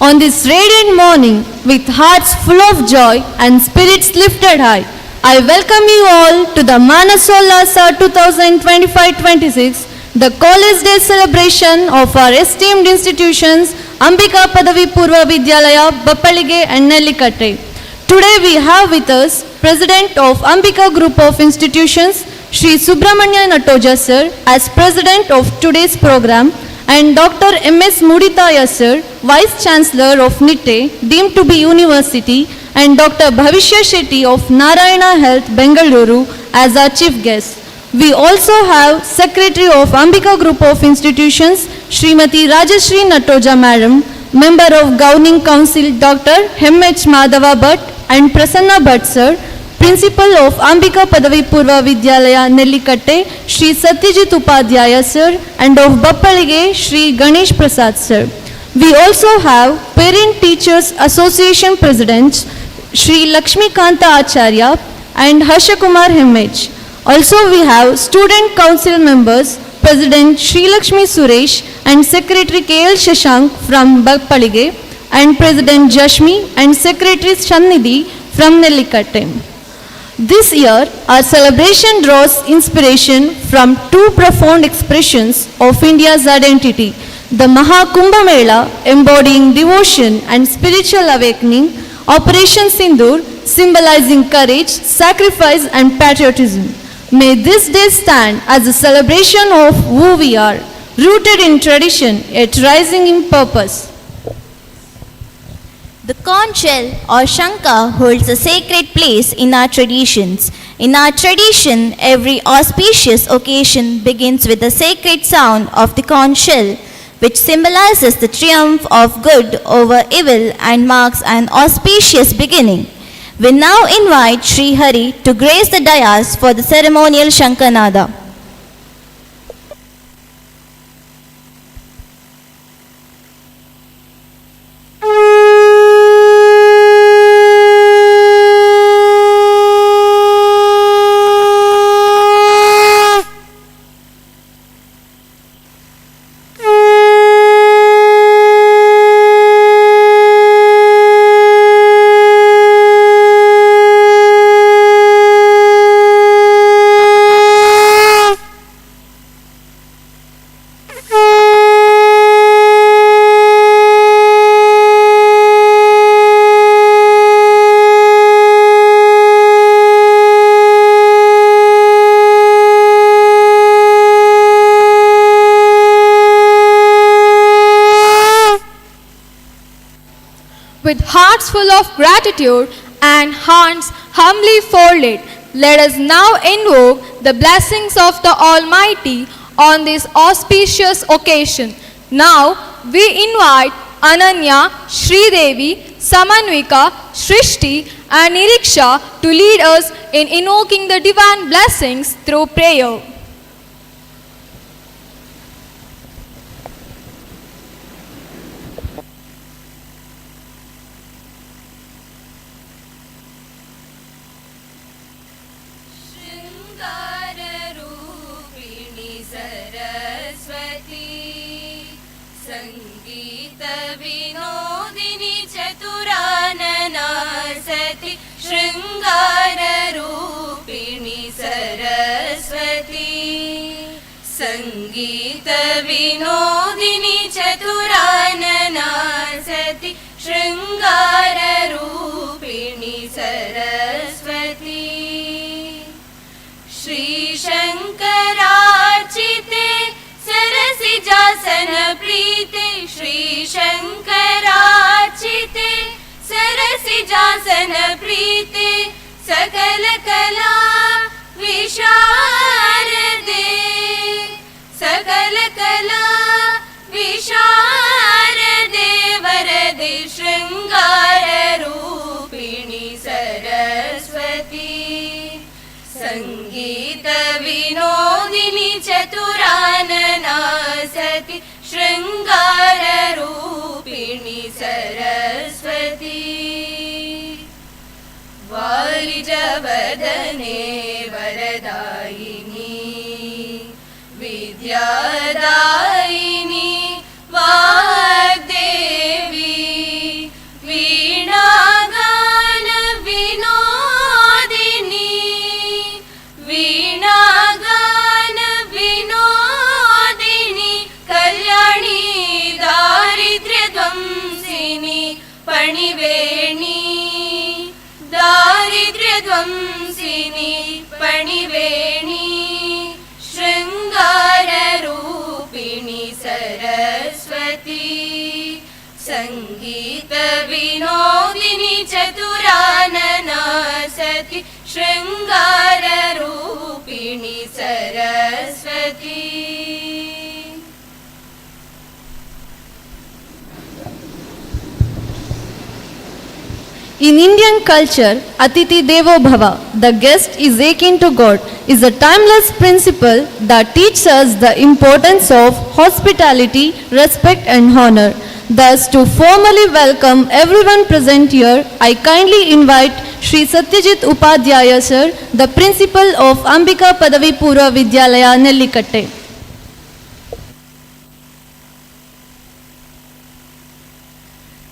On this radiant morning, with hearts full of joy and spirits lifted high, I welcome you all to the Manasollasa 2025-26, the College Day celebration of our esteemed institutions, Ambika Padavi Purva Vidyalaya, Bappalige and Nellikatte. Today we have with us President of Ambika Group of Institutions, Shri Subramanya Nattoja sir, as President of today's program, and Dr. M.S. Moodithaya sir, Vice Chancellor of Nitte, deemed to be University, and Dr. Bhavishya Shetty of Narayana Health, Bengaluru, as our chief guest. We also have Secretary of Ambika Group of Institutions, Srimati Rajashri Nattoja Madam, Member of Governing Council Dr. M.H. Madhava Bhatt and Prasanna Bhatt sir, Principal of Ambika Padavi Purva Vidyalaya Nellikatte, Shri Satyajit Upadhyaya sir, and of Bappalige Shri Ganesh Prasad sir. We also have Parent Teachers Association Presidents Shri Lakshmi Kanta Acharya and Harsha Kumar Hemmage. Also we have Student Council members President Shri Lakshmi Suresh and Secretary K.L. Shashank from Bappalige and President Jashmi and Secretary Sannidhi from Nellikatte. This year, our celebration draws inspiration from two profound expressions of India's identity, the Maha Kumbh Mela, embodying devotion and spiritual awakening, Operation Sindoor, symbolizing courage, sacrifice and patriotism. May this day stand as a celebration of who we are, rooted in tradition yet rising in purpose. The conch shell or Shankha holds a sacred place in our traditions. In our tradition, every auspicious occasion begins with the sacred sound of the conch shell, which symbolizes the triumph of good over evil and marks an auspicious beginning. We now invite Sri Hari to grace the dais for the ceremonial Shankhanada. With hearts full of gratitude and hands humbly folded, let us now invoke the blessings of the Almighty on this auspicious occasion. Now we invite Ananya, Sridevi, Samanvika, Srishti and Niriksha to lead us in invoking the divine blessings through prayer. शृङ्गाररूपिणि Saraswati सङ्गीतविनोदिनि चतुरानना सति शृङ्गाररूपिणि सरस्वती सङ्गीतविनोदिनि चतुरानना सति शृङ्गाररूपिणि Saraswati श्रीशङ्करार्चिते सरसिजासन प्रीते श्रीशङ्करार्चिते सरसिजासन प्रीते सकलकला विशारदे सकलकला विशारदे। Vinodini चतुरानना सति शृङ्गाररूपिणि सरस्वती। वारिजवदने वरदायिनी विद्यादायिनी वाग्देवी वीणागान विनोदिनी वीणागान विनोदिनी कल्याणी दारिद्र्यध्वंसिनी पणिवेणी दारिद्र्यध्वंसिनी पणिवेणी शृङ्गाररूपिणि सरस्वती। सङ्गीतविनोदिनी चतुरानना सति शृङ्गाररूपिणि Saraswati. In Indian culture, Atithi Devo Bhava, the guest is akin to God, is a timeless principle that teaches us the importance of hospitality, respect and honor. Thus, to formally welcome everyone present here, I kindly invite Shri Satyajit Upadhyaya sir, the principal of Ambika Padavi Purva Vidyalaya, Nellikatte.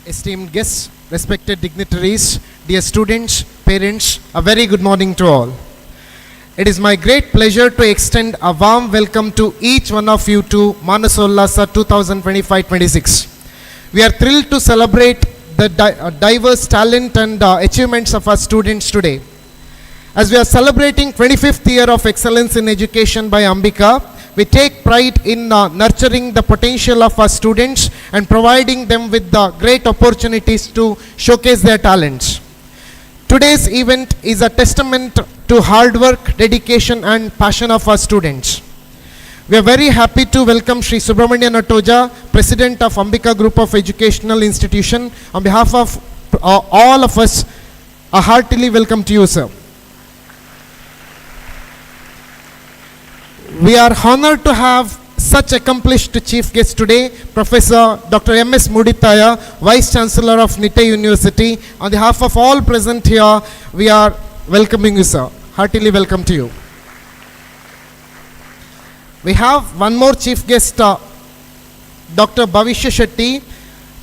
Esteemed guests, respected dignitaries, dear students, parents, a very good morning to all. It is my great pleasure to extend a warm welcome to each one of you to Manasollasa 2025-26. We are thrilled to celebrate the diverse talent and achievements of our students today. As we are celebrating 25th year of excellence in education by Ambika, we take pride in nurturing the potential of our students and providing them with the great opportunities to showcase their talents. Today's event is a testament to hard work, dedication and passion of our students. We are very happy to welcome Shri Subramanya Nattoja, President of Ambika Group of Educational Institution. On behalf of all of us, a heartily welcome to you, sir. We are honored to have such accomplished chief guest today, Professor Dr. M.S. Moodithaya, Vice Chancellor of Nitte University. On behalf of all present here, we are welcoming you, sir. Heartily welcome to you. We have one more chief guest, Dr. Bhavishya Shetty,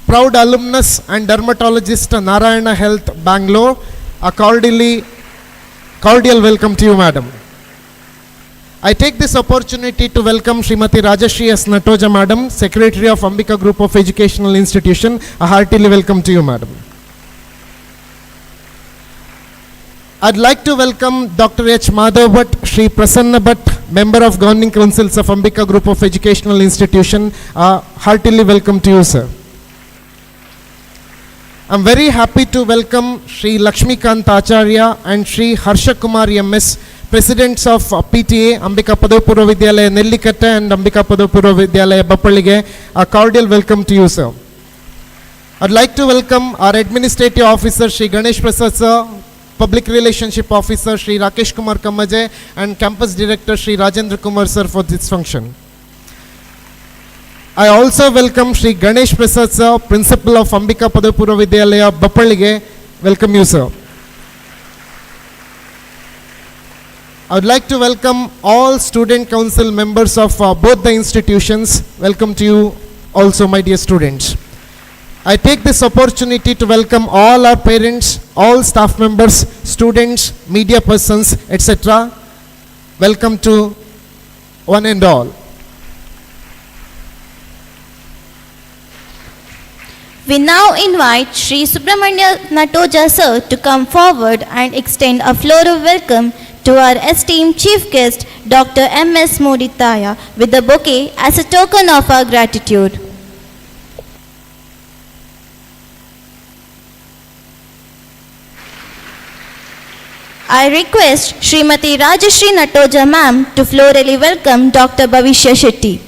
proud alumnus and dermatologist, Narayana Health, Bangalore. A cordial welcome to you, madam. I take this opportunity to welcome Srimati Rajashri S. Nattoja, madam, Secretary of Ambika Group of Educational Institution. A heartily welcome to you, madam. I'd like to welcome Dr. H. Madhav Bhatt, Shri Prasanna Bhatt, Member of Governing Councils of Ambika Group of Educational Institution. Heartily welcome to you, sir. I'm very happy to welcome Shri Lakshmikant Acharya and Shri Harsha Kumar MS, Presidents of PTA, Ambika Padavi Purva Vidyalaya Nellikatte and Ambika Padavi Purva Vidyalaya Bappalige. A cordial welcome to you, sir. I'd like to welcome our Administrative Officer, Shri Ganesh Prasad, sir, Public Relationship Officer, Shri Rakesh Kumar Kamaje, and Campus Director, Shri Rajendra Kumar, sir, for this function. I also welcome Shri Ganesh Prasad, sir, Principal of Ambika Padavi Purva Vidyalaya Bappalige. Welcome you, sir. I would like to welcome all student council members of both the institutions. Welcome to you also, my dear students. I take this opportunity to welcome all our parents, all staff members, students, media persons, etc. Welcome to one and all. We now invite Shri Subramanya Nattoja sir to come forward and extend a floral welcome to our esteemed chief guest, Dr. M.S. Moodithaya, with a bouquet as a token of our gratitude. I request Srimati Rajashri Nattoja ma'am to florally welcome Dr. Bhavishya Shetty.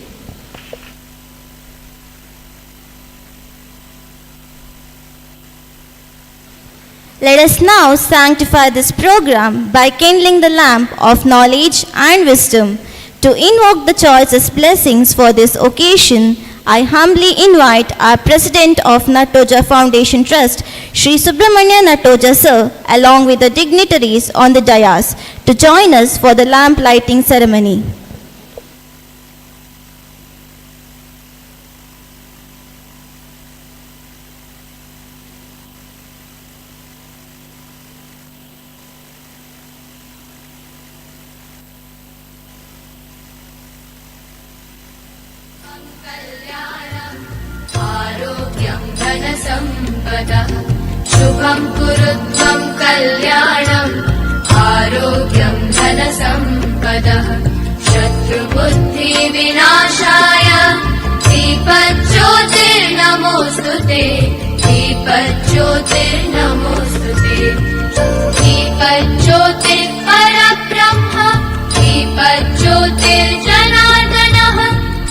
Let us now sanctify this program by kindling the lamp of knowledge and wisdom. To invoke the choicest blessings for this occasion, I humbly invite our President of Nattoja Foundation Trust, Shri Subramanya Nattoja Sir, along with the dignitaries on the dais, to join us for the lamp lighting ceremony. आरोग्यं धनसम्पदः शुभं कुरु त्वं कल्याणम् आरोग्यं धनसम्पदः शत्रुबुद्धिविनाशाय दीपज्योतिर्नमोऽस्तु ते। दीपज्योतिर्नमोऽस्तु ते। दीपज्योतिर्परब्रह्म दीपज्योतिर्जनार्दनः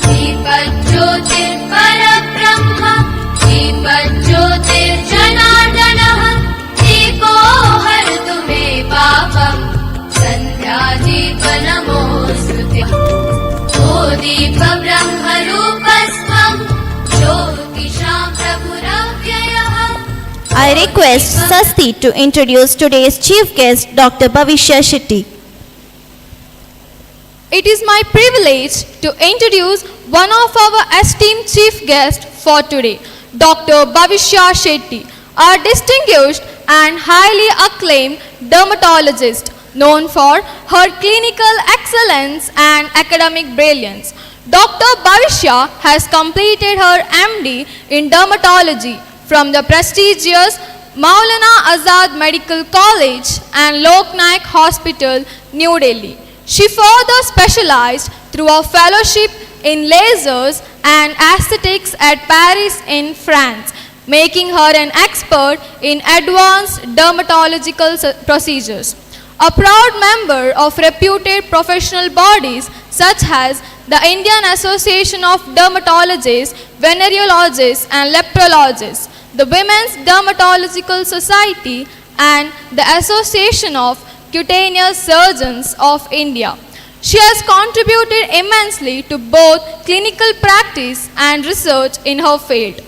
दीपज्योतिर्परब्रह्म दीपज्योतिर्जनार्दनः दीपो हरतु मे पापम् सन्ध्यादीप नमोऽस्तु ते। ओ दीपब्रह्मरूपस्त्वं ज्योतिषां प्रभुरव्ययः। I request Sasti to introduce today's chief guest, Dr. Bhavishya Shetty. It is my privilege to introduce one of our esteemed chief guests for today, Dr. Bhavishya Shetty, a distinguished and highly acclaimed dermatologist known for her clinical excellence and academic brilliance. Dr. Bhavishya has completed her MD in dermatology from the prestigious Maulana Azad Medical College and Loknayak Hospital, New Delhi. She further specialized through a fellowship in lasers and aesthetics at Paris in France, making her an expert in advanced dermatological procedures. A proud member of reputed professional bodies such as the Indian Association of Dermatologists, Venereologists and Leprologists, the Women's Dermatological Society and the Association of Cutaneous Surgeons of India. She has contributed immensely to both clinical practice and research in her field.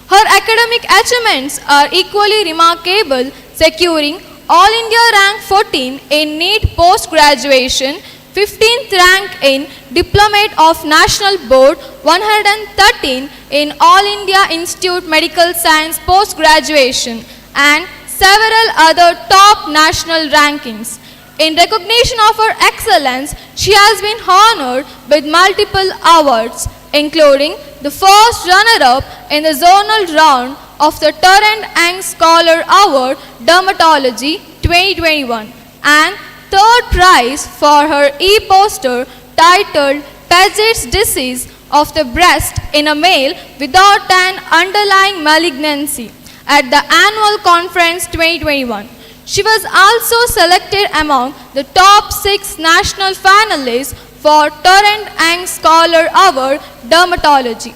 Her academic achievements are equally remarkable, securing All India rank 14 in NEET post-graduation, 15th rank in Diplomate of National Board, 113 in All India Institute Medical Science post-graduation, and several other top national rankings. In recognition of her excellence, she has been honored with multiple awards, including the first runner-up in the zonal round of the Torrent Young Scholar Award Dermatology 2021 and third prize for her e-poster titled Paget's Disease of the Breast in a Male Without an Underlying Malignancy at the Annual Conference 2021. She was also selected among the top 6 national finalists for Torrent Young Scholar Award Dermatology.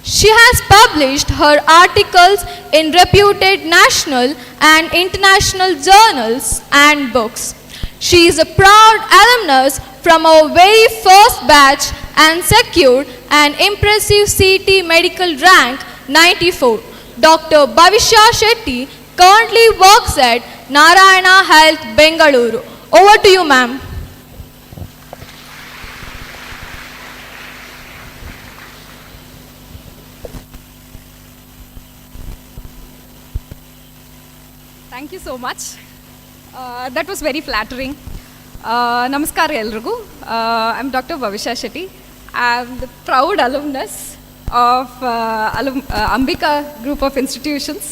She has published her articles in reputed national and international journals and books. She is a proud alumnus from our very first batch and secured an impressive CT medical rank 94. Dr. Bhavishya Shetty currently works at Narayana Health, Bengaluru. Over to you, ma'am. Thank you so much. That was very flattering. ನಮಸ್ಕಾರ ಎಲ್ರಿಗೂ. I am Doctor Bhavishya Shetty. I am the proud alumnus of Ambika Group of Institutions.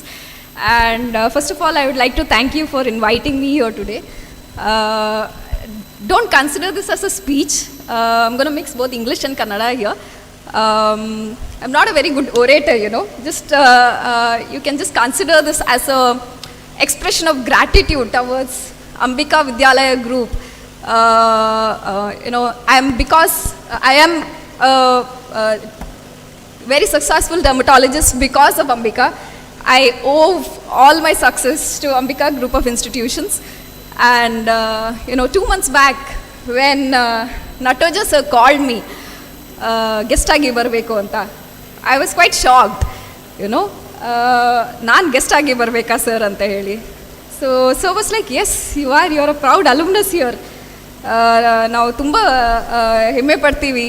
And first of all, I would like to thank you for inviting me here today. Don't consider this as a speech. I'm going to mix both English and Kannada here. I'm not a very good orator. Just you can just consider this as a expression of gratitude towards Ambika Vidyalaya Group. I'm because I am a very successful dermatologist because of Ambika. I owe all my success to Ambika Group of Institutions. And 2 months back, when Nattoja sir called me, guest ಆಗಿ ಬರಬೇಕು ಅಂತ, I was quite shocked. ನಾನು guest ಆಗಿ ಬರಬೇಕಾ sir ಅಂತ ಹೇಳಿ. So sir was like, "Yes, you are a proud alumnus here. ನಾವು ತುಂಬ ಹೆಮ್ಮೆ ಪಡ್ತೀವಿ.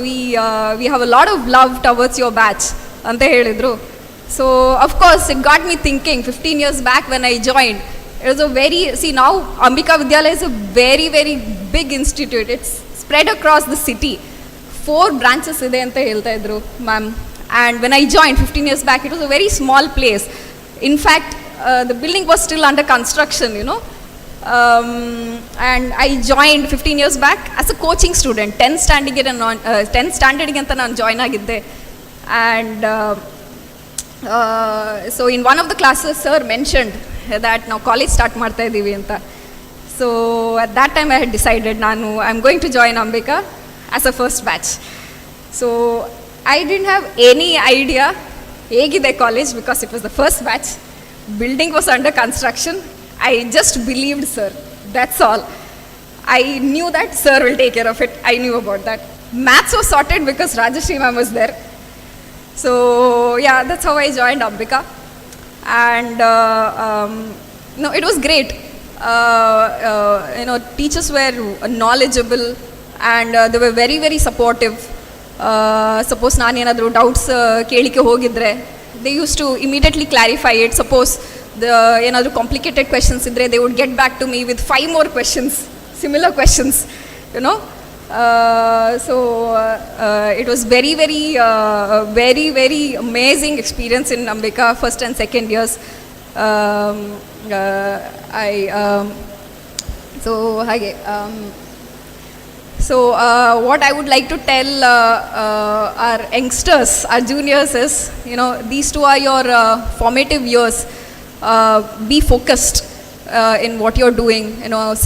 We have a lot of love towards your batch" ಅಂತ ಹೇಳಿದರು. So of course it got me thinking. 15 years back when I joined, it was a very, see, ನಾವು Ambika Vidyalaya is a very, very big institute. It's spread across the city. Four branches ಇದೆ ಅಂತ ಹೇಳ್ತಾ ಇದ್ರು ma'am. And when I joined 15 years back, it was a very small place. In fact, the building was still under construction. And I joined 15 years back as a coaching student. 10th ಸ್ಟ್ಯಾಂಡರ್ಡ್ಗೆ ನಾನು, tenth ಸ್ಟ್ಯಾಂಡರ್ಡ್ಗೆ ಅಂತ ನಾನು join ಆಗಿದ್ದೆ. And so in one of the classes, sir mentioned that ನಾವು college start ಮಾಡ್ತಾ ಇದ್ದೀವಿ ಅಂತ. So at that time I had decided ನಾನು I am going to join Ambika as a first batch. So I didn't have any idea ಹೇಗಿದೆ college, because it was the first batch, building was under construction. I just believed sir, that's all. I knew that sir will take care of it. I knew about that. Maths was sorted because Rajashri ma'am was there. So yeah, that's how I joined Ambika. And no, it was great. Teachers were knowledgeable and they were very, very supportive. Suppose ನಾನೇನಾದರೂ doubts ಕೇಳಲಿಕ್ಕೆ ಹೋಗಿದ್ರೆ, they used to immediately clarify it. Suppose the ಏನಾದರೂ complicated questions ಇದ್ದರೆ, they would get back to me with five more questions, similar questions. So it was very, very, very, very amazing experience in Ambika, first and second years. I So ಹಾಗೆ, so what I would like to tell our youngsters, our juniors is, these two are your formative years. Be focused in what you're doing.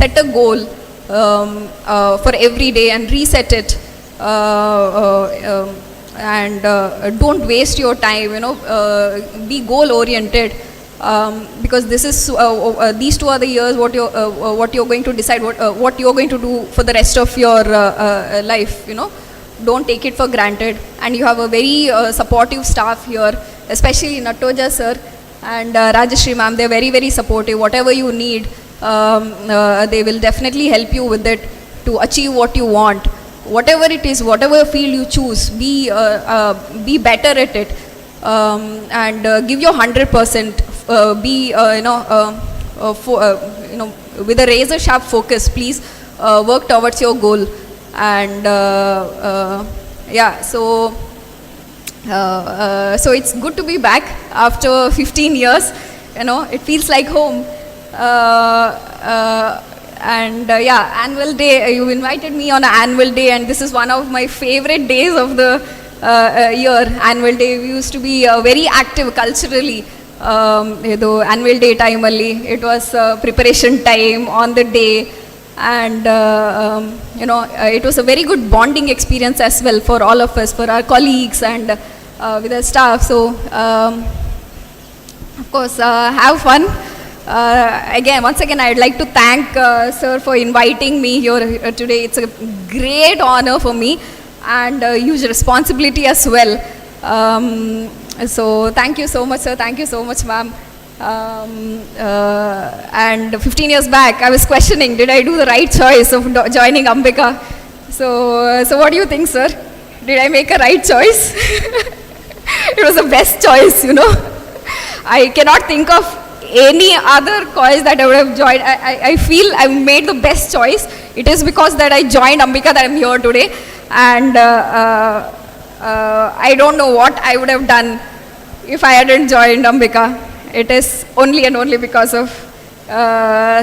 Set a goal for every day and reset it. And don't waste your time. Be goal oriented. Because this is these two are the years what you're going to decide what you're going to do for the rest of your life. Don't take it for granted, and you have a very supportive staff here, especially Nattoja sir and Rajashri ma'am. They're very, very supportive. Whatever you need, they will definitely help you with it to achieve what you want. Whatever it is, whatever field you choose, be better at it and give your 100%. Be with a razor sharp focus. Please work towards your goal. And yeah, so it's good to be back after 15 years. It feels like home. And yeah, annual day, you invited me on an annual day, and this is one of my favorite days of the year. Annual day, we used to be very active culturally. ಇದು annual day ಟೈಮಲ್ಲಿ it was preparation time on the day, and it was a very good bonding experience as well for all of us, for our colleagues and with our staff. So of course, have fun. Again, once again, I'd like to thank sir for inviting me here today. It's a great honor for me and a huge responsibility as well. So thank you so much, sir. Thank you so much, ma'am. And 15 years back, I was questioning, did I do the right choice of joining Ambika? So what do you think, sir? Did I make a right choice? It was the best choice. I cannot think of any other college that I would have joined. I feel I made the best choice. It is because that I joined Ambika that I'm here today. And I don't know what I would have done if I hadn't joined Ambika. It is only and only because of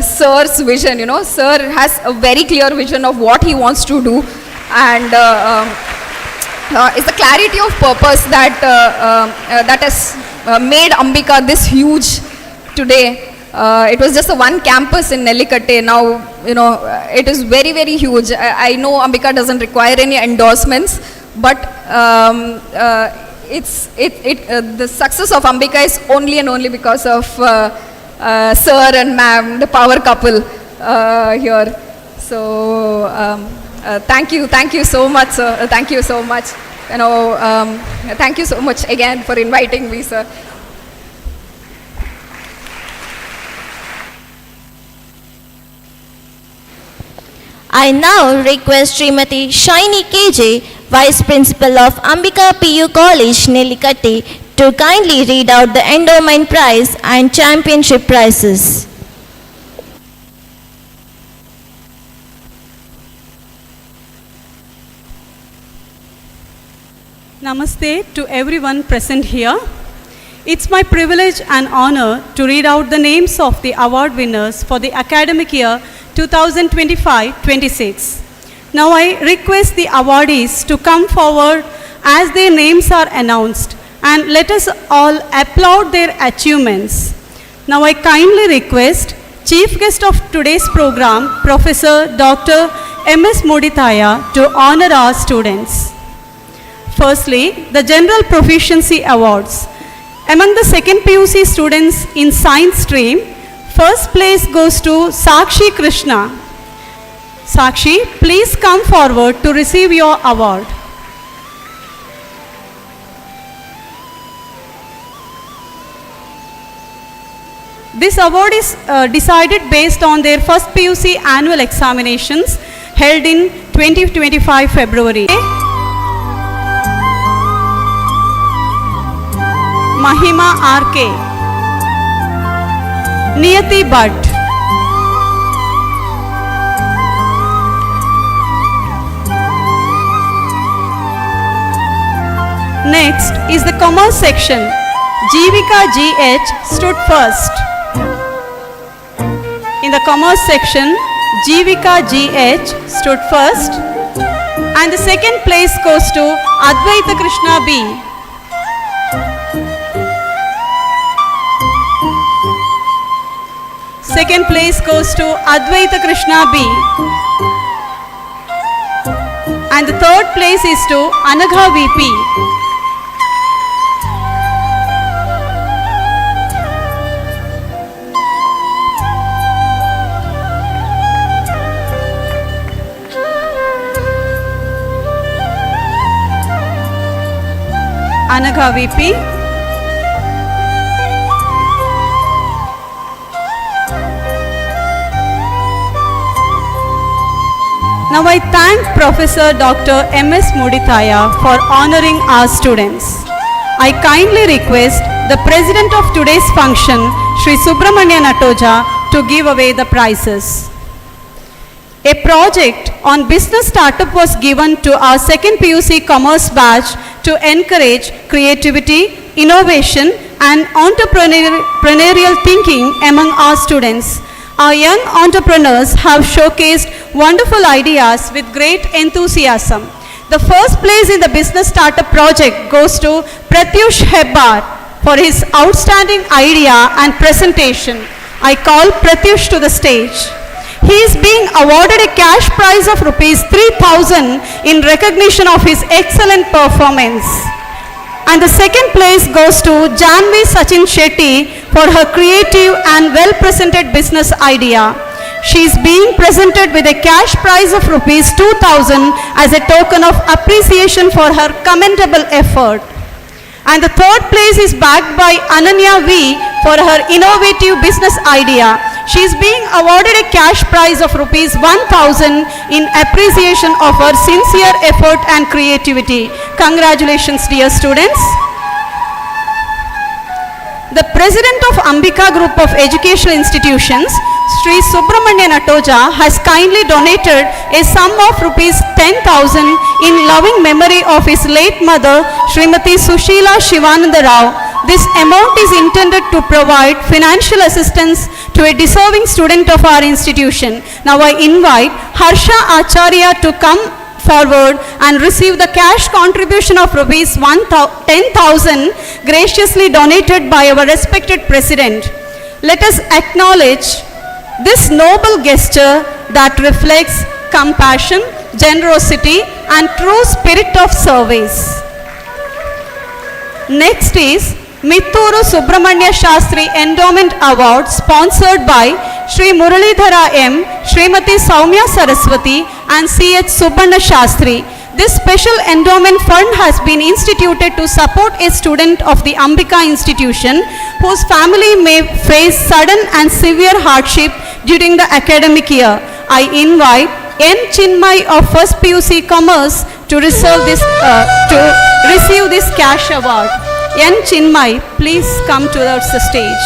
sir's vision. Sir has a very clear vision of what he wants to do. And it's the clarity of purpose that has made Ambika this huge today. It was just a one campus in Nellikatte. Now, it is very, very huge. I know Ambika doesn't require any endorsements, but the success of Ambika is only and only because of sir and ma'am, the power couple here. So thank you, thank you so much, sir. Thank you so much. Thank you so much again for inviting me, sir. I now request Srimati Shiny KJ, Vice Principal of Ambika PU College, Nellikkatte, to kindly read out the endowment prize and championship prizes. Namaste to everyone present here. It's my privilege and honor to read out the names of the award winners for the academic year 2025-26. Now I request the awardees to come forward as their names are announced, and let us all applaud their achievements. Now I kindly request Chief Guest of today's program, Professor Dr. M.S. Moodithaya, to honor our students. Firstly, the General Proficiency Awards. Among the second PUC students in science stream, first place goes to Sakshi Krishna. Sakshi, please come forward to receive your award. This award is decided based on their first PUC annual examinations held in 2025 February. Mahima R.K. Niyati Bhatt. Next is the commerce section. Jeevika G.H. stood first. In the commerce section, Jeevika G.H. stood first, and the second place goes to Advaita Krishna B. Second place goes to Advaita Krishna B. And the third place is to Anagha VP. Anagha VP. Now I thank Professor Dr. M.S. Moodithaya for honoring our students. I kindly request the president of today's function, Shri Subramanya Nattoja, to give away the prizes. A project on business startup was given to our second PUC Commerce batch to encourage creativity, innovation, and entrepreneurial thinking among our students. Our young entrepreneurs have showcased wonderful ideas with great enthusiasm. The first place in the business startup project goes to Pratyush Hebbar for his outstanding idea and presentation. I call Pratyush to the stage. He is being awarded a cash prize of rupees 3,000 in recognition of his excellent performance. And the second place goes to Janvi Sachin Shetty for her creative and well-presented business idea. She is being presented with a cash prize of rupees 2,000 as a token of appreciation for her commendable effort. And the third place is backed by Ananya V for her innovative business idea. She is being awarded a cash prize of rupees 1,000 in appreciation of her sincere effort and creativity. Congratulations, dear students. The president of Ambika Group of Educational Institutions, Sri Subramanya Nattoja, has kindly donated a sum of rupees 10,000 in loving memory of his late mother, Srimati Sushila Shivananda Rao. This amount is intended to provide financial assistance to a deserving student of our institution. Now I invite Harsha Acharya to come forward and receive the cash contribution of rupees 10,000 graciously donated by our respected president. Let us acknowledge this noble gesture that reflects compassion, generosity, and true spirit of service. Next is Mitturu Subramanya Shastri Endowment Award sponsored by Shri Muralidhara M, Srimati Soumya Saraswati and C.H. Subbanna Shastri. This special endowment fund has been instituted to support a student of the Ambika institution whose family may face sudden and severe hardship during the academic year. I invite N. Chinmay of First PUC Commerce to receive this, to receive this cash award. N. Chinmay, please come towards the stage.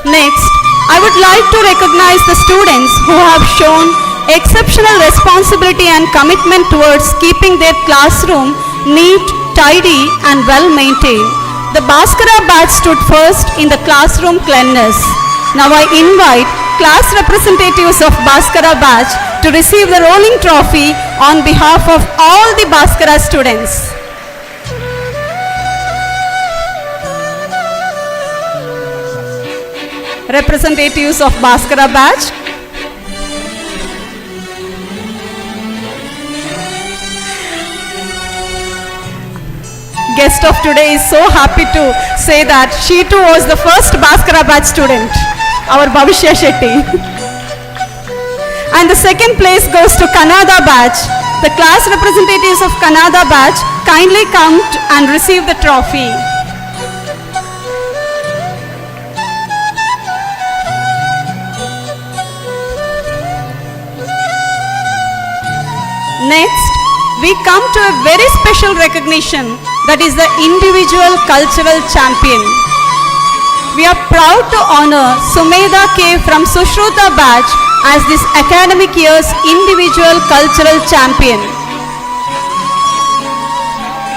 Next, I would like to recognize the students who have shown exceptional responsibility and commitment towards keeping their classroom neat, tidy and well maintained. The Bhaskara batch stood first in the classroom cleanliness. Now I invite class representatives of Bhaskara batch to receive the rolling trophy on behalf of all the Bhaskara students. Representatives of Bhaskara batch. Guest of today is so happy to say that she too was the first Bhaskara batch student, our Bhavishya Shetty. And the second place goes to Kannada batch. The class representatives of Kannada batch kindly come and receive the trophy. Next, we come to a very special recognition, that is the individual cultural champion. We are proud to honor Sumedha K from Sushruta batch as this academic year's individual cultural champion.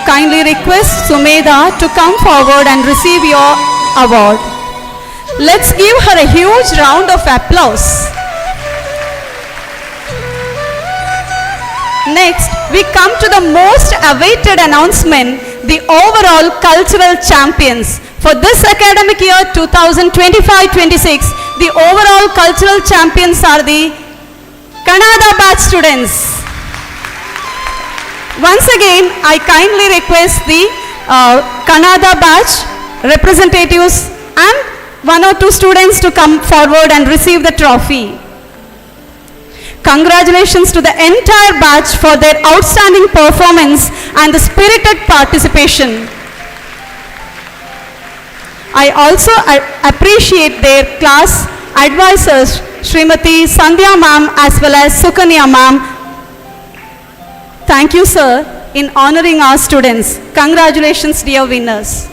Kindly request Sumedha to come forward and receive your award. Let's give her a huge round of applause. Next, we come to the most awaited announcement, the overall cultural champions. For this academic year 2025-26, the overall cultural champions are the Kannada batch students. Once again, I kindly request the Kannada batch representatives and one or two students to come forward and receive the trophy. Congratulations to the entire batch for their outstanding performance and the spirited participation. I also appreciate their class advisors, Srimati Sandhya ma'am as well as Sukanya ma'am. Thank you, sir, in honoring our students. Congratulations, dear winners.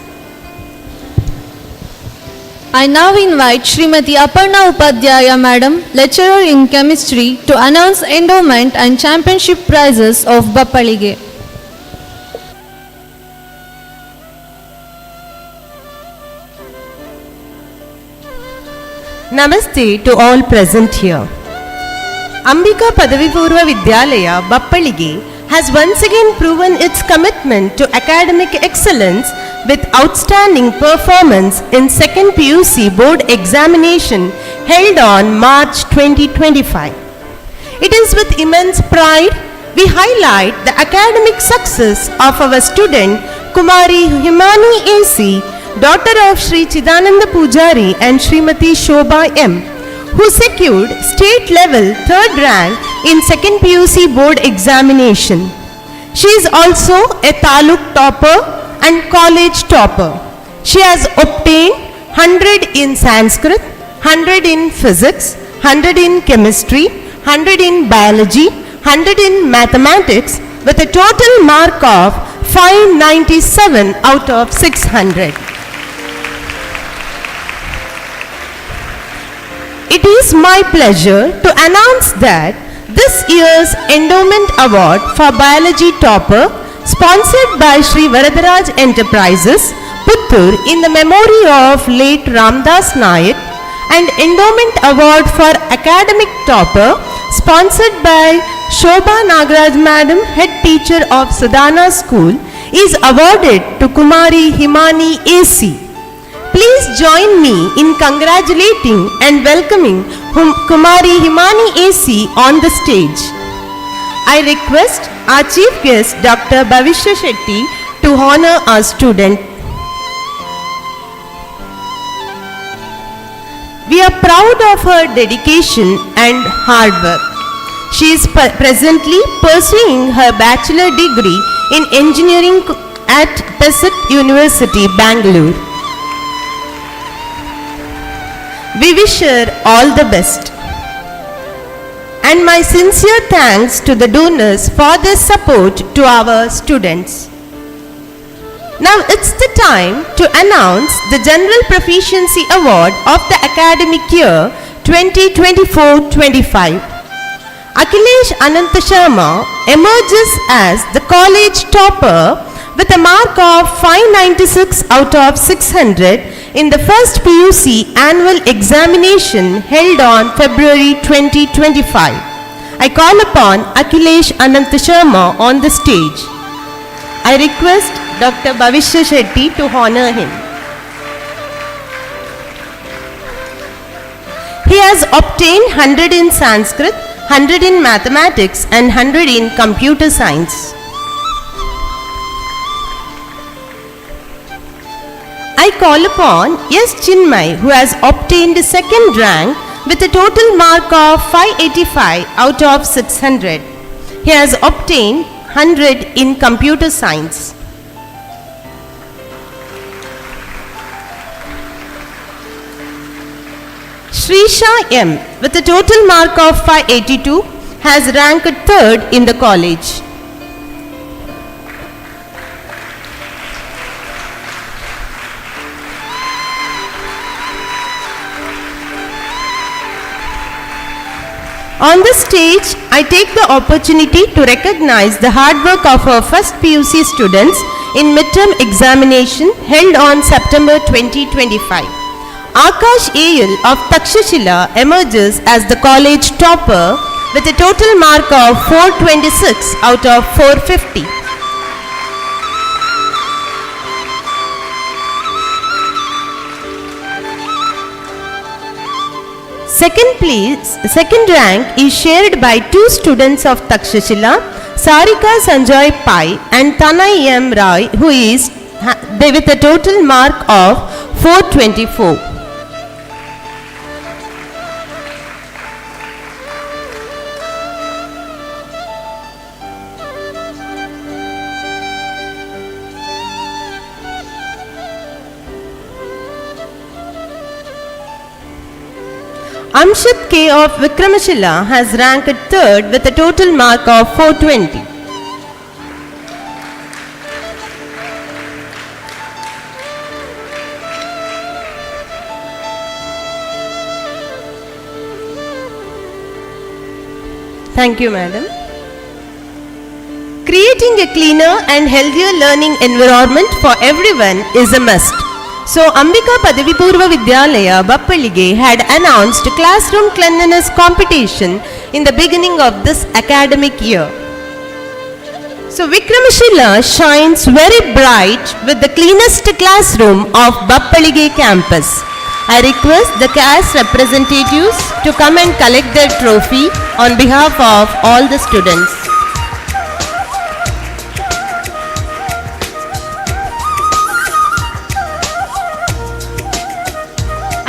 I now invite Srimati Aparna Upadhyaya Madam, lecturer in chemistry, to announce endowment and championship prizes of Bappalige. Namaste to all present here. Ambika Padavi Purva Vidyalaya, Bappalige, has once again proven its commitment to academic excellence with outstanding performance in second PUC board examination held on March 2025. It is with immense pride we highlight the academic success of our student Kumari Himani AC, daughter of Sri Chidananda Pujari and Srimati Shobha M, who secured state level third rank in second PUC board examination. She is also a taluk topper and college topper. She has obtained 100 in Sanskrit, 100 in physics, 100 in chemistry, 100 in biology, 100 in mathematics with a total mark of 597 out of 600. It is my pleasure to announce that this year's Endowment Award for Biology Topper, sponsored by Sri Varadaraj Enterprises, Puttur, in the memory of late Ramdas Nayak, and Endowment Award for Academic Topper, sponsored by Shobha Nagaraj Madam, Head Teacher of Sadhana School, is awarded to Kumari Himani AC. Please join me in congratulating and welcoming Kumari Himani AC on the stage. I request our chief guest, Dr. Bhavishya Shetty, to to honor our student. We are proud of her dedication and hard work. She is presently pursuing her bachelor degree in engineering at PESIT University, Bangalore. We wish her all the best. And my sincere thanks to the donors for their support to our students. Now it's the time to announce the General Proficiency Award of the academic year 2024-25. Akhilesh Ananta Sharma emerges as the college topper with a mark of 596 out of 600 in the first PUC annual examination held on February 2025. I call upon Akhilesh Ananta Sharma on the stage. I request Dr. Bhavishya Shetty to honor him. He has obtained 100 in Sanskrit, 100 in mathematics and 100 in computer science. I call upon S. Chinmay, who has obtained second rank with a total mark of 585 out of 600. He has obtained 100 in computer science. Srisha M. with a total mark of 582 has ranked third in the college. On the stage, I take the opportunity to recognize the hard work of our first PUC students in midterm examination held on September 2025. Akash Ayal of Takshashila emerges as the college topper with a total mark of 426 out of 450. Second place, second rank is shared by two students of Takshashila, Sarika Sanjoy Pai and Tanay M. Roy, who is they with a total mark of 424. Amshit K of Vikramashila has ranked third with a total mark of 420. Thank you, madam. Creating a cleaner and healthier learning environment for everyone is a must. So, Ambika Padavi Purva Vidyalaya, Bappalige had announced classroom cleanliness competition in the beginning of this academic year. So, Vikramashila shines very bright with the cleanest classroom of Bappalige campus. I request the CAS representatives to come and collect their trophy on behalf of all the students.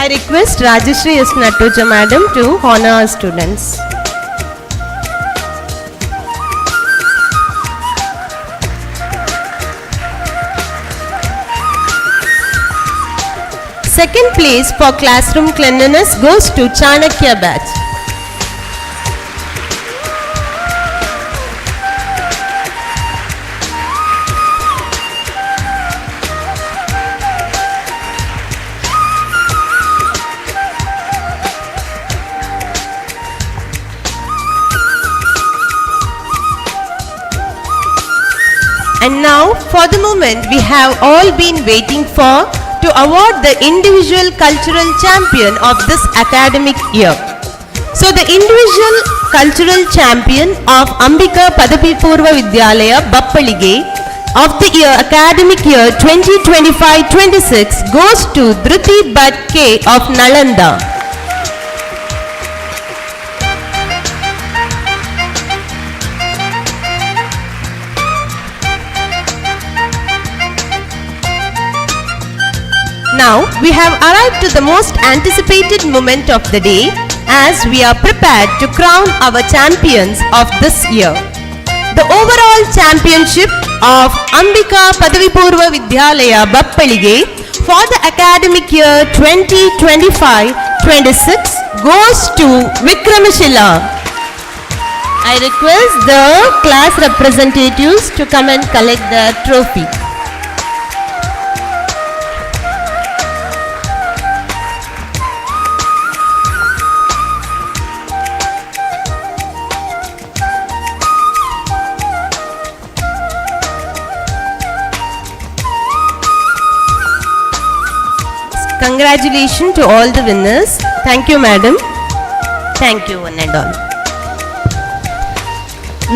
I request Rajeshri S. Natoja madam to honor our students. Second place for classroom cleanliness goes to Chanakya batch. And now, for the moment we have all been waiting for, to award the individual cultural champion of this academic year. So the individual cultural champion of Ambika Padavi Purva Vidyalaya, Bappalige of the year academic year 2025-26 goes to Dhruti Bhatt K of Nalanda. Now we have arrived to the most anticipated moment of the day as we are prepared to crown our champions of this year. The overall championship of Ambika Padavi Purva Vidyalaya Bappalige for the academic year 2025-26 goes to Vikramashila. I request the class representatives to come and collect the trophy. Congratulations to all the winners. Thank you, madam. Thank you, one and all.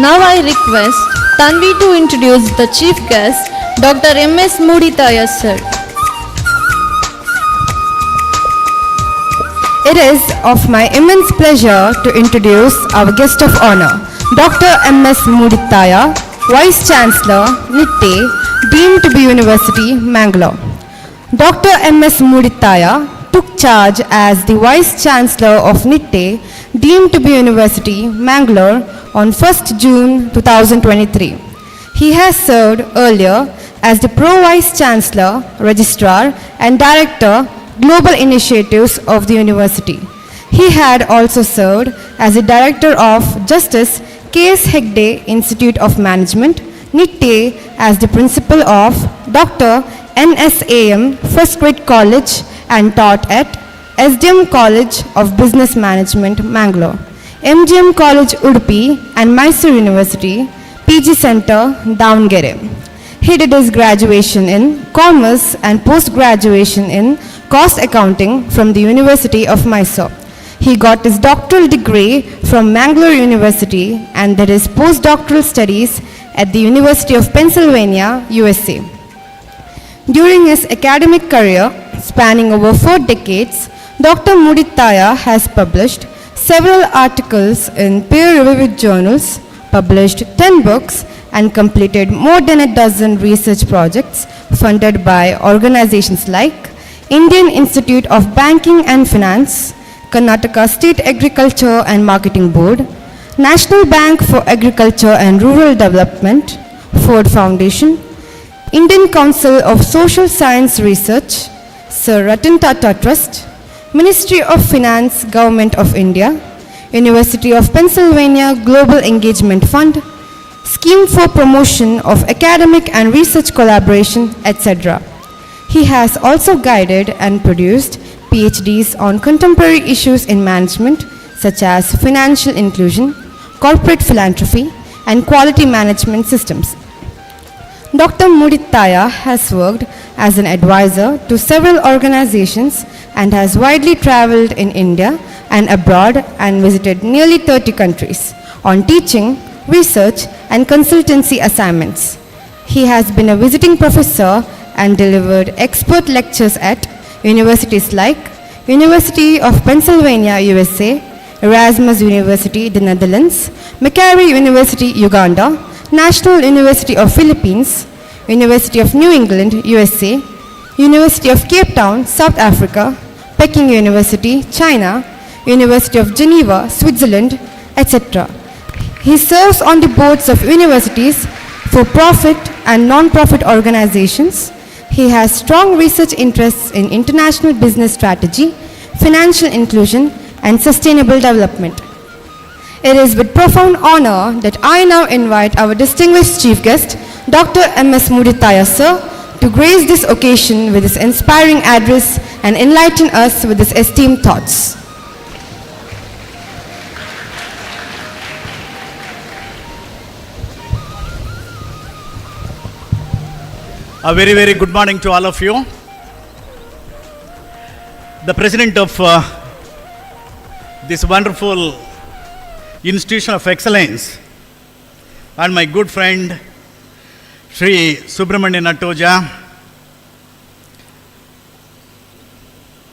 Now I request Tanvi to introduce the chief guest, Dr. M.S. Moodithaya sir. It is of my immense pleasure to introduce our guest of honor, Dr. M.S. Moodithaya, Vice Chancellor, Nitte, deemed to be University, Mangalore. Dr. M.S. Moodithaya took charge as the Vice Chancellor of Nitte, deemed to be University, Mangalore, on 1st June 2023. He has served earlier as the Pro Vice Chancellor, Registrar, and Director, Global Initiatives of the University. He had also served as the Director of Justice K.S. Hegde Institute of Management, Nitte, as the Principal of Dr. NSAM First Grade College and taught at SDM College of Business Management, Mangalore, MGM College, Udupi, and Mysore University, PG Center, Davangere. He did his graduation in Commerce and post-graduation in Cost Accounting from the University of Mysore. He got his doctoral degree from Mangalore University and did his postdoctoral studies at the University of Pennsylvania, USA. During his academic career, spanning over 4 decades, Dr. Moodithaya has published several articles in peer-reviewed journals, published 10 books, and completed more than a dozen research projects funded by organizations like Indian Institute of Banking and Finance, Karnataka State Agriculture and Marketing Board, National Bank for Agriculture and Rural Development, Ford Foundation, Indian Council of Social Science Research, Sir Ratan Tata Trust, Ministry of Finance, Government of India, University of Pennsylvania Global Engagement Fund, Scheme for Promotion of Academic and Research Collaboration, etc. He has also guided and produced PhDs on contemporary issues in management, such as financial inclusion, corporate philanthropy, and quality management systems. Dr. Moodithaya has worked as an advisor to several organizations and has widely traveled in India and abroad and visited nearly 30 countries on teaching, research, and consultancy assignments. He has been a visiting professor and delivered expert lectures at universities like University of Pennsylvania, USA, Erasmus University, the Netherlands, Makerere University, Uganda, National University of Philippines, University of New England, USA, University of Cape Town, South Africa, Peking University, China, University of Geneva, Switzerland, etc. He serves on the boards of universities for profit and non-profit organizations. He has strong research interests in international business strategy, financial inclusion, and sustainable development. It is with profound honor that I now invite our distinguished chief guest, Dr. M.S. Moodithaya sir, to grace this occasion with his inspiring address and enlighten us with his esteemed thoughts. A very, very good morning to all of you. The president of this wonderful institution of excellence and my good friend Shri Subramanya Nattoja,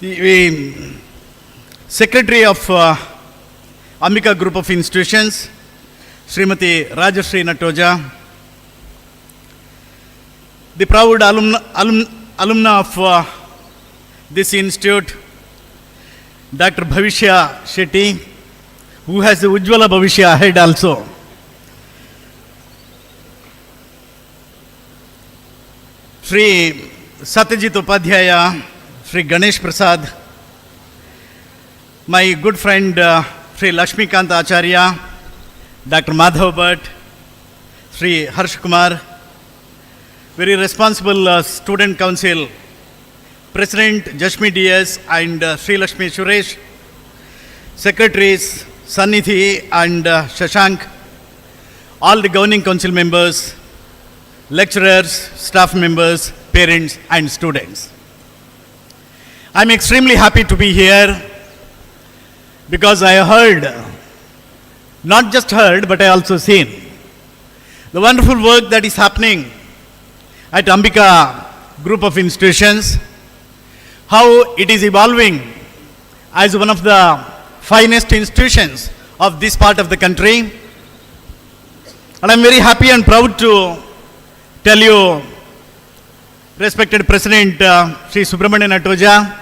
the secretary of Ambika Group of Institutions, Srimati Rajashri Nattoja, the proud alumna of this institute, Dr. Bhavishya Shetty, who has the Ujjwala Bhavishya ahead also. Shri Satyajit Upadhyaya, Shri Ganesh Prasad, my good friend Shri Lakshmikant Acharya, Dr. Madhav Bhatt, Shri Harsh Kumar, very responsible Student Council, President Jashmi DS and Sri Lakshmi Suresh, Secretaries Sannidhi and Shashank, all the Governing Council members, lecturers, staff members, parents and students. I'm extremely happy to be here because I heard, not just heard, but I also seen the wonderful work that is happening at Ambika Group of Institutions, how it is evolving as one of the finest institutions of this part of the country. And I'm very happy and proud to tell you, respected President Shri Subramanya Nattoja,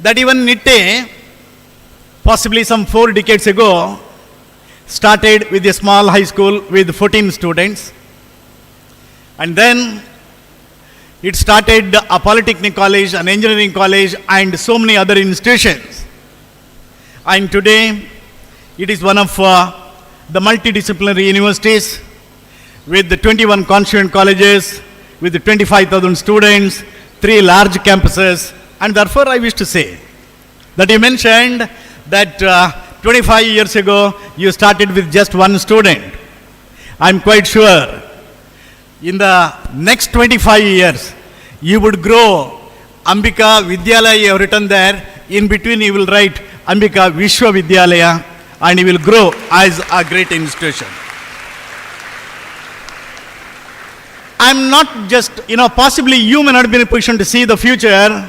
that even Nitte, possibly some 4 decades ago, started with a small high school with 14 students. And then it started a polytechnic college, an engineering college, and so many other institutions. And today, it is one of the multidisciplinary universities with the 21 constituent colleges, with the 25,000 students, 3 large campuses. And therefore, I wish to say that you mentioned that 25 years ago, you started with just 1 student. I'm quite sure in the next 25 years, you would grow Ambika Vidyalaya, you have written there. In between, you will write Ambika Vishwa Vidyalaya, and you will grow as a great institution. I'm not just, possibly you may not be in a position to see the future,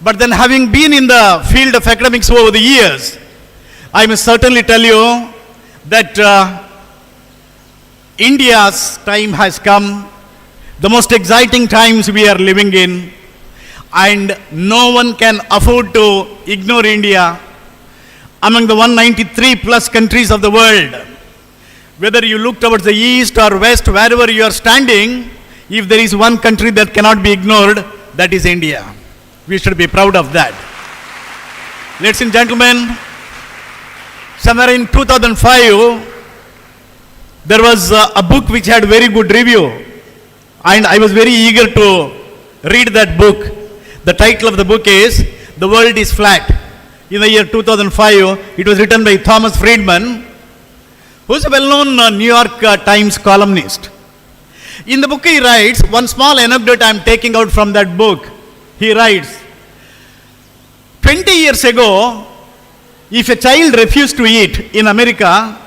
but then having been in the field of academics over the years, I must certainly tell you that India's time has come, the most exciting times we are living in, and no one can afford to ignore India. Among the 193 plus countries of the world, whether you look towards the east or west, wherever you are standing, if there is one country that cannot be ignored, that is India. We should be proud of that. Ladies and gentlemen, somewhere in 2005, there was a book which had very good review, and I was very eager to read that book. The title of the book is The World is Flat. In the year 2005, it was written by Thomas Friedman, who is a well-known New York Times columnist. In the book he writes, one small anecdote I am taking out from that book. He writes, 20 years ago, if a child refused to eat in America,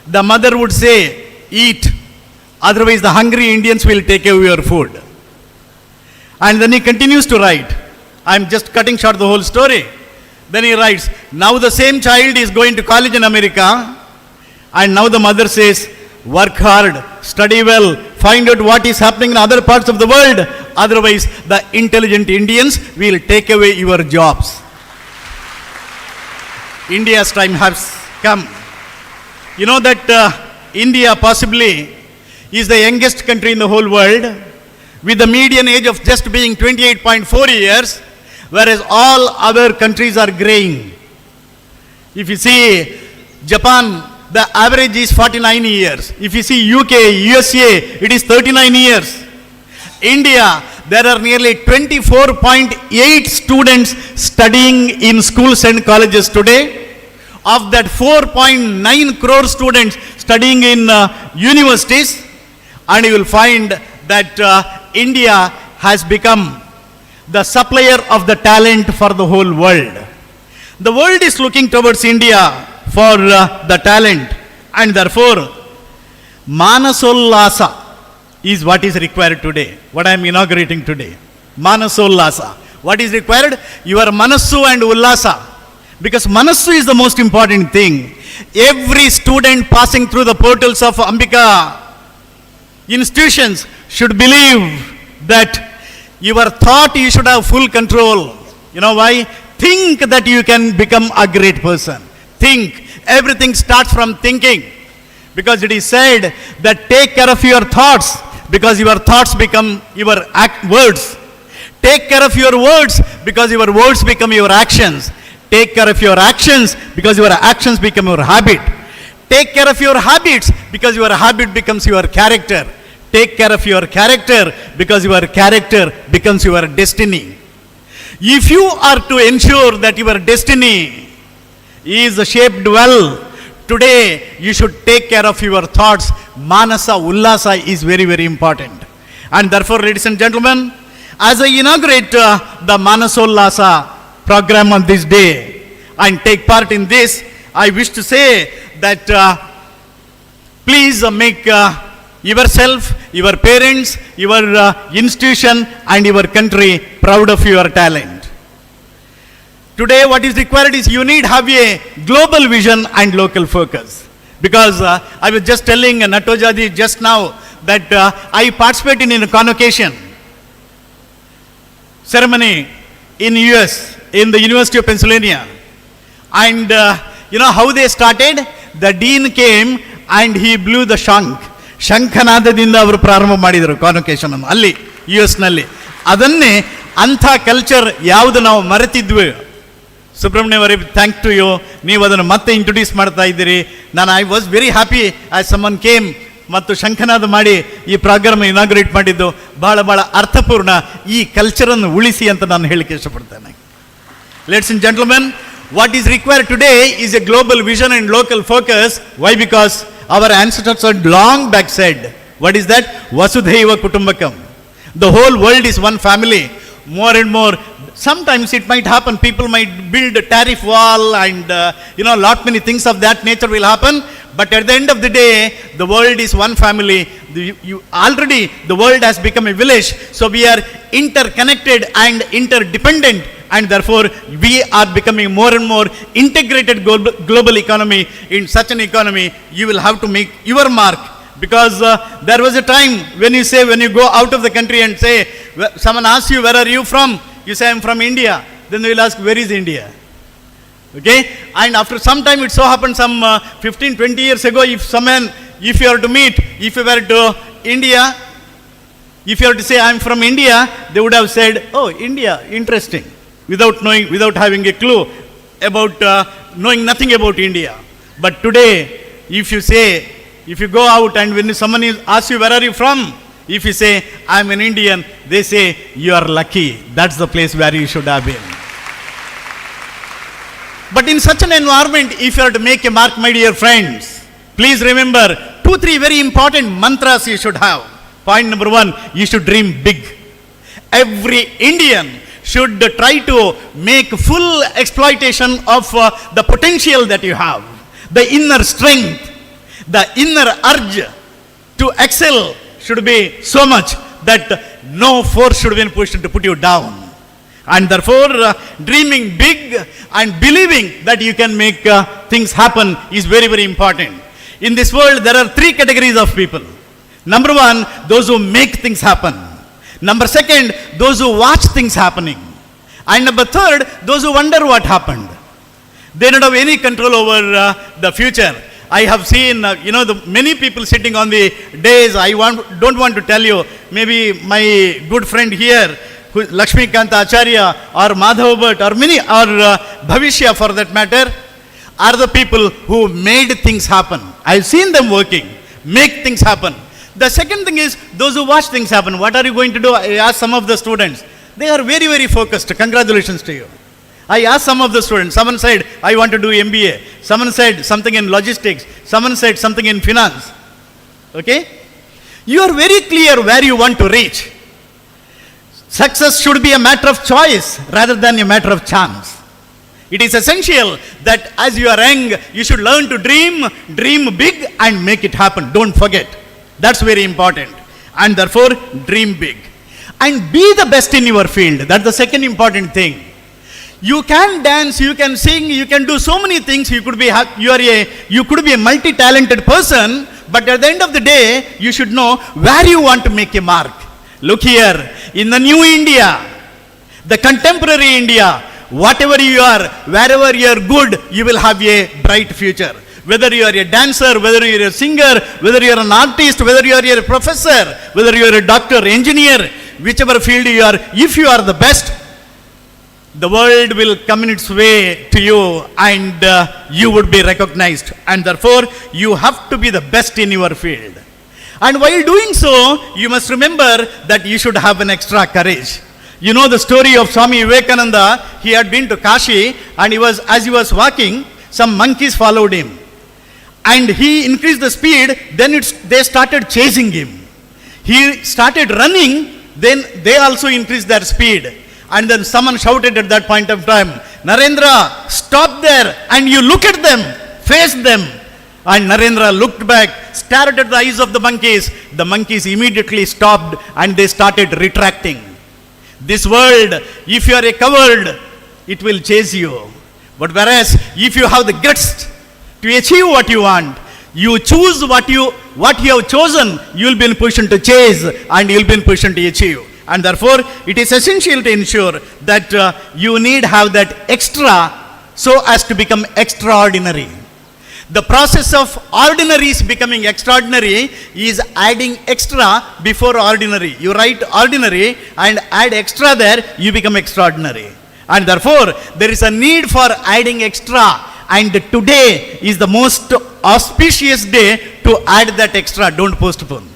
the mother would say, eat, otherwise the hungry Indians will take away your food. And then he continues to write. I'm just cutting short the whole story. Then he writes, now the same child is going to college in America, and now the mother says, work hard, study well, find out what is happening in other parts of the world, otherwise the intelligent Indians will take away your jobs. India's time has come. You know that India possibly is the youngest country in the whole world, with the median age of just being 28.4 years, whereas all other countries are graying. If you see Japan, the average is 49 years. If you see UK, USA, it is 39 years. India, there are nearly 24.8 students studying in schools and colleges today. Of that 4.9 crore students studying in universities, and you will find that India has become the supplier of the talent for the whole world. The world is looking towards India for the talent, and therefore Manasollasa is what is required today, what I am inaugurating today. Manasollasa. What is required? Your Manasu and Ullasa. Because Manasu is the most important thing. Every student passing through the portals of Ambika institutions should believe that Your thought, you should have full control. You know why? Think that you can become a great person. Think. Everything starts from thinking. Because it is said that take care of your thoughts, because your thoughts become your words. Take care of your words, because your words become your actions. Take care of your actions, because your actions become your habit. Take care of your habits, because your habit becomes your character. Take care of your character, because your character becomes your destiny. If you are to ensure that your destiny is shaped well, today you should take care of your thoughts. Manasa Ullasa is very, very important. And therefore, ladies and gentlemen, as I inaugurate the Manasollasa program on this day and take part in this, I wish to say that please make yourself, your parents, your institution and your country proud of your talent. Today what is required is you need have a global vision and local focus. Because I was just telling Nattojaji just now that I participated in a convocation ceremony in US, in the University of Pennsylvania. And you know how they started? The dean came and he blew the shank. ಶಂಖನಾದದಿಂದ ಅವರು ಪ್ರಾರಂಭ ಮಾಡಿದರು convocation ಅನ್ನು ಅಲ್ಲಿ you ಎಸ್ನಲ್ಲಿ. ಅದನ್ನೇ ಅಂಥ culture ಯಾವುದು ನಾವು ಮರೆತಿದ್ವಿ. ಸುಬ್ರಹ್ಮಣ್ಯ ಅವರೇ, thank to you, ನೀವು ಅದನ್ನು ಮತ್ತೆ ಇಂಟ್ರೊಡ್ಯೂಸ್ ಮಾಡ್ತಾ ಇದ್ದೀರಿ. ನಾನು I was very happy as someone came ಮತ್ತು ಶಂಖನಾದ ಮಾಡಿ ಈ ಪ್ರೋಗ್ರಾಮ್ ಇನಾಗ್ರೇಟ್ ಮಾಡಿದ್ದು ಬಹಳ ಬಹಳ ಅರ್ಥಪೂರ್ಣ. ಈ ಕಲ್ಚರನ್ನು ಉಳಿಸಿ ಅಂತ ನಾನು ಹೇಳಲಿಕ್ಕೆ ಇಷ್ಟಪಡ್ತೇನೆ. Ladies and gentlemen, what is required today is a global vision and local focus. Why? Because our ancestors had long back said, what is that? Vasudhaiva Kutumbakam. The whole world is one family. More and more, sometimes it might happen, people might build a tariff wall and lot many things of that nature will happen. But at the end of the day, the world is one family. Already the world has become a village. So we are interconnected and interdependent, and therefore we are becoming more and more integrated global economy. In such an economy, you will have to make your mark. Because there was a time when you say, when you go out of the country and say, someone asks you, where are you from? You say, I'm from India. Then they will ask, where is India? Okay? And after some time, it so happened some 15, 20 years ago, if someone, if you are to meet, if you were to India, if you are to say, I'm from India, they would have said, oh, India, interesting. Without knowing, without having a clue about, knowing nothing about India. But today, if you say, if you go out and when someone asks you, where are you from? If you say, I'm an Indian, they say, you are lucky. That's the place where you should have been. But in such an environment, if you are to make a mark, my dear friends, please remember 2-3 very important mantras you should have. Point number 1, you should dream big. Every Indian should try to make full exploitation of the potential that you have, the inner strength, the inner urge to excel should be so much that no force should be pushed to put you down. And therefore, dreaming big and believing that you can make things happen is very, very important. In this world, there are 3 categories of people. Number 1, those who make things happen. Number 2, those who watch things happening. And number 3, those who wonder what happened. They don't have any control over the future. I have seen the many people sitting on the days. I don't want to tell you, maybe my good friend here, who, Lakshmikanta Acharya or Madhav Bhatt or many, or Bhavishya for that matter, are the people who made things happen. I've seen them working, make things happen. The second thing is those who watch things happen. What are you going to do? I asked some of the students. They are very, very focused. Congratulations to you. I asked some of the students. Someone said, I want to do MBA. Someone said something in logistics. Someone said something in finance. Okay? You are very clear where you want to reach. Success should be a matter of choice rather than a matter of chance. It is essential that as you are young, you should learn to dream, dream big and make it happen. Don't forget. That's very important. And therefore, dream big. And be the best in your field. That's the second important thing. You can dance, you can sing, you can do so many things. You could be, you are a, you could be a multi-talented person, but at the end of the day, you should know where you want to make a mark. Look here, in the new India, the contemporary India, whatever you are, wherever you are good, you will have a bright future. Whether you are a dancer, whether you are a singer, whether you are an artist, whether you are a professor, whether you are a doctor, engineer, whichever field you are, if you are the best, the world will come in its way to you and you would be recognized. And therefore, you have to be the best in your field. And while doing so, you must remember that you should have an extra courage. You know the story of Swami Vivekananda. He had been to Kashi and as he was walking, some monkeys followed him. And he increased the speed, then they started chasing him. He started running, then they also increased their speed. And then someone shouted at that point of time, Narendra, stop there, and you look at them, face them. And Narendra looked back, stared at the eyes of the monkeys. The monkeys immediately stopped and they started retracting. This world, if you are a coward, it will chase you. But whereas, if you have the guts to achieve what you want, you choose what you have chosen, you will be in position to chase and you will be in position to achieve. And therefore, it is essential to ensure that you need have that extra so as to become extraordinary. The process of ordinaries becoming extraordinary is adding extra before ordinary. You write ordinary and add extra there, you become extraordinary. And therefore, there is a need for adding extra. And today is the most auspicious day to add that extra. Don't postpone.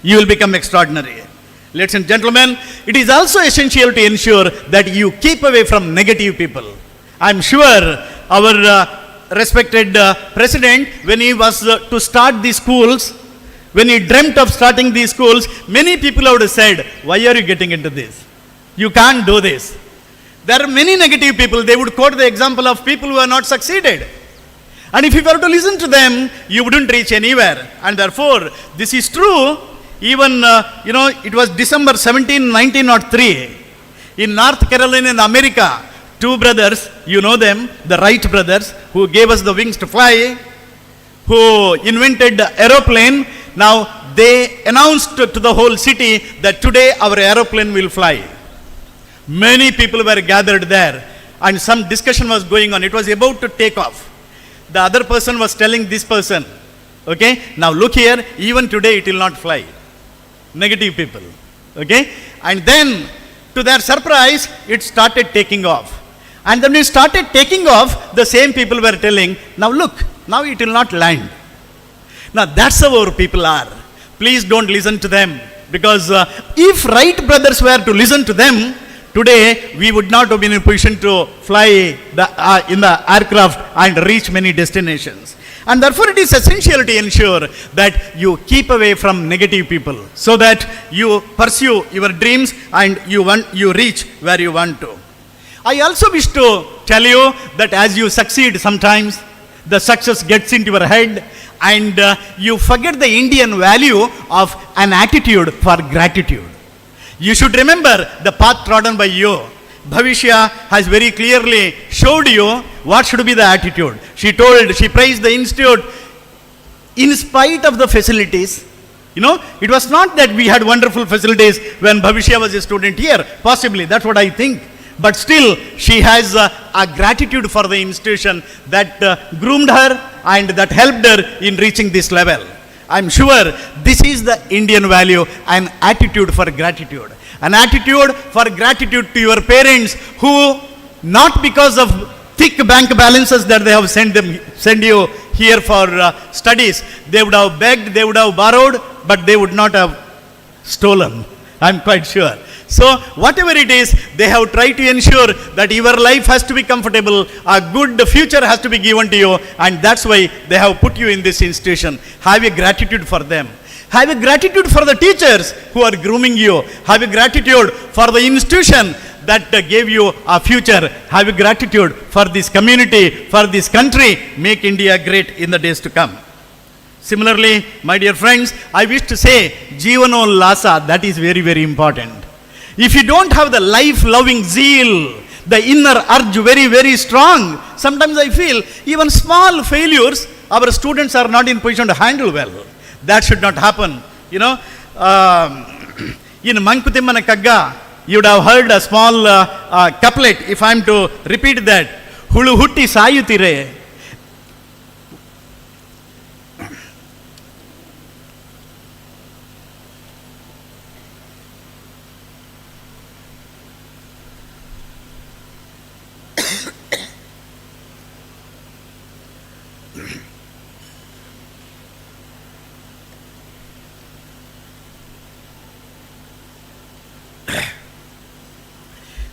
You will become extraordinary. Ladies and gentlemen, it is also essential to ensure that you keep away from negative people. I'm sure our respected president, when he was to start these schools, when he dreamt of starting these schools, many people would have said, why are you getting into this? You can't do this. There are many negative people. They would quote the example of people who have not succeeded. And if you were to listen to them, you wouldn't reach anywhere. And therefore, this is true. Even, it was December 17, 1903. In North Carolina in America, two brothers, you know them, the Wright brothers, who gave us the wings to fly, who invented the aeroplane. Now, they announced to the whole city that today our aeroplane will fly. Many people were gathered there and some discussion was going on. It was about to take off. The other person was telling this person, okay, now look here, even today it will not fly. Negative people, okay? And then, to their surprise, it started taking off. And then when it started taking off, the same people were telling, now look, now it will not land. Now that's how our people are. Please don't listen to them. Because if Wright brothers were to listen to them, today we would not have been in a position to fly in the aircraft and reach many destinations. And therefore it is essential to ensure that you keep away from negative people so that you pursue your dreams and you reach where you want to. I also wish to tell you that as you succeed sometimes, the success gets into your head and you forget the Indian value of an attitude for gratitude. You should remember the path trodden by you. Bhavishya has very clearly showed you what should be the attitude. She praised the institute in spite of the facilities. You know, it was not that we had wonderful facilities when Bhavishya was a student here. Possibly, that's what I think. But still, she has a gratitude for the institution that groomed her and that helped her in reaching this level. I'm sure this is the Indian value, an attitude for gratitude. An attitude for gratitude to your parents who, not because of thick bank balances that they have send you here for studies, they would have begged, they would have borrowed, but they would not have stolen. I'm quite sure. So, whatever it is, they have tried to ensure that your life has to be comfortable, a good future has to be given to you, and that's why they have put you in this institution. Have a gratitude for them. Have a gratitude for the teachers who are grooming you. Have a gratitude for the institution that gave you a future. Have a gratitude for this community, for this country. Make India great in the days to come. Similarly, my dear friends, I wish to say, Jeevanollasa, that is very, very important. If you don't have the life-loving zeal, the inner urge very, very strong, sometimes I feel even small failures, our students are not in position to handle well. That should not happen. You know, In Mankutimmana Kagga, you would have heard a small couplet, if I am to repeat that. Hulu hutti saayutire.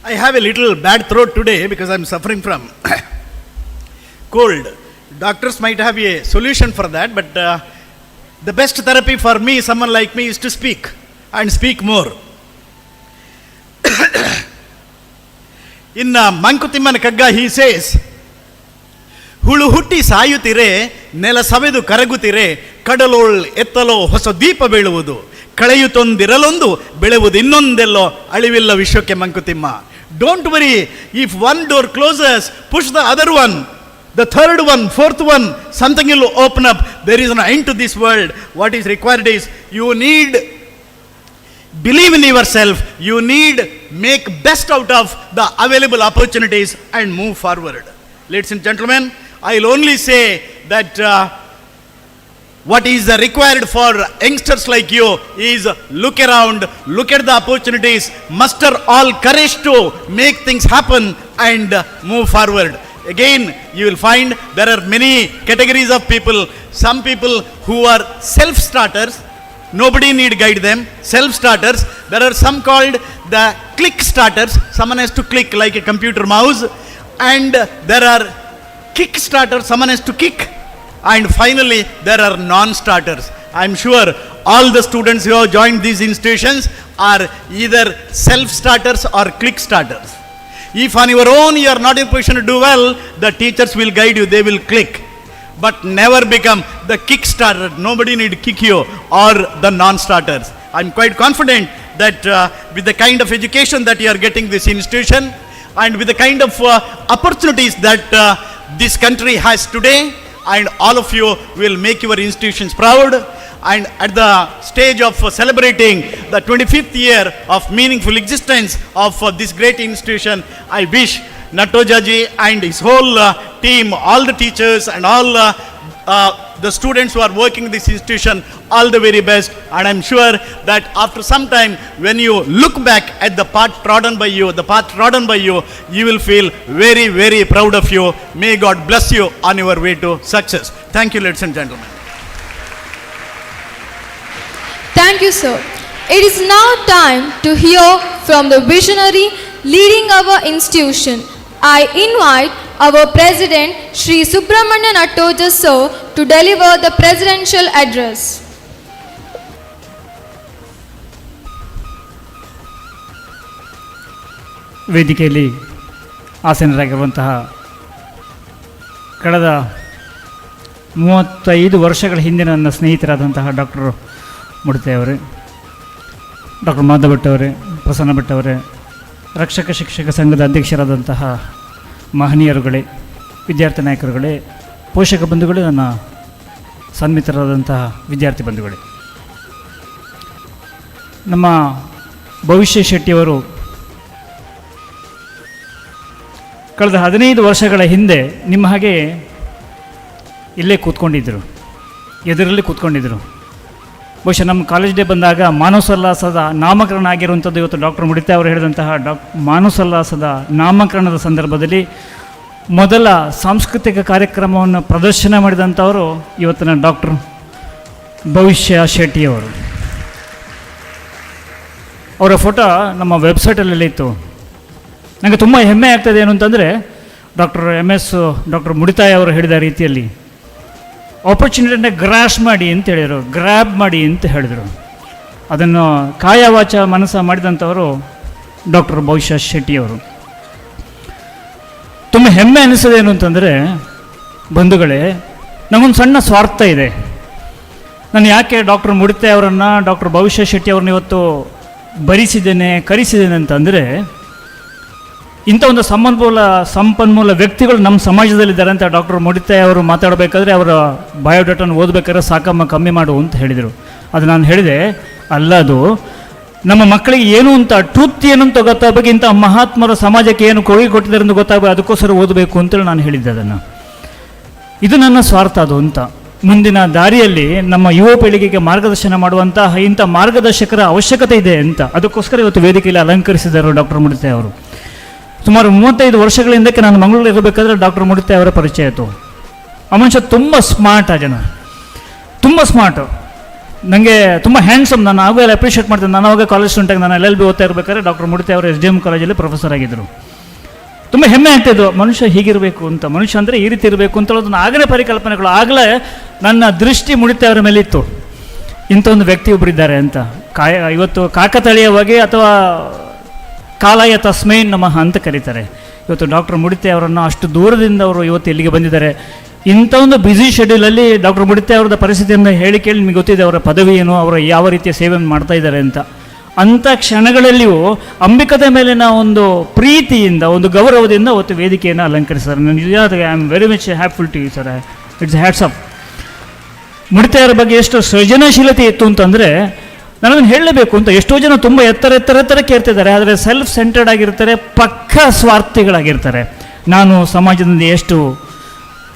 I have a little bad throat today because I am suffering from cold. Doctors might have a solution for that, but the best therapy for me, someone like me, is to speak and speak more. In Mankutimmana Kagga, he says, ಹುಳು ಹುಟ್ಟಿ ಸಾಯುತ್ತಿರೆ, ನೆಲ ಸವೆದು ಕರಗುತ್ತಿರೆ, ಕಡಲೋಳ್ ಎತ್ತಲೋ ಹೊಸ ದೀಪ ಬೀಳುವುದು, ಕಳೆಯುತ್ತೊಂದಿರಲೊಂದು ಬೆಳೆವುದು ಇನ್ನೊಂದೆಲ್ಲೋ ಅಳಿವಿಲ್ಲ ವಿಶ್ವಕ್ಕೆ Mankutimma. Don't worry, if one door closes, push the other one, the third one, fourth one, something will open up. There is an end to this world. What is required is you need believe in yourself, you need make best out of the available opportunities and move forward. Ladies and gentlemen, I will only say that what is required for youngsters like you is look around, look at the opportunities, muster all courage to make things happen and move forward. Again, you will find there are many categories of people. Some people who are self-starters, nobody need guide them, self-starters. There are some called the click starters, someone has to click like a computer mouse. And there are kick starters, someone has to kick. And finally, there are non-starters. I'm sure all the students who have joined these institutions are either self-starters or click starters. If on your own you are not in position to do well, the teachers will guide you, they will click. But never become the kick starter. Nobody need kick you or the non-starters. I'm quite confident that with the kind of education that you are getting this institution and with the kind of opportunities that this country has today, and all of you will make your institutions proud. And at the stage of celebrating the 25th year of meaningful existence of this great institution, I wish Nattojaji and his whole team, all the teachers and all the students who are working in this institution, all the very best. And I'm sure that after some time, when you look back at the path trodden by you, you will feel very, very proud of you. May God bless you on your way to success. Thank you, ladies and gentlemen. Thank you, sir. It is now time to hear from the visionary leading our institution. I invite our President, Shri Subramanya Nattoja sir, to deliver the presidential address. ವೇದಿಕೆಯಲ್ಲಿ ಆಸೀನರಾಗಿರುವಂತಹ ಕಳೆದ 35 ವರ್ಷಗಳ ಹಿಂದೆ ನನ್ನ ಸ್ನೇಹಿತರಾದಂತಹ doctor ಮುಡಿತೆಯವರೇ, doctor Madhava Bhat ಅವರೇ, ಪ್ರಸನ್ನ ಭಟ್ ಅವರೇ, ರಕ್ಷಕ ಶಿಕ್ಷಕ ಸಂಘದ ಅಧ್ಯಕ್ಷರಾದಂತಹ ಮಹನೀಯರುಗಳೇ, ವಿದ್ಯಾರ್ಥಿ ನಾಯಕರುಗಳೇ, ಪೋಷಕ ಬಂಧುಗಳೇ, ನನ್ನ ಸನ್ಮಿತ್ರರಾದಂತಹ ವಿದ್ಯಾರ್ಥಿ ಬಂಧುಗಳೇ, ನಮ್ಮ ಭವಿಷ್ಯ ಶೆಟ್ಟಿಯವರು ಕಳೆದ 15 ವರ್ಷಗಳ ಹಿಂದೆ ನಿಮ್ಮ ಹಾಗೆ ಇಲ್ಲೇ ಕೂತ್ಕೊಂಡಿದ್ದರು, ಎದುರಲ್ಲಿ ಕೂತ್ಕೊಂಡಿದ್ದರು. ಬಹುಶಃ ನಮ್ಮ ಕಾಲೇಜ್ ಡೇ ಬಂದಾಗ ಮಾನಸೋಲ್ಲಾಸದ ನಾಮಕರಣ ಆಗಿರುವಂಥದ್ದು ಇವತ್ತು ಡಾಕ್ಟರ್ ಮುಡಿತಾ ಅವರು ಹೇಳಿದಂತಹ ಮಾನಸೋಲ್ಲಾಸದ ನಾಮಕರಣದ ಸಂದರ್ಭದಲ್ಲಿ ಮೊದಲ ಸಾಂಸ್ಕೃತಿಕ ಕಾರ್ಯಕ್ರಮವನ್ನು ಪ್ರದರ್ಶನ ಮಾಡಿದಂಥವರು ಇವತ್ತಿನ ಡಾಕ್ಟರ್ ಭವಿಷ್ಯ ಶೆಟ್ಟಿಯವರು. ಅವರ ಫೋಟೋ ನಮ್ಮ ವೆಬ್ಸೈಟಲ್ಲಿ ಇತ್ತು. ನನಗೆ ತುಂಬ ಹೆಮ್ಮೆ ಆಗ್ತದೆ ಏನು ಅಂತಂದರೆ, doctor M S doctor Mudithaya ಅವರು ಹೇಳಿದ ರೀತಿಯಲ್ಲಿ ಆಪರ್ಚುನಿಟಿಯನ್ನು ಗ್ರಾಶ್ ಮಾಡಿ ಅಂತ ಹೇಳಿದರು, ಗ್ರ್ಯಾಬ್ ಮಾಡಿ ಅಂತ ಹೇಳಿದರು. ಅದನ್ನು ಕಾಯವಾಚ ಮನಸ್ಸ ಮಾಡಿದಂಥವರು ಡಾಕ್ಟರ್ ಭವಿಷ್ಯ ಶೆಟ್ಟಿಯವರು. ತುಂಬ ಹೆಮ್ಮೆ ಅನಿಸೋದೇನು ಅಂತಂದರೆ, ಬಂಧುಗಳೇ, ನಮಗೊಂದು ಸಣ್ಣ ಸ್ವಾರ್ಥ ಇದೆ. ನಾನು ಯಾಕೆ ಡಾಕ್ಟರ್ ಮುಡಿತೆ ಅವರನ್ನು, ಡಾಕ್ಟರ್ ಭವಿಷ್ಯ ಶೆಟ್ಟಿ ಅವ್ರನ್ನ ಇವತ್ತು ಬರಿಸಿದ್ದೇನೆ, ಕರೆಸಿದ್ದೇನೆ ಅಂತಂದರೆ, ಇಂಥ ಒಂದು ಸಂಪನ್ಮೂಲ ವ್ಯಕ್ತಿಗಳು ನಮ್ಮ ಸಮಾಜದಲ್ಲಿದ್ದಾರೆ ಅಂತ ಡಾಕ್ಟರ್ ಮುಡಿತೆ ಅವರು ಮಾತಾಡಬೇಕಾದ್ರೆ ಅವರ ಬಯೋಡೇಟನ್ನು ಓದಬೇಕಾದ್ರೆ ಸಾಕಮ್ಮ ಕಮ್ಮಿ ಮಾಡು ಅಂತ ಹೇಳಿದರು. ಅದು ನಾನು ಹೇಳಿದೆ, ಅಲ್ಲ, ಅದು ನಮ್ಮ ಮಕ್ಕಳಿಗೆ ಏನು ಅಂತ ಟ್ರೂತ್ ಏನು ಅಂತ ಗೊತ್ತಾಗಬೇಕು, ಇಂಥ ಮಹಾತ್ಮರು ಸಮಾಜಕ್ಕೆ ಏನು ಕೊಡುಗೆ ಕೊಟ್ಟಿದ್ದಾರೆ ಅಂತ ಗೊತ್ತಾಗಬೇಕು, ಅದಕ್ಕೋಸ್ಕರ ಓದಬೇಕು ಅಂತೇಳಿ ನಾನು ಹೇಳಿದ್ದೆ ಅದನ್ನು. ಇದು ನನ್ನ ಸ್ವಾರ್ಥ ಅದು ಅಂತ. ಮುಂದಿನ ದಾರಿಯಲ್ಲಿ ನಮ್ಮ ಯುವ ಪೀಳಿಗೆಗೆ ಮಾರ್ಗದರ್ಶನ ಮಾಡುವಂತಹ ಇಂಥ ಮಾರ್ಗದರ್ಶಕರ ಅವಶ್ಯಕತೆ ಇದೆ ಅಂತ, ಅದಕ್ಕೋಸ್ಕರ ಇವತ್ತು ವೇದಿಕೆಯಲ್ಲಿ ಅಲಂಕರಿಸಿದರು ಡಾಕ್ಟರ್ ಮುಡಿತೆ ಅವರು. ಸುಮಾರು 35 ವರ್ಷಗಳ ಹಿಂದಕ್ಕೆ ನಾನು ಮಂಗಳೂರಲ್ಲಿ ಇರಬೇಕಾದ್ರೆ ಡಾಕ್ಟರ್ ಮುಡಿತೆ ಅವರ ಪರಿಚಯ ಆಯಿತು. ಆ ಮನುಷ್ಯ ತುಂಬ ಸ್ಮಾರ್ಟ್, ಆ ಜನ ತುಂಬ ಸ್ಮಾರ್ಟು, ನನಗೆ ತುಂಬ ಹ್ಯಾಂಡ್ಸಮ್. ನಾನು ಆವಾಗಲೇ ಅಪ್ರಿಷಿಯೇಟ್ ಮಾಡ್ತೇನೆ. ನಾನು ಆವಾಗ ಕಾಲೇಜ್ ಸ್ಟೂಡೆಂಟಾಗಿ ನಾನು LLB ಓದ್ತಾ ಇರಬೇಕಾದ್ರೆ ಡಾಕ್ಟರ್ ಮುಡಿತೆ ಅವರು SDM ಕಾಲೇಜಲ್ಲಿ ಪ್ರೊಫೆಸರ್ ಆಗಿದ್ದರು. ತುಂಬ ಹೆಮ್ಮೆ ಆಗ್ತಾಯಿದ್ದು, ಮನುಷ್ಯ ಹೀಗಿರಬೇಕು ಅಂತ, ಮನುಷ್ಯ ಅಂದರೆ ಈ ರೀತಿ ಇರಬೇಕು ಅಂತ ಹೇಳೋದನ್ನ ಆಗಲೇ ಪರಿಕಲ್ಪನೆಗಳು, ಆಗಲೇ ನನ್ನ ದೃಷ್ಟಿ ಮುಡಿತೆ ಅವರ ಮೇಲೆ ಇತ್ತು, ಇಂಥ ಒಂದು ವ್ಯಕ್ತಿ ಒಬ್ಬರಿದ್ದಾರೆ ಅಂತ. ಇವತ್ತು ಕಾಕತಾಳೀಯವಾಗಿ ಅಥವಾ ಕಾಲಾಯ ತಸ್ಮೈ ನಮಃ ಅಂತ ಕರೀತಾರೆ. ಇವತ್ತು ಡಾಕ್ಟರ್ ಮುಡಿತೆ ಅವರನ್ನು ಅಷ್ಟು ದೂರದಿಂದ ಅವರು ಇವತ್ತು ಇಲ್ಲಿಗೆ ಬಂದಿದ್ದಾರೆ. ಇಂಥ ಒಂದು ಬ್ಯುಸಿ ಶೆಡ್ಯೂಲಲ್ಲಿ ಡಾಕ್ಟರ್ ಮುಡಿತೆ ಅವರದ ಪರಿಸ್ಥಿತಿಯನ್ನು ಹೇಳಿ ಕೇಳಿ ನಿಮಗೆ ಗೊತ್ತಿದೆ ಅವರ ಪದವಿ ಏನು, ಅವರು ಯಾವ ರೀತಿಯ ಸೇವೆಯನ್ನು ಮಾಡ್ತಾ ಇದ್ದಾರೆ ಅಂತ. ಅಂಥ ಕ್ಷಣಗಳಲ್ಲಿಯೂ ಅಂಬಿಕದ ಮೇಲಿನ ಒಂದು ಪ್ರೀತಿಯಿಂದ, ಒಂದು ಗೌರವದಿಂದ ಅವತ್ತು ವೇದಿಕೆಯನ್ನು ಅಲಂಕರಿಸ್ತಾರೆ. ನಿಜ I am very much happy to you sir, it's hats off. ಮುಡಿತೆಯವರ ಬಗ್ಗೆ ಎಷ್ಟು ಸೃಜನಶೀಲತೆ ಇತ್ತು ಅಂತಂದರೆ ನಾನದನ್ನು ಹೇಳಲೇಬೇಕು ಅಂತ. ಎಷ್ಟೋ ಜನ ತುಂಬ ಎತ್ತರ ಎತ್ತರ ಎತ್ತರಕ್ಕೆ ಇರ್ತಿದ್ದಾರೆ, ಆದರೆ ಸೆಲ್ಫ್ ಸೆಂಟರ್ಡ್ ಆಗಿರ್ತಾರೆ, ಪಕ್ಕಾ ಸ್ವಾರ್ಥಿಗಳಾಗಿರ್ತಾರೆ. ನಾನು ಸಮಾಜದಿಂದ ಎಷ್ಟು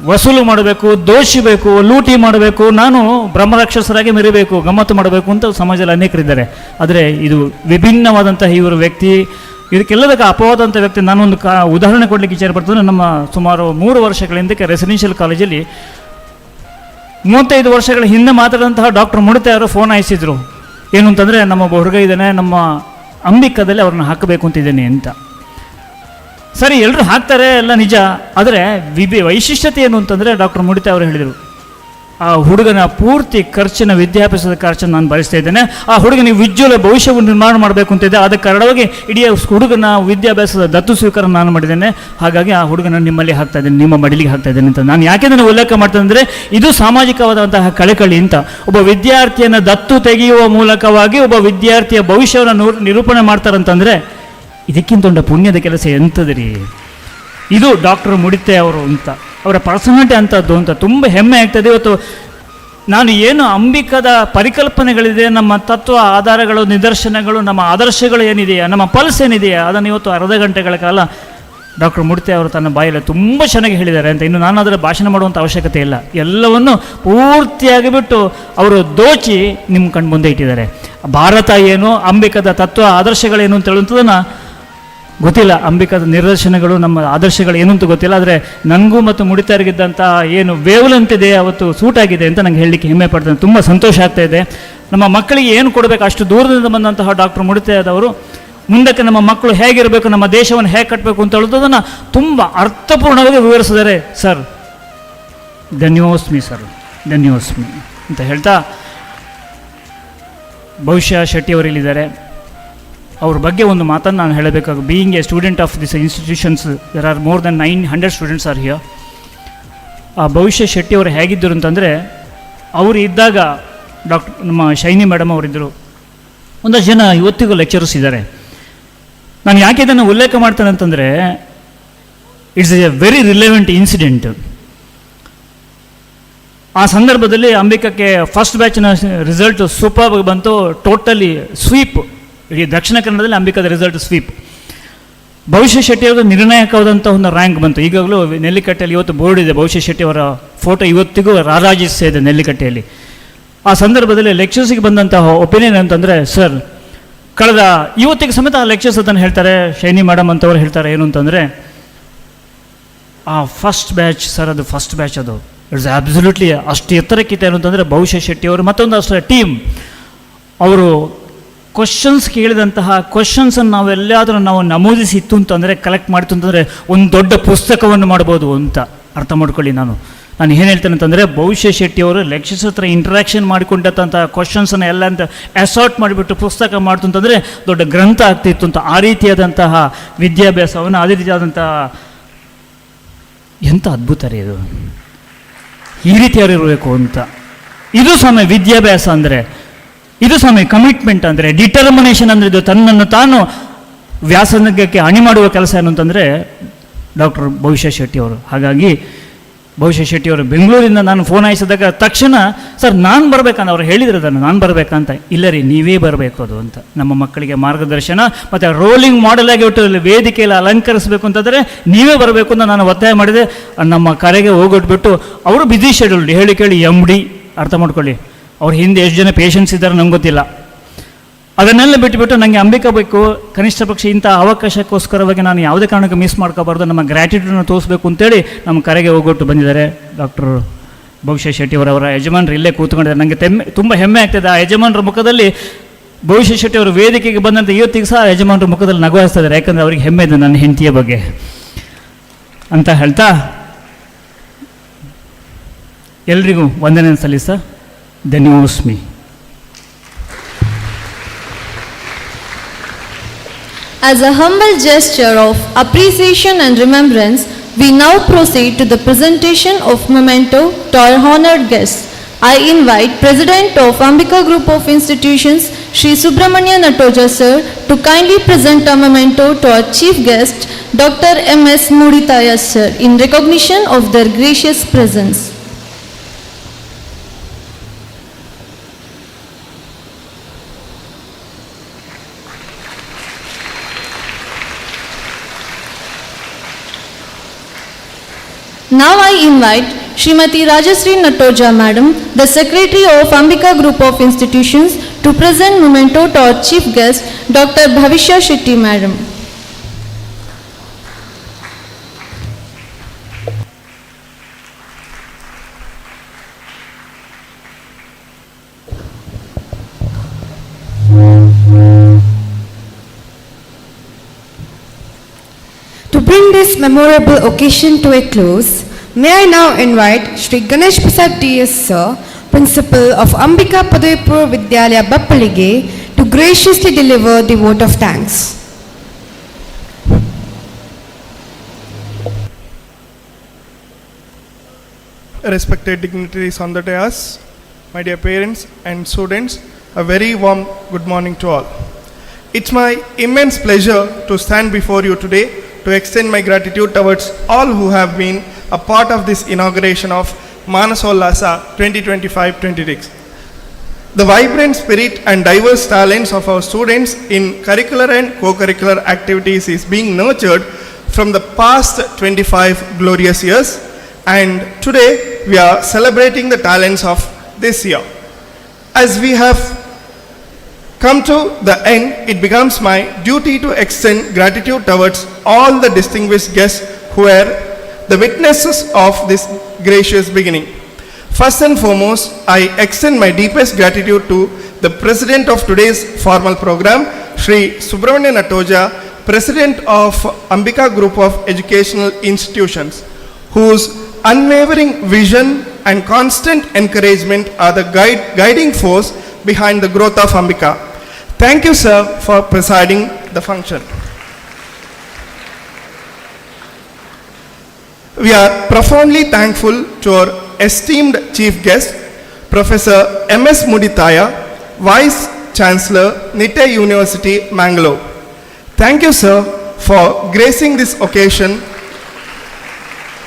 ವಸೂಲು ಮಾಡಬೇಕು, ದೋಷಿಬೇಕು, ಲೂಟಿ ಮಾಡಬೇಕು, ನಾನು ಬ್ರಹ್ಮರಾಕ್ಷಸರಾಗಿ ಮೆರಿಬೇಕು, ಗಮ್ಮತ್ತು ಮಾಡಬೇಕು ಅಂತ ಸಮಾಜದಲ್ಲಿ ಅನೇಕರಿದ್ದಾರೆ. ಆದರೆ ಇದು ವಿಭಿನ್ನವಾದಂತಹ ಇವರು ವ್ಯಕ್ತಿ, ಇದಕ್ಕೆಲ್ಲದಕ್ಕೆ ಅಪವಾದಂಥ ವ್ಯಕ್ತಿ. ನಾನೊಂದು ಉದಾಹರಣೆ ಕೊಡಲಿಕ್ಕೆ ವಿಚಾರ ಬರ್ತದೆ. ನಮ್ಮ ಸುಮಾರು 3 ವರ್ಷಗಳ ಹಿಂದಕ್ಕೆ ರೆಸಿಡೆನ್ಷಿಯಲ್ ಕಾಲೇಜಲ್ಲಿ 35 ವರ್ಷಗಳ ಹಿಂದೆ ಮಾತಾಡಿದಂತಹ ಡಾಕ್ಟರ್ ಮುಡಿತೆ ಅವರು ಫೋನ್ ಹಾಯಿಸಿದರು. ಏನು ಅಂತಂದರೆ, ನಮ್ಮ ಒಬ್ಬ ಹುಡುಗ ಇದ್ದಾನೆ, ನಮ್ಮ ಅಂಬಿಕಾದಲ್ಲಿ ಅವ್ರನ್ನ ಹಾಕಬೇಕು ಅಂತಿದ್ದೇನೆ ಅಂತ. ಸರಿ, ಎಲ್ಲರೂ ಹಾಕ್ತಾರೆ, ಎಲ್ಲ ನಿಜ. ಆದರೆ ವೈಶಿಷ್ಟ್ಯತೆ ಏನು ಅಂತಂದರೆ, ಡಾಕ್ಟರ್ ಮುಡಿತೆ ಅವರು ಹೇಳಿದರು, ಆ ಹುಡುಗನ ಪೂರ್ತಿ ಖರ್ಚಿನ, ವಿದ್ಯಾಭ್ಯಾಸದ ಖರ್ಚನ್ನು ನಾನು ಭರಿಸ್ತಾ ಇದ್ದೇನೆ, ಆ ಹುಡುಗನಿಗೆ ಉಜ್ವಲ ಭವಿಷ್ಯವನ್ನು ನಿರ್ಮಾಣ ಮಾಡಬೇಕು ಅಂತಿದ್ದೆ, ಆದ ಕಾರಣವಾಗಿ ಇಡೀ ಹುಡುಗನ ವಿದ್ಯಾಭ್ಯಾಸದ ದತ್ತು ಸ್ವೀಕಾರ ನಾನು ಮಾಡಿದ್ದೇನೆ, ಹಾಗಾಗಿ ಆ ಹುಡುಗನ ನಿಮ್ಮಲ್ಲಿ ಹಾಕ್ತಾ ಇದ್ದೇನೆ, ನಿಮ್ಮ ಮಡಿಲಿಗೆ ಹಾಕ್ತಾ ಇದ್ದೇನೆ ಅಂತ. ನಾನು ಯಾಕೆಂದರೆ ಉಲ್ಲೇಖ ಮಾಡ್ತೇನೆ ಅಂದರೆ, ಇದು ಸಾಮಾಜಿಕವಾದಂತಹ ಕಳಕಳಿ ಅಂತ. ಒಬ್ಬ ವಿದ್ಯಾರ್ಥಿಯನ್ನು ದತ್ತು ತೆಗೆಯುವ ಮೂಲಕವಾಗಿ ಒಬ್ಬ ವಿದ್ಯಾರ್ಥಿಯ ಭವಿಷ್ಯವನ್ನು ನಿರೂಪಣೆ ಮಾಡ್ತಾರಂತಂದರೆ ಇದಕ್ಕಿಂತ ದೊಡ್ಡ ಪುಣ್ಯದ ಕೆಲಸ ಎಂಥದ್ರಿ ಇದು. ಡಾಕ್ಟರ್ ಮುಡಿತೆ ಅವರು ಅಂತ, ಅವರ ಪರ್ಸನಾಲಿಟಿ ಅಂಥದ್ದು ಅಂತ ತುಂಬ ಹೆಮ್ಮೆ ಆಗ್ತದೆ. ಇವತ್ತು ನಾನು ಏನು ಅಂಬಿಕದ ಪರಿಕಲ್ಪನೆಗಳಿದೆ, ನಮ್ಮ ತತ್ವ ಆಧಾರಗಳು, ನಿದರ್ಶನಗಳು, ನಮ್ಮ ಆದರ್ಶಗಳು ಏನಿದೆಯಾ, ನಮ್ಮ ಪಲ್ಸ್ ಏನಿದೆಯಾ, ಅದನ್ನು ಇವತ್ತು ಅರ್ಧ ಗಂಟೆಗಳ ಕಾಲ ಡಾಕ್ಟರ್ ಮುಡಿತೆ ಅವರು ತನ್ನ ಬಾಯಲ್ಲಿ ತುಂಬ ಚೆನ್ನಾಗಿ ಹೇಳಿದ್ದಾರೆ ಅಂತ. ಇನ್ನು ನಾನು ಅದರ ಭಾಷಣ ಮಾಡುವಂಥ ಅವಶ್ಯಕತೆ ಇಲ್ಲ, ಎಲ್ಲವನ್ನು ಪೂರ್ತಿಯಾಗಿ ಬಿಟ್ಟು ಅವರು ದೋಚಿ ನಿಮ್ಮ ಕಣ್ಣು ಮುಂದೆ ಇಟ್ಟಿದ್ದಾರೆ. ಭಾರತ ಏನು, ಅಂಬಿಕದ ತತ್ವ ಆದರ್ಶಗಳೇನು ಅಂತ ಹೇಳುವಂಥದ್ದನ್ನು ಗೊತ್ತಿಲ್ಲ, ಅಂಬಿಕಾದ ನಿದರ್ಶನಗಳು, ನಮ್ಮ ಆದರ್ಶಗಳು ಏನು ಅಂತ ಗೊತ್ತಿಲ್ಲ. ಆದರೆ ನನಗೂ ಮತ್ತು ಮುಡಿತಾರಿಗಿದ್ದಂಥ ಏನು ವೇವ್ಲೆಂತ್ ಇದೆ ಅವತ್ತು ಸೂಟ್ ಆಗಿದೆ ಅಂತ ನಂಗೆ ಹೇಳಲಿಕ್ಕೆ ಹೆಮ್ಮೆ ಪಡ್ತೇನೆ. ತುಂಬ ಸಂತೋಷ ಆಗ್ತಾ ಇದೆ. ನಮ್ಮ ಮಕ್ಕಳಿಗೆ ಏನು ಕೊಡಬೇಕು, ಅಷ್ಟು ದೂರದಿಂದ ಬಂದಂತಹ ಡಾಕ್ಟರ್ ಮುಡಿತೆಯವರು ಮುಂದಕ್ಕೆ ನಮ್ಮ ಮಕ್ಕಳು ಹೇಗಿರಬೇಕು, ನಮ್ಮ ದೇಶವನ್ನು ಹೇಗೆ ಕಟ್ಟಬೇಕು ಅಂತ ಹೇಳೋದನ್ನು ತುಂಬ ಅರ್ಥಪೂರ್ಣವಾಗಿ ವಿವರಿಸಿದ್ದಾರೆ ಸರ್. ಧನ್ಯೋಸ್ಮಿ ಸರ್, ಧನ್ಯೋಸ್ಮಿ ಅಂತ ಹೇಳ್ತಾ, ಭವಿಷ್ಯ ಶೆಟ್ಟಿಯವರು ಇಲ್ಲಿದ್ದಾರೆ, ಅವ್ರ ಬಗ್ಗೆ ಒಂದು ಮಾತನ್ನು ನಾನು ಹೇಳಬೇಕಾಗ. Being a student of this institutions, there are more than 900 students are here. ಆ ಭವಿಷ್ಯ ಶೆಟ್ಟಿಯವರು ಹೇಗಿದ್ದರು ಅಂತಂದರೆ, ಅವರು ಇದ್ದಾಗ ಡಾಕ್ಟರ್ ನಮ್ಮ ಶೈನಿ ಮೇಡಮ್ ಅವರಿದ್ದರು, ಒಂದಷ್ಟು ಜನ ಇವತ್ತಿಗೂ ಲೆಕ್ಚರ್ಸ್ ಇದ್ದಾರೆ. ನಾನು ಯಾಕೆ ಇದನ್ನು ಉಲ್ಲೇಖ ಮಾಡ್ತೇನೆ ಅಂತಂದರೆ, it's a very relevant incident. ಆ ಸಂದರ್ಭದಲ್ಲಿ ಅಂಬಿಕಕ್ಕೆ ಫಸ್ಟ್ ಬ್ಯಾಚಿನ ರಿಸಲ್ಟ್ ಸೂಪರ್ ಬಂತು, ಟೋಟಲಿ ಸ್ವೀಪ್. ಇಡೀ ದಕ್ಷಿಣ ಕನ್ನಡದಲ್ಲಿ ಅಂಬಿಕಾದ ರಿಸಲ್ಟ್ ಸ್ವೀಪ್. ಭವಿಷ್ಯ ಶೆಟ್ಟಿಯವರ ನಿರ್ಣಾಯಕವಾದಂಥ ಒಂದು ರ್ಯಾಂಕ್ ಬಂತು. ಈಗಾಗಲೂ ನೆಲ್ಲಿಕಟ್ಟೆಯಲ್ಲಿ ಇವತ್ತು ಬೋರ್ಡ್ ಇದೆ, ಭವಿಷ್ಯ ಶೆಟ್ಟಿಯವರ ಫೋಟೋ ಇವತ್ತಿಗೂ ರಾರಾಜಿಸ್ತಾ ಇದೆ ನೆಲ್ಲಿಕಟ್ಟೆಯಲ್ಲಿ. ಆ ಸಂದರ್ಭದಲ್ಲಿ ಲೆಕ್ಚರ್ಸಿಗೆ ಬಂದಂತಹ ಒಪಿನಿಯನ್ ಅಂತಂದರೆ, ಸರ್ ಕಳೆದ ಇವತ್ತಿಗೆ ಸಮೇತ ಆ ಲೆಕ್ಚರ್ಸ್ ಅದನ್ನು ಹೇಳ್ತಾರೆ, ಶೈನಿ ಮೇಡಮ್ ಅಂತವ್ರು ಹೇಳ್ತಾರೆ ಏನು ಅಂತಂದರೆ, ಆ first batch sir, ಅದು ಫಸ್ಟ್ ಬ್ಯಾಚ್, ಅದು it's absolutely ಅಷ್ಟು ಎತ್ತರಕ್ಕಿತ್ತು. ಏನು ಅಂತಂದರೆ, ಭವಿಷ್ಯ ಶೆಟ್ಟಿಯವರು ಮತ್ತೊಂದು ಅಷ್ಟು ಟೀಮ್ ಅವರು ಕ್ವಶನ್ಸ್ ಕೇಳಿದಂತಹ ಕ್ವಶನ್ಸನ್ನು ನಾವೆಲ್ಲಾದರೂ ನಾವು ನಮೂದಿಸಿತ್ತು ಅಂತಂದರೆ, ಕಲೆಕ್ಟ್ ಮಾಡ್ತು ಅಂತಂದರೆ ಒಂದು ದೊಡ್ಡ ಪುಸ್ತಕವನ್ನು ಮಾಡ್ಬೋದು ಅಂತ ಅರ್ಥ ಮಾಡ್ಕೊಳ್ಳಿ. ನಾನು ಏನು ಹೇಳ್ತೇನೆ ಅಂತಂದರೆ, ಭವಿಷ್ಯ ಶೆಟ್ಟಿಯವರು ಲೆಕ್ಚರ್ಸ್ ಹತ್ರ ಇಂಟ್ರಾಕ್ಷನ್ ಮಾಡಿಕೊಂಡಂಥ ಕ್ವಶನ್ಸನ್ನು ಎಲ್ಲ ಅಂತ ಅಸಾರ್ಟ್ ಮಾಡಿಬಿಟ್ಟು ಪುಸ್ತಕ ಮಾಡ್ತು ಅಂತಂದರೆ ದೊಡ್ಡ ಗ್ರಂಥ ಆಗ್ತಿತ್ತು ಅಂತ. ಆ ರೀತಿಯಾದಂತಹ ವಿದ್ಯಾಭ್ಯಾಸವನ್ನು, ಅದೇ ರೀತಿಯಾದಂತಹ ಎಂಥ ಅದ್ಭುತ ರೀ ಇದು, ಈ ರೀತಿಯವರು ಇರಬೇಕು ಅಂತ. ಇದು ಸ್ವಾಮಿ ವಿದ್ಯಾಭ್ಯಾಸ ಅಂದರೆ, ಇದು ಸ್ವಾಮಿ ಕಮಿಟ್ಮೆಂಟ್ ಅಂದರೆ, ಡಿಟರ್ಮಿನೇಷನ್ ಅಂದರೆ ಇದು. ತನ್ನನ್ನು ತಾನು ವ್ಯಾಸಂಗಕ್ಕೆ ಅಣಿ ಮಾಡುವ ಕೆಲಸ ಏನು ಅಂತಂದರೆ ಡಾಕ್ಟರ್ ಭವಿಷ್ಯ ಶೆಟ್ಟಿಯವರು. ಹಾಗಾಗಿ ಭವಿಷ್ಯ ಶೆಟ್ಟಿಯವರು ಬೆಂಗಳೂರಿಂದ ನಾನು ಫೋನ್ ಹಾಯಿಸಿದಾಗ ತಕ್ಷಣ, ಸರ್ ನಾನು ಬರಬೇಕಂತ ಅವ್ರು ಹೇಳಿದ್ರು ಅದನ್ನು, ನಾನು ಬರಬೇಕಂತ. ಇಲ್ಲ ರೀ, ನೀವೇ ಬರಬೇಕು ಅದು ಅಂತ. ನಮ್ಮ ಮಕ್ಕಳಿಗೆ ಮಾರ್ಗದರ್ಶನ ಮತ್ತು ರೋಲಿಂಗ್ ಮಾಡೆಲ್ ಆಗಿ ಬಿಟ್ಟು ಅಲ್ಲಿ ವೇದಿಕೆಯಲ್ಲಿ ಅಲಂಕರಿಸಬೇಕು ಅಂತಂದರೆ ನೀವೇ ಬರಬೇಕು ಅಂತ ನಾನು ಒತ್ತಾಯ ಮಾಡಿದೆ. ನಮ್ಮ ಕರೆಗೆ ಹೋಗೊಟ್ಬಿಟ್ಟು, ಅವರು ಬ್ಯುಸಿ ಶೆಡ್ಯೂಲ್ಡ್, ಹೇಳಿ ಕೇಳಿ ಎಮ್ ಡಿ, ಅರ್ಥ ಮಾಡ್ಕೊಳ್ಳಿ. ಅವ್ರ ಹಿಂದೆ ಎಷ್ಟು ಜನ ಪೇಷಂಟ್ಸ್ ಇದ್ದಾರೆ ನಂಗೆ ಗೊತ್ತಿಲ್ಲ. ಅದನ್ನೆಲ್ಲ ಬಿಟ್ಟುಬಿಟ್ಟು ನನಗೆ ಅಂಬಿಕಾ ಬೇಕು, ಕನಿಷ್ಠ ಪಕ್ಷ ಇಂಥ ಅವಕಾಶಕ್ಕೋಸ್ಕರವಾಗಿ ನಾನು ಯಾವುದೇ ಕಾರಣಕ್ಕೂ ಮಿಸ್ ಮಾಡ್ಕೋಬಾರ್ದು, ನಮ್ಮ ಗ್ರ್ಯಾಟಿಟ್ಯೂಡನ್ನು ತೋರಿಸ್ಬೇಕು ಅಂತೇಳಿ ನಮ್ಮ ಕರೆಗೆ ಹೋಗೊಟ್ಟು ಬಂದಿದ್ದಾರೆ ಡಾಕ್ಟರ್ ಭವಿಷ್ಯ ಶೆಟ್ಟಿಯವರವರ ಯಜಮಾನರು ಇಲ್ಲೇ ಕೂತ್ಕೊಂಡಿದ್ದಾರೆ. ನನಗೆ ತೆಮ್ಮೆ ತುಂಬ ಹೆಮ್ಮೆ ಆಗ್ತದೆ. ಆ ಯಜಮಾನರ ಮುಖದಲ್ಲಿ, ಭವಿಷ್ಯ ಶೆಟ್ಟಿ ಅವರು ವೇದಿಕೆಗೆ ಬಂದಂಥ ಇವತ್ತಿಗೆ ಸಹ ಯಜಮಾನರ ಮುಖದಲ್ಲಿ ನಗು ಹಾಸ್ತಾ ಇದ್ದಾರೆ. ಯಾಕಂದರೆ ಅವ್ರಿಗೆ ಹೆಮ್ಮೆ ಇದೆ ನನ್ನ ಹೆಂಡತಿಯ ಬಗ್ಗೆ ಅಂತ ಹೇಳ್ತಾ ಎಲ್ರಿಗೂ ವಂದನೆ ಸಲ್ಲಿಸ ಧನ್ಯೋಸ್ಮಿ. As a humble gesture of appreciation and remembrance, we now proceed to the presentation of memento to our honored guests. I invite President of Ambika Group of Institutions, Shri Subramanya Natoja sir, to kindly present a memento to our chief guest, Dr. M.S. Muditaya sir, in recognition of their gracious presence. Now I invite Srimati Rajasri Natoja Madam, the Secretary of Ambika Group of Institutions, to present memento to our chief guest, Dr. Bhavishya Shetty Madam. To bring this memorable occasion to a close, may I now invite Shri Ganesh Prasad D.S. Sir, Principal of Ambika Padavi Purva Vidyalaya Bappalige, to graciously deliver the vote of thanks. Respected dignitaries on the dais, my dear parents and students, a very warm good morning to all. It's my immense pleasure to stand before you today to extend my gratitude towards all who have been a part of this inauguration of Manasollasa 2025-26. The vibrant spirit and diverse talents of our students in curricular and co-curricular activities is being nurtured from the past 25 glorious years, and today we are celebrating the talents of this year. As we have come to the end, it becomes my duty to extend gratitude towards all the distinguished guests who were the witnesses of this gracious beginning. First and foremost, I extend my deepest gratitude to the president of today's formal program, Shri Subramanya Natoja, president of Ambika Group of Educational Institutions, whose unwavering vision and constant encouragement are the guiding force behind the growth of Ambika. Thank you, sir, for presiding the function. We are profoundly thankful to our esteemed chief guest, Professor M.S. Muditaya, Vice Chancellor, Nitte University, Mangalore. Thank you, sir, for gracing this occasion.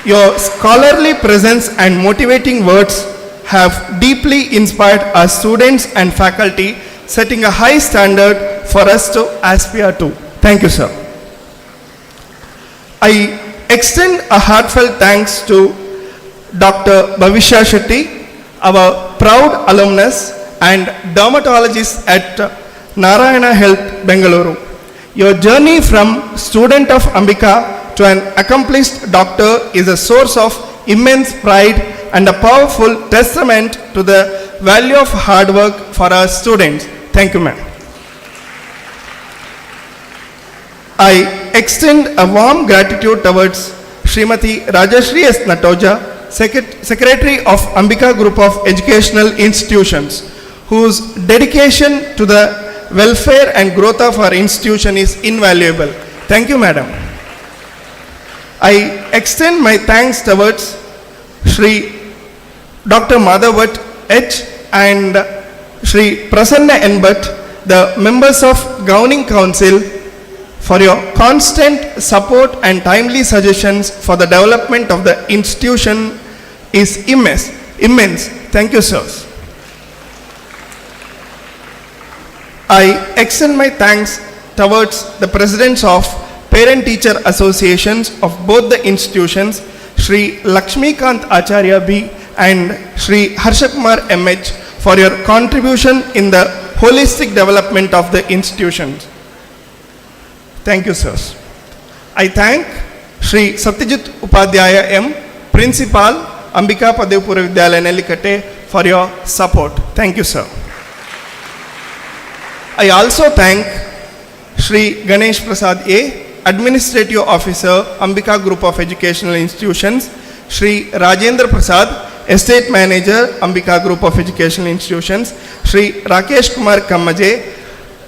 Your scholarly presence and motivating words have deeply inspired our students and faculty, setting a high standard for us to aspire to. Thank you, sir. I extend a heartfelt thanks to Dr. Bhavishya Shetty, our proud alumnus and dermatologist at Narayana Health, Bengaluru. Your journey from student of Ambika to an accomplished doctor is a source of immense pride and a powerful testament to the value of hard work for our students. Thank you, ma'am. I extend a warm gratitude towards Srimati Rajashri S. Natoja, Secretary of Ambika Group of Educational Institutions, whose dedication to the welfare and growth of our institution is invaluable. Thank you, madam. I extend my thanks towards Shri Dr. Madhav Bhat H. and Shri Prasanna N. Bhat, the members of Governing Council, for your constant support and timely suggestions for the development of the institution. is immense. Immense. Thank you, sirs. I extend my thanks towards the presidents of Parent-Teacher Associations of both the institutions, Shri Lakshmikant Acharya B and Shri Harshakumar MH, for your contribution in the holistic development of the institutions. Thank you, sirs. I thank Shri Satyajit Upadhyaya M, Principal, Ambika Padavi Poorva Vidyalaya Nellikatte, for your support. Thank you, sir. I also thank Shri Ganesh Prasad A, Administrative Officer, Ambika Group of Educational Institutions, Shri Rajendra Prasad, Estate Manager, Ambika Group of Educational Institutions, Shri Rakesh Kumar Kammaje,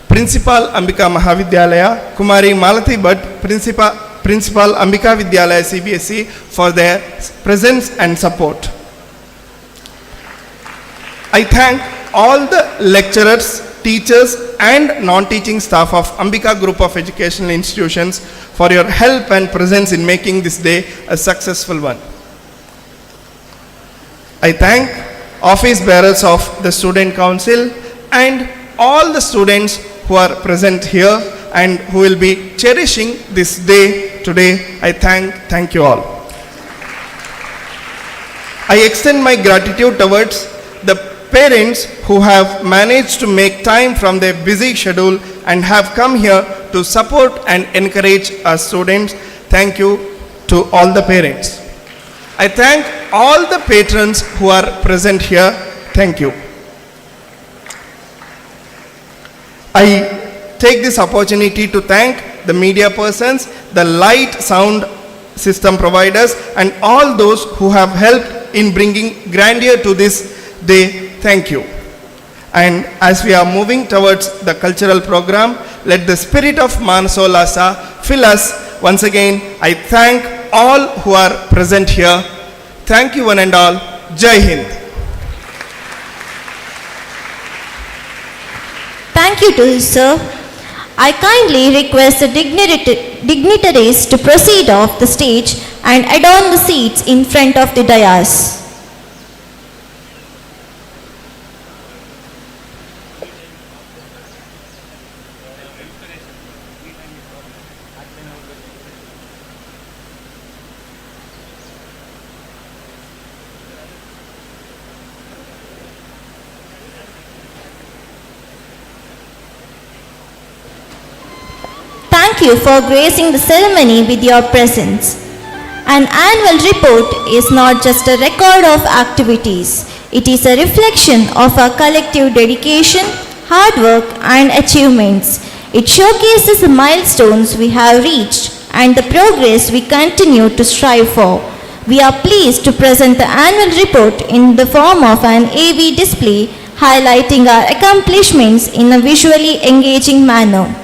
Principal, Ambika Mahavidyalaya, Kumari Malati Bhatt, Principal Ambika Vidyalaya CBSE, for their presence and support. I thank all the lecturers, teachers and non-teaching staff of Ambika Group of Educational Institutions for your help and presence in making this day a successful one. I thank office bearers of the Student Council and all the students who are present here and who will be cherishing this day today. I thank you all. I extend my gratitude towards the parents who have managed to make time from their busy schedule and have come here to support and encourage our students. Thank you to all the parents. I thank all the patrons who are present here. Thank you. I take this opportunity to thank the media persons, the light sound system providers, and all those who have helped in bringing grandeur to this day. Thank you. And as we are moving towards the cultural program, let the spirit of Manasollasa fill us. Once again, I thank all who are present here. Thank you one and all. Jai Hind. Thank you to sir. I kindly request the dignitaries to proceed off the stage and adorn the seats in front of the dais. Thank you for gracing the ceremony with your presence. An annual report is not just a record of activities. It is a reflection of our collective dedication, hard work, and achievements. It showcases the milestones we have reached and the progress we continue to strive for. We are pleased to present the annual report in the form of an AV display highlighting our accomplishments in a visually engaging manner.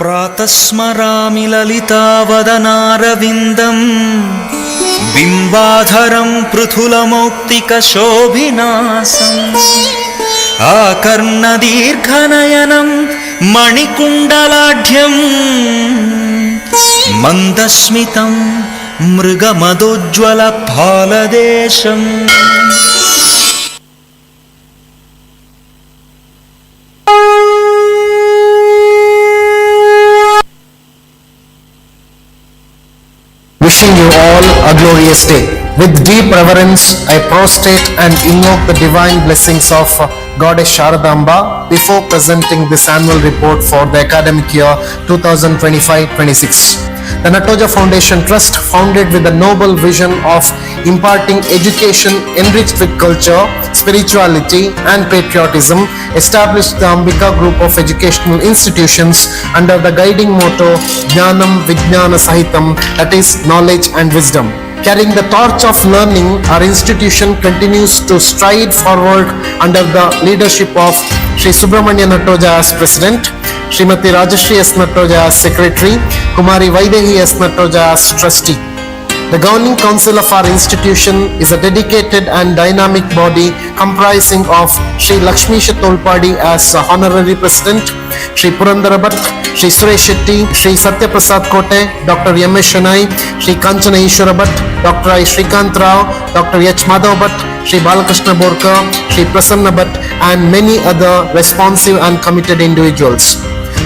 प्रातस्मरामि ललितावदनारविन्दं बिम्बाधरं पृथुलमौक्तिकशोभिनासम् आकर्णदीर्घनयनं मणिकुण्डलाढ्यं मन्दस्मितं मृगमदोज्ज्वलफालदेशम्. Wishing you all a glorious day. With deep reverence, I prostrate and invoke the divine blessings of Goddess Sharadamba before presenting this annual report for the academic year 2025-26. The Nattoja Foundation Trust, founded with the noble vision of imparting education enriched with culture, spirituality and patriotism, established the Ambika Group of Educational Institutions under the guiding motto Jnanam Vijnana Sahitam, that is knowledge and wisdom. Carrying the torch of learning, our institution continues to stride forward under the leadership of Shri Subramanya Nattoja as President, Srimati Rajashri S. Nattoja as Secretary, Kumari Vaidehi S. Nattoja as Trustee. The Governing Council of our institution is a dedicated and dynamic body comprising of Shri Lakshmi Tolpadi as Honorary President, Shri Purandara Bhat, Shri Suresh Shetty, Shri Satya Prasad Kote, Dr. M. S. Shanai, Shri Kanchana Ishwara Bhat, Dr. I. Shrikant Rao, Dr. H. Madhav Bhat, Shri Balakrishna Borkar, Shri Prasanna Bhat, and many other responsive and committed individuals.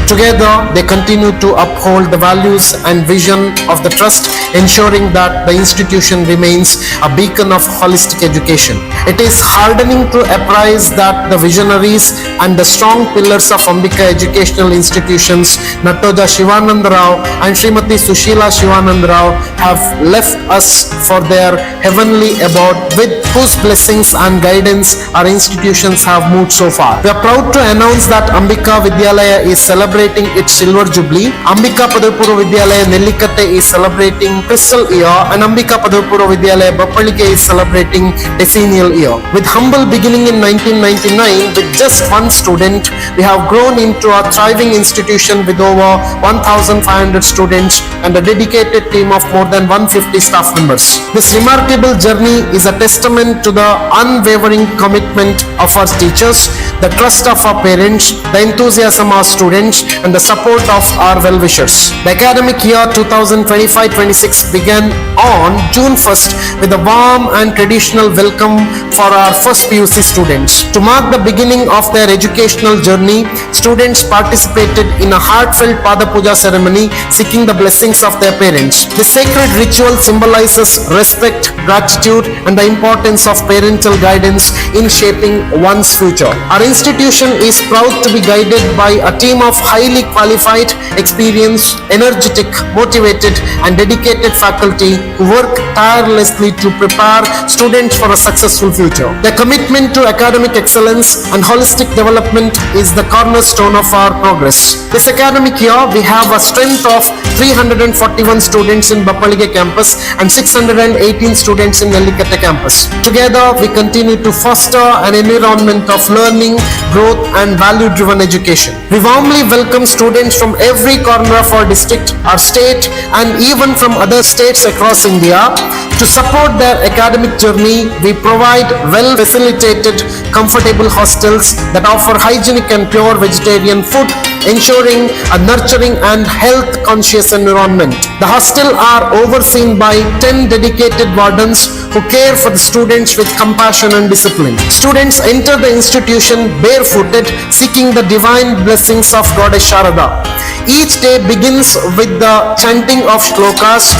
Together, they continue to uphold the values and vision of the trust, ensuring that the institution remains a beacon of holistic education. It is heartening to apprise that the visionaries and the strong pillars of Ambika Educational Institutions, Nattoja Shivanand Rao and Srimati Sushila Shivanand Rao, have left us for their heavenly abode, with whose blessings and guidance our institutions have moved so far. We are proud to announce that Ambika Vidyalaya is celebrating its silver jubilee. Ambika Padavipurva Vidyalaya Nellikatte is celebrating crystal year, and Ambika Padavipurva Vidyalaya Bappalige is celebrating decennial year. With humble beginning in 1999 with just one student, we have grown into a thriving institution with over 1,500 students and a dedicated team of more than 150 staff members. This remarkable journey is a testament to the unwavering commitment of our teachers, the trust of our parents, the enthusiasm of our students, and the support of our well-wishers. The academic year 2025-26 began on June 1st with a warm and traditional welcome for our first PUC students. To mark the beginning of their educational journey, students participated in a heartfelt Pada Puja ceremony, seeking the blessings of their parents. This sacred ritual symbolizes respect, gratitude, and the importance of parental guidance in shaping one's future. Our institution is proud to be guided by a team of highly qualified, experienced, energetic, motivated, and dedicated faculty who work tirelessly to prepare students for a successful future. Their commitment to academic excellence and holistic development is the cornerstone of our progress. This academic year, we have a strength of 341 students in Bappalige campus and 618 students in Nellikatte campus. Together, we continue to foster an environment of learning, growth, and value-driven education. We warmly welcome students from every corner of our district, our state, and even from other states across India. To support their academic journey, we provide well-facilitated, comfortable hostels that offer hygienic and pure vegetarian food, ensuring a nurturing and health-conscious environment. The hostel are overseen by 10 dedicated wardens who care for the students with compassion and discipline. Students enter the institution barefooted, seeking the divine blessings of Goddess Sharada. Each day begins with the chanting of shlokas,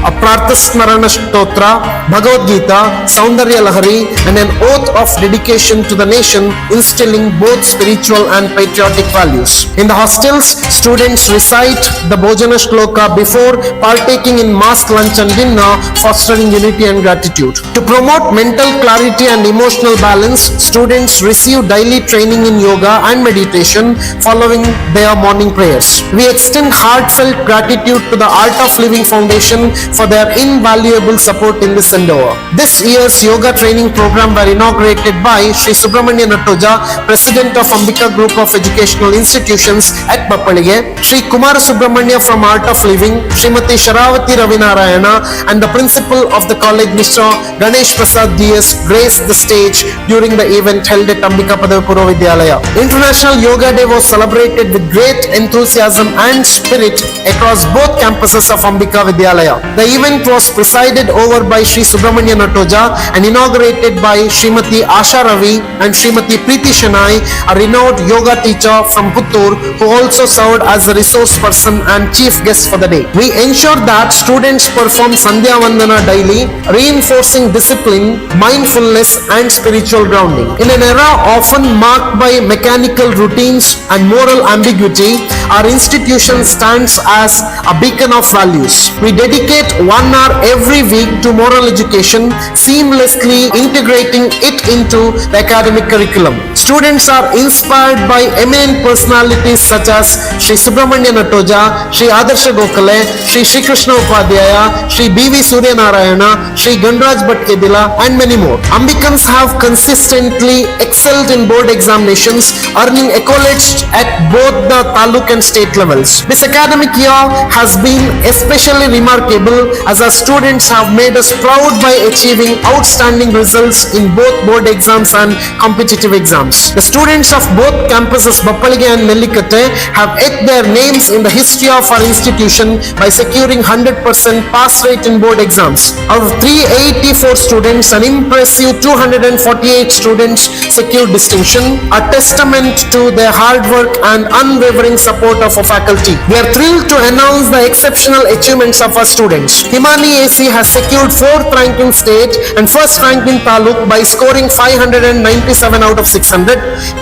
a Prarthasmarana Stotra, Bhagavad Gita, Saundarya Lahari, and an oath of dedication to the nation, instilling both spiritual and patriotic values. In the hostels, students recite the Bhojana Shloka before partaking in mass lunch and dinner, fostering unity and gratitude. To promote mental clarity and emotional balance, students receive daily training in yoga and meditation following their morning prayers. We extend heartfelt gratitude to the Art of Living Foundation for their invaluable support in this endeavor. This year's yoga training program were inaugurated by Sri Subramanya Nattoja, President of Ambika Group of Educational Institutions at Bappalige, Sri Kumar Subramanya from Art of Living, Srimati Sharavati Ravinarayana, and the principal of the college, Mr. Ganesh Prasad DS, graced the stage during the event held at Ambika Padavi Purva Vidyalaya. International Yoga Day was celebrated with great enthusiasm and spirit across both campuses of Ambika Vidyalaya. The event was presided over by Sri Subramanya Nattoja and inaugurated by Srimati Asha Ravi and Srimati Preeti Shanai, a renowned yoga teacher from Puttur who also served as a resource person and chief guest for the day. We ensure that students perform Sandhya Vandana daily, reinforcing discipline, mindfulness and spiritual grounding. In an era often marked by mechanical routines and moral ambiguity, our institution stands as a beacon of values. We dedicate 1 hour every week to moral education, seamlessly integrating it into the academic curriculum. Students are inspired by eminent personalities such as Sri Subramanya Nattoja, Sri Adarsha Gokhale, Sri Shri Krishna Upadhyaya, Sri B.V. Surya Narayana, Sri Ganraj Bhat Kedila, and many more. Ambikans have consistently excelled in board examinations, earning accolades at both the taluk and state levels. This academic year has been especially remarkable as our students have made us proud by achieving outstanding results in both board exams and competitive exams. The students of both campuses, Bappalige and Nellikatte, have etched their names in the history of our institution by securing 100% pass rate in board exams. Out of 384 students, an impressive 248 students secured distinction, a testament to their hard work and unwavering support of our faculty. We are thrilled to announce the exceptional achievements of our students. Himani AC has secured 4th rank in state and 1st rank in taluk by scoring 597 out of 600.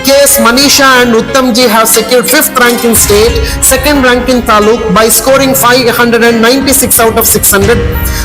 KS Manisha and Uttamji have secured 5th rank in state, 2nd rank in taluk by scoring 596 out of 600.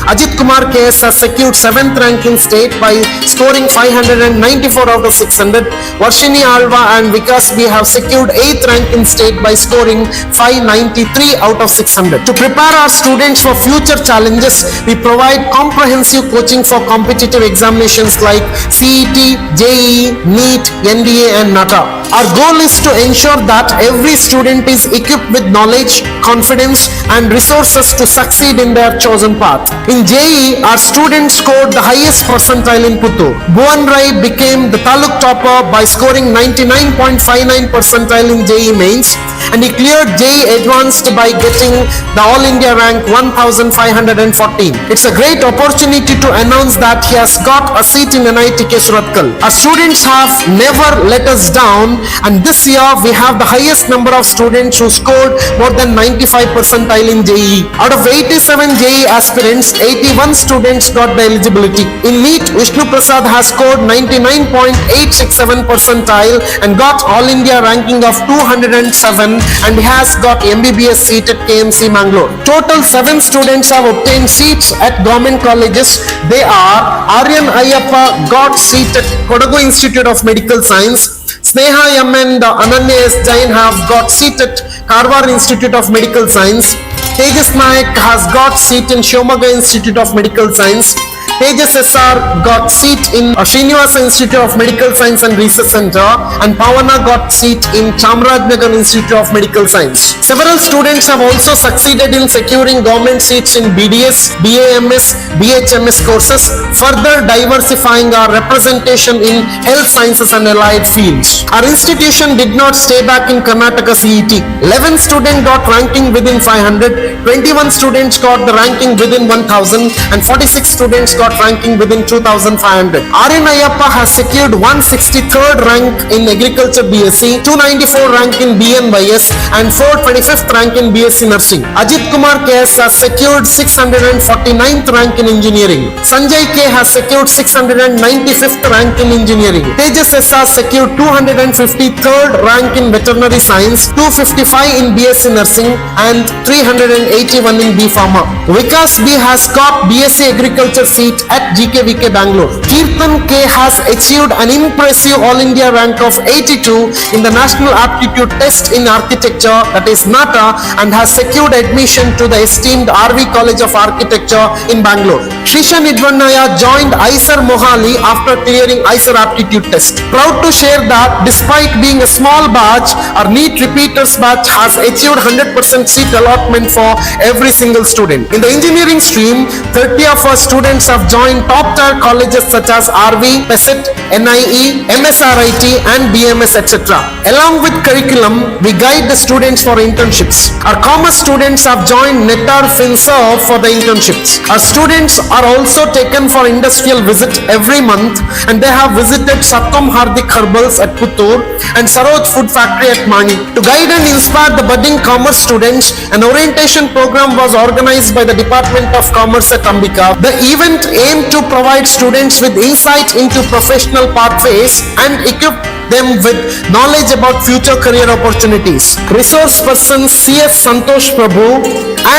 Ajit Kumar KS has secured 7th rank in state by scoring 594 out of 600. Varshini Alva and Vikas B have secured 8th rank in state by scoring 593 out of 600. To prepare our students for future challenges, we provide comprehensive coaching for competitive examinations like CET, JEE, NEET, NDA and NATA. Our goal is to ensure that every student is equipped with knowledge, confidence and resources to succeed in their chosen path. In JEE, our students scored the highest percentile in Puttur. Bhuvan Rai became the taluk topper by scoring 99.59 percentile in JEE mains, and he cleared JEE advanced by getting the All India rank 1514. It's a great opportunity to announce that he has got a seat in NITK Surathkal. Our students have never let us down, and this year we have the highest number of students who scored more than 95 percentile in JEE. Out of 87 JEE aspirants, 81 students got the eligibility. In NEET, Vishnu Prasad has scored 99.867 percentile and got All India ranking of 207, and he has got MBBS seat at KMC Mangalore. Total 7 students have obtained seats at government colleges. They are Aryan Ayyappa got seat at Kodagu Institute of Medical Science. Sneha M and Ananya S. Jain have got seat at Karwar Institute of Medical Science. Tejas Naik has got seat in Shivamogga Institute of Medical Science. Tejas SR got seat in Srinivasa Institute of Medical Science and Research Center, and Pavana got seat in Chamrajnagar Institute of Medical Science. Several students have also succeeded in securing government seats in BDS, BAMS, BHMS courses, further diversifying our representation in health sciences and allied fields. Our institution did not stay back in Karnataka CET. 11 students got ranking within 500, 21 students got the ranking within 1000, and 46 students got ranking within 2500. Aryan Ayyappa has secured 163rd rank in Agriculture BSc, 294 rank in BNYS, and 425th rank in BSc Nursing. Ajit Kumar KS has secured 649th rank in Engineering. Sanjay K has secured 695th rank in Engineering. Tejas S has secured 253rd rank in Veterinary Science, 255 in BSc Nursing, and 381 in B Pharma. Vikas B has got BSc Agriculture seat at GKVK Bangalore. Kirtan K has achieved an impressive All India rank of 82 in the National Aptitude Test in Architecture, that is NATA, and has secured admission to the esteemed RV College of Architecture in Bangalore. Srisha Nidvanaya joined IISER Mohali after clearing IISER Aptitude Test. Proud to share that despite being a small batch, our NEET repeaters batch has achieved 100% seat allotment for every single student. In the engineering stream, 30 of our students have joined top tier colleges such as RV, PESIT, NIE, MSRIT and BMS, etc. Along with curriculum, we guide the students for internships. Our commerce students have joined Netar FinServ for the internships. Our students are also taken for industrial visit every month, and they have visited Satkam Hardik Herbals at Puttur and Saroj Food Factory at Mani. To guide and inspire the budding commerce students, an orientation program was organized by the Department of Commerce at Ambika. The event aimed to provide students with insight into professional pathways and equip them with knowledge about future career opportunities. Resource persons CS Santosh Prabhu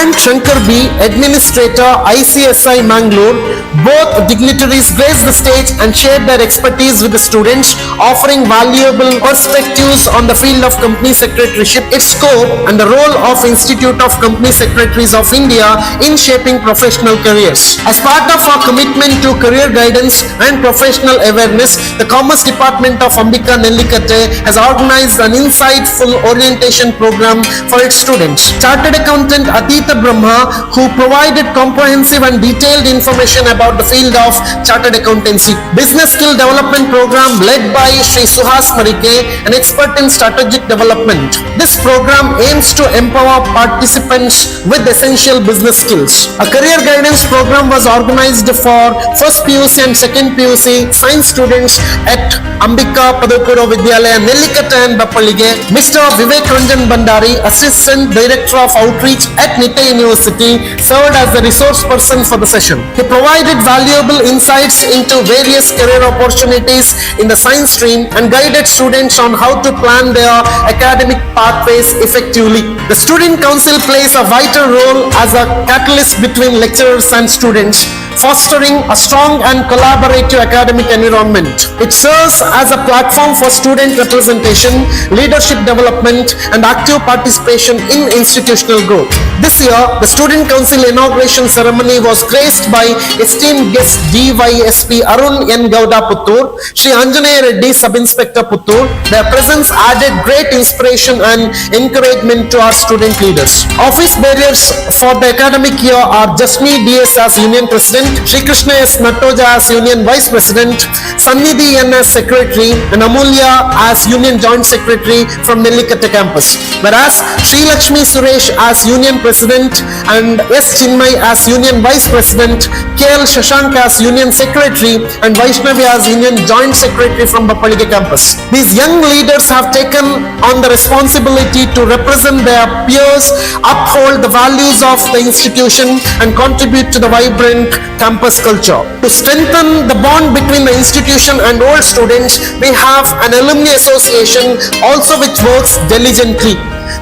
and Shankar B, Administrator ICSI Mangalore, both dignitaries graced the stage and shared their expertise with the students, offering valuable perspectives on the field of company secretaryship, its scope, and the role of Institute of Company Secretaries of India in shaping professional careers. As part of our commitment to career guidance and professional awareness, the Commerce Department of Ambika Nellikatte has organized an insightful orientation program for its students. Chartered Accountant Atita Brahma, who provided comprehensive and detailed information about the field of chartered accountancy. Business Skill Development Program led by Sri Suhas Marike, an expert in strategic development. This program aims to empower participants with essential business skills. A career guidance program was organized for first PUC and second PUC science students at Ambika Padavipurva Vidyalaya, Nellikatte and Bappalige. Mr. Vivek Ranjan Bhandari, Assistant Director of Outreach at Nitte University, served as the resource person for the session. He provided valuable insights into various career opportunities in the science stream and guided students on how to plan their academic pathways effectively. The Student Council plays a vital role as a catalyst between lecturers and students, fostering a strong and collaborative academic environment. It serves as a platform for student representation, leadership development, and active participation in institutional growth. This year, the Student Council inauguration ceremony was graced by esteemed guest DYSP Arun N. Gowda Puttur, Sri Anjaneya Reddy, Sub-Inspector Puttur. Their presence added great inspiration and encouragement to our student leaders. Office bearers for the academic year are Jasmi DS as Union President, Sri Krishna S. Nattoja as Union Vice President, Sannidhi N as Secretary, and Amulya as Union Joint Secretary from Nellikatte campus. Whereas Sri Lakshmi Suresh as Union President and S. Chinmay as Union Vice President, KL Shashank as Union Secretary, and Vaishnavi as Union Joint Secretary from Bappalige campus. These young leaders have taken on the responsibility to represent their peers, uphold the values of the institution, and contribute to the vibrant campus culture. To strengthen the bond between the institution and old students, we have an alumni association also which works diligently.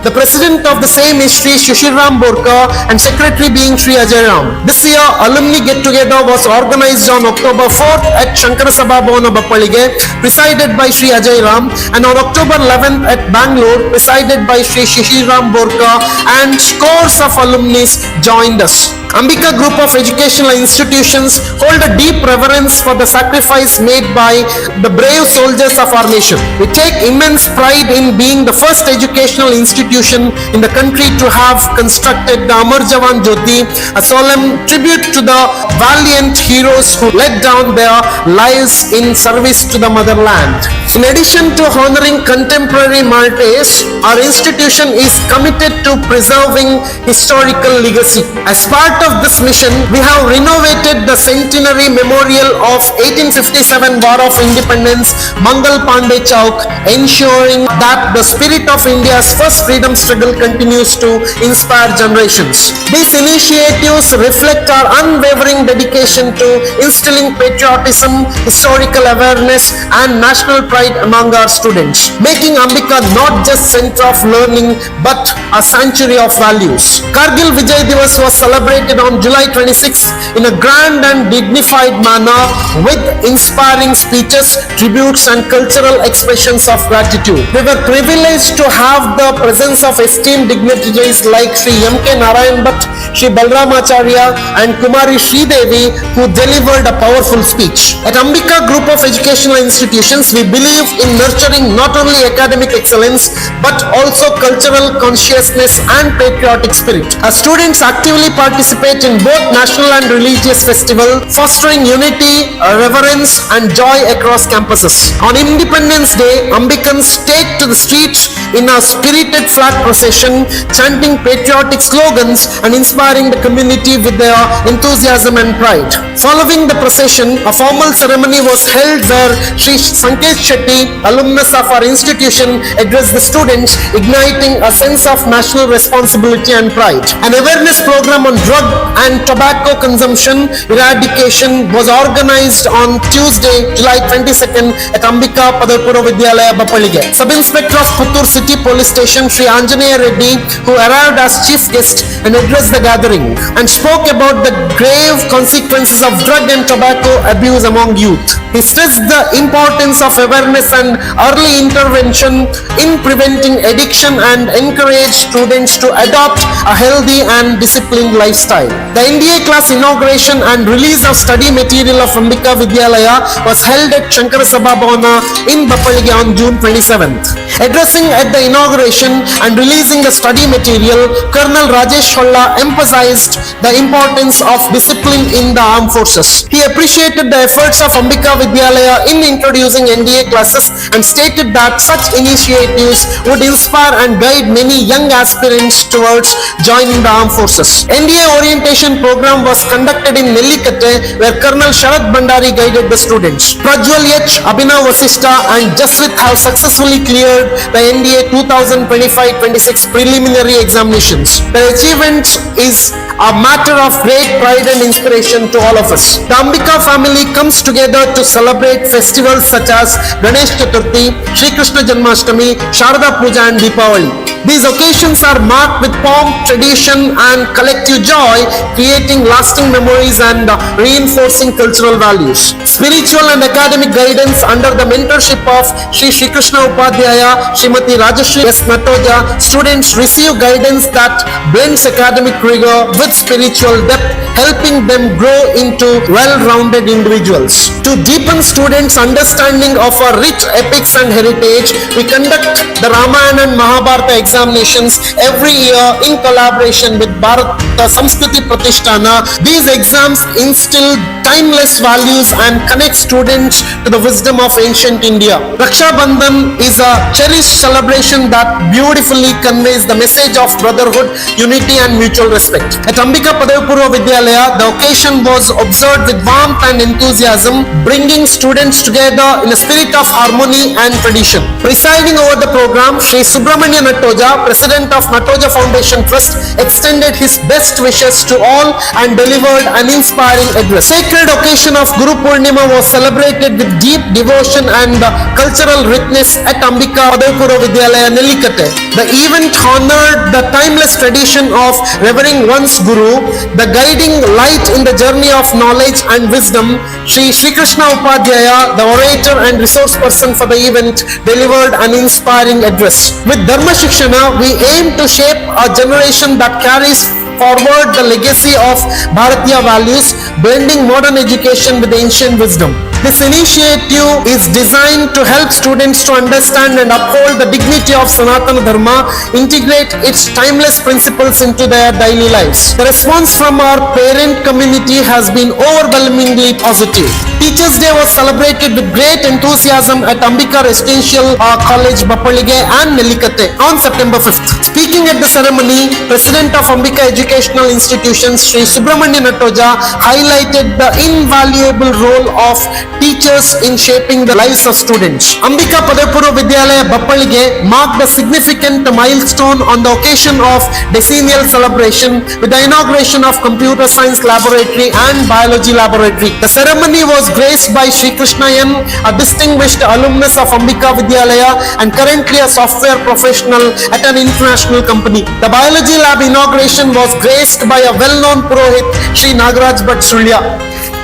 The president of the same is Sri Shishir Borkar and secretary being Sri Ajay Ram. This year, alumni get-together was organized on October 4th at Shankara Sabha Bhavana Bappalige, presided by Sri Ajay Ram, and on October 11th at Bangalore, presided by Sri Shishir Borkar, and scores of alumni joined us. Ambika Group of Educational Institutions hold a deep reverence for the sacrifice made by the brave soldiers of our nation. We take immense pride in being the first educational institution in the country to have constructed the Amar Jawan Jyoti, a solemn tribute to the valiant heroes who laid down their lives in service to the motherland. In addition to honoring contemporary martyrs, our institution is committed to preserving historical legacy. As part of this mission, we have renovated the centenary memorial of 1857 War of Independence, Mangal Pandey Chowk, ensuring that the spirit of India's first freedom struggle continues to inspire generations. These initiatives reflect our unwavering dedication to instilling patriotism, historical awareness, and national pride among our students, making Ambika not just center of learning but a sanctuary of values. Kargil Vijay Divas was celebrated celebrated on July 26 in a grand and dignified manner with inspiring speeches, tributes and cultural expressions of gratitude. We were privileged to have the presence of esteemed dignitaries like Sri M.K. Narayan Bhatt, Sri Balram Acharya and Kumari Sridevi, who delivered a powerful speech. At Ambika Group of Educational Institutions, we believe in nurturing not only academic excellence but also cultural consciousness and patriotic spirit. Our students actively participate in both national and religious festival, fostering unity, reverence and joy across campuses. On Independence Day, Ambikans take to the streets in a spirited flag procession, chanting patriotic slogans and inspiring the community with their enthusiasm and pride. Following the procession, a formal ceremony was held where Sri Sanket Shetty, alumnus of our institution, addressed the students, igniting a sense of national responsibility and pride. An awareness program on drug and tobacco consumption eradication was organized on Tuesday, July 22nd at Ambika Padapura Vidyalaya, Bappalige. Sub-Inspector of Puttur City Police Station, Sri Anjaneya Reddy, who arrived as chief guest and addressed the gathering and spoke about the grave consequences of drug and tobacco abuse among youth. He stressed the importance of awareness and early intervention in preventing addiction and encouraged students to adopt a healthy and disciplined lifestyle. The NDA class inauguration and release of study material of Ambika Vidyalaya was held at Shankara Sabha Bhavana in Bappalige on June 27th. Addressing at the inauguration and releasing the study material, Colonel Rajesh Holla emphasized the importance of discipline in the armed forces. He appreciated the efforts of Ambika Vidyalaya in introducing NDA classes and stated that such initiatives would inspire and guide many young aspirants towards joining the armed forces. NDA orientation program was conducted in Nellikatte, where Colonel Sharad Bhandari guided the students. Prajwal H, Abhinav Vasishta and Jasrit have successfully cleared the NDA 2025-26 preliminary examinations. Their achievement is a matter of great pride and inspiration to all of us. The Ambika family comes together to celebrate festivals such as Ganesh Chaturthi, Sri Krishna Janmashtami, Sharada Puja and Deepavali. These occasions are marked with pomp, tradition and collective joy, creating lasting memories and reinforcing cultural values. Spiritual and academic guidance under the mentorship of Sri Shri Krishna Upadhyaya, Srimati Rajashri S. Natoja, students receive guidance that blends academic rigor with spiritual depth, helping them grow into well-rounded individuals. To deepen students' understanding of our rich epics and heritage, we conduct the Ramayana and Mahabharata examinations every year in collaboration with Bharat Samskriti Pratishtana. These exams instill timeless values and connect students to the wisdom of ancient India. Raksha Bandhan is a cherished celebration that beautifully conveys the message of brotherhood, unity and mutual respect. At Ambika Padavapurva Vidyalaya, the occasion was observed with warmth and enthusiasm, bringing students together in a spirit of harmony and tradition. Presiding over the program, Sri Subramanya Natoja, President of Natoja Foundation Trust, extended his best wishes to all and delivered an inspiring address. Sacred occasion of Guru Purnima was celebrated with deep devotion and cultural richness at Ambika Padavapurva Vidyalaya, Nellikatte. The event honored the timeless tradition of revering one's Guru, the guiding light in the journey of knowledge and wisdom. Sri Shri Krishna Upadhyaya, the orator and resource person for the event, delivered an inspiring address. With Dharma Shikshana, we aim to shape a generation that carries forward the legacy of Bharatiya values, blending modern education with ancient wisdom. This initiative is designed to help students to understand and uphold the dignity of Sanatana Dharma, integrate its timeless principles into their daily lives. The response from our parent community has been overwhelmingly positive. Teachers' Day was celebrated with great enthusiasm at Ambika Residential College, Bappalige and Nellikatte on September 5th. Speaking at the ceremony, President of Ambika Educational Institutions, Sri Subramanya Natoja, highlighted the invaluable role of teachers in shaping the lives of students. Ambika Padapura Vidyalaya Bappalige marked a significant milestone on the occasion of decennial celebration with the inauguration of Computer Science Laboratory and Biology Laboratory. The ceremony was graced by Sri Krishna N, a distinguished alumnus of Ambika Vidyalaya and currently a software professional at an international multinational company. The biology lab inauguration was graced by a well-known Purohit, Sri Nagaraj Bhat Sullia.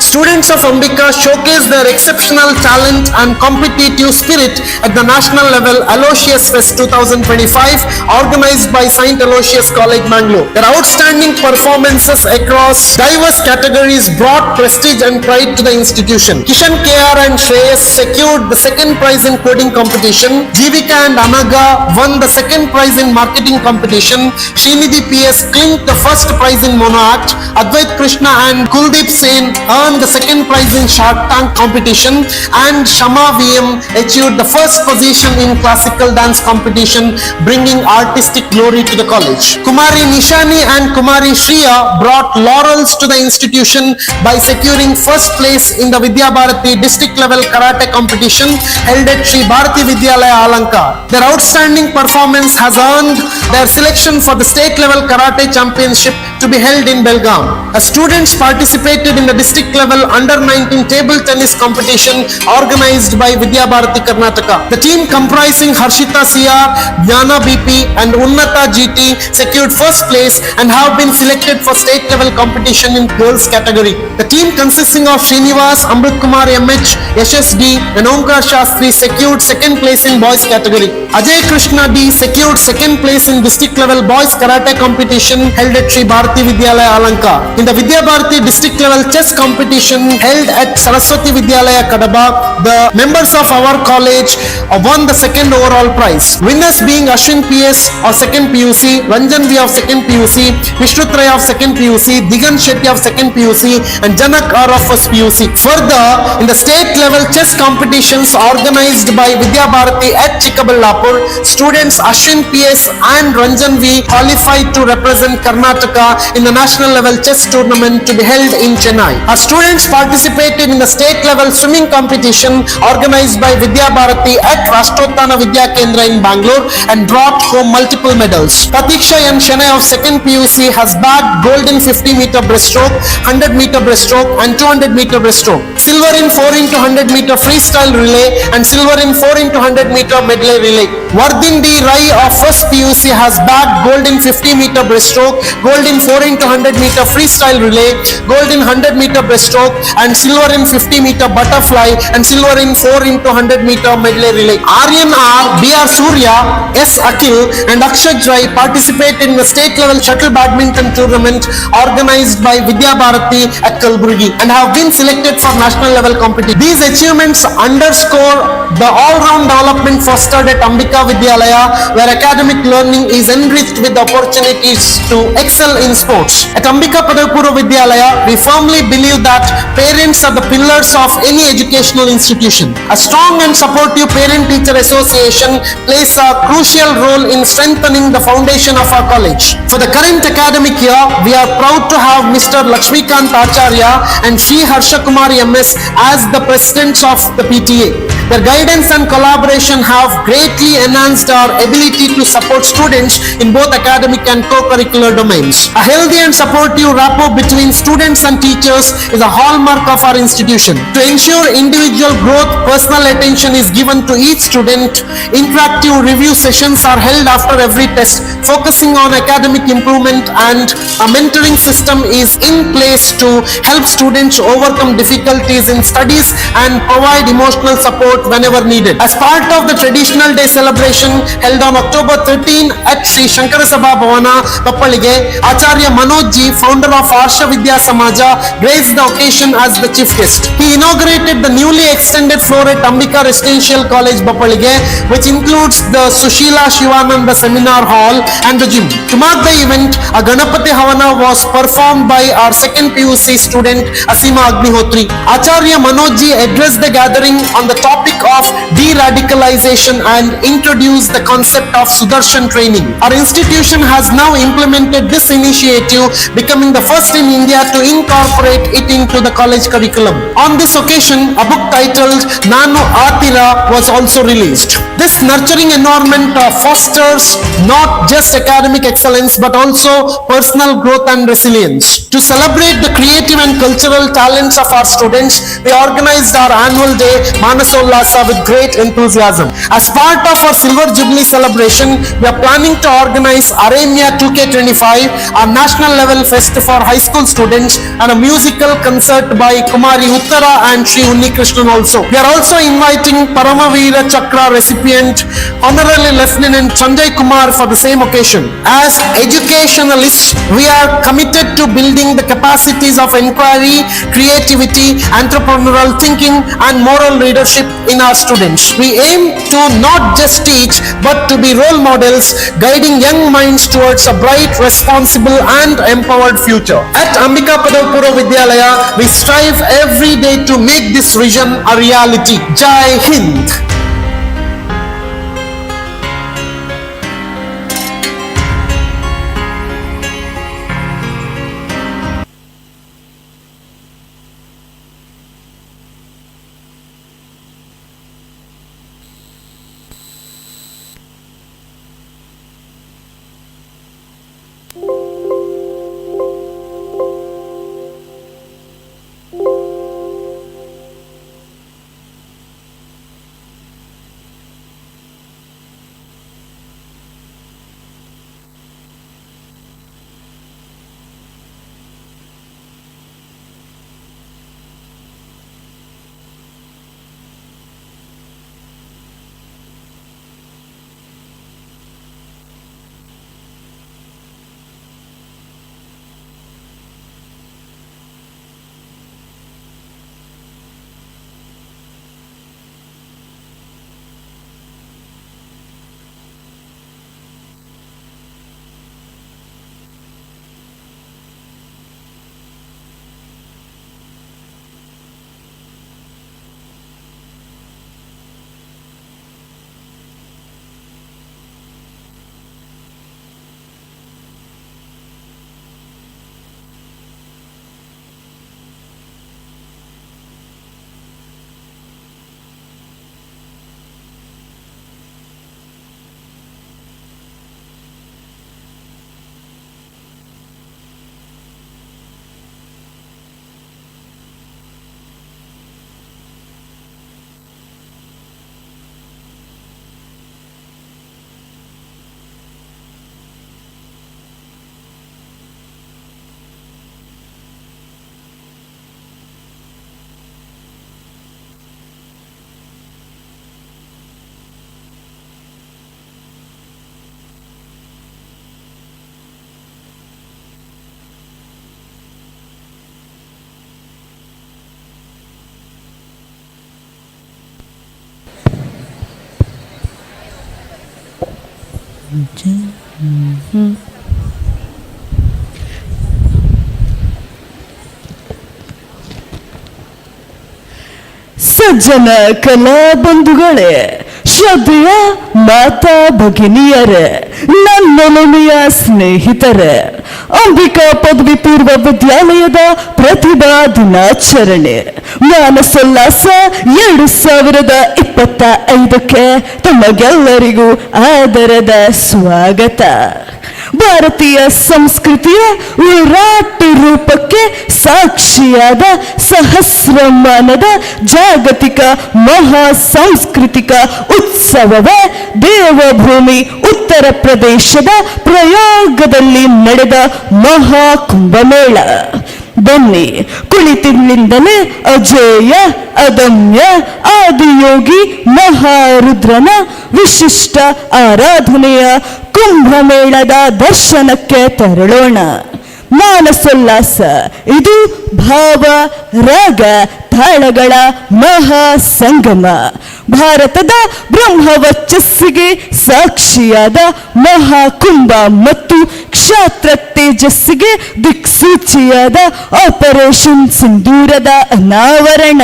Students of Ambika showcased their exceptional talent and competitive spirit at the national level Aloysius Fest 2025, organized by St. Aloysius College, Mangalore. Their outstanding performances across diverse categories brought prestige and pride to the institution. Kishan KR and Shreyas secured the second prize in coding competition. Jeevika and Anaga won the second prize in marketing competition. Srinidhi PS clinched the first prize in mono act. Advait Krishna and Kuldeep Sen earned the second prize in Shark Tank competition, and Shama VM achieved the first position in classical dance competition, bringing artistic glory to the college. Kumari Nishani and Kumari Shriya brought laurels to the institution by securing first place in the Vidya Bharati district level karate competition held at Sri Bharati Vidyalaya Alankar. Their outstanding performance has earned their selection for the state level karate championship to be held in Belgaum. As students participated in the district level under 19 table tennis competition organized by Vidya Bharati Karnataka. The team comprising Harshita CR, Jnana BP and Unnata GT secured first place and have been selected for state level competition in girls category. The team consisting of Srinivas, Amrit Kumar MH, Yashas D and Omkar Shastri secured second place in boys category. Ajay Krishna D secured second place in district level boys karate competition held at Sri Bharati Vidyalaya Alankar. In the Vidya Bharati district level chess competition held at Saraswati Vidyalaya Kadaba, the members of our college won the second overall prize. Winners being Ashwin PS of second PUC, Ranjan V of second PUC, Vishrut Rai of second PUC, Digan Shetty of second PUC and Janak R of first PUC. Further, in the state level chess competitions organized by Vidya Bharati at Chikkaballapur, students Ashwin PS and Ranjan V qualified to represent Karnataka in the national level chess tournament to be held in Chennai. Our students participated in the state level swimming competition organized by Vidya Bharati at Rashtrotthana Vidya Kendra in Bangalore and brought home multiple medals. Pratiksha N. Chennai of second PUC has bagged gold in 50 meter breaststroke, 100 meter breaststroke and 200 meter breaststroke, silver in 4 into 100 meter freestyle relay and silver in 4 into 100 meter medley relay. Vardin D. Rai of first PUC has bagged gold in 50 meter breaststroke, gold in 4 into 100 meter freestyle relay, gold in 100 meter breaststroke and silver in 50 meter butterfly and silver in 4 into 100 meter medley relay. Aryan R, B R Surya, S Akhil and Akshat Rai participated in the state level shuttle badminton tournament organized by Vidya Bharati at Kalburgi and have been selected for national level competition. These achievements underscore the all-round development fostered at Ambika Vidyalaya, where academic learning is enriched with opportunities to excel in sports. At Ambika Padavi Poorva Vidyalaya, we firmly believe that parents are the pillars of any educational institution. A strong and supportive parent-teacher association plays a crucial role in strengthening the foundation of our college. For the current academic year, we are proud to have Mr. Lakshmikant Acharya and Shri Harsha Kumar MS as the presidents of the PTA. Their guidance and collaboration have greatly enhanced our ability to support students in both academic and co-curricular domains. A healthy and supportive rapport between students and teachers is a hallmark of our institution. To ensure individual growth, personal attention is given to each student. Interactive review sessions are held after every test, focusing on academic improvement, and a mentoring system is in place to help students overcome difficulties in studies and provide emotional support whenever needed. As part of the traditional day celebration held on October 13 at Sri Shankara Sabha Bhavana, Bappalige, Acharya Manoj Ji, founder of Arsha Vidya Samaja, graced the occasion as the chief guest. He inaugurated the newly extended floor at Ambika Residential College, Bappalige, which includes the Sushila Shivananda Seminar Hall and the gym. To mark the event, a Ganapati Havana was performed by our second PUC student, Asima Agnihotri. Acharya Manoj Ji addressed the gathering on the topic of de-radicalization and introduced the concept of Sudarshan training. Our institution has now implemented this initiative, becoming the first in India to incorporate it into the college curriculum. On this occasion, a book titled Nanu Atira was also released. This nurturing environment fosters not just academic excellence but also personal growth and resilience. To celebrate the creative and cultural talents of our students, we organized our annual day, Manasollasa Manollasa with great enthusiasm. As part of our Silver Jubilee celebration, we are planning to organize Aremya 2K25, a national level fest for high school students, and a musical concert by Kumari Uttara and Sri Unni Krishnan also. We are also inviting Paramavira Chakra recipient Honorary Lieutenant Sanjay Kumar for the same occasion. As educationalists, we are committed to building the capacities of inquiry, creativity, entrepreneurial thinking, and moral leadership in our students. We aim to not just teach, but to be role models, guiding young minds towards a bright, responsible, and empowered future. At Ambika Padavi Poorva Vidyalaya, we strive every day to make this vision a reality. Jai Hind! ಸಜ್ಜನ ಕಲಾ ಬಂಧುಗಳೇ, ಶ್ರದ್ಧೆಯ ಮಾತಾ ಭಗಿನಿಯರೇ, ನನ್ನೊಲುಮೆಯ ಸ್ನೇಹಿತರೇ, ಅಂಬಿಕಾ ಪದವಿ ಪೂರ್ವ ವಿದ್ಯಾಲಯದ ಪ್ರತಿಭಾ ದಿನಾಚರಣೆ ಮಾನಸೋಲ್ಲಾಸ 2025ಕ್ಕೆ ತಮಗೆಲ್ಲರಿಗೂ ಆದರದ ಸ್ವಾಗತ. ಭಾರತೀಯ ಸಂಸ್ಕೃತಿಯ ವಿರಾಟ್ ರೂಪಕ್ಕೆ ಸಾಕ್ಷಿಯಾದ ಸಹಸ್ರಮಾನದ ಜಾಗತಿಕ ಮಹಾ ಸಾಂಸ್ಕೃತಿಕ ಉತ್ಸವವೇ ದೇವಭೂಮಿ ಉತ್ತರ ಪ್ರದೇಶದ ಪ್ರಯಾಗದಲ್ಲಿ ನಡೆದ ಮಹಾ ಕುಂಭಮೇಳ. ಬನ್ನಿ, ಕುಳಿತಿನಿಂದಲೇ ಅಜೇಯ ಅದಮ್ಯ ಆದಿಯೋಗಿ ಮಹಾರುದ್ರನ ವಿಶಿಷ್ಟ ಆರಾಧನೆಯ ಕುಂಭಮೇಳದ ದರ್ಶನಕ್ಕೆ ತೆರಳೋಣ. ಮಾನಸೋಲ್ಲಾಸ ಇದು ಭಾವ ರಾಗ ತಾಳಗಳ ಮಹಾ ಸಂಗಮ. ಭಾರತದ ಬ್ರಹ್ಮವರ್ಚಸ್ಸಿಗೆ ಸಾಕ್ಷಿಯಾದ ಮಹಾಕುಂಭ ಮತ್ತು ಕ್ಷಾತ್ರ ತೇಜಸ್ಸಿಗೆ ದಿಕ್ಸೂಚಿಯಾದ ಆಪರೇಷನ್ ಸಿಂಧೂರದ ಅನಾವರಣ.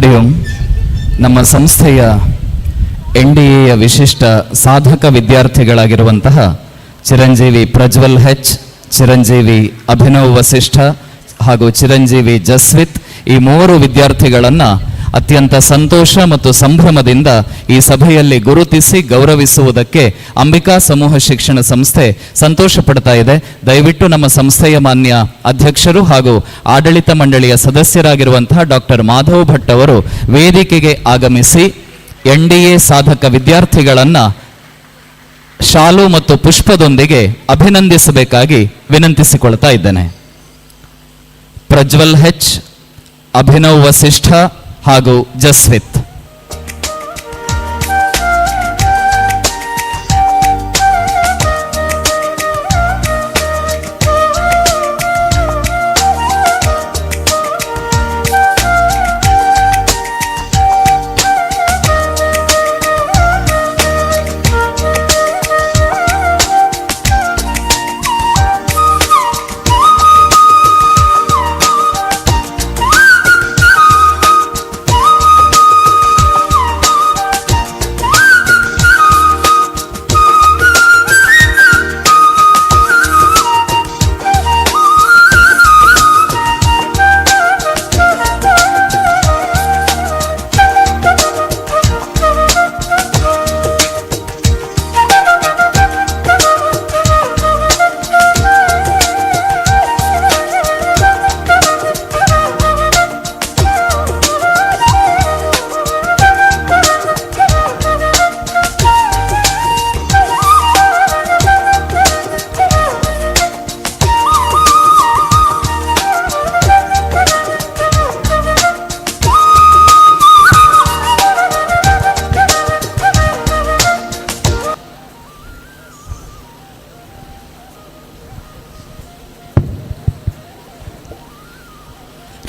ಹರಿ ಓಂ. ನಮ್ಮ ಸಂಸ್ಥೆಯ ಎನ್ಡಿಎಯ ವಿಶಿಷ್ಟ ಸಾಧಕ ವಿದ್ಯಾರ್ಥಿಗಳಾಗಿರುವಂತಹ ಚಿರಂಜೀವಿ ಪ್ರಜ್ವಲ್ ಹೆಚ್, ಚಿರಂಜೀವಿ ಅಭಿನವ್ ವಸಿಷ್ಠ ಹಾಗೂ ಚಿರಂಜೀವಿ ಜಸ್ವಿತ್, ಈ ಮೂವರು ವಿದ್ಯಾರ್ಥಿಗಳನ್ನು ಅತ್ಯಂತ ಸಂತೋಷ ಮತ್ತು ಸಂಭ್ರಮದಿಂದ ಈ ಸಭೆಯಲ್ಲಿ ಗುರುತಿಸಿ ಗೌರವಿಸುವುದಕ್ಕೆ ಅಂಬಿಕಾ ಸಮೂಹ ಶಿಕ್ಷಣ ಸಂಸ್ಥೆ ಸಂತೋಷ ಪಡ್ತಾ ಇದೆ. ದಯವಿಟ್ಟು ನಮ್ಮ ಸಂಸ್ಥೆಯ ಮಾನ್ಯ ಅಧ್ಯಕ್ಷರು ಹಾಗೂ ಆಡಳಿತ ಮಂಡಳಿಯ ಸದಸ್ಯರಾಗಿರುವಂತಹ ಡಾಕ್ಟರ್ ಮಾಧವ್ ಭಟ್ ಅವರು ವೇದಿಕೆಗೆ ಆಗಮಿಸಿ ಎನ್ಡಿಎ ಸಾಧಕ ವಿದ್ಯಾರ್ಥಿಗಳನ್ನು ಶಾಲು ಮತ್ತು ಪುಷ್ಪದೊಂದಿಗೆ ಅಭಿನಂದಿಸಬೇಕಾಗಿ ವಿನಂತಿಸಿಕೊಳ್ತಾ ಇದ್ದೇನೆ. ಪ್ರಜ್ವಲ್ ಹೆಚ್, ಅಭಿನವ್ ವಸಿಷ್ಠ ಹಾಗೂ ಜಸ್ವಿತ್.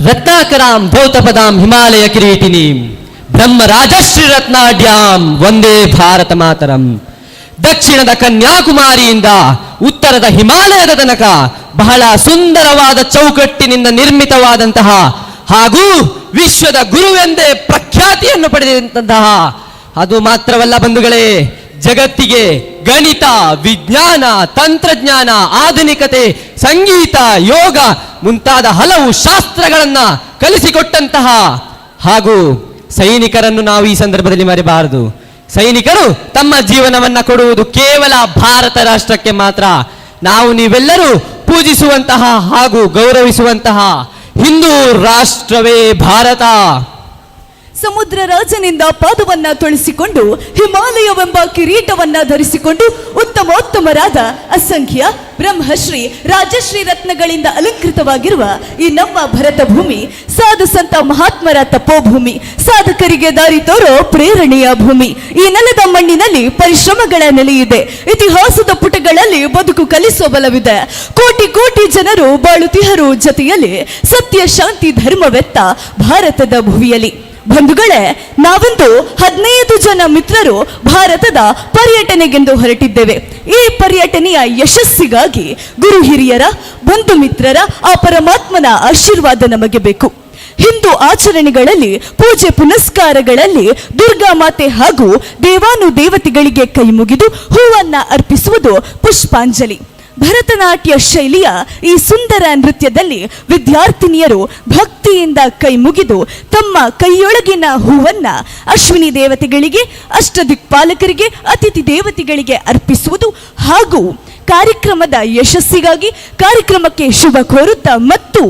ರತ್ನಾಕರಾಂ ಧೌತಪದಾಂ ಹಿಮಾಲಯ ಕಿರೀಟಿನೀಂ ಬ್ರಹ್ಮ ರಾಜಶ್ರೀ ರತ್ನಾಢ್ಯಾಂ ವಂದೇ ಭಾರತ ಮಾತರಂ. ದಕ್ಷಿಣದ ಕನ್ಯಾಕುಮಾರಿಯಿಂದ ಉತ್ತರದ ಹಿಮಾಲಯದ ತನಕ ಬಹಳ ಸುಂದರವಾದ ಚೌಕಟ್ಟಿನಿಂದ ನಿರ್ಮಿತವಾದಂತಹ ಹಾಗೂ ವಿಶ್ವದ ಗುರುವೆಂದೇ ಪ್ರಖ್ಯಾತಿಯನ್ನು ಪಡೆದಂತಹ, ಅದು ಮಾತ್ರವಲ್ಲ ಬಂಧುಗಳೇ, ಜಗತ್ತಿಗೆ ಗಣಿತ, ವಿಜ್ಞಾನ, ತಂತ್ರಜ್ಞಾನ, ಆಧುನಿಕತೆ, ಸಂಗೀತ, ಯೋಗ ಮುಂತಾದ ಹಲವು ಶಾಸ್ತ್ರಗಳನ್ನ ಕಲಿಸಿಕೊಟ್ಟಂತಹ ಹಾಗೂ ಸೈನಿಕರನ್ನು ನಾವು ಈ ಸಂದರ್ಭದಲ್ಲಿ ಮರೆಯಬಾರದು. ಸೈನಿಕರು ತಮ್ಮ ಜೀವನವನ್ನ ಕೊಡುವುದು ಕೇವಲ ಭಾರತ ರಾಷ್ಟ್ರಕ್ಕೆ ಮಾತ್ರ. ನಾವು ನೀವೆಲ್ಲರೂ ಪೂಜಿಸುವಂತಹ ಹಾಗೂ ಗೌರವಿಸುವಂತಹ ಹಿಂದೂ ರಾಷ್ಟ್ರವೇ ಭಾರತ. ಸಮುದ್ರ ರಾಜನಿಂದ ಪಾದವನ್ನ ತೊಳಿಸಿಕೊಂಡು ಹಿಮಾಲಯವೆಂಬ ಕಿರೀಟವನ್ನ ಧರಿಸಿಕೊಂಡು ಉತ್ತಮೋತ್ತಮರಾದ ಅಸಂಖ್ಯ ಬ್ರಹ್ಮಶ್ರೀ ರಾಜಶ್ರೀ ರತ್ನಗಳಿಂದ ಅಲಂಕೃತವಾಗಿರುವ ಈ ನಮ್ಮ ಭರತ ಭೂಮಿ ಸಾಧು ಸಂತ ಮಹಾತ್ಮರ ತಪೋಭೂಮಿ, ಸಾಧಕರಿಗೆ ದಾರಿ ತೋರೋ ಪ್ರೇರಣೆಯ ಭೂಮಿ. ಈ ನೆಲದ ಮಣ್ಣಿನಲ್ಲಿ ಪರಿಶ್ರಮಗಳ ನೆಲೆಯಿದೆ, ಇತಿಹಾಸದ ಪುಟಗಳಲ್ಲಿ ಬದುಕು ಕಲಿಸೋ ಬಲವಿದೆ. ಕೋಟಿ ಕೋಟಿ ಜನರು ಬಾಳುತಿಹರು ಜೊತೆಯಲ್ಲಿ ಸತ್ಯ ಶಾಂತಿ ಧರ್ಮವೆತ್ತ ಭಾರತದ ಭುವಿಯಲ್ಲಿ. ಬಂಧುಗಳೇ, ನಾವಂತೂ 15 ಜನ ಮಿತ್ರರು ಭಾರತದ ಪರ್ಯಟನೆಗೆಂದು ಹೊರಟಿದ್ದೇವೆ. ಈ ಪರ್ಯಟನೆಯ ಯಶಸ್ಸಿಗಾಗಿ ಗುರು ಹಿರಿಯರ, ಬಂಧು ಮಿತ್ರರ, ಆ ಪರಮಾತ್ಮನ ಆಶೀರ್ವಾದ ನಮಗೆ ಬೇಕು. ಹಿಂದೂ ಆಚರಣೆಗಳಲ್ಲಿ, ಪೂಜೆ ಪುನಸ್ಕಾರಗಳಲ್ಲಿ ದುರ್ಗಾ ಮಾತೆ ಹಾಗೂ ದೇವಾನು ದೇವತೆಗಳಿಗೆ ಕೈ ಮುಗಿದು ಹೂವನ್ನ ಅರ್ಪಿಸುವುದು ಪುಷ್ಪಾಂಜಲಿ. ಭರತನಾಟ್ಯ ಶೈಲಿಯ ಈ ಸುಂದರ ನೃತ್ಯದಲ್ಲಿ ವಿದ್ಯಾರ್ಥಿನಿಯರು ಭಕ್ತಿಯಿಂದ ಕೈ ಮುಗಿದು ತಮ್ಮ ಕೈಯೊಳಗಿನ ಹೂವನ್ನ ಅಶ್ವಿನಿ ದೇವತೆಗಳಿಗೆ, ಅಷ್ಟದಿಕ್ಪಾಲಕರಿಗೆ, ಅತಿಥಿ ದೇವತೆಗಳಿಗೆ ಅರ್ಪಿಸುವುದು ಹಾಗೂ ಕಾರ್ಯಕ್ರಮದ ಯಶಸ್ಸಿಗಾಗಿ ಕಾರ್ಯಕ್ರಮಕ್ಕೆ ಶುಭ ಕೋರುತ್ತಾ ಮತ್ತು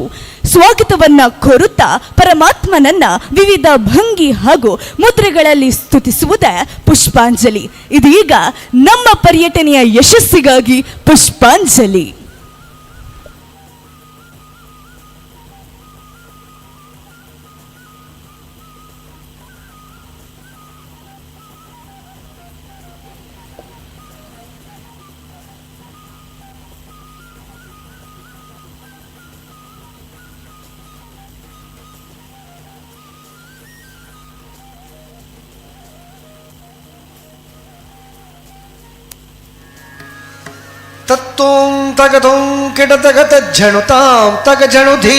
ಸ್ವಾಗತವನ್ನ ಕೋರುತ್ತಾ ಪರಮಾತ್ಮನನ್ನ ವಿವಿಧ ಭಂಗಿ ಹಾಗೂ ಮುದ್ರೆಗಳಲ್ಲಿ ಸ್ತುತಿಸುವುದೇ ಪುಷ್ಪಾಂಜಲಿ. ಇದೀಗ ನಮ್ಮ ಪರ್ಯಟನೆಯ ಯಶಸ್ಸಿಗಾಗಿ ಪುಷ್ಪಾಂಜಲಿ. ತತ್ತೋಂ ತಗತೋಂ ಕಿಡತಗತ ಝಣುತಾಂ ತಗಜಣುಧೀ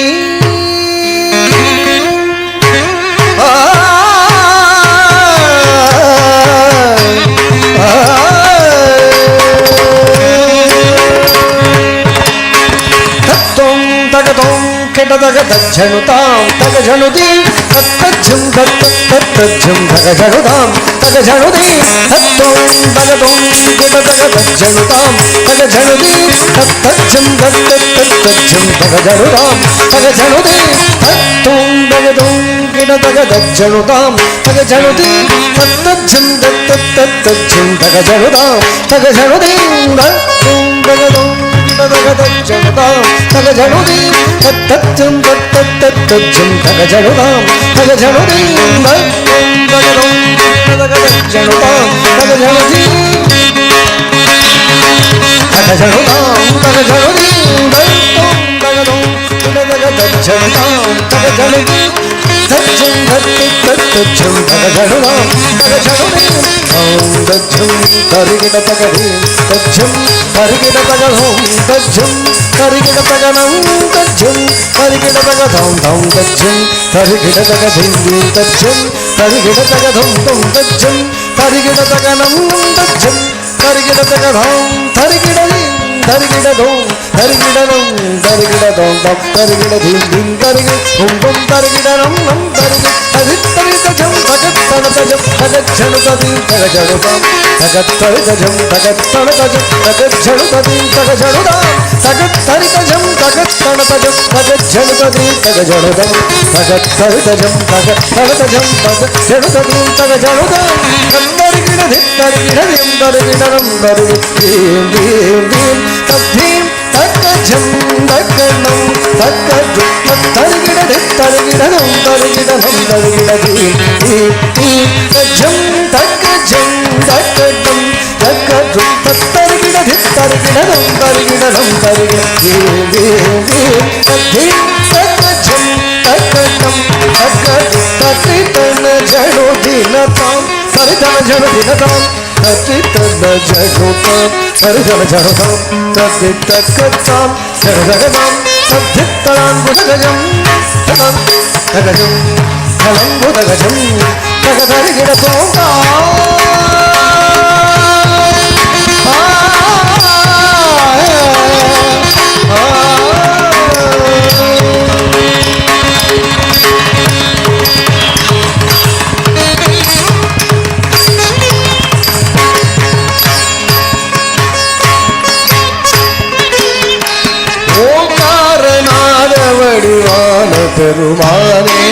ತತ್ತೊಂ ತಗತೊಂ ಕೆಟದಗ ತಜ್ಜನುತಾಂ ತಗಜನುದಿ ತತ್ತಜ್ಜಂ ತತ್ತ ತತ್ತಜ್ಜಂ ತಗಜನುತಾಂ ತಗಜನುದಿ ತತ್ತೊಂ ತಗತೊಂ ಕೆಟದಗ ತಜ್ಜನುತಾಂ ತಗಜನುದಿ ತತ್ತಜ್ಜಂ ತತ್ತ ತತ್ತಜ್ಜಂ ತಗಜನುತಾಂ ತಗಜನುದಿ ತತ್ತೊಂ ತಗತೊಂ ಕೆಟದಗ ತಜ್ಜನುತಾಂ ತಗಜನುದಿ ತತ್ತಜ್ಜಂ ತತ್ತ ತತ್ತಜ್ಜಂ ತಗಜನುತಾಂ ತಗಜನುದಿ ತತ್ತೊಂ ತಗತೊಂ ತಗಜನುತಾಂ ತಗಜನುದಿ ತತ್ತಜ್ಜಂ ತತ್ತಜ್ಜಂ ತಗಜನುತಾಂ ತಗಜನುದಿ ತತ್ತೊಂ ತಗತೊಂ ತಗಜನುತಾಂ ತಗಜನುದಿ ತಗಜನುತಾಂ ತಗಜನುದಿ ತತ್ತೊಂ ತಗತೊಂ ತಗಜನುತಾಂ ತಗಜನುದಿ ತಜ್ಜಂ ತತ್ತಜ್ಜಂ ತಗಜನುತಾಂ ತಗಜನುದಿ ತಜ್ಜಂ ತರಿಗಿಡ ತಗಧೀಂ ತಜ್ಜಂ ತರಿಗಿಡ ತಗಧೋಂ ತಜ್ಜಂ ತರಿಗಿಡ ತಗನಂ ತಜ್ಜಂ ತರಿಗಿಡ ತಗಧೋಂ ಧೌಂ ತಜ್ಜಂ ತರಿಗಿಡ ತಗಧೀಂ ಧೀಂ ತಜ್ಜಂ ತರಿಗಿಡ ತಗಧೋಂ ಧೌಂ ತಜ್ಜಂ ತರಿಗಿಡ ತಗನಂ ತಜ್ಜಂ ತರಿಗಿಡ ತಗಧೋಂ ತರಿಗಿಡ ಧೀಂ ತರಿಗಿಡ ಧೋಂ ತರಿಗಿಡ ನಂ ತರಿಗಿಡ ಧೋಂ ಧೌಂ ತರಿಗಿಡ ಧೀಂ ಧೀಂ ತರಿಗಿ ಹುಂ ಹುಂ ತರಿಗಿಡ ನಂ ನಂ ತರಿಗಿ ತದಿತ್ತರಿತಜಂ ತಗತ್ತಣತಜಂ ತಗಜ್ಜಣುತದೀಂ ತಗಜಣುತಾಂ ತಗತ್ತರಿತಜಂ ತಗತ್ತಣತಜಂ ತಗಜ್ಜಣುತದೀಂ ತಗಜಣುತಾಂ ತಗತ್ತರಿತಜಂ ತಗತ್ತಣತಜಂ ತಗಜ್ಜಣುತದೀಂ ತಗಜಣುತಾಂ ತಗತ್ತರಿತಜಂ ತಗತ್ತಣತಜಂ ತಗಜ್ಜಣುತದೀಂ ತಗಜಣುತಾಂ ತರಿಗಿಡಧಿತ್ತರಿಗಿಡಧಿಂ ತರಿಗಿಡನಂ ತರಿಗಿ ಧೀಂ ಧೀಂ ಧೀಂ ತದ್ಧೀಂ ತಕ್ಕಜಂ ತಕ್ಕಣಂ ತಕ್ಕಜು ತರಿಗಿಡಧಿತ್ತರಿಗಿಡನಂ ತರಿಗಿಡನಂ ತರಿಗಿಡಧೀಂ ಧೀಂ ಧೀಂ ತಜ್ಜಂ ತಕ್ಕಜಂ ತಕ್ಕಣಂ ತಕ್ಕಜು ತತ್ತರಿಗಿಡಧಿತ್ತರಿಗಿಡನಂ ತರಿಗಿಡನಂ ತರಿಗಿಡ ಧೀಂ ಧೀಂ ಧೀಂ ತದ್ಧೀಂ ತಕ್ಕಜಂ ತಕ್ಕಣಂ ತಕ್ಕಜು ತತ್ತಿತನ ಜಣು ದಿನತಾಂ ಸರಿತನ ಜಣು ದಿನತಾಂ ತತ್ತಿತನ ಜಣುತಾಂ ಸರಿತನ ಜಣುತಾಂ ತದ್ದಿತ್ತಕ್ಕತಾಂ ಜಗಜಗತಾಂ ತದ್ಧಿತ್ತಳಾಂಬುಧಗಜಂ ತದಾಂ ತಗಜಂ ತಳಂಬುಧಗಜಂ ತಗದರಿಗಿಡತೋಂ ஓங்காரநாதவடிவான பெருமானே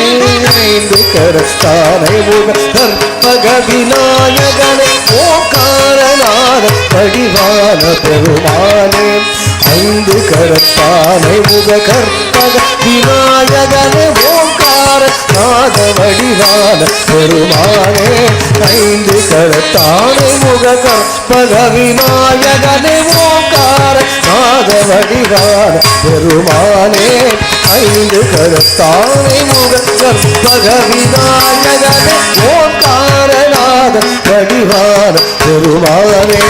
ஐந்து கரத்தானை முக கற்பக விநாயகனே ஓங்காரநாத வடிவான பெருமானே ஐந்து கரத்தானை முக கற்பக விநாயகனே ஓங்கார நாத வடிவான பெருமானே ஐந்து கரத்தானை முக கற்பக விநாயகனே ஓங்கார நாத வடிவான பெருமானே ஐந்து கரத்தானை முக கற்பக விநாயகனே ஓங்காரநாத வடிவான பெருமானே.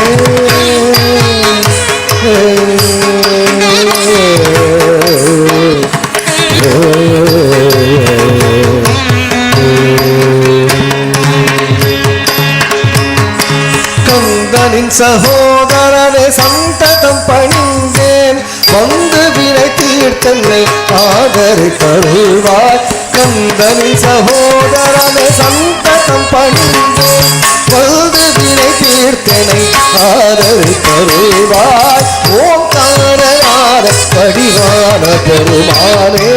கந்தனின் சகோதரனை சந்ததம் பணிந்தேன் வந்து வினை தீர்த்தன்னை ஆதரித்தருள்வாய். கந்தனின் சகோதரனை சந்ததம் பணிந்தேன் வந்து வினை தீர்த்தனை ஆதரித்தருள்வாய். ஓங்காரநாத வடிவான பெருமானே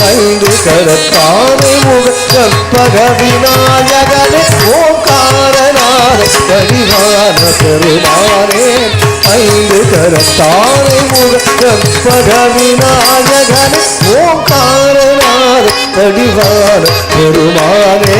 ஐந்து கரத்தானை முக கற்பக விநாயகனே ஓங்காரநாத வடிவான பெருமானே ஐந்து கரத்தானை முக கற்பக விநாயகனே ஓங்காரநாத வடிவான பெருமானே.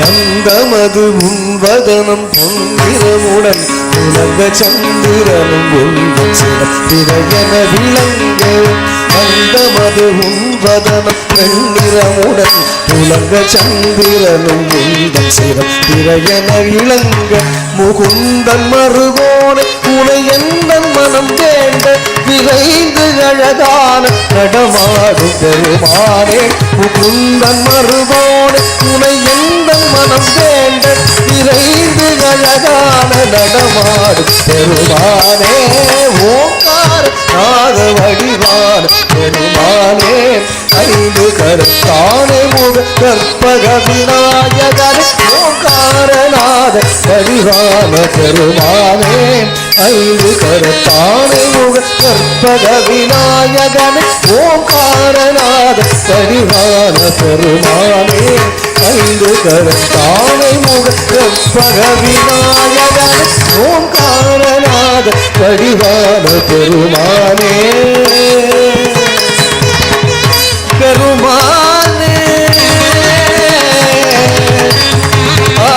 தந்தமது உன்வதனம் பொன்னிறமுடன் துலங்க சந்திரனும் உந்தன் சிரம் திரையென விளங்க அந்தமது உன்வதனம் வெண்ணிறமுடன் துலங்க சந்திரனும் உந்தன் சிரம் திரையென விளங்க முகுந்தன் மருகோனே உனை எந்தன் மனம் வேண்ட விரைந்து அழகான நடமாடும் பெருமானே முகுந்தன் மருகோனே உனை எந்தன் மனம் வேண்ட விரைந்து அழகான நடமாடும் பெருமானே ஓங்கார நாத வடிவான பெருமானே ஐந்து கருத்தானே முக கற்பக விநாயகரே ஓங்காரநாத வடிவான பெருமானே ஐந்து கருத்தானே முக கற்பக விநாயகனே ஓங்காரநாத வடிவான பெருமானே ஐந்து கருத்தானை முக கற்பக விநாயகனே ஓங்காரநாத வடிவான பெருமானே பெருமானே ஆ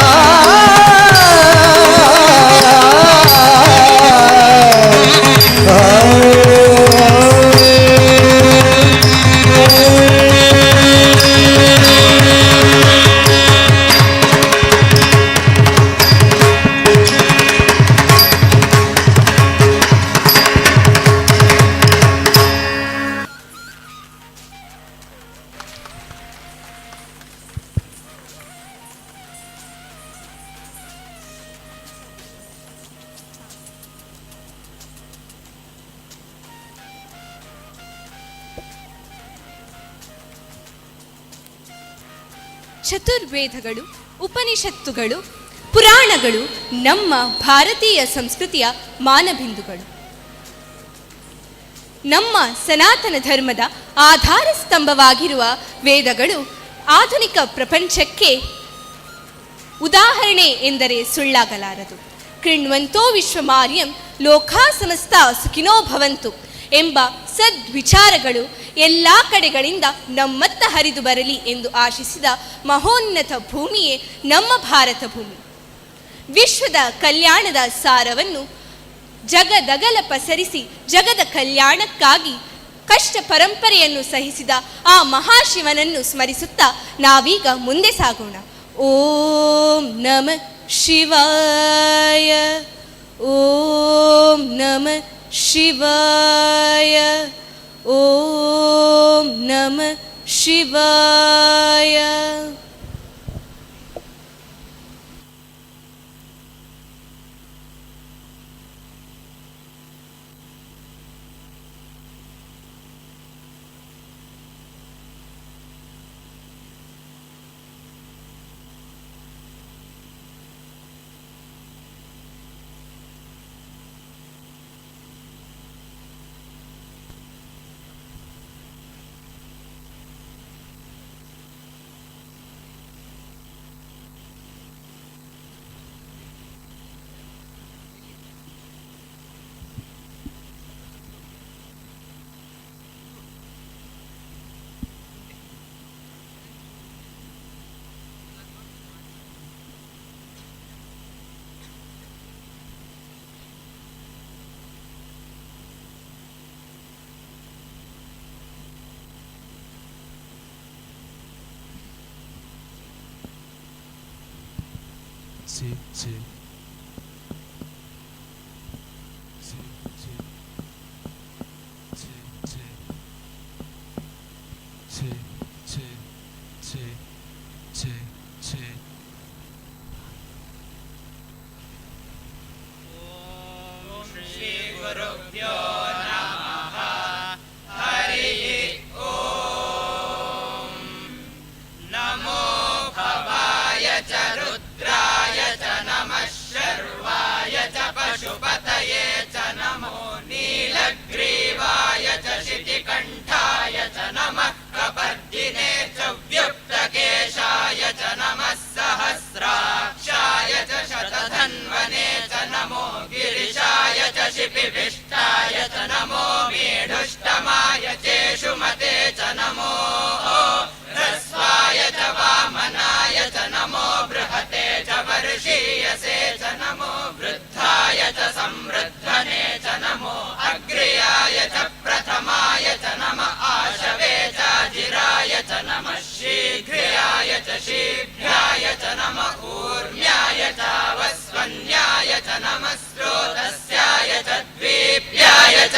ಚತುರ್ವೇದಗಳು, ಉಪನಿಷತ್ತುಗಳು, ಪುರಾಣಗಳು ನಮ್ಮ ಭಾರತೀಯ ಸಂಸ್ಕೃತಿಯ ಮಾನಬಿಂದುಗಳು. ನಮ್ಮ ಸನಾತನ ಧರ್ಮದ ಆಧಾರ ಸ್ತಂಭವಾಗಿರುವ ವೇದಗಳು ಆಧುನಿಕ ಪ್ರಪಂಚಕ್ಕೆ ಉದಾಹರಣೆ ಎಂದರೆ ಸುಳ್ಳಾಗಲಾರದು. ಕೃಣ್ವಂತೋ ವಿಶ್ವಮಾರ್ಯಂ ಲೋಕಾ ಸಮಸ್ತ ಸುಖಿನೋ ಭವಂತು ಎಂಬ ಸದ್ವಿಚಾರಗಳು ಎಲ್ಲ ಕಡೆಗಳಿಂದ ನಮ್ಮತ್ತ ಹರಿದು ಬರಲಿ ಎಂದು ಆಶಿಸಿದ ಮಹೋನ್ನತ ಭೂಮಿಯೇ ನಮ್ಮ ಭಾರತ ಭೂಮಿ. ವಿಶ್ವದ ಕಲ್ಯಾಣದ ಸಾರವನ್ನು ಜಗದಗಲ ಪಸರಿಸಿ ಜಗದ ಕಲ್ಯಾಣಕ್ಕಾಗಿ ಕಷ್ಟ ಪರಂಪರೆಯನ್ನು ಸಹಿಸಿದ ಆ ಮಹಾಶಿವನನ್ನು ಸ್ಮರಿಸುತ್ತಾ ನಾವೀಗ ಮುಂದೆ ಸಾಗೋಣ. ಓಂ ನಮ ಶಿವಾಯ, ಓಂ ನಮ ಶಿವಾಯ, ಓಂ ನಮ ಶಿವಾಯ. C C C C C C C C C C C. Shri ಗುರುಭ್ಯೋ ನಮಃ. ಹರಿ ಓಂ. ನಮೋ ಭವಾಯ ಚ ರುದ್ರಾಯ ಚ ನಮಃ ಶರ್ವಾಯ ಚ ಪಶುಪತಯೇ ಚ ನಮೋ ನೀಲಗ್ರೀವಾಯ ಚ ಶಿತಿಕಂಠಾಯ ಚ ನಮಃ ಕಪರ್ದಿನೇ ಚ ವ್ಯುಕ್ತಕೇಶಾಯ ಚ ನಮಃ ಸಹಸ್ರಾಕ್ಷಾಯ ಚ ಶತಧನ್ವನೆ ಚ ನಮೋ ಗಿರಿಶಾಯ ಚ ಶಿಪಿವಿಷ್ಟಾಯ ಚ ನಮೋ ಮೇಢುಷ್ಟಮಾಯ ಚೇಷುಮತೆ ಚ ನಮೋ ರಸ್ವಾಯ ಚ ವಾಮನಾಯ ಚ ನಮೋ ಬೃಹತೆ ಚ ವರ್ಷೀಯಸೆ ಚ ನಮೋ ವೃದ್ಧಾಯ ಚ नमः शीघ्र्याय च शीघ्राय च नम ऊर्म्याय चावस्वन्याय च नमः स्रोतस्याय च द्वीप्याय च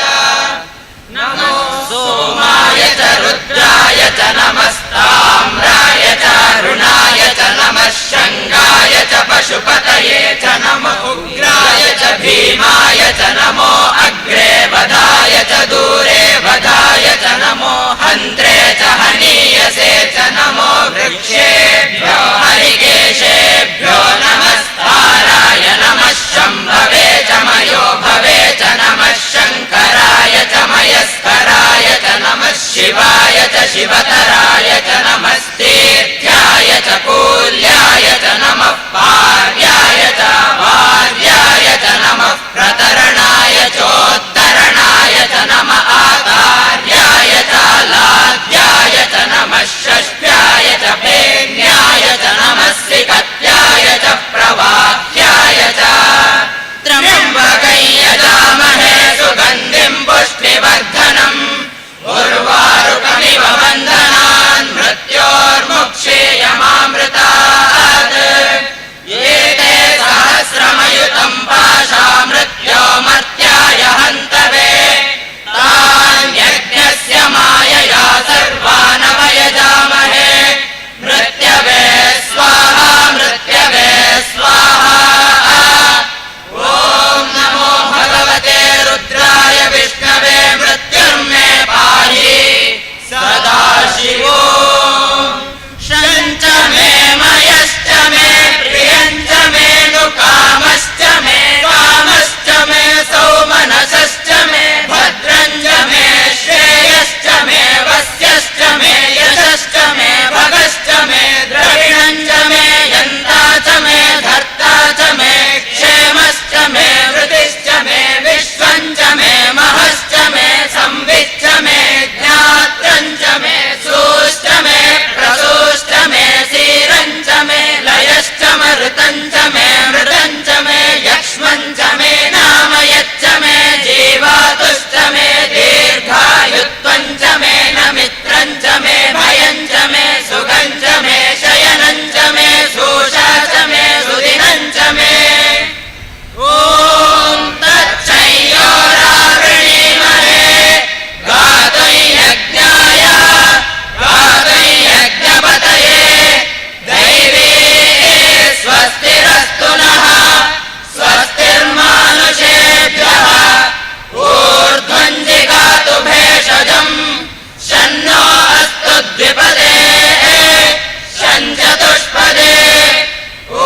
नमो सोमाय च रुद्राय च नमस्ताम्राय च अरुणाय च नमः शङ्गाय च पशुपतये च नम उग्राय च भीमाय च नमो अग्रे वधाय च दूरे वधाय च नमो हन्त्रे च हनीयसे च नमो वृक्षेभ्यो हरिकेशेभ्यो नमस्ताराय नमः शम्भवे च मयो भवे च नमः शङ्कराय च मयस्कराय च नमः शिवाय च शिवतराय च नमस्तीर्थ्याय च कूल्याय च नमः पार्याय च वार्याय च नमः प्रतरणाय चोत्तरणाय च नम आकार्याय च लाद्याय च नमः षष्ट्याय च पेन्याय च नमः सिकत्याय च प्रवाह्याय च त्र्यम्बकं यजामहे सुगन्धिं पुष्टिवर्धनम् उर्वारुकमिव बन्धनान् मृत्योर्मुक्षीयमामृतात् एते सहस्रमयुतं पाशामृत्योमर्त्याय हन्तवे तान्यज्ञस्य मायया सर्वानवयजामहे मृत्यवे स्वाहा मृत्यवे स्वाहा। ॐ नमो भगवते रुद्राय विष्णवे मृत्युर्मे पाहि सदाशिवो। शञ्च मे मयश्च मे प्रियञ्च मे नुकामश्च मे कामश्च मे सौमनसश्च मे भद्रञ्च मे श्रेयश्च मे वस्यश्च मे यशश्च मे भगश्च मे द्रविणञ्च मे यन्ता च मे धर्ता च मे क्षेमश्च मे वृतिश्च मे विश्वञ्च मे महश्च मे संविच्च मे ज्ञात्रञ्च मे सूश्च मे प्रसूश्च मे सीरञ्च मे लयश्च मरुतञ्च मे मृदञ्च मे यक्ष्मञ्च मे नाम यच्च मे जीवातुश्च मे दीर्घायुत्वञ्च मे न मित्रञ्च मे भयञ्च मे सुखञ्च मे शयनञ्च मे सूषा च मे सुदिनञ्च मे। ॐ तच्छय्योरावृणीमहे गातुं यज्ञाय गातुं यज्ञपतये दैवी स्वस्तिरस्तु नः स्वस्तिर्मानुषेभ्यः ऊर्ध्वं जिगातु भेषजं शन्नो अस्तु द्विपदे शं चतुष्पदे। ॐ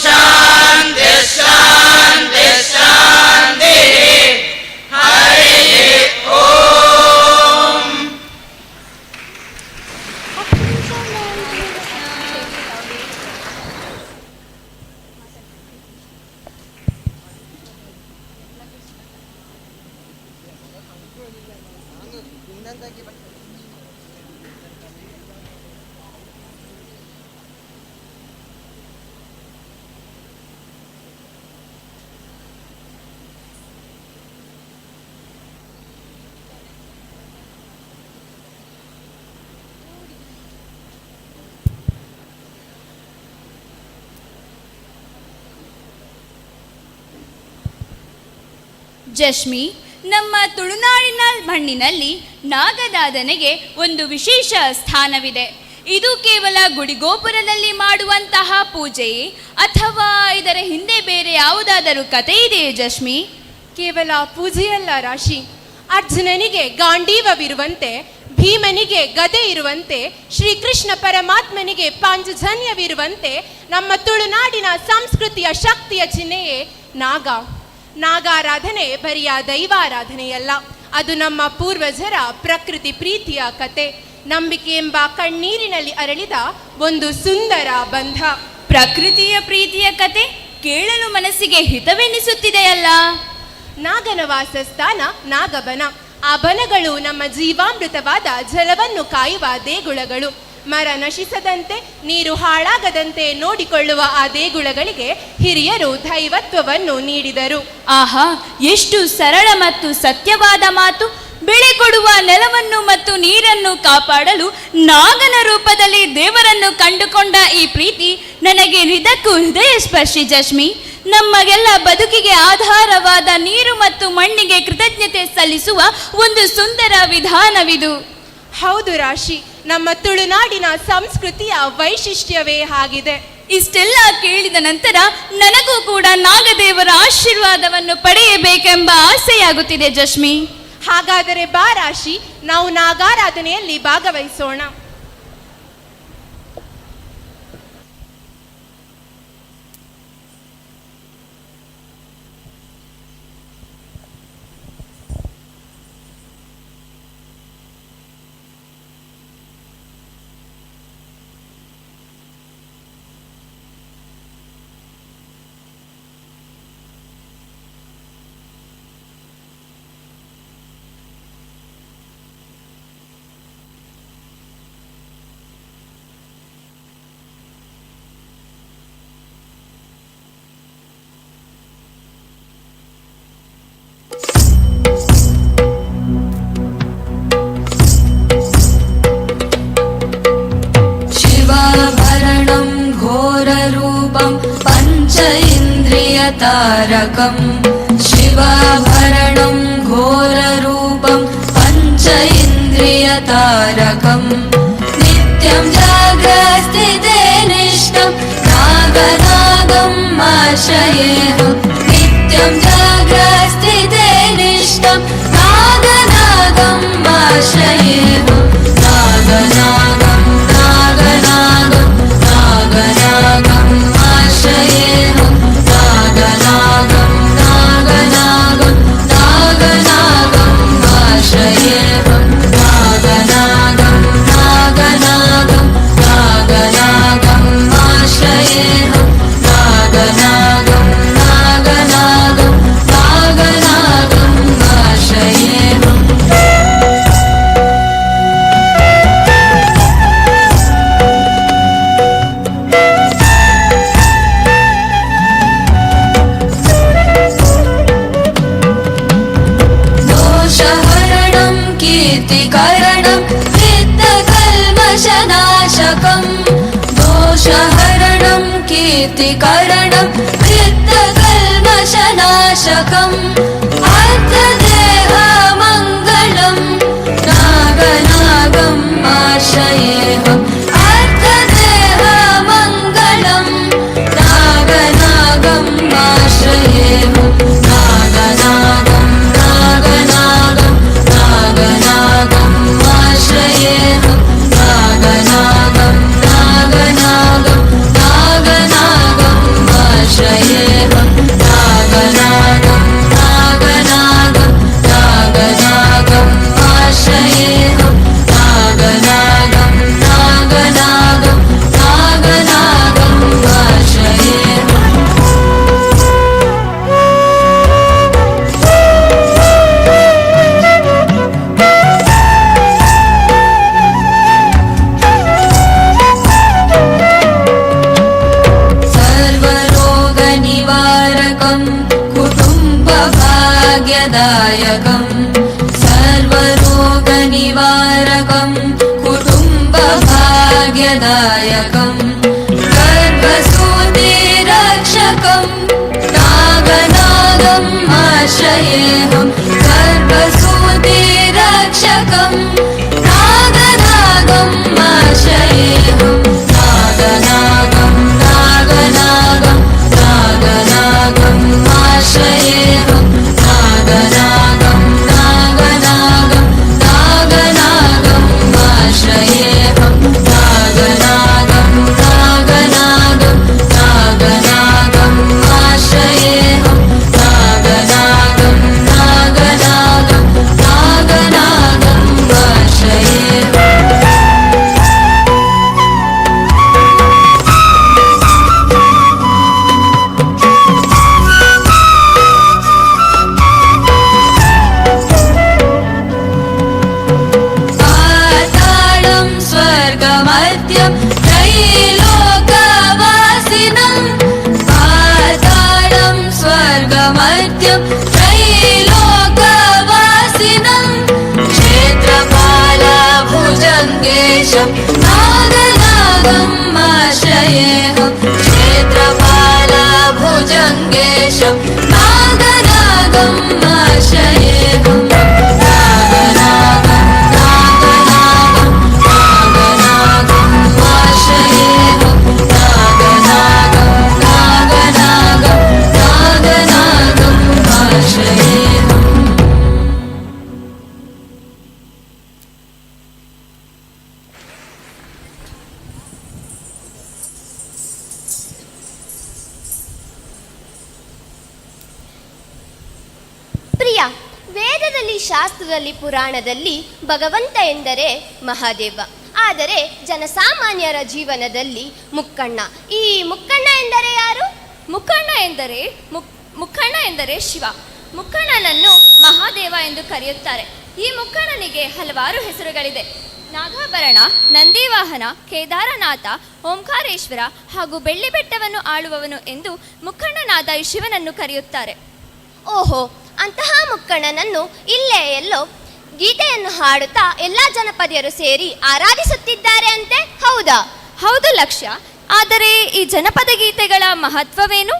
शान्ति शान्ति शान्तिः। हरिः ॐ। ಜಶ್ಮಿ, ನಮ್ಮ ತುಳುನಾಡಿನ ಮಣ್ಣಿನಲ್ಲಿ ನಾಗದಾದನೆಗೆ ಒಂದು ವಿಶೇಷ ಸ್ಥಾನವಿದೆ. ಇದು ಕೇವಲ ಗುಡಿಗೋಪುರದಲ್ಲಿ ಮಾಡುವಂತಹ ಪೂಜೆಯೇ ಅಥವಾ ಇದರ ಹಿಂದೆ ಬೇರೆ ಯಾವುದಾದರೂ ಕಥೆ ಇದೆಯೇ ಜಶ್ಮಿ? ಕೇವಲ ಪೂಜೆಯಲ್ಲ ರಾಶಿ. ಅರ್ಜುನನಿಗೆ ಗಾಂಡೀವವಿರುವಂತೆ, ಭೀಮನಿಗೆ ಗದೆ ಇರುವಂತೆ, ಶ್ರೀಕೃಷ್ಣ ಪರಮಾತ್ಮನಿಗೆ ಪಾಂಚಜನ್ಯವಿರುವಂತೆ ನಮ್ಮ ತುಳುನಾಡಿನ ಸಂಸ್ಕೃತಿಯ ಶಕ್ತಿಯ ಚಿಹ್ನೆಯೇ ನಾಗ. ನಾಗಾರಾಧನೆ ಬರಿಯ ದೈವಾರಾಧನೆಯಲ್ಲ, ಅದು ನಮ್ಮ ಪೂರ್ವಜರ ಪ್ರಕೃತಿ ಪ್ರೀತಿಯ ಕತೆ, ನಂಬಿಕೆ ಎಂಬ ಕಣ್ಣೀರಿನಲ್ಲಿ ಅರಳಿದ ಒಂದು ಸುಂದರ ಬಂಧ. ಪ್ರಕೃತಿಯ ಪ್ರೀತಿಯ ಕತೆ ಕೇಳಲು ಮನಸ್ಸಿಗೆ ಹಿತವೆನಿಸುತ್ತಿದೆಯಲ್ಲ. ನಾಗನ ವಾಸಸ್ಥಾನ ನಾಗಬನ. ಆ ಬನಗಳು ನಮ್ಮ ಜೀವಾಮೃತವಾದ ಜಲವನ್ನು ಕಾಯುವ ದೇಗುಲಗಳು. ಮರ ನಶಿಸದಂತೆ, ನೀರು ಹಾಳಾಗದಂತೆ ನೋಡಿಕೊಳ್ಳುವ ಆ ದೇಗುಲಗಳಿಗೆ ಹಿರಿಯರು ದೈವತ್ವವನ್ನು ನೀಡಿದರು. ಆಹಾ, ಎಷ್ಟು ಸರಳ ಮತ್ತು ಸತ್ಯವಾದ ಮಾತು. ಬೆಳೆ ಕೊಡುವ ನೆಲವನ್ನು ಮತ್ತು ನೀರನ್ನು ಕಾಪಾಡಲು ನಾಗನ ರೂಪದಲ್ಲಿ ದೇವರನ್ನು ಕಂಡುಕೊಂಡ ಈ ಪ್ರೀತಿ ನನಗೆ ನಿಜಕ್ಕೂ ಹೃದಯ ಸ್ಪರ್ಶಿ ಜಶ್ಮಿ. ನಮಗೆಲ್ಲ ಬದುಕಿಗೆ ಆಧಾರವಾದ ನೀರು ಮತ್ತು ಮಣ್ಣಿಗೆ ಕೃತಜ್ಞತೆ ಸಲ್ಲಿಸುವ ಒಂದು ಸುಂದರ ವಿಧಾನವಿದು. ಹೌದು ರಾಶಿ, ನಮ್ಮ ತುಳುನಾಡಿನ ಸಂಸ್ಕೃತಿಯ ವೈಶಿಷ್ಟ್ಯವೇ ಆಗಿದೆ. ಇಷ್ಟೆಲ್ಲ ಕೇಳಿದ ನಂತರ ನನಗೂ ಕೂಡ ನಾಗದೇವರ ಆಶೀರ್ವಾದವನ್ನು ಪಡೆಯಬೇಕೆಂಬ ಆಸೆಯಾಗುತ್ತಿದೆ ಜಶ್ಮಿ. ಹಾಗಾದರೆ ಬಾ ರಾಶಿ, ನಾವು ನಾಗಾರಾಧನೆಯಲ್ಲಿ ಭಾಗವಹಿಸೋಣ. शिवाभरणं घोररूपं पञ्च इन्द्रियतारकं, शिवाभरणं घोररूपं पञ्च इन्द्रियतारकं, नित्यं जाग्रस्थिते निष्ठं नागनागम् आश्रयेऽहं, नित्यं जाग्रस्थिते निष्ठं नागनागम् आश्रयेऽहं, नागनागं नागनागं नागनागम् आश्रयेऽहं, नागनागं नागनागं नागनागम् आश्रयेऽहं, नागनागं नागनागं नागनागम् आश्रयेऽहं, नागनागं नागनागं नागनागम् आश्रयेऽहम्। दोषहरणं कीर्तिकरणं वित्तकल्मषनाशकं, दोषहरणं कीर्तिकरणं वित्तकल्मषनाशकम्, अर्थदेहमङ्गलं नागनागम् आश्रयेऽहम्, अर्थदेहमङ्गलं नागनागम् आश्रयेऽहम्, नागनागं नागनागं नागनागम् आश्रयेऽहं, नागनागं नागनागं नागनागम् आश्रयेऽहं, नागनागं नागनागं नागनागम् आश्रयेऽहं, नागनागं नागनागं नागनागम् आश्रयेऽहम्। सर्वरोगनिवारकं कुटुम्बभाग्यदायकं, सर्वरोगनिवारकं कुटुम्बभाग्यदायकं, गर्भसूतिरक्षकं नागनागम् आश्रयेऽहं, गर्भसूतिरक्षकं नागनागम् आश्रयेऽहं, नागनागं नागनागं नागनागम् आश्रयेऽहं, नागनागं नागनागं नागनागम् आश्रयेऽहं, नागनागं नागनागं नागनागम् आश्रयेऽहं, नागनागं नागनागं नागनागम् आश्रयेऽहम्। पातालं स्वर्गमध्यं त्रैलोकवासिनं, पातालं स्वर्गमध्यं त्रैलोकवासिनं, भुजङ्गेशं नागनागम् आश्रयेऽहं क्षेत्रपाला भुजङ्गेशं नागनागम् आश्रयेऽहं नागनागं नागनागं नागनागम् आश्रयेऽहं नागनागं नागनागं नागनागम् आश्रयेऽहम्. ಪ್ರಿಯ, ವೇದದಲ್ಲಿ, ಶಾಸ್ತ್ರದಲ್ಲಿ, ಪುರಾಣದಲ್ಲಿ ಭಗವಂತ ಎಂದರೆ ಮಹಾದೇವ. ಆದರೆ ಜನಸಾಮಾನ್ಯರ ಜೀವನದಲ್ಲಿ ಮುಕ್ಕಣ್ಣ. ಈ ಮುಕ್ಕಣ್ಣ ಎಂದರೆ ಯಾರು? ಮುಕ್ಕಣ್ಣ ಎಂದರೆ ಶಿವ. ಮುಕ್ಕಣ್ಣನನ್ನು ಮಹಾದೇವ ಎಂದು ಕರೆಯುತ್ತಾರೆ. ಈ ಮುಕ್ಕಣ್ಣನಿಗೆ ಹಲವಾರು ಹೆಸರುಗಳಿದೆ. ನಾಗಾಭರಣ, ನಂದಿವಾಹನ, ಕೇದಾರನಾಥ, ಓಂಕಾರೇಶ್ವರ ಹಾಗೂ ಬೆಳ್ಳಿಬೆಟ್ಟವನ್ನು ಆಳುವವನು ಎಂದು ಮುಕ್ಕಣ್ಣನಾದ ಈ ಶಿವನನ್ನು ಕರೆಯುತ್ತಾರೆ. ಓಹೋ, ಅಂತಹ ಮುಕ್ಕಣ್ಣನನ್ನು ಇಲ್ಲೇ ಎಲ್ಲೋ ಗೀತೆಯನ್ನು ಹಾಡುತ್ತಾ ಎಲ್ಲ ಜನಪದಿಯರು ಸೇರಿ ಆರಾಧಿಸುತ್ತಿದ್ದಾರೆ ಅಂತೆ, ಹೌದಾ? ಹೌದು ಲಕ್ಷ್ಯ. ಆದರೆ ಈ ಜನಪದ ಗೀತೆಗಳ ಮಹತ್ವವೇನು?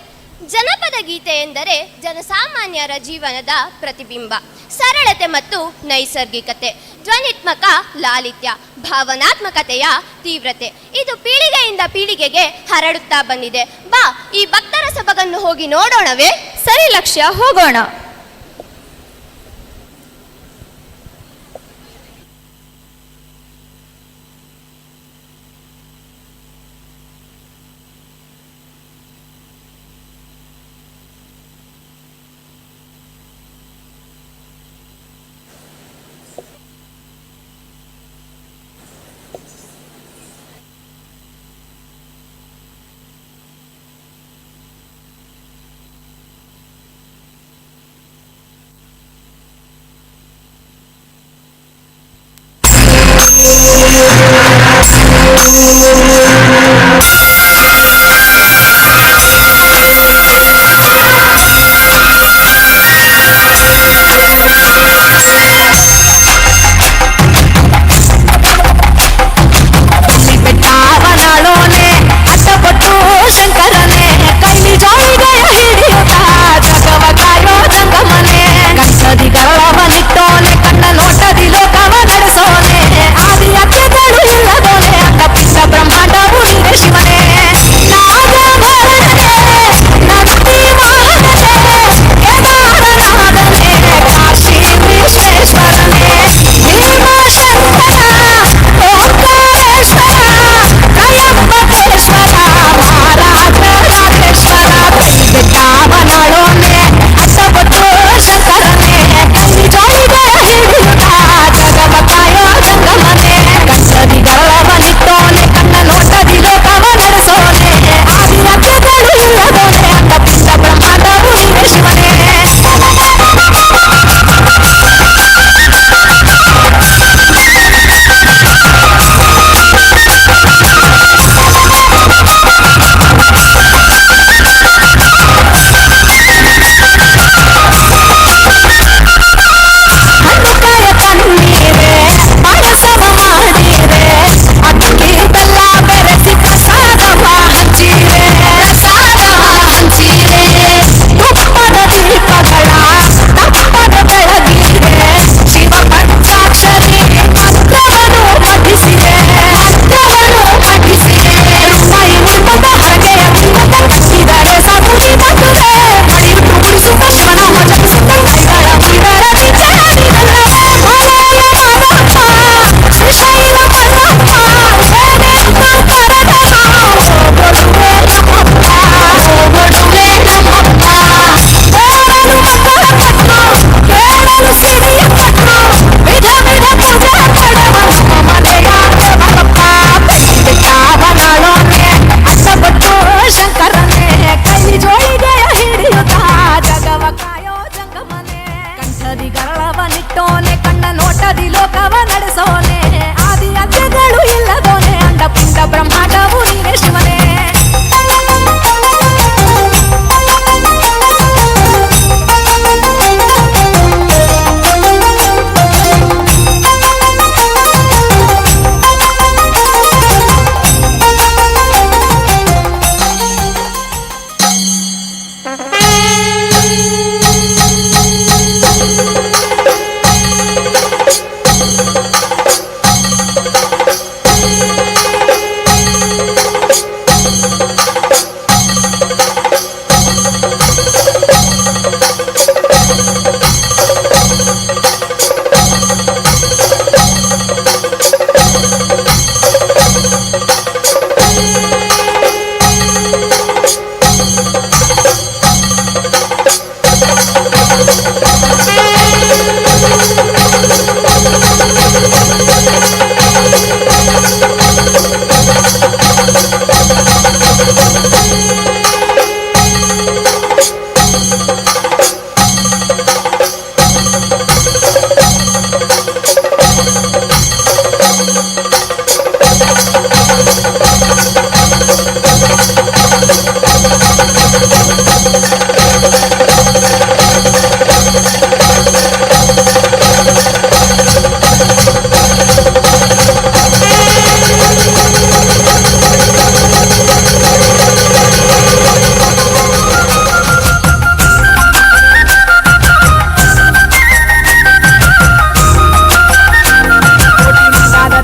ಜನಪದ ಗೀತೆ ಎಂದರೆ ಜನಸಾಮಾನ್ಯರ ಜೀವನದ ಪ್ರತಿಬಿಂಬ, ಸರಳತೆ ಮತ್ತು ನೈಸರ್ಗಿಕತೆ, ಧ್ವನಿತ್ಮಕ ಲಾಲಿತ್ಯ, ಭಾವನಾತ್ಮಕತೆಯ ತೀವ್ರತೆ. ಇದು ಪೀಳಿಗೆಯಿಂದ ಪೀಳಿಗೆಗೆ ಹರಡುತ್ತಾ ಬಂದಿದೆ. ಬಾ, ಈ ಭಕ್ತರ ಸೊಬಗನ್ನು ಹೋಗಿ ನೋಡೋಣವೇ? ಸರಿ ಲಕ್ಷ್ಯ, ಹೋಗೋಣ. ಬೆಟ್ಟಾವನಾಳೋನೆ ಅಟ್ಟಪಟ್ಟು ಶಂಕರನೆ, ಕೈಲಿ ಜೋಳಿಗೆಯ ಹಿಡಿಯುತ್ತ ಜಗವ ಕಾಯೋ ಜಂಗಮನೆ, ಕಂಠದಿ ಗರಳವನಿಟ್ಟೋನೆ, ಕಣ್ಣ ನೋಟದಿ ಲೋಕವ ನಡೆಸೋನೆ, ಆದಿ ಅತ್ಯಗಳು ಇಲ್ಲದೋನೆ, ಅಂಡ ಪಿಂಡ ಬ್ರಹ್ಮಾಂಡವು ನೀನೆ ಶಿವನೇ. ನಾಗಭರಣನೆ, ನಂದಿ ವಾಹನನೆ, ಕೇದಾರನಾಥನೆ, ಕಾಶಿ ವಿಶ್ವೇಶ್ವರನೆ, ಭೀಮಶಂಕರ, ಓಂಕಾರೇಶ್ವರ, ತ್ರಯಂಬಕೇಶ್ವರ, ಮಹಾರಾಜ ರಾಜೇಶ್ವರ, ಬೆಟ್ಟಾವನಾಳೋನೆ ಅಟ್ಟಪಟ್ಟು ಶಂಕರನೆ, ಕೈಲಿ ಜೋಳಿಗೆಯ ಹಿಡಿಯುತ್ತ ಜಗವ ಕಾಯೋ ಜಂಗಮನೆ, ಕಂಠದಿ ಗರಳವನಿಟ್ಟೋನೆ, ಕಣ್ಣ ನೋಟದಿ ಲೋಕವ ನಡೆಸೋನೆ, ಆದಿ ಅಂತ್ಯಗಳು ಇಲ್ಲದೋನೆ, ಅಂಡ ಪಿಂಡ ಬ್ರಹ್ಮಾಂಡವು ನೀನೆ ಶಿವನೇ. ಹಣ್ಣುಕಾಯ ಕಣ್ಣೀರೆ ಪಾಯಸವ ಮಾಡಿರೆ, ಅಕ್ಕಿ ಬೆಲ್ಲ ಬೆರೆಸಿ ಪ್ರಸಾದವ ಹಂಚಿರೆ, ಪ್ರಸಾದವ ಹಂಚಿರೆ, ತುಪ್ಪದ ದೀಪಗಳ ತಪ್ಪದ ಬೆಳಗಿರೆ, ಶಿವ ಪಂಚಾಕ್ಷರಿ ಮಂತ್ರವನ್ನು ಪಠಿಸಿರೆ, ಮಂತ್ರವನ್ನು ಪಠಿಸಿರೆ, ಮೈ ಮುರ್ಮದ ಹರಕೆಯ ತಿಮ್ಮದ ಕಟ್ಟಿದರೆ ಸಾಕು ನೀ ಮಡಿಯುಟ್ಟು ಗುಡಿಸುತ್ತ ಶಿವನಾಮ ಜಪಿಸುತ್ತ ಕೈಗಳ ಮುರಿದರ ನಿಜ ಮಲೆಯ ಮಾದಪ್ಪ, ಶ್ರೀಶೈಲ ಮಲ್ಲಪ್ಪ, ಏನೆಂದು ಕರೆದನು, ಓಗೊಡುವೆ ನಮ್ಮಪ್ಪ, ಓಗೊಡುವೆ ನಮ್ಮಪ್ಪ. ಬೇಡಲು ಮಕ್ಕಳ ಪಟ್ಟು, ಕೇಳಲು ಸಿರಿಯ ಪಟ್ಟು, ವಿಧ ವಿಧ ಪೂಜೆ ಪಡೆವ ನಮ್ಮ ಮನೆಯ ದೇವರಪ್ಪ. ಬೆಟ್ಟಾವನಾಳೋನೆ ಅಟ್ಟಪಟ್ಟು ಶಂಕರನೆ, ಕೈಲಿ ಜೋಳಿಗೆಯ ಹಿಡಿಯುತ್ತ ಜಗವ ಕಾಯೋ ಜಂಗಮನೆ, ಕಂಠದಿ ಗರಳವನಿಟ್ಟೋನೆ, ಕಣ್ಣ ನೋಟದಿ ಲೋಕವ ನಡೆಸೋನೆ, ಆದಿ ಅಂತ್ಯಗಳು ಇಲ್ಲದೋನೆ, ಅಂಡ ಪಿಂಡ ಬ್ರಹ್ಮಾಂಡವು ನೀನೆ ಶಿವನೇ.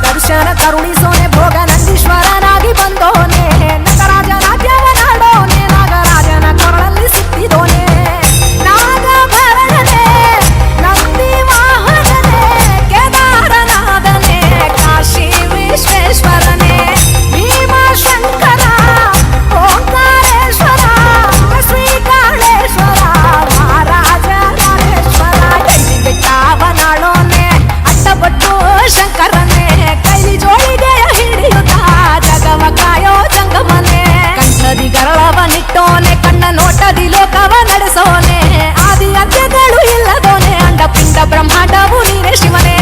ದರ್ಶನ ಕರುಣಿಸೋನೆ ಭೋಗ ನಂದೀಶ್ವರನಾಗಿ ಬಂದೋನೆ, ನಟರಾಜ ನಾಟ್ಯವನಾಡೋನೆ, ನಾಗರಾಜನ ಕೊರಳಲ್ಲಿ ಸುತ್ತಿದೋನೆ, ನಾಗಭರಣನೆ ನಂದಿ ವಾಹನನೆ, ಕೇದಾರನಾಥನೆ ಕಾಶಿ ವಿಶ್ವೇಶ್ವರನೆ, ಭೀಮಶಂಕರ ಓಂಕಾರೇಶ್ವರ ಶ್ರೀಕಾಳೇಶ್ವರ ಮಹಾರಾಜ ರಾಜೇಶ್ವರ, ಕೈಲಿ ಬೆಟ್ಟಾವನಾಳೋನೆ ಅಟ್ಟಬಟ್ಟು ಶಂಕರನೇ, ಕೈಲಿ ಜೋಳಿಗೆಯ ಹಿಡಿಯುತ್ತ ಜಗವ ಕಾಯೋ ಜಂಗಮನೆ, ಕಂಠದಿ ಗರಳವನಿಟ್ಟೋನೆ, ಕಣ್ಣ ನೋಟದಿ ಲೋಕವ ನಡೆಸೋನೆ, ಆದಿ ಅಂತ್ಯಗಳು ಇಲ್ಲದೋನೆ, ಅಂಡ ಪಿಂಡ ಬ್ರಹ್ಮಾಂಡವು ನೀನೇ ಶಿವನೇ.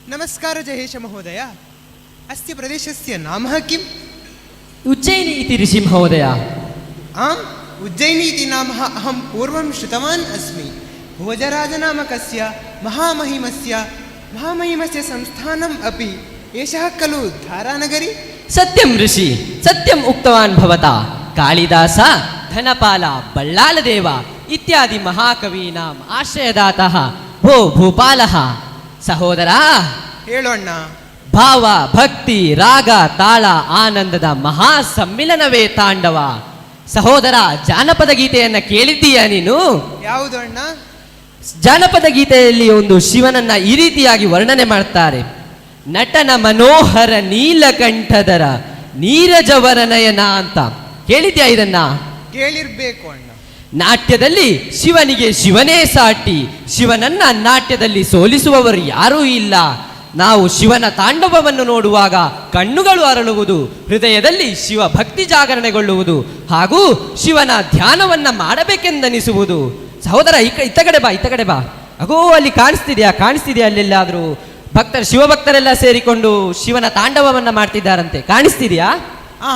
ನಮಸ್ಕಾರ ಜಯೇಶ ಮಹೋದಯ, ಅಸ್ಯ ಪ್ರದೇಶಸ್ಯ ನಾಮ किम्? ಉಜ್ಜಯಿನಿ ಇತಿ ಋಷಿ ಮಹೋದಯ. आम्, उज्जयिनी इति नाम अहं पूर्वं श्रुतवान् अस्मि। भोजराजनामकस्य महामहिमस्य संस्थानम् अपि एषः खलु धारानगरी? ಸತ್ಯಂ ಋಷಿ, ಸತ್ಯಂ ಉಕ್ತವಾನ್ ಭವತಾ. ಕಾಳಿದಾಸ, ಧನಪಾಲ, ಬಳ್ಳಾಲದೇವ ಇತ್ಯಾದಿ ಮಹಾಕವೀನಾಂ ಆಶ್ರಯದಾತಃ ಭೋ ಭೂಪಾಲಃ. ಸಹೋದರ, ಹೇಳೋಣ್ಣ. ಭಾವ, ಭಕ್ತಿ, ರಾಗ, ತಾಳ, ಆನಂದದ ಮಹಾ ಸಮ್ಮಿಲನವೇ ತಾಂಡವ. ಸಹೋದರ, ಜಾನಪದ ಗೀತೆಯನ್ನ ಕೇಳಿದ್ದೀಯಾ ನೀನು? ಯಾವುದು ಅಣ್ಣ? ಜಾನಪದ ಗೀತೆಯಲ್ಲಿ ಒಂದು ಶಿವನನ್ನ ಈ ರೀತಿಯಾಗಿ ವರ್ಣನೆ ಮಾಡ್ತಾರೆ. ನಟನ ಮನೋಹರ ನೀಲಕಂಠಧರ ನೀರಜವರನಯನ ಅಂತ. ಕೇಳಿದ್ಯಾ ಇದನ್ನ? ಕೇಳಿರ್ಬೇಕು ಅಣ್ಣ. ನಾಟ್ಯದಲ್ಲಿ ಶಿವನಿಗೆ ಶಿವನೇ ಸಾಟಿ. ಶಿವನನ್ನ ನಾಟ್ಯದಲ್ಲಿ ಸೋಲಿಸುವವರು ಯಾರೂ ಇಲ್ಲ. ನಾವು ಶಿವನ ತಾಂಡವವನ್ನು ನೋಡುವಾಗ ಕಣ್ಣುಗಳು ಅರಳುವುದು, ಹೃದಯದಲ್ಲಿ ಶಿವ ಭಕ್ತಿ ಜಾಗರಣೆಗೊಳ್ಳುವುದು ಹಾಗೂ ಶಿವನ ಧ್ಯಾನವನ್ನ ಮಾಡಬೇಕೆಂದನಿಸುವುದು. ಸಹೋದರ, ಇತ್ತ ಕಡೆ ಬಾ, ಇತ್ತ ಕಡೆ ಬಾ. ಅಗೋ ಅಲ್ಲಿ ಕಾಣಿಸ್ತಿದ್ಯಾ? ಕಾಣಿಸ್ತಿದ್ಯಾ ಅಲ್ಲೆಲ್ಲಾದ್ರೂ ಭಕ್ತರು, ಶಿವಭಕ್ತರೆಲ್ಲ ಸೇರಿಕೊಂಡು ಶಿವನ ತಾಂಡವವನ್ನ ಮಾಡ್ತಿದ್ದಾರಂತೆ, ಕಾಣಿಸ್ತಿದ್ಯಾ?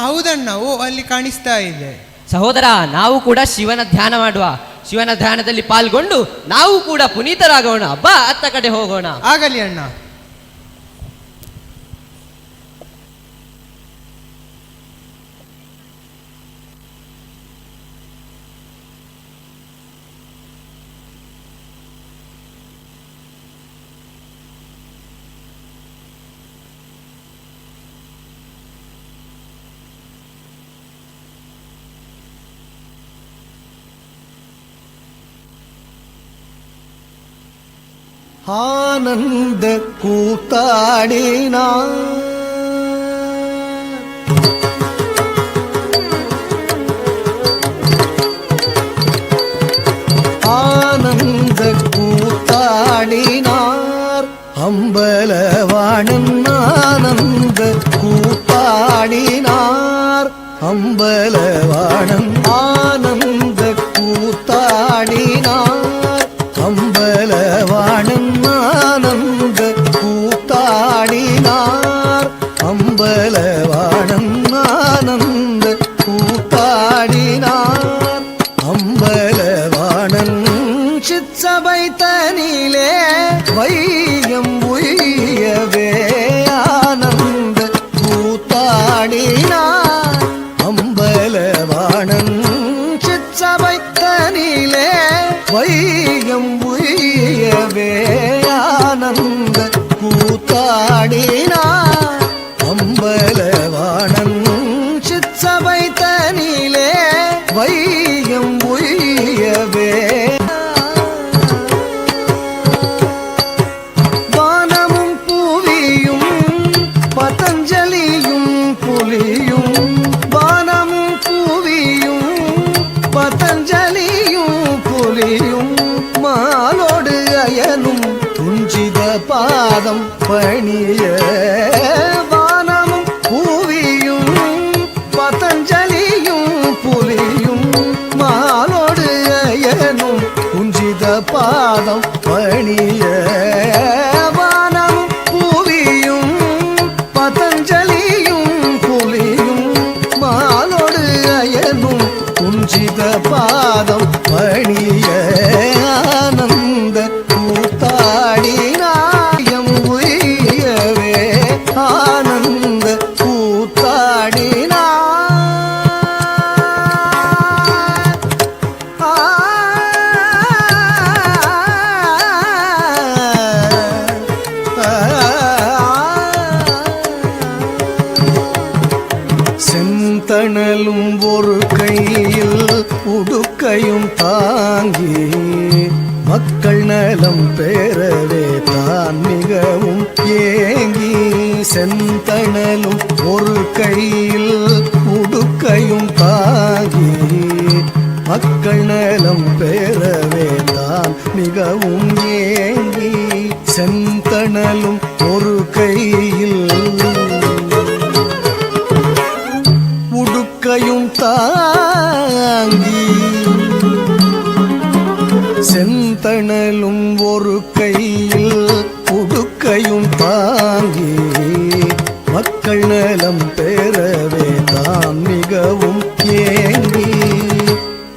ಹೌದಣ್ಣ, ಓ ಅಲ್ಲಿ ಕಾಣಿಸ್ತಾ ಇದೆ. ಸಹೋದರ, ನಾವು ಕೂಡ ಶಿವನ ಧ್ಯಾನ ಮಾಡುವ, ಶಿವನ ಧ್ಯಾನದಲ್ಲಿ ಪಾಲ್ಗೊಂಡು ನಾವು ಕೂಡ ಪುನೀತರಾಗೋಣ. ಬಾ, ಅತ್ತ ಕಡೆ ಹೋಗೋಣ. ಆಗಲಿ ಅಣ್ಣ. ಆನಂದ ಕೂತಾಡಿನ ஆனந்த கூத்தாடினார் அம்பலவாணன், ஆனந்த கூத்தாடினார் அம்பலவாணன், ஆனந்த கூத்தாடினார் அம்பலவாணன், ஆனந்த கூத்தாடினார் பாதம் பணிய வானமும் பூவியும் பதஞ்சலியும் புலியும் மாலோடு அயனும் குஞ்சித பாதம் பணிய வானமும் பூவியும் பதஞ்சலியும் புலியும் மாலோடு அயனும் குஞ்சித பாதம் பணிய ஆனந்த கூத்தாடினாயம் உய்யவே ஆனந்த கூத்தாடினார். ஆ செந்தணலும் ஒரு கையில் உடுக்கையும் தாங்கி மக்கள் நலம் பெறவே தான் மிகவும் ஏங்கி செந்தணலும் ஒரு கையில் உடுக்கையும் தாங்கி மக்கள் நலம் பெறவே தான் மிகவும் ஏங்கி செந்தணலும் ஒரு கையில் உடுக்கையும் தாங்கி செந்தணலும் ஒரு கையில் உடுக்கையும் தாங்கி மக்கள் நலம் பெறவே தான் மிகவும் ஏங்கி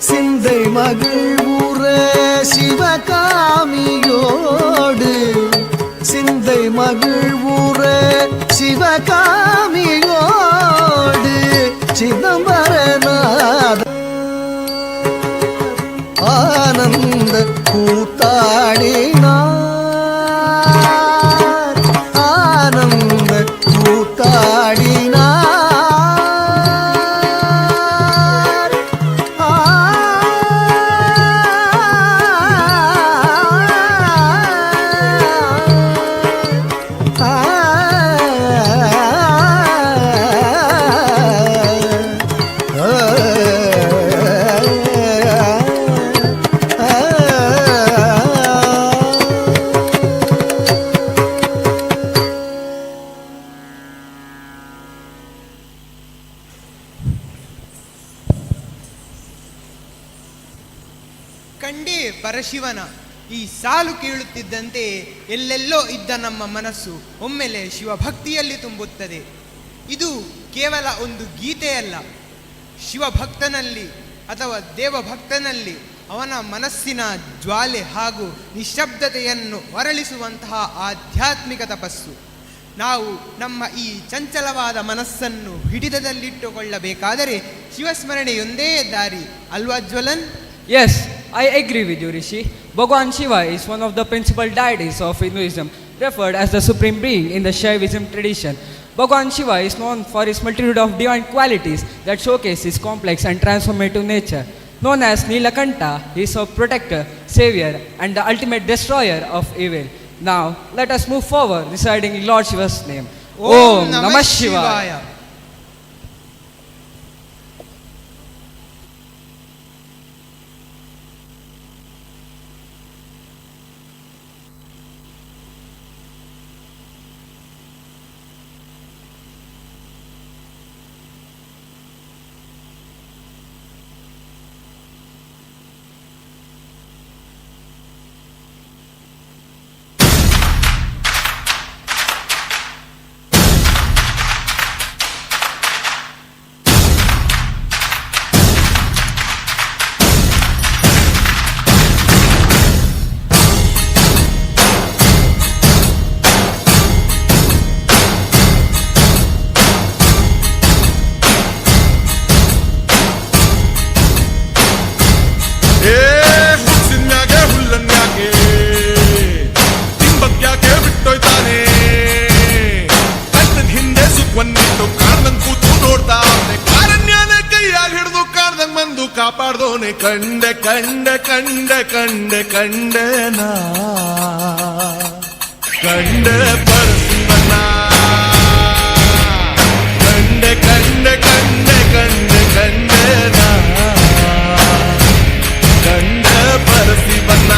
சிந்தை மகிழ்வுற சிவகாமியோடு சிந்தை மகிழ்வுற சிவகாமியோடு சிதம்பரநாத ஆனந்த கூத்தாடினார் ஆனந்த கூத்தாடினார். ஆ ಕಂಡೇ ಪರಶಿವನ ಈ ಸಾಲು ಕೇಳುತ್ತಿದ್ದಂತೆ ಎಲ್ಲೆಲ್ಲೋ ಇದ್ದ ನಮ್ಮ ಮನಸ್ಸು ಒಮ್ಮೆಲೆ ಶಿವಭಕ್ತಿಯಲ್ಲಿ ತುಂಬುತ್ತದೆ. ಇದು ಕೇವಲ ಒಂದು ಗೀತೆಯಲ್ಲ, ಶಿವಭಕ್ತನಲ್ಲಿ ಅಥವಾ ದೇವಭಕ್ತನಲ್ಲಿ ಅವನ ಮನಸ್ಸಿನ ಜ್ವಾಲೆ ಹಾಗೂ ನಿಶ್ಶಬ್ದತೆಯನ್ನು ಹೊರಳಿಸುವಂತಹ ಆಧ್ಯಾತ್ಮಿಕ ತಪಸ್ಸು. ನಾವು ನಮ್ಮ ಈ ಚಂಚಲವಾದ ಮನಸ್ಸನ್ನು ಹಿಡಿತದಲ್ಲಿಟ್ಟುಕೊಳ್ಳಬೇಕಾದರೆ ಶಿವಸ್ಮರಣೆಯೊಂದೇ ದಾರಿ ಅಲ್ವಾ ಜ್ವಲನ್? Yes, I agree with you, Rishi. Bhagwan Shiva is one of the principal deities of Hinduism, referred as the supreme being in the Shaivism tradition. Bhagwan Shiva is known for his multitude of divine qualities that showcase his complex and transformative nature. Known as Nilakanta, he is a protector, savior, and the ultimate destroyer of evil. Now, let us move forward reciting Lord Shiva's name. Om Om Namah Namah Shivaya. Shivaya. ಏ ಹುಚ್ಚಿನ್ಯಾಗೆ ಹುಲ್ಲನ್ಯಾಕೆ ತಿಂಬಕ್ಯಾಕೆ ಬಿಟ್ಟೋಯ್ತಾನೆ ಕಂಠದ ಹಿಂದೆ ಸುಖವನ್ನಿಟ್ಟು ಕಾಡ್ದಂಗ್ ಕೂತು ನೋಡ್ತಾವ್ನೆ ಕಾರಣ್ಯನೇ ಕೈಯಾಗ ಹಿಡಿದು ಕಾಡ್ದಂಗ್ ಬಂದು ಕಾಪಾಡ್ದೋನೆ ಕಂಡೆ ಕಂಡೆ ಕಂಡೆ ಕಂಡೆ ಕಂಡೆ ನಾ ಕಂಡೆ ಪರಶಿವನ ಕಂಡೆ ಕಂಡೆ ಕಂಡೆ ಕಂಡೆ ಕಂಡೆ ನಾ ಕಂಡ ಪರಶಿವನ.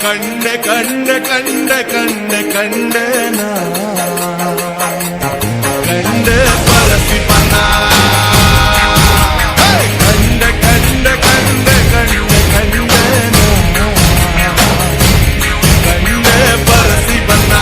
ಕಂಡೆ ಕಂಡೆ ಕಂಡೆ ಕಂಡೆ ಕಂಡೆ ನಾ ಕಂಡೆ ಪರಸಿಪನ ಕಂಡೆ ಕಂಡೆ ಕಂಡೆ ಕಂಡೆ ಕಂಡೆ ನಾ ಕಂಡೆ ಪರಸಿಪನ.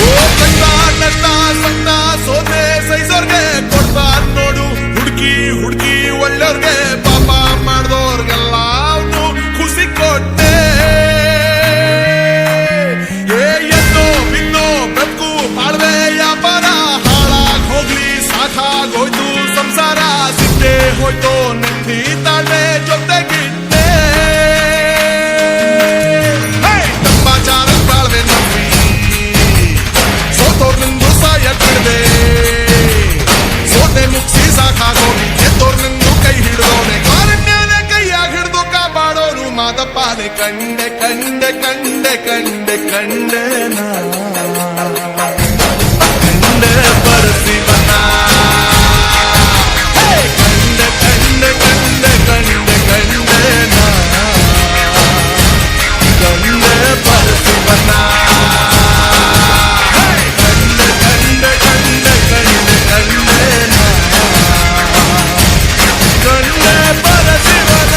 ಓ ಕಷ್ಟ ನಷ್ಟ ಸಂತ ಸೋತೆ ಸೈಸೋರ್ಗೆ ಕೊಡ್ತಾನ್ ನೋಡು ಹುಡುಕಿ ಹುಡುಕಿ ಒಳ್ಳೆಯವ್ರಿಗೆ. ಪಾಪ ಮಾಡ್ದೋರ್ಗೆಲ್ಲ ಅವನು ಖುಷಿ ಕೊಟ್ಟೆ. ಏ ಎತ್ತೋ ಬಿನ್ನೋ ಬದುಕು ಬಾಳ್ವೆ ವ್ಯಾಪಾರ ಹಾಳಾಗ್ ಹೋಗ್ಲಿ ಸಾಕಾಗೋಯ್ತು ಸಂಸಾರ. ಸಿದ್ದೆ ಹೋಯ್ತು ನೆಮ್ಮದಿ ತಾಳ್ಮೆ ಜೊತೆಗಿದ್ದೆ. ಹೇ, ಡಂಬಾಚಾರ ಬಾಳ್ವೆ ನಂಬಿ ಸೋತೋರ್ ನಿಂದು ಸಾಯ ಬಿಡದೆ ಸೋತೆ ಮುಗಿಸಿ ಸಾಕಾಗೋಗಿ ಗೆದ್ದೋರ್ ನಿಂದು ಕೈ ಹಿಡಿದೋನೆ. ಕಾರಣ್ಯನ ಕೈಯಾಗ ಹಿಡಿದು ಕಾಪಾಡೋನು ಮಾದಪ್ಪನೆ. ಕಂಡೆ ಕಂಡೆ ಕಂಡೆ ಕಂಡೆ ಕಂಡೆ ನಾ ಕಂಡೆ ಪರಸಿವನ. ಹೇ! ಕಂಡೆ ಕಂಡೆ ಕಂಡೆ ಕಂಡೆ ಕಂಡೆ ನಾ ಕಂಡೆ ಪರಸಿವನ. ಕಂಡೆ ಕಂಡೆ ಕಂಡೆ ಕಂಡೆ ಕಂಡೆ ನಾ ಕಂಡೆ ಪರಸಿವನ.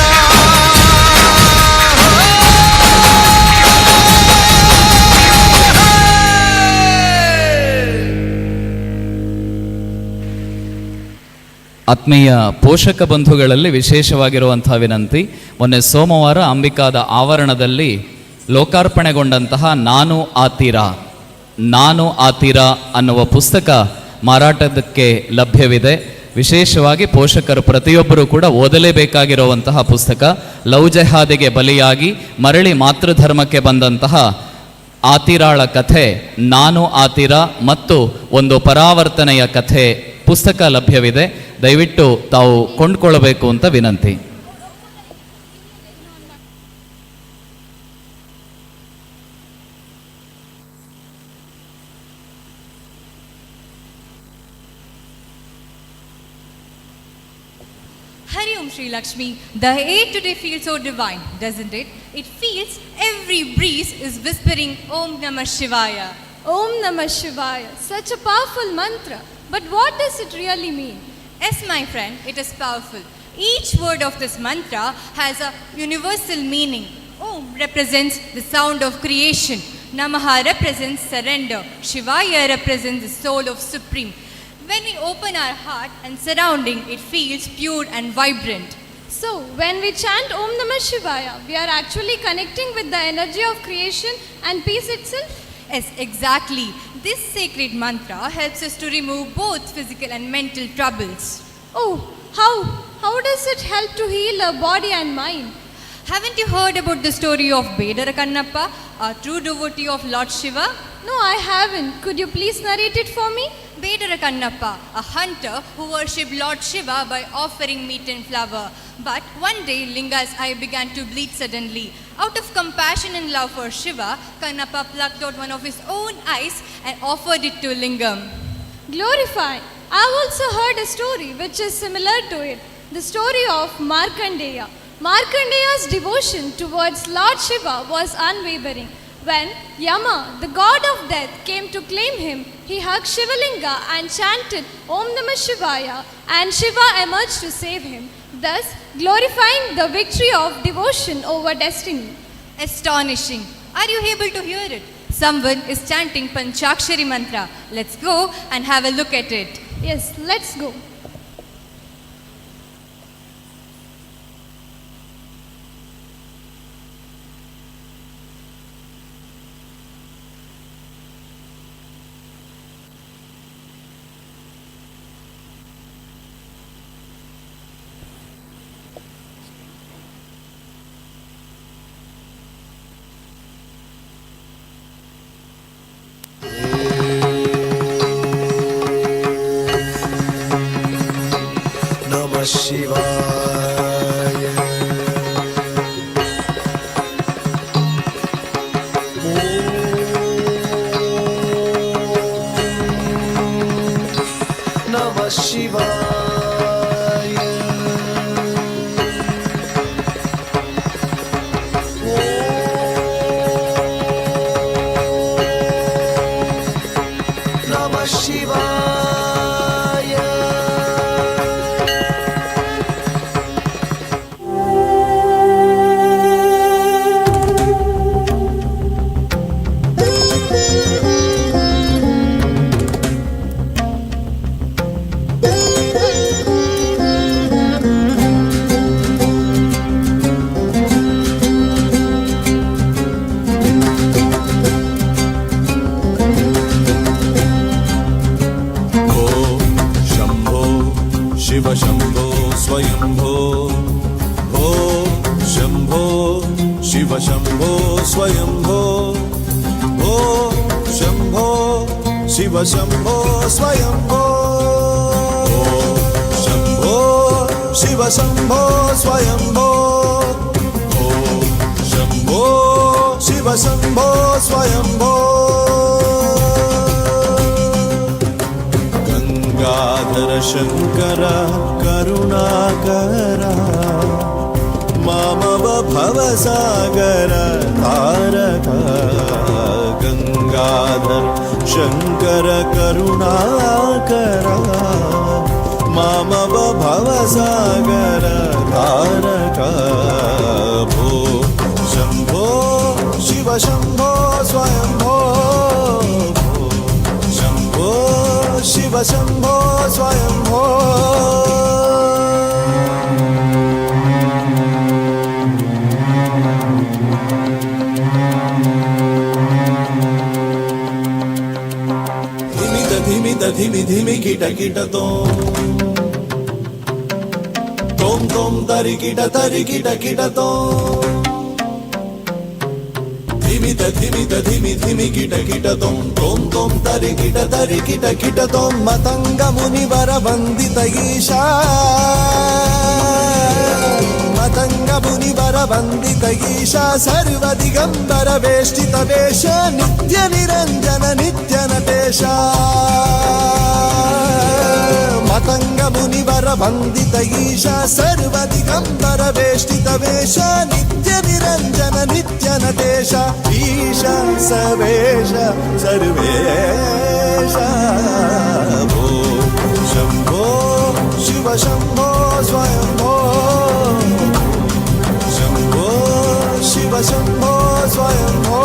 ಆತ್ಮೀಯ ಪೋಷಕ ಬಂಧುಗಳಲ್ಲಿ ವಿಶೇಷವಾಗಿರುವಂತಹ ವಿನಂತಿ. ಮೊನ್ನೆ ಸೋಮವಾರ ಅಂಬಿಕಾದ ಆವರಣದಲ್ಲಿ ಲೋಕಾರ್ಪಣೆಗೊಂಡಂತಹ ನಾನು ಆತೀರ ನಾನು ಆತೀರ ಅನ್ನುವ ಪುಸ್ತಕ ಮಾರಾಟಕ್ಕೆ ಲಭ್ಯವಿದೆ. ವಿಶೇಷವಾಗಿ ಪೋಷಕರು ಪ್ರತಿಯೊಬ್ಬರೂ ಕೂಡ ಓದಲೇಬೇಕಾಗಿರುವಂತಹ ಪುಸ್ತಕ. ಲವ್ ಜೆಹಾದಿಗೆ ಬಲಿಯಾಗಿ ಮರಳಿ ಮಾತೃಧರ್ಮಕ್ಕೆ ಬಂದಂತಹ ಆತಿರಾಳ ಕಥೆ ನಾನು ಆತಿರ ಮತ್ತು ಒಂದು ಪರಾವರ್ತನೆಯ ಕಥೆ ಪುಸ್ತಕ ಲಭ್ಯವಿದೆ. ದಯವಿಟ್ಟು ತಾವು ಕೊಂಡ್ಕೊಳ್ಳಬೇಕು ಅಂತ ವಿನಂತಿ. Hari Om Shri Lakshmi, the air today feels so divine, doesn't it? It feels every breeze is whispering Om Namah Shivaya. Om Namah Shivaya. Such a powerful mantra. But what does it really mean? Yes, my friend, it is powerful. Each word of this mantra has a universal meaning. Om represents the sound of creation. Namaha represents surrender. Shivaya represents the soul of Supreme. When we open our heart and surrounding, it feels pure and vibrant. So, when we chant Om Namah Shivaya, we are actually connecting with the energy of creation and peace itself? Yes, exactly. This sacred mantra helps us to remove both physical and mental troubles. Oh, how? How does it help to heal our body and mind? Haven't you heard about the story of Bedara Kannappa, a true devotee of Lord Shiva? No, I haven't. Could you please narrate it for me? Bedara Kannappa, a hunter who worshipped Lord Shiva by offering meat and flour. But one day, Linga's eye began to bleed suddenly. Out of compassion and love for Shiva, Kannappa plucked out one of his own eyes and offered it to Lingam. Glorify. I've also heard a story which is similar to it. The story of Markandeya. Markandeya's devotion towards Lord Shiva was unwavering. When Yama, the god of death, came to claim him, he hugged Shivalinga and chanted Om Namah Shivaya, and Shiva emerged to save him, thus glorifying the victory of devotion over destiny. Astonishing. Are you able to hear it? Someone is chanting Panchakshari mantra. Let's go and have a look at it. Yes, let's go. नमः शिवाय। ॐ नमः शिवाय। ॐ नमः शिवाय। भो शम्भो शिव शम्भो स्वयम्भो, भो शम्भो शिव शम्भो स्वयम्भो, भो शम्भो शिव शम्भो स्वयम्भो, भो शम्भो शिव शम्भो स्वयम्भो, भो शम्भो शिव शम्भो स्वयम्भो। गङ्गाधर शङ्कर करुणाकर, मामव भवसागर तारक। गङ्गाधर शङ्कर करुणाकर, मामव भवसागर तारक। भो शम्भो शिव शम्भो स्वयम्भो, भो शम्भो शिव शम्भो स्वयम्भो। धिमि धिमि धिमि धिमि किट किट तोम तोम तोम तरि किट तरि किट किट तोम। धिमि धिमि धिमि धिमि किट किट तोम तोम तोम तरि किट तरि किट किट तोम। मतंग मुनिवर वंदित ईशा, मतंग मुनिवर वंदित ईशा, सर्व दिगंबर वेष्टित वेश, नित्य निरंजन नित्य नटेश। मतंग मुनिवर वंदित ईशा, सर्व दिगंबर वेष्टित वेश, नित्य निरंजन नित्य नटेश। ईश सवेश सर्वेश, भो शम्भो शिव शम्भो स्वयम्भो, शम्भो शिव शम्भो स्वयम्भो।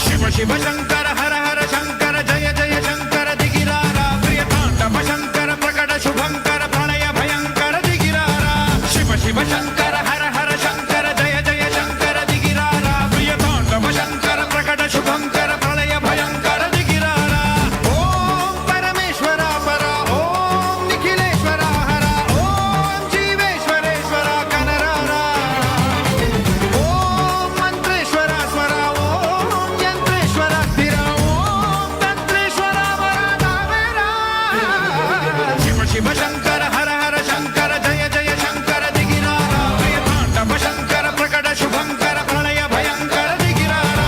शिव शिव शंकर हर हर शंकर जय जय शंकर दिगिरारा, प्रिय तांडव शंकर प्रकट शुभंकर प्रलय भयंकर दिगिरारा। शिव शिव शंकर हर हर शंकर जय जय शंकर दिगिरारा, प्रिय तांडव शंकर प्रकट शुभंकर प्रलय भयंकर दिगिरारा। ओम परमेश्वरा परा, ओम निखिलेश्वरा हरा, ओम जीवेश्वरेश्वरा कनरारा, ओम मंत्रेश्वरा स्वरा, ओम यंत्रेश्वरा स्थिरा, ओम तंत्रेश्वरा वरदावेरा। शिव शिव शंकर हर हर शंकर जय जय शंकर दिगिरारा, प्रिय तांडव शंकर प्रकट शुभंकर प्रलय भयंकर दिगिरारा।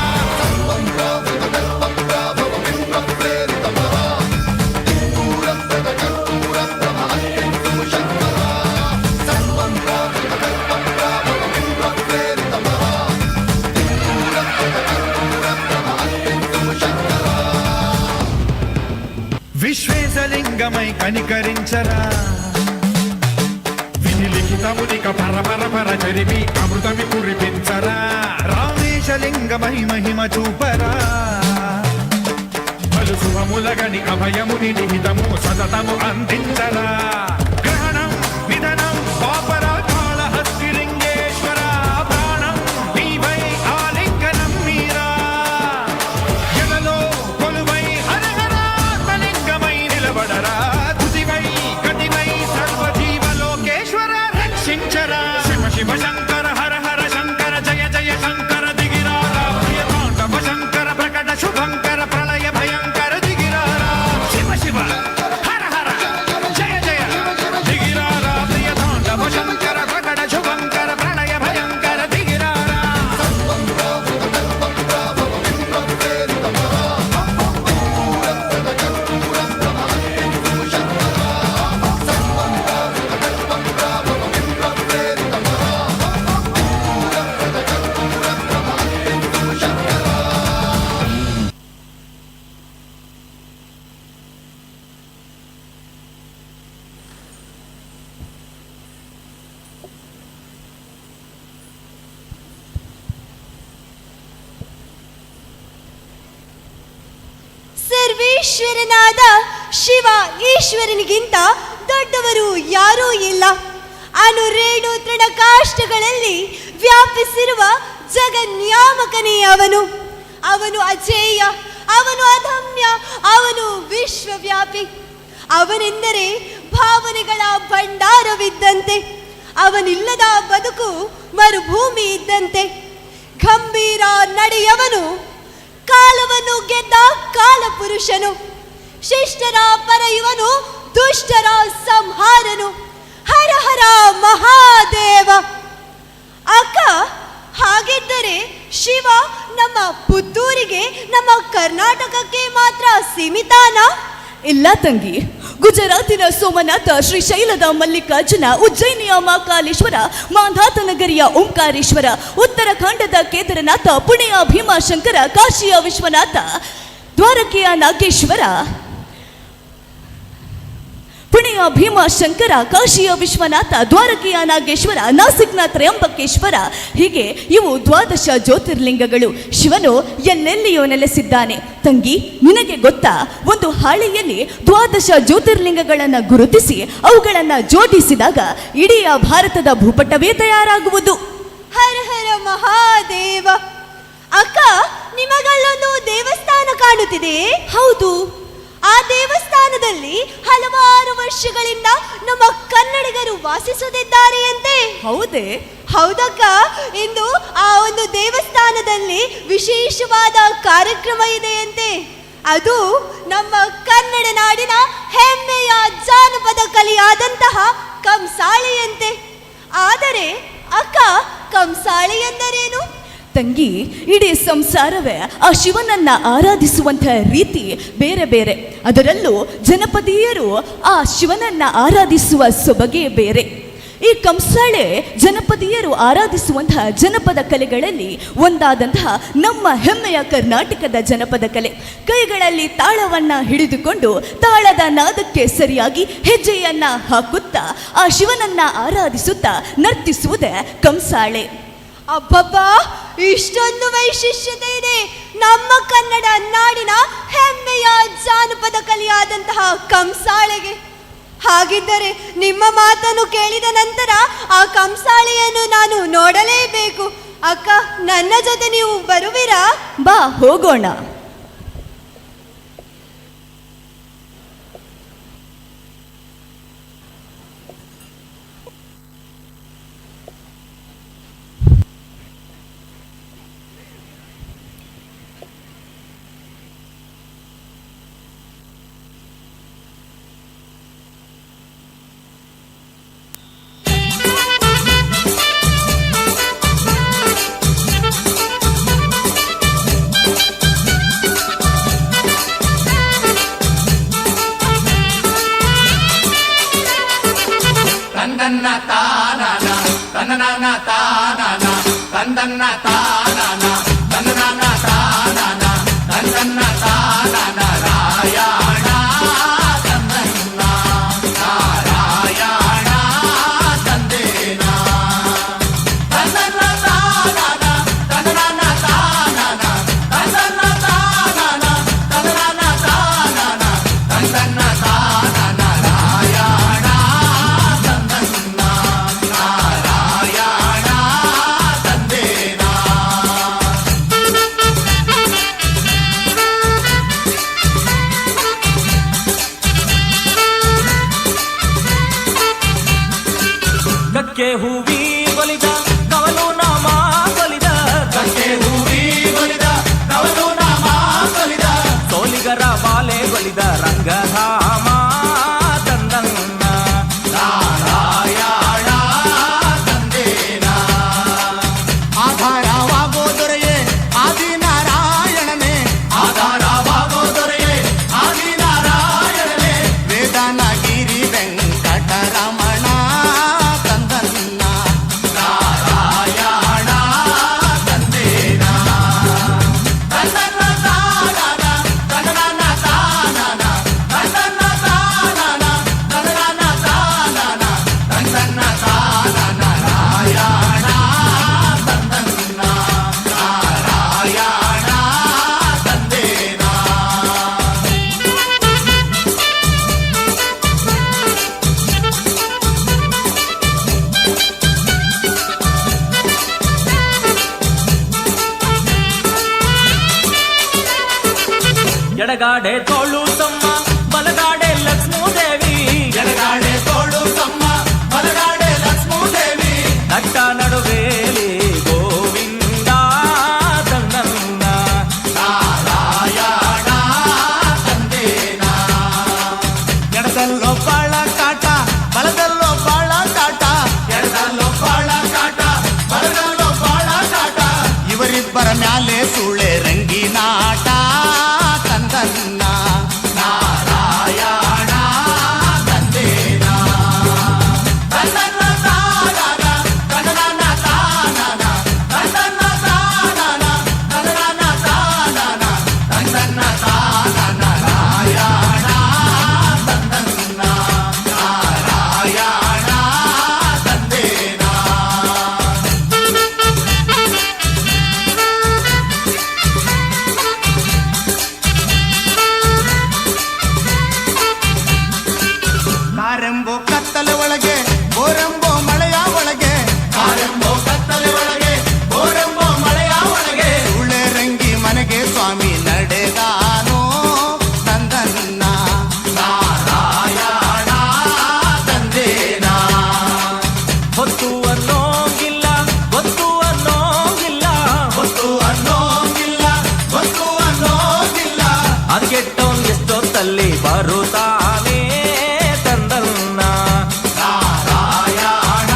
విశ్వేశలింగమై కనికరించరా, విధి లిఖితమునిక పర పర పర చరిమి అమృతమి కురిపించరా. లింగమై మహిమ చూపరా. బలు శుభములగని అభయముని నిహితము సతతము అందించరా. గ్రహణం నిధనం పాపరా కాళహస్తి లింగేశ్వర, ప్రాణం నీవై ఆలింగనం మీరా. ఎలలో కొలువై హరహరాత్మలింగమై నిలబడరా. తుదివై గతివై సర్వజీవలోకేశ్వర రక్షించరా. శివ శివ శంకర హర హర శంకర జయ జయ శంకర దిగిరారా. ప్రియ తాండవ శంకర ప్రకట శుభంకర ప్రళయ భయంకర దిగిరారా. శివ శివ హర హర జయ జయ దిగిరారా. ప్రియ తాండవ శంకర ప్రకట శుభంకర ప్రళయ భయంకర దిగిరారా. ಸರ್ವೇಶ್ವರನಾದ ಶಿವ ಈಶ್ವರನಿಗಿಂತ ದೊಡ್ಡವರು ಯಾರೂ ಇಲ್ಲ. ಅನುರೇಣು ತೃಣಕಾಷ್ಟಗಳಲ್ಲಿ ವ್ಯಾಪಿಸಿರುವ ಜಗನ್ಯಾಮಕನೇ ಅವನು. ಅವನು ಅಜೇಯ, ಅವನು ಅದಮ್ಯ, ಅವನು ವಿಶ್ವವ್ಯಾಪಿ. ಅವನೆಂದರೆ ಭಾವನೆಗಳ ಭಂಡಾರವಿದ್ದಂತೆ, ಅವನಿಲ್ಲದ ಬದುಕು ಮರುಭೂಮಿ ಇದ್ದಂತೆ. ಗಂಭೀರ ನಡೆಯವನು, ಕಾಲವನ್ನು ಗೆದ್ದ ಕಾಲಪುರುಷನು, ಶಿಷ್ಟರ ಪರಯುವನು, ದುಷ್ಟರ ಸಂಹಾರನು. ಹರ ಹರ ಮಹಾದೇವ. ಅಕ್ಕ, ಹಾಗಿದ್ದರೆ ಶಿವ ನಮ್ಮ ಪುತ್ತೂರಿಗೆ, ನಮ್ಮ ಕರ್ನಾಟಕಕ್ಕೆ ಮಾತ್ರ ಸೀಮಿತಾನಾ? ಇಲ್ಲ ತಂಗಿ, ಗುಜರಾತಿನ ಸೋಮನಾಥ, ಶ್ರೀಶೈಲದ ಮಲ್ಲಿಕಾರ್ಜುನ, ಉಜ್ಜಯಿನಿಯ ಮಹಾಕಾಲೇಶ್ವರ, ಮಾಂಧಾತ ನಗರಿಯ ಓಂಕಾರೇಶ್ವರ, ಉತ್ತರಾಖಂಡದ ಕೇದಾರನಾಥ, ಪುಣೆಯ ಭೀಮಾಶಂಕರ, ಕಾಶಿಯ ವಿಶ್ವನಾಥ, ದ್ವಾರಕೆಯ ನಾಗೇಶ್ವರ, ಪುಣೆಯ ಭೀಮಾಶಂಕರ, ಕಾಶಿಯ ವಿಶ್ವನಾಥ, ದ್ವಾರಕೆಯ ನಾಗೇಶ್ವರ, ನಾಸಿಕ್ನ ತ್ರಯಂಬಕೇಶ್ವರ, ಹೀಗೆ ಇವು ದ್ವಾದಶ ಜ್ಯೋತಿರ್ಲಿಂಗಗಳು. ಶಿವನು ಎಲ್ಲೆಲ್ಲಿಯೋ ನೆಲೆಸಿದ್ದಾನೆ. ತಂಗಿ, ನಿನಗೆ ಗೊತ್ತಾ, ಒಂದು ಹಾಳೆಯಲ್ಲಿ ದ್ವಾದಶ ಜ್ಯೋತಿರ್ಲಿಂಗಗಳನ್ನು ಗುರುತಿಸಿ ಅವುಗಳನ್ನು ಜೋಡಿಸಿದಾಗ ಇಡೀ ಭಾರತದ ಭೂಪಟವೇ ತಯಾರಾಗುವುದು. ಹರ ಹರ ಮಹಾದೇವ. ಅಕ್ಕ, ನಿಮಗಲ್ಲೊಂದು ದೇವಸ್ಥಾನ ಕಾಣುತ್ತಿದೆ. ಹೌದು, ಆ ದೇವಸ್ಥಾನದಲ್ಲಿ ಹಲವಾರು ವರ್ಷಗಳಿಂದ ನಮ್ಮ ಕನ್ನಡಿಗರು ವಾಸಿಸುತ್ತಿದ್ದಾರೆಯಂತೆ. ಹೌದೇ? ಹೌದಕ್ಕ, ಇಂದು ಆ ಒಂದು ದೇವಸ್ಥಾನದಲ್ಲಿ ವಿಶೇಷವಾದ ಕಾರ್ಯಕ್ರಮ ಇದೆಯಂತೆ. ಅದು ನಮ್ಮ ಕನ್ನಡ ನಾಡಿನ ಹೆಮ್ಮೆಯ ಜಾನಪದ ಕಲೆಯಾದಂತಹ ಕಂಸಾಳೆಯಂತೆ. ಆದರೆ ಅಕ್ಕ, ಕಂಸಾಳೆ ಎಂದರೇನು? ತಂಗಿ, ಇಡೀ ಸಂಸಾರವೇ ಆ ಶಿವನನ್ನ ಆರಾಧಿಸುವಂತಹ ರೀತಿ ಬೇರೆ ಬೇರೆ. ಅದರಲ್ಲೂ ಜನಪದೀಯರು ಆ ಶಿವನನ್ನ ಆರಾಧಿಸುವ ಸೊಬಗೇ ಬೇರೆ. ಈ ಕಂಸಾಳೆ ಜನಪದೀಯರು ಆರಾಧಿಸುವಂತಹ ಜನಪದ ಕಲೆಗಳಲ್ಲಿ ಒಂದಾದಂತಹ ನಮ್ಮ ಹೆಮ್ಮೆಯ ಕರ್ನಾಟಕದ ಜನಪದ ಕಲೆ. ಕೈಗಳಲ್ಲಿ ತಾಳವನ್ನು ಹಿಡಿದುಕೊಂಡು ತಾಳದ ನಾದಕ್ಕೆ ಸರಿಯಾಗಿ ಹೆಜ್ಜೆಯನ್ನ ಹಾಕುತ್ತಾ ಆ ಶಿವನನ್ನ ಆರಾಧಿಸುತ್ತಾ ನರ್ತಿಸುವುದೇ ಕಂಸಾಳೆ. ಅಬ್ಬಬ್ಬಾ, ಇಷ್ಟೊಂದು ವೈಶಿಷ್ಟ್ಯತೆ ಇದೆ ನಮ್ಮ ಕನ್ನಡ ನಾಡಿನ ಹೆಮ್ಮೆಯ ಜಾನಪದ ಕಲೆಯಾದಂತಹ ಕಂಸಾಳೆಗೆ. ಹಾಗಿದ್ದರೆ ನಿಮ್ಮ ಮಾತನ್ನು ಕೇಳಿದ ನಂತರ ಆ ಕಂಸಾಳೆಯನ್ನು ನಾನು ನೋಡಲೇಬೇಕು. ಅಕ್ಕ, ನನ್ನ ಜೊತೆ ನೀವು ಬರುವಿರಾ? ಬಾ, ಹೋಗೋಣ. ತಂದನ್ನ ತಾನಾನ ತನ್ನನ ತಾನಾನ ತಂದನ್ನ ತಾನಾನ ತನ್ನನ ತಾನಾನ ತಂದನ್ನ ತಾನಾನ ರಾಯಣ ತನ್ನನ್ನ ನಾರಾಯಣ ತಂದೇನ ತನ್ನನ್ನ ತಾನಾನ ತನ್ನನ ತಾನಾನ ಎಡಗಾಡೆ ತೋಳು ತಮ್ಮ ಬಲಗಾಡೆ ಲಕ್ಷ್ಮೀದೇವಿ, ಎಡಗಾಡೆ ತೋಳು ತಮ್ಮ ಬಲಗಾಡೆ ಲಕ್ಷ್ಮೀದೇವಿ, ನಟ್ಟ ನಡುವೇಲಿ ಗೋವಿಂದ ತನ್ನನ್ನ ನಾರಾಯಣ ತಂದೇನಾ. ಎಡದಲ್ಲೋ ಬಾಳ ಕಾಟ ಬಲದಲ್ಲೋ ಬಾಳ ಕಾಟ, ಎಡದಲ್ಲೋ ಬಾಳ ಕಾಟ ಬಲದಲ್ಲೋ ಬಾಳ ಕಾಟ, ಇವರಿಬ್ಬರ ಮ್ಯಾಲೆ ಸುಳೆ ರಂಗಿನಾಟ ತಂದನ್ನ ನಾರಾಯಣ ತಂದೇನಾ. ತಂದನ್ನ ತಾನಾನ ತನ್ನನ ತಾನಾನ, ತಂದನ್ನ ತಾನಾನ ತನ್ನನ ತಾನಾನ, ತಂದನ್ನ ತಾನಾನ ನಾರಾಯಣ ತಂದನ್ನ ನಾರಾಯಣ ತಂದೇನಾ. ಕಾರೆಂಬೋ ಕತ್ತಲೆ ಒಳಗೆ ಬೋರೆಂಬೋ ಮಳೆಯ ಒಳಗೆ, ಕಾರೆಂಬೋ ಕತ್ತಲೆ ಒಳಗೆ ಬೋರೆಂಬೋ ಮಳೆಯ ಒಳಗೆ, ಸುಳೆ ರಂಗಿ ಮನೆಗೆ ಸ್ವಾಮಿ ನಡೆದಾನೋ ತಂದನ್ನ ನಾರಾಯಣ ತಂದೇನಾ. ಹೊತ್ತು ಅನ್ನೋಂಗಿಲ್ಲ ಗೊತ್ತು ಅನ್ನೋಂಗಿಲ್ಲ, ಹೊತ್ತು ಅನ್ನೋಂಗಿಲ್ಲ ಗೊತ್ತು ಅನ್ನೋಂಗಿಲ್ಲ, ಅದಕ್ಕೆಟ್ಟವನ್ ಎಷ್ಟೊತ್ತಲ್ಲಿ ಬರುತ್ತಾನೆ ತಂದನ್ನ ನಾರಾಯಣ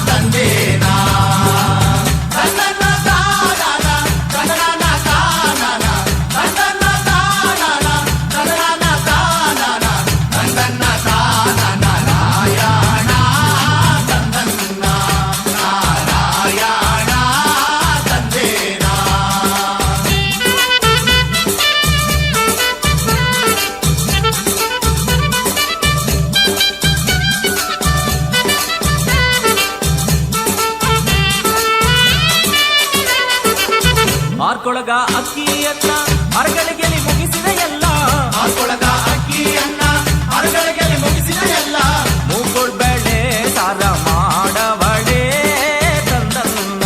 ತಂದೇನಾ. ತಂದನ್ನ ತಾನಾನ ತನ್ನನ ತಾನಾನ, ತಂದನ್ನ ತಾನಾನ ತನ್ನನ ತಾನಾನ, ತಂದನ್ನ ತಾನಾನ ನಾರಾಯಣ ತಂದನ್ನ ನಾರಾಯಣ ತಂದೇನಾ. ಆರ್ಕೊಳಗ ಅಕ್ಕಿಯನ್ನ ಅರಗಳಿಗೆಲಿ ಮುಗಿಸಿದೆಯಲ್ಲ, ಆರ್ಕೊಳಗ ಅಕ್ಕಿಯನ್ನ ಅರಗಳಿಗೆಲಿ ಮುಗಿಸಿದೆಯಲ್ಲ, ಮೂಕೊಳ್ ಬೇಳೆ ಸಾರ ಮಾಡವಳೆ ತಂದನ್ನ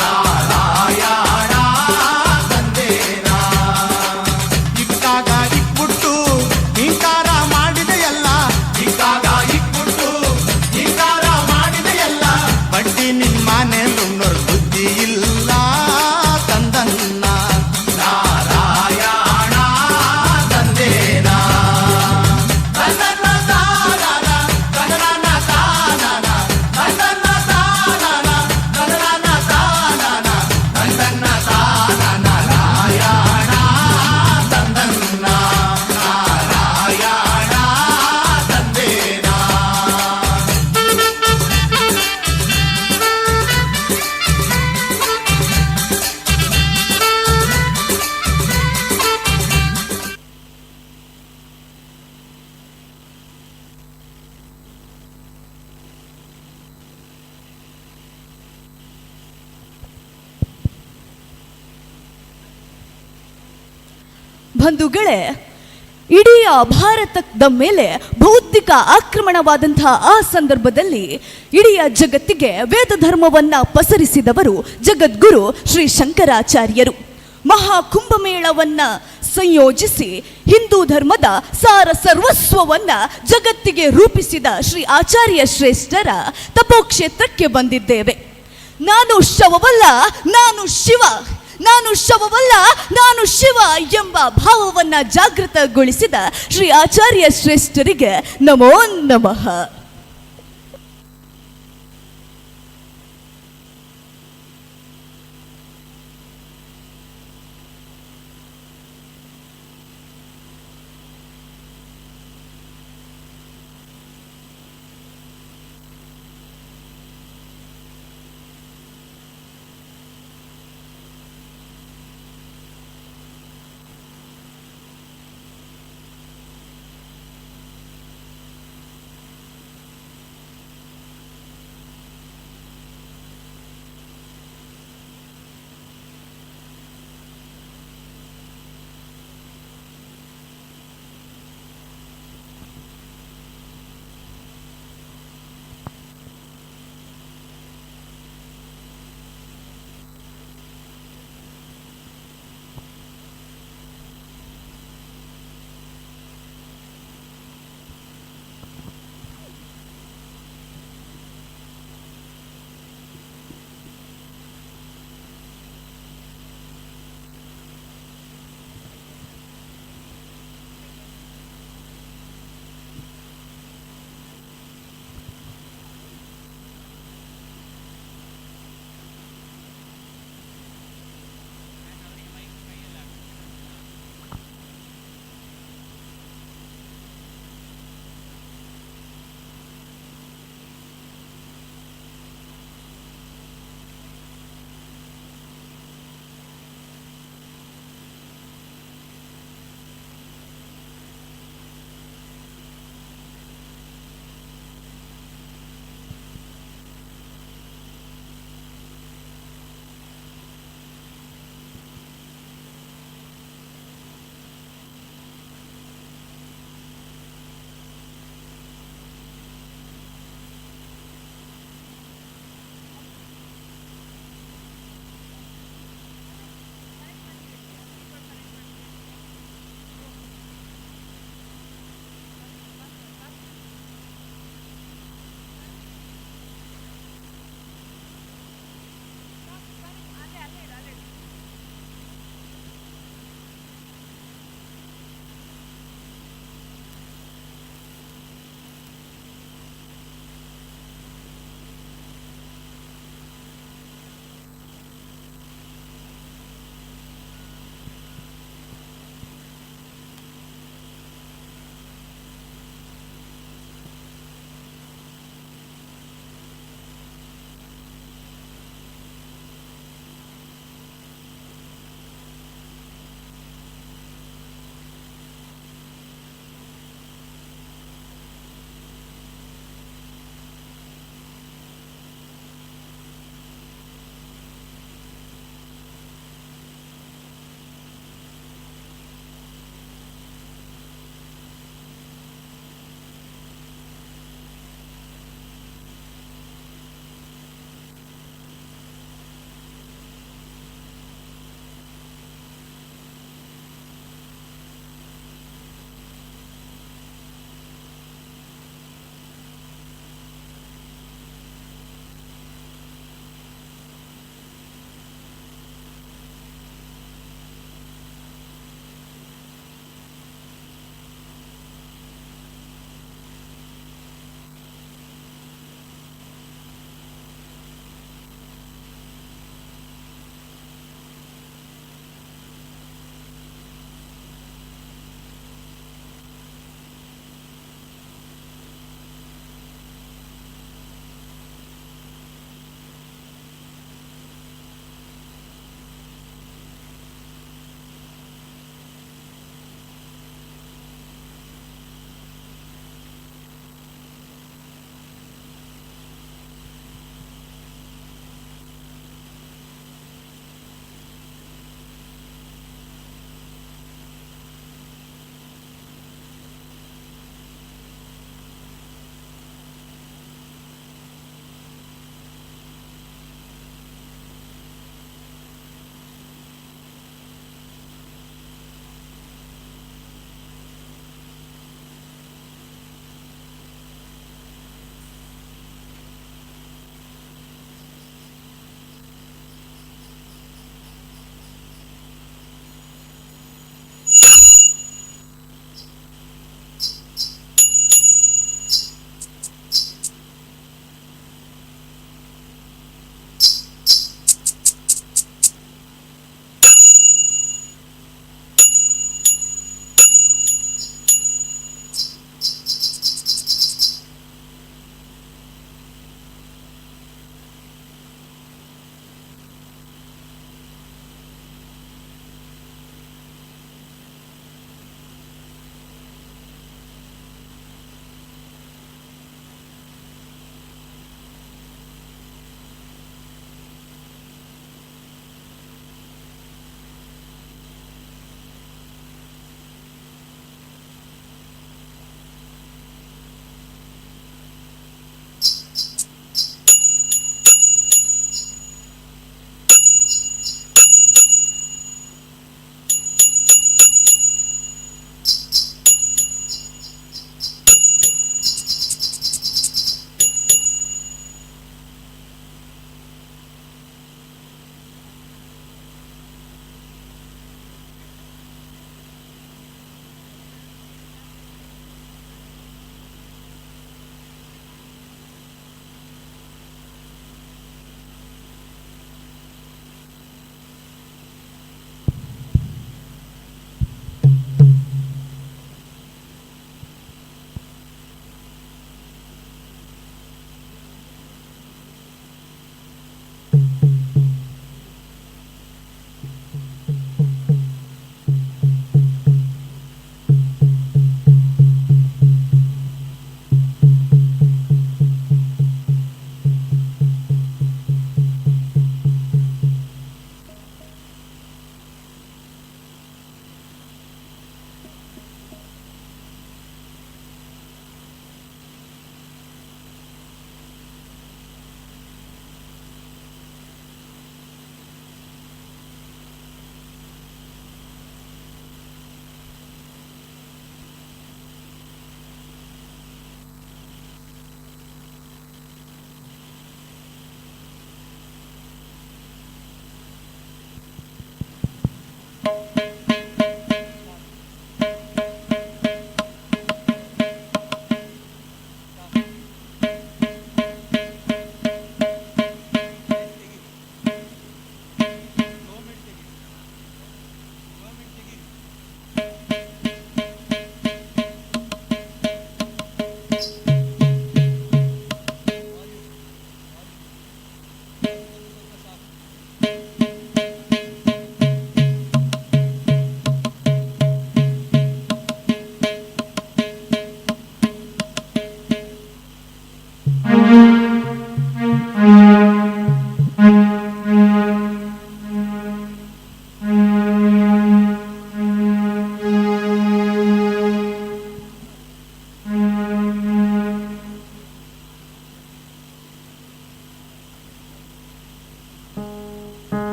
ನಾರಾಯಣ ತಂದೇನಾ. ಇಕ್ಕಾಗ ಇಕ್ಬಿಟ್ಟು ಹಿಂಕಾರ ಮಾಡಿದೆಯಲ್ಲ, ಇಕ್ಕಾಗ ಇಕ್ಬಿಟ್ಟು ಹಿಂಕಾರ ಮಾಡಿದೆಯಲ್ಲ, ಬಡ್ಡಿ ನಿಮ್ಮನೆ ನುಣ್ಣೋರ್ ಬುದ್ಧಿ ಇಲ್ಲ ತಂದನ್ನ ನಾರಾಯಣ ತಂದೇನಾ. ತಂದನ್ನ ತಾನಾನ ತನ್ನನ ತಾನಾನ, ತಂದನ್ನ ತಾನಾನ ತನ್ನನ ತಾನಾನ, ತಂದನ್ನ ತಾನಾನ ನಾರಾಯಣ ತಂದನ್ನ ನಾರಾಯಣ ತಂದೇನಾ. ಬಂಧುಗಳೇ, ಇಡೀ ಭಾರತದ ಮೇಲೆ ಬೌದ್ಧಿಕ ಆಕ್ರಮಣವಾದಂತಹ ಆ ಸಂದರ್ಭದಲ್ಲಿ ಇಡೀ ಜಗತ್ತಿಗೆ ವೇದ ಧರ್ಮವನ್ನ ಪಸರಿಸಿದವರು ಜಗದ್ಗುರು ಶ್ರೀ ಶಂಕರಾಚಾರ್ಯರು. ಮಹಾಕುಂಭಮೇಳವನ್ನ ಸಂಯೋಜಿಸಿ ಹಿಂದೂ ಧರ್ಮದ ಸಾರ ಸರ್ವಸ್ವವನ್ನ ಜಗತ್ತಿಗೆ ರೂಪಿಸಿದ ಶ್ರೀ ಆಚಾರ್ಯ ಶ್ರೇಷ್ಠರ ತಪೋಕ್ಷೇತ್ರಕ್ಕೆ ಬಂದಿದ್ದೇವೆ. ನಾನು ಶವವಲ್ಲ, ನಾನು ಶಿವ, ನಾನು ಶವವಲ್ಲ, ನಾನು ಶಿವ ಎಂಬ ಭಾವವನ್ನ ಜಾಗೃತಗೊಳಿಸಿದ ಶ್ರೀ ಆಚಾರ್ಯ ಶ್ರೇಷ್ಠರಿಗೆ ನಮೋ ನಮಃ.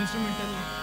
Instrumental.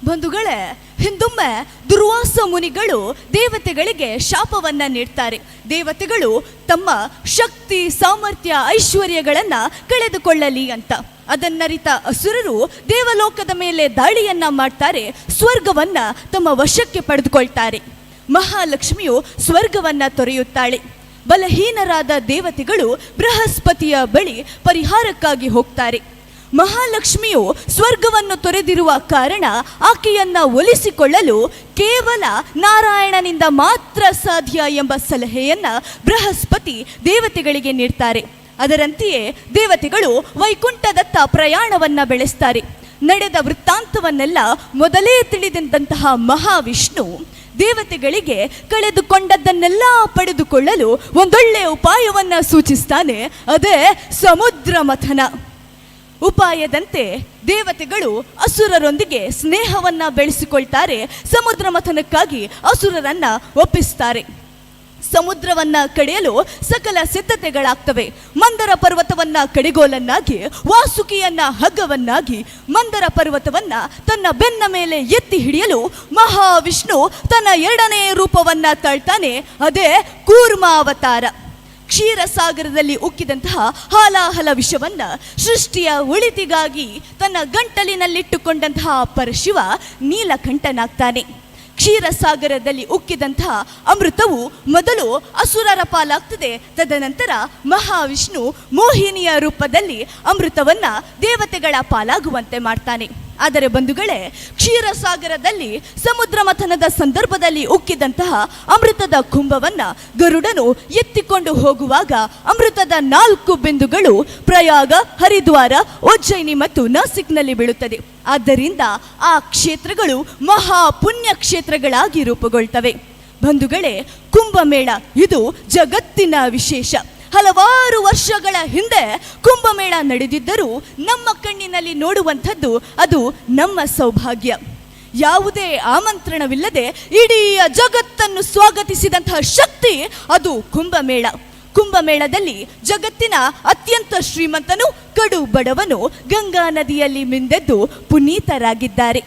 ಬಂಧುಗಳೇ, ಹಿಂದೊಮ್ಮೆ ದುರ್ವಾಸ ಮುನಿಗಳು ದೇವತೆಗಳಿಗೆ ಶಾಪವನ್ನ ನೀಡ್ತಾರೆ. ದೇವತೆಗಳು ತಮ್ಮ ಶಕ್ತಿ, ಸಾಮರ್ಥ್ಯ, ಐಶ್ವರ್ಯಗಳನ್ನ ಕಳೆದುಕೊಳ್ಳಲಿ ಅಂತ. ಅದನ್ನರಿತ ಅಸುರರು ದೇವಲೋಕದ ಮೇಲೆ ದಾಳಿಯನ್ನ ಮಾಡ್ತಾರೆ, ಸ್ವರ್ಗವನ್ನ ತಮ್ಮ ವಶಕ್ಕೆ ಪಡೆದುಕೊಳ್ತಾರೆ. ಮಹಾಲಕ್ಷ್ಮಿಯು ಸ್ವರ್ಗವನ್ನ ತೊರೆಯುತ್ತಾಳೆ. ಬಲಹೀನರಾದ ದೇವತೆಗಳು ಬೃಹಸ್ಪತಿಯ ಬಳಿ ಪರಿಹಾರಕ್ಕಾಗಿ ಹೋಗ್ತಾರೆ. ಮಹಾಲಕ್ಷ್ಮಿಯು ಸ್ವರ್ಗವನ್ನು ತೊರೆದಿರುವ ಕಾರಣ ಆಕೆಯನ್ನ ಒಲಿಸಿಕೊಳ್ಳಲು ಕೇವಲ ನಾರಾಯಣನಿಂದ ಮಾತ್ರ ಸಾಧ್ಯ ಎಂಬ ಸಲಹೆಯನ್ನ ಬೃಹಸ್ಪತಿ ದೇವತೆಗಳಿಗೆ ನೀಡ್ತಾರೆ. ಅದರಂತೆಯೇ ದೇವತೆಗಳು ವೈಕುಂಠದತ್ತ ಪ್ರಯಾಣವನ್ನ ಬೆಳೆಸ್ತಾರೆ. ನಡೆದ ವೃತ್ತಾಂತವನ್ನೆಲ್ಲ ಮೊದಲೇ ತಿಳಿದಂತಹ ಮಹಾವಿಷ್ಣು ದೇವತೆಗಳಿಗೆ ಕಳೆದುಕೊಂಡದ್ದನ್ನೆಲ್ಲ ಪಡೆದುಕೊಳ್ಳಲು ಒಂದೊಳ್ಳೆ ಉಪಾಯವನ್ನ ಸೂಚಿಸ್ತಾನೆ. ಅದೇ ಸಮುದ್ರ ಮಥನ. ಉಪಾಯದಂತೆ ದೇವತೆಗಳು ಅಸುರರೊಂದಿಗೆ ಸ್ನೇಹವನ್ನ ಬೆಳೆಸಿಕೊಳ್ತಾರೆ. ಸಮುದ್ರ ಮಥನಕ್ಕಾಗಿ ಅಸುರರನ್ನ ಒಪ್ಪಿಸ್ತಾರೆ. ಸಮುದ್ರವನ್ನ ಕಡೆಯಲು ಸಕಲ ಸಿದ್ಧತೆಗಳಾಗ್ತವೆ. ಮಂದರ ಪರ್ವತವನ್ನ ಕಡೆಗೋಲನ್ನಾಗಿ, ವಾಸುಕಿಯನ್ನ ಹಗ್ಗವನ್ನಾಗಿ, ಮಂದರ ಪರ್ವತವನ್ನ ತನ್ನ ಬೆನ್ನ ಮೇಲೆ ಎತ್ತಿ ಹಿಡಿಯಲು ಮಹಾವಿಷ್ಣು ತನ್ನ ಎರಡನೇ ರೂಪವನ್ನ ತಾಳ್ತಾನೆ. ಅದೇ ಕೂರ್ಮಾವತಾರ. ಕ್ಷೀರಸಾಗರದಲ್ಲಿ ಉಕ್ಕಿದಂತಹ ಹಾಲಾಹಲ ವಿಷವನ್ನ ಸೃಷ್ಟಿಯ ಒಳಿತಿಗಾಗಿ ತನ್ನ ಗಂಟಲಿನಲ್ಲಿಟ್ಟುಕೊಂಡಂತಹ ಪರಶಿವ ನೀಲಕಂಠನಾಗ್ತಾನೆ. ಕ್ಷೀರಸಾಗರದಲ್ಲಿ ಉಕ್ಕಿದಂತಹ ಅಮೃತವು ಮೊದಲು ಅಸುರರ ಪಾಲಾಗ್ತದೆ. ತದನಂತರ ಮಹಾವಿಷ್ಣು ಮೋಹಿನಿಯ ರೂಪದಲ್ಲಿ ಅಮೃತವನ್ನ ದೇವತೆಗಳ ಪಾಲಾಗುವಂತೆ ಮಾಡ್ತಾನೆ. ಆದರೆ ಬಂಧುಗಳೇ, ಕ್ಷೀರಸಾಗರದಲ್ಲಿ ಸಮುದ್ರ ಮಥನದ ಸಂದರ್ಭದಲ್ಲಿ ಉಕ್ಕಿದಂತಹ ಅಮೃತದ ಕುಂಭವನ್ನ ಗರುಡನು ಎತ್ತಿಕೊಂಡು ಹೋಗುವಾಗ ಅಮೃತದ 4 ಬಿಂದುಗಳು ಪ್ರಯಾಗ, ಹರಿದ್ವಾರ, ಉಜ್ಜಯಿನಿ ಮತ್ತು ನಾಸಿಕ್ನಲ್ಲಿ ಬೀಳುತ್ತದೆ. ಆದ್ದರಿಂದ ಆ ಕ್ಷೇತ್ರಗಳು ಮಹಾ ಪುಣ್ಯ ಕ್ಷೇತ್ರಗಳಾಗಿ ರೂಪುಗೊಳ್ತವೆ. ಬಂಧುಗಳೇ, ಕುಂಭಮೇಳ ಇದು ಜಗತ್ತಿನ ವಿಶೇಷ. ಹಲವಾರು ವರ್ಷಗಳ ಹಿಂದೆ ಕುಂಭಮೇಳ ನಡೆದಿದ್ದರೂ ನಮ್ಮ ಕಣ್ಣಿನಲ್ಲಿ ನೋಡುವಂಥದ್ದು ಅದು ನಮ್ಮ ಸೌಭಾಗ್ಯ. ಯಾವುದೇ ಆಮಂತ್ರಣವಿಲ್ಲದೆ ಇಡೀ ಜಗತ್ತನ್ನು ಸ್ವಾಗತಿಸಿದಂತಹ ಶಕ್ತಿ ಅದು ಕುಂಭಮೇಳ. ಕುಂಭಮೇಳದಲ್ಲಿ ಜಗತ್ತಿನ ಅತ್ಯಂತ ಶ್ರೀಮಂತನು, ಕಡು ಬಡವನು ಗಂಗಾ ನದಿಯಲ್ಲಿ ಮಿಂದೆದ್ದು ಪುನೀತರಾಗಿದ್ದಾರೆ.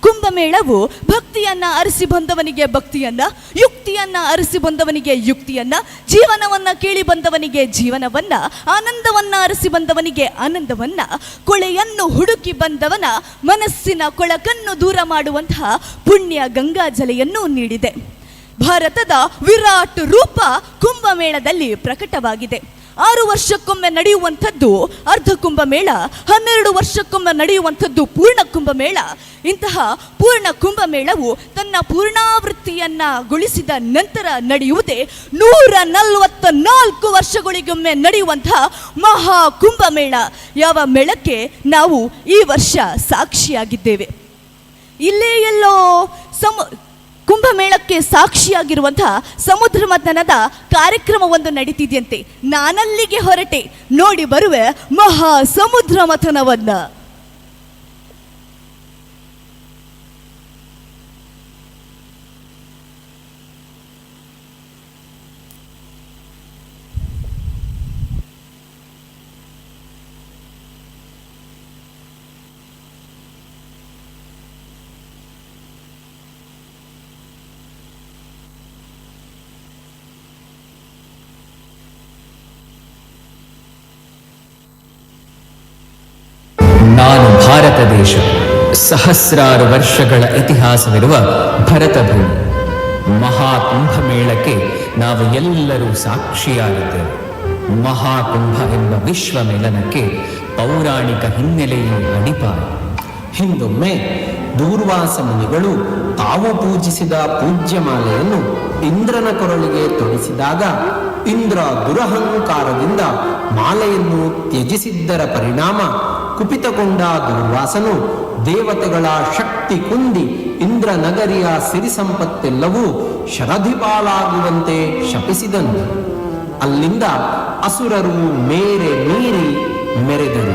ಕುಂಭಮೇಳವು ಭಕ್ತಿಯನ್ನ ಅರಸಿ ಬಂದವನಿಗೆ ಭಕ್ತಿಯನ್ನ, ಯುಕ್ತಿಯನ್ನ ಅರಸಿ ಬಂದವನಿಗೆ ಯುಕ್ತಿಯನ್ನ, ಜೀವನವನ್ನ ಕೇಳಿ ಬಂದವನಿಗೆ ಜೀವನವನ್ನ, ಆನಂದವನ್ನ ಅರಸಿ ಬಂದವನಿಗೆ ಆನಂದವನ್ನ, ಕೊಳೆಯನ್ನು ಹುಡುಕಿ ಬಂದವನ ಮನಸ್ಸಿನ ಕೊಳಕನ್ನು ದೂರ ಮಾಡುವಂತಹ ಪುಣ್ಯ ಗಂಗಾ ಜಲೆಯನ್ನು ನೀಡಿದೆ. ಭಾರತದ ವಿರಾಟ್ ರೂಪ ಕುಂಭಮೇಳದಲ್ಲಿ ಪ್ರಕಟವಾಗಿದೆ. 6 ವರ್ಷಕ್ಕೊಮ್ಮೆ ನಡೆಯುವಂಥದ್ದು ಅರ್ಧ ಕುಂಭಮೇಳ, 12 ವರ್ಷಕ್ಕೊಮ್ಮೆ ನಡೆಯುವಂಥದ್ದು ಪೂರ್ಣ ಕುಂಭಮೇಳ. ಇಂತಹ ಪೂರ್ಣ ಕುಂಭಮೇಳವು ತನ್ನ ಪೂರ್ಣಾವೃತ್ತಿಯನ್ನ ಗೊಳಿಸಿದ ನಂತರ ನಡೆಯುವುದೇ 144 ವರ್ಷಗಳಿಗೊಮ್ಮೆ ನಡೆಯುವಂತಹ ಮಹಾ ಕುಂಭಮೇಳ. ಯಾವ ಮೇಳಕ್ಕೆ ನಾವು ಈ ವರ್ಷ ಸಾಕ್ಷಿಯಾಗಿದ್ದೇವೆ. ಇಲ್ಲೇ ಎಲ್ಲೋ ಕುಂಭಮೇಳಕ್ಕೆ ಸಾಕ್ಷಿಯಾಗಿರುವಂತಹ ಸಮುದ್ರ ಮಥನದ ಕಾರ್ಯಕ್ರಮವೊಂದು ನಡೀತಿದೆಯಂತೆ. ನಾನಲ್ಲಿಗೆ ಹೊರಟೆ, ನೋಡಿ ಬರುವೆ ಮಹಾ ಸಮುದ್ರ ಮಥನವನ್ನ. ನಾನು ಭಾರತ ದೇಶ, ಸಹಸ್ರಾರು ವರ್ಷಗಳ ಇತಿಹಾಸವಿರುವ ಭರತ ಭೂಮಿ. ಮಹಾಕುಂಭಮೇಳಕ್ಕೆ ನಾವು ಎಲ್ಲರೂ ಸಾಕ್ಷಿಯಾಗಿದ್ದೇವೆ. ಮಹಾಕುಂಭ ಎಂಬ ವಿಶ್ವ ಮೇಳನಕ್ಕೆ ಪೌರಾಣಿಕ ಹಿನ್ನೆಲೆಯೇ ಅಡಿಪಾಯ. ಹಿಂದೊಮ್ಮೆ ದೂರ್ವಾಸ ಮುನಿಗಳು ತಾವು ಪೂಜಿಸಿದ ಪೂಜ್ಯಮಾಲೆಯನ್ನು ಇಂದ್ರನ ಕೊರಳಿಗೆ ತೊಡಿಸಿದಾಗ ಇಂದ್ರ ದುರಹಂಕಾರದಿಂದ ಮಾಲೆಯನ್ನು ತ್ಯಜಿಸಿದ್ದರ ಪರಿಣಾಮ ಕುಪಿತಗೊಂಡ ದೂರ್ವಾಸನು ದೇವತೆಗಳ ಶಕ್ತಿ ಕುಂದಿ ಇಂದ್ರ ನಗರಿಯ ಸಿರಿ ಸಂಪತ್ತೆಲ್ಲವೂ ಶರಧಿಪಾಲಾಗುವಂತೆ ಶಪಿಸಿದನು. ಅಲ್ಲಿಂದ ಅಸುರರು ಮೇರೆ ಮೀರಿ ಮೆರೆದರು.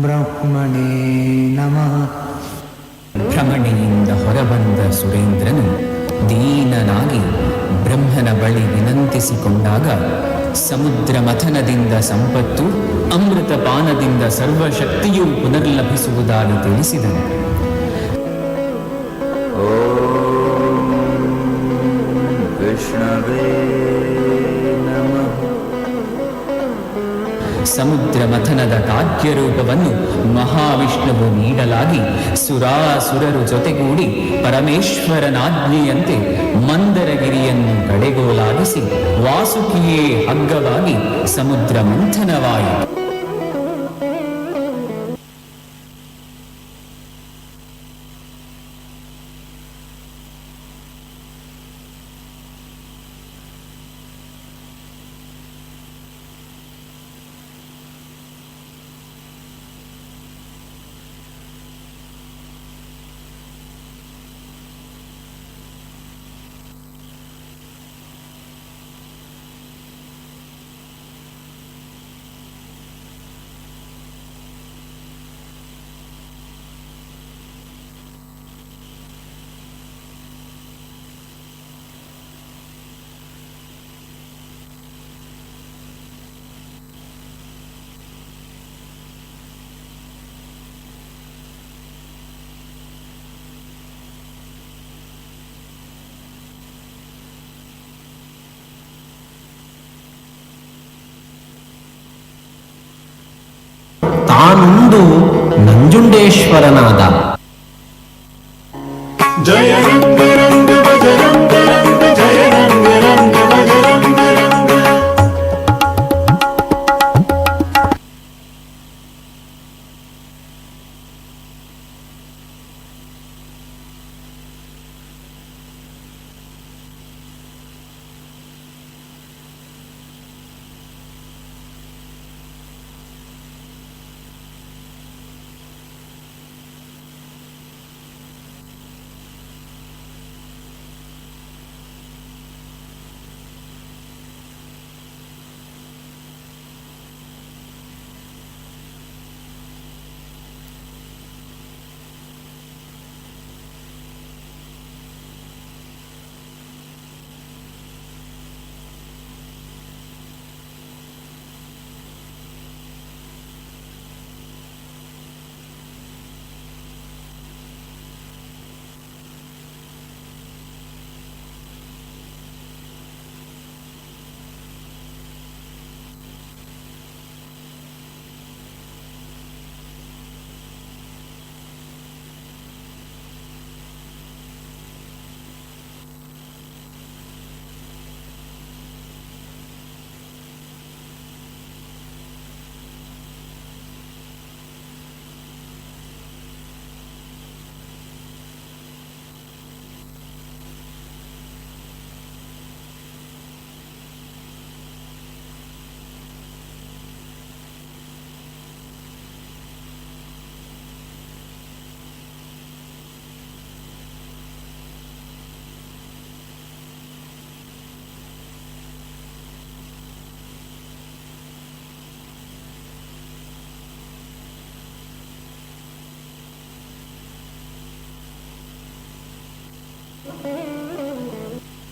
ಬ್ರಹ್ಮಣೇ ನಮಃ. ಭ್ರಮಣೆಯಿಂದ ಹೊರಬಂದ ಸುರೇಂದ್ರನು ದೀನನಾಗಿ ಬ್ರಹ್ಮನ ಬಳಿ ವಿನಂತಿಸಿಕೊಂಡಾಗ ಸಮುದ್ರ ಮಥನದಿಂದ ಸಂಪತ್ತು, ಅಮೃತ ಪಾನದಿಂದ ಸರ್ವಶಕ್ತಿಯೂ ಪುನರ್ಲಭಿಸುವುದಾಗಿ ತಿಳಿಸಿದನು. ವಿಷ್ಣವೇ ನಮಃ. ಸಮುದ್ರ ಮಥನದ ಕಾರ್ಯರೂಪವನ್ನು ಮಹಾವಿಷ್ಣುವು ನೀಡಲಾಗಿ ಸುರಾಸುರರು ಜೊತೆಗೂಡಿ ಪರಮೇಶ್ವರನಾಜ್ಞೆಯಂತೆ ಮಂದರಗಿರಿಯನ್ನು ಕಡೆಗೋಲಾಗಿಸಿ ವಾಸುಕಿಯೇ ಹಗ್ಗವಾಗಿ ಸಮುದ್ರ ಮಂಥನವಾಯಿತು. ತಾನುಂದು ನಂಜುಂಡೇಶ್ವರನಾದ. ಜಯ ರಂಗ ರಂಗ ಬಜರಂಗ ರಂಗ ಜಯ ರಂಗ ರಂಗ ಬಜರಂಗ ರಂಗ.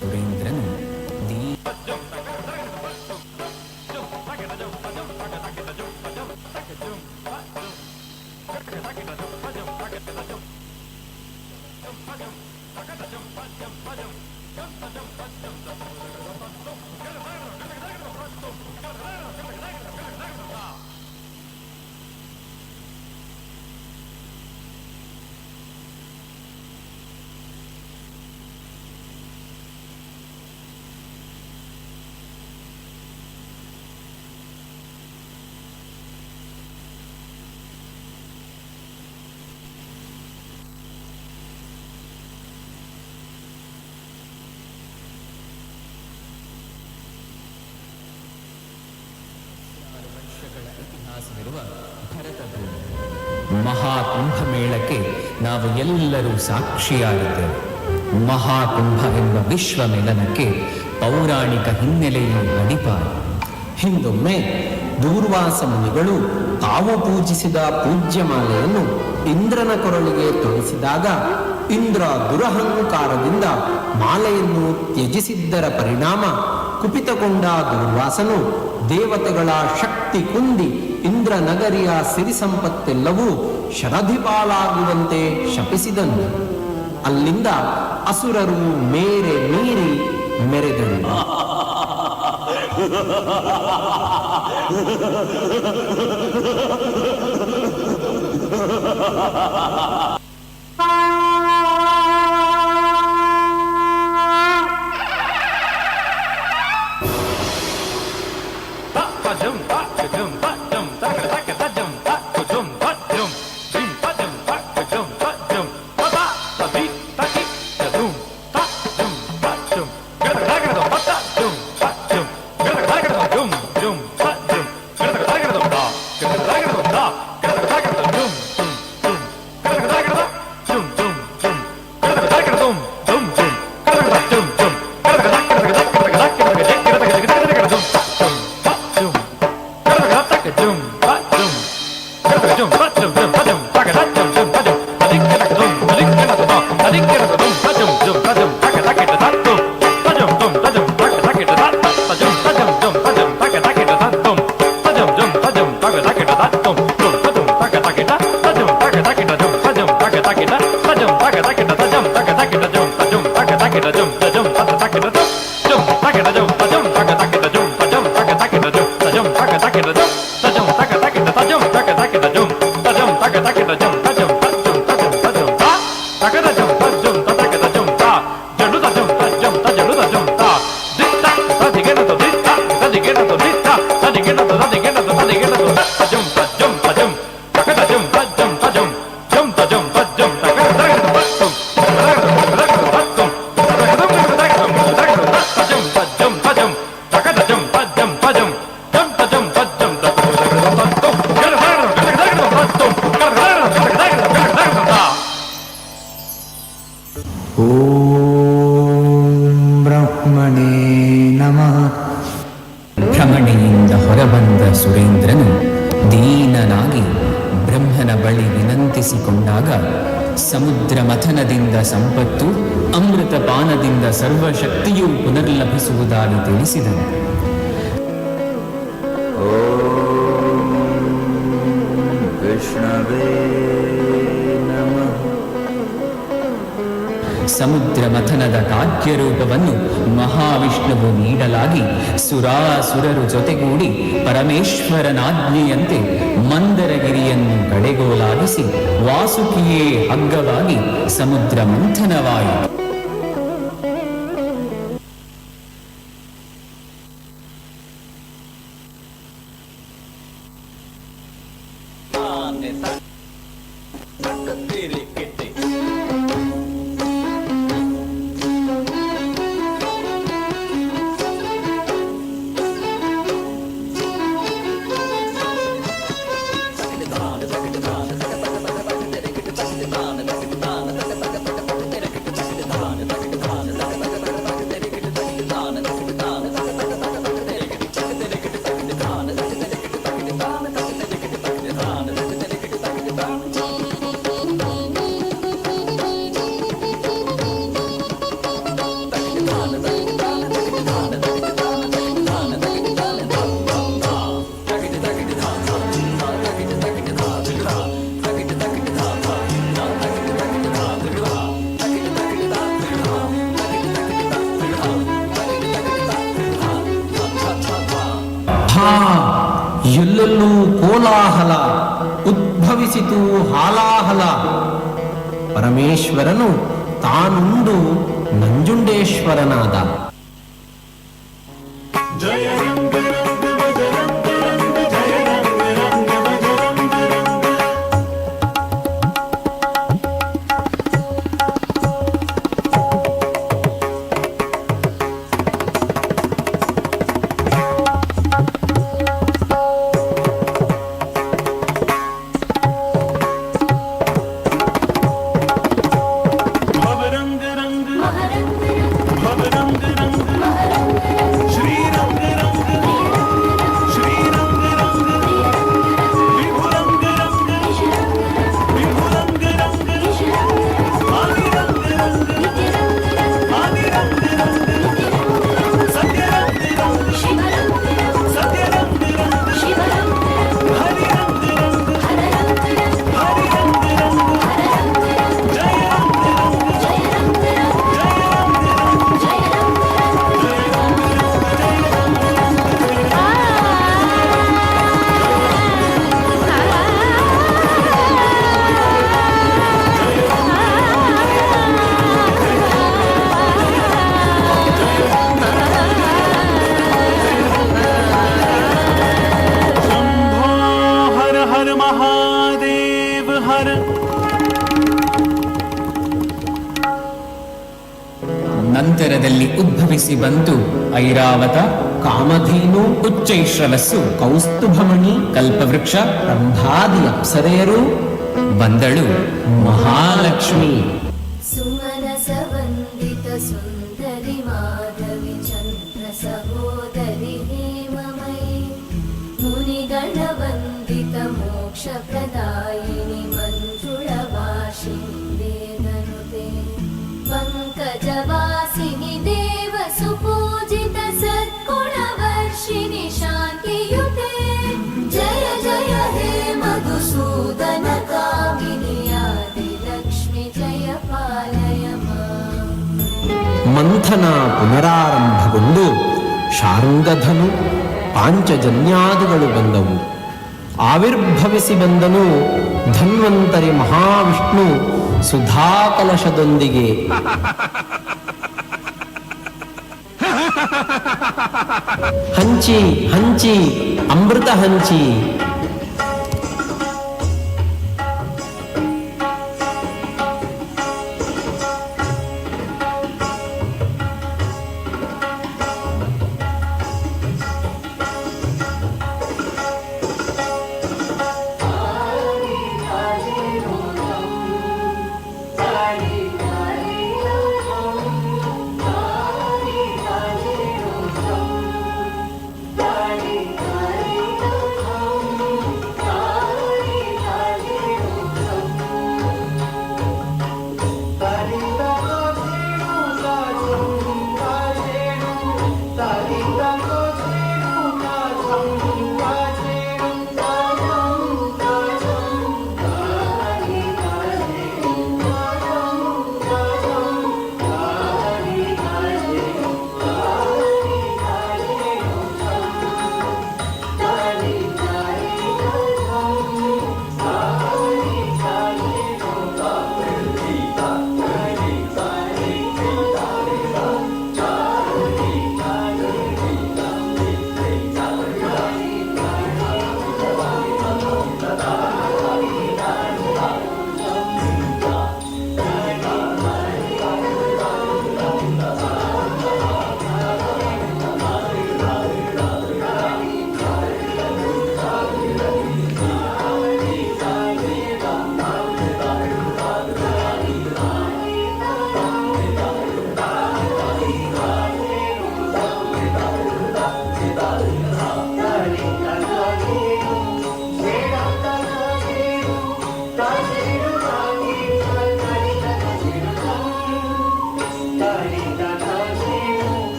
ಸುರೇಂದ್ರನು ದೀ ವರ್ಷಗಳ ಇತಿಹಾಸವಿರುವ ಭರತ ಭೂಮಿ ಮಹಾಕುಂಭಮೇಳಕ್ಕೆ ನಾವು ಎಲ್ಲರೂ ಸಾಕ್ಷಿಯಾಗಿದ್ದೇವೆ. ಮಹಾಕುಂಭ ಎಂಬ ವಿಶ್ವ ಮಿಲನಕ್ಕೆ ಪೌರಾಣಿಕ ಹಿನ್ನೆಲೆಯೇ ಅಡಿಪಾಯ. ಹಿಂದೊಮ್ಮೆ ದೂರ್ವಾಸ ಮುನಿಗಳು ತಾವು ಪೂಜಿಸಿದ ಪೂಜ್ಯಮಾಲೆಯನ್ನು ಇಂದ್ರನ ಕೊರಳಿಗೆ ತೊಡಿಸಿದಾಗ ಇಂದ್ರ ದುರಹಂಕಾರದಿಂದ ಮಾಲೆಯನ್ನು ತ್ಯಜಿಸಿದ್ದರ ಪರಿಣಾಮ ಕುಪಿತಗೊಂಡ ದೂರ್ವಾಸನು ದೇವತೆಗಳ ಶಕ್ತಿ ಕುಂದಿ ಇಂದ್ರ ನಗರಿಯ ಸಿರಿ ಸಂಪತ್ತೆಲ್ಲವೂ ಶರಧಿಪಾಲಾಗುವಂತೆ ಶಪಿಸಿದನು. ಅಲ್ಲಿಂದ ಅಸುರರು ಮೇರೆ ಮೀರಿ ಮೆರೆದರು. ॐ ब्रह्मणे नमः. ಭ್ರಮಣೆಯಿಂದ ಹೊರಬಂದ ಸುರೇಂದ್ರನು ದೀನನಾಗಿ ಬ್ರಹ್ಮನ ಬಳಿ ವಿನಂತಿಸಿಕೊಂಡಾಗ ಸಮುದ್ರ ಮಥನದಿಂದ ಸಂಪತ್ತು, ಅಮೃತ ಪಾನದಿಂದ ಸರ್ವಶಕ್ತಿಯೂ ಪುನರ್ಲಭಿಸುವುದಾಗಿ ತಿಳಿಸಿದನು. ವಿಷ್ಣವೇ ನಮಃ. ಸಮುದ್ರ ಮಥನದ ಕಾವ್ಯರೂಪವನ್ನು ಮಹಾವಿಷ್ಣುವು ನೀಡಲಾಗಿ ಸುರಾಸುರರು ಜೊತೆಗೂಡಿ ಪರಮೇಶ್ವರನಾಜ್ಞೆಯಂತೆ ಮಂದರಗಿರಿಯನ್ನು ಕಡೆಗೋಲಾಗಿಸಿ ವಾಸುಕಿಯೇ ಹಗ್ಗವಾಗಿ ಸಮುದ್ರ ಮಂಥನವಾಯಿತು. ಎಲ್ಲೆಲ್ಲೂ ಕೋಲಾಹಲ, ಉದ್ಭವಿಸಿತು ಹಾಲಾಹಲ. ಪರಮೇಶ್ವರನು ತಾನುಂಡು ನಂಜುಂಡೇಶ್ವರನಾದ. ಜಯ ರಂಗ ರಂಗ ಬಜರಂಗ ರಂಗ ಜಯ ರಂಗ ರಂಗ ಬಜರಂಗ ರಂಗ. ಭವರಂಗ ರಂಗ ಭವರಂಗ ರಂಗ ಶ್ರೀರಂಗ ರಂಗ ಶ್ರೀರಂಗ ರಂಗ ವಿಭುರಂಗ ರಂಗ ವಿಭುರಂಗ ರಂಗ ಆದಿರಂಗ ರಂಗ ಆದಿರಂಗ ರಂಗ ಸತ್ಯರಂಗ ರಂಗ ಸತ್ಯರಂಗ ರಂಗ ಹರಿರಂಗ ರಂಗ ಹರಿರಂಗ ರಂಗ ಜಯ ರಂಗ ರಂಗ ಜಯ ರಂಗ ರಂಗ. ಶಂಭೋ ಹರ ಹರ ಮಹಾದೇವ ಹರ. ನಂತರದಲ್ಲಿ ಉದ್ಭವಿಸಿ ಬಂತು ಐರಾವತ, ಕಾಮಧೇನು, ಉಚ್ಚೈಶ್ರವಸ್ಸು, ಕೌಸ್ತುಭಮಣಿ, ಕಲ್ಪವೃಕ್ಷ, ರಂಭಾದಿ ಅಪ್ಸರೆಯರು, ಬಂದಳು ಮಹಾಲಕ್ಷ್ಮಿ. ಸುಮನಸವಂದಿತ ಸುಂದರಿ ಮಾಧವಿ ಚಂದ್ರ ಸಹೋದರಿ ಹೇಮಮಯಿ ಮುನಿಗಣವಂದಿತ ಮೋಕ್ಷ ಪ್ರದಾಯಿನಿ ಮಂಜುಳವಾಸಿನಿ ವೇದನುತೆ ಪಂಕಜವಾಸಿನಿ ದೇವ ಸುಪೂಜಿತ ಸದ್ಗುಣವರ್ಷಿಣಿ ಶಾಂತಿಯುತೆ ಜಯ ಜಯ ಹೇ ಮಧುಸೂದನ ಕಾಮಿನಿ ಆದಿಲಕ್ಷ್ಮಿ ಜಯ ಪಾಲಯ ಮಾ. ಮಂಥನ ಪುನರಾರಂಭಗೊಂಡು ಶಾರ್ಂಗಧನು, ಪಾಂಚಜನ್ಯಾದಿಗಳು ಬಂದವು. ಆವಿರ್ಭವಿಸಿ ಬಂದನು ಧನ್ವಂತರಿ ಮಹಾವಿಷ್ಣು ಸುಧಾಕಲಶದೊಂದಿಗೆ. ಹಂಚಿ ಹಂಚಿ ಅಮೃತ ಹಂಚಿ. Thank you.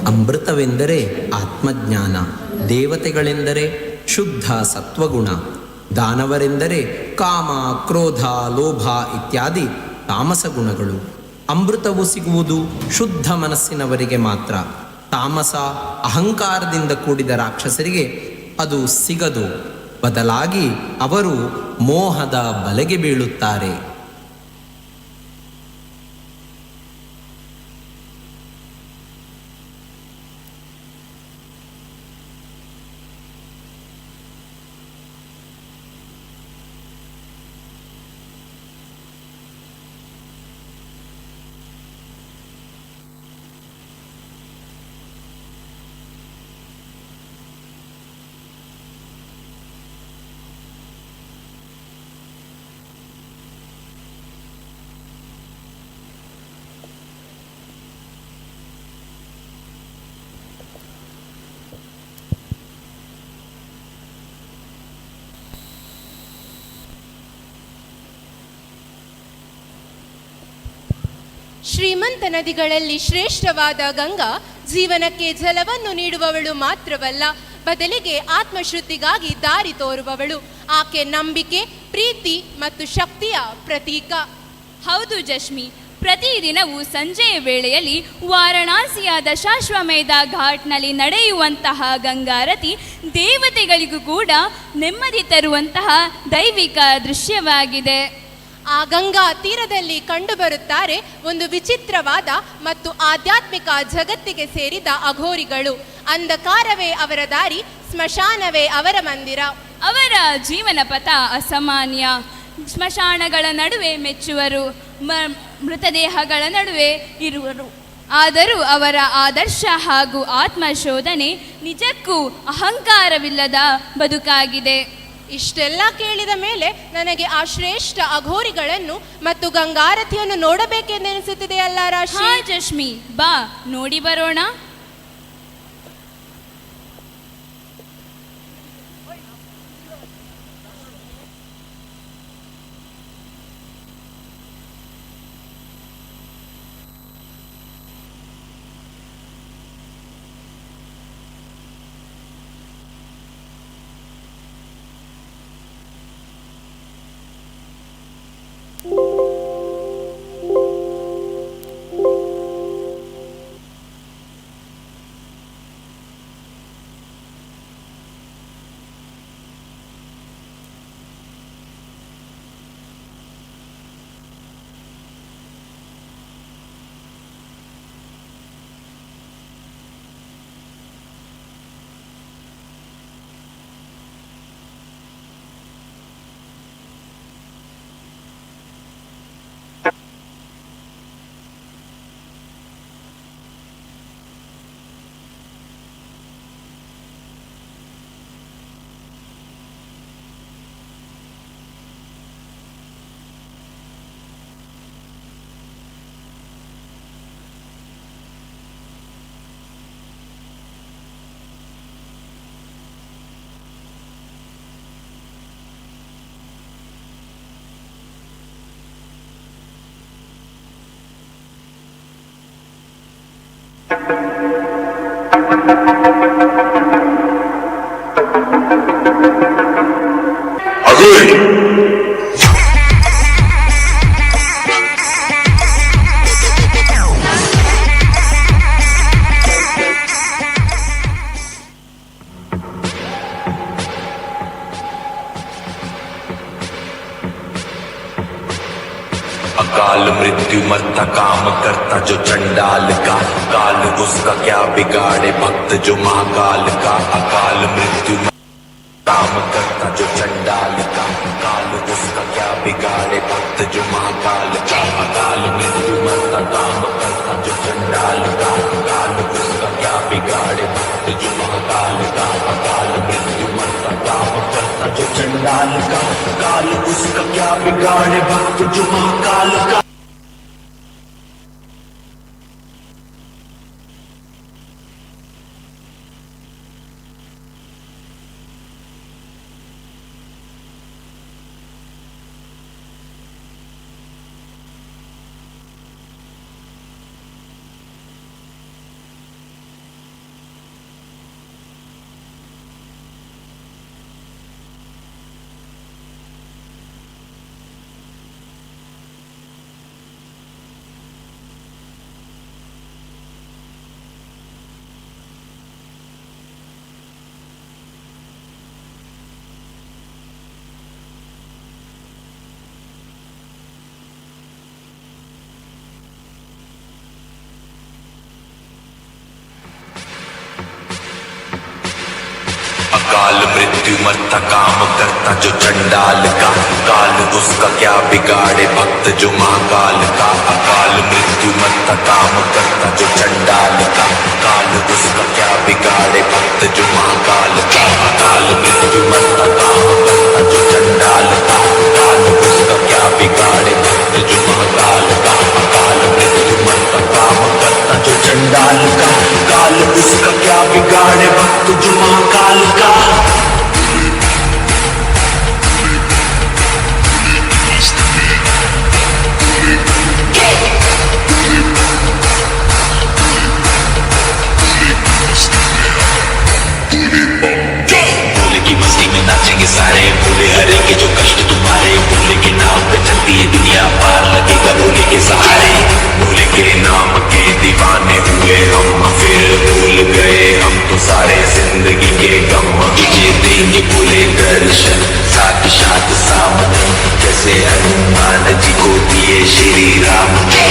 ಅಮೃತವೆಂದರೆ ಆತ್ಮಜ್ಞಾನ, ದೇವತೆಗಳೆಂದರೆ ಶುದ್ಧ ಸತ್ವಗುಣ, ದಾನವರೆಂದರೆ ಕಾಮ, ಕ್ರೋಧ, ಲೋಭ ಇತ್ಯಾದಿ ತಾಮಸ ಗುಣಗಳು. ಅಮೃತವು ಸಿಗುವುದು ಶುದ್ಧ ಮನಸ್ಸಿನವರಿಗೆ ಮಾತ್ರ. ತಾಮಸ ಅಹಂಕಾರದಿಂದ ಕೂಡಿದ ರಾಕ್ಷಸರಿಗೆ ಅದು ಸಿಗದು. ಬದಲಾಗಿ ಅವರು ಮೋಹದ ಬಲೆಗೆ ಬೀಳುತ್ತಾರೆ. ಶ್ರೀಮಂತ ನದಿಗಳಲ್ಲಿ ಶ್ರೇಷ್ಠವಾದ ಗಂಗಾ ಜೀವನಕ್ಕೆ ಜಲವನ್ನು ನೀಡುವವಳು ಮಾತ್ರವಲ್ಲ, ಬದಲಿಗೆ ಆತ್ಮಶುದ್ಧಿಗಾಗಿ ದಾರಿ ತೋರುವವಳು. ಆಕೆ ನಂಬಿಕೆ, ಪ್ರೀತಿ ಮತ್ತು ಶಕ್ತಿಯ ಪ್ರತೀಕ. ಹೌದು ಜಶ್ಮಿ, ಪ್ರತಿದಿನವೂ ಸಂಜೆಯ ವೇಳೆಯಲ್ಲಿ ವಾರಣಾಸಿಯ ದಶಾಶ್ವಮೇಧ ಘಾಟ್ನಲ್ಲಿ ನಡೆಯುವಂತಹ ಗಂಗಾರತಿ ದೇವತೆಗಳಿಗೂ ಕೂಡ ನೆಮ್ಮದಿ ತರುವಂತಹ ದೈವಿಕ ದೃಶ್ಯವಾಗಿದೆ. ಆ ಗಂಗಾ ತೀರದಲ್ಲಿ ಕಂಡುಬರುತ್ತಾರೆ ಒಂದು ವಿಚಿತ್ರವಾದ ಮತ್ತು ಆಧ್ಯಾತ್ಮಿಕ ಜಗತ್ತಿಗೆ ಸೇರಿದ ಅಘೋರಿಗಳು. ಅಂಧಕಾರವೇ ಅವರ ದಾರಿ, ಸ್ಮಶಾನವೇ ಅವರ ಮಂದಿರ. ಅವರ ಜೀವನ ಪಥ ಅಸಾಮಾನ್ಯ. ಸ್ಮಶಾನಗಳ ನಡುವೆ ಮೆಚ್ಚುವರು, ಮೃತದೇಹಗಳ ನಡುವೆ ಇರುವರು. ಆದರೂ ಅವರ ಆದರ್ಶ ಹಾಗೂ ಆತ್ಮಶೋಧನೆ ನಿಜಕ್ಕೂ ಅಹಂಕಾರವಿಲ್ಲದ ಬದುಕಾಗಿದೆ. ಇಷ್ಟೆಲ್ಲ ಕೇಳಿದ ಮೇಲೆ ನನಗೆ ಆ ಶ್ರೇಷ್ಠ ಅಘೋರಿಗಳನ್ನು ಮತ್ತು ಗಂಗಾರತಿಯನ್ನು ನೋಡಬೇಕೆಂದೆನಿಸುತ್ತಿದೆಯಲ್ಲ ರಾಶಿ. ಹಾ ಜಶ್ಮಿ, ಬಾ ನೋಡಿ ಬರೋಣ. अकाल मृत्यु मरता काम करता जो चंडाल का, काल उसका क्या बिगाड़े भक्त जो महाकाल का। अकाल मृत्यु काम करता जो चंडाल का, काल उसका क्या बिगाड़े भक्त जो महाकाल का। अकाल मृत्यु मरता काम करता जो चंडाल का, काल उसका क्या बिगाड़े भक्त जो महाकाल का। अकाल मृत्यु मरता काम करता जो चंडाल का, काल उसका क्या बिगाड़े भक्त जो महाकाल का। अकाल मृत्यु मरता काम करता जो चंडाल का, काल उसका क्या बिगाड़े भक्त जो महाकाल का। अकाल मृत्यु मरता काम करता जो चंडाल का, काल उसका क्या बिगाड़े भक्त जो महाकाल का। अकाल मृत्यु मरता काम करता जो चंडाल का, काल उसका क्या बिगाड़े भक्त जो महाकाल का। अकाल मृत्यु मरता काम करता जो चंडाल का, काल उसका क्या बिगाड़े भक्त जो महाकाल का। भोले की मस्ती में नाचेंगे सारे, भोले हरेंगे जो कष्ट तुम्हारे। भोले के नाम पे चलती है दुनिया, पार लगेगा भोले के सहारे। भोले के नाम के दीवाने हुए हम, फिर भूल गए हम तो सारे जिंदगी के गम। तुझे देंगे भोले दर्शन साक्षात सामने, जैसे हनुमान जी को दिए श्री राम ने।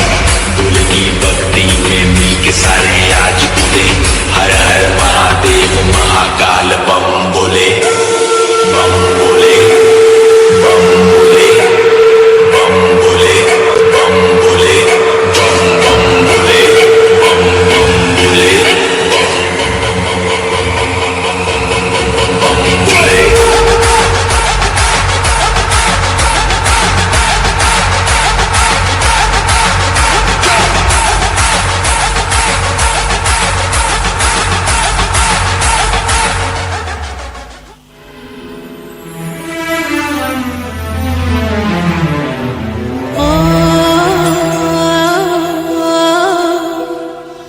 भोले की भक्ति में मिल के सारे आज कूदे, हर हर महादेव महाकाल बम बोले, बम बोले, बम बोले, बम बोले, बम बोले, बम बम बोले, बम बम बोले, बम बोले।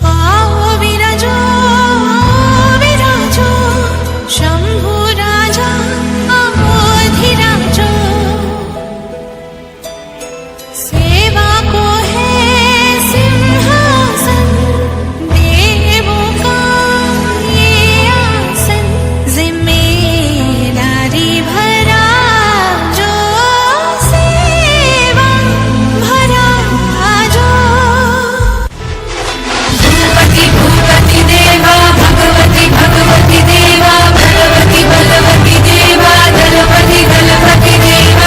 आओ विराजो, आओ विराजो, शंभु राजा, आओ धीराजो। सेवा को है सिंहासन, देवों का ये आसन, जिम्मेदारी भरा जो, सेवा भरा जो। भूपति भूपति देवा, भगवति भगवति देवा, बलवति बलवति देवा, दलपति दलपति देवा।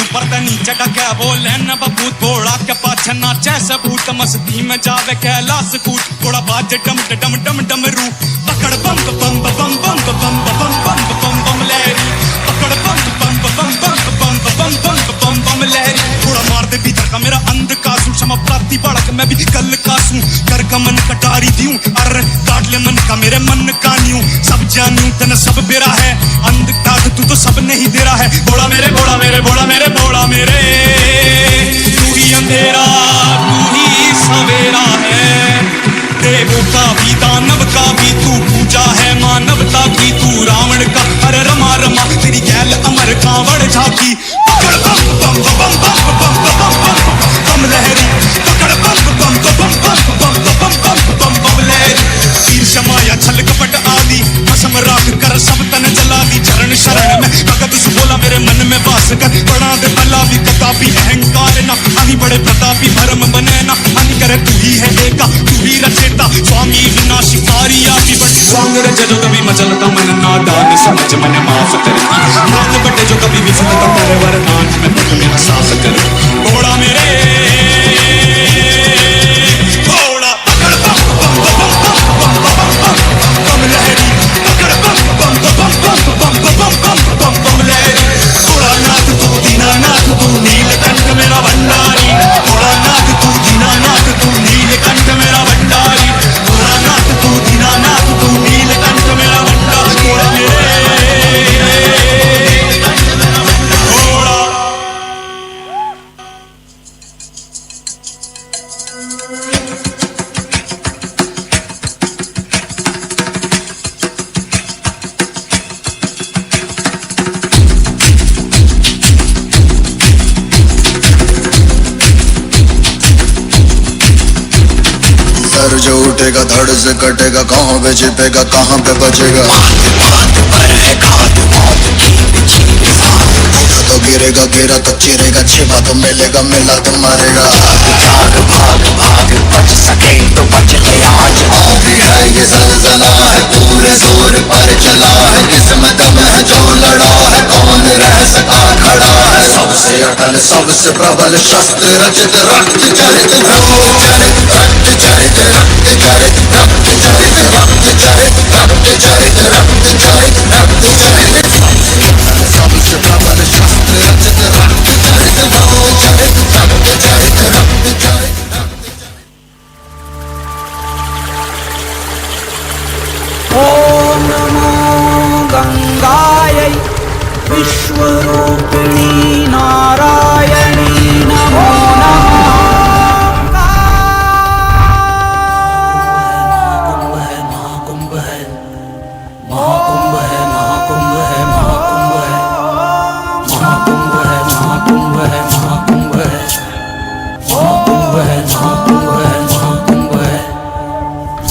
ऊपर ते नीचे का क्या बोले न बबूत, घोड़ा के पाछे नाचे सबूत, मस्ती में जावे कैलाश कूट, घोड़ा बाजे डम डम डम डम रू, पकड़ बम बम बम बम बम बम बम बम बम लहरी, पकड़ बम बम बम बम बम बम बम बम बम लहरी, थोड़ा मार दे भीतर का मेरा अंधकार सू, क्षमा प्राप्ति बाड़क मैं भी कल का सू, कर का मन कटारी दियूं, अर काट ले मन का मेरे मन का न्यू, सब जानू तने सब बेरा है, अंधकार तू तो सब नहीं दे रहा है। बोला मेरे बोला मेरे बोला मेरे बोला मेरे, तू ही अंधेरा तू ही सवेरा है, देवों का भी दानव का भी तू पूजा है, मानवता की तू रावण का हर रमा रमा, तेरी गैल अमर कांवड़ झाकी। पकड़ बम बम बम बम बम बम बम बम लहरी, पकड़ बम बम बम बम बम बम बम बम बम लहरी, ईर्ष्या माया छल कपट आदि, भस्म राख कर सब तन जला दी, चरण शरण में भगत सुबोला मेरे मन में वास कर, बना दे भला भी कदापि अहंकार ना, अहि बड़े प्रतापी भरम बने ना, हानि करे तू ही है एका तू ही रचेता, स्वामी विनाशकारी आदि बड़े स्वांग रचे जो कभी मचलता मन नादान, समझ मन माफ कर दी, ध्यान बटे जो कभी विफलता कर, वरदान में पग मेरा साफ कर। घोड़ा मेरे घोड़ा पकड़ बम बम बम बम बम बम बम बम लहरी, पकड़ बम बम बम बम बम बम बम बम बम लहरी, भोलानाथ तू दीनानाथ तू नीलकंठ मेरा भंडारी, भोलानाथ तू दीनानाथ तू नीलकंठ मेरा भंडारी, भोलानाथ तू दीनानाथ तू नीलकंठ मेरा भंडारी, घोड़ा मेरे घोड़ा। धड़ से कटेगा, कहाँ पे छिपेगा, कहाँ पे बचेगा। बात पर है खाद मौत की बिछी बिसात। उठा तो गिरेगा, गिरा तो चिरेगा, छिपा तो मिलेगा, मिला तो मरेगा। भाग भाग भाग बच सके तो बच ले आज। आंधी है ये जलजला है, पूरे जोर पर चला है, किसमें दम है जो लड़ा है, कौन रह सका खड़ा है। सबसे अटल सबसे प्रबल शस्त्र रचित रक्त चरित रक्त चरित रक्त चरित रक्त चरित रक्त चरित रक्त चरित रक्त चरित रक्त चरित रक्त चरित। सबसे प्रबल शस्त्र रचित रक्त चरित रक्त चरित रक्त चरित रक्त चरित। ॐ नमो गङ्गायै विश्वरूपिणी नारायणी नमो नमः। कुंभ है महाकुंभ है, महाकुंभ है महाकुंभ है महाकुंभ है, महाकुंभ है महाकुंभ है महाकुंभ है, महाकुंभ है महाकुंभ है महाकुंभ है।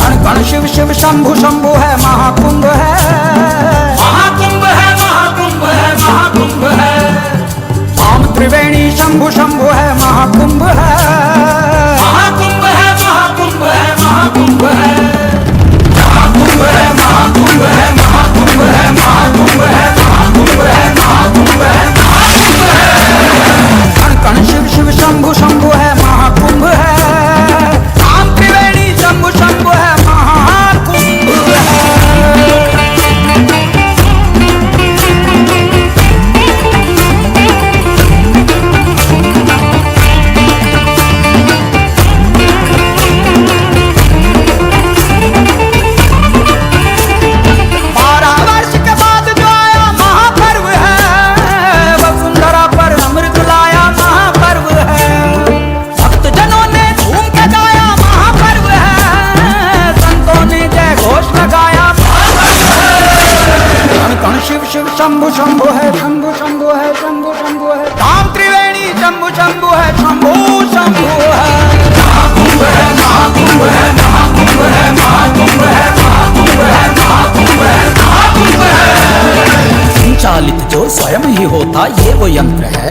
कण कण शिव शिव शंभु शंभु है महाकुंभ है, महाकुंभ है महाकुंभ है महाकुंभ है। धाम त्रिवेणी शंभु शंभु है महाकुंभ है, महाकुंभ है महाकुंभ है महाकुंभ है, महाकुंभ है महाकुंभ है महाकुंभ है महाकुंभ है महाकुंभ है महाकुंभ है महाकुंभ है। कण कण शिव शिव शंभु शंभु है महाकुंभ है, धाम त्रिवेणी शंभु शंभु है महाकुंभ है। बारह वर्ष के बाद जो आया महापर्व है, वसुंधरा पर अमृत लाया महापर्व है। भक्त जनों ने झूम के गाया महापर्व है, संतों ने जय घोष लगाया महापर्व है। कण कण शिव शिव शंभु शंभु है शंभु शंभु है शंभु शंभु है, धाम त्रिवेणी शंभु शंभु है शंभु शंभु है। महाकुंभ है महाकुंभ है महाकुंभ है महाकुंभ है महाकुंभ है महाकुंभ है महाकुंभ है। संचालित जो स्वयं ही होता ये वो यंत्र है,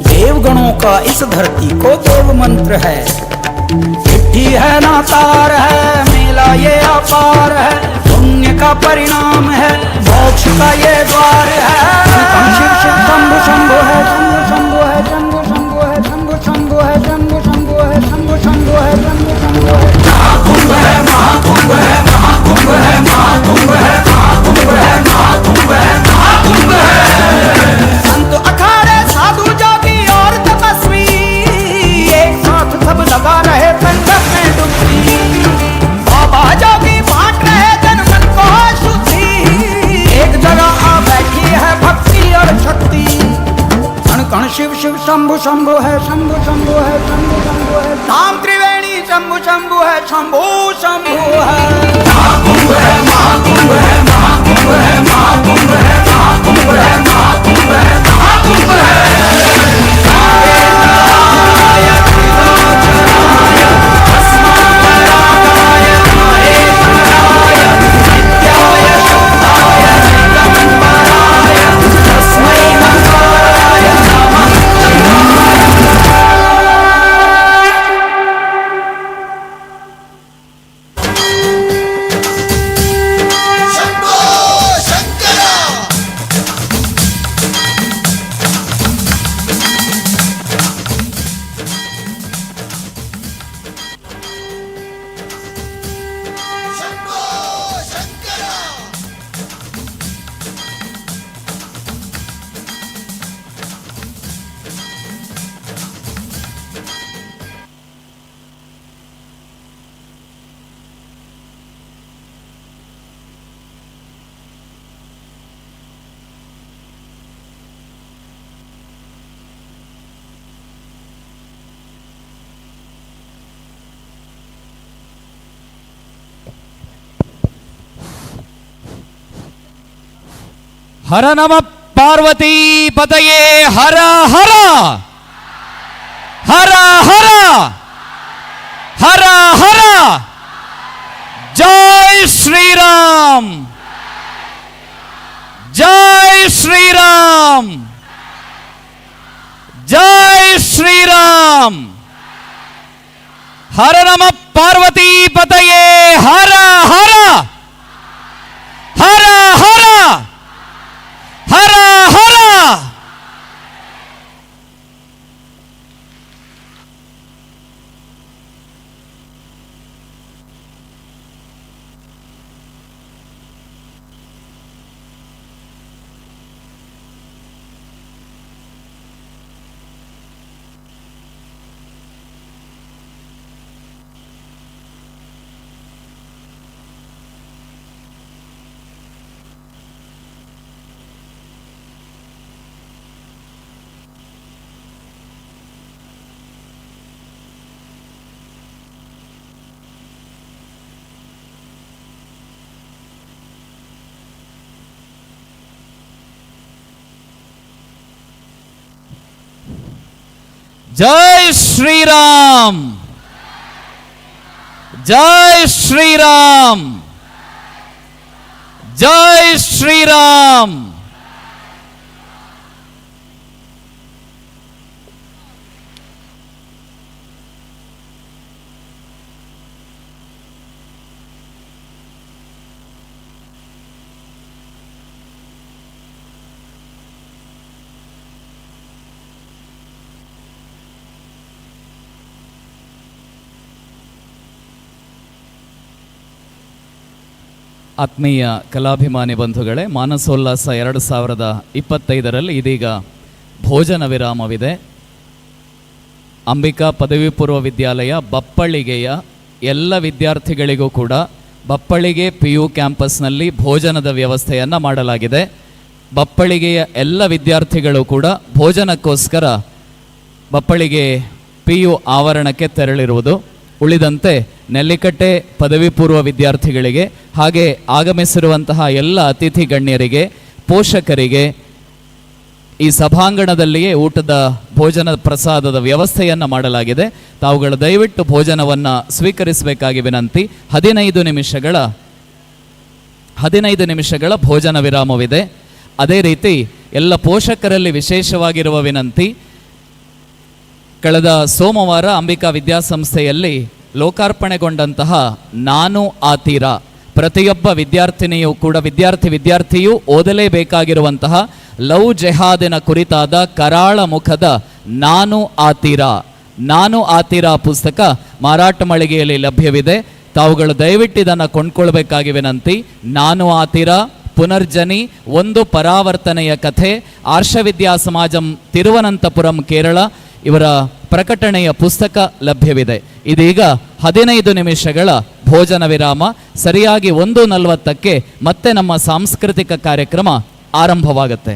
देवगणों का इस धरती को देव मंत्र है। चिट्ठी है ना तार है, मेला ये अपार है, पुण्य का परिणाम है, मोक्ष का ये द्वार है। शिव शिव शंभु शंभु है शंभु शंभु है शंभु शंभु है शंभु शंभु है शंभु शंभु है शंभु शंभु है शंभु शंभु है। महाकुंभ है महाकुंभ है महाकुंभ है महाकुंभ है महाकुंभ है महाकुंभ है महाकुंभ है। संत अखाड़े साधु जोगी और तपस्वी, एक साथ सब लगा रहे संगम में डुबकी। बाबा जोगी बांट रहे जन मन को शुद्धि, एक जगह आ बैठी है भक्ति और शक्ति। कण कण शिव शिव शंभु शंभु है शंभु शंभु है शंभु शंभु है, धाम त्रिवेणी शंभु शंभु है शंभु शंभु है। महाकुंभ है महाकुंभ है महाकुंभ है महाकुंभ है महाकुंभ है महाकुंभ है महाकुंभ है। ಹರ ನಮ ಪಾರ್ವತಿ ಪತಯೇ ಹರ ಹರ ಹರ ಹರ ಹರ ಹರ. ಜೈ ಶ್ರೀರಾಮ್, ಜೈ ಶ್ರೀರಾಮ್, ಜೈ ಶ್ರೀರಾಮ್. ಹರ ನಮ ಪಾರ್ವತಿ ಪತಯೇ ಹರ ಹರ ಹರ ಹರ ಹರ ಹರ. ಜೈ ಶ್ರೀರಾಮ್, ಜೈ ಶ್ರೀರಾಮ್, ಜೈ ಶ್ರೀರಾಮ್. ಆತ್ಮೀಯ ಕಲಾಭಿಮಾನಿ ಬಂಧುಗಳೇ, ಮಾನಸೋಲ್ಲಾಸ 2025ರಲ್ಲಿ ಇದೀಗ ಭೋಜನ ವಿರಾಮವಿದೆ. ಅಂಬಿಕಾ ಪದವಿ ಪೂರ್ವ ವಿದ್ಯಾಲಯ ಬಪ್ಪಳಿಗೆಯ ಎಲ್ಲ ವಿದ್ಯಾರ್ಥಿಗಳಿಗೂ ಕೂಡ ಬಪ್ಪಳಿಗೆ ಪಿ ಯು ಕ್ಯಾಂಪಸ್ನಲ್ಲಿ ಭೋಜನದ ವ್ಯವಸ್ಥೆಯನ್ನು ಮಾಡಲಾಗಿದೆ. ಬಪ್ಪಳಿಗೆಯ ಎಲ್ಲ ವಿದ್ಯಾರ್ಥಿಗಳು ಕೂಡ ಭೋಜನಕ್ಕೋಸ್ಕರ ಬಪ್ಪಳಿಗೆ ಪಿ ಯು ಆವರಣಕ್ಕೆ ತೆರಳಿರುವುದು. ಉಳಿದಂತೆ ನೆಲ್ಲಿಕಟ್ಟೆ ಪದವಿ ಪೂರ್ವ ವಿದ್ಯಾರ್ಥಿಗಳಿಗೆ ಹಾಗೆ ಆಗಮಿಸಿರುವಂತಹ ಎಲ್ಲ ಅತಿಥಿ ಗಣ್ಯರಿಗೆ, ಪೋಷಕರಿಗೆ ಈ ಸಭಾಂಗಣದಲ್ಲಿಯೇ ಊಟದ ಭೋಜನ ಪ್ರಸಾದದ ವ್ಯವಸ್ಥೆಯನ್ನು ಮಾಡಲಾಗಿದೆ. ತಾವುಗಳು ದಯವಿಟ್ಟು ಭೋಜನವನ್ನು ಸ್ವೀಕರಿಸಬೇಕಾಗಿ ವಿನಂತಿ. 15 ನಿಮಿಷಗಳ ಭೋಜನ ವಿರಾಮವಿದೆ. ಅದೇ ರೀತಿ ಎಲ್ಲ ಪೋಷಕರಲ್ಲಿ ವಿಶೇಷವಾಗಿರುವ ವಿನಂತಿ, ಕಳೆದ ಸೋಮವಾರ ಅಂಬಿಕಾ ವಿದ್ಯಾಸಂಸ್ಥೆಯಲ್ಲಿ ಲೋಕಾರ್ಪಣೆಗೊಂಡಂತಹ ನಾನು ಆತೀರ, ಪ್ರತಿಯೊಬ್ಬ ವಿದ್ಯಾರ್ಥಿನಿಯೂ ಕೂಡ ವಿದ್ಯಾರ್ಥಿಯೂ ಓದಲೇಬೇಕಾಗಿರುವಂತಹ ಲವ್ ಜೆಹಾದಿನ ಕುರಿತಾದ ಕರಾಳ ಮುಖದ ನಾನು ಆತೀರ, ನಾನು ಆತೀರ ಪುಸ್ತಕ ಮಾರಾಟ ಮಳಿಗೆಯಲ್ಲಿ ಲಭ್ಯವಿದೆ. ತಾವುಗಳು ದಯವಿಟ್ಟು ಇದನ್ನು ಕೊಂಡ್ಕೊಳ್ಬೇಕಾಗಿ ವಿನಂತಿ. ನಾನು ಆತೀರ, ಪುನರ್ಜನಿ, ಒಂದು ಪರಾವರ್ತನೆಯ ಕಥೆ, ಆರ್ಷವಿದ್ಯಾ ಸಮಾಜಂ ತಿರುವನಂತಪುರಂ ಕೇರಳ ಇವರ ಪ್ರಕಟಣೆಯ ಪುಸ್ತಕ ಲಭ್ಯವಿದೆ. ಇದೀಗ 15 ನಿಮಿಷಗಳ ಭೋಜನ ವಿರಾಮ. ಸರಿಯಾಗಿ 1:40ಕ್ಕೆ ಮತ್ತೆ ನಮ್ಮ ಸಾಂಸ್ಕೃತಿಕ ಕಾರ್ಯಕ್ರಮ ಆರಂಭವಾಗುತ್ತೆ.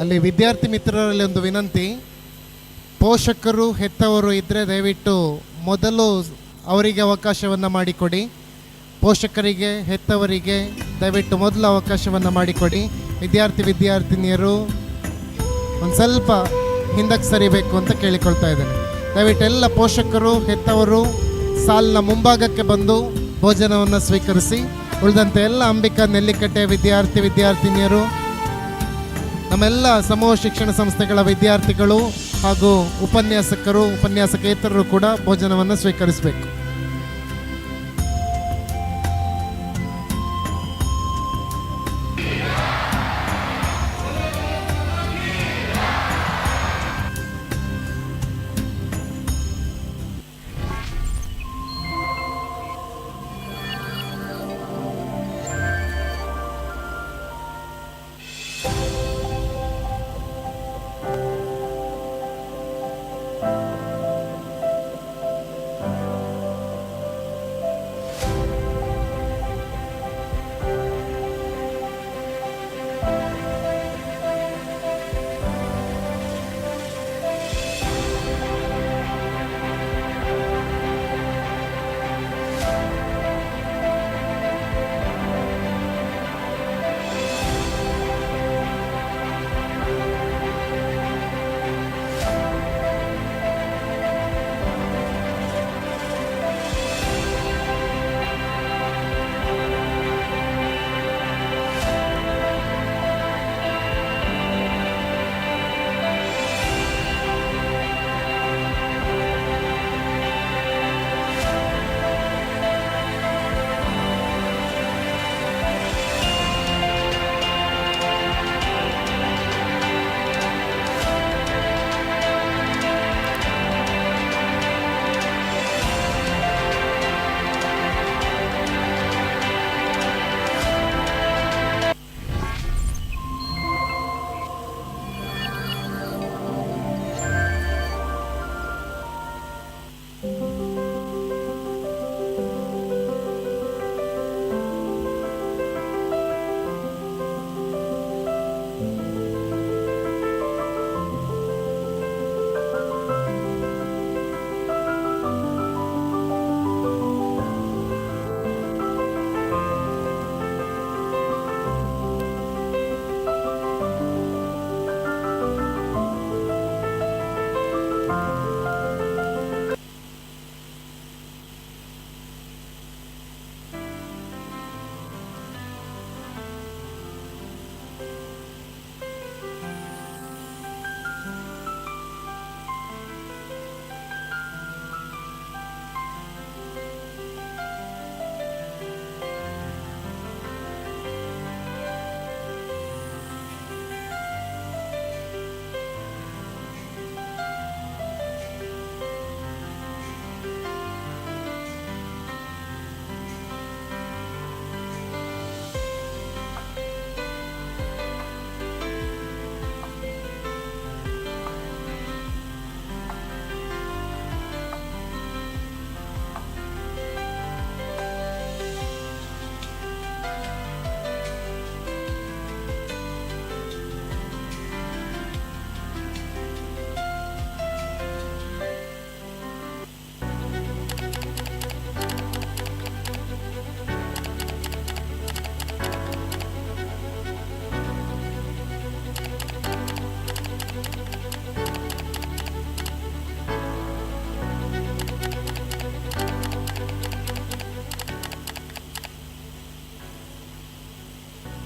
ಅಲ್ಲಿ ವಿದ್ಯಾರ್ಥಿ ಮಿತ್ರರಲ್ಲಿ ಒಂದು ವಿನಂತಿ, ಪೋಷಕರು ಹೆತ್ತವರು ಇದ್ದರೆ ದಯವಿಟ್ಟು ಮೊದಲು ಅವರಿಗೆ ಅವಕಾಶವನ್ನು ಮಾಡಿಕೊಡಿ. ಪೋಷಕರಿಗೆ ಹೆತ್ತವರಿಗೆ ದಯವಿಟ್ಟು ಮೊದಲು ಅವಕಾಶವನ್ನು ಮಾಡಿಕೊಡಿ. ವಿದ್ಯಾರ್ಥಿ ವಿದ್ಯಾರ್ಥಿನಿಯರು ಒಂದು ಸ್ವಲ್ಪ ಹಿಂದಕ್ಕೆ ಸರಿಬೇಕು ಅಂತ ಕೇಳಿಕೊಳ್ತಾ ಇದ್ದೇನೆ. ದಯವಿಟ್ಟು ಎಲ್ಲ ಪೋಷಕರು, ಹೆತ್ತವರು ಸಾಲಿನ ಮುಂಭಾಗಕ್ಕೆ ಬಂದು ಭೋಜನವನ್ನು ಸ್ವೀಕರಿಸಿ. ಉಳಿದಂತೆ ಎಲ್ಲ ಅಂಬಿಕಾ ನೆಲ್ಲಿಕಟ್ಟೆ ವಿದ್ಯಾರ್ಥಿ ವಿದ್ಯಾರ್ಥಿನಿಯರು, ನಮ್ಮೆಲ್ಲ ಸಮೂಹ ಶಿಕ್ಷಣ ಸಂಸ್ಥೆಗಳ ವಿದ್ಯಾರ್ಥಿಗಳು ಹಾಗೂ ಉಪನ್ಯಾಸಕರು, ಉಪನ್ಯಾಸಕೇತರರು ಕೂಡ ಭೋಜನವನ್ನು ಸ್ವೀಕರಿಸಬೇಕು.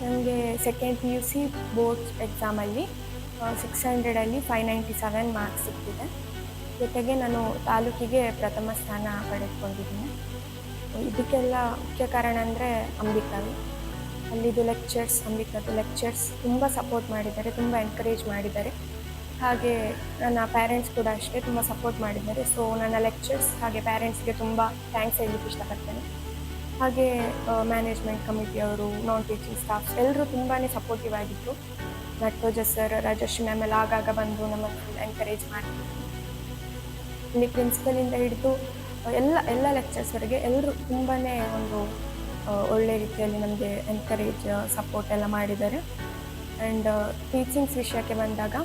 ನನಗೆ ಸೆಕೆಂಡ್ PUC ಬೋರ್ಡ್ಸ್ ಎಕ್ಸಾಮಲ್ಲಿ 600ಲ್ಲಿ 597 ಮಾರ್ಕ್ಸ್ ಸಿಕ್ಕಿದೆ. ಜೊತೆಗೆ ನಾನು ತಾಲೂಕಿಗೆ ಪ್ರಥಮ ಸ್ಥಾನ ಪಡೆದುಕೊಂಡಿದ್ದೀನಿ. ಇದಕ್ಕೆಲ್ಲ ಮುಖ್ಯ ಕಾರಣ ಅಂದರೆ ಅಂಬಿಕಾವಿ ಅಲ್ಲಿದ್ದು ಲೆಕ್ಚರ್ಸ್, ಅಂಬಿಕಾದು ಲೆಕ್ಚರ್ಸ್ ತುಂಬ ಸಪೋರ್ಟ್ ಮಾಡಿದ್ದಾರೆ, ತುಂಬ ಎನ್ಕರೇಜ್ ಮಾಡಿದ್ದಾರೆ. ಹಾಗೆ ನನ್ನ ಪ್ಯಾರೆಂಟ್ಸ್ ಕೂಡ ಅಷ್ಟೇ ತುಂಬ ಸಪೋರ್ಟ್ ಮಾಡಿದ್ದಾರೆ. ಸೊ ನನ್ನ ಲೆಕ್ಚರ್ಸ್ ಹಾಗೆ ಪ್ಯಾರೆಂಟ್ಸ್ಗೆ ತುಂಬ thanks ಹೇಳಲಿಕ್ಕೆ ಇಷ್ಟಪಡ್ತೇನೆ. ಹಾಗೆ ಮ್ಯಾನೇಜ್ಮೆಂಟ್ ಕಮಿಟಿಯವರು, ನಾನ್ ಟೀಚಿಂಗ್ ಸ್ಟಾಫ್ಸ್ ಎಲ್ಲರೂ ತುಂಬಾ ಸಪೋರ್ಟಿವ್ ಆಗಿದ್ದರು. ನಟೋಜ ಸರ್, ರಾಜಶ್ರೀ ಮ್ಯಾಮ್ ಎಲ್ಲ ಆಗಾಗ ಬಂದು ನಮ್ಮನ್ನು ಫುಲ್ ಎನ್ಕರೇಜ್ ಮಾಡ್ತಿದ್ರು. ಇಲ್ಲಿ ಪ್ರಿನ್ಸಿಪಲಿಂದ ಹಿಡಿದು ಎಲ್ಲ ಎಲ್ಲ ಲೆಕ್ಚರ್ಸ್ವರೆಗೆ ಎಲ್ಲರೂ ತುಂಬಾ ಒಂದು ಒಳ್ಳೆ ರೀತಿಯಲ್ಲಿ ನಮಗೆ ಎನ್ಕರೇಜ್, ಸಪೋರ್ಟ್ ಎಲ್ಲ ಮಾಡಿದ್ದಾರೆ. ಆ್ಯಂಡ್ ಟೀಚಿಂಗ್ಸ್ ವಿಷಯಕ್ಕೆ ಬಂದಾಗ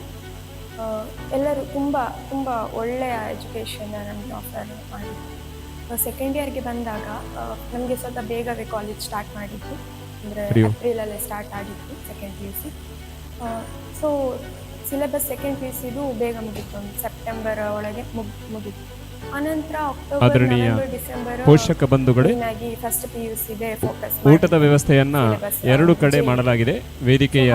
ಎಲ್ಲರೂ ತುಂಬ ತುಂಬ ಒಳ್ಳೆಯ ಎಜುಕೇಷನ್ ನಮಗೆ ಆಫರ್ ಮಾಡಿದ್ರು. ಸೆಕೆಂಡ್ ಇಯರ್ಗೆ ಬಂದಾಗ ನಮಗೆ ಸ್ವಲ್ಪ ಬೇಗವೇ ಕಾಲೇಜ್ ಸ್ಟಾರ್ಟ್ ಮಾಡಿದ್ದು, ಅಂದರೆ ಹರಿ ಓಂ. ಏಪ್ರಿಲಲ್ಲೇ ಸ್ಟಾರ್ಟ್ ಆಗಿತ್ತು second PUC. So syllabus second P U ಸಿದು ಬೇಗ ಮುಗೀತು, ಒಂದು ಸೆಪ್ಟೆಂಬರ್ ಒಳಗೆ ಮುಗೀತು. ಆನಂತರ ಅಕ್ಟೋಬರ್, ಆದರಣೀಯ ನವೆಂಬರ್, ಡಿಸೆಂಬರ್ ಪೋಷಕ ಬಂಧುಗಳೇ, ಆಗಿ ಫಸ್ಟ್ ಪಿ ಯು ಸಿಗೆ ಫೋಕಸ್. ಊಟದ ವ್ಯವಸ್ಥೆಯನ್ನ ಎರಡು ಕಡೆ ಮಾಡಲಾಗಿದೆ. ವೇದಿಕೆಯ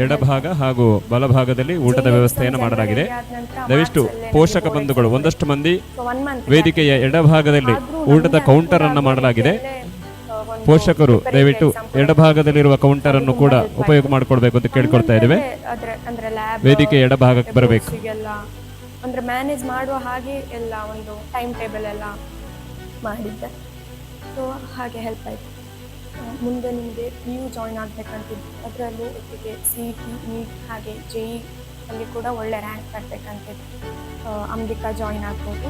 ಎಡಭಾಗ ಹಾಗೂ ಬಲಭಾಗದಲ್ಲಿ ಊಟದ ವ್ಯವಸ್ಥೆಯನ್ನು ಮಾಡಲಾಗಿದೆ. ದಯವಿಟ್ಟು ಪೋಷಕ ಬಂಧುಗಳು ಒಂದಷ್ಟು ಮಂದಿ ವೇದಿಕೆಯ ಎಡಭಾಗದಲ್ಲಿ ಊಟದ ಕೌಂಟರ್ ಅನ್ನು ಮಾಡಲಾಗಿದೆ. ಪೋಷಕರು ದಯವಿಟ್ಟು ಎಡಭಾಗದಲ್ಲಿರುವ ಕೌಂಟರ್ ಅನ್ನು ಕೂಡ ಉಪಯೋಗ ಮಾಡಿಕೊಳ್ಬೇಕು ಅಂತ ಕೇಳಿಕೊಳ್ತಾ ಇದ್ದೇವೆ. ಅಂದ್ರೆ ಲ್ಯಾಬ್ ವೇದಿಕೆ ಎಡಭಾಗಕ್ಕೆ ಬರಬೇಕು. ಎಲ್ಲ ಅಂದ್ರೆ ಮ್ಯಾನೇಜ್ ಮಾಡುವ ಹಾಗೆ ಎಲ್ಲ ಒಂದು ಟೈಮ್ ಟೇಬಲ್ ಎಲ್ಲ ಮಾಡಿದ್ದೆ. ಸೊ ಹಾಗೆ ಹೆಲ್ಪ್ ಆಯಿತು. ಮುಂದೆ ನಿಮಗೆ ಪಿ ಯು ಜಾಯ್ನ್ ಆಗಬೇಕಂತಿದ್ದು, ಅದರಲ್ಲೂ ಒಟ್ಟಿಗೆ ಸಿಇಟಿ, ನೀಟ್ ಹಾಗೆ ಜೆಇ ಅಲ್ಲಿ ಕೂಡ ಒಳ್ಳೆ ರ್ಯಾಂಕ್ ಬರಬೇಕಂತಿತ್ತು. ಅಂಬಿಕಾ ಜಾಯ್ನ್ ಆಗ್ಬೋದು.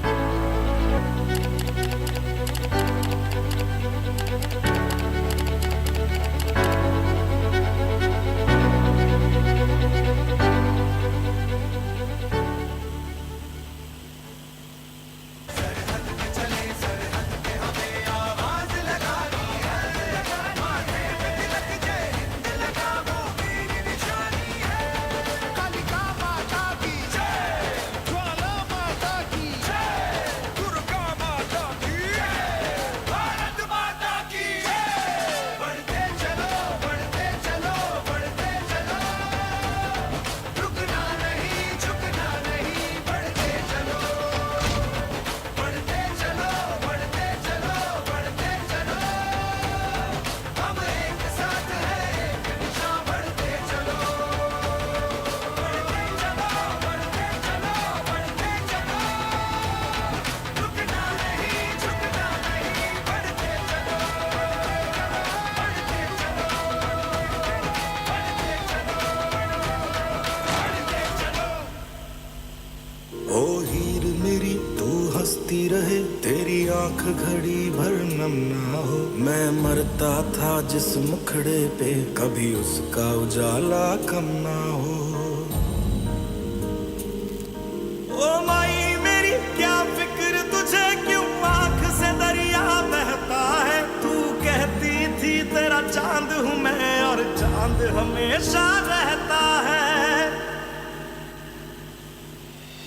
ओ हीर मेरी तू हंसती रहे, तेरी आंख घड़ी भर नम ना हो। मैं मरता था जिस मुखड़े पे, कभी उसका उजाला कम ना हो। ओ माई मेरी क्या फिक्र तुझे, क्यों आंख से दरिया बहता है। तू कहती थी तेरा चांद हूँ मैं, और चांद हमेशा रहता है।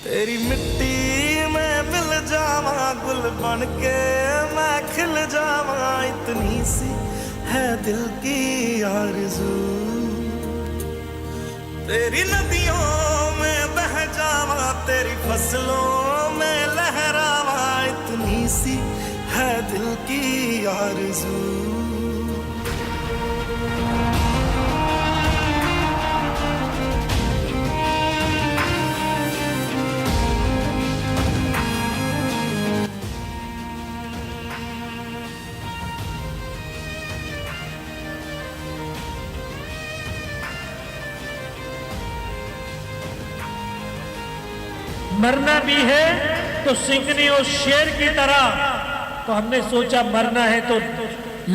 तेरी मिट्टी में मिल जावा, गुल बन के मैं खिल जावा, इतनी सी है दिल की आरज़ू। तेरी नदियों में बह जावा, तेरी फसलों में लहरावा, इतनी सी है दिल की आरज़ू। मरना भी है तो सिंगनी और शेर की तरह, तो हमने सोचा मरना है तो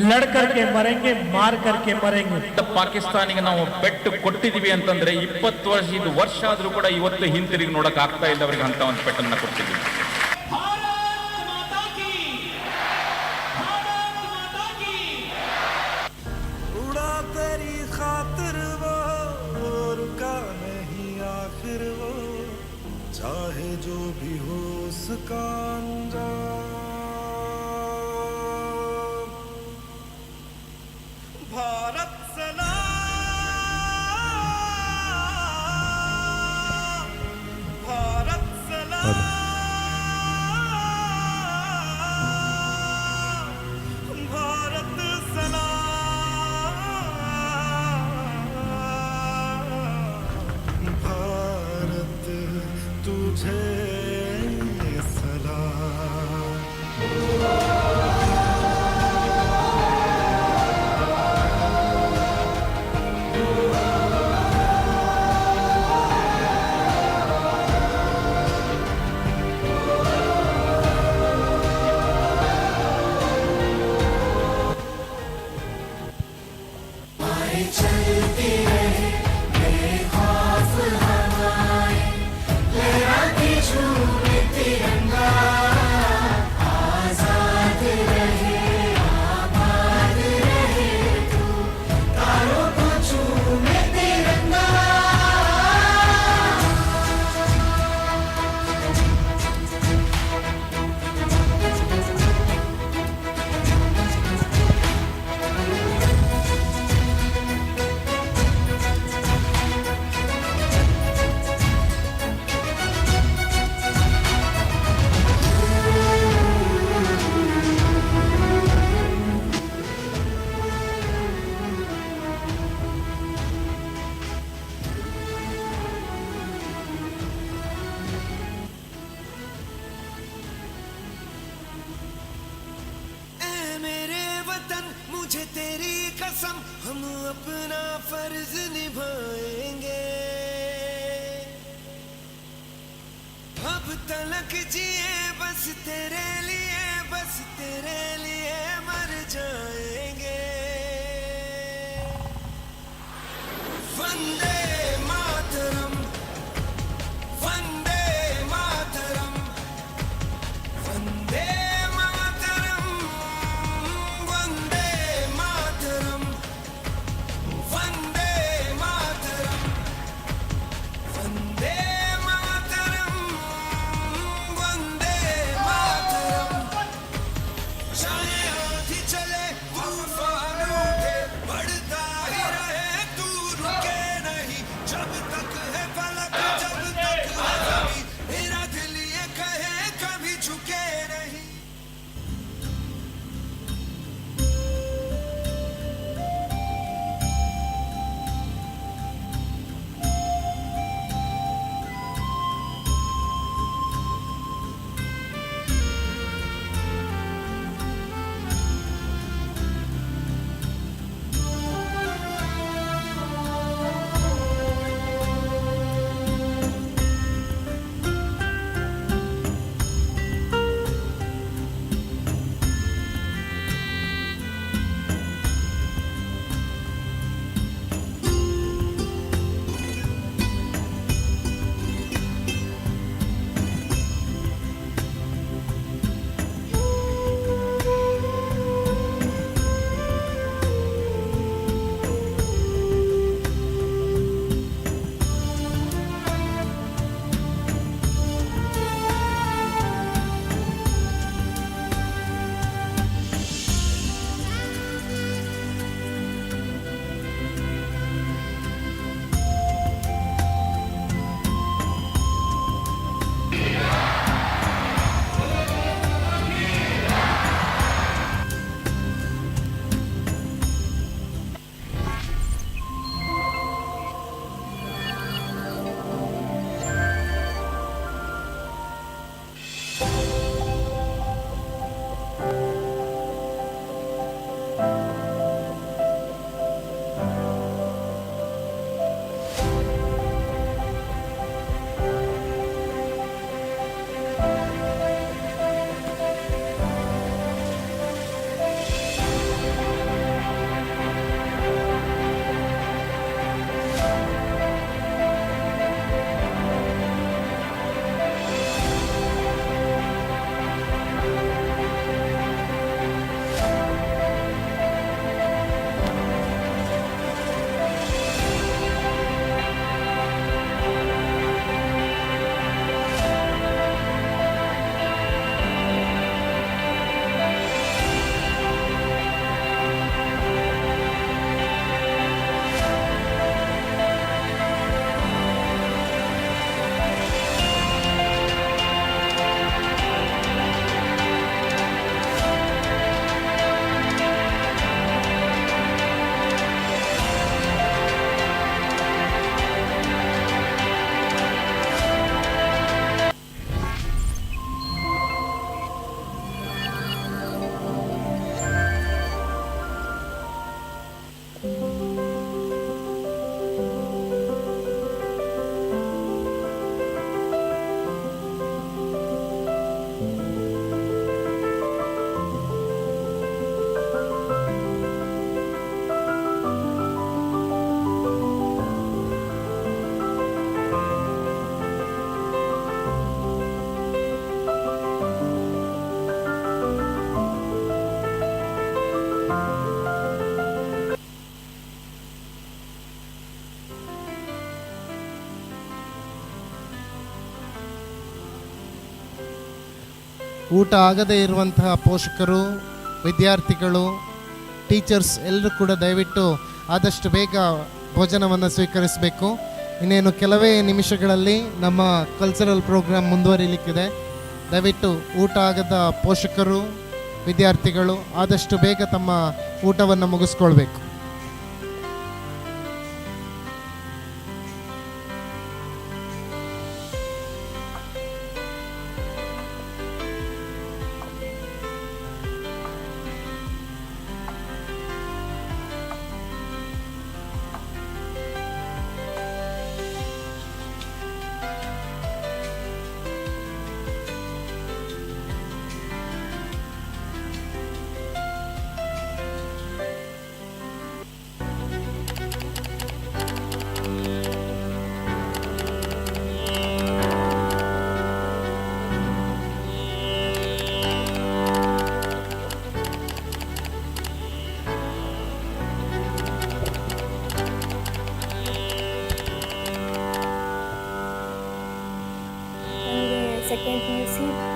लड़ करके मरेंगे, मार करके मरेंगे। ಪಾಕಿಸ್ತಾನಿಗೆ ನಾವು ಪೆಟ್ಟು ಕೊಟ್ಟಿದೀವಿ ಅಂತಂದ್ರೆ 20 ವರ್ಷ ಇದು ವರ್ಷ ಆದ್ರೂ ಕೂಡ ಇವತ್ತು ಹಿಂತಿರುಗಿ ನೋಡಕ್ ಆಗ್ತಾ ಇಲ್ಲ ಅವರಿಗೆ ಅಂತ ಒಂದು ಪೆಟ್ಟನ್ನ ಕೊಟ್ಟಿದ್ದೀವಿ. उड़ा तेरी खातिर वो, रुका नहीं आखिर वो, चाहे जो भी हो उसका अंजाम। भारत सलाम, भारत सलाम, भारत सलाम, भारत तुझे सलाम। मुझे तेरी कसम, हम अपना फर्ज निभाएंगे। अब तलक जिए बस तेरे लिए, बस तेरे लिए मर जाएंगे। वंदे मातरम, वंदे मातरम, वंदे मातरम, वंदे मातरम, वंदे मातरम, वंदे मातरम, वंदे मातरम। चाहे हाथी चले तूफान उठे, बढ़ता ही रहे तू रुके नहीं। जब तक है फलक, जब तक है ज़मीं, मेरा दिल ये कहे कभी झुके नहीं। ಊಟ ಆಗದೇ ಇರುವಂತಹ ಪೋಷಕರು, ವಿದ್ಯಾರ್ಥಿಗಳು, ಟೀಚರ್ಸ್ ಎಲ್ಲರೂ ಕೂಡ ದಯವಿಟ್ಟು ಆದಷ್ಟು ಬೇಗ ಭೋಜನವನ್ನು ಸ್ವೀಕರಿಸಬೇಕು. ಇನ್ನೇನು ಕೆಲವೇ ನಿಮಿಷಗಳಲ್ಲಿ ನಮ್ಮ ಕಲ್ಚರಲ್ ಪ್ರೋಗ್ರಾಮ್ ಮುಂದುವರಿಲಿಕ್ಕಿದೆ. ದಯವಿಟ್ಟು ಊಟ ಆಗದ ಪೋಷಕರು, ವಿದ್ಯಾರ್ಥಿಗಳು ಆದಷ್ಟು ಬೇಗ ತಮ್ಮ ಊಟವನ್ನು ಮುಗಿಸ್ಕೊಳ್ಬೇಕು.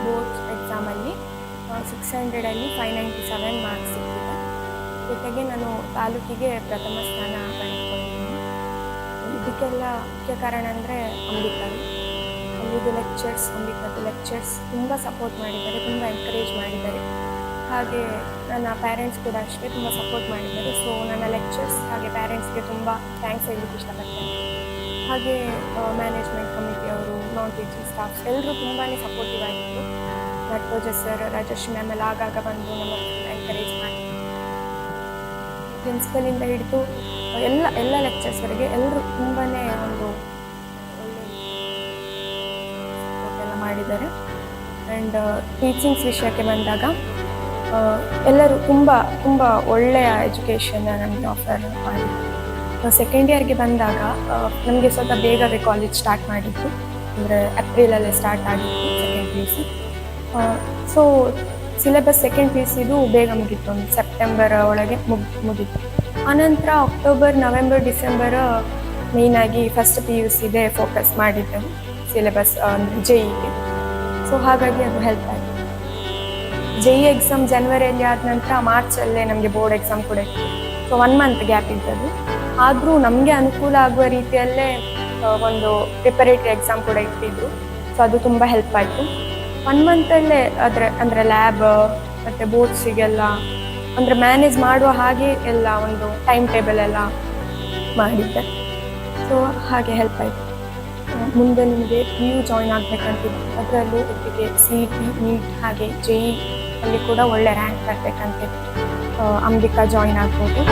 ಬೋರ್ಡ್ಸ್ ಎಕ್ಸಾಮಲ್ಲಿ 600ಲ್ಲಿ 597 ಮಾರ್ಕ್ಸ್ ಸಿಕ್ಕಿದೆ. ಜೊತೆಗೆ ನಾನು ತಾಲೂಕಿಗೆ ಪ್ರಥಮ ಸ್ಥಾನ ಪಡೆದುಕೊಂಡಿದ್ದೀನಿ. ಇದಕ್ಕೆಲ್ಲ ಮುಖ್ಯ ಕಾರಣ ಅಂದರೆ ಅಂಬಿಕಾ. ಅಲ್ಲಿದ್ದು ಲೆಕ್ಚರ್ಸ್, ಅಂಬಿಕಾದ ಲೆಕ್ಚರ್ಸ್ ತುಂಬ ಸಪೋರ್ಟ್ ಮಾಡಿದ್ದಾರೆ, ತುಂಬ ಎನ್ಕರೇಜ್ ಮಾಡಿದ್ದಾರೆ. ಹಾಗೆ ನನ್ನ ಪ್ಯಾರೆಂಟ್ಸ್ ಕೂಡ ಅಷ್ಟೇ ತುಂಬ ಸಪೋರ್ಟ್ ಮಾಡಿದ್ದಾರೆ. ಸೊ ನನ್ನ ಲೆಕ್ಚರ್ಸ್ ಹಾಗೆ ಪ್ಯಾರೆಂಟ್ಸ್ಗೆ ತುಂಬ thanks ಹೇಳಲಿಕ್ಕೆ ಇಷ್ಟಪಡ್ತೇನೆ. ಹಾಗೆ ಮ್ಯಾನೇಜ್ಮೆಂಟ್ ಕಮಿಟಿಯವರು, ನಾನ್ ಟೀಚಿಂಗ್ ಸ್ಟಾಫ್ಸ್ ಎಲ್ಲರೂ ತುಂಬಾ ಸಪೋರ್ಟಿವ್ ಆಗಿದ್ದರು. ನಟೋಜ ಸರ್, ರಾಜಶ್ರೀ ಮ್ಯಾಮ್ ಎಲ್ಲ ಆಗಾಗ ಬಂದು ನಮ್ಮನ್ನು ಎನ್ಕರೇಜ್ ಮಾಡಿ, ಪ್ರಿನ್ಸಿಪಲಿಂದ ಹಿಡಿದು ಎಲ್ಲ ಎಲ್ಲ ಲೆಕ್ಚರ್ಸ್ವರೆಗೆ ಎಲ್ಲರೂ ತುಂಬಾ ಒಂದು ಒಳ್ಳೆ ಸಪೋರ್ಟ್ ಎಲ್ಲ ಮಾಡಿದ್ದಾರೆ. ಆ್ಯಂಡ್ ಟೀಚಿಂಗ್ಸ್ ವಿಷಯಕ್ಕೆ ಬಂದಾಗ ಎಲ್ಲರೂ ತುಂಬ ತುಂಬ ಒಳ್ಳೆಯ ಎಜುಕೇಷನ್ ನಮಗೆ ಆಫರ್ ಮಾಡಿದ್ರು. ಸೆಕೆಂಡ್ ಇಯರ್ಗೆ ಬಂದಾಗ ನಮಗೆ ಸ್ವಲ್ಪ ಬೇಗವೇ ಕಾಲೇಜ್ ಸ್ಟಾರ್ಟ್ ಮಾಡಿದ್ದು, ಅಂದರೆ ಏಪ್ರಿಲಲ್ಲೇ ಸ್ಟಾರ್ಟ್ ಆಗಿತ್ತು second P U C. So syllabus second P U ಸಿದು ಬೇಗ ಮುಗೀತು, ಒಂದು ಸೆಪ್ಟೆಂಬರ್ ಒಳಗೆ ಮುಗೀತು. ಆನಂತರ ಅಕ್ಟೋಬರ್, ನವೆಂಬರ್, ಡಿಸೆಂಬರ್ ಮೇಯ್ನಾಗಿ ಫಸ್ಟ್ ಪಿ ಯು ಸಿದೇ ಫೋಕಸ್ ಮಾಡಿದ್ದೆವು ಸಿಲೆಬಸ್, ಅಂದರೆ ಜೆ ಇಗೆ. ಸೊ ಹಾಗಾಗಿ ಅದು ಹೆಲ್ಪ್ ಆಯಿತು. ಜೆ ಇ ಎಕ್ಸಾಮ್ ಜನವರಿಯಲ್ಲಿ ಆದ ನಂತರ ಮಾರ್ಚಲ್ಲೇ ನಮಗೆ ಬೋರ್ಡ್ ಎಕ್ಸಾಮ್ ಕೂಡ ಇತ್ತು. ಸೊ 1 ಮಂತ್ ಗ್ಯಾಪ್ ಇದ್ದದ್ದು. ಆದರೂ ನಮಗೆ ಅನುಕೂಲ ಆಗುವ ರೀತಿಯಲ್ಲೇ ಒಂದು ಪ್ರಿಪರೇಟರಿ ಎಕ್ಸಾಮ್ ಕೂಡ ಇಟ್ಟಿದ್ರು. ಸೊ ಅದು ತುಂಬ ಹೆಲ್ಪ್ ಆಯಿತು. 1 ಮಂತಲ್ಲೇ ಅದರ ಅಂದರೆ ಲ್ಯಾಬ್ ಮತ್ತು ಬೋರ್ಡ್ಸಿಗೆಲ್ಲ ಅಂದರೆ ಮ್ಯಾನೇಜ್ ಮಾಡುವ ಹಾಗೆ ಎಲ್ಲ ಒಂದು ಟೈಮ್ ಟೇಬಲ್ ಎಲ್ಲ ಮಾಡಿದ್ದೆ. ಸೊ ಹಾಗೆ ಹೆಲ್ಪ್ ಆಯಿತು. ಮುಂದೆ ನಿಮಗೆ ಪಿ ಯು ಜಾಯ್ನ್ ಆಗಬೇಕಂತಿತ್ತು, ಅದರಲ್ಲೂ ಒಟ್ಟಿಗೆ ಸಿ ಇ ಟಿ, ನೀಟ್ ಹಾಗೆ ಜೆ ಇ ಅಲ್ಲಿ ಕೂಡ ಒಳ್ಳೆ ರ್ಯಾಂಕ್ ಬರಬೇಕಂತಿತ್ತು, ಅಂಬಿಕಾ ಜಾಯ್ನ್ ಆಗ್ಬೋದು.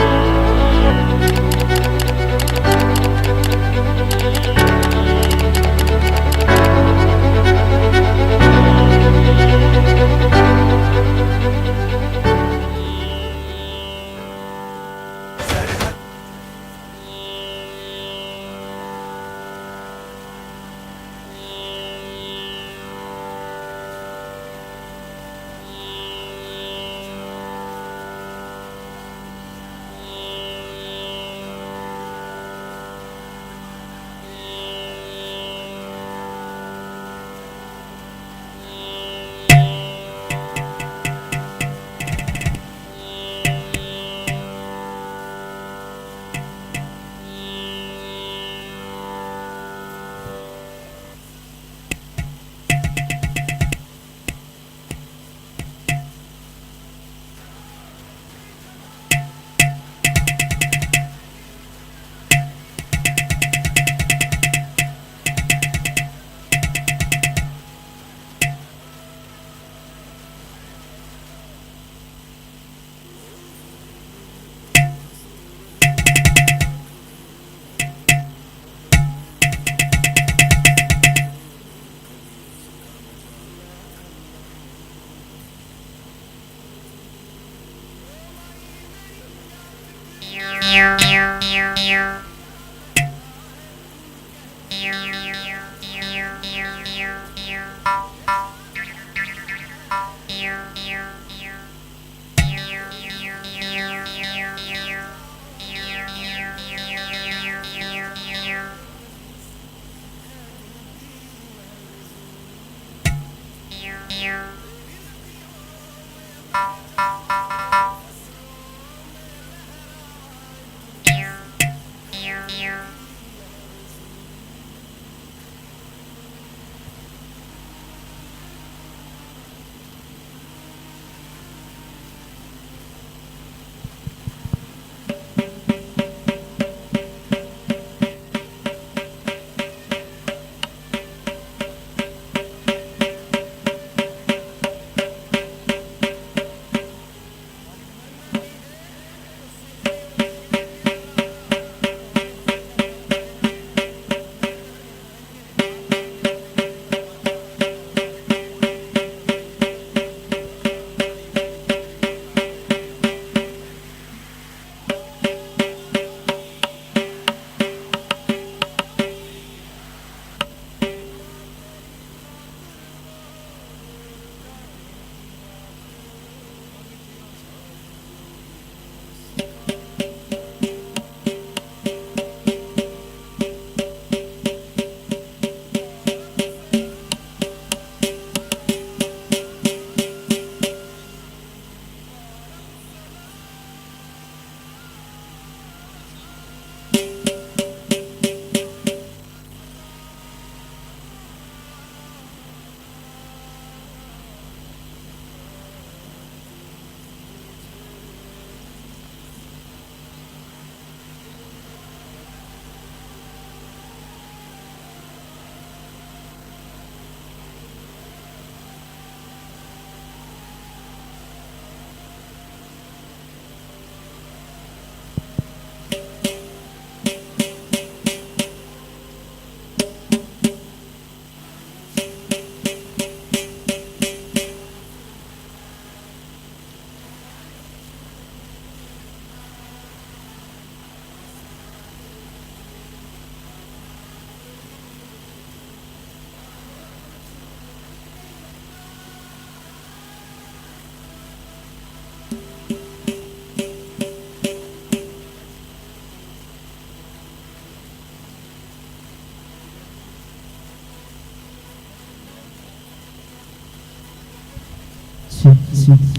Hello.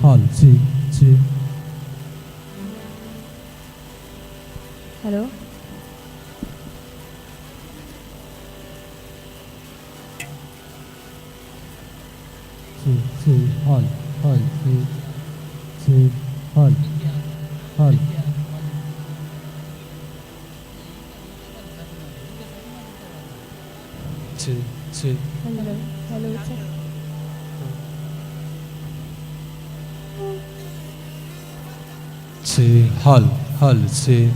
Hall C C. Hello. C C hall hall C C hall hall. C C. Hello hello sir. C hall hall C.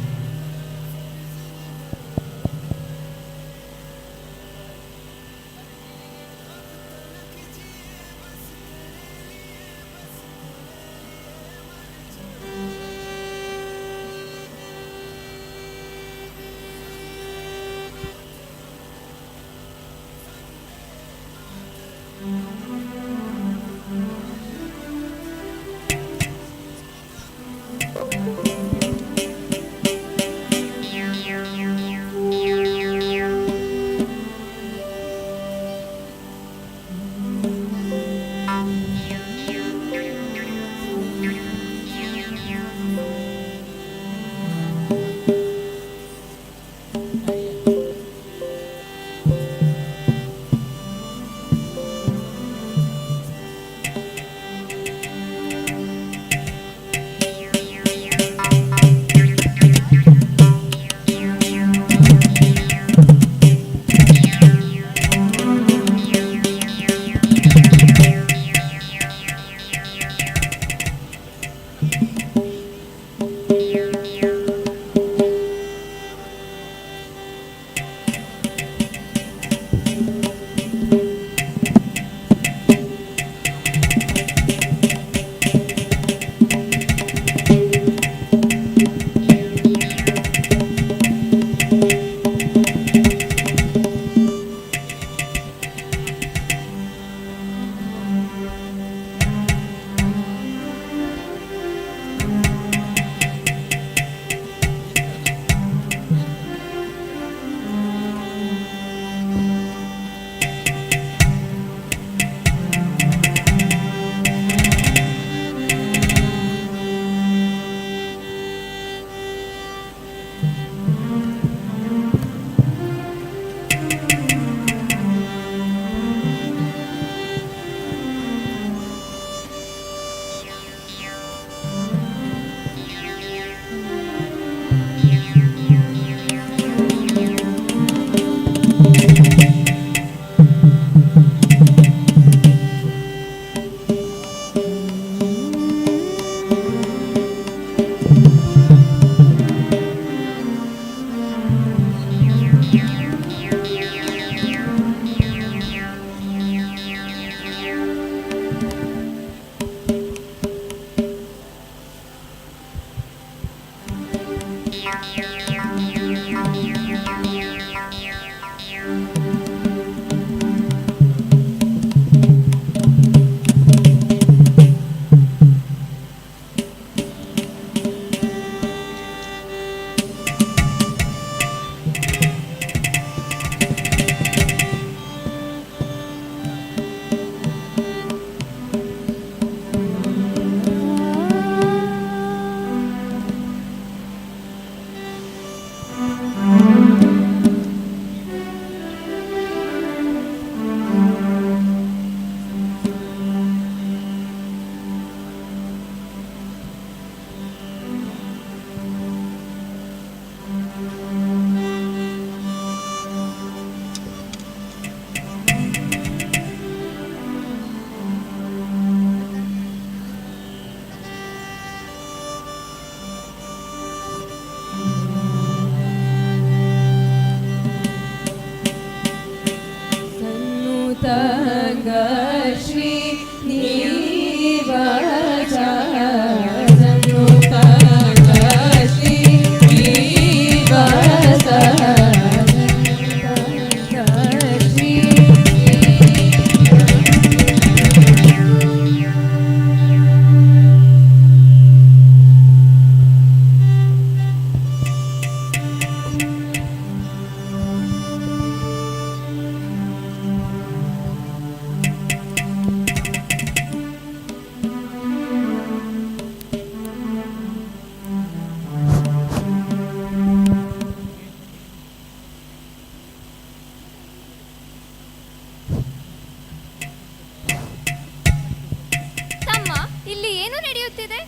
ತಮ್ಮ, ಇಲ್ಲಿ ಏನು ನಡೆಯುತ್ತಿದೆ?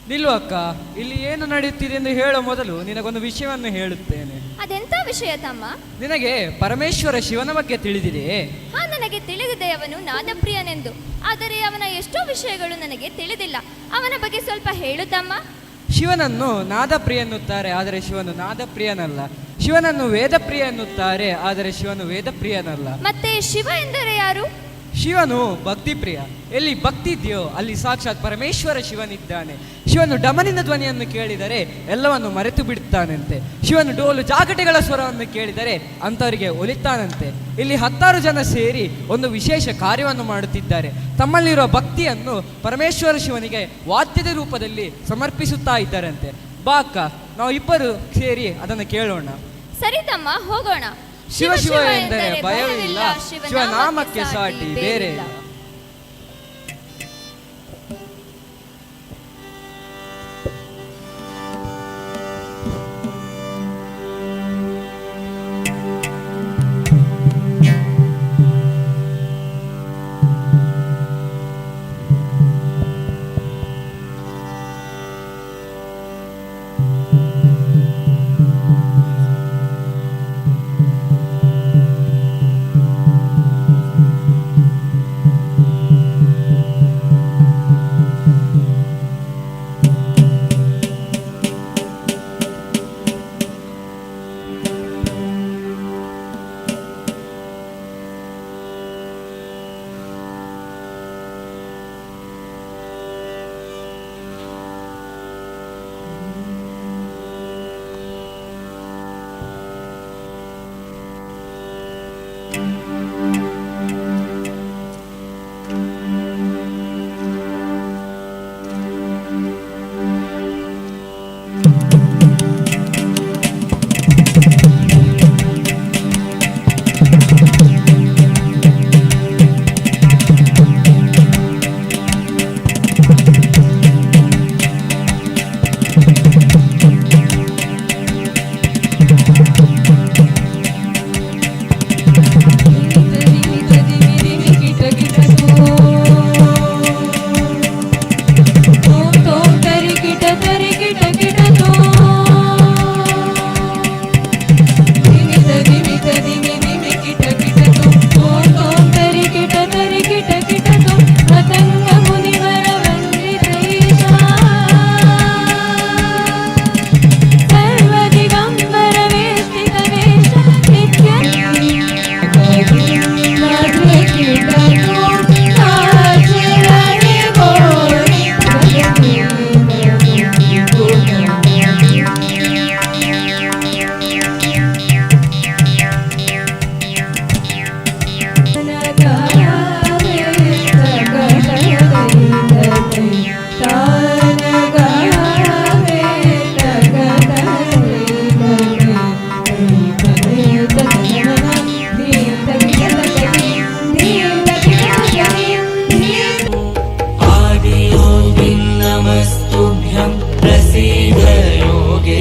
ನಿಲ್ಲು ಅಕ್ಕ, ಇಲ್ಲಿ ಏನು ನಡೆಯುತ್ತಿದೆ ಎಂದು ಹೇಳೋ ಮೊದಲು ನಿನಗೊಂದು ವಿಷಯವನ್ನು ಹೇಳುತ್ತೇನೆ. ಅದೆಂತ ವಿಷಯ ತಮ್ಮ? ನಿನಗೆ ಪರಮೇಶ್ವರ ಶಿವನ ಬಗ್ಗೆ ತಿಳಿದಿದೆಯೇ? ಹಾ, ನನಗೆ ತಿಳಿದಿದೆ ಅವನು ನಾದಪ್ರಿಯನೆಂದು. ಆದರೆ ಅವನ ಎಷ್ಟೋ ವಿಷಯಗಳು ನನಗೆ ತಿಳಿದಿಲ್ಲ. ಅವನ ಬಗ್ಗೆ ಸ್ವಲ್ಪ ಹೇಳು ತಮ್ಮ. ಶಿವನನ್ನು ನಾದಪ್ರಿಯ ಎನ್ನುತ್ತಾರೆ, ಆದರೆ ಶಿವನು ನಾದಪ್ರಿಯನಲ್ಲ. ಶಿವನನ್ನು ವೇದಪ್ರಿಯ ಎನ್ನುತ್ತಾರೆ, ಆದರೆ ಶಿವನು ವೇದಪ್ರಿಯನಲ್ಲ. ಮತ್ತೆ ಶಿವ ಎಂದರೆ ಯಾರು? ಶಿವನು ಭಕ್ತಿಪ್ರಿಯ. ಎಲ್ಲಿ ಭಕ್ತಿ ಇದೆಯೋ ಅಲ್ಲಿ ಸಾಕ್ಷಾತ್ ಪರಮೇಶ್ವರ ಶಿವನಿದ್ದಾನೆ. ಶಿವನು ಡಮನಿನ ಧ್ವನಿಯನ್ನು ಕೇಳಿದರೆ ಎಲ್ಲವನ್ನು ಮರೆತು ಬಿಡುತ್ತಾನಂತೆ. ಶಿವನು ಡೋಲು ಜಾಗಟೆಗಳ ಸ್ವರವನ್ನು ಕೇಳಿದರೆ ಅಂಥವರಿಗೆ ಒಲಿತಾನಂತೆ. ಇಲ್ಲಿ 10 ಜನ ಸೇರಿ ಒಂದು ವಿಶೇಷ ಕಾರ್ಯವನ್ನು ಮಾಡುತ್ತಿದ್ದಾರೆ. ತಮ್ಮಲ್ಲಿರುವ ಭಕ್ತಿಯನ್ನು ಪರಮೇಶ್ವರ ಶಿವನಿಗೆ ವಾದ್ಯದ ರೂಪದಲ್ಲಿ ಸಮರ್ಪಿಸುತ್ತಾ ಇದ್ದಾರಂತೆ. ಬಾ ಅಕ್ಕ, ನಾವು ಇಬ್ಬರು ಸೇರಿ ಅದನ್ನು ಕೇಳೋಣ. ಸರಿ ತಮ್ಮ, ಹೋಗೋಣ. ಶಿವ ಶಿವ ಎಂದರೆ ಭಯವಿಲ್ಲ, ಶಿವನಾಮಕ್ಕೆ ಸಾಟಿ ಬೇರೆ ಇಲ್ಲ.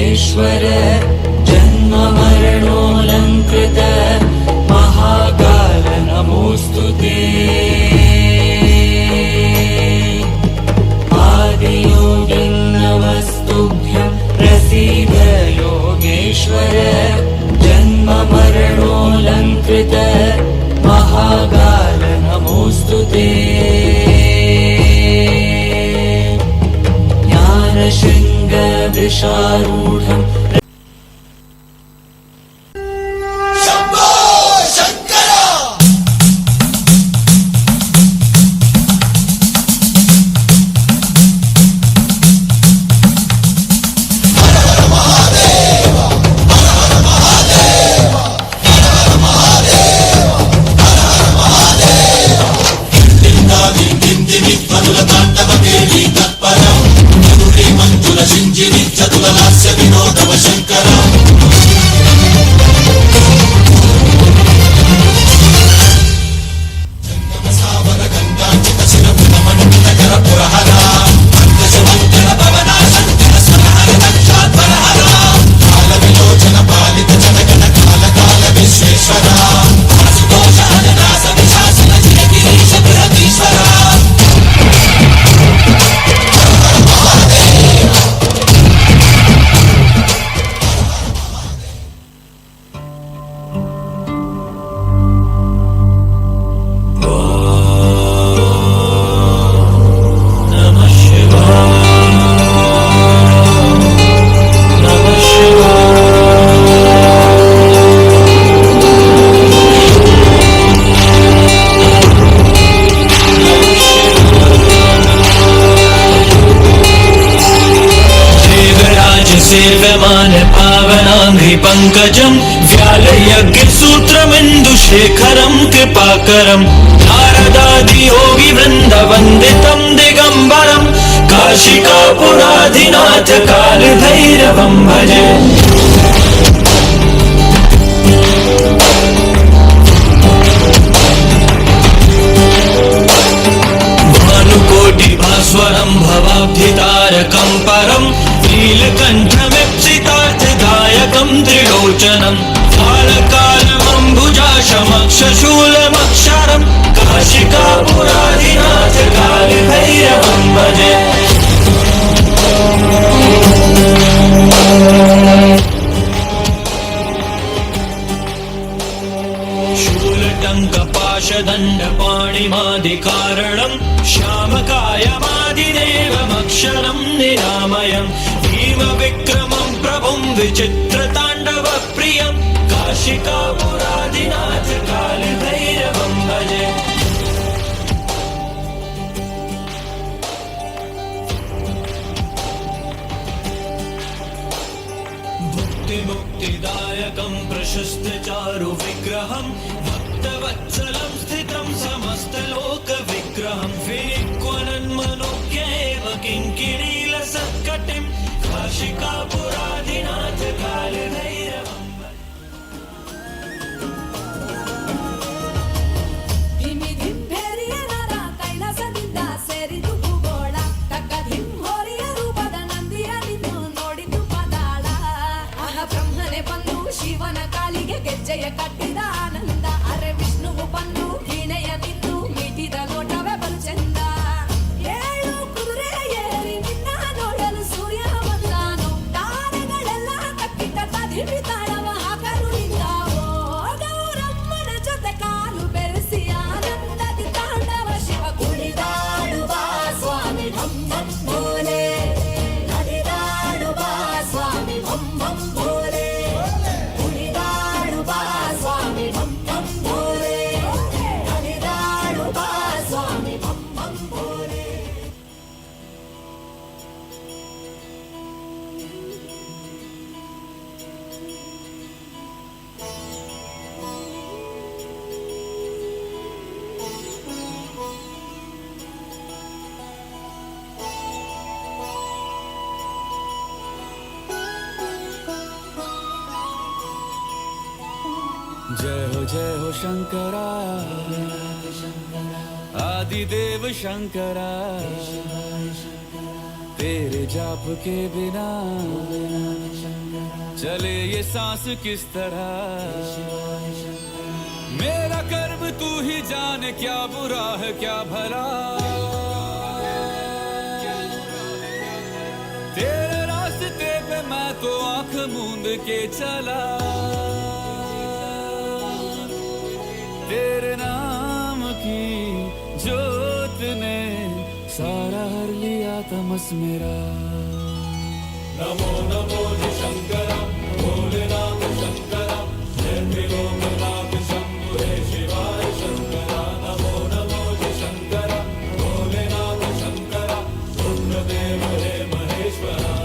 योगेश्वर जन्म मरणोऽलङ्कृत महाकाल नमोऽस्तु ते। आदियोगिन् नमस्तुभ्यं प्रसीद योगेश्वर जन्म मरणोऽलङ्कृत महाकाल नमोऽस्तु ते। ज्ञानशृङ्गवृषारूढम् सेव्यमान पावनाङ्घ्रि पङ्कजं व्यालयज्ञसूत्रमिन्दुशेखरं कृपाकरं नारदादियोगिवृन्दवन्दितं दिगम्बरं काशिकापुराधिनाथ कालभैरवं भजे। भानुकोटिभास्वरं भवाब्धितारकं परं नीलकण्ठमिप्सितार्थदायकं त्रिलोचनं कालकालमम्बुजाशमक्षशूलमक्षरं काशिकापुराधिनाथ कालभैरवं भजे। शूलटङ्कपाशदण्डपाणिमादिकारणं श्यामकायमादिदेवमक्षरं निरामयं भीमविक्रमं प्रभुं विचित्रताण्डवप्रियं काशिकापुराधिनाथ कालभैरवं भजे। भुक्तिमुक्तिदायकं प्रशस्तचारुविग्रहं भक्तवत्सलं स्थितं समस्तलोकविग्रहं विनिक्वनन्मनोज्ञ एव किङ्किणीलसत्कटिं काशिकापुराधिनाथ कालभैरवं। ಕೈಲಾಸದಿಂದ ಸೇರಿದು ಭೂಗೋಳ ತಕ್ಕ ಧಿಂಹೋರಿಯ ರೂಪದ ನಂದಿಯ ನಿನ್ನು ನೋಡಿತು ಪದಾಳ. ಆಹ ಬ್ರಹ್ಮನೆ ಬಂದು ಶಿವನ ಕಾಲಿಗೆ ಗೆಜ್ಜೆಯ ಕಟ್ಟಿದ ಆನಂದ. ಅರೆ ವಿಷ್ಣುವು ಬಂದು ವೀಣೆಯ ನಿಂತು ಮೀಟಿದ ನೋಟವೇ ಬಲು ಚಂದ. ಏಳು ಕುದುರೆ ಏರಿ ನಿನ್ನ ನೋಡಲು ಸೂರ್ಯ ಬಂದಾನು. ತಾರೆಗಳೆಲ್ಲ ತಕ್ಕಿಟ್ಟ ತದಿಮಿ ತಾಳವ ಹಾಕಲು ನಿಂತಾವೋ. ಗೌರಮ್ಮನ ಜೊತೆ ಕಾಲು ಬೆರೆಸಿ ಆನಂದದಿ ತಾಂಡವ ಶಿವ ಕುಣಿದಾಡುವ ಸ್ವಾಮಿ ಢಂ ಢಂ ಭೋಲೆ. ನಲಿದಾಡುವ ಸ್ವಾಮಿ ಢಂ ಢಂ ಭೋಲೆ. ಕುಣಿದಾಡುವ ಸ್ವಾಮಿ ಢಂ ಢಂ ಭೋಲೆ. ನಲಿದಾಡುವ ಸ್ವಾಮಿ ಢಂ ಢಂ ಭೋಲೆ. जय हो शंकरा, आदिदेव शंकरा, तेरे जाप के बिना चले ये सांस किस तरह। मेरा कर्म तू ही जाने, क्या बुरा है क्या भला। तेरे रास्ते पे मैं तो आंख मूंद के चला। तेरे नाम की जोत ने सारा हर लिया तमस मेरा। नमो नमो जी शंकरा भोलेनाथ शंकरा, जय त्रिलोकनाथ शंभु हे शिवाय शंकरा। नमो नमो जी शंकरा भोलेनाथ शंकरा, रुद्रदेव हे महेश्वरा।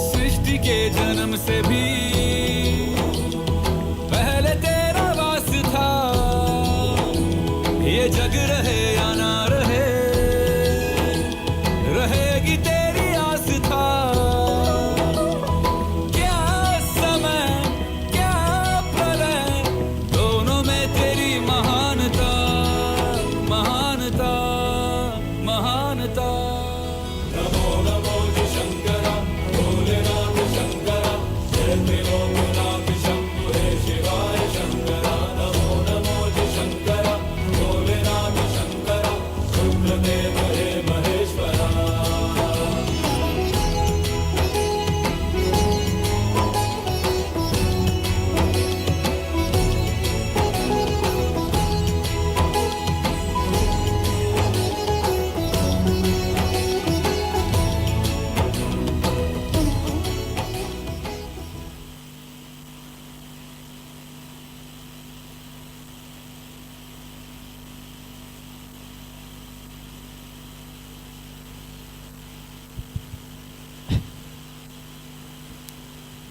सृष्टि के जन्म से भी पहले तेरा वास था। ये जग रहे या ना रहे, रहेगी तेरी आस था। क्या समय क्या प्रलय, दोनों में तेरी महानता, महानता, महानता। नमो नमो जी शंकरा भोलेनाथ शंकरा, जय त्रिलोकनाथ शंभु हे शिवाय शंकरा। नमो नमो जी शंकरा भोलेनाथ शंकरा, रुद्रदेव हे महेश्वरा।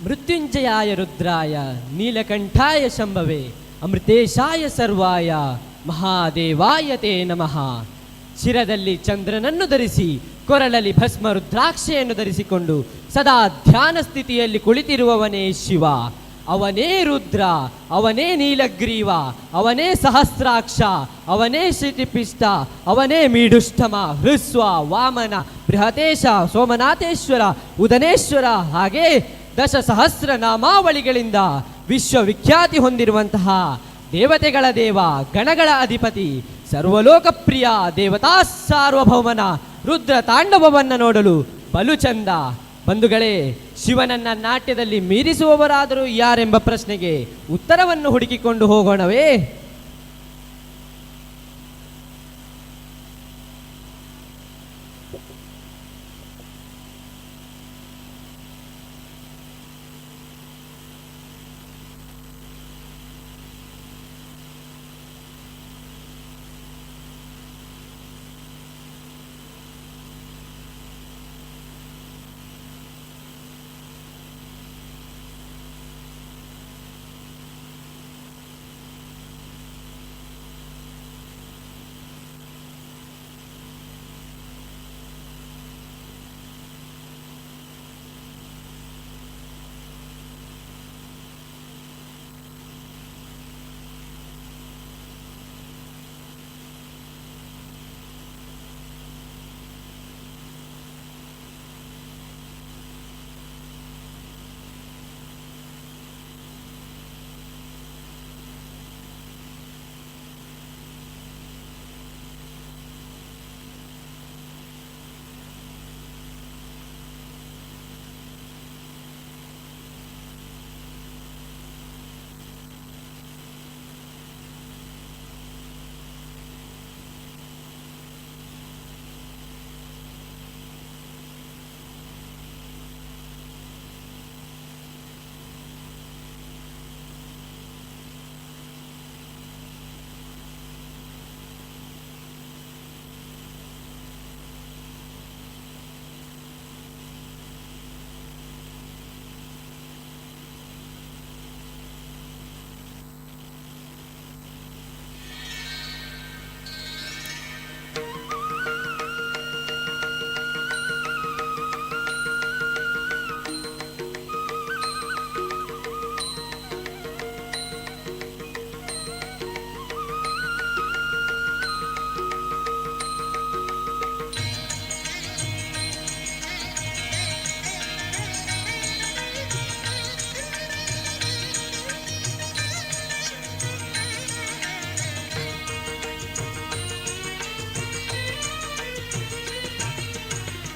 ಮೃತ್ಯುಂಜಯಾಯ ರುದ್ರಾಯ ನೀಲಕಂಠಾಯ ಶಂಭವೇ ಅಮೃತೇಶಾಯ ಸರ್ವಾಯ ಮಹಾದೇವಾಯ ತೇ ನಮಃ. ಶಿರದಲ್ಲಿ ಚಂದ್ರನನ್ನು ಧರಿಸಿ, ಕೊರಳಲ್ಲಿ ಭಸ್ಮ ರುದ್ರಾಕ್ಷೆಯನ್ನು ಧರಿಸಿಕೊಂಡು ಸದಾ ಧ್ಯಾನ ಸ್ಥಿತಿಯಲ್ಲಿ ಕುಳಿತಿರುವವನೇ ಶಿವ. ಅವನೇ ರುದ್ರ, ಅವನೇ ನೀಲಗ್ರೀವ, ಅವನೇ ಸಹಸ್ರಾಕ್ಷ, ಅವನೇ ಶ್ರುತಿಪಿಷ್ಟ, ಅವನೇ ಮೀಡುಷ್ಟಮ, ಹೃಸ್ವ, ವಾಮನ, ಬೃಹತೇಶ, ಸೋಮನಾಥೇಶ್ವರ, ಉದನೇಶ್ವರ, ಹಾಗೆ ದಶ ಸಹಸ್ರ ನಾಮಾವಳಿಗಳಿಂದ ವಿಶ್ವವಿಖ್ಯಾತಿ ಹೊಂದಿರುವಂತಹ ದೇವತೆಗಳ ದೇವ, ಗಣಗಳ ಅಧಿಪತಿ, ಸರ್ವಲೋಕಪ್ರಿಯ ದೇವತಾ ಸಾರ್ವಭೌಮನ ರುದ್ರ ತಾಂಡವವನ್ನು ನೋಡಲು ಬಲು ಚಂದ. ಬಂಧುಗಳೇ, ಶಿವನನ್ನ ನಾಟ್ಯದಲ್ಲಿ ಮೀರಿಸುವವರಾದರೂ ಯಾರೆಂಬ ಪ್ರಶ್ನೆಗೆ ಉತ್ತರವನ್ನು ಹುಡುಕಿಕೊಂಡು ಹೋಗೋಣವೇ?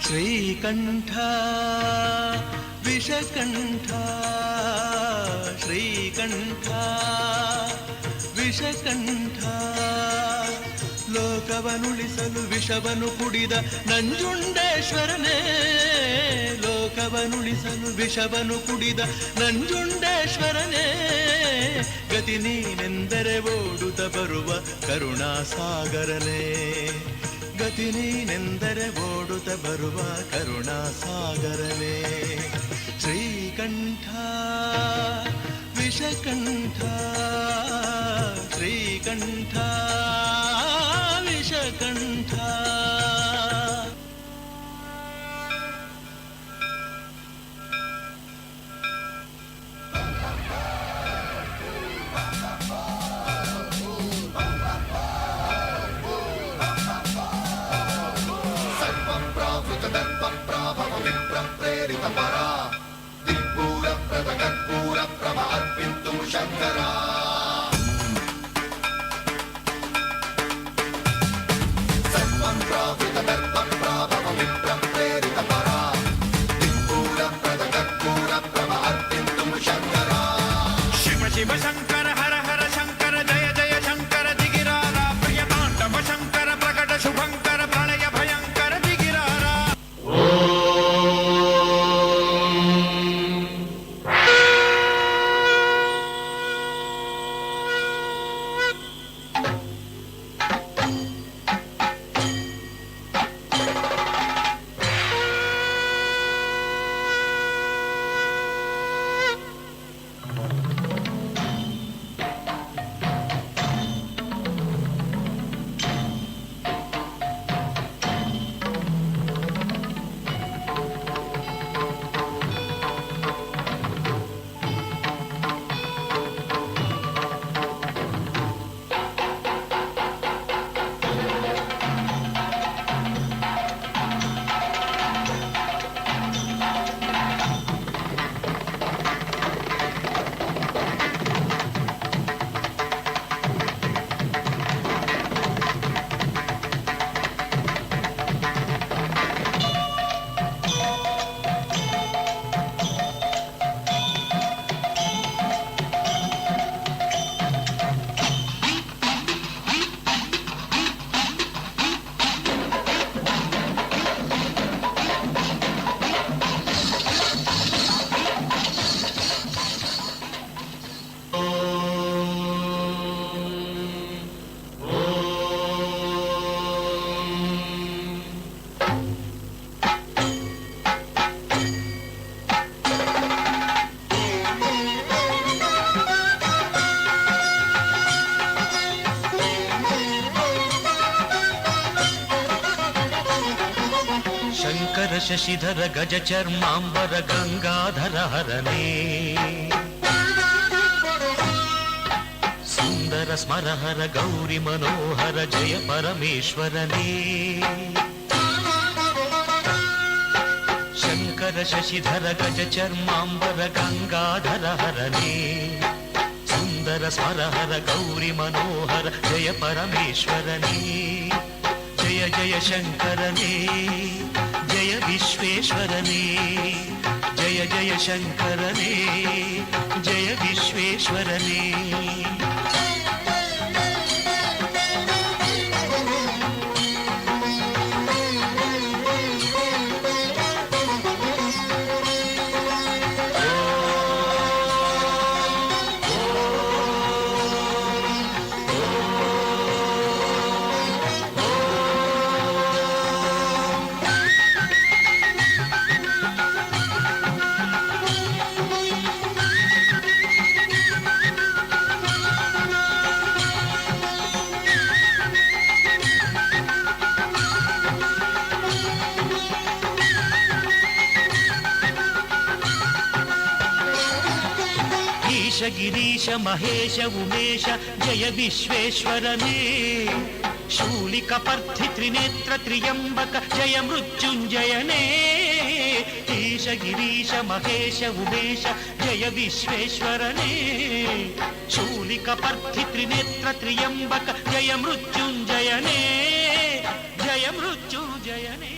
ಶ್ರೀಕಂಠ ವಿಷಕಂಠ, ಶ್ರೀಕಂಠ ವಿಷಕಂಠ, ಲೋಕವನುಳಿಸಲು ವಿಷವನು ಕುಡಿದ ನಂಜುಂಡೇಶ್ವರನೇ, ಲೋಕವನುಳಿಸಲು ವಿಷವನು ಕುಡಿದ ನಂಜುಂಡೇಶ್ವರನೇ, ಗತಿ ನೀನೆಂದರೆ ಓಡುತ್ತ ಬರುವ ಕರುಣಾಸಾಗರನೇ, ಗತಿ ನೀನೆಂದರೆ ಓಡುತ್ತ ಬರುವ ಕರುಣಾಸಾಗರನೇ. ಶ್ರೀಕಂಠ ವಿಷಕಂಠ, ಶ್ರೀಕಂಠ ವಿಷಕಂಠ. ಪ್ರೇರಿತ ಪರಾ ದಿಗ್ಪೂರ ಪ್ರದ ಕರ್ಪೂರ ಪ್ರಭ ಅರ್ಪಿಂತು ಶಂಕರ. ಸರ್ವಂ ಪ್ರಾವೃತ ದರ್ಪ ಪ್ರಾಭವ ವಿಪ್ರ ಪ್ರೇರಿತ ಪರಾ ದಿಗ್ಪೂರ ಪ್ರದ ಕರ್ಪೂರ ಪ್ರಭ ಅರ್ಪಿಂತು ಶಂಕರ. ಶಿವ ಶಿವ ಶಂಕರ ಹರ ಹರ ಶಂಕರ ಜಯ ಜಯ ಶಂಕರ ದಿಗಿರಾರ ಪ್ರಿಯ ತಾಂಡವ ಶಂಕರ ಪ್ರಕಟ ಶುಭಂಕರ ಪ್ರಳಯ ಭಯಂಕರ ದಿಗಿರಾರ. ಶಂಕರ ಶಶಿಧರ ಗಜ ಚರ್ಮಾಂಬರ ಗಂಗಾಧರ ಹರನೇ, ಸುಂದರ ಸ್ಮರಹರ ಗೌರಿ ಮನೋಹರ ಜಯ ಪರಮೇಶ್ವರನೇ. ಶಂಕರ ಶಶಿಧರ ಗಜ ಚರ್ಮಾಂಬರ ಗಂಗಾಧರ ಹರನೇ, ಸುಂದರ ಸ್ಮರಹರ ಗೌರಿ ಮನೋಹರ ಜಯ ಪರಮೇಶ್ವರನೇ. ಜಯ ಜಯ ಶಂಕರನೇ, ಜಯ ವಿಶ್ವೇಶ್ವರನೇ, ಜಯ ಜಯ ಶಂಕರನೇ, ಜಯ ವಿಶ್ವೇಶ್ವರನೇ. ಈಶ ಗಿರೀಶ ಮಹೇಶ ಉಮೇಶ ಜಯ ವಿಶ್ವೇಶ್ವರನೇ, ಶೂಲಿಕಪರ್ಥಿ ತ್ರಿನೇತ್ರ ತ್ರಿಯಂಬಕ ಜಯ ಮೃತ್ಯುಂಜಯನೇ. ಈಶ ಗಿರೀಶ ಮಹೇಶ ಉಮೇಶ ಜಯ ವಿಶ್ವೇಶ್ವರನೇ, ಶೂಲಿಕಪರ್ಥಿ ತ್ರಿನೇತ್ರ ತ್ರಿಯಂಬಕ ಜಯ ಮೃತ್ಯುಂಜಯನೇ, ಜಯ ಮೃತ್ಯುಂಜಯನೇ.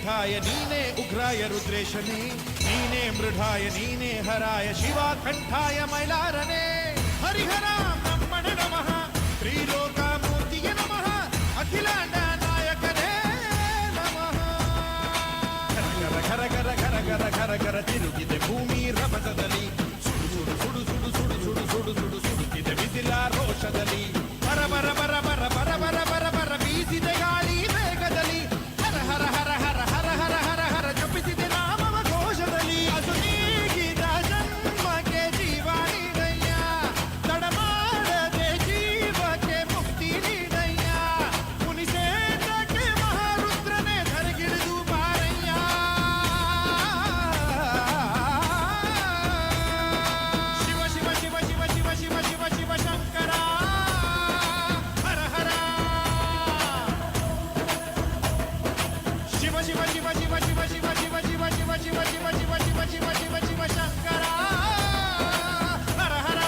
ನೀಲಕಂಠಾಯ ನೀನೇ ಉಗ್ರಾಯ ರುದ್ರೇಶನೇ, ನೀನೇ ಮೃಢಾಯ ನೀನೇ ಹರಾಯ ಶಿವಕಂಠಾಯ ಮೈಲಾರನೇ. ಹರಿಹರ ಬ್ರಹ್ಮಣ ನಮಃ, ತ್ರಿಲೋಕಮೂರ್ತಿಯ ನಮಃ, ಅಖಿಲಾಂಡ ನಾಯಕನೇ ನಮಃ. ಘರ ಘರ ಘರ ಘರ ಘರ ಘರ ಘರ ತಿರುಗಿದೆ ಭೂಮಿ ರಭಸದಲ್ಲಿ, ಸುಡು ಸುಡು ಸುಡು ಸುಡು ಸುಡು ಸುಡು ಸುಡು ಸುಡು ಸುಡುತ್ತಿದೆ ಬಿಸಿಲ ರೋಷದಲ್ಲಿ. ಬರ ಬರ ಬರ ಬರ ಬರ ಬರ ಬರ ಬರ ಬೀಸಿದೆ ಗಾಳಿ ವೇಗದಲ್ಲಿ, ಹರ ಹರ ಹರ ಹರ ಹರ ಹರ ಹರ ಹರ ಜಪಿಸಿದೆ ನಾಮವ ಘೋಷದಲ್ಲಿ. ಅಸು ನೀಗಿದ ಜನ್ಮಕ್ಕೆ ಜೀವ ನೀಡಯ್ಯ, ತಡ ಮಾಡದೆ ಜೀವಕ್ಕೆ ಮುಕ್ತಿ ನೀಡಯ್ಯ, ಮುನಿಸೇತಕ್ಕೆ ಮಹಾರುದ್ರನೇ ಧರೆಗಿಳಿದು ಬಾರಯ್ಯ. ಶಿವ ಶಿವ ಶಿವ ಶಿವ ಶಿವ ಶಿವ ಶಿವ ಶಿವ ಶಂಕರ ಹರ ಹರ, ಶಿವ ಶಿವ ಶಿವ ಶಿವ ಶಿವ ಶಿವ ಶಿವ ಶಿವ ಶಿವ ಶಿವ ಶಿವ ಶಿವ ಶಿವ ಶಿವ ಶಿವ ಶಿವ ಶಂಕರ ಹರ ಹರ.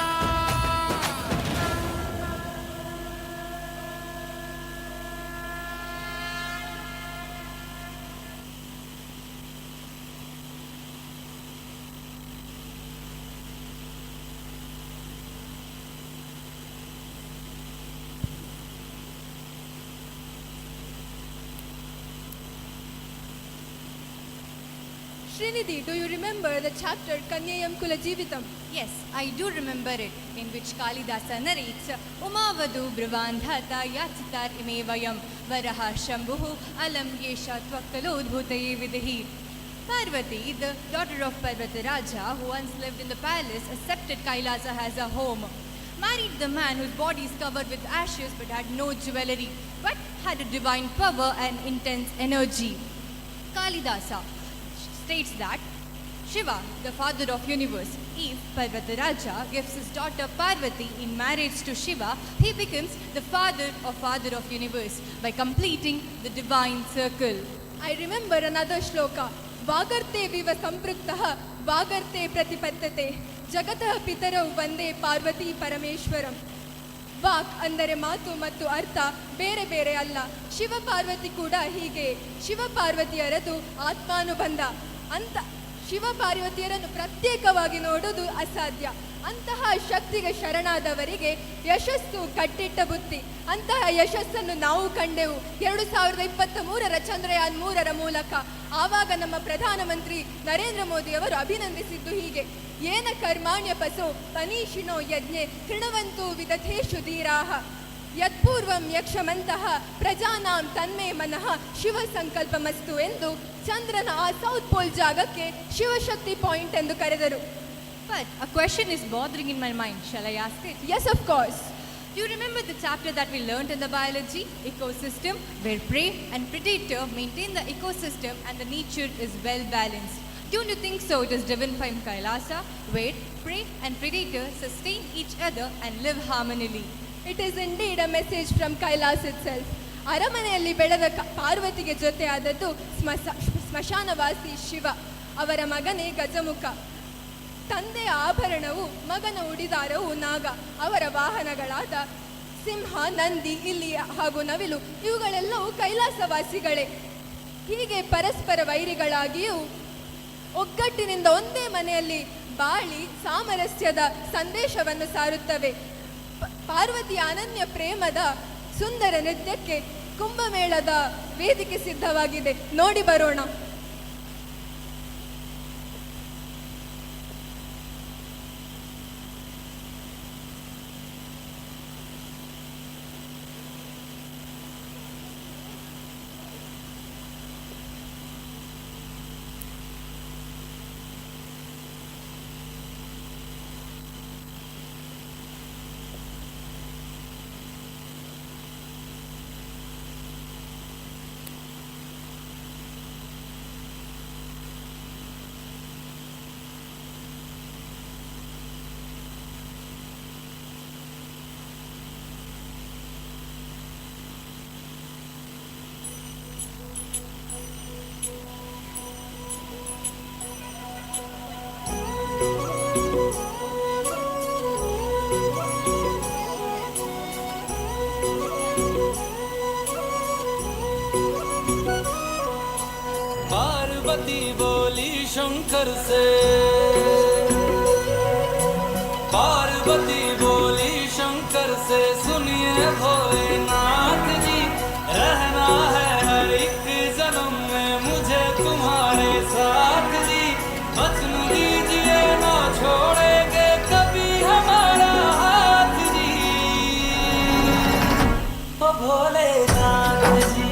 Srinidhi, do you remember the chapter Kanyayam Kula Jeevitam? Yes, I do remember it, in which Kalidasa narrates Umavadu Brahmandhata Yachitar Ime Vayam Varaha Shambhuhu Alam Yesha Tvakkalodbhutaye Vidahi. Parvati, the daughter of Parvataraja, who once lived in the palace, accepted Kailasa as her home. Married the man whose body is covered with ashes but had no jewelry, but had a divine power and intense energy. Kalidasa states that Shiva, the father of universe, if Parvataraja gives his daughter Parvati in marriage to Shiva, he becomes the father of universe by completing the divine circle. I remember another shloka. Vagarte viva sampruktaha, vagarte pratipattate, jagatah pitarau vande Parvati Parameshwaram. Walk ಅಂದರೆ ಮಾತು ಮತ್ತು ಅರ್ಥ ಬೇರೆ ಬೇರೆ ಅಲ್ಲ. ಶಿವ ಪಾರ್ವತಿ ಕೂಡ ಹೀಗೆ. ಶಿವ ಪಾರ್ವತಿಯರದು ಆತ್ಮಾನುಬಂಧ ಅಂತ ಶಿವ ಪಾರ್ವತಿಯರನ್ನು ಪ್ರತ್ಯೇಕವಾಗಿ ನೋಡುವುದು ಅಸಾಧ್ಯ. ಅಂತಹ ಶಕ್ತಿಗೆ ಶರಣಾದವರಿಗೆ ಯಶಸ್ಸು ಕಟ್ಟಿಟ್ಟ ಬುತ್ತಿ. ಅಂತಹ ಯಶಸ್ಸನ್ನು ನಾವು ಕಂಡೆವು 2023ರ ಚಂದ್ರಯಾನ್ 3ರ ಮೂಲಕ. ಆವಾಗ ನಮ್ಮ ಪ್ರಧಾನಮಂತ್ರಿ ನರೇಂದ್ರ ಮೋದಿಯವರು ಅಭಿನಂದಿಸಿದ್ದು ಹೀಗೆ: ಏನ ಕರ್ಮಾಣ್ಯ ಪಸೋ ಪನೀಷಿಣೋ ಯಜ್ಞೆ ತೃಣವಂತೂ ವಿದಥೇಷು ಧೀರಾಹ ಯತ್ಪೂರ್ವಂ ಯಕ್ಷಮಂತಹ ಪ್ರಜಾನಾಂ ತನ್ಮೇ ಮನಃ ಶಿವ ಸಂಕಲ್ಪಮಸ್ತು ಎಂದು ಚಂದ್ರನ ಆ ಸೌತ್ ಪೋಲ್ ಜಾಗಕ್ಕೆ ಶಿವಶಕ್ತಿ ಪಾಯಿಂಟ್ ಎಂದು ಕರೆದರು. But a question is bothering in my mind. Shall I ask it? Yes, of course. Do you remember the chapter that we learned in the biology? Ecosystem, where prey and predator maintain the ecosystem and the nature is well balanced. Don't you think so? It is driven from Kailasa, where prey and predator sustain each other and live harmoniously. It is indeed a message from Kailas itself. ಅರಮನೆಯಲ್ಲಿ ಬೆಳೆದ ಪಾರ್ವತಿಗೆ ಜೊತೆಯಾದದ್ದು ಸ್ಮಶಾನವಾಸಿ ಶಿವ, ಅವರ ಮಗನೇ ಗಜಮುಖ. ತಂದೆಯ ಆಭರಣವು ಮಗನ ಉಡಿದಾರವು ನಾಗ, ಅವರ ವಾಹನಗಳಾದ ಸಿಂಹ, ನಂದಿ, ಇಲಿ ಹಾಗೂ ನವಿಲು ಇವುಗಳೆಲ್ಲವೂ ಕೈಲಾಸವಾಸಿಗಳೇ. ಹೀಗೆ ಪರಸ್ಪರ ವೈರಿಗಳಾಗಿಯೂ ಒಗ್ಗಟ್ಟಿನಿಂದ ಒಂದೇ ಮನೆಯಲ್ಲಿ ಬಾಳಿ ಸಾಮರಸ್ಯದ ಸಂದೇಶವನ್ನು ಸಾರುತ್ತವೆ. ಪಾರ್ವತಿಯ ಅನನ್ಯ ಪ್ರೇಮದ ಸುಂದರ ನೃತ್ಯಕ್ಕೆ ಕುಂಭಮೇಳದ ವೇದಿಕೆ ಸಿದ್ಧವಾಗಿದೆ. ನೋಡಿ ಬರೋಣ. शंकर से। पार्वती बोली शंकर से, सुनिए भोलेनाथ जी, रहना है हर एक जन्म में मुझे तुम्हारे साथ जी। वचन दीजिए ना छोड़ेंगे कभी हमारा हाथ जी। ओ भोलेनाथ जी,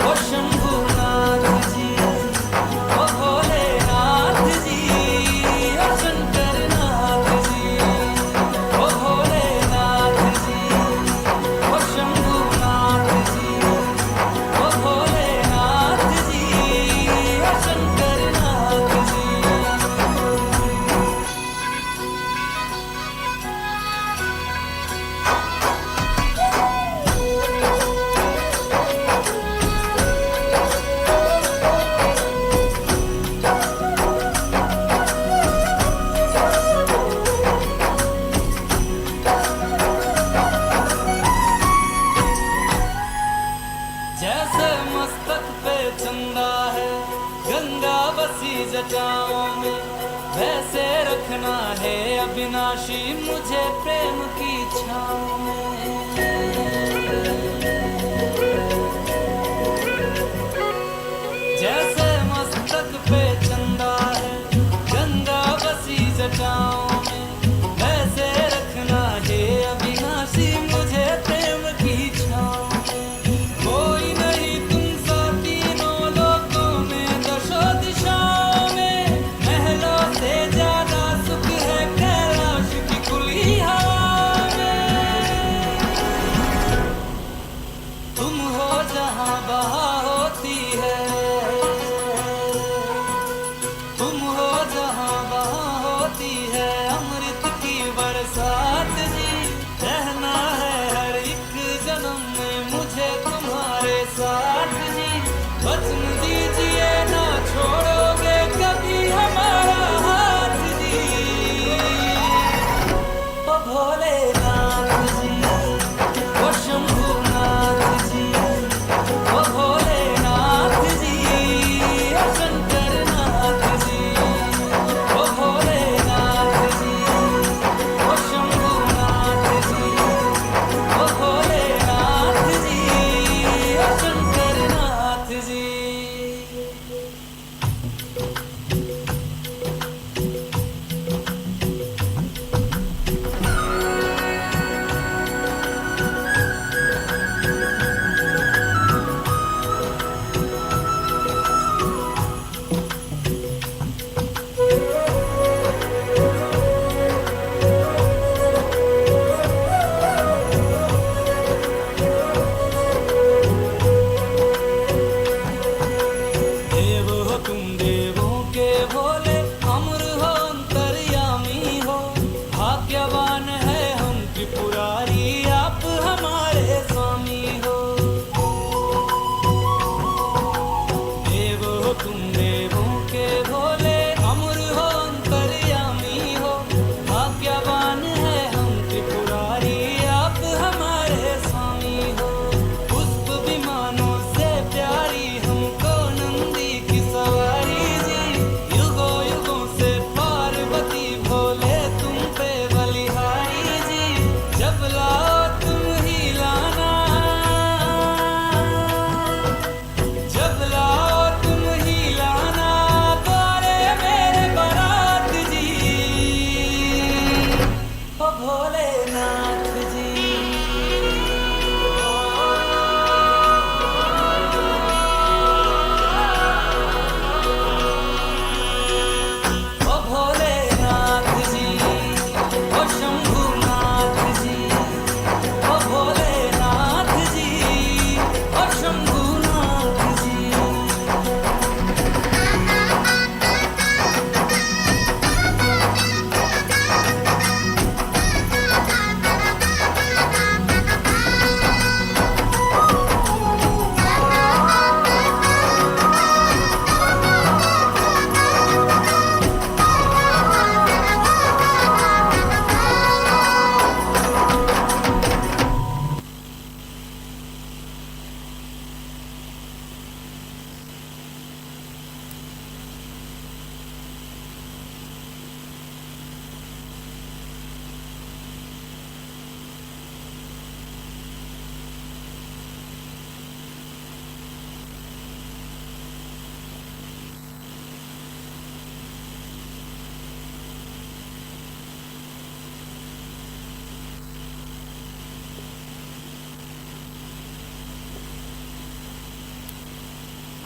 ओ शंभुनाथ जी, ओ भोलेनाथ जी, ओ शंकर नाथ जी, ओ भोलेनाथ जी, ओ शंभुनाथ जी, ओ भोलेनाथ जी, ओ शंकर नाथ जी। जैसे मस्तक पे चंदा है, गंगा बसी जटाओं में, वैसे रखना है अविनाशी मुझे प्रेम की छाँव में। जैसे मस्तक पे चंदा है, गंगा बसी जटाओं में, वैसे रखना है अविनाशी मुझे प्रेम की छाँव में। कोई नहीं तुम सा तीनों लोकों में, दशों दिशाओं में, महलों से ज्यादा सुख है कैलाश की खुली हवा में।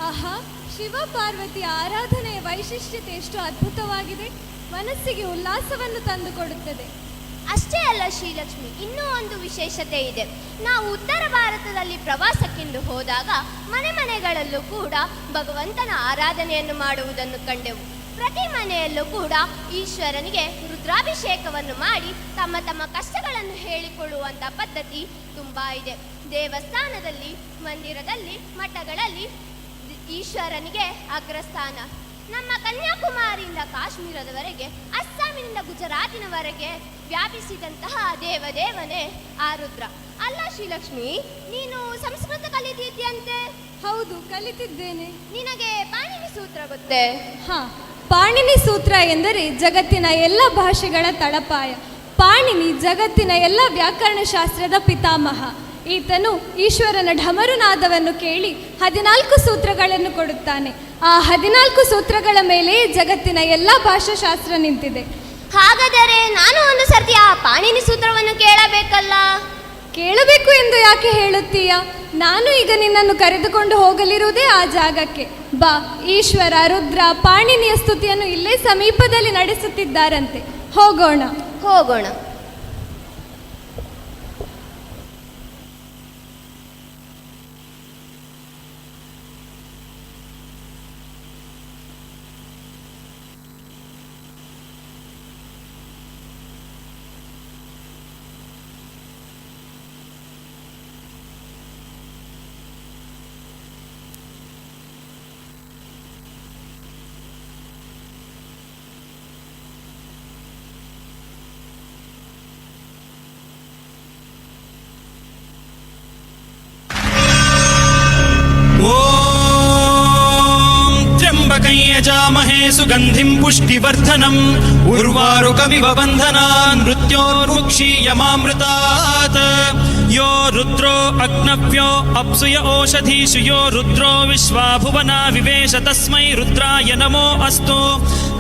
ಆಹಾ, ಶಿವ ಪಾರ್ವತಿಯ ಆರಾಧನೆಯ ವೈಶಿಷ್ಟ್ಯತೆ ಎಷ್ಟು ಅದ್ಭುತವಾಗಿದೆ! ಮನಸ್ಸಿಗೆ ಉಲ್ಲಾಸವನ್ನು ತಂದುಕೊಡುತ್ತದೆ. ಅಷ್ಟೇ ಅಲ್ಲ ಶ್ರೀಲಕ್ಷ್ಮಿ, ಇನ್ನೂ ಒಂದು ವಿಶೇಷತೆ ಇದೆ. ನಾವು ಉತ್ತರ ಭಾರತದಲ್ಲಿ ಪ್ರವಾಸಕ್ಕೆಂದು ಹೋದಾಗ ಮನೆ ಮನೆಗಳಲ್ಲೂ ಕೂಡ ಭಗವಂತನ ಆರಾಧನೆಯನ್ನು ಮಾಡುವುದನ್ನು ಕಂಡೆವು. ಪ್ರತಿ ಮನೆಯಲ್ಲೂ ಕೂಡ ಈಶ್ವರನಿಗೆ ರುದ್ರಾಭಿಷೇಕವನ್ನು ಮಾಡಿ ತಮ್ಮ ತಮ್ಮ ಕಷ್ಟಗಳನ್ನು ಹೇಳಿಕೊಳ್ಳುವಂಥ ಪದ್ಧತಿ ತುಂಬ ಇದೆ. ದೇವಸ್ಥಾನದಲ್ಲಿ, ಮಂದಿರದಲ್ಲಿ, ಮಠಗಳಲ್ಲಿ ಈಶ್ವರನಿಗೆ ಅಗ್ರಸ್ಥಾನ. ನಮ್ಮ ಕನ್ಯಾಕುಮಾರಿಯಿಂದ ಕಾಶ್ಮೀರದವರೆಗೆ, ಅಸ್ಸಾಮಿನಿಂದ ಗುಜರಾತಿನವರೆಗೆ ವ್ಯಾಪಿಸಿದಂತಹ ದೇವದೇವನೇ ಆ ರುದ್ರ. ಅಲ್ಲ ಶ್ರೀಲಕ್ಷ್ಮಿ, ನೀನು ಸಂಸ್ಕೃತ ಕಲಿತಿದ್ಯಂತೆ? ಹೌದು, ಕಲಿತಿದ್ದೇನೆ. ನಿನಗೆ ಪಾಣಿನಿ ಸೂತ್ರ ಗೊತ್ತೇ? ಹಾ, ಪಾಣಿನಿ ಸೂತ್ರ ಎಂದರೆ ಜಗತ್ತಿನ ಎಲ್ಲ ಭಾಷೆಗಳ ತಳಪಾಯ. ಪಾಣಿನಿ ಜಗತ್ತಿನ ಎಲ್ಲ ವ್ಯಾಕರಣಶಾಸ್ತ್ರದ ಪಿತಾಮಹ. ಈತನು ಈಶ್ವರನ ಢಮರುನಾದವನ್ನು ಕೇಳಿ 14 ಸೂತ್ರಗಳನ್ನು ಕೊಡುತ್ತಾನೆ. ಆ 14 ಸೂತ್ರಗಳ ಮೇಲೆ ಜಗತ್ತಿನ ಎಲ್ಲ ಭಾಷಾಶಾಸ್ತ್ರ ನಿಂತಿದೆ. ಹಾಗಾದರೆ ನಾನು ಒಂದು ಸರ್ತಿ ಆ ಪಾಣಿನಿ ಸೂತ್ರವನ್ನು ಕೇಳಬೇಕಲ್ಲ? ಕೇಳಬೇಕು ಎಂದು ಯಾಕೆ ಹೇಳುತ್ತೀಯಾ? ನಾನು ಈಗ ನಿನ್ನನ್ನು ಕರೆದುಕೊಂಡು ಹೋಗಲಿರುವುದೇ ಆ ಜಾಗಕ್ಕೆ. ಬಾ. ಈಶ್ವರ, ರುದ್ರ, ಪಾಣಿನಿಯ ಸ್ತುತಿಯನ್ನು ಇಲ್ಲೇ ಸಮೀಪದಲ್ಲಿ ನಡೆಸುತ್ತಿದ್ದಾರಂತೆ. ಹೋಗೋಣ. ಹೋಗೋಣ. ॐ त्र्यम्बकं यजामहे सुगन्धिं पुष्टिवर्धनम् उर्वारुकमिव बन्धनान् मृत्योर्मुक्षीयमामृतात्। यो रुद्रो अग्नव्यो अप्सुय ओषधीषु यो रुद्रो विश्वा भुवना विवेश तस्मै रुद्राय नमो अस्तु।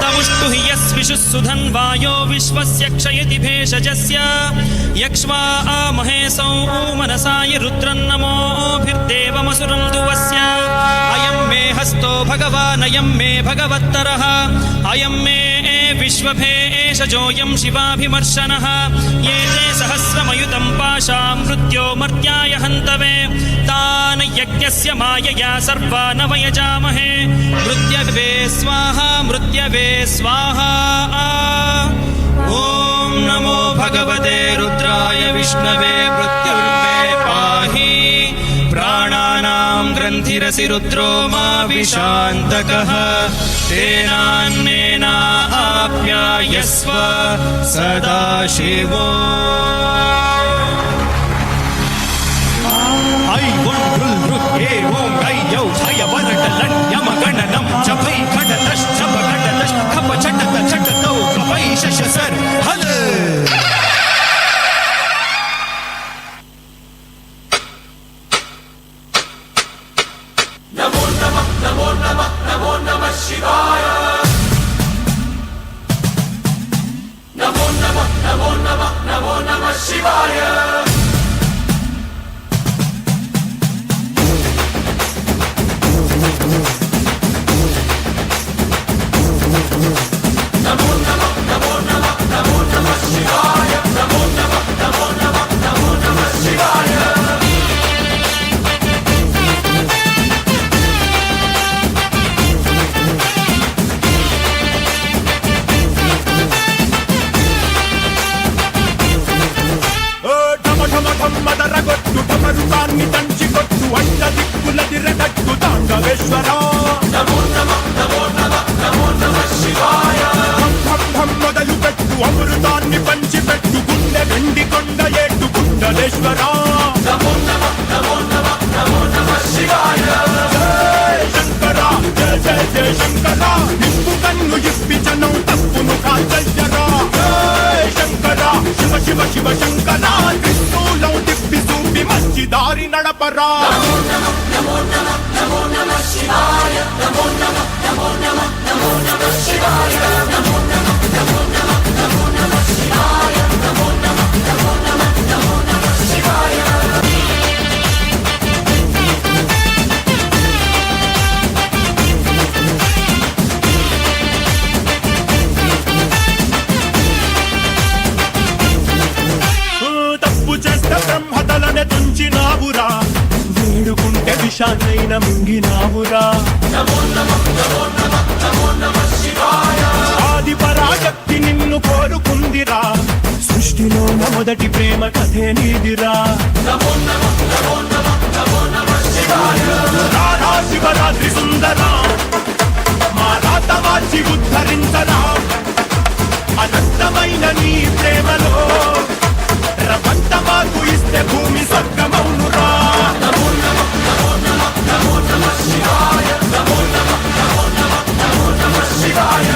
तमुष्टु हि यस्विषुः सुधन्वायो विश्वस्य क्षयति भेषजस्य यक्ष्वा महेशौ मनसाय रुद्रं नमोभिर्देवमसुरं दुवस्य। अयं मे हस्तो भगवानयं मे भगवत्तरः अयं मे विश्वभेषजोऽयं शिवाभिमर्शनः। ये ते सहस्रमयुतं पाशां मृत्यो मर्त्याय हन्तवे तान् यज्ञस्य मायया सर्वान् वयजामहे। मृत्यवे स्वाहा मृत्यवे स्वाहा। ॐ नमो भगवते रुद्राय विष्णवे मृत्युर्मे पाहि। प्राणानां ग्रन्थिरसि रुद्रो मा विशान्तकः तेनान्नेना आप्यायस्व सदाशिवो। I ఒండ్రుల్ ఏ ఓం I యౌ హయ వరట లన్ యమ గణనం చపై ఖడ తష్ చప గడ తష్ ఖప చట చట తౌ కపై శశ సర్ హల. నమో నమః నమో నమః నమో నమః శివాయ. నమో నమః నమో నమః నమో నమః శివాయ. నమో నమః నమో నమః నమో నమః శివాయ. నమో నమః నమో నమః నమో నమః శివాయ. ఢమ ఢమ ఢమ్మదరగొట్టు ఢమరుకాన్ని దంచి కొట్టు అడ్డ దిక్కులదిరగట్టు తాండవేశ్వర. నమో నమః నమో నమః నమో నమః శివాయ. ఢం ఢం ఢం మొదలు పెట్టు అమృతాన్ని పంచిపెట్టు గుండె వెండి కొండ ఏటు గుండలేశ్వర. నమో నమః నమో నమః నమో నమః శివాయ. జయ శంకర జయ జయ జయ శంకర నిప్పు కన్ను ఇప్పి జనం తప్పును కాల్చయ్యరా. జయ శంకర శివ శివ శివ శంకర త్రిశూలం తిప్పి చూపి మంచి దారి నడపరా. నమో నమః నమో నమః శివాయ. నమో నమః నమో నమః నమో నమః శివాయ. నమో నమః నమో నమః నమో నమః శివాయ. నమో నమః నమో నమః నమో నమః శివాయ. విషాన్నైన మింగినావురా. ఆది పరాశక్తి నిన్ను కోరుకుందిరా, సృష్టిలోన మొదటి ప్రేమ కథే నీదిరా. రాధా శివరాత్రి సుందరా, మా రాత మార్చి ఉద్ధరించరా. అనంతమైన నీ ప్రేమలో రవంత మాకు ఇస్తే భూమి స్వర్గమౌనురా. నమో నమః నమో నమః నమో నమః శివాయ. నమో నమః నమో నమః నమో నమః శివాయ.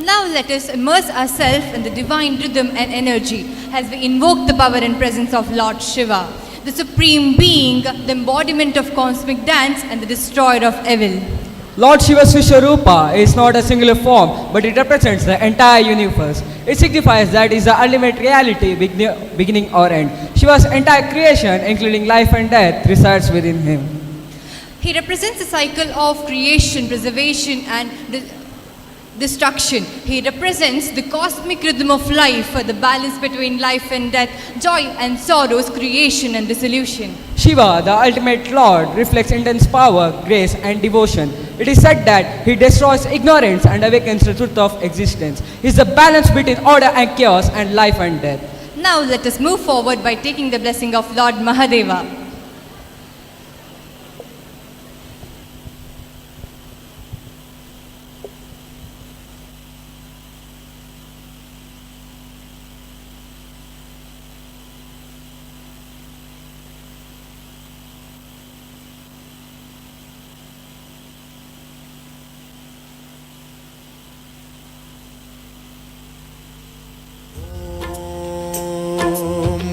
Now let us immerse ourselves in the divine rhythm and energy as we invoke the power and presence of Lord Shiva, the supreme being, the embodiment of cosmic dance and the destroyer of evil. Lord Shiva's Vishwarupa is not a singular form, but it represents the entire universe. It signifies that is the ultimate reality, beginning or end. Shiva's entire creation, including life and death, resides within him. He represents the cycle of creation, preservation and destruction. He represents the cosmic rhythm of life, the balance between life and death, joy and sorrows, creation and dissolution. Shiva, the ultimate Lord, reflects intense power, grace, and devotion. It is said that he destroys ignorance and awakens the truth of existence. He is the balance between order and chaos and life and death. Now let us move forward by taking the blessing of Lord Mahadeva.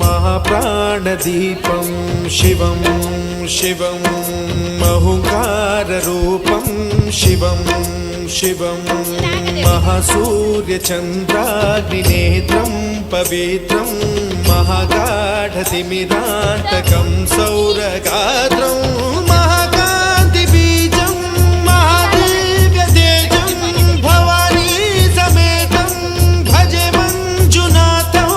महाप्राणदीपं शिवं शिवं महुकाररूपं शिवं शिवं महासूर्यचन्द्राग्निनेत्रं पवित्रं महागाढतिमिरान्तकं सौरगात्रं महाकान्तिबीजं महादिव्यतेजं भवानी समेतं भजे मञ्जुनाथम्।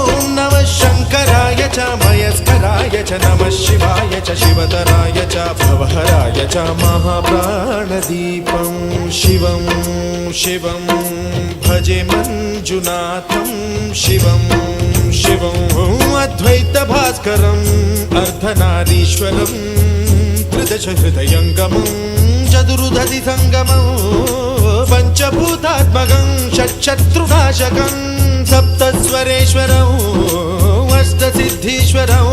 ॐ नमः शङ्कराय च मयस्कराय च नमः शिवाय च शिवतराय च भवहराय च महाप्राणदीपं शिवं शिवं भजे मञ्जुनाथं शिवं शिवं अद्वैतभास्करम् अर्धनारीश्वरं त्रिदशहृदयङ्गमं चतुर्दधिसङ्गमं पञ्चभूतात्मकं षट्शत्रुनाशकं सप्तस्वरेश्वरं अष्टसिद्धीश्वरं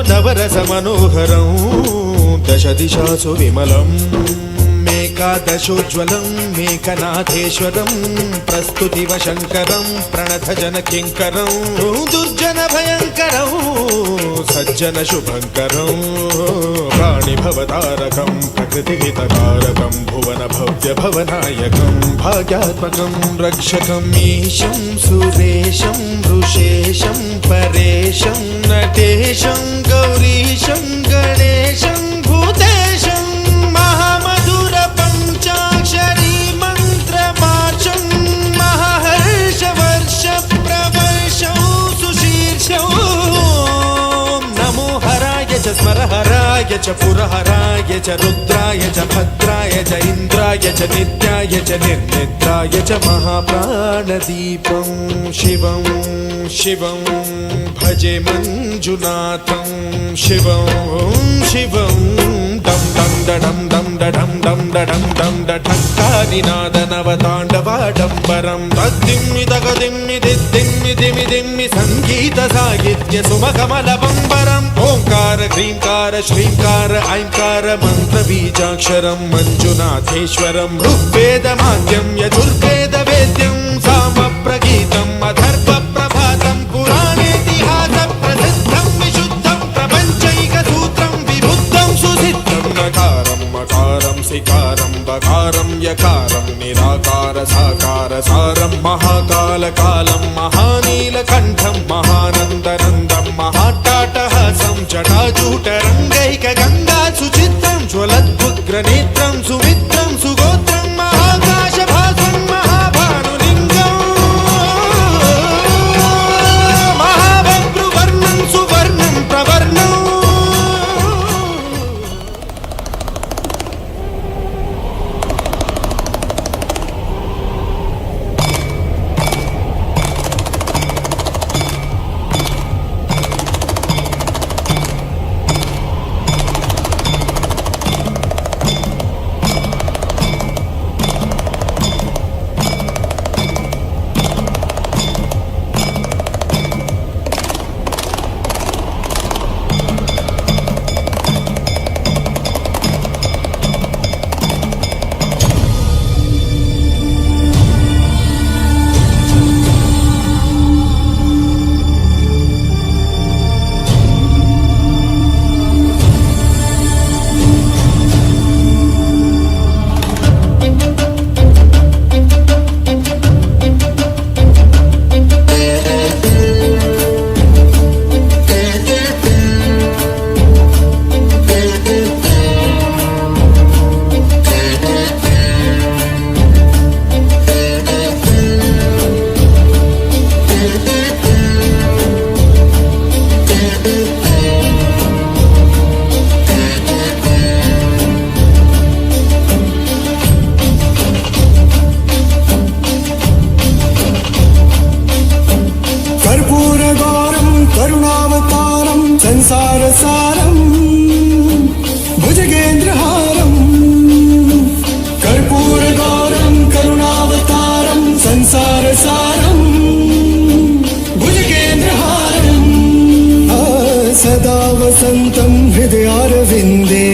नवरसमनोहरं दशदिशासु विमलं एकादशोज्ज्वलं मेघनाथेश्वरं प्रस्तुतिव शङ्करं प्रणतजनकिङ्करं दुर्जनभयङ्करं सज्जनशुभङ्करं प्राणिभवतारकं प्रकृतिहितकारकं भुवनभव्यभवनायकं भाग्यात्मकं रक्षकं ईशं सुरेशं ऋषेशं परेशं नटेशं गौरीशं गणेशं भूतेशं महामधुर पञ्चाक्षरी मन्त्रमार्षं महाहर्षवर्ष प्रवर्षौ सुशीर्षौ नमो हराय च स्मरहराय च पुरहराय च रुद्राय च भद्राय च इन्द्राय च नित्याय च निर्निद्राय च महाप्राणदीपं शिवं शिवं भजे मञ्जुनाथं शिवं शिवं दं दं दडं दं दडं दं दडं दं डठक्कानिनादनवताण्डवाडम्बरं तद्दिम्मि तगदिम्मि दिद्दिम्मि दिमि दिम्मि सङ्गीतसाहित्य सुमकमलबम्बरम् ओङ्कार ह्रीङ्कार श्रीङ्कार ऐङ्कार मन्त्रबीजाक्षरं मञ्जुनाथेश्वरं ऋग्वेदमाद्यं यजुर्वेदवेद्यं सामप्रगीतम् अथर्वप्रभातं पुराणेतिहासप्रसिद्धं विशुद्धं प्रपञ्चैकसूत्रं विबुद्धं सुसिद्धं नकारं मकारं सिकारं बकारं यकारं निराकार साकार सारं महाकालकालं महानीलकण्ठं महानन्दनन्दं महाट्टाटहासं जटाजूटरङ्गैकगङ्गा सुचित्रं ज्वलद्भुग्रनेत्रं सुमित्रं सुगोत्रं महाकाशभासं महाभानुलिङ्गम् महाभद्रुवर्णं सुवर्णं प्रवर्णम्. कर्पूरगौरं करुणावतारं संसारसारं भुजगेन्द्रहारं कर्पूरगौरं करुणावतारं संसारसारं भुजगेन्द्रहारं सदा वसन्तं हृदयारविन्दे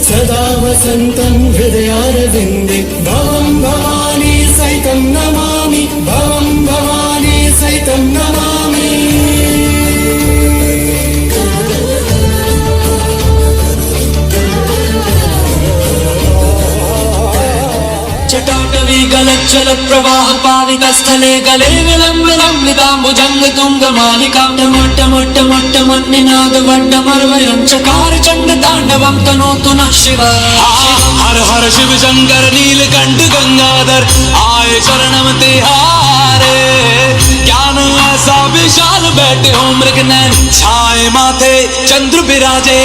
सदा वसन्तं हृदयारविन्दे भवं भवानी सहितं नमामि भवं भवानी सहितं नमामि. जटाटवी गलज्जल प्रवाह पावितस्थले गले विलम्ब विलम्बिताम्बुजङ्ग तुङ्गमालिकां टमट्टमट्टमट्टमन्निनाद वड्डमर्वयं चकार चण्ड ताण्डवं तनोतु नः शिव. हर हर शिव शंकर नीलकंठ गंगाधर आए शरणम तिहारे ज्ञान ऐसा विशाल बैठे हो मृग नैन छाए माथे चंद्र बिराजे.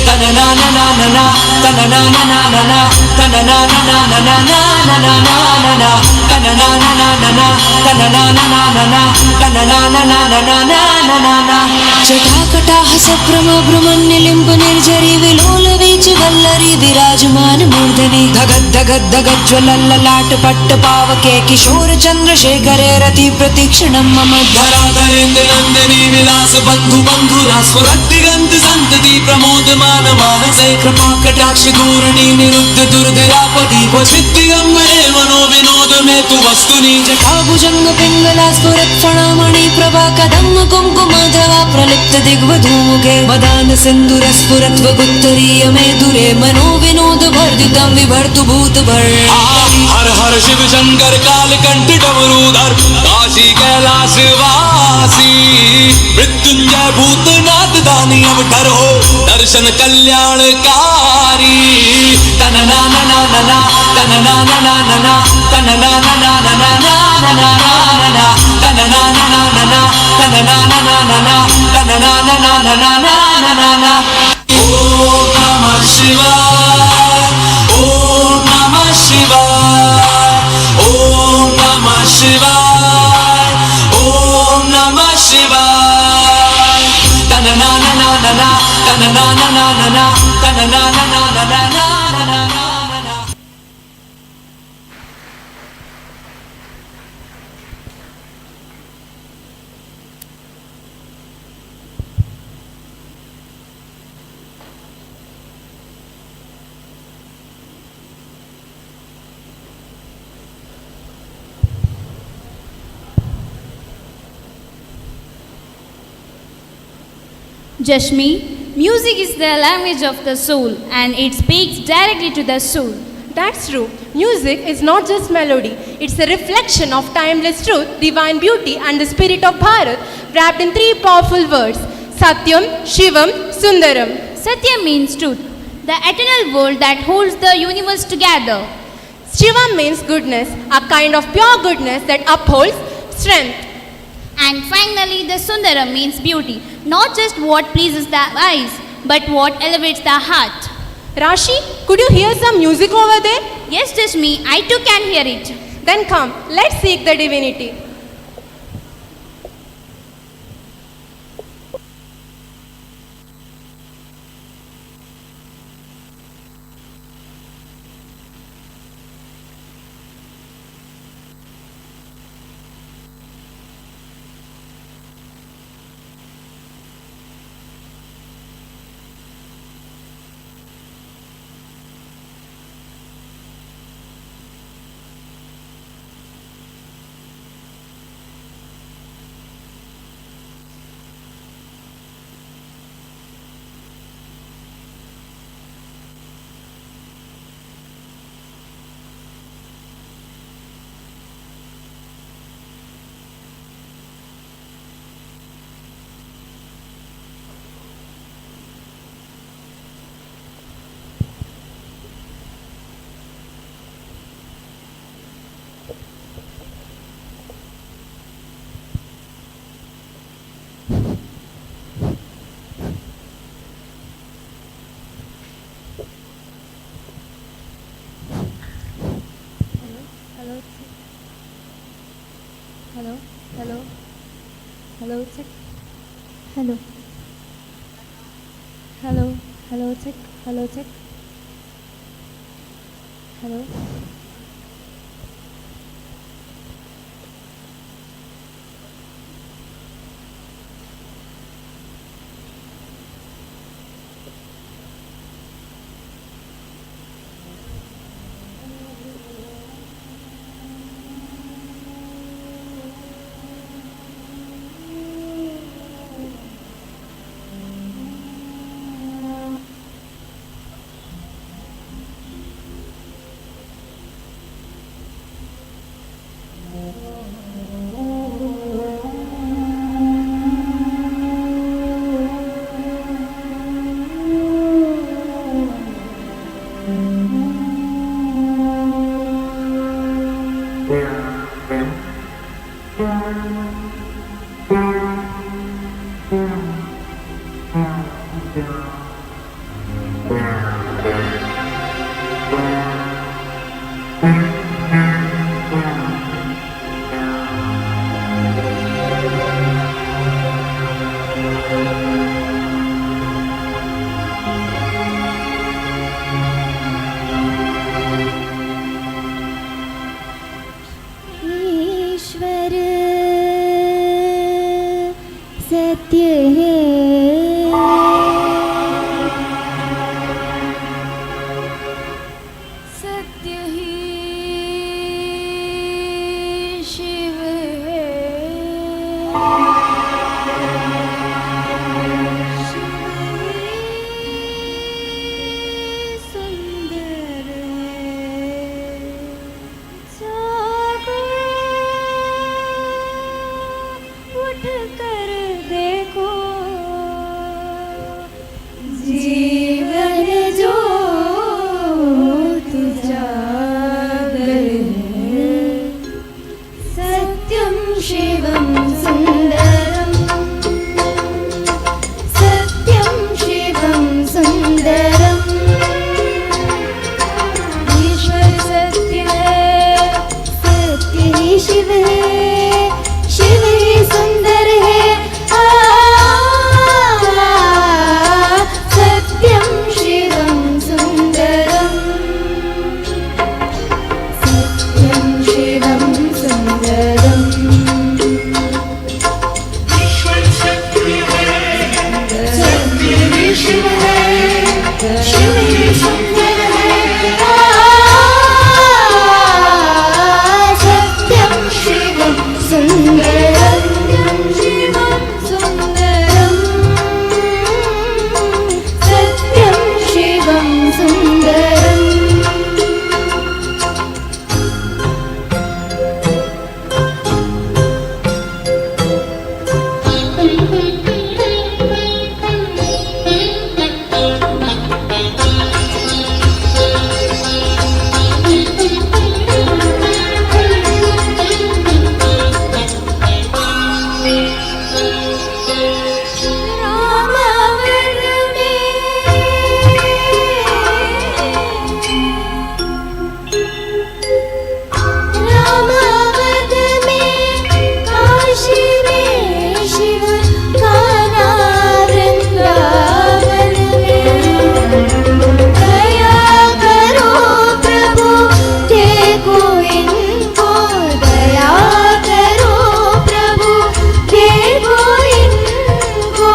तन ना ना ना ना ना तन ना ना ना ना ना तन ना ना ना ना ना ना ना ना ना ना तन ना ना ना ना ना तन ना ना ना ना ना तन ना ना ना ना ना ना ना ना ना. जटाकटाह सभ्रम भ्रमन्निलिम्ब निर्झरी विलोल बीच वल्लरी विराजमान मूर्धनि। धगत् धगत् धगज्ज्वलल्ललाट पट्ट पावके किशोर चन्द्रशेखरे रति प्रतीक्षणं मम। धराधरेन्द्र नन्दिनी विलास बन्धु बन्धुरा स्फुरद्दिगन्त सन्तति प्रमोदमान मानसे। कृपा कटाक्ष घूर्णि निरुद्ध दुर्धरापदि क्वचित् दिगम्बरे मनो विनोद में तु वस्तुनि। जटाभुजङ्ग पिङ्गला स्फुरत् फणामणि प्रभा कदम्ब कुङ्कुमाधवा प्रलिप्त दिग्वधूमुखे। मदान सिन्दुर स्फुरत्वगुत्तरीय मे दुरे मनो विनोद वर्धितं विभर्तु भूतभर। हर हर शिव शंकर कालकंठ डमरूधर काशी कैलाश वासी। मृत्युंजय भूतनाथ दानी अवठर हो दर्शन कल्याणकारी। तन ना ना ना ना ना तन ना ना ना ना ना तन ना ना ना ना ना ना ना ना ना ना तन ना ना ना ना ना तन ना ना ना ना ना तन ना ना ना ना ना ना ना ना ना। ओम नमः शिवाय, ओम नमः शिवाय, ओम नमः शिवाय, ओम नमः शिवाय। तन ना ना ना ना ना तन ना ना ना ना ना तन ना ना ना ना ना ना ना ना ना। Jashmi, music is the language of the soul and it speaks directly to the soul. That's true. Music is not just melody, it's a reflection of timeless truth, divine beauty, and the spirit of Bharat wrapped in three powerful words: Satyam, Shivam, Sundaram. Satya means truth, the eternal world that holds the universe together. Shivam means goodness, a kind of pure goodness that upholds strength. And finally, the Sundaram means beauty, not just what pleases the eyes, but what elevates the heart. Rashi, could you hear some music over there? Yes, Jashmi, I too can hear it. Then come, let's seek the divinity. Hello, hello, hello, hello, check. Hello, hello, hello, check, hello, check. Hello. सुंदर है। जागो, उठ कर देखो, जीवन ज्योत जागर है। सत्यं शिवं सुन्दरम्, सत्यं शिवं सुन्दरम्। ईश्वर सत्य है, सत्य ही शिव है, शिव ही सुंदर है। आ, सत्यं शिवं सुन्दरम्, सत्यं शिवं सुन्दरम्। सत्य ही शिव है, शिव ही सुंदर है। आ, सत्यं शिवं सुन्दरम्, शिवं सुन्दरम्, सत्यं शिवं सुन्दरम्। रामावर में, रामावद में, काशी में शिव काना वृंदावन में। दया करो प्रभु देखो इनको, दया करो प्रभु देखो इनको,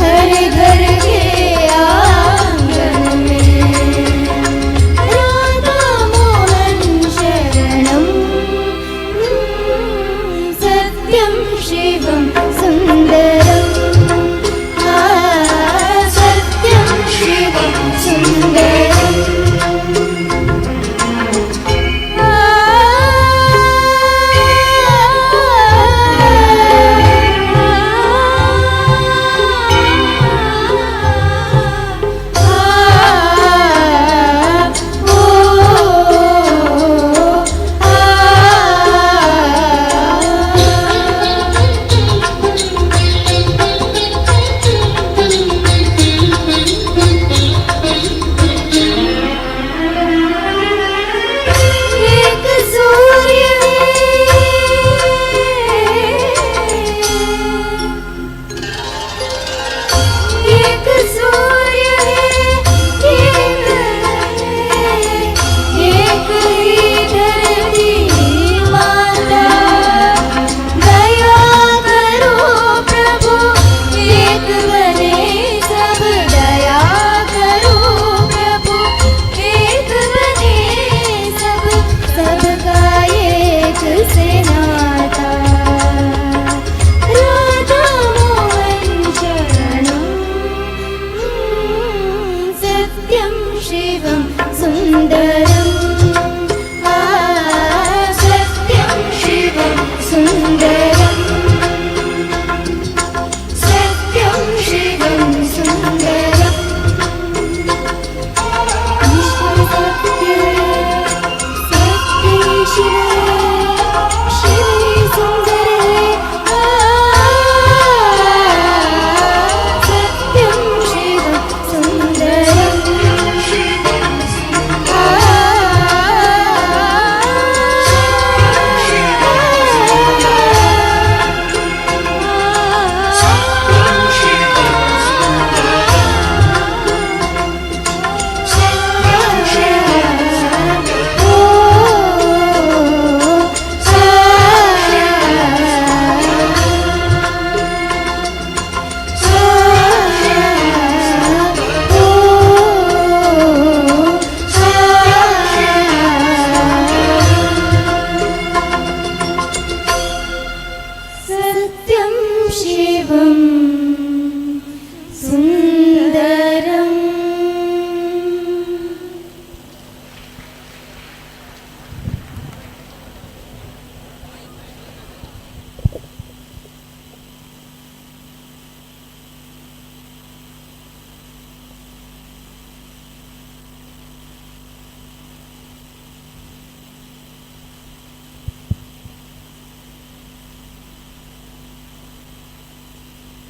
हर घर के आंगन में। राधा मोहन शरणम, सत्यं शिवं सुन्दरम्। आ, सत्यं शिवं सुन्दरम्। आ, ओ, आ।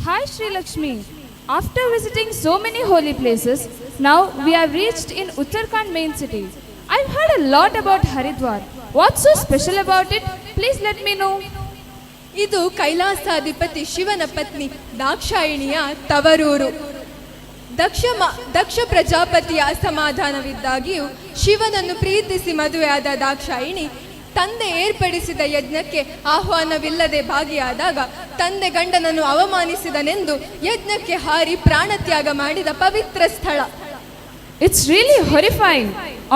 Hi Sri Lakshmi. After visiting so many holy places, now we have reached in Uttarakhand main city. I've heard a lot about Haridwar. What's so special about it? Please let me know. ಇದು ಕೈಲಾಸಾಧಿಪತಿ ಶಿವನ ಪತ್ನಿ ದಾಕ್ಷಾಯಿಣಿಯ ತವರೂರು. ದಕ್ಷ ಪ್ರಜಾಪತಿಯ ಅಸಮಾಧಾನವಿದ್ದಾಗಿಯೂ ಶಿವನನ್ನು ಪ್ರೀತಿಸಿ ಮದುವೆಯಾದ ದಾಕ್ಷಾಯಿಣಿ ತಂದೆ ಏರ್ಪಡಿಸಿದ ಯಜ್ಞಕ್ಕೆ ಆಹ್ವಾನವಿಲ್ಲದೆ ಭಾಗಿಯಾದಾಗ ತಂದೆ ಗಂಡನನ್ನು ಅವಮಾನಿಸಿದನೆಂದು ಯಜ್ಞಕ್ಕೆ ಹಾರಿ ಪ್ರಾಣತ್ಯಾಗ ಮಾಡಿದ ಪವಿತ್ರ ಸ್ಥಳ. It's really horrifying.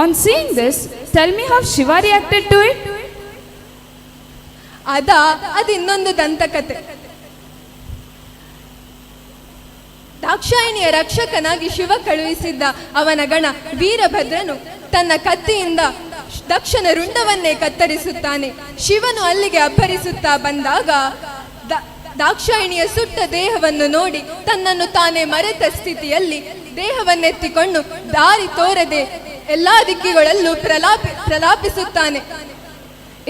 On seeing this, tell me how Shiva reacted to it. ಅದಿನ್ನೊಂದು ದಂತಕತೆ. ದಾಕ್ಷಾಯಿಣಿಯ ರಕ್ಷಕನಾಗಿ Shiva ಕಳುಹಿಸಿದ್ದ ಅವನ ಗಣ ವೀರಭದ್ರನು ತನ್ನ ಕತ್ತಿಯಿಂದ ದಕ್ಷನ ರುಂಡವನ್ನೇ ಕತ್ತರಿಸುತ್ತಾನೆ. ಶಿವನು ಅಲ್ಲಿಗೆ ಅಬ್ಬರಿಸುತ್ತಾ ಬಂದಾಗ ದಾಕ್ಷಾಯಿಣಿಯ ಸುಟ್ಟ ದೇಹವನ್ನು ನೋಡಿ ತನ್ನನ್ನು ತಾನೇ ಮರೆತ ಸ್ಥಿತಿಯಲ್ಲಿ ದೇಹವನ್ನೆತ್ತಿಕೊಂಡು ದಾರಿ ತೋರದೆ ಎಲ್ಲಾ ದಿಕ್ಕಿಗಳಲ್ಲೂ ಪ್ರಲಾಪಿಸುತ್ತಾನೆ.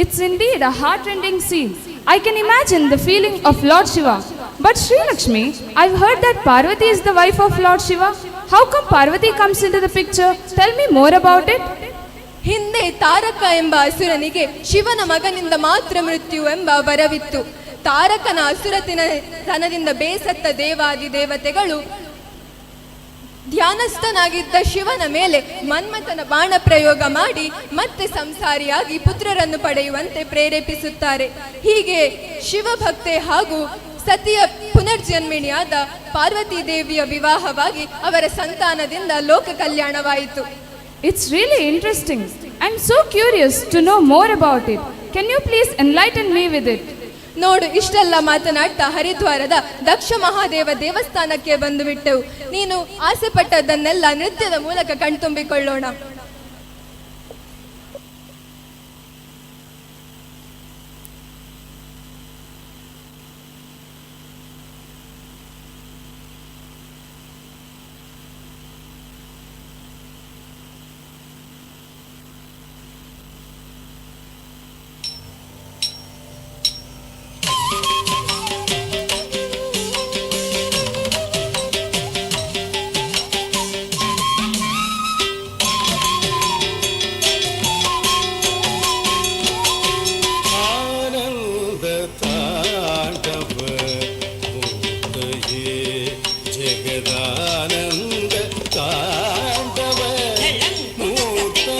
It's indeed a heart-rending scene. I can imagine the feeling of Lord Shiva. But Sri Lakshmi, I've heard that Parvati is the wife of Lord Shiva. How come Parvati comes into the picture? Tell me more about it. ಹಿಂದೆ ತಾರಕ ಎಂಬ ಅಸುರನಿಗೆ ಶಿವನ ಮಗನಿಂದ ಮಾತ್ರ ಮೃತ್ಯು ಎಂಬ ವರವಿತ್ತು. ತಾರಕನ ಅಸುರತಿನ ತನದಿಂದ ಬೇಸತ್ತ ದೇವಾದಿ ದೇವತೆಗಳು ಧ್ಯಾನಸ್ಥನಾಗಿದ್ದ ಶಿವನ ಮೇಲೆ ಮನ್ಮಥನ ಬಾಣ ಪ್ರಯೋಗ ಮಾಡಿ ಮತ್ತೆ ಸಂಸಾರಿಯಾಗಿ ಪುತ್ರರನ್ನು ಪಡೆಯುವಂತೆ ಪ್ರೇರೇಪಿಸುತ್ತಾರೆ. ಹೀಗೆ ಶಿವಭಕ್ತೆ ಹಾಗೂ ಸತಿಯ ಪುನರ್ಜನ್ಮಿಣಿಯಾದ ಪಾರ್ವತಿ ದೇವಿಯ ವಿವಾಹವಾಗಿ ಅವರ ಸಂತಾನದಿಂದ ಲೋಕ ಕಲ್ಯಾಣವಾಯಿತು. It's really interesting. I'm so curious to know more about it. Can you please enlighten me with it? ನೋಡು, ಇಷ್ಟೆಲ್ಲ ಮಾತನಾಡ್ತಾ ಹರಿದ್ವಾರದ ದಕ್ಷ ಮಹಾದೇವ ದೇವಸ್ಥಾನಕ್ಕೆ ಬಂದು ಬಿಟ್ಟೆವು. ನೀನು ಆಸೆ ಪಟ್ಟದ್ದನ್ನೆಲ್ಲ ನೃತ್ಯದ ಮೂಲಕ ಕಣ್ತುಂಬಿಕೊಳ್ಳೋಣ. ಆನಂದ ತಾಂಡವ ಮೂರ್ತಯೇ ಜಗದಾನಂದ ತಾಂಡವ ಮೂರ್ತಯೇ.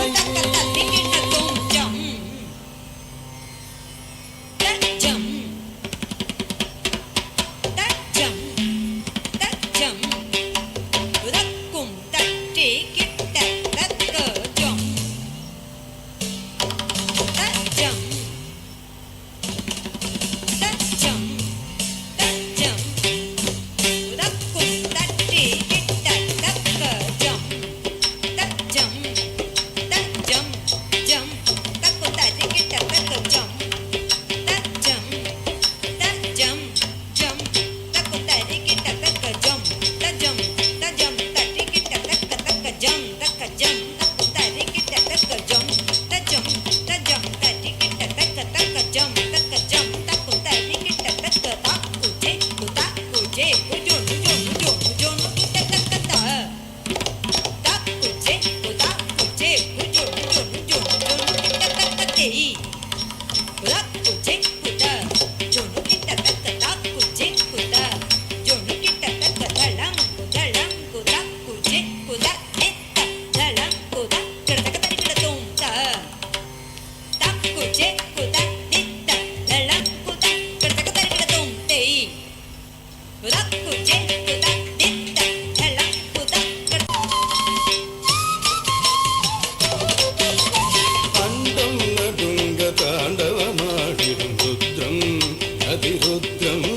ಅಂಡಂ ನಡುಂಗ ತಾಂಡವಮಾಡಿடும் ರುದ್ರಂ அதிருத்ரம்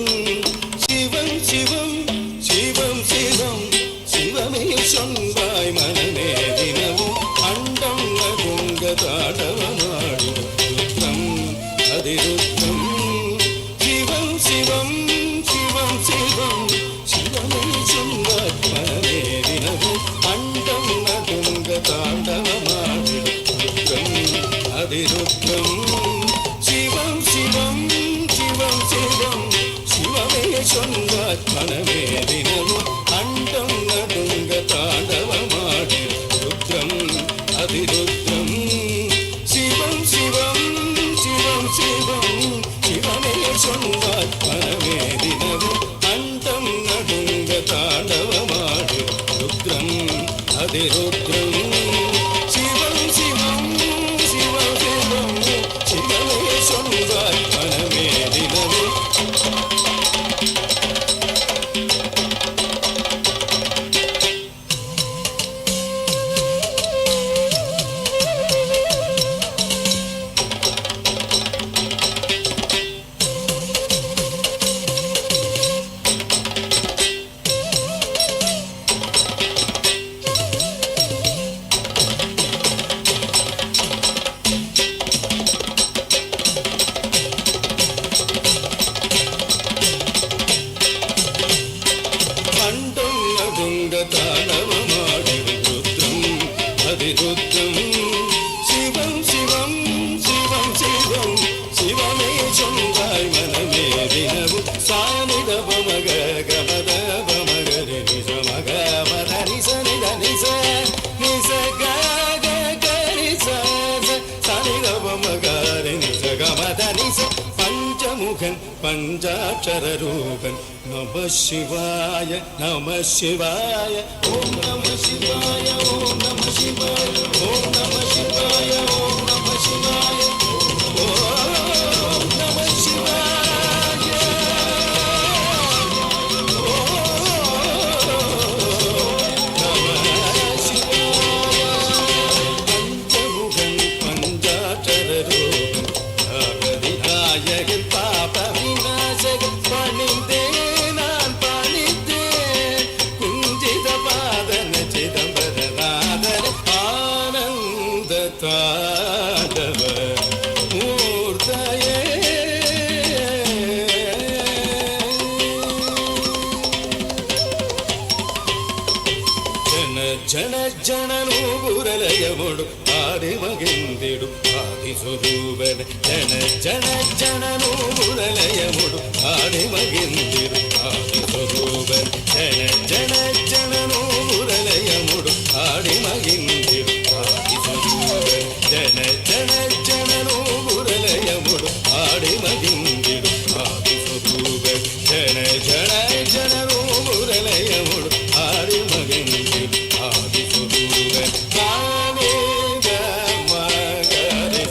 சிவம் சிவம் சிவம் சிவம் சிவமே சொல்வாய் மனமே தினமும். அண்டம் நடுங்க தாண்டவமாடிடும் ருத்ரம் அதிருத்ரம் சிவம் சிவம் சிவம் சிவம் சிவமே சொல்வாய் மனமே தினமும். அண்டம் நடுங்க தாண்டவமாடிடும் ருத்ரம் அதிருத்ரம் சிவம் சிவம் சிவம் சிவம். ಮನವೇ ದಿನವು ಅಂಡಂ ನಡುಂಗ ತಾಂಡವಮಾಡಿ ರುದ್ರಂ ಅಧಿರುದ್ರಂ ಶಿವಂ ಶಿವಂ ಶಿವಂ ಶಿವಂ ಶಿವನೇ சொன்னாய் மனமே தினமும் அண்டம் நடுங்க தாண்டவமாடு ருத்ரம் அதிருத்ரம் சிவம் சிவம் சிவம் சிவம் சிவமே சொன்னாய் மனமே தினமும். அண்டம் நடுங்க தாண்டவமாடி ருத்ரம் அதிருத்ரம் சிவம் சிவம் சிவம் சிவம் சிவமே சொந்தாய் மனமே தினமும் சானித பமக கமத பமகரி நிச மக மத நிச நித நிச நிச க க கரி ச சானித பமகரி நிச கமத நிச பஞ்சமுகன் பஞ்சாட்சர ரூபன் நம சிவாய நம சிவாய ஓம் நம சிவாய ஓம் நம சிவாய ஓம் நம சிவாய ஓம் நம சிவாய ஓம் நம சிவாய பஞ்சமுகன் பஞ்சாட்சர ரூபன் விநாயகன் பாப விநாசகன் பணிந்தேன் நான் பணிந்தேன் குஞ்சித பாதன சிதம்பரநாதன் ஆனந்த தாண்டவ மூர்த்தயே. ಜನ ಜನ ಜನನು ಬುರಲಯಮೊಡು ಆದಿ ಮಗಿಂದಿಡು ಆದಿ ಸ್ವರೂಪನ ಜನ ಜನ ಜನನು ಬುರಲಯಮೊಡು ಆದಿ ಮಗಿಂದಿಡು ಆದಿ ಸ್ವರೂಪನ ಜನ ಜನ ಜನನು ಬುರಲಯಮೊಡು ಆಡಿ ಮಗಿಂದಿಡು ಆದಿ ಸ್ವರೂಪನ ಜನ ಜನ ಜನನು ಬುರಲಯಮೊಡು ಆಡಿ ಮಗಿಂದಿಡು ಆದಿ ಸ್ವರೂಪನ ಜನ ಜನ ಜನನು ಬುರಲಯಮೊಡು ಆಡಿ ಮಗಿಂದಿಡು ಆದಿ ಸ್ವರೂಪನ ಕಾನೇ ಗಮ ಗರಿ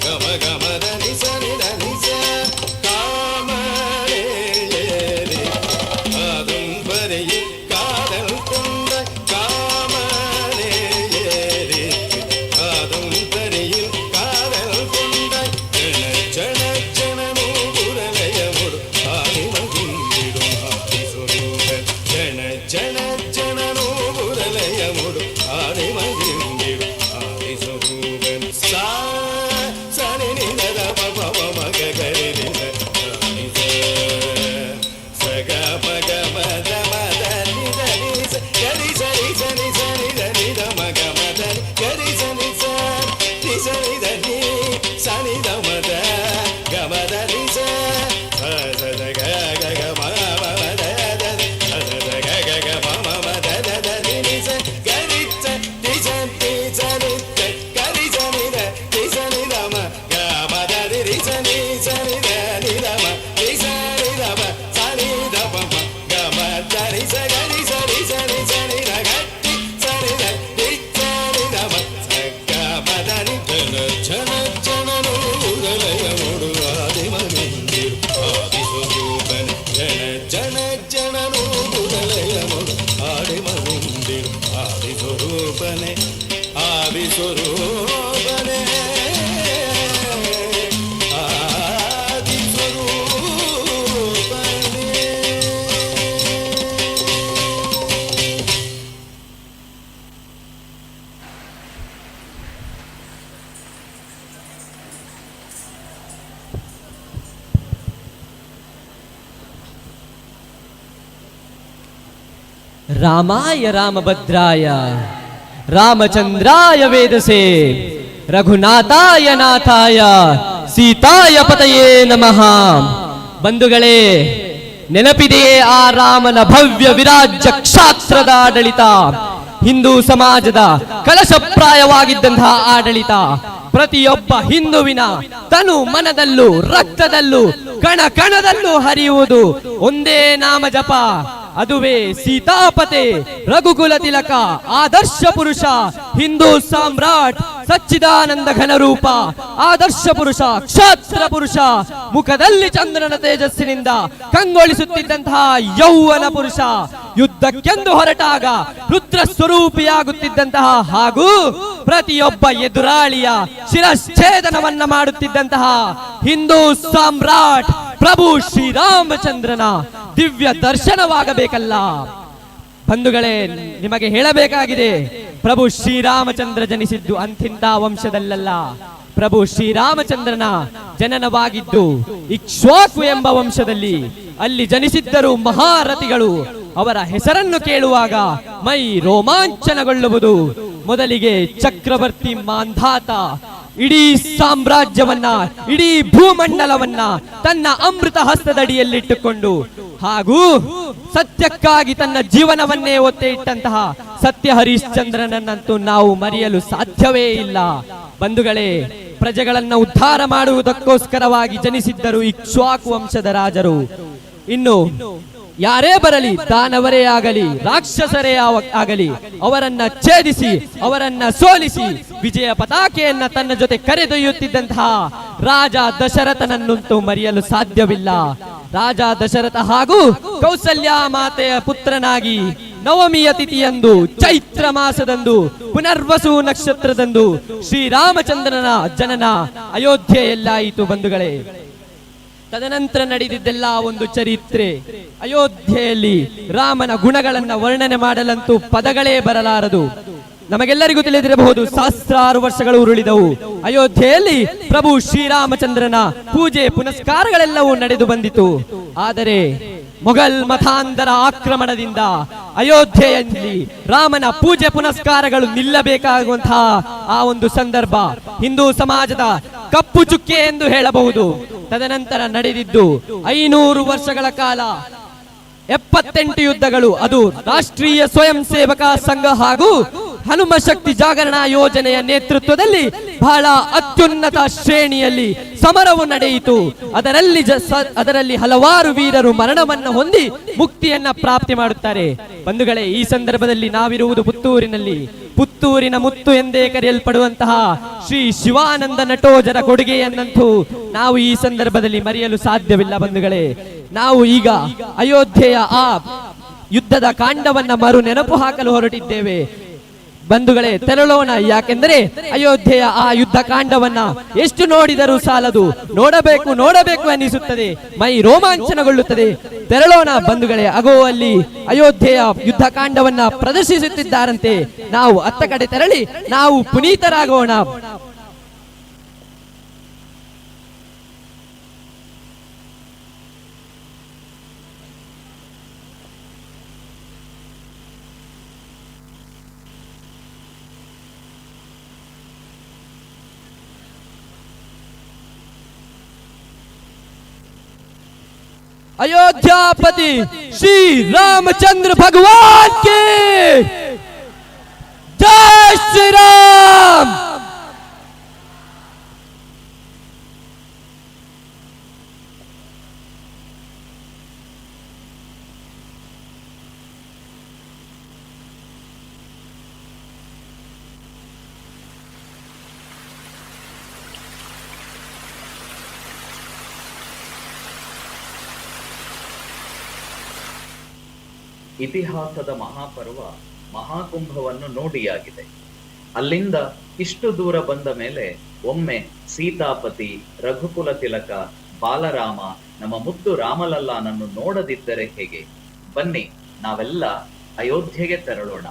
ಗಮ ಗಮ ನಿ ಸ ನಿ the ನಿ ಸ காமரேரி அதும்பரையில் காதல் கொண்ட காமரேரி காதும்பரையில் காதல் கொண்ட ஜன ஜன ஜனனோ குரலயமுடு ஆடி மகிழ்ந்திடும் ஆதி சொரூபன் ஜன ஜன ஜனனோ குரலயமுடு ஆடி மகிழ்ந்திடும் ஆதி சொரூபன் சா சரி நி த த ப ப ம ம க க ரி ரி த ரி ச ச க ப க ம த ம த னி த னி ச க ரி ச ரி ச னி ச னி த னி த ம க ம த னி க ரி ச னி ச ரி ச னி த னி ச னி த ம த க ம த ரி ச ச ச ச க க க ம ம ம த த த ச ச க க க ம ம ம த த த னி னி ச க ரி ச ரி ச ரி ச ரி த க ரி ச னி த ரி ச னி த ம க ம த ரி ரி ச னி ச னி த னி த ம ரி ச ரி த ப ச னி த ப ம க ம த ரி ச க ரி ச ரி ச னி ச னி த க ரி ச ரி த ரி ச ரி த ம ச க ம த னி ஜன ஜன ஜனனோ உரலயமுடு ஆதி மகிழ்ந்திரு ஆதி சுரூபன் ஜன ஜன ஜனனோ உரலயமுடு ஆடி மகிழ்ந்திரு ஆதி சுரூபனே ஆதி சுரூபனே ஆதி சுரூபனே. ರಾಮಾಯ ರಾಮಭದ್ರಾಯ ರಾಮಚಂದ್ರಾಯ ವೇದಸೆ ರಘುನಾಥಾಯ ನಾಥಾಯ ಸೀತಾಯ ಪತಯೇ ನಮಃ. ಬಂಧುಗಳೇ, ನೆನಪಿದೆಯೇ ಆ ರಾಮನ ಭವ್ಯ ವಿರಾಜ್ಯ ಕ್ಷಾತ್ರದ ಆಡಳಿತ, ಹಿಂದೂ ಸಮಾಜದ ಕಲಶಪ್ರಾಯವಾಗಿದ್ದಂತಹ ಆಡಳಿತ, ಪ್ರತಿಯೊಬ್ಬ ಹಿಂದುವಿನ ತನು ಮನದಲ್ಲೂ ರಕ್ತದಲ್ಲೂ ಕಣ ಕಣದಲ್ಲೂ ಹರಿಯುವುದು ಒಂದೇ ನಾಮ ಜಪ, ಅದುವೇ ಸೀತಾಪತೆ ರಘುಕುಲ ತಿಲಕ ಆದರ್ಶ ಪುರುಷ ಹಿಂದೂ ಸಾಮ್ರಾಟ್ ಸಚ್ಚಿದಾನಂದ ಘನರೂಪ ಆದರ್ಶ ಪುರುಷ ಕ್ಷಾತ್ರ ಪುರುಷ, ಮುಖದಲ್ಲಿ ಚಂದ್ರನ ತೇಜಸ್ಸಿನಿಂದ ಕಂಗೊಳಿಸುತ್ತಿದ್ದಂತಹ ಯೌವನ ಪುರುಷ, ಯುದ್ಧಕ್ಕೆಂದು ಹೊರಟಾಗ ರುದ್ರ ಸ್ವರೂಪಿಯಾಗುತ್ತಿದ್ದಂತಹ ಹಾಗೂ ಪ್ರತಿಯೊಬ್ಬ ಎದುರಾಳಿಯ ಶಿರಶ್ಛೇದನವನ್ನ ಮಾಡುತ್ತಿದ್ದಂತಹ ಹಿಂದೂ ಸಾಮ್ರಾಟ್ ಪ್ರಭು ಶ್ರೀರಾಮಚಂದ್ರನ ದಿವ್ಯ ದರ್ಶನವಾಗಬೇಕಲ್ಲ. ಬಂಧುಗಳೇ, ನಿಮಗೆ ಹೇಳಬೇಕಾಗಿದೆ, ಪ್ರಭು ಶ್ರೀರಾಮಚಂದ್ರ ಜನಿಸಿದ್ದು ಅಂಥಿಂಥ ವಂಶದಲ್ಲಲ್ಲ. ಪ್ರಭು ಶ್ರೀರಾಮಚಂದ್ರನ ಜನನವಾಗಿದ್ದು ಇಕ್ಷ್ವಾಕು ಎಂಬ ವಂಶದಲ್ಲಿ. ಅಲ್ಲಿ ಜನಿಸಿದ್ದರು ಮಹಾರಥಿಗಳು. ಅವರ ಹೆಸರನ್ನು ಕೇಳುವಾಗ ಮೈ ರೋಮಾಂಚನಗೊಳ್ಳುವುದು. ಮೊದಲಿಗೆ ಚಕ್ರವರ್ತಿ ಮಾಂಧಾತ, ಇಡೀ ಸಾಮ್ರಾಜ್ಯವನ್ನ, ಇಡೀ ಭೂಮಂಡಲವನ್ನ ತನ್ನ ಅಮೃತ ಹಸ್ತದಡಿಯಲ್ಲಿಟ್ಟುಕೊಂಡು ಹಾಗೂ ಸತ್ಯಕ್ಕಾಗಿ ತನ್ನ ಜೀವನವನ್ನೇ ಒತ್ತೆ ಇಟ್ಟಂತಹ ಸತ್ಯ ಹರಿಶ್ಚಂದ್ರನನ್ನಂತೂ ನಾವು ಮರೆಯಲು ಸಾಧ್ಯವೇ ಇಲ್ಲ. ಬಂಧುಗಳೇ, ಪ್ರಜೆಗಳನ್ನ ಉದ್ಧಾರ ಮಾಡುವುದಕ್ಕೋಸ್ಕರವಾಗಿ ಜನಿಸಿದ್ದರು ಇಕ್ಷ್ವಾಕು ವಂಶದ ರಾಜರು. ಇನ್ನು ಯಾರೇ ಬರಲಿ, ದಾನವರೇ ಆಗಲಿ, ರಾಕ್ಷಸರೇ ಆಗಲಿ, ಅವರನ್ನ ಛೇದಿಸಿ ಅವರನ್ನ ಸೋಲಿಸಿ ವಿಜಯ ಪತಾಕೆಯನ್ನ ತನ್ನ ಜೊತೆ ಕರೆದೊಯ್ಯುತ್ತಿದ್ದಂತಹ ರಾಜ ದಶರಥನನ್ನಂತೂ ಮರೆಯಲು ಸಾಧ್ಯವಿಲ್ಲ. ರಾಜ ದಶರಥ ಹಾಗೂ ಕೌಸಲ್ಯ ಮಾತೆಯ ಪುತ್ರನಾಗಿ ನವಮಿಯ ತಿಥಿಯಂದು, ಚೈತ್ರ ಮಾಸದಂದು, ಪುನರ್ವಸು ನಕ್ಷತ್ರದಂದು ಶ್ರೀರಾಮಚಂದ್ರನ ಜನನ ಅಯೋಧ್ಯೆಯಲ್ಲಾಯಿತು. ಬಂಧುಗಳೇ, ತದನಂತರ ನಡೆದಿದ್ದೆಲ್ಲ ಒಂದು ಚರಿತ್ರೆ. ಅಯೋಧ್ಯೆಯಲ್ಲಿ ರಾಮನ ಗುಣಗಳನ್ನ ವರ್ಣನೆ ಮಾಡಲಂತೂ ಪದಗಳೇ ಬರಲಾರದು. ನಮಗೆಲ್ಲರಿಗೂ ತಿಳಿದಿರಬಹುದು, ಸಹಸ್ರಾರು ವರ್ಷಗಳು ಉರುಳಿದವು. ಅಯೋಧ್ಯೆಯಲ್ಲಿ ಪ್ರಭು ಶ್ರೀರಾಮಚಂದ್ರನ ಪೂಜೆ ಪುನಸ್ಕಾರಗಳೆಲ್ಲವೂ ನಡೆದು ಬಂದಿತು. ಆದರೆ ಮೊಘಲ್ ಮತಾಂಧರ ಆಕ್ರಮಣದಿಂದ ಅಯೋಧ್ಯೆಯಲ್ಲಿ ರಾಮನ ಪೂಜೆ ಪುನಸ್ಕಾರಗಳು ನಿಲ್ಲಬೇಕಾಗುವಂತಹ ಆ ಒಂದು ಸಂದರ್ಭ ಹಿಂದೂ ಸಮಾಜದ ಕಪ್ಪು ಚುಕ್ಕೆ ಎಂದು ಹೇಳಬಹುದು. ತದನಂತರ ನಡೆದಿದ್ದು 500 ವರ್ಷಗಳ ಕಾಲ 78 ಯುದ್ಧಗಳು. ಅದು ರಾಷ್ಟ್ರೀಯ ಸ್ವಯಂ ಸೇವಕ ಸಂಘ ಹಾಗೂ ಹನುಮ ಶಕ್ತಿ ಜಾಗರಣಾ ಯೋಜನೆಯ ನೇತೃತ್ವದಲ್ಲಿ ಬಹಳ ಅತ್ಯುನ್ನತ ಶ್ರೇಣಿಯಲ್ಲಿ ಸಮರವು ನಡೆಯಿತು. ಅದರಲ್ಲಿ ಹಲವಾರು ವೀರರು ಮರಣವನ್ನು ಹೊಂದಿ ಮುಕ್ತಿಯನ್ನ ಪ್ರಾಪ್ತಿ ಮಾಡುತ್ತಾರೆ. ಬಂಧುಗಳೇ, ಈ ಸಂದರ್ಭದಲ್ಲಿ ನಾವಿರುವುದು ಪುತ್ತೂರಿನಲ್ಲಿ. ಪುತ್ತೂರಿನ ಮುತ್ತು ಎಂದೇ ಕರೆಯಲ್ಪಡುವಂತಹ ಶ್ರೀ ಶಿವಾನಂದ ನಟೋಜರ ಕೊಡುಗೆಯನ್ನಂತೂ ನಾವು ಈ ಸಂದರ್ಭದಲ್ಲಿ ಮರೆಯಲು ಸಾಧ್ಯವಿಲ್ಲ. ಬಂಧುಗಳೇ, ನಾವು ಈಗ ಅಯೋಧ್ಯೆಯ ಆ ಯುದ್ಧದ ಕಾಂಡವನ್ನ ಮರು ನೆನಪು ಹಾಕಲು ಹೊರಟಿದ್ದೇವೆ. ಬಂಧುಗಳೇ, ತೆರಳೋಣ. ಯಾಕೆಂದರೆ ಅಯೋಧ್ಯೆಯ ಆ ಯುದ್ಧ ಕಾಂಡವನ್ನ ಎಷ್ಟು ನೋಡಿದರೂ ಸಾಲದು, ನೋಡಬೇಕು ನೋಡಬೇಕು ಅನ್ನಿಸುತ್ತದೆ, ಮೈ ರೋಮಾಂಚನಗೊಳ್ಳುತ್ತದೆ. ತೆರಳೋಣ ಬಂಧುಗಳೇ. ಅಗೋ ಅಲ್ಲಿ ಅಯೋಧ್ಯೆಯ ಯುದ್ಧ ಕಾಂಡವನ್ನ ಪ್ರದರ್ಶಿಸುತ್ತಿದ್ದಾರಂತೆ. ನಾವು ಅತ್ತ ಕಡೆ ತೆರಳಿ ನಾವು ಪುನೀತರಾಗೋಣ. अयोध्यापति श्री रामचंद्र भगवान के जय श्री राम। ಇತಿಹಾಸದ ಮಹಾಪರ್ವ ಮಹಾಕುಂಭವನ್ನು ನೋಡಿಯಾಗಿದೆ. ಅಲ್ಲಿಂದ ಇಷ್ಟು ದೂರ ಬಂದ ಮೇಲೆ ಒಮ್ಮೆ ಸೀತಾಪತಿ, ರಘುಕುಲ ತಿಲಕ, ಬಾಲರಾಮ, ನಮ್ಮ ಮುದ್ದು ರಾಮಲಲ್ಲಾನನ್ನು ನೋಡದಿದ್ದರೆ ಹೇಗೆ? ಬನ್ನಿ, ನಾವೆಲ್ಲ ಅಯೋಧ್ಯೆಗೆ ತೆರಳೋಣ.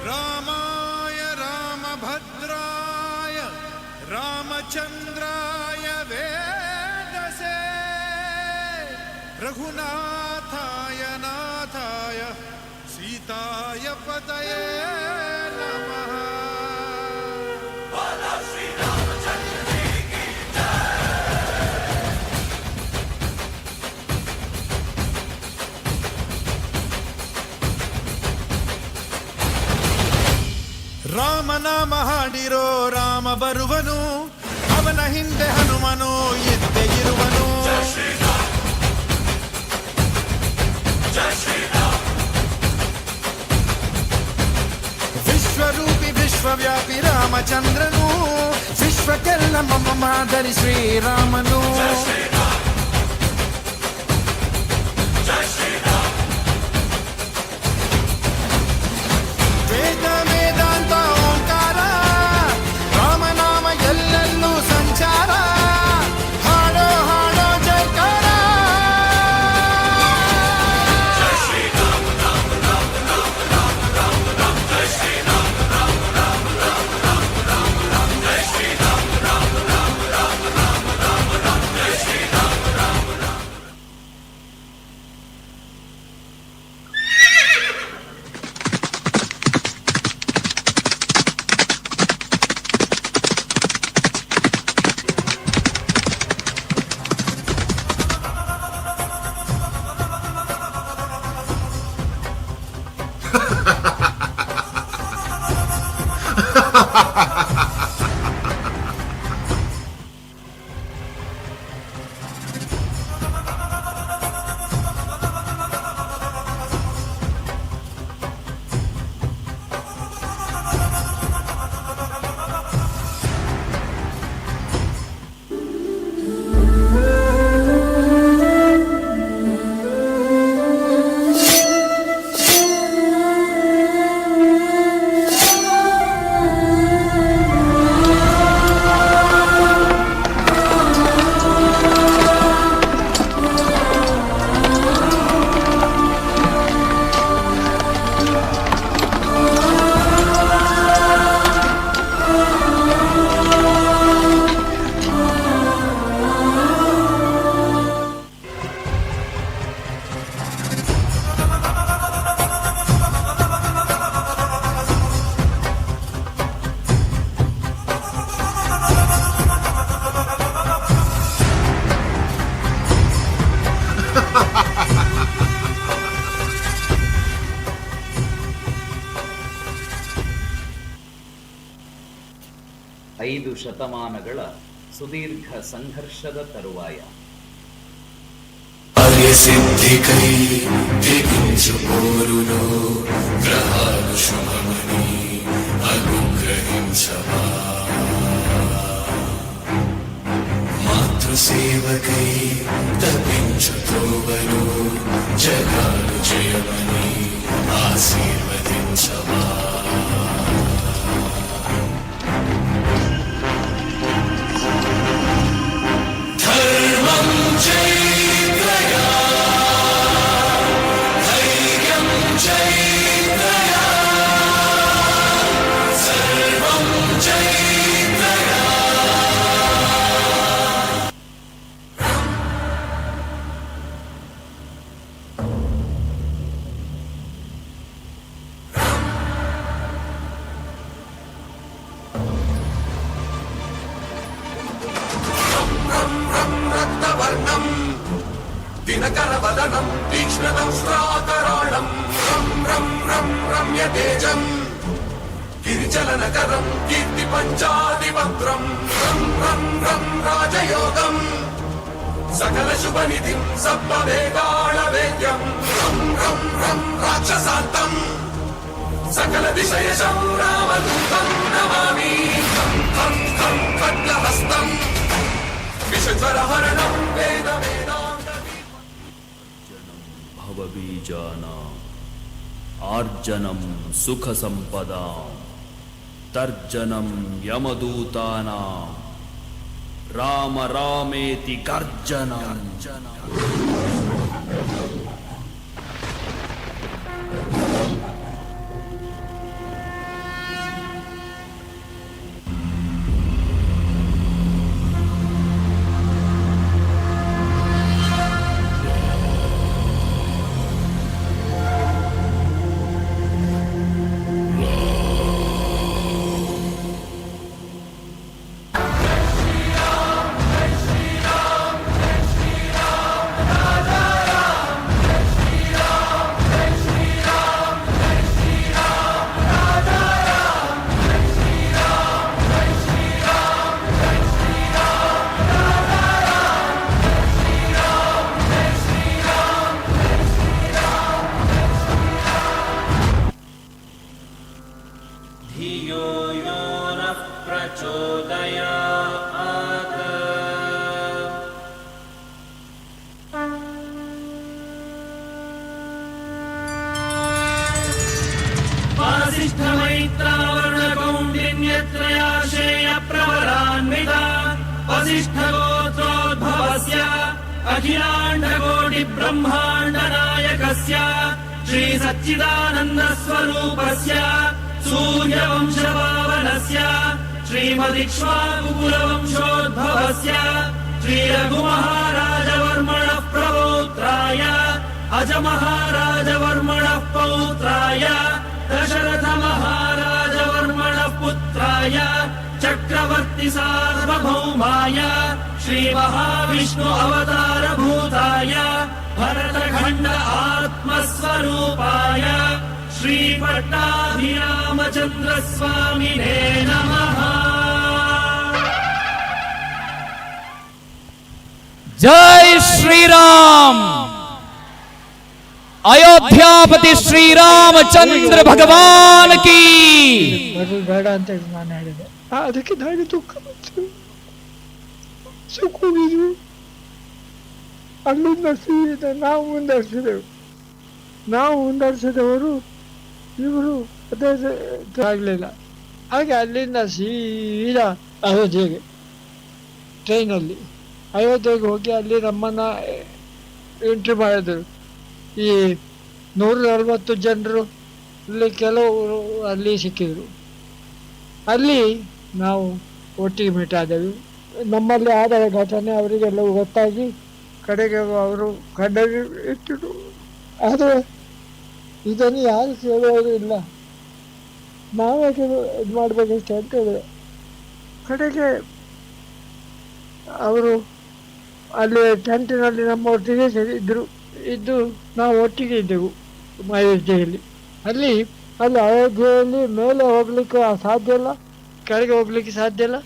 ರಾಮಾಯ ರಾಮಭದ್ರಾಯ ರಾಮಚಂದ್ರಾಯ ರಘುನಾಥಾಯ ನಾಥಾಯ ಸೀತಾಯ ಪತಯೇ ನಮಃ. ರಾಮನಾಮ ಹಾಡಿರೋ ರಾಮ ಬರುವನು, ಅವನ ಹಿಂದೆ ಹನುಮನು ಇದ್ದೇ ಇರುವನು. ವಿಶ್ವರೂಪಿ ವಿಶ್ವವ್ಯಾಪಿ ರಾಮಚಂದ್ರನು, ವಿಶ್ವಕ್ಕೆಲ್ಲ ಮಮ ಮಾದರಿ ಶ್ರೀರಾಮನು. ವೇದ ವೇದಾಂತ ಓಂಕಾರ, ರಾಮನಾಮ ಎಲ್ಲೆಲ್ಲೂ ಸಂಚಾರ. ಹಾಡೋ ಹಾಡೋ ಜಯಕಾರ. 5 ಶತಮಾನಗಳ ಸುದೀರ್ಘ ಸಂಘರ್ಷದ ತರುವಾಯ కార్యసిద్ధికై దిగించు పోరులో గ్రహాలు శుభమని అనుగ్రహించవా. మాతృసేవకై తపించు త్రోవలో జగాలు జయమని ఆశీర్వదించవా. ధర్మం చైత్రయా, ధైర్యం చైత్రయా, సర్వం చైత్రయా. రక్తవర్ణం దినకరవదనం తీక్ష్ణదంశ్రాకరాళం రం రం రం రమ్యతేజం గిరిచలనకరం కీర్తి పంచాదివక్త్రం రం రం రం రాజయోగం సకల శుభనిధిం సర్వవేదాళవేద్యం రం రం రం రాక్షసాంతం సకల దిశయశం రామదూతం నమామి. ఖం ఖం ఖం ఖడ్గహస్తం విషజ్వరహరణం వేద వేదాంత భవబీజానాం ఆర్జనం సుఖసంపదాం తర్జనం యమదూతానాం రామ రామేతి గర్జనం. वसिष्ठगोत्रोद्भवस्य अखिलाण्डकोटिब्रह्माण्डनायकस्य श्री सच्चिदानन्दस्वरूपस्य सूर्यवंशपावनस्य श्रीमदिक्ष्वाकुकुलवंशोद्भवस्य श्रीरघुमहाराजवर्मणः प्रपौत्राय अजमहाराजवर्मणः पौत्राय दशरथमहाराजवर्मणः पुत्राय चक्रवर्ति सार्वभौमाय श्रीमहाविष्णु अवतारभूताय भरतखण्ड आत्मस्वरूपाय श्रीपट्टाभिरामचन्द्रस्वामिने नमः। जय श्री राम। अयोध्यापति श्री रामचंद्र भगवान की। ಬರೋದು ಬೇಡ ಅಂತ ಹೇಳಿ ನಾನು ಹೇಳಿದೆ. ಅದಕ್ಕೆ ನನಗೆ ದುಃಖ ಬಂತು. ಸುಖವಿದ್ರು ಅಲ್ಲಿಂದ ಸೀದಾ ನಾವು ಮುಂದುವರಿಸಿದೆವು. ನಾವು ಮುಂದುವರಿಸಿದವರು ಇವರು ಅದೇ ಆಗಲಿಲ್ಲ. ಹಾಗೆ ಅಲ್ಲಿಂದ ಸೀದಾ ಅಯೋಧ್ಯೆಗೆ ಟ್ರೈನಲ್ಲಿ ಅಯೋಧ್ಯೆಗೆ ಹೋಗಿ ಅಲ್ಲಿ ನಮ್ಮನ್ನು ಎಂಟ್ರಿ ಮಾಡಿದರು. ಈ 140 ಜನರು ಅಲ್ಲಿ ಕೆಲವರು ಅಲ್ಲಿ ಸಿಕ್ಕಿದರು. ಅಲ್ಲಿ ನಾವು ಒಟ್ಟಿಗೆ ಮೀಟ್ ಆದೆವು. ನಮ್ಮಲ್ಲಿ ಆದ ಘಟನೆ ಅವರಿಗೆಲ್ಲವೂ ಗೊತ್ತಾಗಿ ಕಡೆಗೆ ಅವರು ಕಣ್ಣಲ್ಲಿ ಇಟ್ಟರು. ಆದರೆ ಇದನ್ನು ಯಾರು ಕೇಳುವವರು ಇಲ್ಲ, ನಾವೇ ಇದು ಮಾಡಬೇಕಷ್ಟೇ ಅಂತ ಹೇಳಿದೆ. ಕಡೆಗೆ ಅವರು ಅಲ್ಲಿ ಟೆಂಟಿನಲ್ಲಿ ನಮ್ಮ ಒಟ್ಟಿಗೆ ಇದ್ದರು. ಇದ್ದು ನಾವು ಒಟ್ಟಿಗೆ ಇದ್ದೆವು ಅಯೋಧ್ಯೆಯಲ್ಲಿ. ಅಲ್ಲಿ ಅಲ್ಲಿ ಅಯೋಧ್ಯೆಯಲ್ಲಿ ಮೇಲೆ ಹೋಗ್ಲಿಕ್ಕೆ ಸಾಧ್ಯ ಇಲ್ಲ, ಕೆಳಗೆ ಹೋಗ್ಲಿಕ್ಕೆ ಸಾಧ್ಯ ಇಲ್ಲ,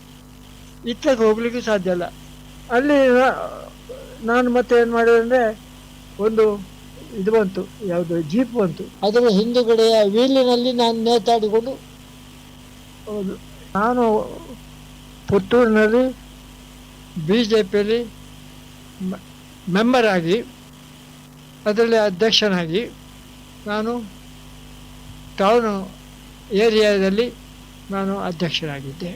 ಇತ್ತಕ್ಕೆ ಹೋಗ್ಲಿಕ್ಕೂ ಸಾಧ್ಯ ಇಲ್ಲ. ಅಲ್ಲಿ ನಾನು ಮತ್ತೆ ಏನು ಮಾಡಿದೆ ಅಂದರೆ, ಒಂದು ಇದು ಬಂತು, ಯಾವುದು ಜೀಪ್ ಬಂತು, ಅದರ ಹಿಂದುಗಡೆಯ ವೀಲಿನಲ್ಲಿ ನಾನು ನೇತಾಡಿಕೊಂಡು ಹೌದು. ನಾನು ಪುತ್ತೂರಿನಲ್ಲಿ BJಪಿಯಲ್ಲಿ ಮೆಂಬರ್ ಆಗಿ ಅದರಲ್ಲಿ ಅಧ್ಯಕ್ಷನಾಗಿ ನಾನು ಟೌನ್ ಏರಿಯಾದಲ್ಲಿ ನಾನು ಅಧ್ಯಕ್ಷನಾಗಿದ್ದೆ.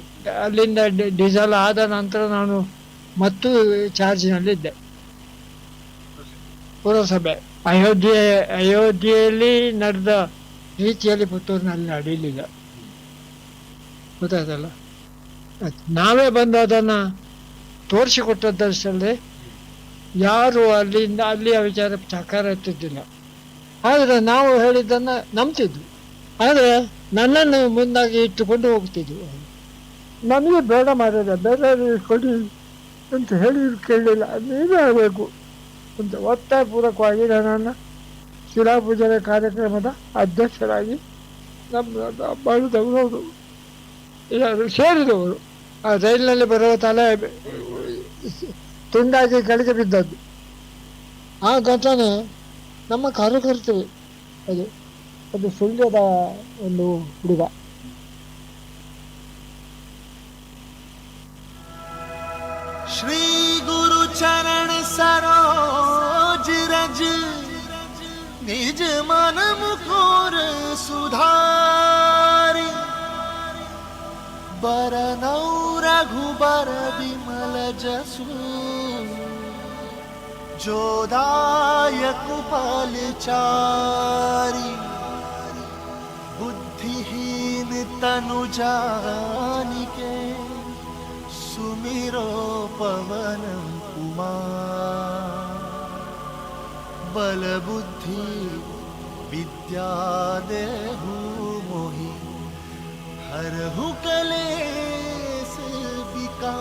ಅಲ್ಲಿಂದ ಡೀಸೆಲ್ ಆದ ನಂತರ ನಾನು ಮತ್ತೂ ಚಾರ್ಜಿನಲ್ಲಿದ್ದೆ. ಪುರಸಭೆ ಅಯೋಧ್ಯೆಯಲ್ಲಿ ನಡೆದ ರೀತಿಯಲ್ಲಿ ಪುತ್ತೂರಿನಲ್ಲಿ ನಡೆಯಲಿಲ್ಲ, ಗೊತ್ತಾಯ್ತಲ್ಲ. ನಾವೇ ಬಂದು ಅದನ್ನು ತೋರಿಸಿಕೊಟ್ಟದ್ದಷ್ಟಲ್ಲದೆ ಯಾರು ಅಲ್ಲಿಂದ ಅಲ್ಲಿಯ ವಿಚಾರ ಸಹಕಾರ ಎತ್ತಿದ್ದಿಲ್ಲ. ಆದರೆ ನಾವು ಹೇಳಿದ್ದನ್ನು ನಂಬ್ತಿದ್ವಿ. ಆದರೆ ನನ್ನನ್ನು ಮುಂದಾಗಿ ಇಟ್ಟುಕೊಂಡು ಹೋಗ್ತಿದ್ವಿ. ನಮಗೆ ಬೇಡ ಮಾಡಿದ ಬೇರೆ ಕೊಡಿ ಅಂತ ಹೇಳಿ ಕೇಳಲಿಲ್ಲ, ನೀವೇ ಆಗಬೇಕು ಅಂತ ಒತ್ತಾಯಪೂರ್ವಕವಾಗಿ ನನ್ನನ್ನು ಶಿಲಾಪೂಜನೆ ಕಾರ್ಯಕ್ರಮದ ಅಧ್ಯಕ್ಷರಾಗಿ ನಮ್ಮ ಮಾಡಿದವರು ಎಲ್ಲರೂ ಸೇರಿದವರು. ಆ ರೈಲಿನಲ್ಲಿ ಬರುವ ತಲೆ ತುಂಡಾಗಿ ಕೆಳಗೆ ಬಿದ್ದದ್ದು ಆ ಘಟನೆ ನಮ್ಮ ಕಾರ್ಯಕರ್ತರು, ಅದು ಅದು ಸುಳ್ಯದ ಒಂದು ಹುಡುಗ. ಶ್ರೀ ಗುರು ಚರಣ ಸರೋಜ ರಜ ನಿಜ ಮನ ಮುಕುರ ಸುಧಾರಿ ಬರನೌ ರಘುಬರ ವಿಮಲ ಜಸು जोदायक फलचारी बुद्धिहीन तनु जानिके सुमिरो पवन कुमार बल बुद्धि विद्या देहु मोहि हरहु कलेस विकार।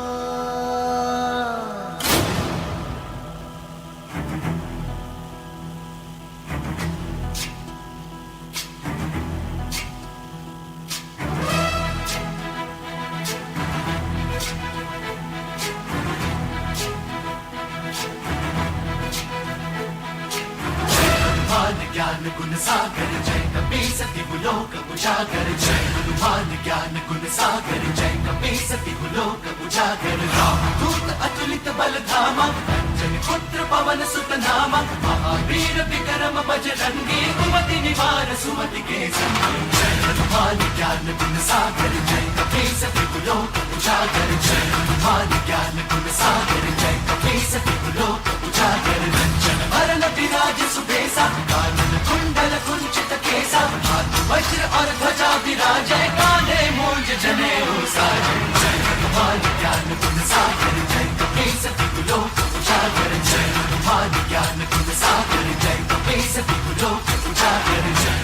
ज्ञान गुण सागर जय कपीस लोक उजागर जय हनुमान ज्ञान गुण सागर जय कपीस लोक उजागर राम दूत अतुलित बल धामा अंजन पुत्र पवन सुत नामा महावीर विक्रम बजरंगी कुमति निवार सुमति के संगी जय हनुमान ज्ञान गुण सागर जय कपीस लोक उजागर जय हनुमान ज्ञान गुण गुण सागर जय कपीस तिहु लोक उजागर रंजन वरन विराज सुबेसा कानन कुंडल कुंचित केसा हाथ वज्र और ध्वजा विराजय काने मूंज जनेऊ साजय जय हनुमान ज्ञान गुण सागर जय कपीस तिहु लोक उजागर जय हनुमान ज्ञान गुण सागर जय कपीस तिहु लोक उजागर जय।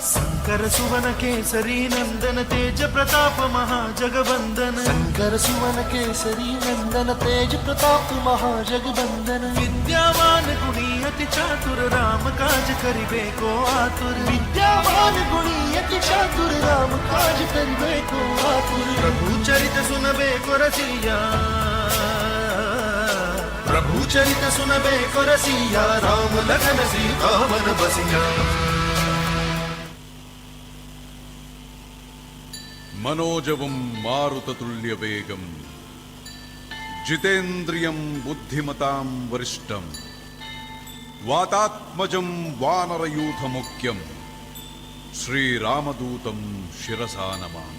शंकर सुवन केसरी नंदन तेज प्रताप महाजगवंदन। शंकर सुवन केसरी नंदन तेज प्रताप महाजगवंदन। विद्यावान गुणी अति चातुर राम काज करिबे को आतुर। विद्यावान गुणी अति चातुर राम काज करिबे को आतुर। प्रभु चरित सुनबे को रसिया, प्रभु चरित सुनबे को रसिया, राम लखन सीता मन बसिया। मनोजवं मारुततुल्यवेगं जितेन्द्रियं बुद्धिमतां वरिष्ठं वातात्मजं वानरयूथमुख्यं श्रीरामदूतं शिरसा नमामि।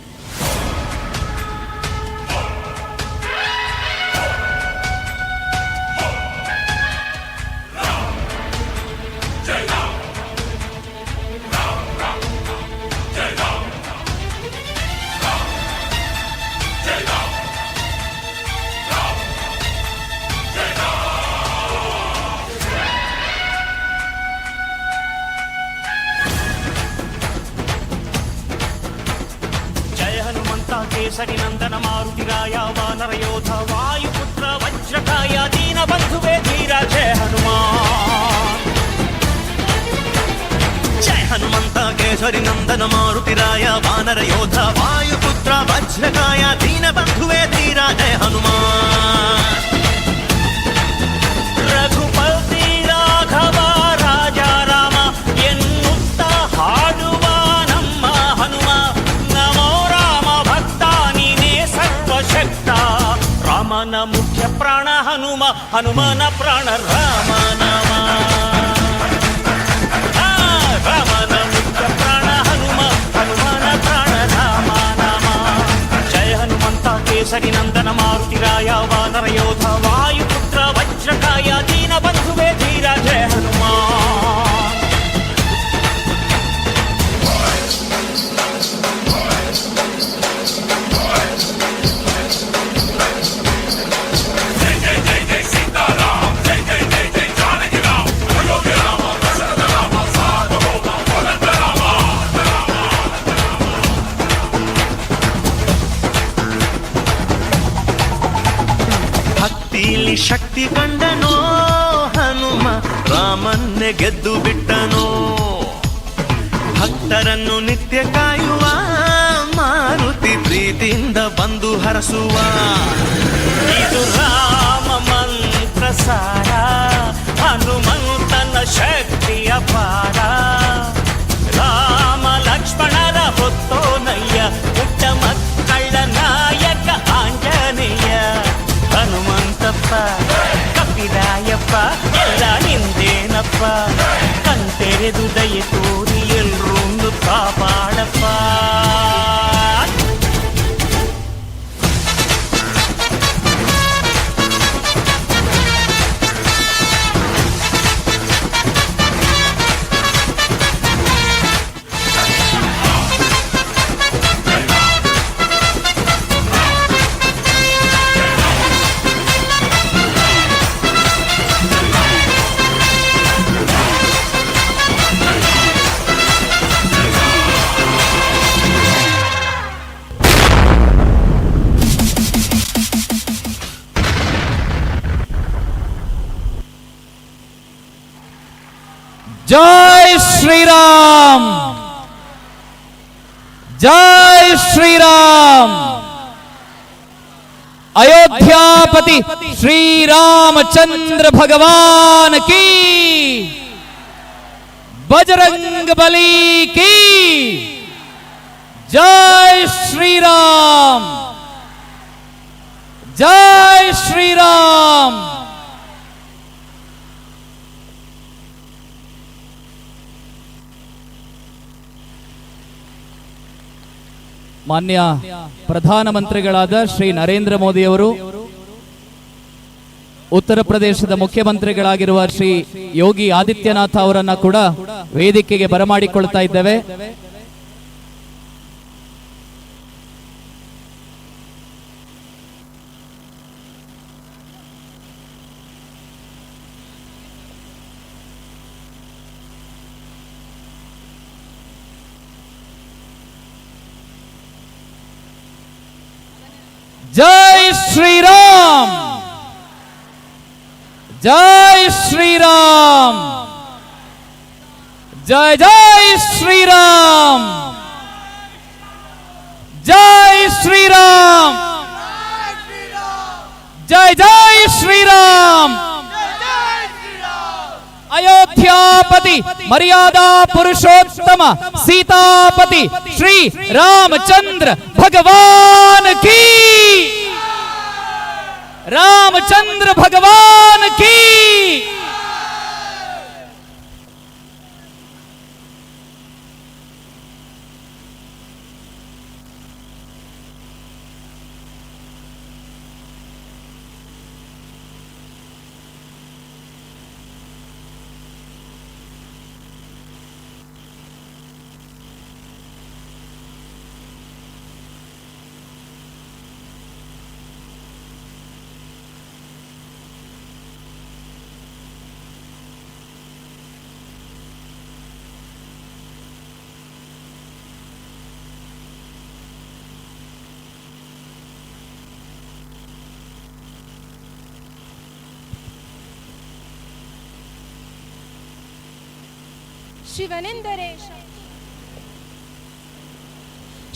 ಕೇಸರಿ ನಂದನ ಮಾರುತಿರಾಯ ವಾನರ ಯೋಧ ವಾಯುಪುತ್ರ ವಜ್ರಕಾಯ ದೀನ ಬಂಧುವೇ ಧೀರ ಜಯ ಹನುಮಾನ್. ಜಯ ಹನುಮಂತ ಕೇಸರಿ ನಂದನ ಮಾರುತಿರಾಯ ವಾನರ ಯೋಧ ವಾಯುಪುತ್ರ ವಜ್ರಕಾಯ ದೀನ ಬಂಧುವೇ ಧೀರ ಜಯ ಹನುಮಾನ್. ರಘುಪತಿ ರಾಘವ ರಾಜ ರಾಮ ಎನ್ನುತ್ತ ಹಾಡುವ ನಮ್ಮ ಹನುಮ ನಮೋ ರಾಮ ಭಕ್ತ ನೀನೇ ಸರ್ವಶಕ್ತ. ರಾಮನ ಮುಖ್ಯ ಪ್ರಾಣ ಹನುಮ, ಹನುಮನ ಪ್ರಾಣ ರಾಮ ನಾಮ. ರಾಮನ ಮುಖ್ಯ ಪ್ರಾಣ ಹನುಮ, ಹನುಮನ ಪ್ರಾಣ ರಾಮ ನಾಮ. ಜಯ ಹನುಮಂತ ಕೇಸರಿ ನಂದನ ಮಾರುತಿರಾಯ ವಾನರ ಯೋಧ ವಾಯುಪುತ್ರ ವಜ್ರಕಾಯ ದೀನ ಬಂಧುವೇ ಧೀರ ಜಯ ಹನುಮಾನ್. ಭಕ್ತಿಲಿ ಶಕ್ತಿ ಕಂಡನೋ ಹನುಮ, ರಾಮನ್ನೇ ಗೆದ್ದು ಬಿಟ್ಟನೋ. ಭಕ್ತರನ್ನು ನಿತ್ಯ ಕಾಯುವ ಮಾರುತಿ ಪ್ರೀತಿಯಿಂದ ಬಂದು ಹರಸುವ. ಇದು ರಾಮ ಮಂತ್ರ ಸಾರ, ಹನುಮಂತನ ಶಕ್ತಿಯ ಪಾರ. ರಾಮ ಲಕ್ಷ್ಮಣರ ಹೊತ್ತೋನಯ್ಯ, ಪುಟ್ಟ ಮಕ್ಕಳ ನಾಯಕ ಆಂಜನೇಯ. ಹನುಮಂತಪ್ಪ ಕಪಿರಾಯಪ್ಪ ಎಲ್ಲ ನಿಂದೇನಪ್ಪ, ಕಣ್ತೆರೆದು ದಯೆ ತೋರಿ ಎಲ್ರೊಂದು ಕಾಪಾಡಪ್ಪ. जय श्री राम, जय श्री राम। अयोध्यापति श्री रामचंद्र भगवान की, बजरंग बली की जय। श्री राम, जय श्री राम। ಮಾನ್ಯ ಪ್ರಧಾನಮಂತ್ರಿಗಳಾದ ಶ್ರೀ ನರೇಂದ್ರ ಮೋದಿಯವರು, ಉತ್ತರ ಪ್ರದೇಶದ ಮುಖ್ಯಮಂತ್ರಿಗಳಾಗಿರುವ ಶ್ರೀ ಯೋಗಿ ಆದಿತ್ಯನಾಥ ಅವರನ್ನ ಕೂಡ ವೇದಿಕೆಗೆ ಬರಮಾಡಿಕೊಳ್ತಾ ಇದ್ದೇವೆ. ಜೈ ಶ್ರೀರಾಮ್, ಜೈ ಶ್ರೀರಾಮ್, ಜೈ ಜೈ ಶ್ರೀರಾಮ್, ಜೈ ಶ್ರೀರಾಮ್, ಜೈ ಜೈ ಶ್ರೀರಾಮ್. ಅಯೋಧ್ಯಾಪತಿ ಮರ್ಯಾದಾ ಪುರುಷೋತ್ತಮ ಸೀತಾಪತಿ ಶ್ರೀ ರಾಮಚಂದ್ರ ಭಗವಾನ್ ಕೀ, ರಾಮಚಂದ್ರ ಭಗವಾನ್ ಕೀ.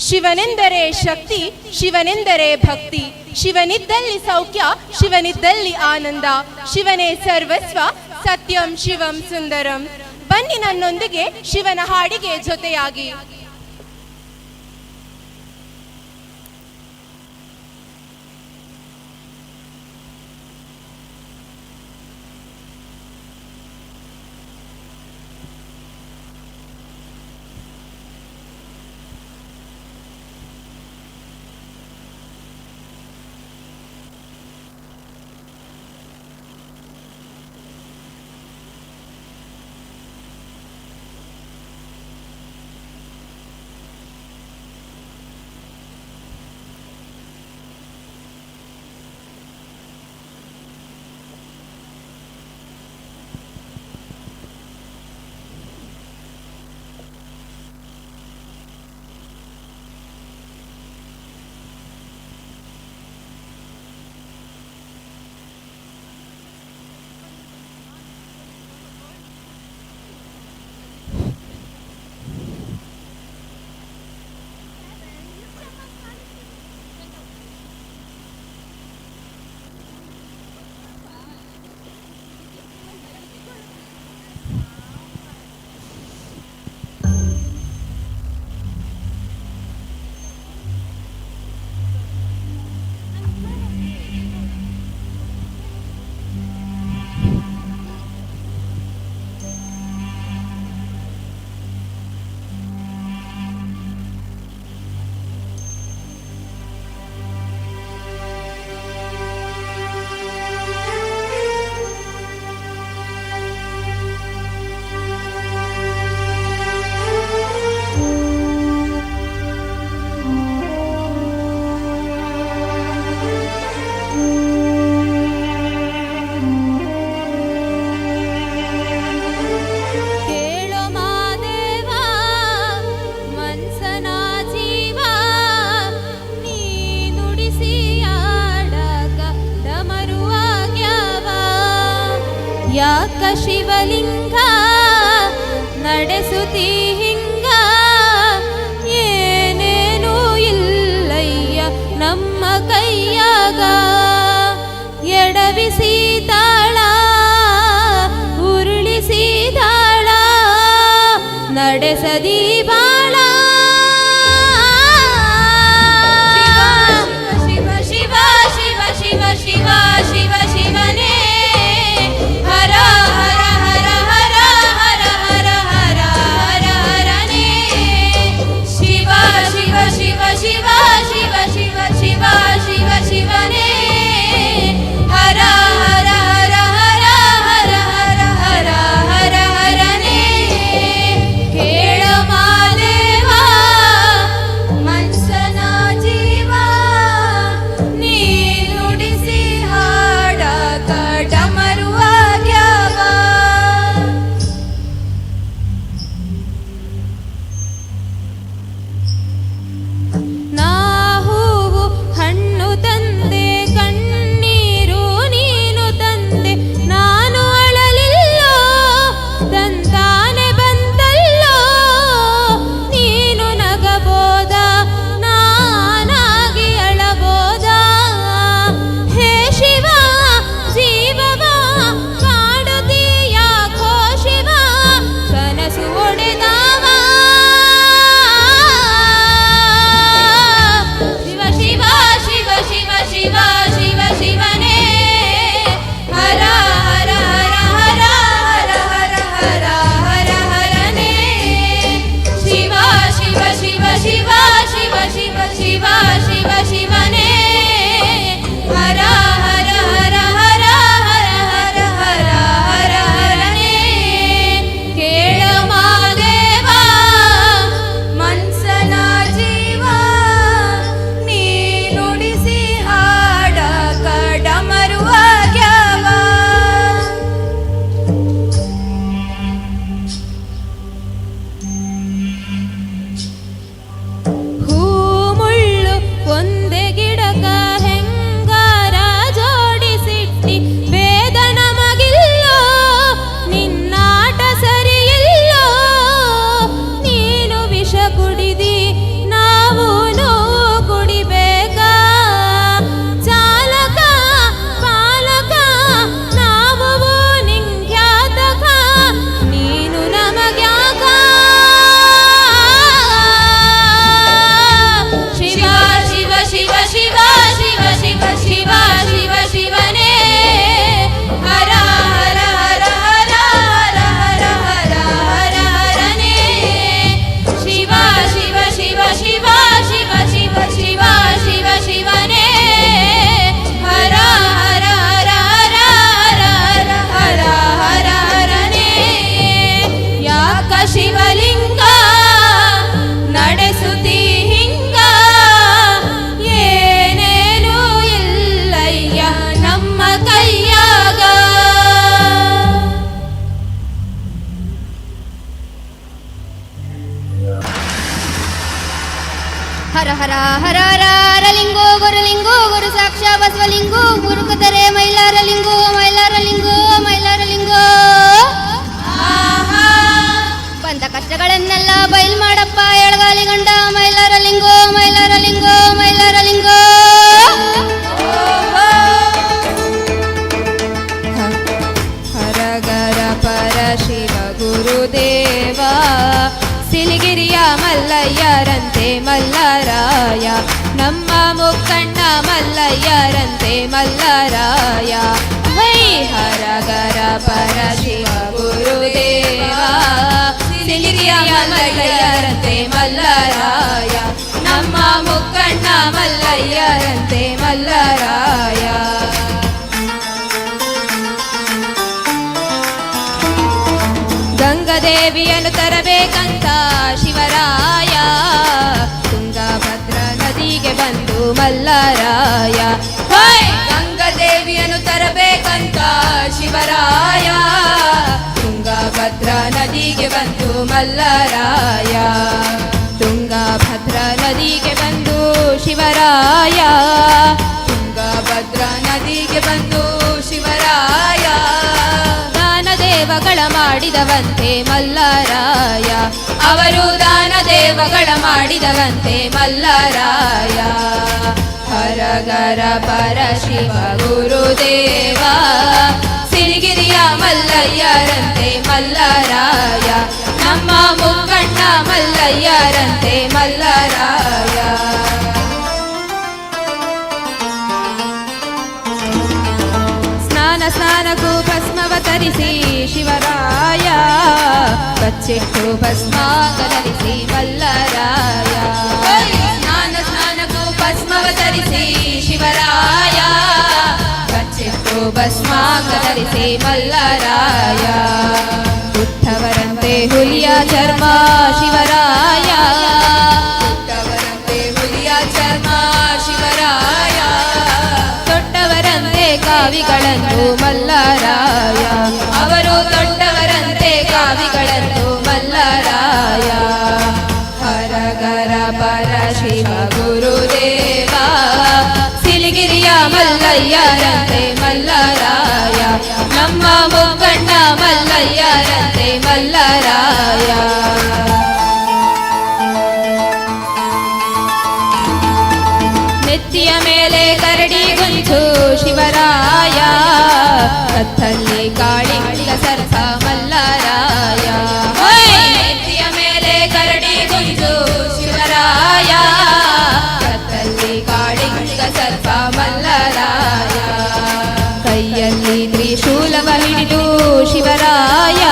ಶಿವನೆಂದರೆ ಶಕ್ತಿ, ಶಿವನೆಂದರೆ ಭಕ್ತಿ, ಶಿವನಿದ್ದಲ್ಲಿ ಸೌಖ್ಯ, ಶಿವನಿದ್ದಲ್ಲಿ ಆನಂದ, ಶಿವನೇ ಸರ್ವಸ್ವ, ಸತ್ಯಂ ಶಿವಂ ಸುಂದರಂ. ಬನ್ನಿ ನನ್ನೊಂದಿಗೆ ಶಿವನ ಹಾಡಿಗೆ ಜೊತೆಯಾಗಿ. ಯಾಕ ಶಿವಲಿಂಗ ನಡೆಸುತ್ತೀ ಹಿಂಗ, ಏನೇನೂ ಇಲ್ಲಯ್ಯ ನಮ್ಮ ಕೈಯಾಗ. ಎಡವಿಸಿ ತಾಳ ಉರುಳಿಸಿ ತಾಳ ನಡೆಸದಿ ಬಾಳ. ಶಿವ ಶಿವ ಶಿವ ಶಿವ ಶಿವ ಶಿವ ಶಿವನೇ ಹರ ಹರ ಹರ ಹರ ಹರ ಹರ ಹರ ಹರ ಹರ ಶಿವ ಶಿವ ಶಿವನೇ ಹರ ಹರ ಹರ ಹರ ಹರ ಹರ ಹರ ಹರ ಹರನೇ ಕೇಳ ಮಾದೇವ ಮನ್ಸನ ಜೀವ ನೀ ನುಡಿಸಿ ಹಾಡ ಕಡಮರುವ ಗ್ಯಾವ. ಹೂ ಮುಳ್ಳು ಒಂದೇ ಗಿಡಕ ಹೆಂಗಾರ ಜೋಡಿಸಿಟ್ಟಿ ವೇದ ನಮಗಿಲ್ಲೋ ನಿನ್ನಾಟ ಸರಿಯಿಲ್ಲೋ ನೀನು ವಿಷ ಕುಡಿದಿ ನಾವು ನೋವು ಕುಡಿಬೇಕಾ ಚಾಲಕ ಪಾಲಕ ನಾವು ನಿಂಗ್ಯಾತಕ ನೀನು ನಮಗ್ಯಾಕ ಶಿವ ಶಿವ ಶಿವ ಶಿವ ಶಿವ ಶಿವ ಶಿವ ಶಿವ ಶಿವನೇ ಹರ ಹರ ಹರ ಹರ ಹರ ಹರ ಹರ ಹರ ಹರನೇ ಶಿವ ಶಿವ ಶಿವ ಶಿವ ಶಿವ ಶಿವ ಶಿವ ಶಿವ ಶಿವನೇ ಹರ ಹರ ಹರ ಹರ ಹರ ಹರ ಹರ ಹರ ಹರನೇ ಯಾಕ ಶಿವಲಿಂಗ ನಡೆಸುತ್ತೀ ಹಿಂಗ ಏನೇನೂ ಇಲ್ಲಯ್ಯ ನಮ್ಮ ಕೈಯಾಗ. ಹರ ಹರ ಹರ ಹರ ಹರ ಲಿಂಗೋ ಗುರುಲಿಂಗೋ ಗುರು ಸಾಕ್ಷಾ ಬಸವಲಿಂಗೋ ಗುರುಕದರೆ ಮೈಲಾರ ಲಿಂಗೋ ಮೈಲಾರ ಲಿಂಗೋ ಮೈಲಾರ ಲಿಂಗೋ. ಬಂದ ಕಷ್ಟಗಳನ್ನೆಲ್ಲ ಬಯಲ್ ಮಾಡಪ್ಪ ಎಳಗಾಲಿ ಗಂಡ ಮೈಲಾರ ಲಿಂಗೋ ಮೈಲಾರ ಲಿಂಗೋ ಮೈಲಾರ ಲಿಂಗೋ. ಹರಗರ ಪರ ಶಿವ ಗುರುದೇವ ಸಿಲಿಗಿರಿಯ ಮಲ್ಲಯ್ಯರಂತೆ ಮಲ್ಲರಾಯ ನಮ್ಮ ಮುಕ್ಕಣ್ಣ ಮಲ್ಲಯ್ಯರಂತೆ ಮಲ್ಲರಾಯ ಹೈ ಹರಗರ ಪರ ಶಿವ ಗುರುದೇವ ಸಿಲಿಗಿರಿಯ ಮಲ್ಲಯ್ಯರಂತೆ ಮಲ್ಲರಾಯ ನಮ್ಮ ಮುಕ್ಕಣ್ಣ ಮಲ್ಲಯ್ಯರಂತೆ ಮಲ್ಲರಾಯ. ಗಂಗಾದೇವಿಯನ್ನು ತರಬೇಕಂತ ಶಿವರಾಯ ತುಂಗಭದ್ರ ನದಿಗೆ ಬಂದು ಮಲ್ಲರಾಯ ಹೋಯ್ ಗಂಗಾದೇವಿಯನ್ನು ತರಬೇಕಂತ ಶಿವರಾಯ ತುಂಗಭದ್ರ ನದಿಗೆ ಬಂದು ಮಲ್ಲರಾಯ ತುಂಗಭದ್ರ ನದಿಗೆ ಬಂದು ಶಿವರಾಯ ತುಂಗಭದ್ರ ನದಿಗೆ ಬಂದು ಶಿವರಾಯ ದಾನ ದೇವಗಳ ಮಾಡಿದವಂತೆ ಮಲ್ಲರಾಯ ಅವರು ದಾನ ದೇವಗಳ ಮಾಡಿದವಂತೆ ಮಲ್ಲರಾಯ ಹರಗರ ಪರ ಶಿವ ಗುರುದೇವ ಸಿರಿಗಿರಿಯ ಮಲ್ಲಯ್ಯರಂತೆ ಮಲ್ಲರಾಯ ನಮ್ಮ ಮುಕ್ಕಣ್ಣ ಮಲ್ಲಯ್ಯರಂತೆ ಮಲ್ಲರಾಯ. ಸ್ನಾನ ಸ್ನಾನಕ್ಕೂ ಭಸ್ಮವ ತರಿಸಿ ಶಿವರಾಯ ಕಚ್ಚಿಟ್ಟು ಭಸ್ಮಾಂಗ ಧರಿಸಿ ಮಲ್ಲರಾಯ ಸ್ನಾನ ಸ್ನಾನಕ್ಕೂ ಭಸ್ಮವ ಧರಿಸಿ ಶಿವರಾಯ ಕಚ್ಚಿಟ್ಟು ಭಸ್ಮಾಂಗ ಧರಿಸಿ ಮಲ್ಲರಾಯ ಉತ್ತವರಂತೆ ಹುಲಿಯ ಚರ್ಮ ಶಿವರಾಯ ಉತ್ತವರಂತೆ ಹುಲಿಯ ಚರ್ಮ ಶಿವರಾಯ ತೊಟ್ಟವರಂತೆ ಕಾವಿಗಳನ್ನು ಮಲ್ಲರಾಯ ಅವರು ತೊಟ್ಟವರಂತೆ ಕಾವಿಗಳನ್ನು ಮಲ್ಲರಾಯ ಹರಗರ ಪರ ಶಿವ ಗುರುದೇವ ಸಿಲಿಗಿರಿಯ ಮಲ್ಲಯ್ಯರಂತೆ ಮಲ್ಲರಾಯ ನಮ್ಮ ಮುಕ್ಕಣ್ಣ ಮಲ್ಲಯ್ಯರಂತೆ ಮಲ್ಲರಾಯ. ನೆತ್ತಿಯ ಮೇಲೆ ಕರಡಿ ಗುಂಜು ಶಿವರಾಯ ಕತ್ತಲ್ಲಿ ಕಾಳಿಂಗ ಸರ್ಪ ಮಲ್ಲರಾಯ ನೆತ್ತಿಯ ಮೇಲೆ ಕರಡಿ ಗುಂಜು ಶಿವರಾಯ ಕತ್ತಲ್ಲಿ ಕಾಳಿಂಗ ಸರ್ಪ ಮಲ್ಲರಾಯ ಕೈಯಲ್ಲಿ ತ್ರಿಶೂಲವ ಹಿಡಿದು ಶಿವರಾಯ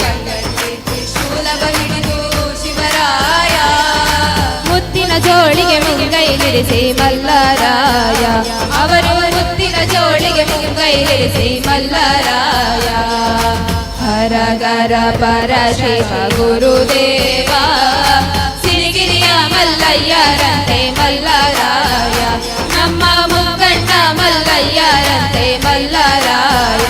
ಕೈಯಲ್ಲಿ ತ್ರಿಶೂಲವ ಹಿಡಿದು ಶಿವರಾಯ ಮುತ್ತಿನ ಜೋಳಿಗೆ ಮುಂಗೈಲಿರಿಸಿ ಮಲ್ಲರಾಯ. ಅವರು ಮುತ್ತಿನ ಜೋಳಿಗೆ ಮುಂಗೈಲಿರಿಸಿ ಮಲ್ಲರಾಯ. ಹರ ಗರ ಪರ ಶಿವ ಗುರುದೇವ, ಸಿರಿಗಿರಿಯ ಮಲ್ಲಯ್ಯರಂತೆ ಮಲ್ಲರಾಯ. ನಮ್ಮ ಮುಕ್ಕಣ್ಣ ಮಲ್ಲಯ್ಯರಂತೆ ಮಲ್ಲರಾಯ.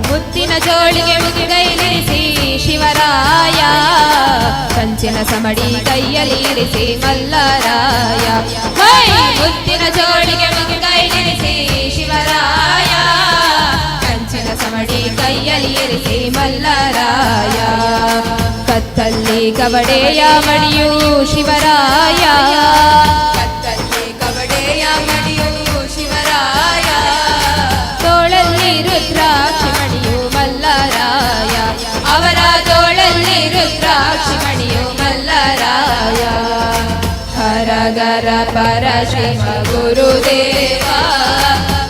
ಮುತ್ತಿನ ಜೋಳಿಗೆ ಮುಂಗೈಲಿರಿಸಿ ಶಿವರಾಯ, ಕಂಚಿನ ಸಮಡಿ ಕೈಯಲ್ಲಿ ಇರಿಸಿ ಮಲ್ಲರಾಯ. ಹೈ! ಮುತ್ತಿನ ಜೋಳಿಗೆ ಮುಂಗೈಲಿರಿಸಿ ಶಿವರಾಯ, ಕಂಚಿನ ಸಮಡಿ ಕೈಯಲ್ಲಿ ಇರಿಸಿ ಮಲ್ಲರಾಯ. ಕತ್ತಲ್ಲಿ ಕವಡೆಯ ಮಡಿಯು ಶಿವರಾಯ, ಕತ್ತಲ್ಲಿ ಕವಡೆಯ ಮಡಿಯು ಶಿವರಾಯ. ತೋಳಲ್ಲಿ ರುದ್ರಾಕ್ಷಿ ಮಣಿಯು ಮಲ್ಲರಾಯ, ಅವರ ತೋಳಲ್ಲಿ ರುದ್ರಾಕ್ಷಿ ಮಣಿಯು ಮಲ್ಲರಾಯ. ಹರ ಗರ ಪರ ಶಿವ ಗುರುದೇವ,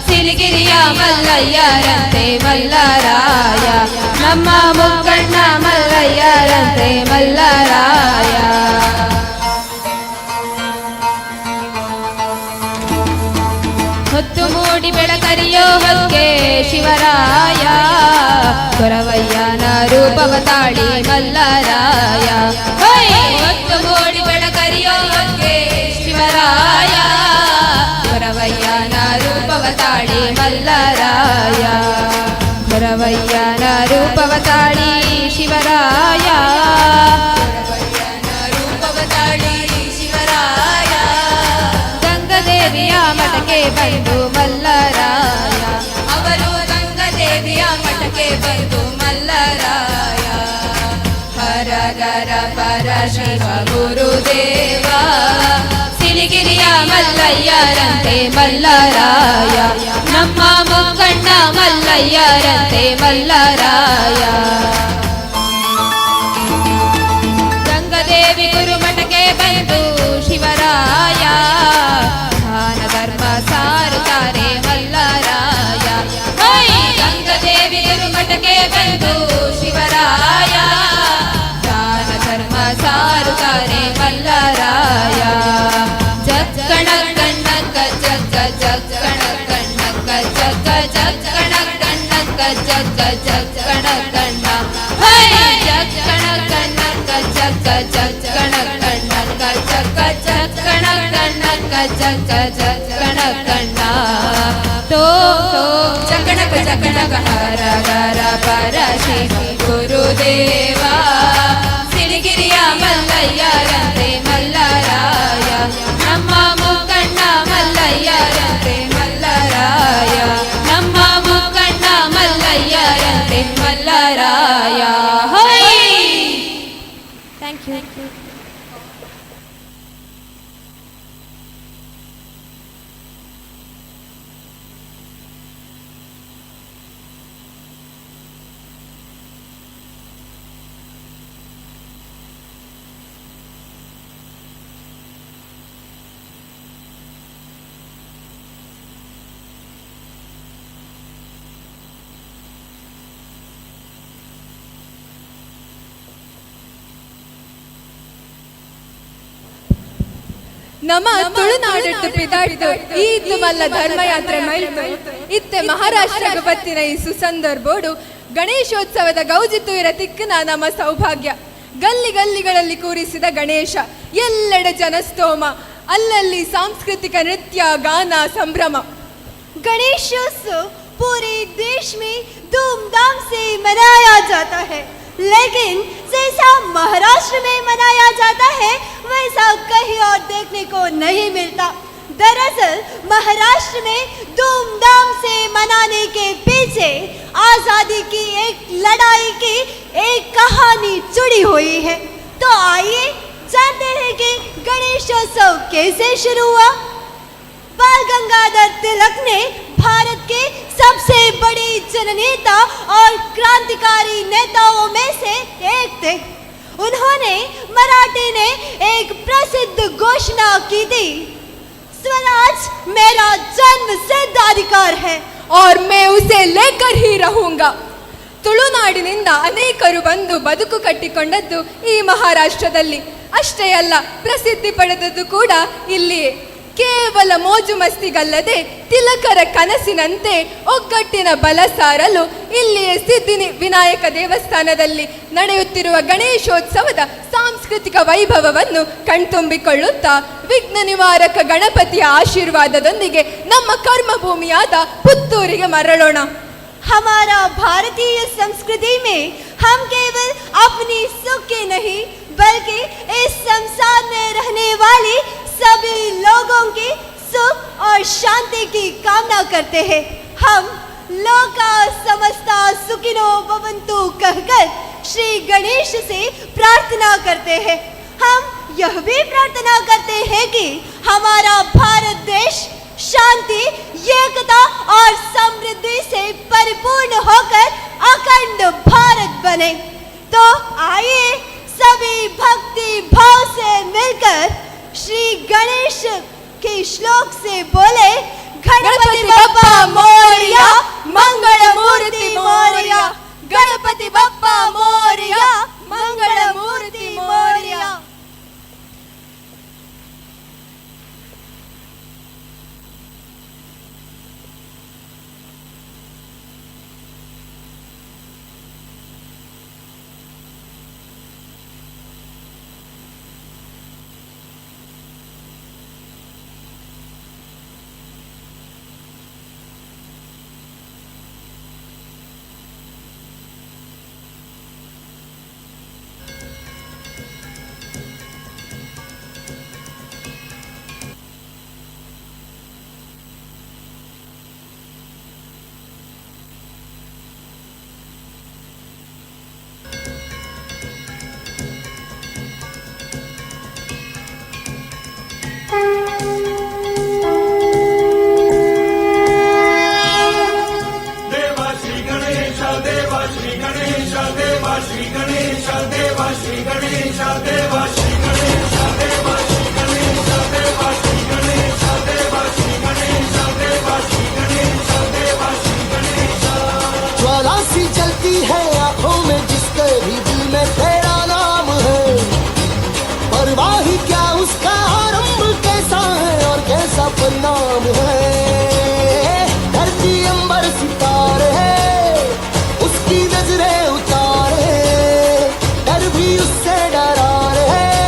ಸಿರಿಗಿರಿಯ ಮಲ್ಲಯ್ಯರಂತೆ ಮಲ್ಲರಾಯ. ನಮ್ಮ ಮುಕ್ಕಣ್ಣ ಮಲ್ಲಯ್ಯರಂತೆ ಮಲ್ಲರಾಯ. ಹೊತ್ತು ಮೂಡಿ ಬೆಳಕರಿಯೋ ಹೊಕ್ಕೆ ಶಿವರಾಯ, ಕೊರವಯ್ಯನ ರೂಪವ ತಾಳಿ ಮಲ್ಲರಾಯ. ಹೈ! ಹೊತ್ತು ಮೂಡಿ ಬೆಳಕರಿಯೋ ಹೊಕ್ಕೆ ಶಿವರಾಯ, ಕೊರವಯ್ಯನ ರೂಪವ ತಾಳಿ ಮಲ್ಲರಾಯ. ಕೊರವಯ್ಯನ ರೂಪವ ತಾಳಿ ಶಿವರಾಯ, ಕೊರವಯ್ಯನ ರೂಪವ ತಾಳಿ ಶಿವರಾಯ. ಗಂಗದೇವಿಯ ಮಠಕ್ಕೆ ಬಂದು ಮಲ್ಲರಾಯ, ಅವರು ಗಂಗದೇವಿಯ ಮಠಕ್ಕೆ ಬಂದು ಮಲ್ಲರಾಯ. ಹರ ಗರ ಪರ ಶಿವ ಗುರುದೇವ, ಸಿರಿಗಿರಿಯ ಮಲ್ಲಯ್ಯರಂತೆ ಮಲ್ಲರಾಯ. ನಮ್ಮ ಮುಕ್ಕಣ್ಣ ಮಲ್ಲಯ್ಯರಂತೆ ಮಲ್ಲರಾಯ. ಗಂಗದೇವಿ ಗುರುಮಠಕ್ಕೆ ಬಂದು ಶಿವರಾಯ, ದಾನ ಧರ್ಮ ಸಾರುತ್ತಾರೆ ಮಲ್ಲರಾಯ. ಹೈ! ಗಂಗದೇವಿ ಗುರುಮಠಕ್ಕೆ ಬಂದು ಶಿವರಾಯ, ದಾನ ಧರ್ಮ ಸಾರುತ್ತಾರೆ ಮಲ್ಲರಾಯ. ಜಕ್ಕಣ ಕಣ್ಣಕ್ಕ ಜಕ್ಕ ಜಕ್ಕಣ ಕಣ್ಣಕ್ಕ ಜಕ್ಕ ಜಕ್ಕಣ ಕಣ್ಣಕ್ಕ ಜಕ್ಕ ಜಕ್ಕಣ ಕಣ್ಣ. ಹೈ! ಜಕ್ಕಣ ಕಣ್ಣಕ್ಕ ಜಕ್ಕ ಜಕ್ಕಣ ಕಣ್ಣಕ್ಕ ಜಕ್ಕ ಜಕ್ಕಣ ಕಣ್ಣಕ್ಕ ಜಕ್ಕ ಜಕ್ಕಣ ಕಣ್ಣ. ತೋ ತೋ ಜಕ್ಕಣಕ ಜಕ್ಕಣಕ ಹರ ಗರ ಪರ ಶಿವ ಗುರುದೇವ, ಸಿರಿಗಿರಿಯ ಮಲ್ಲಯ್ಯರಂತೆ ಮಲ್ಲರಾಯ. ನಮ್ಮ ಮುಕ್ಕಣ್ಣ ಮಲ್ಲಯ್ಯರಂತೆ ಮಲ್ಲರಾಯ. ನಮ್ಮ ಮುಕ್ಕಣ್ಣ ಮಲ್ಲಯ್ಯರಂತೆ ಮಲ್ಲರಾಯ. ಹೈ! Thank you. ನಮ್ಮ ತುಳುನಾಡಿಟ್ಟು ಪಿದಾಡ್ತು ಈತು ಮಲ್ಲ ಧರ್ಮಯಾತ್ರೆ ಮೈಲ್ತು ಇತ್ತೆ ಮಹಾರಾಷ್ಟ್ರಗ ಬತ್ತಿನ ಈ ಸುಸಂದರ್ಭೋಡು ಗಣೇಶೋತ್ಸವದ ಗೌಜಿತು ಇರ ತಿಕ್ಕನ ನಮ್ಮ ಸೌಭಾಗ್ಯ. ಗಲ್ಲಿ ಗಲ್ಲಿಗಳಲ್ಲಿ ಕೂರಿಸಿದ ಗಣೇಶ, ಎಲ್ಲೆಡೆ ಜನಸ್ತೋಮ, ಅಲ್ಲಲ್ಲಿ ಸಾಂಸ್ಕೃತಿಕ ನೃತ್ಯ ಗಾನ ಸಂಭ್ರಮ. गणेशोत्सव पूरे देश में धूमधाम से मनाया जाता है, लेकिन जैसा महाराष्ट्र में मनाया जाता है वैसा कहीं और देखने को नहीं मिलता। दरअसल महाराष्ट्र में धूमधाम से मनाने के पीछे आज़ादी की एक लड़ाई की एक कहानी जुड़ी हुई है। तो आइए जानते हैं कि गणेशोत्सव कैसे शुरू हुआ। बाल गंगाधर तिलक ने भारत के सबसे बड़े जननेता और क्रांतिकारी नेताओं में से एक थे। उन्होंने मराठी ने एक प्रसिद्ध घोषणा की थी, स्वराज मेरा जन्म सिद्ध अधिकार है और मैं उसे लेकर ही रहूंगा। ತುಳುನಾಡಿನಿಂದ ಅನೇಕರು ಬಂದು ಬದುಕು ಕಟ್ಟಿಕೊಂಡದ್ದು ಈ ಮಹಾರಾಷ್ಟ್ರದಲ್ಲಿ. ಅಷ್ಟೇ ಅಲ್ಲ, ಪ್ರಸಿದ್ಧಿ ಪಡೆದದ್ದು ಕೂಡ ಇಲ್ಲಿಯೇ. ಕೇವಲ ಮೋಜು ಮಸ್ತಿಗಲ್ಲದೆ ತಿಲಕರ ಕನಸಿನಂತೆ ಒಗ್ಗಟ್ಟಿನ ಬಲ ಸಾರಲು ಇಲ್ಲಿಯ ಸಿದ್ಧಿ ವಿನಾಯಕ ದೇವಸ್ಥಾನದಲ್ಲಿ ನಡೆಯುತ್ತಿರುವ ಗಣೇಶೋತ್ಸವದ ಸಾಂಸ್ಕೃತಿಕ ವೈಭವವನ್ನು ಕಣ್ತುಂಬಿಕೊಳ್ಳುತ್ತಾ ವಿಘ್ನ ನಿವಾರಕ ಗಣಪತಿಯ ಆಶೀರ್ವಾದದೊಂದಿಗೆ ನಮ್ಮ ಕರ್ಮಭೂಮಿಯಾದ ಪುತ್ತೂರಿಗೆ ಮರಳೋಣ. हमारा भारतीय संस्कृति में हम केवल अपनी सुख के नहीं, बल्कि इस संसार में रहने वाले सभी लोगों के सुख और शांति की कामना करते हैं। हम लोका समस्ता सुखिनो भवन्तु कहकर श्री गणेश से प्रार्थना करते हैं। हम यह भी प्रार्थना करते हैं कि हमारा भारत देश शांति, एकता और समृद्धि से परिपूर्ण होकर अखंड भारत बने। तो आइए, सभी भक्ति भाव से मिलकर श्री गणेश के श्लोक से बोले, गणपति बप्पा मोरया, मंगल मूर्ति मोरया। ಗಣಪತಿ ಬಪ್ಪ ಮೋರ್ಯ, ಮಂಗಳ ಮೂರ್ತಿ ಮೋರ್ಯ. ದೇವ ಶ್ರೀ ಗಣೇಶ, ದೇವ ಶ್ರೀ ಗಣೇಶ, ದೇವ ಶ್ರೀ ಗಣೇಶ, ದೇವ ಶ್ರೀ ಗಣೇಶ, ದೇವ ಶ್ರೀ ಗಣೇಶ, ದೇವ ಶ್ರೀ ಗಣೇಶ, ದೇವ ಶ್ರೀ ಗಣೇಶ, ದೇವ ಶ್ರೀ ಗಣೇಶ, ದೇವ ಶ್ರೀ ಗಣೇಶ, ದೇವ ಶ್ರೀ ಗಣೇಶ. ज्वाला सी जलती है आंखों में जिसके भी दिल में तेरा नाम है। परवाह ही क्या उसका आरंभ कैसा है और कैसा परिणाम है। धरती अंबर सितारे है, उसकी नजरें उतारे, डर भी उससे डरा रहे।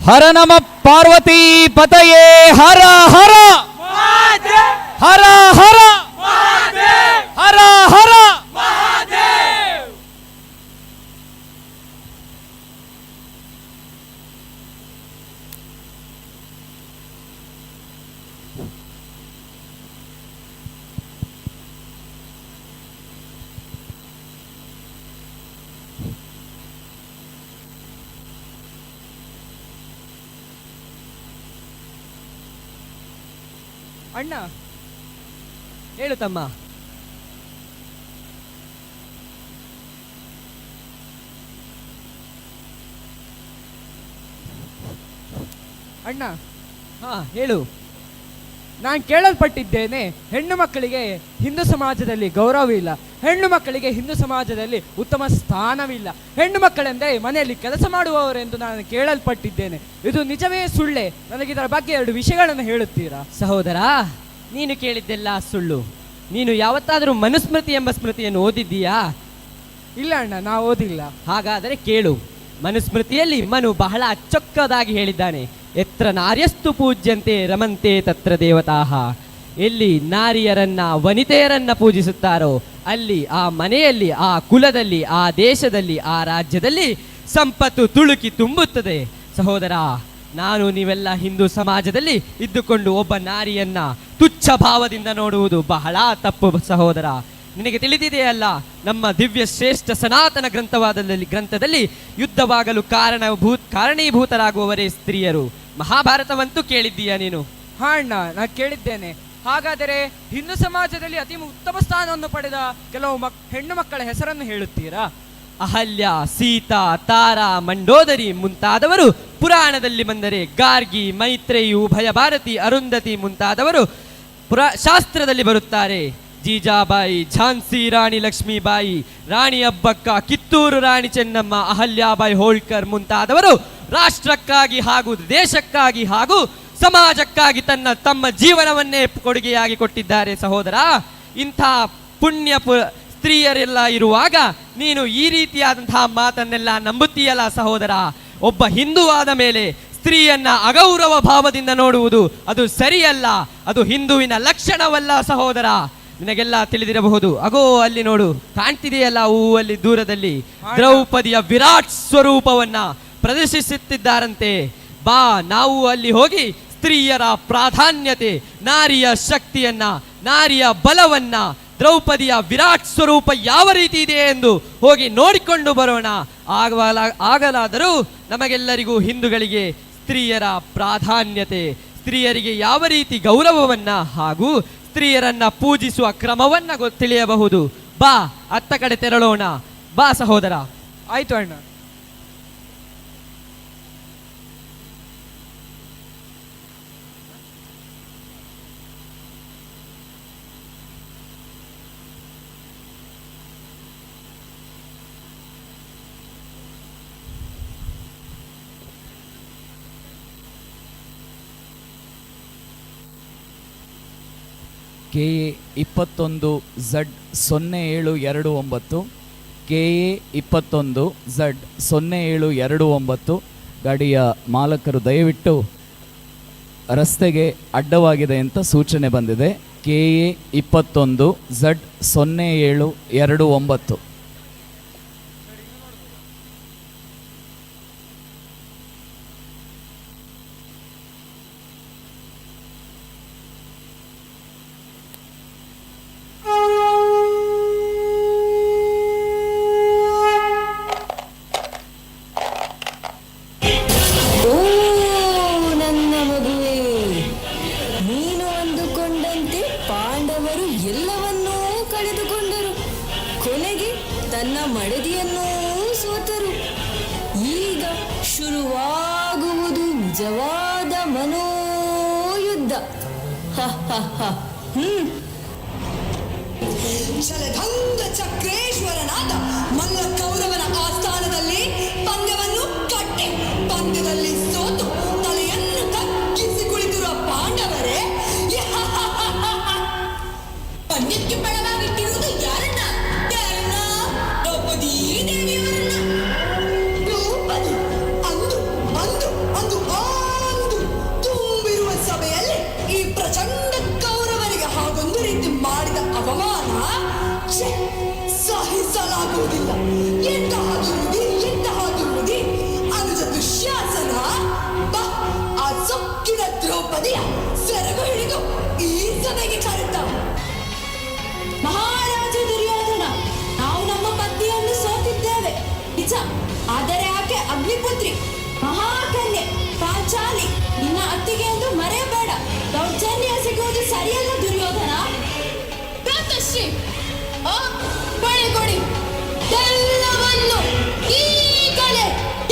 ಹರ ನಮ ಪಾರ್ವತಿ ಪತಯೇ ಹರ ಹರ ಹರ ಹರ ಹರ ಹರ. ಅಣ್ಣ, ಹೇಳು ತಮ್ಮ. ಅಣ್ಣ. ಹಾ, ಹೇಳು. ನಾನು ಕೇಳಲ್ಪಟ್ಟಿದ್ದೇನೆ, ಹೆಣ್ಣು ಮಕ್ಕಳಿಗೆ ಹಿಂದೂ ಸಮಾಜದಲ್ಲಿ ಗೌರವ ಇಲ್ಲ, ಹೆಣ್ಣು ಮಕ್ಕಳಿಗೆ ಹಿಂದೂ ಸಮಾಜದಲ್ಲಿ ಉತ್ತಮ ಸ್ಥಾನವಿಲ್ಲ, ಹೆಣ್ಣು ಮಕ್ಕಳೆಂದರೆ ಮನೆಯಲ್ಲಿ ಕೆಲಸ ಮಾಡುವವರೆಂದು ನಾನು ಕೇಳಲ್ಪಟ್ಟಿದ್ದೇನೆ. ಇದು ನಿಜವೇ ಸುಳ್ಳೆ? ನನಗೆ ಇದರ ಬಗ್ಗೆ ಎರಡು ವಿಷಯಗಳನ್ನು ಹೇಳುತ್ತೀರಾ? ಸಹೋದರ, ನೀನು ಕೇಳಿದ್ದೆಲ್ಲ ಸುಳ್ಳು. ನೀನು ಯಾವತ್ತಾದರೂ ಮನುಸ್ಮೃತಿ ಎಂಬ ಸ್ಮೃತಿಯನ್ನು ಓದಿದ್ದೀಯಾ? ಇಲ್ಲ ಅಣ್ಣ, ನಾ ಓದಿಲ್ಲ. ಹಾಗಾದರೆ ಕೇಳು. ಮನುಸ್ಮೃತಿಯಲ್ಲಿ ಮನು ಬಹಳ ಚೊಕ್ಕದಾಗಿ ಹೇಳಿದ್ದಾನೆ, ಎತ್ರ ನಾರ್ಯಸ್ತು ಪೂಜ್ಯಂತೆ ರಮಂತೆ ತತ್ರ ದೇವತಾಹ. ಎಲ್ಲಿ ನಾರಿಯರನ್ನ ವನಿತೆಯರನ್ನ ಪೂಜಿಸುತ್ತಾರೋ ಅಲ್ಲಿ ಆ ಮನೆಯಲ್ಲಿ, ಆ ಕುಲದಲ್ಲಿ, ಆ ದೇಶದಲ್ಲಿ, ಆ ರಾಜ್ಯದಲ್ಲಿ ಸಂಪತ್ತು ತುಳುಕಿ ತುಂಬುತ್ತದೆ. ಸಹೋದರ, ನಾನು ನೀವೆಲ್ಲ ಹಿಂದೂ ಸಮಾಜದಲ್ಲಿ ಇದ್ದುಕೊಂಡು ಒಬ್ಬ ನಾರಿಯನ್ನ ತುಚ್ಛ ಭಾವದಿಂದ ನೋಡುವುದು ಬಹಳ ತಪ್ಪು ಸಹೋದರ. ನಿನಗೆ ತಿಳಿದಿದೆಯಲ್ಲ, ನಮ್ಮ ದಿವ್ಯ ಶ್ರೇಷ್ಠ ಸನಾತನ ಗ್ರಂಥದಲ್ಲಿ ಯುದ್ಧವಾಗಲು ಕಾರಣೀಭೂತರಾಗುವವರೇ ಸ್ತ್ರೀಯರು. ಮಹಾಭಾರತವಂತೂ ಕೇಳಿದ್ದೀಯಾ ನೀನು? ಹಾ ಅಣ್ಣ, ನಾ ಕೇಳಿದ್ದೇನೆ. ಹಾಗಾದರೆ ಹಿಂದೂ ಸಮಾಜದಲ್ಲಿ ಅತಿ ಉತ್ತಮ ಸ್ಥಾನವನ್ನು ಪಡೆದ ಕೆಲವು ಹೆಣ್ಣು ಮಕ್ಕಳ ಹೆಸರನ್ನು ಹೇಳುತ್ತೀರಾ? ಅಹಲ್ಯ, ಸೀತಾ, ತಾರಾ, ಮಂಡೋದರಿ ಮುಂತಾದವರು ಪುರಾಣದಲ್ಲಿ ಬಂದರೆ, ಗಾರ್ಗಿ, ಮೈತ್ರೇಯಿ, ಉಭಯ ಭಾರತಿ, ಅರುಂಧತಿ ಮುಂತಾದವರು ಶಾಸ್ತ್ರದಲ್ಲಿ ಬರುತ್ತಾರೆ. ಜೀಜಾಬಾಯಿ, ಝಾನ್ಸಿ ರಾಣಿ ಲಕ್ಷ್ಮೀಬಾಯಿ, ರಾಣಿ ಅಬ್ಬಕ್ಕ, ಕಿತ್ತೂರು ರಾಣಿ ಚೆನ್ನಮ್ಮ, ಅಹಲ್ಯಾಬಾಯಿ ಹೋಳ್ಕರ್ ಮುಂತಾದವರು ರಾಷ್ಟ್ರಕ್ಕಾಗಿ ಹಾಗೂ ದೇಶಕ್ಕಾಗಿ ಹಾಗೂ ಸಮಾಜಕ್ಕಾಗಿ ತಮ್ಮ ಜೀವನವನ್ನೇ ಕೊಡುಗೆಯಾಗಿ ಕೊಟ್ಟಿದ್ದಾರೆ ಸಹೋದರ. ಇಂಥ ಪುಣ್ಯ ಸ್ತ್ರೀಯರೆಲ್ಲ ಇರುವಾಗ ನೀನು ಈ ರೀತಿಯಾದಂತಹ ಮಾತನ್ನೆಲ್ಲ ನಂಬುತ್ತೀಯಲ್ಲ ಸಹೋದರ. ಒಬ್ಬ ಹಿಂದುವಾದ ಮೇಲೆ ಸ್ತ್ರೀಯನ್ನ ಅಗೌರವ ಭಾವದಿಂದ ನೋಡುವುದು ಅದು ಸರಿಯಲ್ಲ, ಅದು ಹಿಂದುವಿನ ಲಕ್ಷಣವಲ್ಲ ಸಹೋದರ. ನಿನಗೆಲ್ಲ ತಿಳಿದಿರಬಹುದು. ಅಗೋ ಅಲ್ಲಿ ನೋಡು, ಕಾಣ್ತಿದೆಯಲ್ಲ ಹೂವಲ್ಲಿ ದೂರದಲ್ಲಿ ದ್ರೌಪದಿಯ ವಿರಾಟ್ ಸ್ವರೂಪವನ್ನ ಪ್ರದರ್ಶಿಸುತ್ತಿದ್ದಾರಂತೆ. ಬಾ, ನಾವು ಅಲ್ಲಿ ಹೋಗಿ ಸ್ತ್ರೀಯರ ಪ್ರಾಧಾನ್ಯತೆ, ನಾರಿಯ ಶಕ್ತಿಯನ್ನ, ನಾರಿಯ ಬಲವನ್ನ, ದ್ರೌಪದಿಯ ವಿರಾಟ್ ಸ್ವರೂಪ ಯಾವ ರೀತಿ ಇದೆ ಎಂದು ಹೋಗಿ ನೋಡಿಕೊಂಡು ಬರೋಣ. ಆಗಲಾದರೂ ನಮಗೆಲ್ಲರಿಗೂ ಹಿಂದೂಗಳಿಗೆ ಸ್ತ್ರೀಯರ ಪ್ರಾಧಾನ್ಯತೆ, ಸ್ತ್ರೀಯರಿಗೆ ಯಾವ ರೀತಿ ಗೌರವವನ್ನ ಹಾಗೂ ಸ್ತ್ರೀಯರನ್ನ ಪೂಜಿಸುವ ಕ್ರಮವನ್ನ ತಿಳಿಯಬಹುದು. ಬಾ, ಅತ್ತ ಕಡೆ ತೆರಳೋಣ. ಬಾ ಸಹೋದರ. ಆಯ್ತು ಅಣ್ಣ. ಕೆ ಎ 21 ಝಡ್ 0729, ಕೆ ಎ 21 ಝಡ್ 0729 ಗಾಡಿಯ ಮಾಲಕರು ದಯವಿಟ್ಟು ರಸ್ತೆಗೆ ಅಡ್ಡವಾಗಿದೆ ಅಂತ ಸೂಚನೆ ಬಂದಿದೆ. ಕೆ ಎ 21 ಝಡ್ 0729. ಓ ನನ್ನ ಮಗುವೇ, ನೀನು ಅಂದುಕೊಂಡಂತೆ ಪಾಂಡವರು ಎಲ್ಲವನ್ನೂ ಕಳೆದುಕೊಂಡರು. ಕೊನೆಗೆ ತನ್ನ ಮಡದಿಯನ್ನೂ ಸೋತರು. ಈಗ ಶುರುವಾಗುವುದು ನಿಜವಾದ ಮನೋಯುದ್ಧ. ಹ ಹ ಹ. ಜಲಧಂಗ ಚಕ್ರೇಶ್ವರನಾದ ಮಲ್ಲ ಕೌರವನ ಆಸ್ಥಾನದಲ್ಲಿ ಪಂದ್ಯವನ್ನು ಕಟ್ಟಿ ಪಂದ್ಯದಲ್ಲಿ ಸೋತು ತಲೆಯನ್ನು ತಗ್ಗಿಸಿ ಕುಳಿತಿರುವ ಪಾಂಡವರೇ, ಪಂದ್ಯಕ್ಕೆ ಪಣವಾಗಿಟ್ಟಿರುವುದು ಯಾರನ್ನ? ಯಾರನ್ನ? ದ್ರೌಪದಿ ದೇವಿಯವರನ್ನ. ದ್ರೌಪದಿ ಅಂದು ಅಂದು ಅಂದು ಪತಿಯ ಸೆರಗು ಹಿಡಿದು ಈ ಸಭೆಗೆ ಕರೆತ. ಮಹಾರಾಜ ದುರ್ಯೋಧನ, ನಾವು ನಮ್ಮ ಪತ್ನಿಯನ್ನು ಸೋತಿದ್ದೇವೆ ನಿಜ. ಆದರೆ ಆಕೆ ಅಗ್ನಿಪುತ್ರಿ, ಮಹಾಕನ್ಯೆ ಪಾಂಚಾಲಿ, ನಿನ್ನ ಅತ್ತಿಗೆ ಎಂದು ಮರೆಯಬೇಡ. ದೌರ್ಜನ್ಯ ಸಿಗುವುದು ಸರಿಯಲ್ಲ ದುರ್ಯೋಧನ. ಭ್ರಾತಶ್ರೀ, ಅಪ್ಪಣೆ ಕೊಡಿ, ಎಲ್ಲವನ್ನು ಈಗಲೇ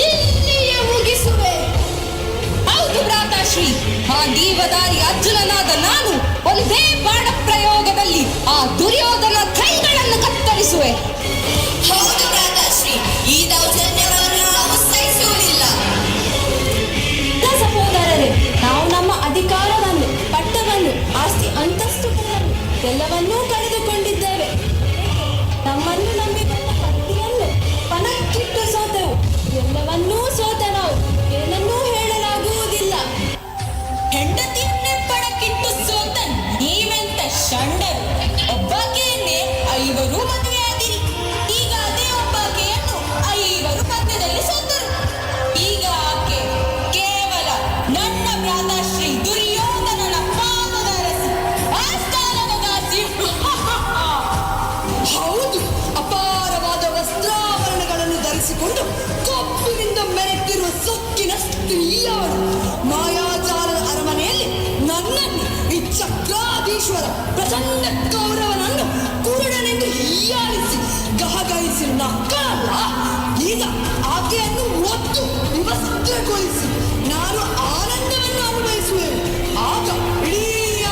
ಇಲ್ಲಿಯೇ ಮುಗಿಸುವೆ. ಹೌದು ಭ್ರಾತಾಶ್ರೀ, ಆ ದೀವದಾರಿ ಅರ್ಜುನನಾದ ನಾನು ಒಂದೇ ಬಾಣ ಪ್ರಯೋಗದಲ್ಲಿ ಆ ದುರ್ಯೋಧನ ಕೈಗಳನ್ನು ಕತ್ತರಿಸುವೆ. ಹೌದು ಭ್ರಾತಾಶ್ರೀ, ಈ ದೌರ್ಜನ್ಯವನ್ನು ನಾವು ಸಹಿಸುವುದಿಲ್ಲ. ಸಹೋದರರೇ, ನಾವು ನಮ್ಮ ಅಧಿಕಾರವನ್ನು, ಪಟ್ಟವನ್ನು, ಆಸ್ತಿ ಅಂತಸ್ತುಗಳನ್ನು ಎಲ್ಲವನ್ನೂ ಕಳೆದುಕೊಂಡಿದ್ದೇವೆ. ನಮ್ಮನ್ನು ನಂಬಿ ಬಂದ ಪತ್ನಿಯನ್ನು ಪಣಕ್ಕಿಟ್ಟು ಸೋತೆವು. ಎಲ್ಲವನ್ನೂ ಸೋತ ನಾವು ಏನನ್ನೂ ಹೇಳಲಾಗುವುದಿಲ್ಲ. ಹೆಂಡತಿಯನ್ನೇ ಪಣಕ್ಕಿಟ್ಟು ಸೋತ ನೀವೆಂತ ಷಂಡರು! ಒಬ್ಬಾಕೆಯನ್ನೇ ಐವರು ಮದುವೆಯಾದಿರಿ. ಈಗ ಅದೇ ಒಬ್ಬಾಕೆಯನ್ನು ಐವರು ಪಂದ್ಯದಲ್ಲಿ ಸೋತರು. ಈಗ ಆಕೆ ಕೇವಲ ನನ್ನ ಭ್ರಾತಾಶ್ರೀ ದುರ್ಯೋಧನನ ಪಾದದ ಅರಸಿ, ಆಸ್ಥಾನದ ದಾಸಿ. ಹೌದು, ಅಪಾರವಾದ ವಸ್ತ್ರಾಭರಣಗಳನ್ನು ಧರಿಸಿಕೊಂಡು ಕೊಬ್ಬಿನಿಂದ ಮೆರೆತಿರುವ ಸೊಕ್ಕಿನ ಸ್ತ್ರೀಯವಳು ಮಾಯಾಜಾಲದ ಅರಮನೆಯಲ್ಲಿ ನನ್ನನ್ನು, ಈ ಚಕ್ರಾಧೀಶ್ವರ ಪ್ರಚಂಡ ಕೌರವನನ್ನು ಕುರುಡನೆಂದು ಹೀಯಾಳಿಸಿ ಗಹಗಹಿಸಿ ನಕ್ಕಳಲ್ಲ. ಈಗ ಆಕೆಯನ್ನು ಒತ್ತು ವಿವಸ್ತ್ರಗೊಳಿಸಿ ನಾನು ಆನಂದವನ್ನು ಅನುಭವಿಸುವೆ. ಆಗ ಇಡೀ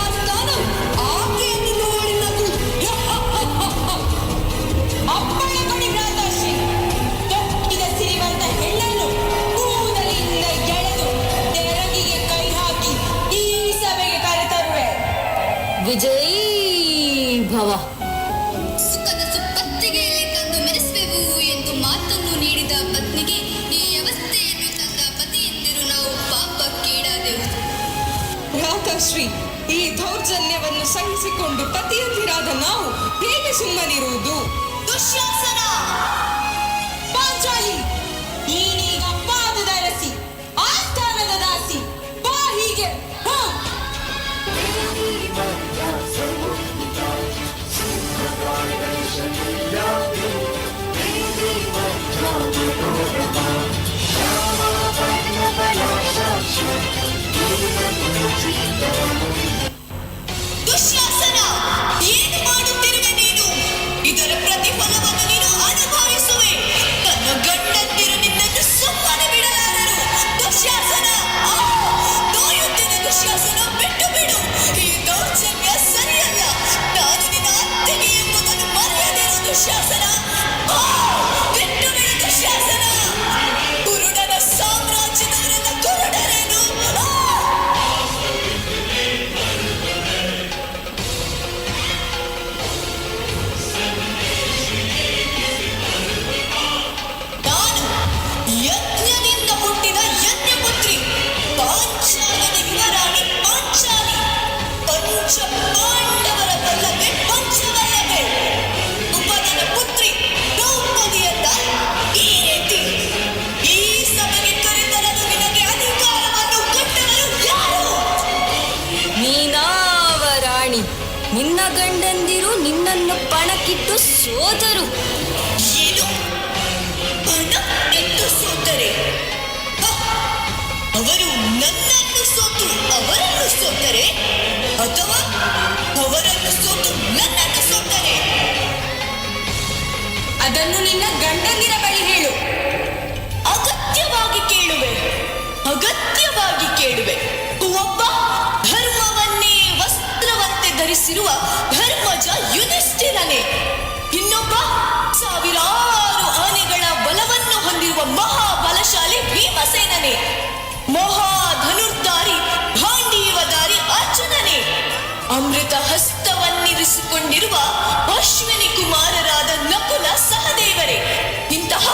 ಆಸ್ಥಾನವು ಆಕೆಯನ್ನು ನೋಡಿ ನಗು. ಅಪ್ಪಣೆ ಕೊಡಿ ಭ್ರಾತಾಶ್ರೀ, ತೊಟ್ಟಿದ ಸಿರಿವಂತ ಹೆಣ್ಣನ್ನು ಕೂದಲಿಂದ ಎಳೆದು ತೆರಗಿಗೆ ಕೈ ಹಾಕಿ ಈ ಸಭೆಗೆ ಕರೆತರುವೆ. ವಿಜಯೀ ಭವ. ಸುಖದ ಸುಪ್ಪತ್ತಿಗೆಯಲ್ಲಿ ತಂದು ಮೆರೆಸುವೆವು ಎಂದು ಮಾತನ್ನು ನೀಡಿದ ಪತ್ನಿಗೆ ಈ ಅವಸ್ಥೆಯನ್ನು ತಂದ ಪತಿಯೆಂದಿರು ನಾವು ಪಾಪಕ್ಕೀಡಾದೆವು. ಭ್ರಾತಾಶ್ರೀ, ಈ ದೌರ್ಜನ್ಯವನ್ನು ಸಹಿಸಿಕೊಂಡು ಪತಿಯಂದಿರಾದ ನಾವು ಹೇಗೆ ಸುಮ್ಮನಿರುವುದು? ದುಶ್ಯಾಸನ, ಪಾಂಚಾಲಿ, ನೀನೀಗ ಪಾದದ ಅರಸಿ, ಆಸ್ಥಾನದ ದಾಸಿ. ಬಾ ಹೀಗೆ. ಹಾ. ದುಶ್ಯಾಸನ, ಏನು ಮಾಡುತ್ತಿರುವೆ ನೀನು? ಇದರ ಪ್ರತಿಫಲವನ್ನು ನೀನು ಅನುಭವಿಸುವೆ. ತನ್ನ ಗಂಡಂದಿರು ನಿನ್ನನ್ನು ಸುಮ್ಮನೆ ಬಿಡಲಾರರು. ದುಶ್ಯಾಸನ, ಆ, ನೋಯುತ್ತಿದೆ ದುಶ್ಯಾಸನ, ಬಿಟ್ಟು ಬಿಡು. ಈ ದೌರ್ಜನ್ಯ ಸರಿಯಲ್ಲ. ನಾನು ನಿನ್ನ ಅತ್ತಿಗೆ ಎಂಬುದನ್ನು ಮರೆಯದಿರು ದುಶ್ಯಾಸನ. ಆ, ಬಿಟ್ಟು ಬಿಡು ದುಶ್ಯಾಸನ. ಕುರುಡನ ಸಾಮ್ರಾಜ್ಯದವರೆಲ್ಲ ಕುರುಡರೇನು? ಆ! ನಾನು ಯಜ್ಞದಿಂದ ಹುಟ್ಟಿದ ಯಜ್ಞಪುತ್ರಿ, ಪಾಂಚಾಲದ ಯುವರಾಣಿ ಪಾಂಚಾಲಿ, ಪಂಚ ಪಾಂಡವರ ವಲ್ಲಭೆ ಪಂಚವಲ್ಲಭೆ, ಉಪದನ ಪುತ್ರಿ ದ್ರೌಪದಿಯನ್ನ ಈ ರೀತಿ ಈ ಸಭೆಗೆ ಕರೆತರಲು ನಿನಗೆ ಅಧಿಕಾರವನ್ನು ಕೊಟ್ಟವರು ಯಾರು? ನೀನಾವ ರಾಣಿ? ನಿನ್ನ ಗಂಡಂದಿರು ನಿನ್ನನ್ನು ಪಣಕ್ಕಿಟ್ಟು ಸೋತರು. ಏನು, ಪಣಕ್ಕಿಟ್ಟು ಸೋತರೆ? ಹ! ಅವರು ನನ್ನನ್ನು ಸೋತು ಅವರನ್ನು ಸೋತರೆ, ಅಥವಾ ಅವರನ್ನು ಸೋತು ನನ್ನನ್ನು ಸೋತರೆ? ಅದನ್ನು ನಿನ್ನ ಗಂಡಂದಿರ ಬಳಿ ಹೇಳು. ಅಗತ್ಯವಾಗಿ ಕೇಳುವೆ, ಅಗತ್ಯವಾಗಿ ಕೇಳುವೆ. ಒಬ್ಬ ಧರ್ಮವನ್ನೇ ವಸ್ತ್ರವಂತೆ ಧರಿಸಿರುವ ಧರ್ಮಜ ಯುಧಿಷ್ಠಿರನೇ, ಇನ್ನೊಬ್ಬ ಸಾವಿರಾರು ಆನೆಗಳ ಬಲವನ್ನು ಹೊಂದಿರುವ ಮಹಾಬಲಶಾಲಿ ಭೀಮಸೇನನೇ, ಮಹಾ ಧನುರ್ಧಾರಿ ಗಾಂಡೀವಧಾರಿ ಅರ್ಜುನನೇ, ಅಮೃತ ಹಸ್ತವನ್ನಿರಿಸಿಕೊಂಡಿರುವ ಅಶ್ವಿನಿ ಕುಮಾರರಾದ ನಕುಲ ಸಹದೇವರೇ. ಇಂತಹ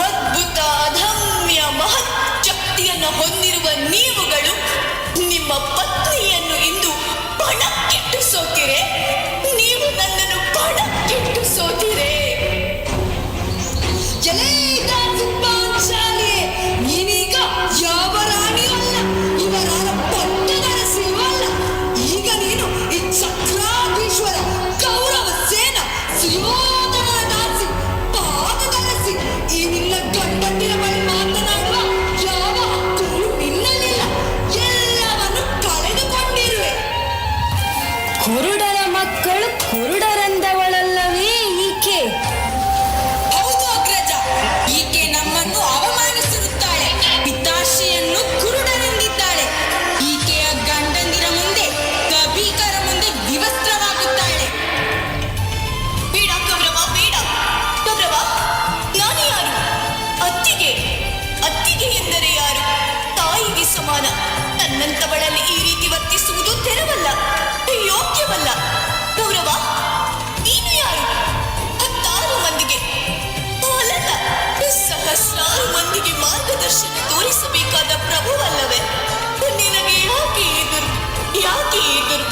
ಅದ್ಭುತ ಅಧಮ್ಯ ಮಹತ್ ಶಕ್ತಿಯನ್ನು ಹೊಂದಿರುವ ನೀವುಗಳು ನಿಮ್ಮ ಪತ್ನಿಯನ್ನು ಇಂದು ಪಣಕ್ಕಿಟ್ಟು ಸೋತಿರೆ? ನೀವು ನನ್ನನ್ನು ಪಣಕ್ಕಿಟ್ಟು ಸೋತಿರೆ? ಎಲೇ ದಾಸಿ ಪಾಂಚಾಲಿ, ನೀನೀಗ ಯಾವ ರಾಣಿಯೂ ಅಲ್ಲ, ಇವರಾದ ಪಟ್ಟದರಸಿಯೂ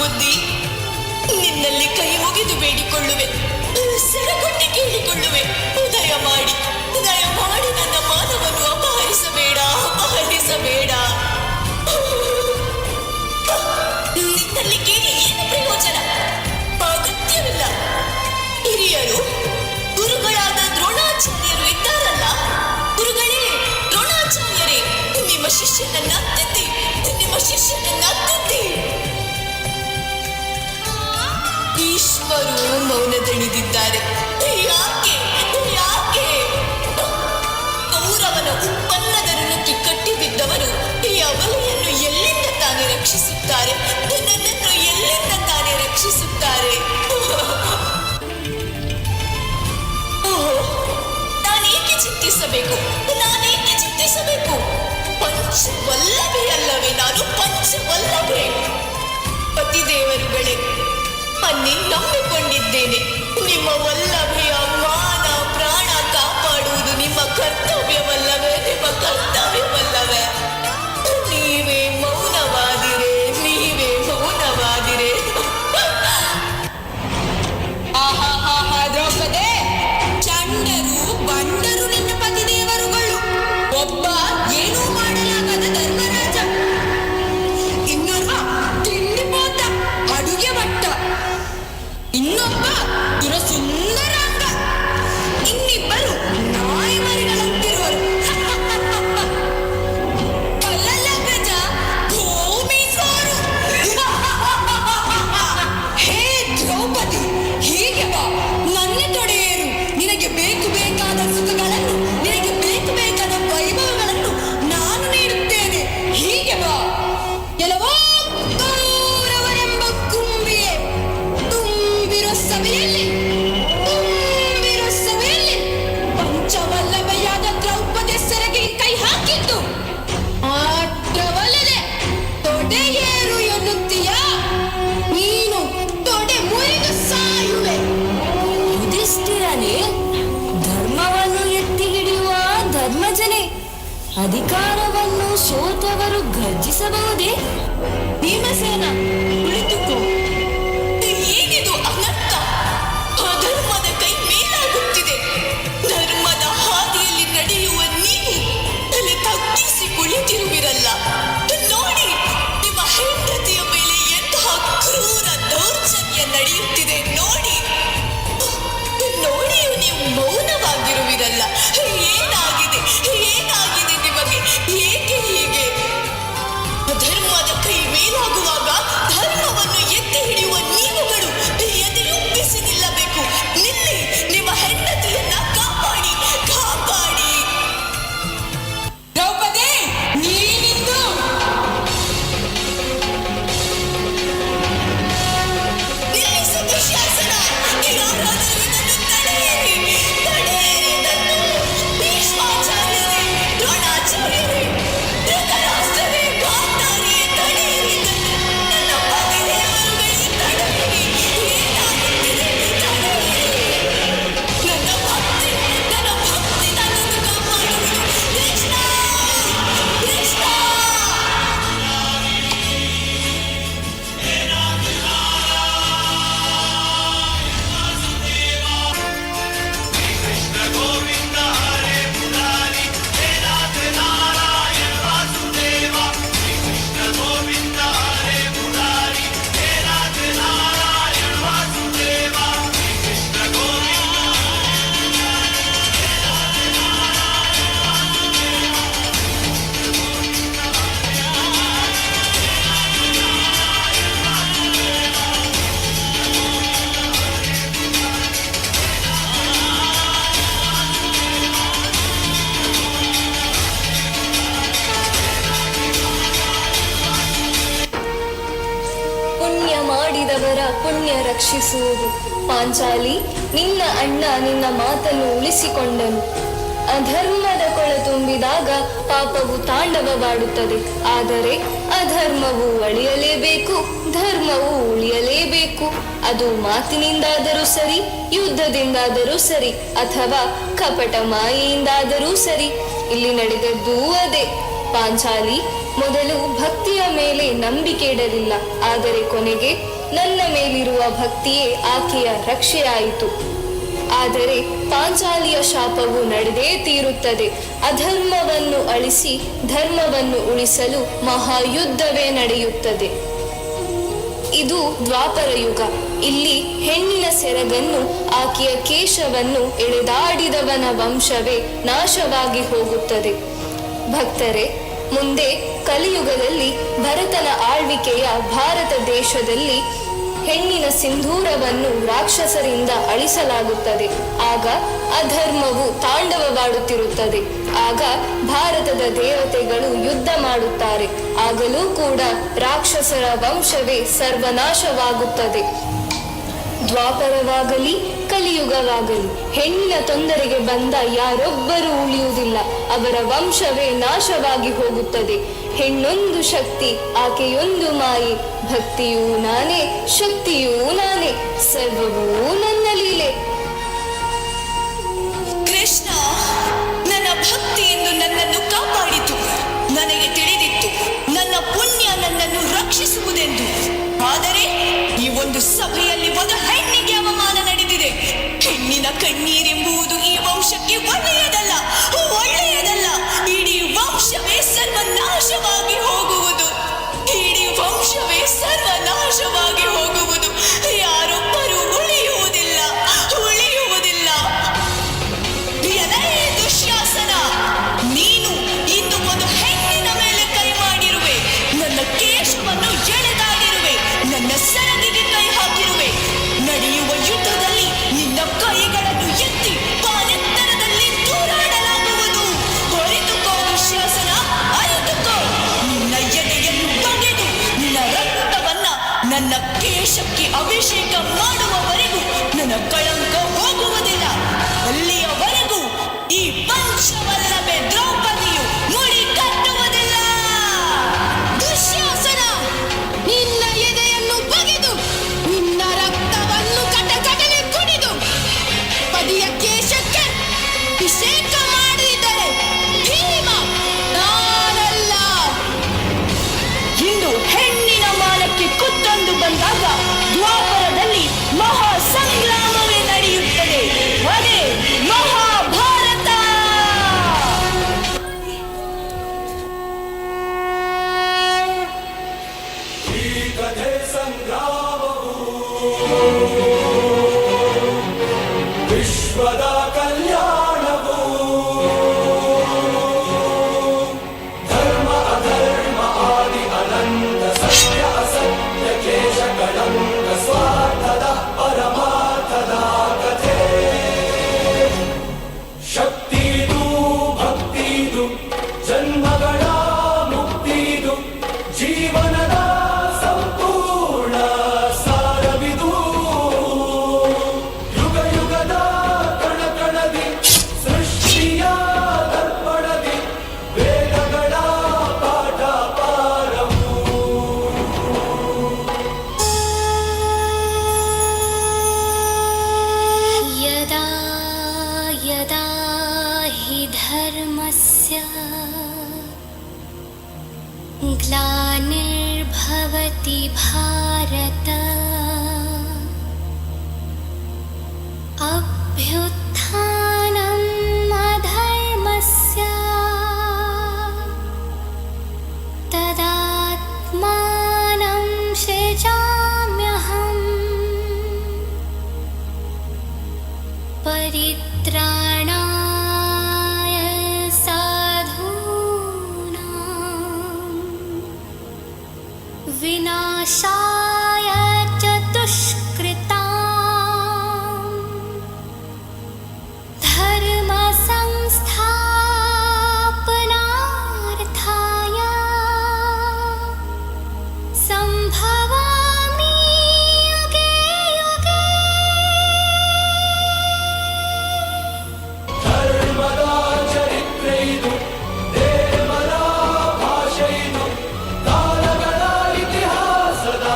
ದುರ್ಬುದ್ಧಿ, ನಿನ್ನಲ್ಲಿ ಕೈ ಮುಗಿದು ಬೇಡಿಕೊಳ್ಳುವೆ, ಸೆರಗೊಟ್ಟಿ ಕೇಳಿಕೊಳ್ಳುವೆ. ದಯಮಾಡಿ ದಯಮಾಡಿ ನನ್ನ ಮಾನವನ್ನು ಅಪಹರಿಸಬೇಡ, ಅಪಹರಿಸಬೇಡ. ನಿನ್ನಲ್ಲಿ ಕೇಳಿ ಏನು ಪ್ರಯೋಜನ? ಅಗತ್ಯವಿಲ್ಲ. ಹಿರಿಯರು ಗುರುಗಳಾದ ದ್ರೋಣಾಚಾರ್ಯರು ಇದ್ದಾರಲ್ಲ. ಗುರುಗಳೇ, ದ್ರೋಣಾಚಾರ್ಯರೇ, ನಿಮ್ಮ ಶಿಷ್ಯನನ್ನ ತಿದ್ದಿ, ನಿಮ್ಮ ಶಿಷ್ಯನನ್ನ ತಿದ್ದಿ. ಭೀಷ್ಮರು ಮೌನದಣಿದಿದ್ದಾರೆ. ಯಾಕೆ ಯಾಕೆ? ಕೌರವನ ಉತ್ಪನ್ನದರನ್ನು ಕಟ್ಟಿ ಬಿದ್ದವರು ಈ ಅವಲೆಯನ್ನು ಎಲ್ಲಿಂದ ತಾನೇ ರಕ್ಷಿಸುತ್ತಾರೆ? ನನ್ನನ್ನು ಎಲ್ಲಿಂದ ತಾನೇ ರಕ್ಷಿಸುತ್ತಾರೆ? ಓಹೋ, ನಾನೇಕೆ ಚಿಂತಿಸಬೇಕು? ನಾನೇಕೆ ಚಿಂತಿಸಬೇಕು? ಪಂಚವಲ್ಲಭೆ ಅಲ್ಲವೇ ನಾನು? ಪಂಚವಲ್ಲಭೆ. ಪತಿದೇವರುಗಳೇ, ಅನ್ನಿ ನಂಬಿಕೊಂಡಿದ್ದೇನೆ. ನಿಮ್ಮ ವಲ್ಲಭೆಯ ಮಾನ ಪ್ರಾಣ ಕಾಪಾಡುವುದು ನಿಮ್ಮ ಕರ್ತವ್ಯವಲ್ಲವೇ? ನಿಮ್ಮ ಕರ್ತವ್ಯವಲ್ಲವೇ? ನೀವೇ ಮೌನವಾದಿರೆ, ನೀವೇ ಮೌನವಾದಿರೆ. ಆಹಾಹಾಹಾ, ದ್ರೌಪದಿ, ಚಂಡರು ಬಂಡರು ನಿನ್ನ ಪತಿದೇವರುಗಳು. ಒಬ್ಬ ಏನೂ ಮಾಡಲಾಗದ ಧರ್ಮರಾಜ, ಇನ್ನೋರ್ವ ತಿಂಡಿಪೋತ ಅಡುಗೆ ಭಟ್ಟ, ಇನ್ನೊಬ್ಬ ಸುಂದರಾಂಗ, ಇನ್ನಿಬ್ಬರು ನಾಯಿ ಮರಿಗಳಂತಿರುವರು. ಕಲ್ಲಲ್ಲಗ್ರಜ ಭೂಮಿ ಸೋರು. ಹೇ ದ್ರೌಪದಿ, ಹೀಗೆ ಬಾ, ನನ್ನ ತೊಡೆಯೇರು. ನಿನಗೆ ಬೇಕು ಬೇಕಾದ ಸುಖಗಳನ್ನು, ನಿನಗೆ ಬೇಕು ಬೇಕಾದ ವೈಭವಗಳನ್ನು ನಾನು ನೀಡುತ್ತೇನೆ. ಹೀಗೆ ಬಾ. ಕೆಲವೋ ಕೌರವರೆಂಬ ಕುಂಬಿಯೇ, ತುಂಬಿರೋ ಸಭೆಯಲ್ಲಿ, ತುಂಬಿರೋ ಸಭೆಯಲ್ಲಿ ಪಂಚವಲ್ಲಭೆಯಾದ ದ್ರೌಪದಿ ಸೆರೆಗೆ ಕೈ ಹಾಕಿದ್ದು ಮಾತ್ರವಲ್ಲದೆ ತೊಡೆಯೇರು ಎನ್ನುತ್ತೀಯಾ? ನೀನು ತೊಡೆ ಮುರಿದು ಸಾಯುವೆ. ಯುಧಿಷ್ಠಿರನೇ, ಧರ್ಮವನ್ನು ಎತ್ತಿ ಹಿಡಿಯುವ ಧರ್ಮಜನೇ, ಅಧಿಕಾರವನ್ನು ಸೋತವರು ಗರ್ಜಿಸಬಹುದೇ? ಭೀಮಸೇನ, ಕುಳಿತುಕೋ. ಏನಿದು ಅನರ್ಥ? ಅಧರ್ಮದ ಕೈ ಮೇಲಾಗುತ್ತಿದೆ. ಧರ್ಮದ ಹಾದಿಯಲ್ಲಿ ನಡೆಯುವ ನೀವು ತಲೆ ತಗ್ಗಿಸಿ ಕುಳಿತಿರುವಿರಲ್ಲ. ನೋಡಿ, ನಿಮ್ಮ ಹೆಂಡತಿಯ ಮೇಲೆ ಎಂತಹ ಕ್ರೂರ ದೌರ್ಜನ್ಯ ನಡೆಯುತ್ತಿದೆ. ನೋಡಿ ನೋಡಿಯೂ ನೀವು ಮೌನವಾಗಿರುವಿರಲ್ಲ. ಏನಾಗಿದೆ, ಏನಾಗಿದೆ ನಿಮಗೆ? ಏಕೆ ಹೀಗೆ? ಧರ್ಮದ ಕೈ ಮೇಲಾಗುವಾಗ ಧರ್ಮವನ್ನು ಎತ್ತಿ ಹಿಡಿಯುವ ನೀವುಗಳು ಎದೆಯುಬ್ಬಿಸಿ ನಿಲ್ಲಬೇಕು. ನಿಲ್ಲಿ, ನಿಮ್ಮ ಹೆಂಡತಿಯನ್ನ ಕಾಪಾಡಿ, ಕಾಪಾಡಿ. ದ್ರೌಪದಿ, ನೀನಿಂದು ನಿಲ್ಲಿಸು ದುಶ್ಯಾಸನ. ಯಾರಾದರೂ ಇದನ್ನು ತಡೆಯಿರಿ, ತಡೆಯಿರಿ ಇದನ್ನು. ಭೀಷ್ಮಾಚಾರ್ಯರೇ, ದ್ರೋಣಾಚಾರ್ಯರೇ, ಧೃತರಾಷ್ಟ್ರರೇ, ಗಾಂಧಾರಿಯೇ, ತಡೆಯಿರಿ ಇದನ್ನು. ನನ್ನ ಪತಿದೇವರುಗಳೇ, ತಡೆಯಿರಿ. ಏನಾಗುತ್ತಿದೆ? ತಡೆಯಿರಿ. ನನ್ನ ಭಕ್ತಿ, ನನ್ನ ಭಕ್ತಿ ನನ್ನನ್ನು ಕಾಪಾಡುವುದು. ಕೃಷ್ಣ, ಕೃಷ್ಣ. ಪುಣ್ಯ ಮಾಡಿದವರ ಪುಣ್ಯ ರಕ್ಷಿಸುವುದು. ಪಾಂಚಾಲಿ, ನಿನ್ನ ಅಣ್ಣ ನಿನ್ನ ಮಾತನ್ನು ಉಳಿಸಿಕೊಂಡನು. ಅಧರ್ಮದ ಕೊಳ ತುಂಬಿದಾಗ ಪಾಪವು ತಾಂಡವವಾಡುತ್ತದೆ. ಆದರೆ ಅಧರ್ಮವು ಅಳಿಯಲೇಬೇಕು, ಧರ್ಮವು ಉಳಿಯಲೇಬೇಕು. ಅದು ಮಾತಿನಿಂದಾದರೂ ಸರಿ, ಯುದ್ಧದಿಂದಾದರೂ ಸರಿ, ಅಥವಾ ಕಪಟ ಮಾಯೆಯಿಂದಾದರೂ ಸರಿ. ಇಲ್ಲಿ ನಡೆದದ್ದೂ ಅದೇ. ಪಾಂಚಾಲಿ, ಮೊದಲು ಭಕ್ತಿಯ ಮೇಲೆ ನಂಬಿಕೆ ಇಡಲಿಲ್ಲ. ಆದರೆ ಕೊನೆಗೆ ನನ್ನ ಮೇಲಿರುವ ಭಕ್ತಿಯೇ ಆಕೆಯ ರಕ್ಷೆಯಾಯಿತು. ಆದರೆ ಪಾಂಚಾಲಿಯ ಶಾಪವು ನಡೆದೇ ತೀರುತ್ತದೆ. ಅಧರ್ಮವನ್ನು ಅಳಿಸಿ ಧರ್ಮವನ್ನು ಉಳಿಸಲು ಮಹಾಯುದ್ಧವೇ ನಡೆಯುತ್ತದೆ. ಇದು ದ್ವಾಪರ ಯುಗ. ಇಲ್ಲಿ ಹೆಣ್ಣಿನ ಸೆರಗನ್ನು, ಆಕೆಯ ಕೇಶವನ್ನು ಎಳೆದಾಡಿದವನ ವಂಶವೇ ನಾಶವಾಗಿ ಹೋಗುತ್ತದೆ. ಭಕ್ತರೇ, ಮುಂದೆ ಕಲಿಯುಗದಲ್ಲಿ ಭರತನ ಆಳ್ವಿಕೆಯ ಭಾರತ ದೇಶದಲ್ಲಿ ಹೆಣ್ಣಿನ ಸಿಂಧೂರವನ್ನು ರಾಕ್ಷಸರಿಂದ ಅಳಿಸಲಾಗುತ್ತದೆ. ಆಗ ಅಧರ್ಮವು ತಾಂಡವವಾಡುತ್ತಿರುತ್ತದೆ. ಆಗ ಭಾರತದ ದೇವತೆಗಳು ಯುದ್ಧ ಮಾಡುತ್ತಾರೆ. ಆಗಲೂ ಕೂಡ ರಾಕ್ಷಸರ ವಂಶವೇ ಸರ್ವನಾಶವಾಗುತ್ತದೆ. ದ್ವಾಪರವಾಗಲಿ, ಕಲಿಯುಗವಾಗಲಿ, ಹೆಣ್ಣಿನ ತೊಂದರೆಗೆ ಬಂದ ಯಾರೊಬ್ಬರೂ ಉಳಿಯುವುದಿಲ್ಲ. ಅವರ ವಂಶವೇ ನಾಶವಾಗಿ ಹೋಗುತ್ತದೆ. ಹೆಣ್ಣೊಂದು ಶಕ್ತಿ, ಆಕೆಯೊಂದು ಮಾಯೆ. ಭಕ್ತಿಯೂ ನಾನೇ, ಶಕ್ತಿಯೂ ನಾನೇ, ಸರ್ವವೂ ನನ್ನ ಲೀಲೆ. ಕೃಷ್ಣ, ನನ್ನ ಭಕ್ತಿಯೆಂದು ನನ್ನನ್ನು ಕಾಪಾಡಿತು. ನನಗೆ ತಿಳಿದಿತ್ತು ನನ್ನ ಪುಣ್ಯ ನನ್ನನ್ನು ರಕ್ಷಿಸುವುದೆಂದು. ಆದರೆ ಈ ಒಂದು ಸಭೆಯಲ್ಲಿ ಒಂದು ಹೆಣ್ಣಿಗೆ ಅವಮಾನ ನಡೆದಿದೆ. ಹೆಣ್ಣಿನ ಕಣ್ಣೀರೆಂಬುದು ಈ ವಂಶಕ್ಕೆ ಒಳ್ಳೆಯದಲ್ಲ, ಒಳ್ಳೆಯದಲ್ಲ. ಇಡೀ ವಂಶವೇ ಸರ್ವನಾಶವಾಗಿ ಹೋಗುವುದು. ಇಡೀ ವಂಶವೇ ಸರ್ವನಾಶವಾಗಿ ಹೋಗುವುದು. ಯಾರೊಬ್ಬರೂ ಉಳಿಯುವುದಿಲ್ಲ, ಉಳಿಯುವುದಿಲ್ಲ. ಎಲೈ ದುಶ್ಯಾಸನ, ನೀನು ಇಂದು ಒಂದು ಹೆಣ್ಣಿನ ಮೇಲೆ ಕೈ ಮಾಡಿರುವೆ. ನನ್ನ ಕೇಶವನ್ನು ಎಳೆದಾಡಿರುವೆ. ನನ್ನ ಸೆರಗಿಗೆ ಕೈ ಹಾಕಿರುವೆ. ನಡೆಯುವ ಯುದ್ಧದಲ್ಲಿ ನಿನ್ನ ಕೈಗಳನ್ನು ಎತ್ತಿ ಪಾನೆತ್ತರದಲ್ಲಿ ತೂರಾಡಲಾಗುವುದು. ಅರಿತುಕೋ ದುಶ್ಯಾಸನ, ಅರಿತುಕೋ. ನಿನ್ನ ಎದೆಯನ್ನು ಬಗೆದು ನಿನ್ನ ರಕ್ತವನ್ನ ನನ್ನ ಕೇಶಕ್ಕೆ ಅಭಿಷೇಕ ಮಾಡುವವರೆಗೂ ನನ್ನ ಕಳಂಕ ಹೋಗುವುದಿಲ್ಲ. ಅಲ್ಲಿಯವರೆಗೂ ಈ ಪಂಚವಲ್ಲಭೆ ದ್ರೌಪದಿಯು ಮುಡಿ ಕಟ್ಟುವುದಿಲ್ಲ. ದುಶ್ಯಾಸನ, ನಿನ್ನ ಎದೆಯನ್ನು ಬಗೆದು ನಿನ್ನ ರಕ್ತವನ್ನು ಕಟಕಟನೆ ಕುಡಿದು ಪದಿಯ ಕೇಶಕ್ಕೆ ಅಭಿಷೇಕ ಮಾಡದಿದ್ದರೆ ಭೀಮ ನಾನಲ್ಲ. ಇಂದು ಹೆಣ್ಣಿನ ಮಾನಕ್ಕೆ ಕುತ್ತೊಂದು ಬಂದಾಗ ದ್ವಾಪರದಲ್ಲಿ ಮಹಾ ಸಂಗ್ರಾಮವೇ ನಡೆಯುತ್ತದೆ. ಅದೇ ಮಹಾಭಾರತ. ಈ ಕಥೆ ಸಂಗ್ರಾಮವು ವಿಶ್ವದ ಕಲ್ಯಾಣವು. ಧರ್ಮ ಅಧರ್ಮ ಆದಿ ಅನಂತ, ಸತ್ಯ ಅಸತ್ಯ ಕೇಶ ಕಳಂಕ, ಸ್ವಾರ್ಥದ ಪರಮಾರ್ಥದ ಕಥೆ. ಶಕ್ತಿದು ಭಕ್ತಿದು ಜನ್ಮಗಳ ಮುಕ್ತಿದು, ಜೀವನದ ಸಂಪೂರ್ಣ ಸಾರವಿದು. ಯುಗ ಯುಗದ ಕಣಕಣದಿ, ಸೃಷ್ಟಿಯ ದರ್ಪಣದಿ, ವೇದಗಳ ಪಾಠ ಪಾರವು. यदा यदा हि धर्मस्य ग्लानिर्भवति भारत, अभ्युत्थानम् अधर्मस्य तदात्मानं सृजाम्यहम्। परित्राणाय साधूनां विनाशाय च दुष्कृताम् धर्मसंस्थापनार्थाय सम्भवामि युगे युगे। ಧರ್ಮದ ಚರಿತ್ರೆ ಇದು, ದೇವರ ಭಾಷೆ ಇದು, ಕಾಲಗಳ ಇತಿಹಾಸದ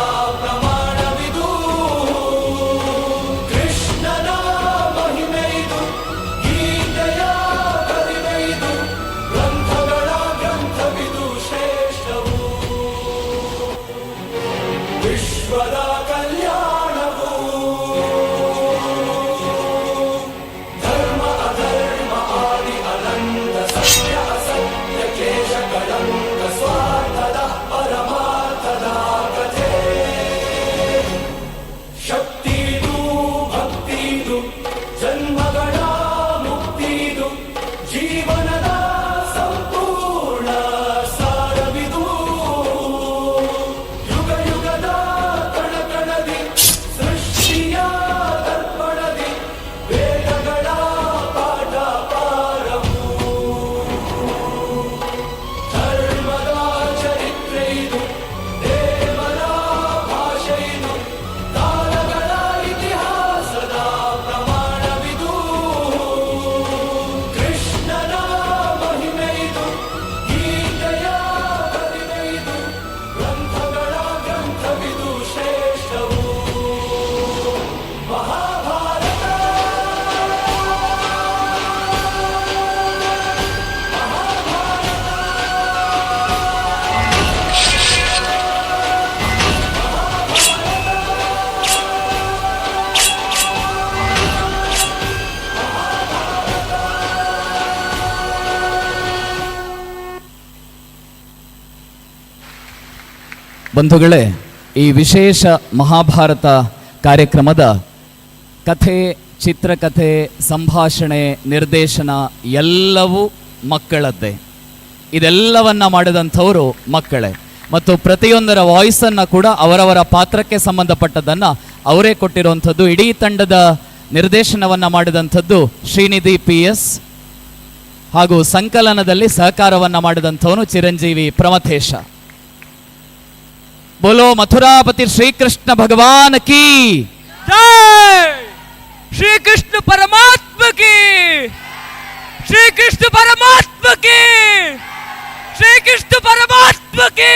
ಪ್ರಮಾಣವಿದು. ವಿಶ್ವದ ಕಲ್ಯಾಣವು. ಧರ್ಮ ಅಧರ್ಮ ಆದಿ ಅನಂತ, ಸತ್ಯ ಅಸತ್ಯ ಕ್ಲೇಶ ಕಳಂಕ, ಸ್ವಾರ್ಥದ ಪರಮಾರ್ಥದ ಕಥೆ. ಶಕ್ತಿದು ಭಕ್ತಿದು ಜನ್ಮಗಳ ಮುಕ್ತಿದು, ಜೀವನದ ಸಂಪೂರ್ಣ ಸಾರವಿದು. ಯುಗ ಯುಗದ ಕಣಕಣದಿ, ಸೃಷ್ಟಿಯ ದರ್ಪಣದಿ, ವೇದಗಳ ಪಾಠ ಪಾರವು. ಧರ್ಮದ ಚರಿತ್ರೆ ಇದು, ದೇವರ ಭಾಷೆ ಇದು, ಕಾಲಗಳ ಇತಿಹಾಸದ ಪ್ರಮಾಣವಿದು. ಕೃಷ್ಣನ ಮಹಿಮೆ ಇದು, ಗೀತೆಯ ಗರಿಮೆ ಇದು, ಗ್ರಂಥಗಳ ಗ್ರಂಥವಿದು ಶ್ರೇಷ್ಠವು ಮಹಾಭಾರತ. ಬಂಧುಗಳೇ, ಈ ವಿಶೇಷ ಮಹಾಭಾರತ ಕಾರ್ಯಕ್ರಮದ ಕಥೆ, ಚಿತ್ರಕಥೆ, ಸಂಭಾಷಣೆ, ನಿರ್ದೇಶನ ಎಲ್ಲವೂ ಮಕ್ಕಳದ್ದೇ. ಇದೆಲ್ಲವನ್ನ ಮಾಡಿದಂಥವರು ಮಕ್ಕಳೇ. ಮತ್ತು ಪ್ರತಿಯೊಂದರ ವಾಯ್ಸನ್ನು ಕೂಡ ಅವರವರ ಪಾತ್ರಕ್ಕೆ ಸಂಬಂಧಪಟ್ಟದ್ದನ್ನು ಅವರೇ ಕೊಟ್ಟಿರುವಂಥದ್ದು. ಇಡೀ ತಂಡದ ನಿರ್ದೇಶನವನ್ನು ಮಾಡಿದಂಥದ್ದು ಶ್ರೀನಿಧಿ ಪಿ ಎಸ್ ಹಾಗೂ ಸಂಕಲನದಲ್ಲಿ ಸಹಕಾರವನ್ನು ಮಾಡಿದಂಥವನು ಚಿರಂಜೀವಿ ಪ್ರಮಥೇಶ. बोलो मथुरापति श्रीकृष्ण भगवान की ಜೈ! ಶ್ರೀ ಕೃಷ್ಣ ಪರಮಾತ್ಮ ಕಿ! ಶ್ರೀ ಕೃಷ್ಣ ಪರಮಾತ್ಮ ಕಿ! ಶ್ರೀ ಕೃಷ್ಣ ಪರಮಾತ್ಮ ಕಿ!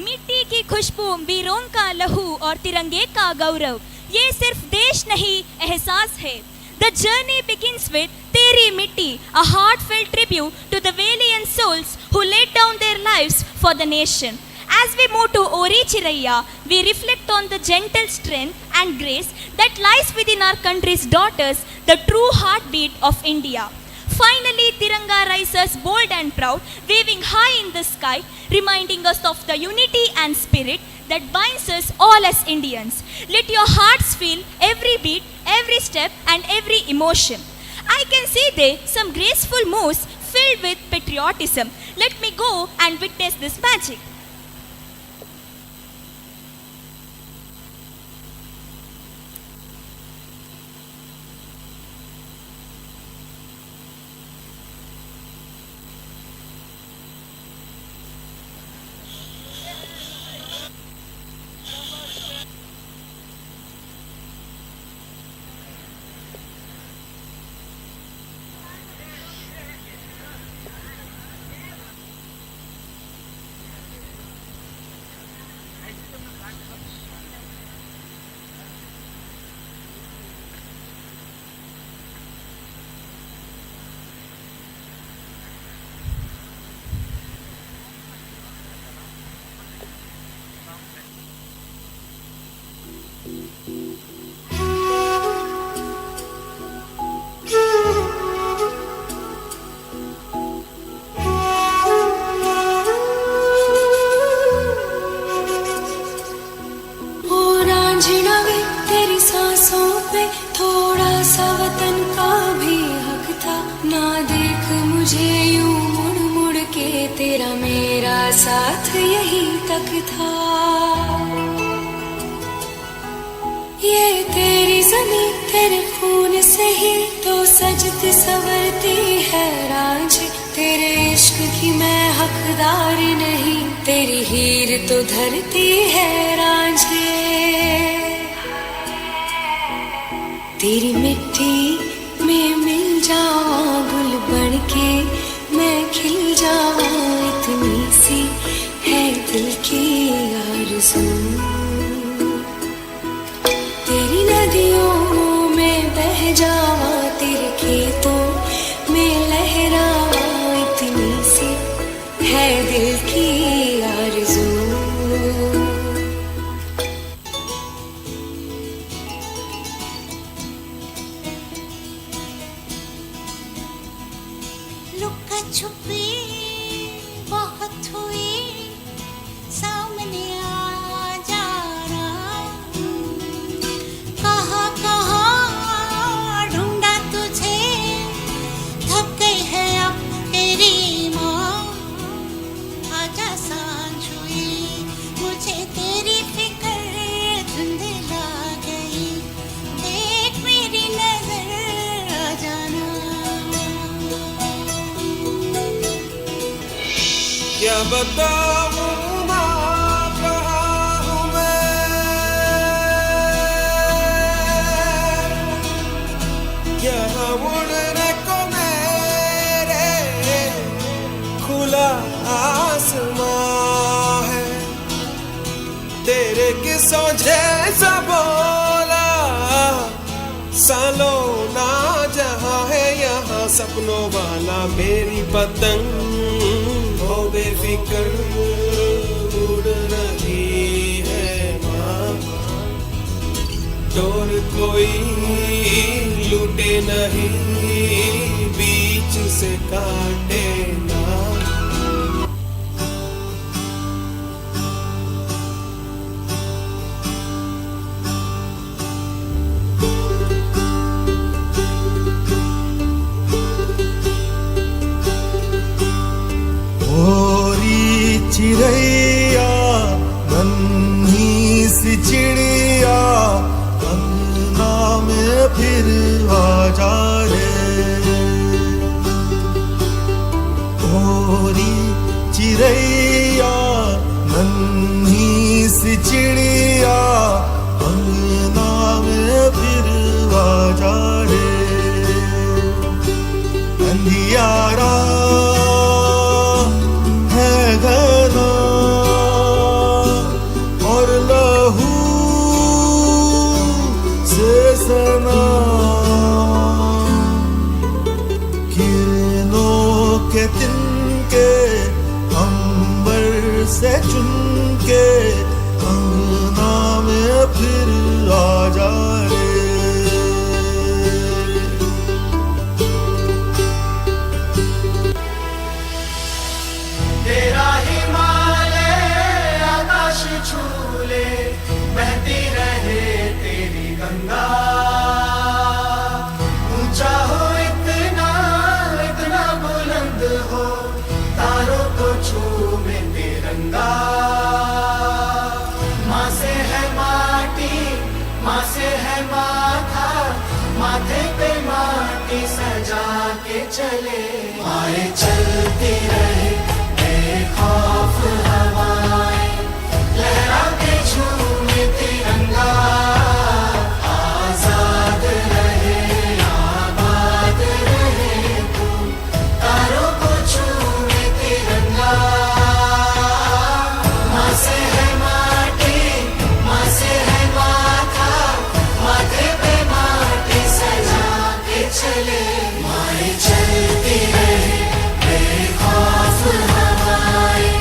मिट्टी की खुशबू, वीरों का लहू और तिरंगे का गौरव, ये सिर्फ देश नहीं, एहसास है। The journey begins with Teri Mitti, a heartfelt tribute to the valiant souls who laid down their lives for the nation. As we move to Ori Chiraiya, we reflect on the gentle strength and grace that lies within our country's daughters, the true heartbeat of India. Finally, Tiranga rises bold and proud, waving high in the sky, reminding us of the unity and spirit that binds us all as Indians. Let your hearts feel every beat, every step, and every emotion. I can see there some graceful moves filled with patriotism. Let me go and witness this magic. ओ रांझणा वे, तेरी सांसों पे थोड़ा सा वतन का भी हक था ना। देख मुझे यूं मुड़ मुड़ के, तेरा मेरा साथ यही तक था। ये तेरी जमीन तेरे खून से ही तो सजती संवरती है रांझे। तेरे इश्क की मैं हक हकदार नहीं, तेरी हीर तो धरती है रांझे। तेरी मिट्टी में मिल जावा, गुल बन के मैं खिल जावा, इतनी सी है दिल की आरज़ू। तेरी नदियों में बह जावा, तेरे खेतों में लहरावा, इतनी सी है दिल की आरज़ू। लुका छुपी बहुत हुई, सामने आ जाना। कहाँ कहाँ ढूंढा तुझे, थक गई है अब तेरी माँ। आजा सांझ हुई, मुझे तेरी फिक्र धुंधला गई। देख मेरी नजर आ जाना। क्या बताऊं माँ कहाँ हूँ मैं, यहाँ उड़ने को मेरे खुला आसमां है। तेरे किस्सों जैसा बोला सालों ना जहाँ है, यहाँ सपनों वाला मेरी पतंग हो बेफिक्र उड़ रही है माँ। डोर कोई लूटे नहीं, बीच से काटे ना। ओरी चिड़ैया नन्ही सी चिड़िया, अंगना में फिर आ जा रे। ओरी चिड़ैया नन्ही सी चिड़िया, अंगना में फिर आ जा रे। अंधियारा है घना और लहू से सना, किरणों के तिनके अंबर से चुनके, अंगना में फिर आ जा रे। तेरा हिमालय आकाश छूले, बहती रहे तेरी गंगा। ऊंचा हो इतना इतना बुलंद हो, तारों को छूमे तिरंगा। माँ से है माटी, माँ से है माथा, माथे पे माटी सजा के चले। आए चलती रहे बेखौफ हवाएं, लहरा के झूमे तिरंगा। आजाद रहे आबाद रहे तू, तारों को छूमे तिरंगा। माँ से है माटी, माँ से है माथा, माथे पे माटी सजा के चले। माए चलती रहे बेखौफ हवाएं,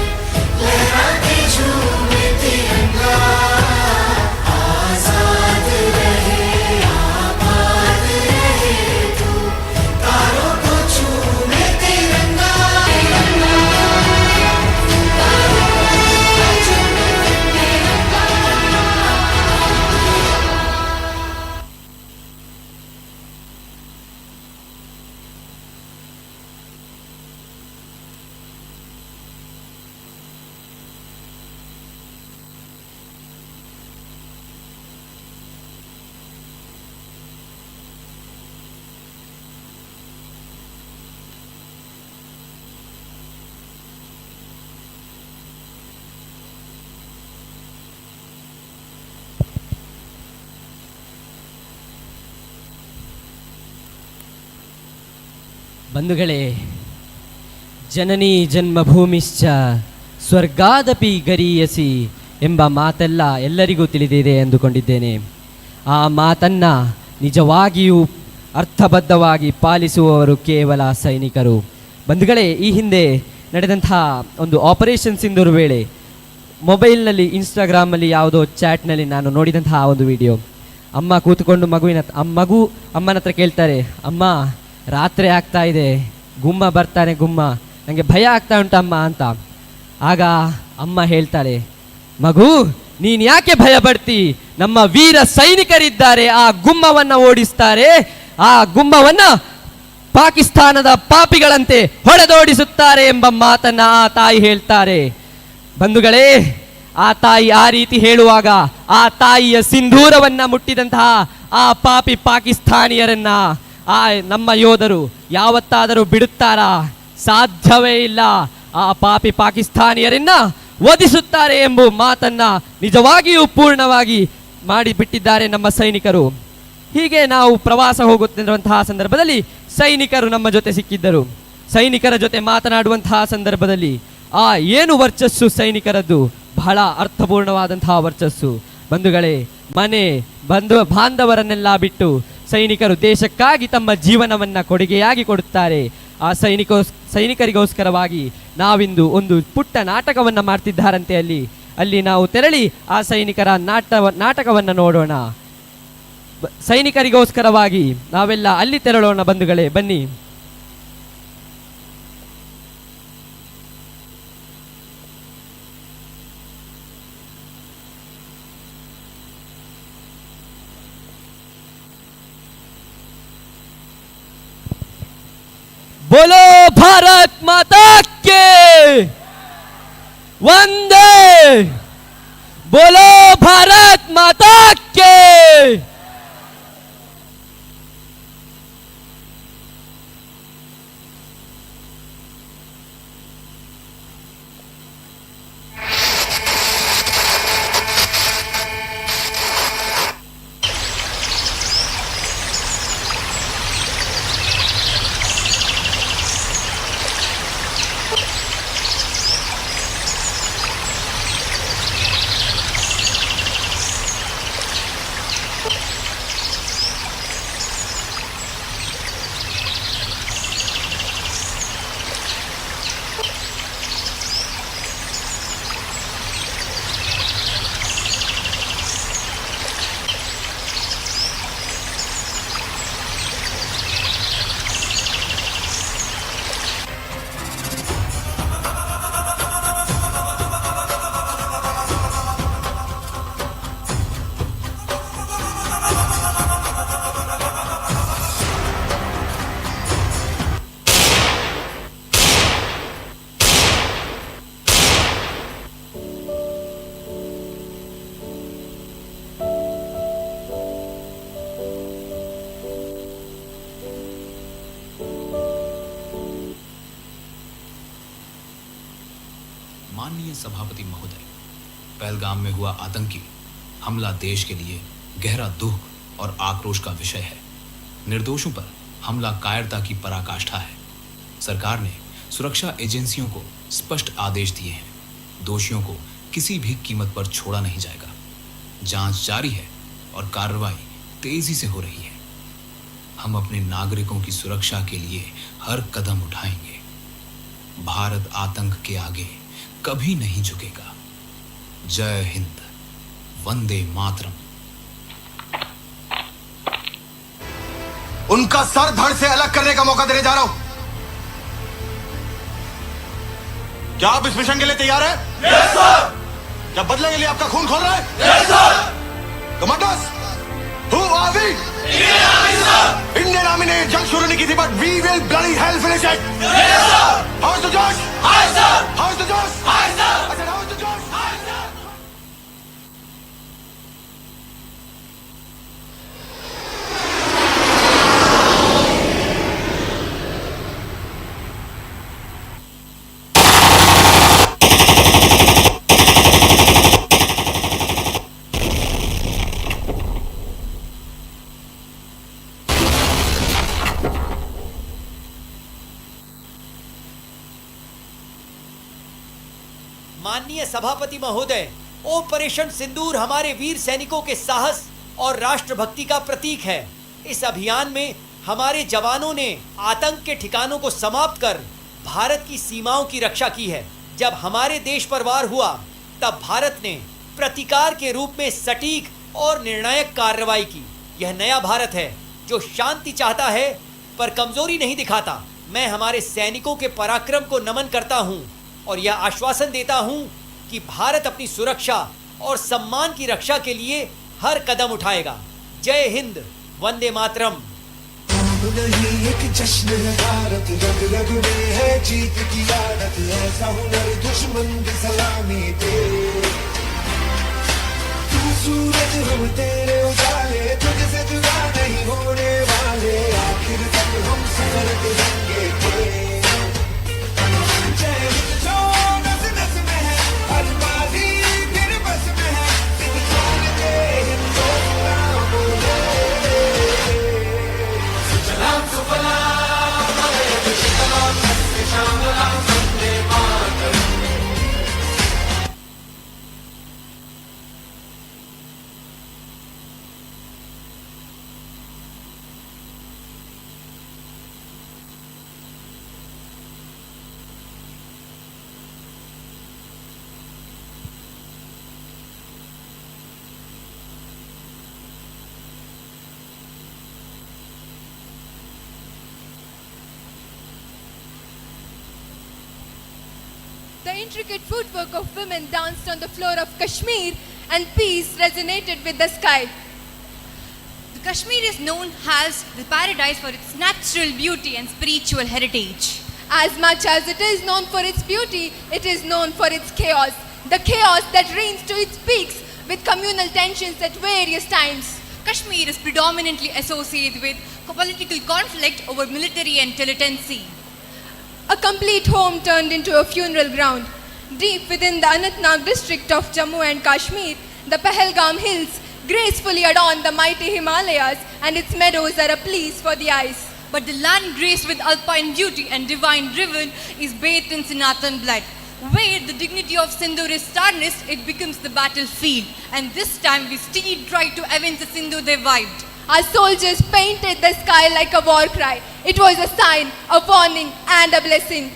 ಬಂಧುಗಳೇ, ಜನನೀ ಜನ್ಮಭೂಮಿಶ್ಚ ಸ್ವರ್ಗಾದಪಿ ಗರೀಯಸಿ ಎಂಬ ಮಾತೆಲ್ಲ ಎಲ್ಲರಿಗೂ ತಿಳಿದಿದೆ ಎಂದುಕೊಂಡಿದ್ದೇನೆ. ಆ ಮಾತನ್ನು ನಿಜವಾಗಿಯೂ ಅರ್ಥಬದ್ಧವಾಗಿ ಪಾಲಿಸುವವರು ಕೇವಲ ಸೈನಿಕರು. ಬಂಧುಗಳೇ, ಈ ಹಿಂದೆ ನಡೆದಂತಹ ಒಂದು ಆಪರೇಷನ್ ಸಿಂಧೂರ್ ವೇಳೆ ಮೊಬೈಲ್ನಲ್ಲಿ, ಇನ್ಸ್ಟಾಗ್ರಾಮಲ್ಲಿ ಯಾವುದೋ ಚಾಟ್ನಲ್ಲಿ ನಾನು ನೋಡಿದಂತಹ ಒಂದು ವಿಡಿಯೋ. ಅಮ್ಮ ಕೂತ್ಕೊಂಡು ಮಗುವಿನ ಮಗು ಅಮ್ಮನ ಹತ್ರ ಕೇಳ್ತಾರೆ, ಅಮ್ಮ ರಾತ್ರಿ ಆಗ್ತಾ ಇದೆ, ಗುಮ್ಮ ಬರ್ತಾನೆ ಗುಮ್ಮ, ನನಗೆ ಭಯ ಆಗ್ತಾ ಉಂಟಮ್ಮ ಅಂತ. ಆಗ ಅಮ್ಮ ಹೇಳ್ತಾಳೆ, ಮಗು ನೀನು ಯಾಕೆ ಭಯ ಪಡ್ತಿ, ನಮ್ಮ ವೀರ ಸೈನಿಕರಿದ್ದಾರೆ, ಆ ಗುಮ್ಮವನ್ನು ಓಡಿಸ್ತಾರೆ, ಆ ಗುಮ್ಮವನ್ನು ಪಾಕಿಸ್ತಾನದ ಪಾಪಿಗಳಂತೆ ಹೊಡೆದೋಡಿಸುತ್ತಾರೆ ಎಂಬ ಮಾತನ್ನ ಆ ತಾಯಿ ಹೇಳ್ತಾರೆ. ಬಂಧುಗಳೇ, ಆ ತಾಯಿ ಆ ರೀತಿ ಹೇಳುವಾಗ ಆ ತಾಯಿಯ ಸಿಂಧೂರವನ್ನ ಮುಟ್ಟಿದಂತಹ ಆ ಪಾಪಿ ಪಾಕಿಸ್ತಾನಿಯರನ್ನ ಆ ನಮ್ಮ ಯೋಧರು ಯಾವತ್ತಾದರೂ ಬಿಡುತ್ತಾರಾ? ಸಾಧ್ಯವೇ ಇಲ್ಲ. ಆ ಪಾಪಿ ಪಾಕಿಸ್ತಾನಿಯರನ್ನ ವಧಿಸುತ್ತಾರೆ ಎಂಬ ಮಾತನ್ನ ನಿಜವಾಗಿಯೂ ಪೂರ್ಣವಾಗಿ ಮಾಡಿಬಿಟ್ಟಿದ್ದಾರೆ ನಮ್ಮ ಸೈನಿಕರು. ಹೀಗೆ ನಾವು ಪ್ರವಾಸ ಹೋಗುತ್ತಿರುವಂತಹ ಸಂದರ್ಭದಲ್ಲಿ ಸೈನಿಕರು ನಮ್ಮ ಜೊತೆ ಸಿಕ್ಕಿದ್ದರು. ಸೈನಿಕರ ಜೊತೆ ಮಾತನಾಡುವಂತಹ ಸಂದರ್ಭದಲ್ಲಿ ಆ ಏನು ವರ್ಚಸ್ಸು ಸೈನಿಕರದ್ದು, ಬಹಳ ಅರ್ಥಪೂರ್ಣವಾದಂತಹ ವರ್ಚಸ್ಸು. ಬಂಧುಗಳೇ, ಮನೆ ಬಂಧು ಬಾಂಧವರನ್ನೆಲ್ಲ ಬಿಟ್ಟು ಸೈನಿಕರು ದೇಶಕ್ಕಾಗಿ ತಮ್ಮ ಜೀವನವನ್ನು ಕೊಡುಗೆಯಾಗಿ ಕೊಡುತ್ತಾರೆ. ಆ ಸೈನಿಕರಿಗೋಸ್ಕರವಾಗಿ ನಾವಿಂದು ಒಂದು ಪುಟ್ಟ ನಾಟಕವನ್ನು ಮಾಡ್ತಿದ್ದಾರಂತೆ ಅಲ್ಲಿ. ಅಲ್ಲಿ ನಾವು ತೆರಳಿ ಆ ಸೈನಿಕರ ನಾಟಕವನ್ನು ನೋಡೋಣ. ಸೈನಿಕರಿಗೋಸ್ಕರವಾಗಿ ನಾವೆಲ್ಲ ಅಲ್ಲಿ ತೆರಳೋಣ ಬಂಧುಗಳೇ, ಬನ್ನಿ. बोलो भारत माता के वंदे, बोलो भारत माता के। माननीय सभापति महोदय, पहलगाम में हुआ आतंकी हमला देश के लिए गहरा दुख और आक्रोश का विषय है। निर्दोषों पर हमला कायरता की पराकाष्ठा है। सरकार ने सुरक्षा एजेंसियों को स्पष्ट आदेश दिए हैं, दोषियों को किसी भी कीमत पर छोड़ा नहीं जाएगा। जांच जारी है और कार्रवाई तेजी से हो रही है। हम अपने नागरिकों की सुरक्षा के लिए हर कदम उठाएंगे। भारत आतंक के आगे कभी नहीं झुकेगा। जय हिंद, वंदे मातरम। उनका सर धड़ से अलग करने का मौका देने जा रहा हूं। क्या आप इस मिशन के लिए तैयार हैं? Yes sir. क्या बदले के लिए आपका खून खोल रहा है? Yes sir. Commanders, who are we? Indian Army sir. Indian Army ने जंग शुरू नहीं की थी, but we will bloody hell finish it. Yes sir. How is the josh? Hi sir. How is the josh? Hi sir. I said how is the josh? Hi sir. सभापति महोदय, operation सिंदूर हमारे वीर सैनिकों के साहस और राष्ट्रभक्ति का प्रतीक है। इस अभियान में हमारे जवानों ने आतंक के ठिकानों को समाप्त कर भारत की सीमाओं की रक्षा की है। जब हमारे देश पर वार हुआ, तब भारत ने प्रतिकार के रूप में सटीक और निर्णायक कार्रवाई की। यह नया भारत है जो शांति चाहता है पर कमजोरी नहीं दिखाता। मैं हमारे सैनिकों के पराक्रम को नमन करता हूं और यह आश्वासन देता हूं कि भारत अपनी सुरक्षा और सम्मान की रक्षा के लिए हर कदम उठाएगा। जय हिंद, वंदे मातरम। नहीं एक जश्न है भारत, रग रग में है जीत की आदत, ऐसा हुनर दुश्मन भी सलामी दे। तू सूरज हम तेरे उजाले, तुझसे जुदा नहीं होने वाले, आखिर तक हम सफर तिरंगे के। जय हिंद जो नस नस में है, हर बाजी फिर बस में है, दिल खोल के हिंदुस्तान बोले। सुजलां सुफलां मलयज शीतलां सस्यश्यामलां Vande Mataram. The intricate footwork of women danced on the floor of Kashmir, and peace resonated with the sky. The Kashmir is known as the paradise for its natural beauty and spiritual heritage. As much as it is known for its beauty, it is known for its chaos. The chaos that reigns to its peaks with communal tensions at various times. Kashmir is predominantly associated with political conflict over military and militancy. A complete home turned into a funeral ground. Deep within the Anantnag district of Jammu and Kashmir, the Pahalgam Hills gracefully adorn the mighty Himalayas, and its meadows are a place for the eyes. But the land graced with alpine beauty and divine driven is bathed in Sanatan blood. Where the dignity of Sindoor is tarnished, it becomes the battlefield. And this time we still try to avenge the Sindoor they wiped. Our soldiers painted the sky like a war cry. It was a sign, a warning, and a blessing.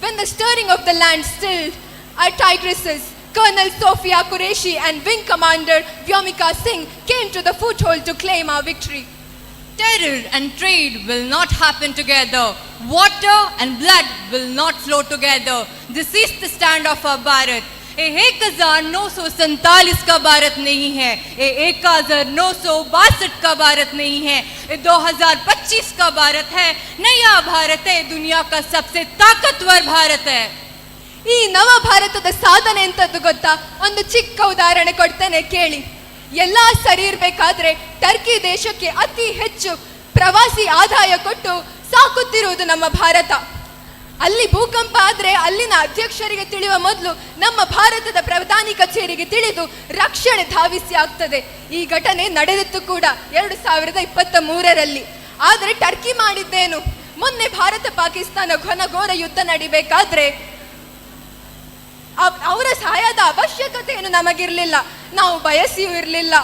When the stirring of the land stilled, our tigresses, Colonel Sophia Qureshi and Wing Commander Vyomika Singh, came to the foothold to claim our victory. Terror and trade will not happen together. Water and blood will not flow together. This is the stand of our Bharat. ये 1947 का भारत नहीं है, ये 1962 का भारत नहीं है, ये 2025 का भारत है। नया भारत है, दुनिया का सबसे ताकतवर भारत है। ಈ ನವ ಭಾರತದ ಸಾಧನೆ ಎಂತದ್ದು ಗೊತ್ತಾ? ಒಂದು ಚಿಕ್ಕ ಉದಾಹರಣೆ ಕೊಡ್ತೇನೆ, ಕೇಳಿ. ಎಲ್ಲ ಸರಿ ಇರ್ಬೇಕಾದ್ರೆ ಟರ್ಕಿ ದೇಶಕ್ಕೆ ಅತಿ ಹೆಚ್ಚು ಪ್ರವಾಸಿ ಆದಾಯ ಕೊಟ್ಟು ಸಾಕುತ್ತಿರುವುದು ನಮ್ಮ ಭಾರತ. ಅಲ್ಲಿ ಭೂಕಂಪ ಆದ್ರೆ ಅಲ್ಲಿನ ಅಧ್ಯಕ್ಷರಿಗೆ ತಿಳಿಯುವ ಮೊದಲು ನಮ್ಮ ಭಾರತದ ಪ್ರಧಾನಿ ಕಚೇರಿಗೆ ತಿಳಿದು ರಕ್ಷಣೆ ಧಾವಿಸಿ ಆಗ್ತದೆ. ಈ ಘಟನೆ ನಡೆದಿತ್ತು ಕೂಡ 2023ರಲ್ಲಿ. ಆದರೆ ಟರ್ಕಿ ಮಾಡಿದ್ದೇನು? ಮೊನ್ನೆ ಭಾರತ ಪಾಕಿಸ್ತಾನ ಘನಘೋರ ಯುದ್ಧ ನಡಿಬೇಕಾದ್ರೆ ಅವರ ಸಹಾಯದ ಅವಶ್ಯಕತೆಯನ್ನು ನಮಗಿರ್ಲಿಲ್ಲ, ನಾವು ಬಯಸಿಯೂ ಇರಲಿಲ್ಲ.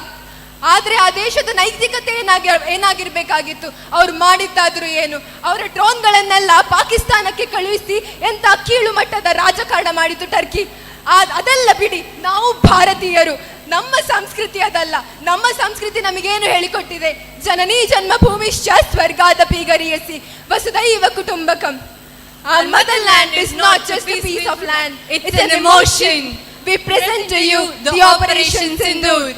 ಆದ್ರೆ ಆ ದೇಶದ ನೈತಿಕತೆ ಏನಾಗಿರ್ಬೇಕಾಗಿತ್ತು? ಅವ್ರು ಮಾಡಿದ್ದಾದ್ರೂ ಏನು? ಅವರ ಡ್ರೋನ್ಗಳನ್ನೆಲ್ಲ ಪಾಕಿಸ್ತಾನಕ್ಕೆ ಕಳುಹಿಸಿ ಎಂತ ಕೀಳು ಮಟ್ಟದ ರಾಜಕಾರಣ ಮಾಡಿತು ಟರ್ಕಿ. ಅದೆಲ್ಲ ಬಿಡಿ, ನಾವು ಭಾರತೀಯರು, ನಮ್ಮ ಸಂಸ್ಕೃತಿ ಅದಲ್ಲ. ನಮ್ಮ ಸಂಸ್ಕೃತಿ ನಮಗೇನು ಹೇಳಿಕೊಟ್ಟಿದೆ? ಜನನೀ ಜನ್ಮಭೂಮಿಶ್ಚ ಸ್ವರ್ಗಾದಪಿ ಗರೀಯಸಿ, ವಸುಧೈವ ಕುಟುಂಬಕಂ. Our motherland is not just a piece of land, it's an emotion. We present to you the Operation Sindoor.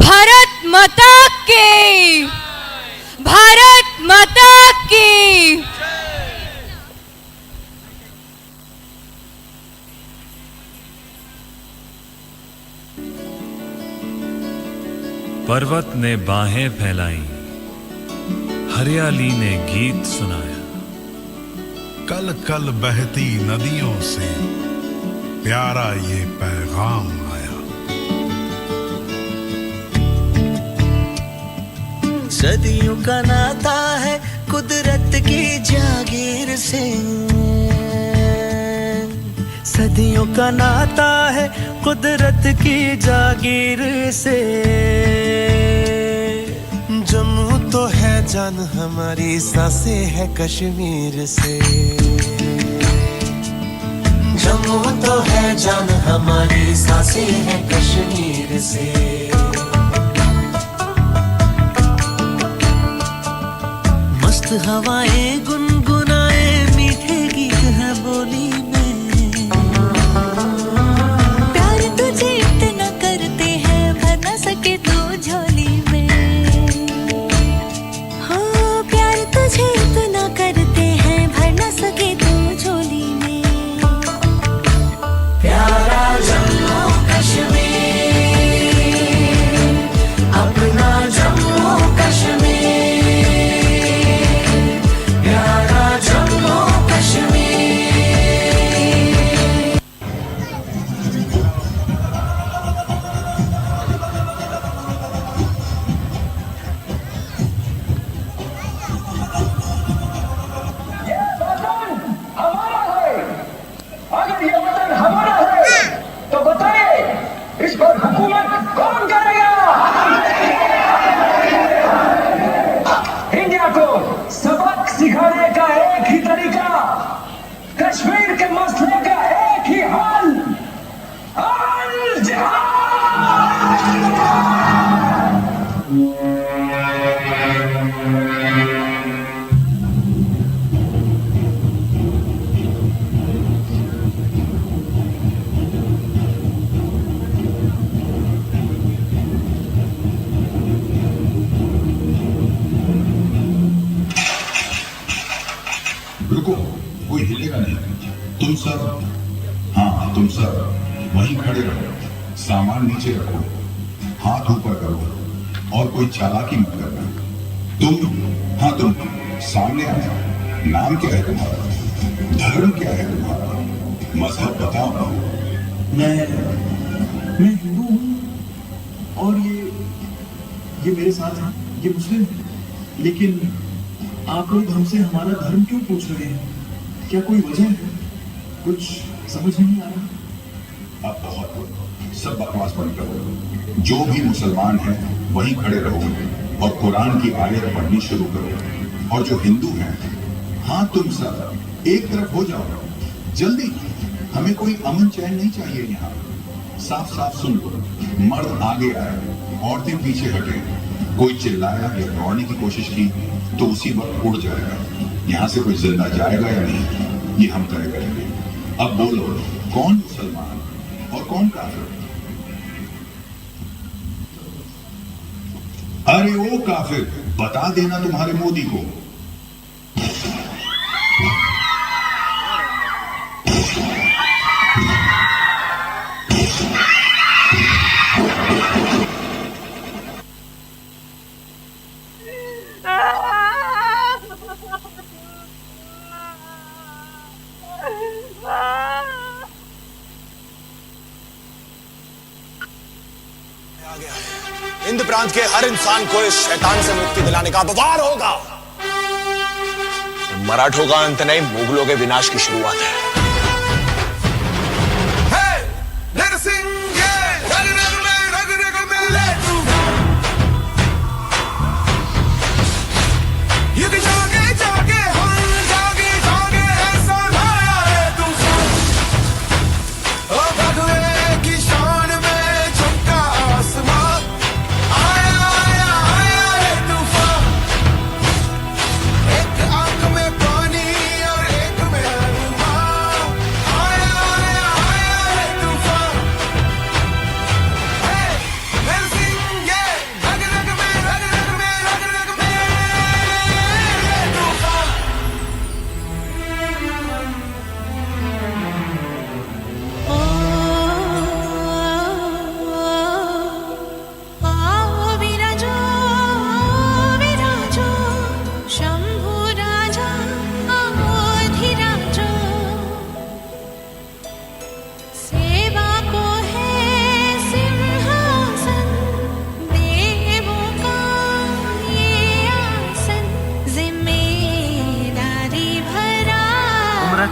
Bharat माता की, भारत माता की। पर्वत ने बाहें फैलाई, हरियाली ने गीत सुनाया। कल कल बहती नदियों से प्यारा ये पैगाम आया। सदियों का नाता है कुदरत की जागीर से, सदियों का नाता है कुदरत की जागीर से। जम्मू तो है जान हमारी, सांसें है कश्मीर से। जम्मू तो है जान हमारी, सांसें है कश्मीर से। मस्त हवाएं गुनगुनाए, मीठे गीत हैं बोली में। प्यार तुझे इतना करते हैं, भर न सके तू झोली में। हो प्यार तुझे इतना करते हैं, भर न सके तू झोली में। प्यारा जम्मू कश्मीर, अपना जम्मू कश्मीर, प्यारा जम्मू कश्मीर। वतन हमारा है। अगर ये वतन हमारा है तो बताइए इस पर हुकूमत कौन करेगा? इंडिया को सबक सिखाने का एक ही तरीका, कश्मीर के मसले का एक ही हल, अल जिहाद। रुको, कोई हिलेगा नहीं। तुम सब, हाँ तुम सब वहीं खड़े रहो, सामान नीचे रखो, हाथ ऊपर करो और कोई चालाकी मत करना। तुम, हाँ तुम सामने आ जाओ। नाम क्या है तुम्हारा? धर्म क्या है तुम्हारा? मजहब बताओ। मैं हिंदू हूँ और ये मेरे साथ हैं, ये मुस्लिम हैं। लेकिन आप लोग हमसे हमारा धर्म क्यों पूछ रहे हैं? क्या कोई वजह है? कुछ समझ नहीं आ रहा। अब बहुत हुआ, सब बकवास बंद करो। जो भी मुसलमान हैं वहीं खड़े रहो और कुरान की आयत पढ़नी शुरू करो। और जो हिंदू हैं, हाँ तुम सब एक तरफ हो जाओ जल्दी। हमें कोई अमन चैन नहीं चाहिए यहाँ। साफ साफ सुन लो, मर्द आगे आए, औरतें पीछे हटे। कोई चिल्लाया या दौड़ने की कोशिश की तो उसी वक्त उड़ जाएगा। यहाँ से कोई जिंदा जाएगा या नहीं ये हम तय करेंगे। अब बोलो, कौन मुसलमान और कौन काफिर? अरे ओ काफिर, बता देना तुम्हारे मोदी को। हिंद प्रांत के हर इंसान को इस शैतान से मुक्ति दिलाने का अपवार होगा। मराठों का अंत नहीं, मुगलों के विनाश की शुरुआत है। एक आंख में पानी और एक में अरमान।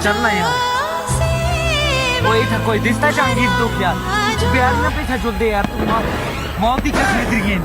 चलना यार। वो इतना कोई दिसता चांगी दुख यार। प्यार ना पीछे चलते यार। मौत ही क्या खरीद रही है।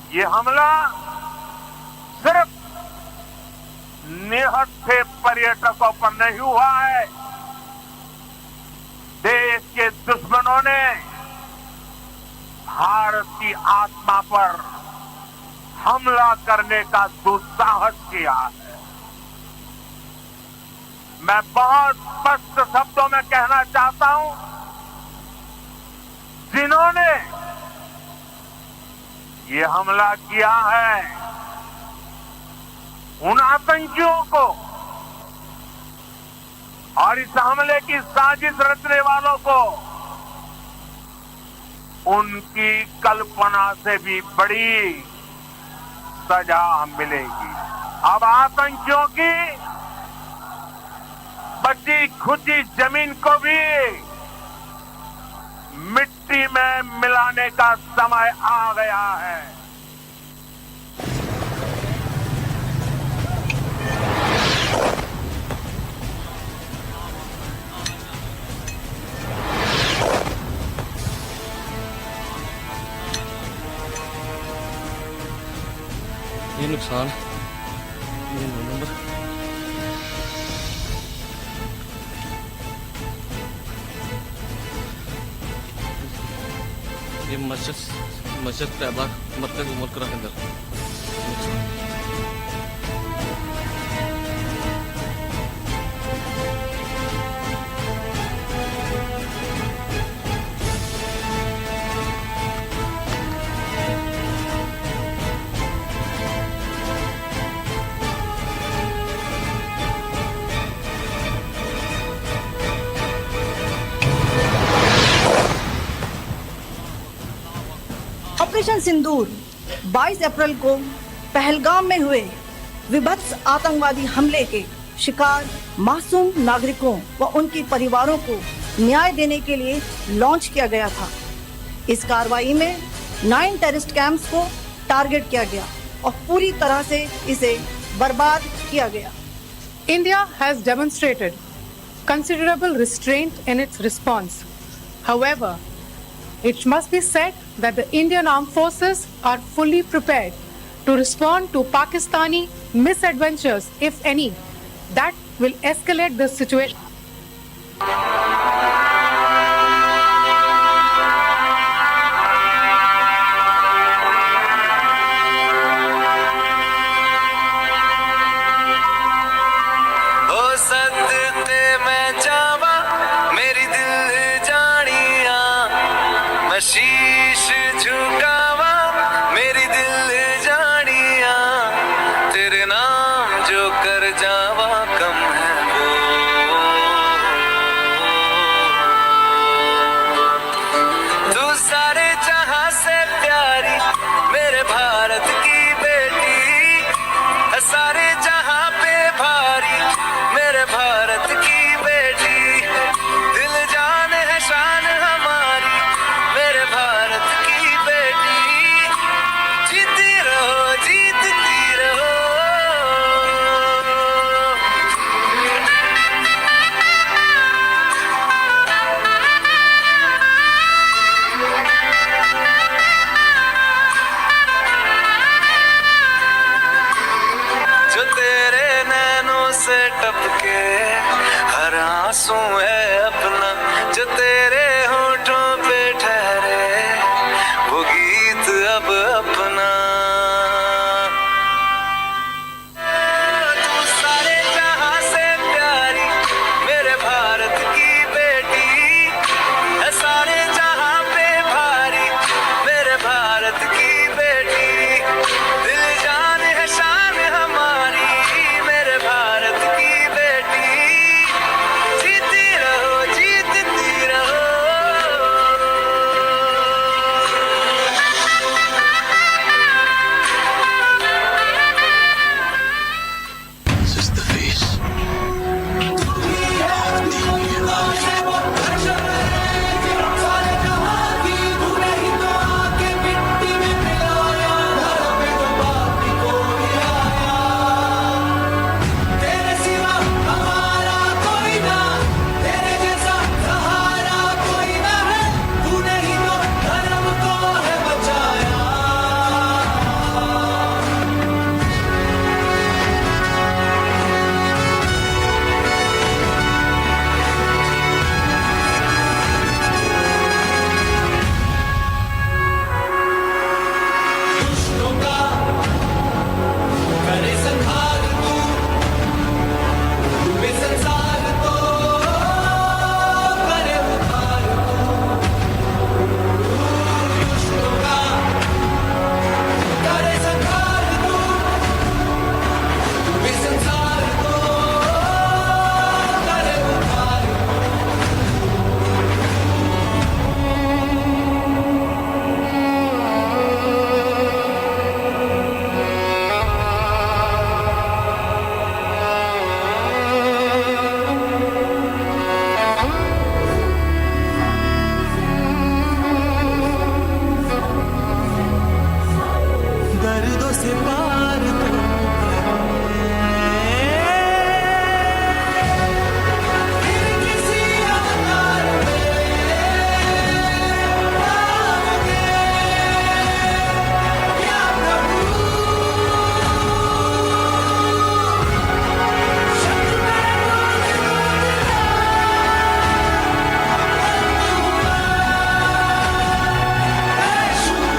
ये हमला सिर्फ निहत्थे पर्यटकों पर नहीं हुआ है। देश के दुश्मनों ने भारत की आत्मा पर हमला करने का दुस्साहस किया है। मैं बहुत स्पष्ट शब्दों में कहना चाहता हूं, जिन्होंने ये हमला किया है उन आतंकियों को और इस हमले की साजिश रचने वालों को उनकी कल्पना से भी बड़ी सजा मिलेगी। अब आतंकियों की बची खुची जमीन को भी मिट्टी में मिलाने का समय आ गया है। ये नुकसान, ये 9 नंबर। ये मस्जिद, मस्जिद तैयबा मरकज उम्मुल कुरा के अंदर। ऑपरेशन सिंदूर 22 अप्रैल को पहलगाम में हुए विभत्स आतंकवादी हमले के शिकार मासूम नागरिकों व उनके परिवारों को न्याय देने के लिए लॉन्च किया गया था। इस कार्रवाई में 9 टेररिस्ट कैंप्स को टारगेट किया गया और पूरी तरह से इसे बर्बाद किया गया। India has demonstrated considerable restraint in its response. However, it must be said that the Indian Armed Forces are fully prepared to respond to Pakistani misadventures, if any, that will escalate the situation. हो सदके मैं जावा मेरी दिल जानिया, मैं शीश झुकावा मेरी दिल जानिया, तेरे नाम जो कर जावा कम है वो। अपना। तू सारे जहां से प्यारी, मेरे भारत की बेटी है, सारे जहां पे भारी, मेरे भारत की बेटी। दिल जान है, शान हमारी, मेरे भारत की बेटी। जीती रहो, जीतती रहो। This is the face. तेरे सिवा हमारा कोई ना, तेरे जैसा सहारा कोई ना है, तूने ही तो धर्म को है बचाया। दुष्टों का करे संहार तू, डूबे संसार तो करे उद्धार तू। दुष्टों का करे संहार तू, डूबे संसार तो करे उद्धार। दर्दों से पार तू फिर किसी अवतार में आओगे या प्रभु, शक में डूब हुआ है शुरू।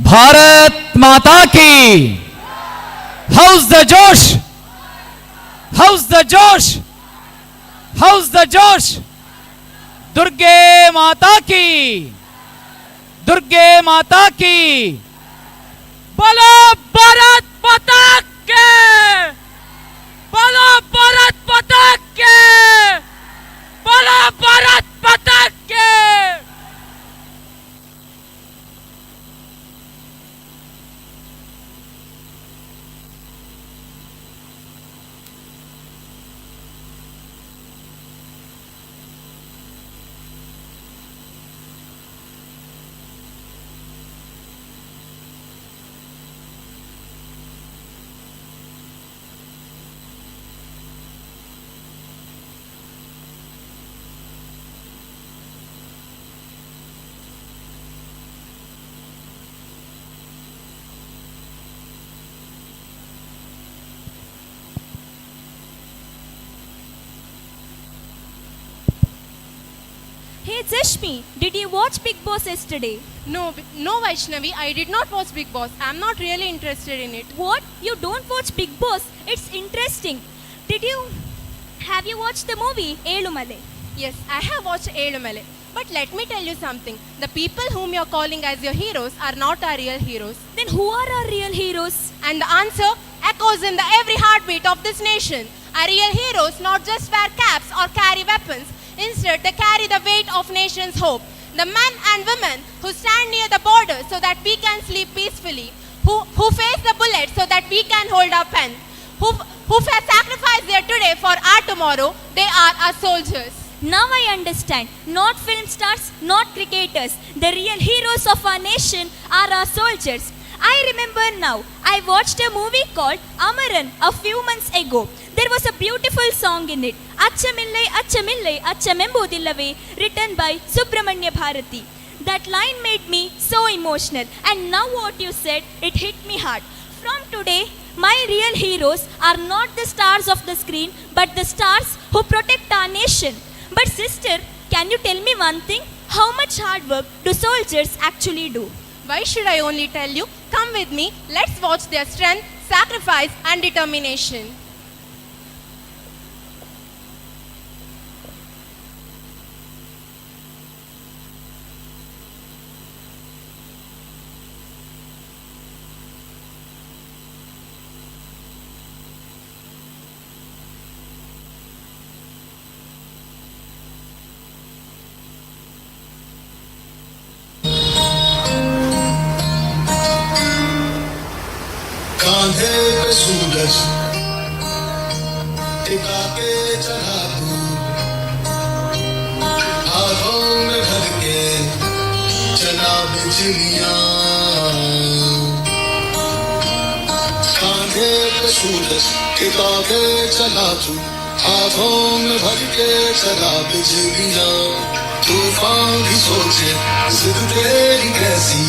भारत माता की! How's the josh? How's the josh? How's the josh? Durge माता की! दुर्गे माता की! बोलो भारत माता के! बोलो भारत माता के! बोलो भारत माता के! Hey Jashmi, did you watch Big Boss yesterday? No, no, Vaishnavi, I did not watch Big Boss. I'm not really interested in it. What? You don't watch Big Boss? It's interesting. Did you have you watched the movie Elumale? Yes, I have watched Elumale. But let me tell you something. The people whom you're calling as your heroes are not our real heroes. Then who are our real heroes? And the answer echoes in the every heartbeat of this nation. Our real heroes not just wear caps or carry weapons. Instead, they carry the weight of nation's hope. The men and women who stand near the border so that we can sleep peacefully, who face the bullet so that we can hold our pen, who have sacrificed their today for our tomorrow, they are our soldiers. Now I understand. Not film stars, not cricketers. The real heroes of our nation are our soldiers. I remember now. I watched a movie called Amaran a few months ago. There was a beautiful song in it, Achamillai, Achamillai, Achamembudillave, written by Subramanya Bharati. That line made me so emotional, and now what you said, it hit me hard. From today, my real heroes are not the stars of the screen, but the stars who protect our nation. But sister, can you tell me one thing? How much hard work do soldiers actually do? Why should I only tell you? Come with me, let's watch their strength, sacrifice, and determination. कांधे पे सूरज टिका के चला तू, हाथों में भर के चला बिजलियां। कांधे पे सूरज टिका के चला तू, हाथों में भर के चला बिजलियां। तूफान भी सोचे जिद तेरी कैसी,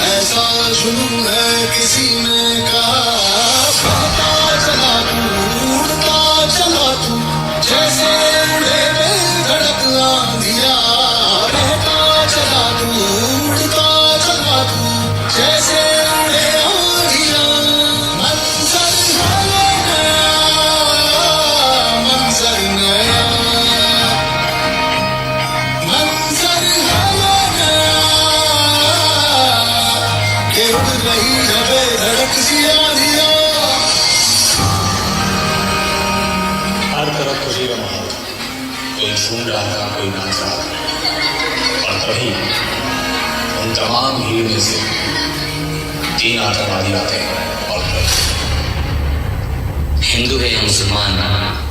ऐसा जुनून है किसी ने कहा। बहता चला तू, उड़ता चला तू, जैसे उड़े बेधड़क आंधिया। बहता चला तू, उड़ता चला तू, जैसे उड़े आंधिया। मंजर है नया, मंजर नया, मंजर है नया, कि उड़ रही है बेधड़क सी आंधिया। हर तरफ खुशी का माहौल, कोई झूम रहा था, कोई नाच रहा था, और तभी उन तमाम भीड़ में से 3 आतंकवादी आते हैं और हिंदू है या मुसलमान?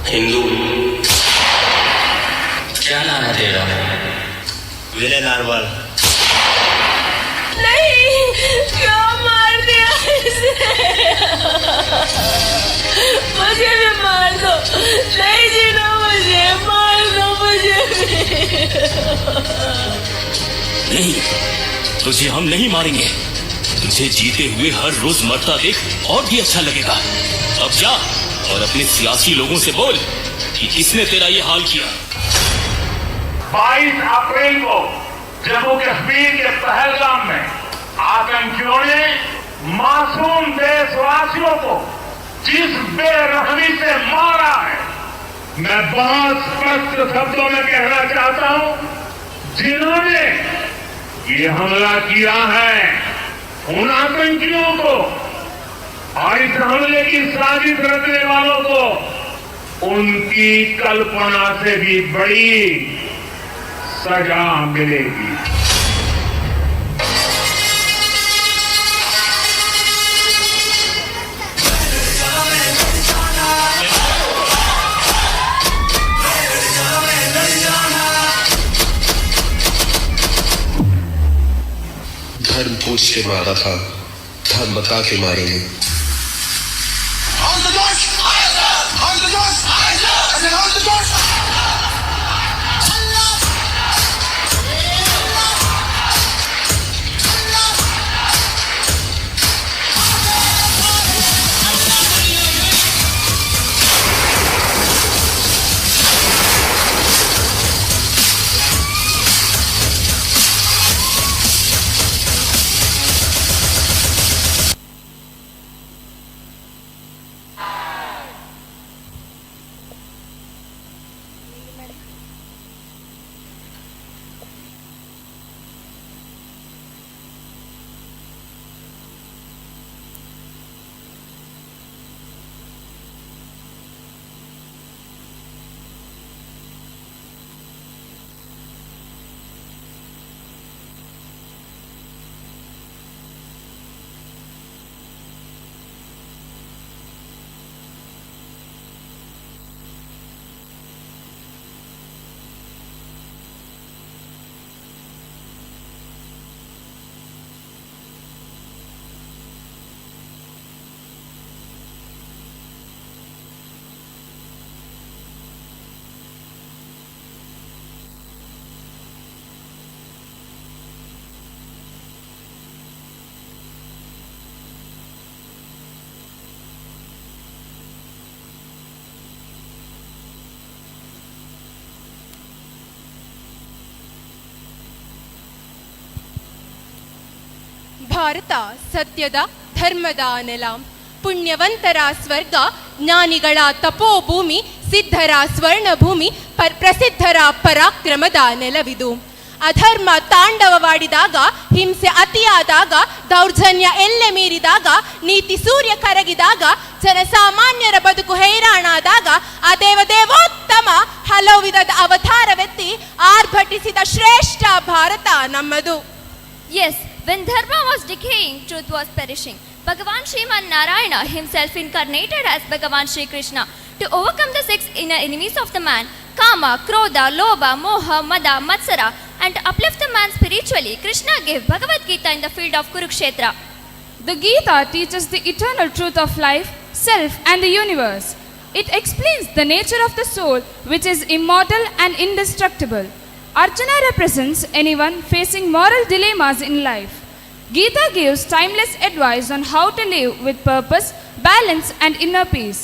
हिंदू। क्या नाम है तेरा? विनय नारवाल। नहीं, क्यों मार दिया इसे? मुझे भी मार दो, नहीं जीना मुझे, मार दो मुझे भी। नहीं, तुझे हम नहीं मारेंगे। तुझे जीते हुए हर रोज मरता देख और भी अच्छा लगेगा। अब जा और अपने सियासी लोगों से बोल कि किसने तेरा ये हाल किया। 22 अप्रैल को जम्मू कश्मीर के पहलगाम में आतंकियों ने मासूम देशवासियों को जिस बेरहमी से मारा है, मैं बहुत स्पष्ट शब्दों में कहना चाहता हूं, जिन्होंने ये हमला किया है उन आतंकियों को और इस हमले की साजिश रचने वालों को उनकी कल्पना से भी बड़ी सजा मिलेगी। धर्म पूछ के मारा था, धर्म बता के मारेंगे। On the doors! On the doors! I said on the doors! Bharat ಸತ್ಯದ ಧರ್ಮದ ನೆಲ, ಪುಣ್ಯವಂತರ ಸ್ವರ್ಗ, ಜ್ಞಾನಿಗಳ ತಪೋಭೂಮಿ, ಸಿದ್ಧರ ಸ್ವರ್ಣಭೂಮಿ, ಪ್ರಸಿದ್ಧರ ಪರಾಕ್ರಮದ ನೆಲವಿದು. ಅಧರ್ಮ ತಾಂಡವವಾಡಿದಾಗ, ಹಿಂಸೆ ಅತಿಯಾದಾಗ, ದೌರ್ಜನ್ಯ ಎಲ್ಲೆ ಮೀರಿದಾಗ, ನೀತಿ ಸೂರ್ಯ ಕರಗಿದಾಗ, ಜನಸಾಮಾನ್ಯರ ಬದುಕು ಹೈರಾಣಾದಾಗ, ಆ ದೇವದೇವೋತ್ತಮ ಹಲವು ವಿಧದ ಅವತಾರವೆತ್ತಿ ಆರ್ಭಟಿಸಿದ ಶ್ರೇಷ್ಠ ಭಾರತ ನಮ್ಮದು. Yes, when dharma was decaying, truth was perishing. Bhagavan Sriman Narayana himself incarnated as Bhagavan Sri Krishna to overcome the six inner enemies of the man, Kama, Krodha, Lobha, Moha, Mada, Matsara, and to uplift the man spiritually, Krishna gave Bhagavad Gita in the field of Kurukshetra. The Gita teaches the eternal truth of life, self, and the universe. It explains the nature of the soul, which is immortal and indestructible. Arjuna represents anyone facing moral dilemmas in life. Gita gives timeless advice on how to live with purpose, balance, and inner peace.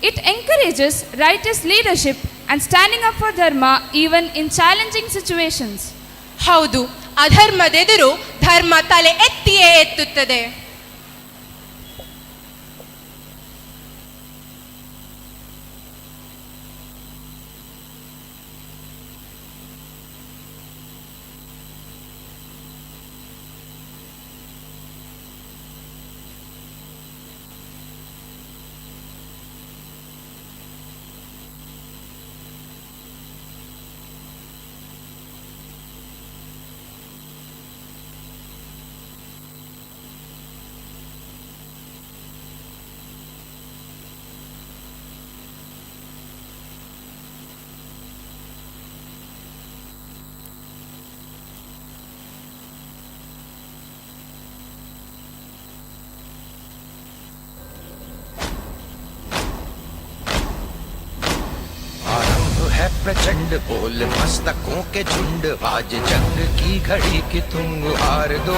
It encourages righteous leadership and standing up for dharma even in challenging situations. ಹೌದು, ಅಧರ್ಮದೆದುರು ಧರ್ಮ ತಲೆ ಎತ್ತಿಯೇ ಎತ್ತುತ್ತದೆ. आरंभ है प्रचंड, बोल मस्तकों के झुंड, आज जंग की घड़ी की तुम गुहार दो।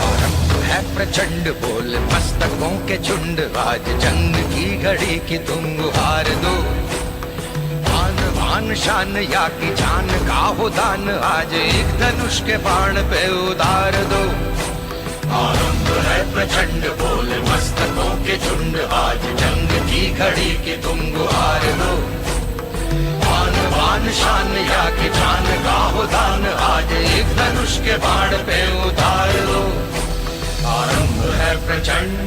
आरंभ है प्रचंड, बोल मस्तकों के झुंड, आज जंग की घड़ी की तुम गुहार दो। आन बान शान या की जान का हो दान, आज एक धनुष के बाण पे उतार दो। आरंभ है प्रचंड, बोल मस्तकों के झुंड, आज जंग की घड़ी की तुम गुहार दो। आन बान शान या की जान का हो दान, आज एक धनुष के बाण पे उतार दो। आरंभ है प्रचंड।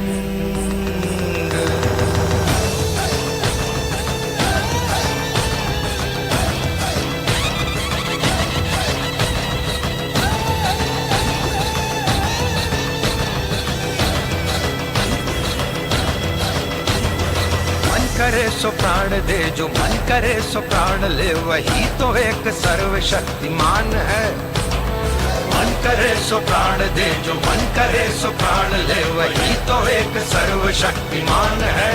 मन करे सो प्राण दे, जो मन करे सो प्राण ले, वही तो एक सर्वशक्तिमान है। मन करे सो प्राण दे, जो मन करे सो प्राण ले, वही तो एक सर्वशक्तिमान है।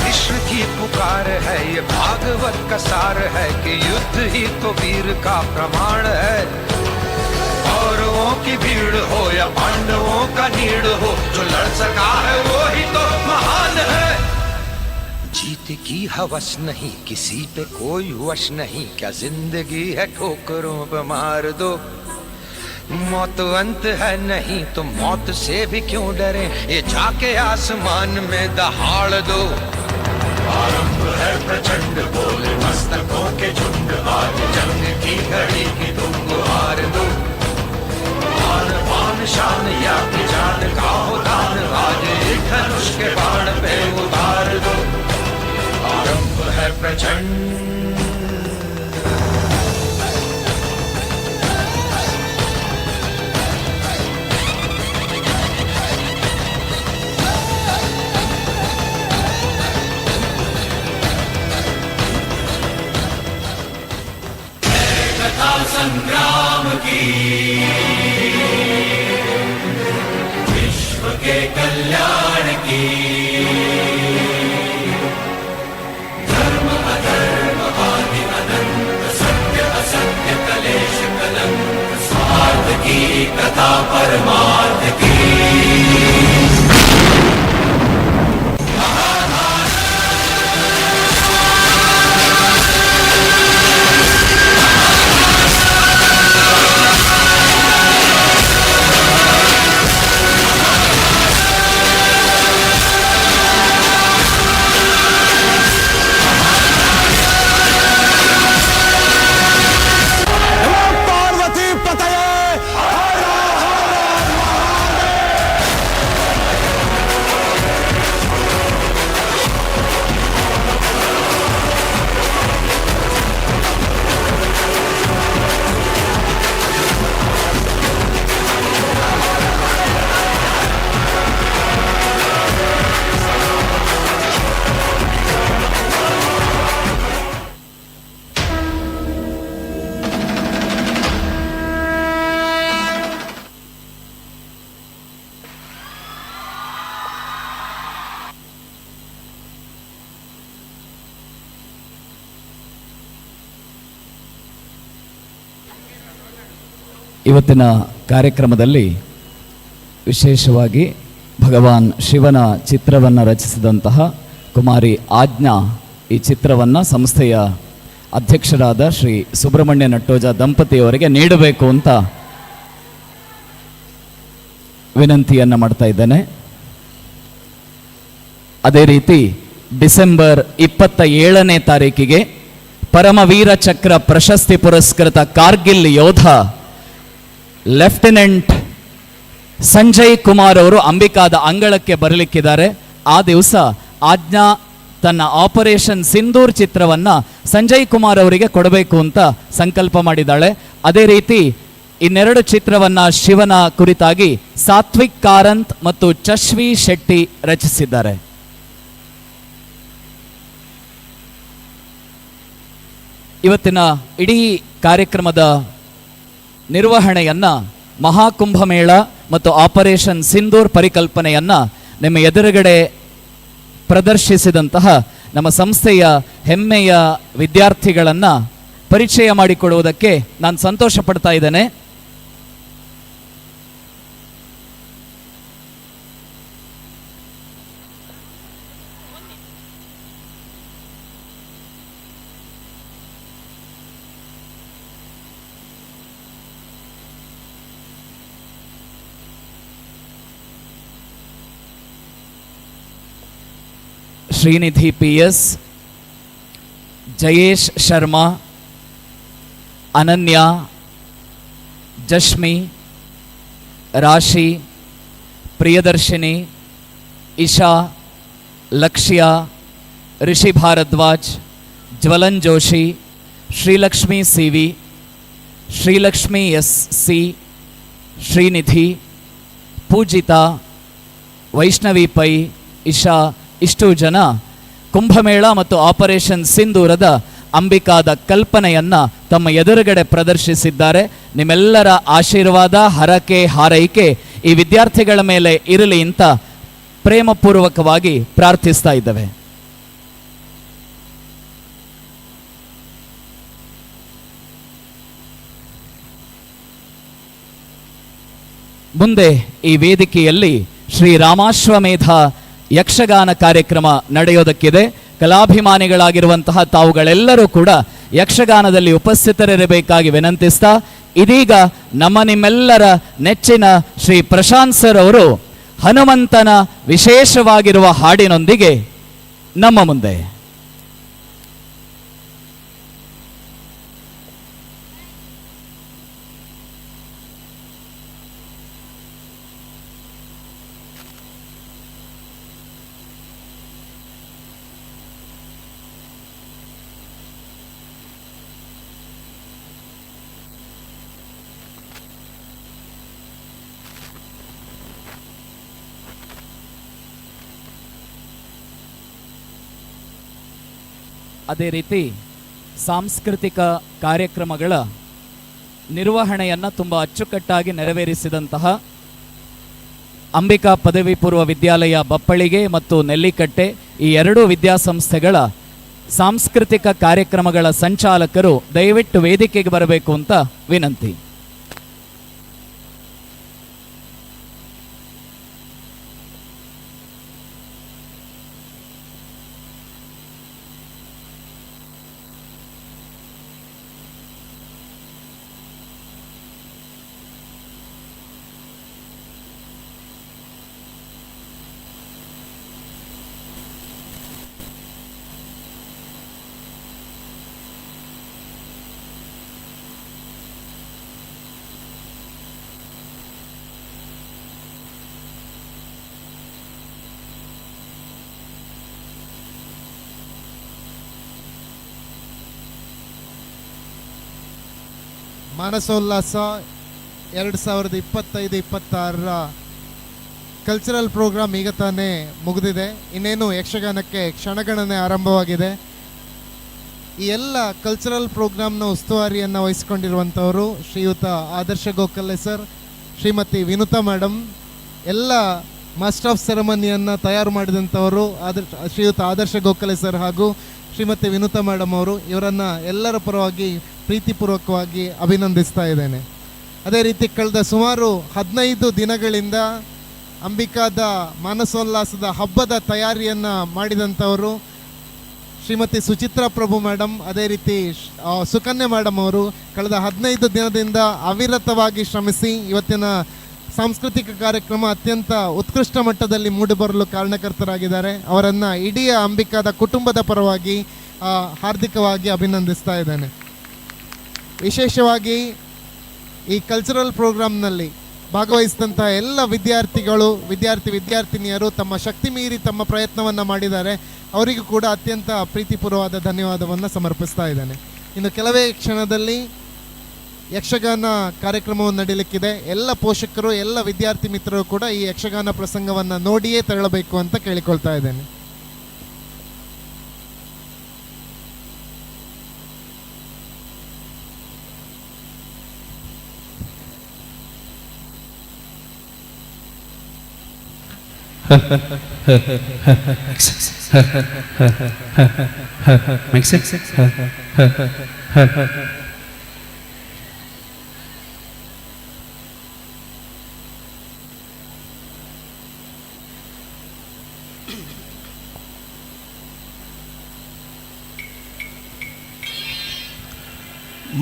कृष्ण की पुकार है, ये भागवत का सार है कि युद्ध ही तो वीर का प्रमाण है। कौरवों की भीड़ हो या पांडवों का नीड़ हो, जो लड़ सका है वो ही तो महान है। जीत की हवस नहीं, किसी पे कोई वश नहीं, क्या जिंदगी है ठोकरों पे मार दो। मौत अंत है नहीं तो मौत से भी क्यों डरे, ये जाके आसमान में दहाड़ दो। आरंभ है प्रचंड, बोले मस्तकों के झुंड, आज जंग की घड़ी की तुम गुहार दो। आन बान शान या की जान का हो दान, आज एक धनुष के बाण पे उतार दो। आरंभ है प्रचंड। कथा संग्राम की, विश्व के कल्याण की, धर्म अधर्म आदि अनंत, सत्य असत्य कलेश कलंक, स्वार्थ की कथा परमार्थ की। ಇವತ್ತಿನ ಕಾರ್ಯಕ್ರಮದಲ್ಲಿ ವಿಶೇಷವಾಗಿ ಭಗವಾನ್ ಶಿವನ ಚಿತ್ರವನ್ನು ರಚಿಸಿದಂತಹ ಕುಮಾರಿ ಆಜ್ಞಾ ಈ ಚಿತ್ರವನ್ನು ಸಂಸ್ಥೆಯ ಅಧ್ಯಕ್ಷರಾದ ಶ್ರೀ ಸುಬ್ರಹ್ಮಣ್ಯ ನಟ್ಟೋಜ ದಂಪತಿಯವರಿಗೆ ನೀಡಬೇಕು ಅಂತ ವಿನಂತಿಯನ್ನು ಮಾಡ್ತಾ ಇದ್ದೇನೆ. ಅದೇ ರೀತಿ ಡಿಸೆಂಬರ್ 27ನೇ ತಾರೀಕಿಗೆ ಪರಮವೀರ ಚಕ್ರ ಪ್ರಶಸ್ತಿ ಪುರಸ್ಕೃತ ಕಾರ್ಗಿಲ್ ಯೋಧ ಲೆಫ್ಟಿನೆಂಟ್ ಸಂಜಯ್ ಕುಮಾರ್ ಅವರು ಅಂಬಿಕಾದ ಅಂಗಳಕ್ಕೆ ಬರಲಿಕ್ಕಿದ್ದಾರೆ. ಆ ದಿವಸ ಆಜ್ಞಾ ತನ್ನ ಆಪರೇಷನ್ ಸಿಂಧೂರ್ ಚಿತ್ರವನ್ನ ಸಂಜಯ್ ಕುಮಾರ್ ಅವರಿಗೆ ಕೊಡಬೇಕು ಅಂತ ಸಂಕಲ್ಪ ಮಾಡಿದ್ದಾಳೆ. ಅದೇ ರೀತಿ ಇನ್ನೆರಡು ಚಿತ್ರವನ್ನ ಶಿವನ ಕುರಿತಾಗಿ ಸಾತ್ವಿಕ್ ಕಾರಂತ್ ಮತ್ತು ಚಶ್ವಿ ಶೆಟ್ಟಿ ರಚಿಸಿದ್ದಾರೆ. ಇವತ್ತಿನ ಇಡೀ ಕಾರ್ಯಕ್ರಮದ ನಿರ್ವಹಣೆಯನ್ನ ಮಹಾಕುಂಭಮೇಳ ಮತ್ತು ಆಪರೇಷನ್ ಸಿಂಧೂರ್ ಪರಿಕಲ್ಪನೆಯನ್ನ ನಿಮ್ಮ ಎದುರುಗಡೆ ಪ್ರದರ್ಶಿಸಿದಂತಹ ನಮ್ಮ ಸಂಸ್ಥೆಯ ಹೆಮ್ಮೆಯ ವಿದ್ಯಾರ್ಥಿಗಳನ್ನ ಪರಿಚಯ ಮಾಡಿಕೊಡುವುದಕ್ಕೆ ನಾನು ಸಂತೋಷ ಪಡ್ತಾ ಇದ್ದೇನೆ. Srinidhi P S, Jayesh Sharma, Ananya, Jashmi, Rashi, Priyadarshini, Isha, Lakshya, Rishi Bharadwaj, Jwalan Joshi, Srilakshmi C V, Srilakshmi S C, Srinidhi, Poojitha, Vaishnavi Pai, Isha ಇಷ್ಟು ಜನ ಕುಂಭಮೇಳ ಮತ್ತು ಆಪರೇಷನ್ ಸಿಂಧೂರದ ಅಂಬಿಕಾದ ಕಲ್ಪನೆಯನ್ನ ತಮ್ಮ ಎದುರುಗಡೆ ಪ್ರದರ್ಶಿಸಿದ್ದಾರೆ. ನಿಮ್ಮೆಲ್ಲರ ಆಶೀರ್ವಾದ, ಹರಕೆ, ಹಾರೈಕೆ ಈ ವಿದ್ಯಾರ್ಥಿಗಳ ಮೇಲೆ ಇರಲಿ ಅಂತ ಪ್ರೇಮಪೂರ್ವಕವಾಗಿ ಪ್ರಾರ್ಥಿಸ್ತಾ ಇದ್ದೇವೆ. ಮುಂದೆ ಈ ವೇದಿಕೆಯಲ್ಲಿ ಶ್ರೀ ರಾಮಾಶ್ವಮೇಧ ಯಕ್ಷಗಾನ ಕಾರ್ಯಕ್ರಮ ನಡೆಯೋದಕ್ಕಿದೆ. ಕಲಾಭಿಮಾನಿಗಳಾಗಿರುವಂತಹ ತಾವುಗಳೆಲ್ಲರೂ ಕೂಡ ಯಕ್ಷಗಾನದಲ್ಲಿ ಉಪಸ್ಥಿತರಿರಬೇಕಾಗಿ ವಿನಂತಿಸ್ತಾ, ಇದೀಗ ನಮ್ಮ ನಿಮ್ಮೆಲ್ಲರ ನೆಚ್ಚಿನ ಶ್ರೀ ಪ್ರಶಾಂತ್ ಸರ್ ಅವರು ಹನುಮಂತನ ವಿಶೇಷವಾಗಿರುವ ಹಾಡಿನೊಂದಿಗೆ ನಮ್ಮ ಮುಂದೆ. ಅದೇ ರೀತಿ ಸಾಂಸ್ಕೃತಿಕ ಕಾರ್ಯಕ್ರಮಗಳ ನಿರ್ವಹಣೆಯನ್ನು ತುಂಬ ಅಚ್ಚುಕಟ್ಟಾಗಿ ನೆರವೇರಿಸಿದಂತಹ ಅಂಬಿಕಾ ಪದವಿ ಪೂರ್ವ ವಿದ್ಯಾಲಯ ಬಪ್ಪಳಿಗೆ ಮತ್ತು ನೆಲ್ಲಿಕಟ್ಟೆ ಈ ಎರಡೂ ವಿದ್ಯಾಸಂಸ್ಥೆಗಳ ಸಾಂಸ್ಕೃತಿಕ ಕಾರ್ಯಕ್ರಮಗಳ ಸಂಚಾಲಕರು ದಯವಿಟ್ಟು ವೇದಿಕೆಗೆ ಬರಬೇಕು ಅಂತ ವಿನಂತಿ. ಮಾನಸೋಲ್ಲಾಸ 2025-26 ಕಲ್ಚರಲ್ ಪ್ರೋಗ್ರಾಮ್ ಈಗ ತಾನೇ ಮುಗಿದಿದೆ. ಇನ್ನೇನು ಯಕ್ಷಗಾನಕ್ಕೆ ಕ್ಷಣಗಣನೆ ಆರಂಭವಾಗಿದೆ. ಈ ಎಲ್ಲ ಕಲ್ಚರಲ್ ಪ್ರೋಗ್ರಾಮ್ನ ಉಸ್ತುವಾರಿಯನ್ನು ವಹಿಸಿಕೊಂಡಿರುವಂಥವರು ಶ್ರೀಯುತ ಆದರ್ಶ ಗೋಖಲೆ ಸರ್, ಶ್ರೀಮತಿ ವಿನುತಾ ಮೇಡಮ್, ಎಲ್ಲ ಮಾಸ್ಟರ್ ಆಫ್ ಸೆರೆಮನಿಯನ್ನು ತಯಾರು ಮಾಡಿದಂಥವರು ಶ್ರೀಯುತ ಆದರ್ಶ ಗೋಖಲೆ ಸರ್ ಹಾಗೂ ಶ್ರೀಮತಿ ವಿನುತಾ ಮೇಡಮ್ ಅವರು. ಇವರನ್ನು ಎಲ್ಲರ ಪರವಾಗಿ ಪ್ರೀತಿಪೂರ್ವಕವಾಗಿ ಅಭಿನಂದಿಸ್ತಾ ಇದ್ದೇನೆ. ಅದೇ ರೀತಿ ಕಳೆದ ಸುಮಾರು 15 ದಿನಗಳಿಂದ ಅಂಬಿಕಾದ ಮಾನಸೋಲ್ಲಾಸದ ಹಬ್ಬದ ತಯಾರಿಯನ್ನು ಮಾಡಿದಂಥವರು ಶ್ರೀಮತಿ ಸುಚಿತ್ರಾ ಪ್ರಭು ಮೇಡಮ್, ಅದೇ ರೀತಿ ಸುಕನ್ಯಾ ಮೇಡಮ್ ಅವರು ಕಳೆದ 15 ದಿನದಿಂದ ಅವಿರತವಾಗಿ ಶ್ರಮಿಸಿ ಇವತ್ತಿನ ಸಾಂಸ್ಕೃತಿಕ ಕಾರ್ಯಕ್ರಮ ಅತ್ಯಂತ ಉತ್ಕೃಷ್ಟ ಮಟ್ಟದಲ್ಲಿ ಮೂಡಿಬರಲು ಕಾರಣಕರ್ತರಾಗಿದ್ದಾರೆ. ಅವರನ್ನು ಇಡೀ ಅಂಬಿಕಾದ ಕುಟುಂಬದ ಪರವಾಗಿ ಹಾರ್ದಿಕವಾಗಿ ಅಭಿನಂದಿಸ್ತಾ ಇದ್ದೇನೆ. ವಿಶೇಷವಾಗಿ ಈ ಕಲ್ಚರಲ್ ಪ್ರೋಗ್ರಾಮ್ನಲ್ಲಿ ಭಾಗವಹಿಸಿದಂಥ ಎಲ್ಲ ವಿದ್ಯಾರ್ಥಿಗಳು, ವಿದ್ಯಾರ್ಥಿನಿಯರು ತಮ್ಮ ಶಕ್ತಿ ಮೀರಿ ತಮ್ಮ ಪ್ರಯತ್ನವನ್ನು ಮಾಡಿದ್ದಾರೆ. ಅವರಿಗೂ ಕೂಡ ಅತ್ಯಂತ ಪ್ರೀತಿಪೂರ್ವವಾದ ಧನ್ಯವಾದವನ್ನು ಸಮರ್ಪಿಸ್ತಾ ಇದ್ದೇನೆ. ಇನ್ನು ಕೆಲವೇ ಕ್ಷಣದಲ್ಲಿ ಯಕ್ಷಗಾನ ಕಾರ್ಯಕ್ರಮವನ್ನು ನಡೀಲಿಕ್ಕಿದೆ. ಎಲ್ಲ ಪೋಷಕರು, ಎಲ್ಲ ವಿದ್ಯಾರ್ಥಿ ಮಿತ್ರರು ಕೂಡ ಈ ಯಕ್ಷಗಾನ ಪ್ರಸಂಗವನ್ನು ನೋಡಿಯೇ ತೆರಳಬೇಕು ಅಂತ ಕೇಳಿಕೊಳ್ತಾ ಇದ್ದೇನೆ.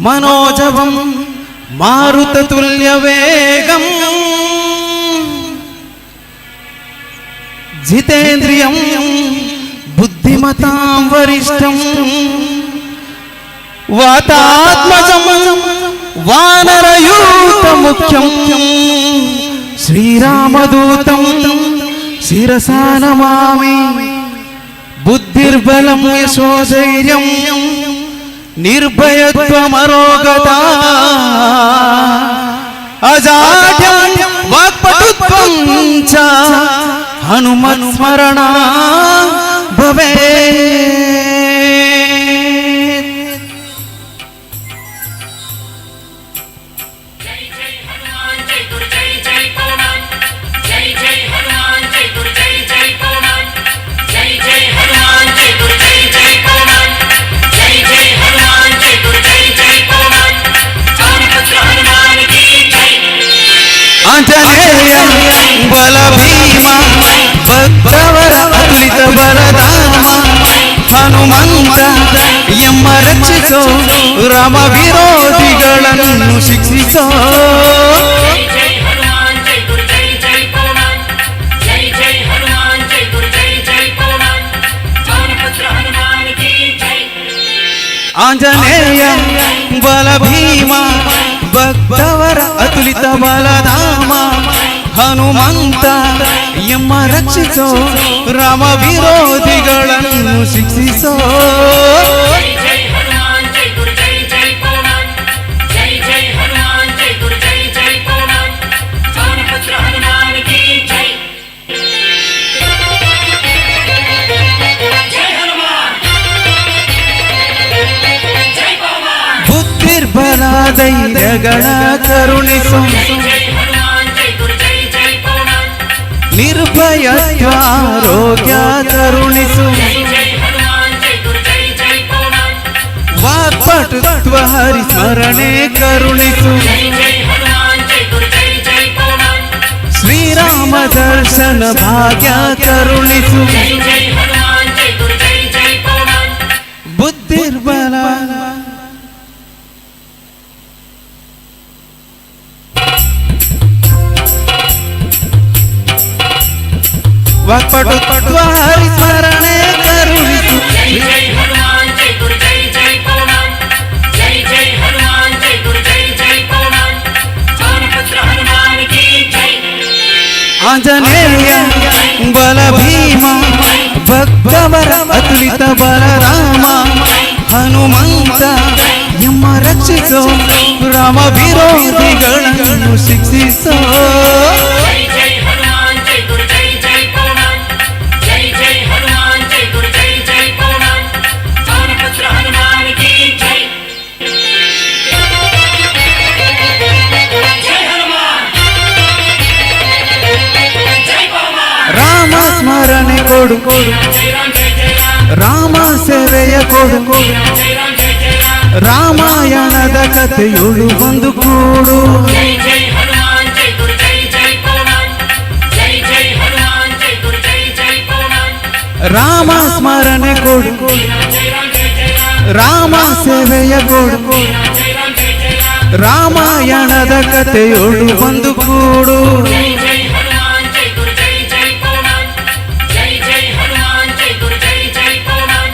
मनोजवं मारुततुल्यवेगं जितेन्द्रियं बुद्धिमतां वरिष्ठं वातात्मजं वानरयूथमुख्यं श्रीरामदूतं शिरसा नमामि। बुद्धिर्बलं यशोधैर्यं निर्भयत्वमरोगता अजाढ्यं वाक्पटुत्वं च हनुमत्स्मरणा भवेत्। ಆಂಜನೇಯ ಬಲ ಭೀಮ ಭಕ್ತವರ ಅತುಲಿತ ಬಲಧಾಮ ಹನುಮಂತ ಎಮ್ಮ ರಕ್ಷಿಸೋ, ರಾಮ ವಿರೋಧಿಗಳನ್ನು ಶಿಕ್ಷಿಸೋ. ಆಂಜನೇಯ ಬಲ ಭೀಮ ಭಕ್ತವರ ಅತುಲಿತ ಬಲಧಾಮ ಹನುಮಂತ ಎಮ್ಮ ರಕ್ಷಿಸೋ, ರಾಮ ವಿರೋಧಿಗಳನ್ನು ಶಿಕ್ಷಿಸೋ. ಬುದ್ಧಿರ್ಬಲ ಧೈರ್ಯಗಳ ಕರುಣಿಸು, ನಿರ್ಭಯತ್ವ ಆರೋಗ್ಯ ಕರುಣಿಸು, ವಾಕ್ಪಟುತ್ವ ಹರಿಸ್ಮರಣೆ ಕರುಣಿಸು, ಶ್ರೀರಾಮ ದರ್ಶನ ಭಾಗ್ಯ ಕರುಣಿಸು. ಬುದ್ಧಿರ್ಬಲ ವಾಕ್ಪಟುತ್ವ ಹರಿಸ್ಮರಣೆ ಕರುಣಿಸು. ಆಂಜನೇಯ ಬಲ ಭೀಮ ಭಕ್ತವರ ಅತುಲಿತ ಬಲರಾಮ ಹನುಮಂತ ಎಮ್ಮ ರಕ್ಷಿಸೋ, ರಾಮ ವಿರೋಧಿಗಳನ್ನು ಶಿಕ್ಷಿಸೋ. ರಾಮ ಸ್ಮರಣೆ ಕೊಡು, ರಾಮ ಸೇವೆಯ ಕೊಡು, ರಾಮಾಯಣದ ಕಥೆಯೊಳು ಬಂದು ಕೂಡು. ಜೈ ಜೈ ಹನುಮಾನ್ ಜೈ ಗುರು ಜೈ ಜೈ ಪವಮಾನ್ ಜೈ ಜೈ ಹನುಮಾನ್ ಜೈ ಗುರು ಜೈ ಜೈ ಪವಮಾನ್. ರಾಮ ಸ್ಮರಣೆ ಕೊಡು, ರಾಮ ಸೇವೆಯ ಕೊಡು, ರಾಮಾಯಣದ ಕಥೆಯೊಳು ಬಂದು ಕೂಡು. ಜೈ ಜೈ ಹನುಮಾನ್ ಜೈ ಗುರು ಜೈ ಜೈ ಪವಮಾನ್ ಜೈ ಜೈ ಹನುಮಾನ್ ಜೈ ಗುರು ಜೈ ಜೈ ಪವಮಾನ್.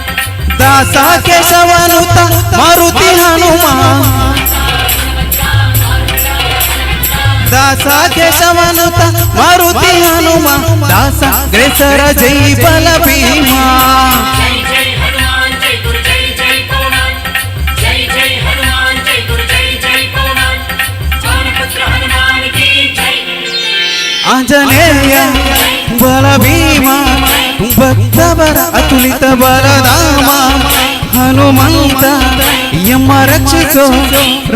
ದಾಸ ಕೇಶವನುತ ಮಾರುತಿ ಹನುಮ, ದಾಸ ಕೇಶವನುತ ಮಾರುತಿ ಹನುಮ, ದಾಸ ಗ್ರೇಸರ ಜೈ ಬಲ ಭೀಮ. ಜೈ ಜೈ ಹನುಮಾನ್ ಜೈ ಗುರು ಜೈ ಜೈ ಪವಮಾನ್ ಜೈ ಜೈ ಹನುಮಾನ್ ಜೈ ಗುರು ಜೈ ಜೈ ಪವಮಾನ್. ಪವನಪುತ್ರ ಹನುಮಾನ್ ಕಿ ಜೈ. ಆಂಜನೇಯ ಬಲ ಭೀಮ, ಭಕ್ತವರ ಅತುಲಿತ ಬಲರಾಮ, ಹನುಮಂತ ಎಮ್ಮ ರಕ್ಷಿಸೋ,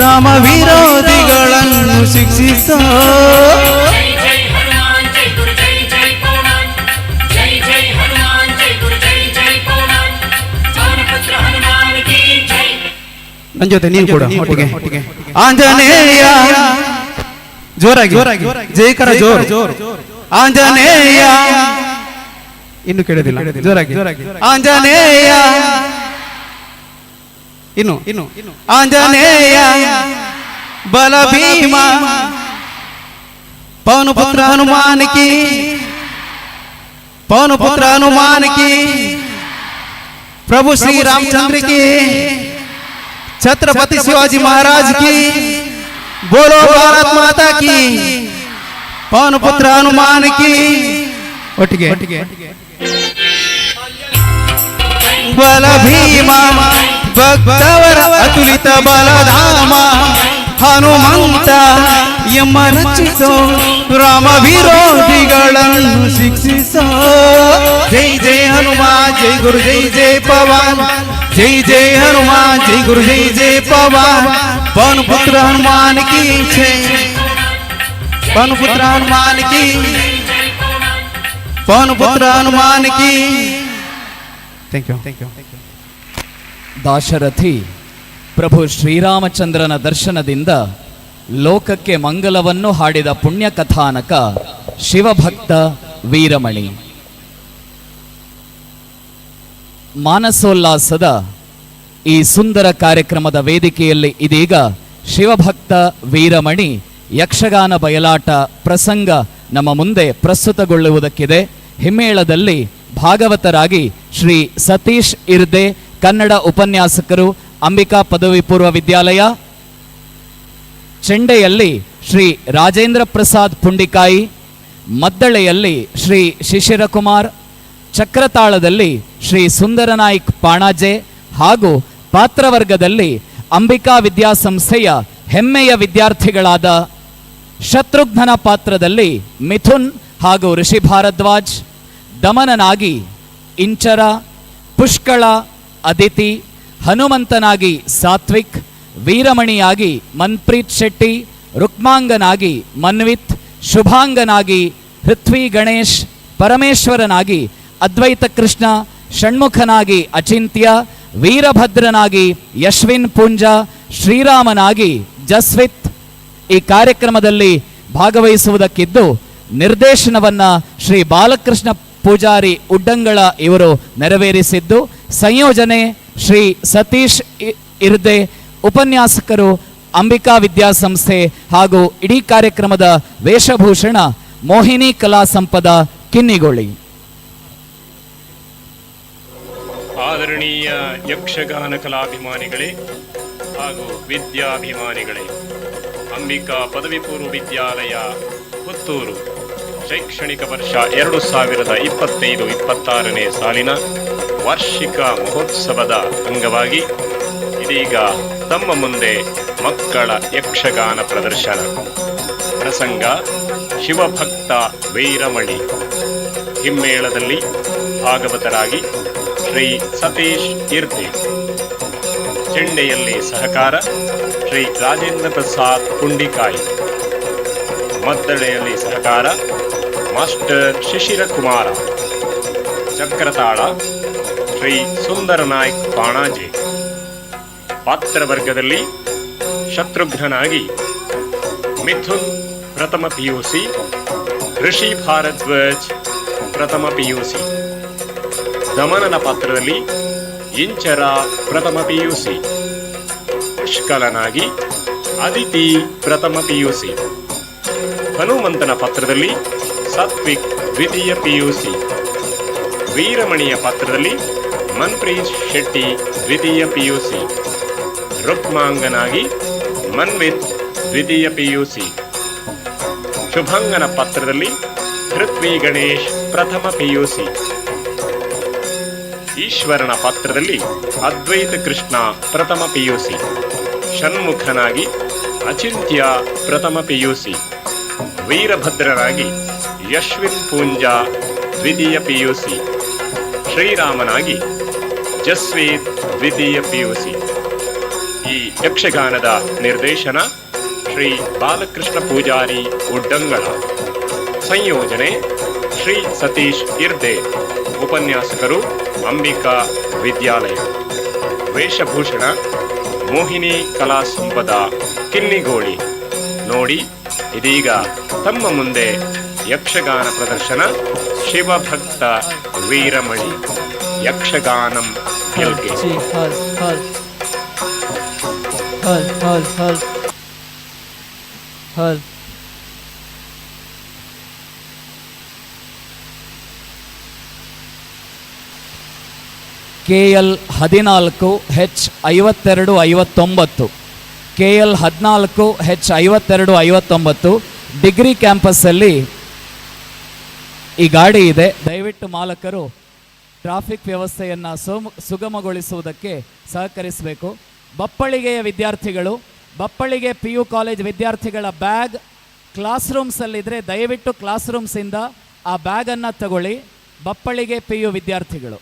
ರಾಮ ವಿರೋಧಿಗಳನ್ನು ಶಿಕ್ಷಿಸೋ. ಜೈ ಜೈ ಹನುಮಾನ್ ಜೈ ಗುರು ಜೈ ಜೈ ಪವಮಾನ್ ಜೈ ಜೈ ಹನುಮಾನ್ ಜೈ ಗುರು ಜೈ ಜೈ ಪವಮಾನ್. ಪವನಪುತ್ರ ಹನುಮಾನ್ ಕಿ ಜೈ. ನನ್ನ ಜೊತೆ ನೀವು ಕೂಡ ಒಟ್ಟಿಗೆ ಆಂಜನೇಯ ಜೋರಾಗಿ ಜೈಕರ ಜೋರು ಆಂಜನೇಯ, ಇನ್ನು ಕೇಳೋದಿಲ್ಲ, ಜೋರಾಗಿ ಆಂಜನೇಯ, ಇನ್ನು ಇನ್ನು ಆಂಜನೇಯ ಬಲ ಭೀಮ, ಪವನಪುತ್ರ ಹನುಮಾನ್ ಕಿ, ಪವನಪುತ್ರ ಹನುಮಾನ್ ಕಿ, ಪ್ರಭು ಶ್ರೀ ರಾಮಚಂದ್ರ ಕಿ, छत्रपति शिवाजी महाराज की, बोलो भारत माता की, पवन ಪುತ್ರ ಹನುಮಾನ್ ಕಿ. ಒಟ್ಟಿಗೆ ಬಲ ಭೀಮ, ಭಕ್ತವರ ಅತುಲಿತ ಬಲಧಾಮ, ಹನುಮಂತ ಎಮ್ಮ ರಕ್ಷಿಸೋ, ರಾಮ ವಿರೋಧಿಗಳನ್ನು ಶಿಕ್ಷಿಸೋ. ಜೈ ಜೈ ಹನುಮಾನ್ ಜೈ ಗುರು ಜೈ ಜೈ ಪವನ್, ಜೈ ಜೈ ಹನುಮಾನ್ ಜೈ ಗುರು ಜೈ ಜೈ ಪವನ್. ಪವನ್ ಪುತ್ರ ಹನುಮಾನ್ ಕಿ ಜೈ, ಪವನ್ ಪುತ್ರ ಹನುಮಾನ್ ಕಿ, ಪವನ್ ಪುತ್ರ ಹನುಮಾನ್ ಕಿ. Thank you thank you. Dasharathi ಪ್ರಭು ಶ್ರೀರಾಮಚಂದ್ರನ ದರ್ಶನದಿಂದ ಲೋಕಕ್ಕೆ ಮಂಗಲವನ್ನು ಹಾಡಿದ ಪುಣ್ಯ ಕಥಾನಕ ಶಿವಭಕ್ತ ವೀರಮಣಿ. ಮಾನಸೋಲ್ಲಾಸದ ಈ ಸುಂದರ ಕಾರ್ಯಕ್ರಮದ ವೇದಿಕೆಯಲ್ಲಿ ಇದೀಗ ಶಿವಭಕ್ತ ವೀರಮಣಿ ಯಕ್ಷಗಾನ ಬಯಲಾಟ ಪ್ರಸಂಗ ನಮ್ಮ ಮುಂದೆ ಪ್ರಸ್ತುತಗೊಳ್ಳುವುದಕ್ಕಿದೆ. ಹಿಮ್ಮೇಳದಲ್ಲಿ ಭಾಗವತರಾಗಿ ಶ್ರೀ ಸತೀಶ್ ಇರ್ದೆ, ಕನ್ನಡ ಉಪನ್ಯಾಸಕರು, ಅಂಬಿಕಾ ಪದವಿ ಪೂರ್ವ ವಿದ್ಯಾಲಯ. ಚೆಂಡೆಯಲ್ಲಿ ಶ್ರೀ ರಾಜೇಂದ್ರ ಪ್ರಸಾದ್ ಪುಂಡಿಕಾಯಿ, ಮದ್ದಳೆಯಲ್ಲಿ ಶ್ರೀ ಶಿಶಿರಕುಮಾರ್, ಚಕ್ರತಾಳದಲ್ಲಿ ಶ್ರೀ ಸುಂದರನಾಯ್ಕ್ ಪಾಣಾಜೆ ಹಾಗೂ ಪಾತ್ರವರ್ಗದಲ್ಲಿ ಅಂಬಿಕಾ ವಿದ್ಯಾಸಂಸ್ಥೆಯ ಹೆಮ್ಮೆಯ ವಿದ್ಯಾರ್ಥಿಗಳಾದ ಶತ್ರುಘ್ನನ ಪಾತ್ರದಲ್ಲಿ ಮಿಥುನ್ ಹಾಗೂ ಋಷಿ ಭಾರದ್ವಾಜ್, ದಮನನಾಗಿ ಇಂಚರ, ಪುಷ್ಕಳ, ಅದಿತಿ, ಹನುಮಂತನಾಗಿ ಸಾತ್ವಿಕ್, ವೀರಮಣಿಯಾಗಿ ಮನ್ಪ್ರೀತ್ ಶೆಟ್ಟಿ, ರುಕ್ಮಾಂಗನಾಗಿ ಮನ್ವಿತ್, ಶುಭಾಂಗನಾಗಿ ಪೃಥ್ವಿ ಗಣೇಶ್, ಪರಮೇಶ್ವರನಾಗಿ ಅದ್ವೈತ ಕೃಷ್ಣ, ಷಣ್ಮುಖನಾಗಿ ಅಚಿಂತ್ಯ, ವೀರಭದ್ರನಾಗಿ ಯಶ್ವಿನ್ ಪೂಂಜಾ, ಶ್ರೀರಾಮನಾಗಿ ಜಸ್ವಿತ್ ಈ ಕಾರ್ಯಕ್ರಮದಲ್ಲಿ ಭಾಗವಹಿಸುವುದಕ್ಕಿದ್ದು, ನಿರ್ದೇಶನವನ್ನ ಶ್ರೀ ಬಾಲಕೃಷ್ಣ ಪೂಜಾರಿ ಉಡ್ಡಂಗಳ ಇವರು ನೆರವೇರಿಸಿದ್ದು, ಸಂಯೋಜನೆ ಶ್ರೀ ಸತೀಶ್ ಇರ್ದೆ, ಉಪನ್ಯಾಸಕರು ಅಂಬಿಕಾ ವಿದ್ಯಾಸಂಸ್ಥೆ ಹಾಗೂ ಇಡೀ ಕಾರ್ಯಕ್ರಮದ ವೇಷಭೂಷಣ ಮೋಹಿನಿ ಕಲಾ ಸಂಪದ ಕಿನ್ನಿಗೋಳಿ. ಆದರಣೀಯ ಯಕ್ಷಗಾನ ಕಲಾಭಿಮಾನಿಗಳೇ ಹಾಗೂ ವಿದ್ಯಾಭಿಮಾನಿಗಳೇ, ಅಂಬಿಕಾ ಪದವಿ ಪೂರ್ವ ವಿದ್ಯಾಲಯ ಪುತ್ತೂರು ಶೈಕ್ಷಣಿಕ ವರ್ಷ 2025-26ನೇ ಸಾಲಿನ ವಾರ್ಷಿಕ ಮಹೋತ್ಸವದ ಅಂಗವಾಗಿ ಇದೀಗ ತಮ್ಮ ಮುಂದೆ ಮಕ್ಕಳ ಯಕ್ಷಗಾನ ಪ್ರದರ್ಶನ. ಪ್ರಸಂಗ ಶಿವಭಕ್ತ ವೀರಮಣಿ. ಹಿಮ್ಮೇಳದಲ್ಲಿ ಭಾಗವತರಾಗಿ ಶ್ರೀ ಸತೀಶ್ ಇರ್ದೆ, ಚೆಂಡೆಯಲ್ಲಿ ಸಹಕಾರ ಶ್ರೀ ರಾಜೇಂದ್ರ ಪ್ರಸಾದ್ ಪುಂಡಿಕಾಯಿ, ಮದ್ದಳೆಯಲ್ಲಿ ಸಹಕಾರ ಮಾಸ್ಟರ್ ಶಿಶಿರ ಕುಮಾರ, ಚಕ್ರತಾಳ ಶ್ರೀ ಸುಂದರ ನಾಯ್ಕ್ ಪಾಣಾಜೆ, ಪಾತ್ರವರ್ಗದಲ್ಲಿ ಶತ್ರುಘ್ನನಾಗಿ ಮಿಥುನ್ ಪ್ರಥಮ ಪಿಯುಸಿ, ಋಷಿ ಭಾರದ್ವಾಜ್ ಪ್ರಥಮ ಪಿಯುಸಿ. ದಮನನ ಪಾತ್ರದಲ್ಲಿ ಇಂಚರ ಪ್ರಥಮ ಪಿಯುಸಿ, ಪುಷ್ಕಲನಾಗಿ ಅದಿತಿ ಪ್ರಥಮ ಪಿಯುಸಿ, ಹನುಮಂತನ ಪಾತ್ರದಲ್ಲಿ ಸಾತ್ವಿಕ್ ದ್ವಿತೀಯ ಪಿಯುಸಿ, ವೀರಮಣಿಯ ಪಾತ್ರದಲ್ಲಿ ಮನ್ಪ್ರೀತ್ ಶೆಟ್ಟಿ ದ್ವಿತೀಯ ಪಿಯುಸಿ, ರುಕ್ಮಾಂಗನಾಗಿ ಮನ್ವಿತ್ ದ್ವಿತೀಯ ಪಿಯುಸಿ, ಶುಭಾಂಗನ ಪಾತ್ರದಲ್ಲಿ ಪೃಥ್ವಿ ಗಣೇಶ್ ಪ್ರಥಮ ಪಿಯುಸಿ, ಈಶ್ವರನ ಪಾತ್ರದಲ್ಲಿ ಅದ್ವೈತ ಕೃಷ್ಣ ಪ್ರಥಮ ಪಿಯುಸಿ, ಷಣ್ಮುಖನಾಗಿ ಅಚಿಂತ್ಯ ಪ್ರಥಮ ಪಿಯುಸಿ, ವೀರಭದ್ರನಾಗಿ ಯಶ್ವಿನ್ ಪೂಂಜಾ ದ್ವಿತೀಯ ಪಿಯುಸಿ, ಶ್ರೀರಾಮನಾಗಿ ಜಸ್ವೀತ್ ದ್ವಿತೀಯ ಪಿಯುಸಿ. ಈ ಯಕ್ಷಗಾನದ ನಿರ್ದೇಶನ ಶ್ರೀ ಬಾಲಕೃಷ್ಣ ಪೂಜಾರಿ ಉಡ್ಡಂಗಳ, ಸಂಯೋಜನೆ ಶ್ರೀ ಸತೀಶ್ ಇರ್ದೆ, ಉಪನ್ಯಾಸಕರು ಅಂಬಿಕಾ ವಿದ್ಯಾಲಯ, ವೇಷಭೂಷಣ ಮೋಹಿನಿ ಕಲಾ ಸಂಪದ ಕಿನ್ನಿಗೋಳಿ. ನೋಡಿ, ಇದೀಗ ತಮ್ಮ ಮುಂದೆ ಯಕ್ಷಗಾನ ಪ್ರದರ್ಶನ ಶಿವಭಕ್ತ ವೀರಮಣಿ ಯಕ್ಷಗಾನಂ ಗೆಲ್ಗೆ. ಹಲ್ ಹಲ್ ಹಲ್ ಹಲ್ ಹಲ್ ಹಲ್. KL 14 H 52 59, KL 14 H 52 59 degree ಕ್ಯಾಂಪಸ್ಸಲ್ಲಿ ಈ ಗಾಡಿ ಇದೆ. ದಯವಿಟ್ಟು ಮಾಲಕರು ಟ್ರಾಫಿಕ್ ವ್ಯವಸ್ಥೆಯನ್ನು ಸುಗಮಗೊಳಿಸುವುದಕ್ಕೆ ಸಹಕರಿಸಬೇಕು. ಬಪ್ಪಳಿಗೆಯ ವಿದ್ಯಾರ್ಥಿಗಳು, ಬಪ್ಪಳಿಗೆ ಪಿ ಯು ಕಾಲೇಜ್ ವಿದ್ಯಾರ್ಥಿಗಳ ಬ್ಯಾಗ್ ಕ್ಲಾಸ್ ರೂಮ್ಸಲ್ಲಿದ್ದರೆ ದಯವಿಟ್ಟು ಕ್ಲಾಸ್ ರೂಮ್ಸಿಂದ ಆ ಬ್ಯಾಗನ್ನು ತಗೊಳ್ಳಿ. ಬಪ್ಪಳಿಗೆ ಪಿ ಯು ವಿದ್ಯಾರ್ಥಿಗಳು.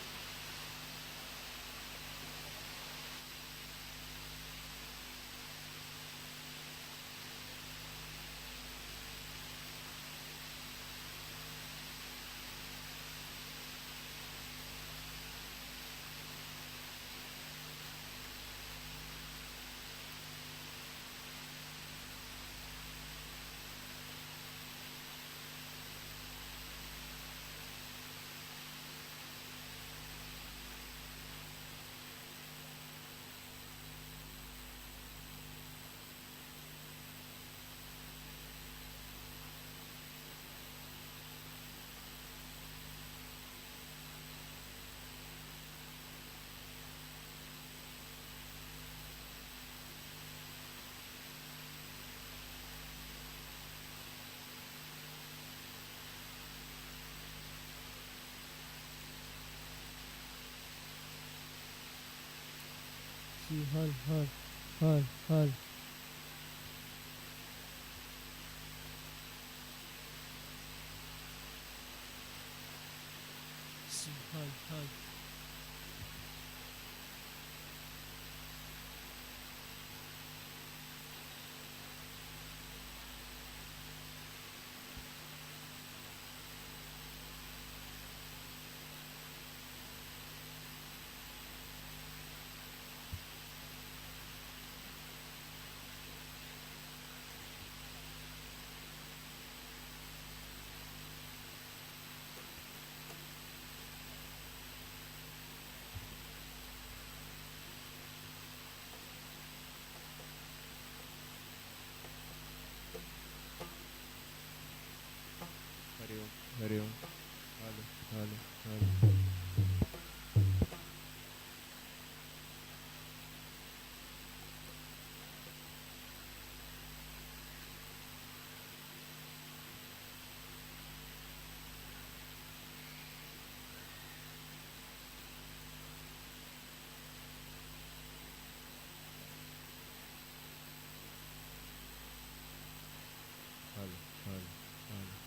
ಹಲ್ ಹಲ್ ಹಲ್ ಹಲ್. ಹಲ್ ಹಲ್. Hari Om Hari Om. Hello hello hello. Hello hello hello.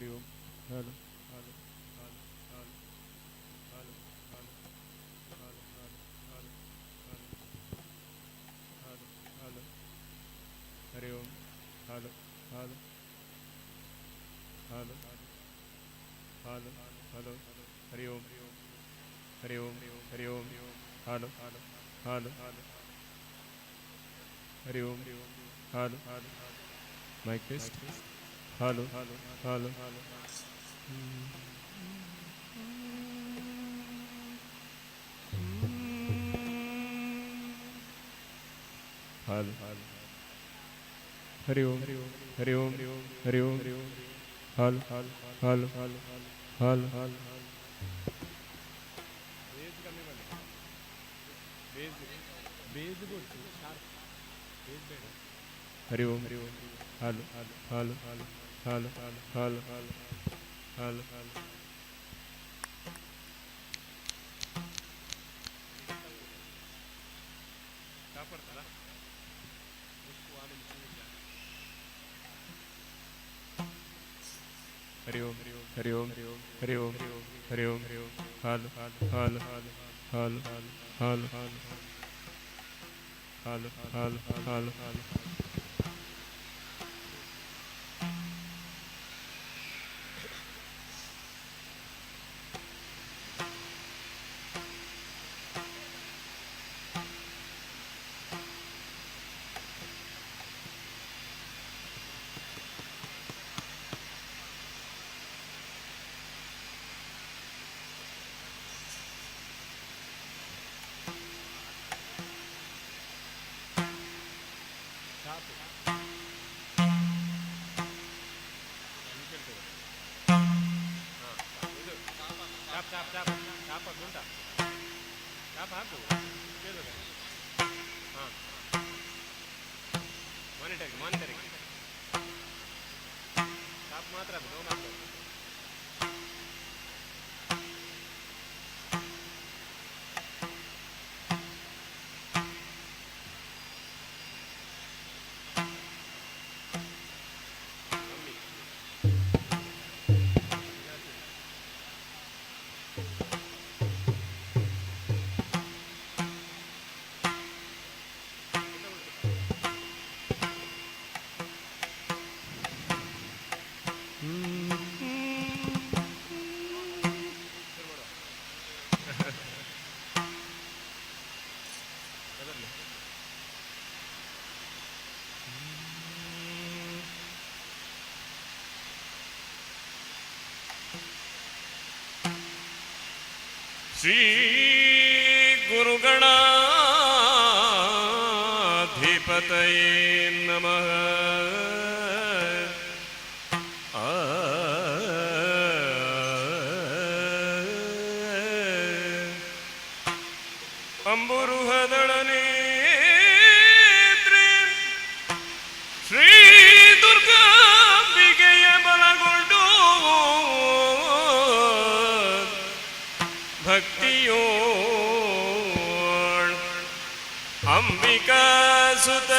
Hari Om hello hello hello hello hello hello hello hello hello hello Hari Om hello hello hello hello hello Hari Om Hari Om Hari Om hello hello Hari Om hello mic test hello hello hello Hari Om Hari Om Hari Om hello hello hello Hari Om hello hello hello hello hello Hari Om Hari Om Hari Om Hari Om hello hello hello hello hello hello hello Shri गुरुगणाधिपतये नमः। ಅಂಬುರುಹದಳನೇತ್ರೆ ಶ್ರೀ ದುರ್ಗಾಂಬಿಕೆಯ ಬಲಗೊಂಡು ಭಕ್ತಿಯೋಳ್ ಅಂಬಿಕಾಸುತ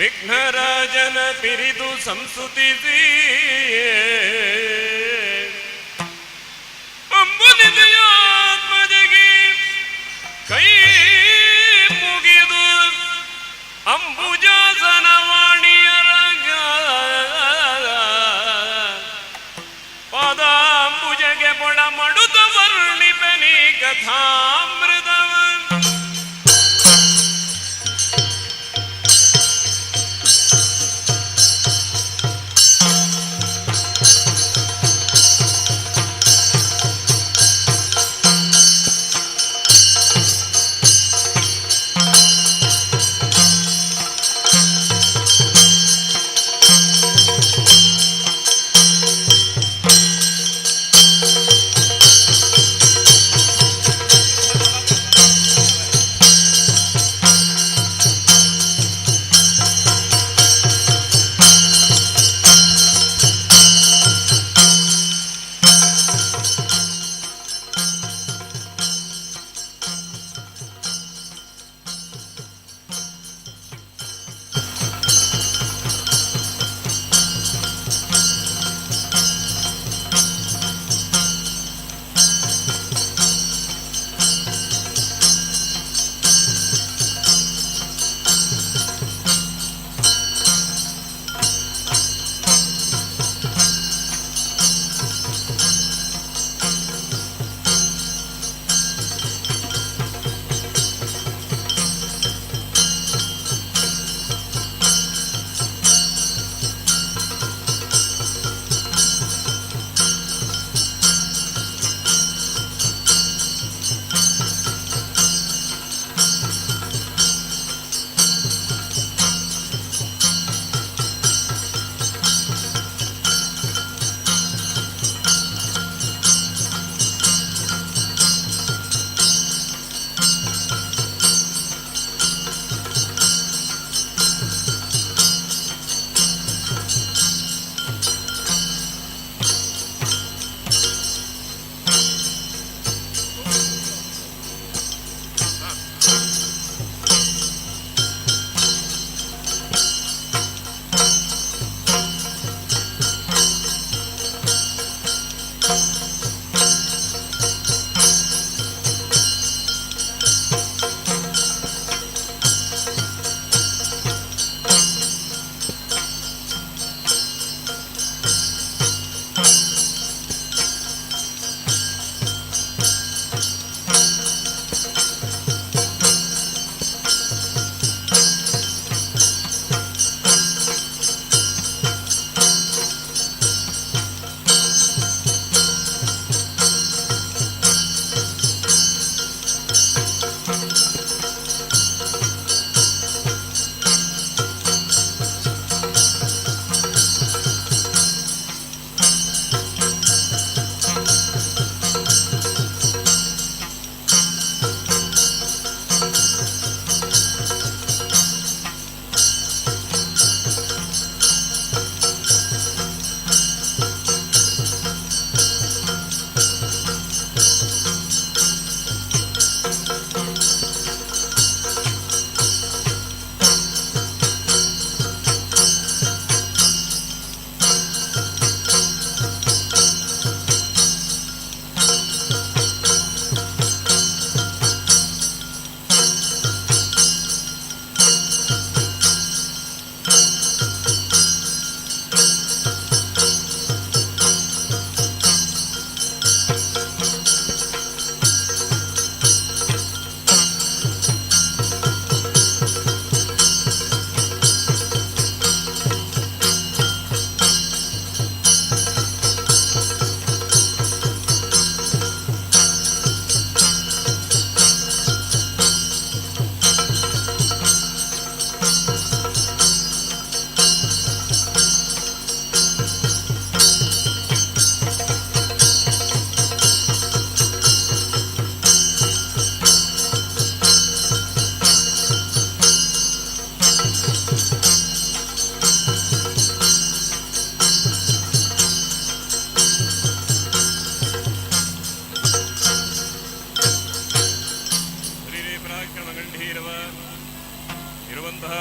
ವಿಘ್ನರಾಜನ ಪಿರಿದು ಸಂಸ್ತುತಿಸಿ ಅಂಬುನಿದೆಯಾತ್ಮಜಗೆ ಕೈ ಮುಗಿದು ಅಂಬುಜಾಸನ ವಾಣಿಯರಗ ಪಾದಾಂಬುಜಗೆ ಪೊಡ ಮಡುತ ವರ್ಣಿಪನಿ ಕಥಾಮೃತವ.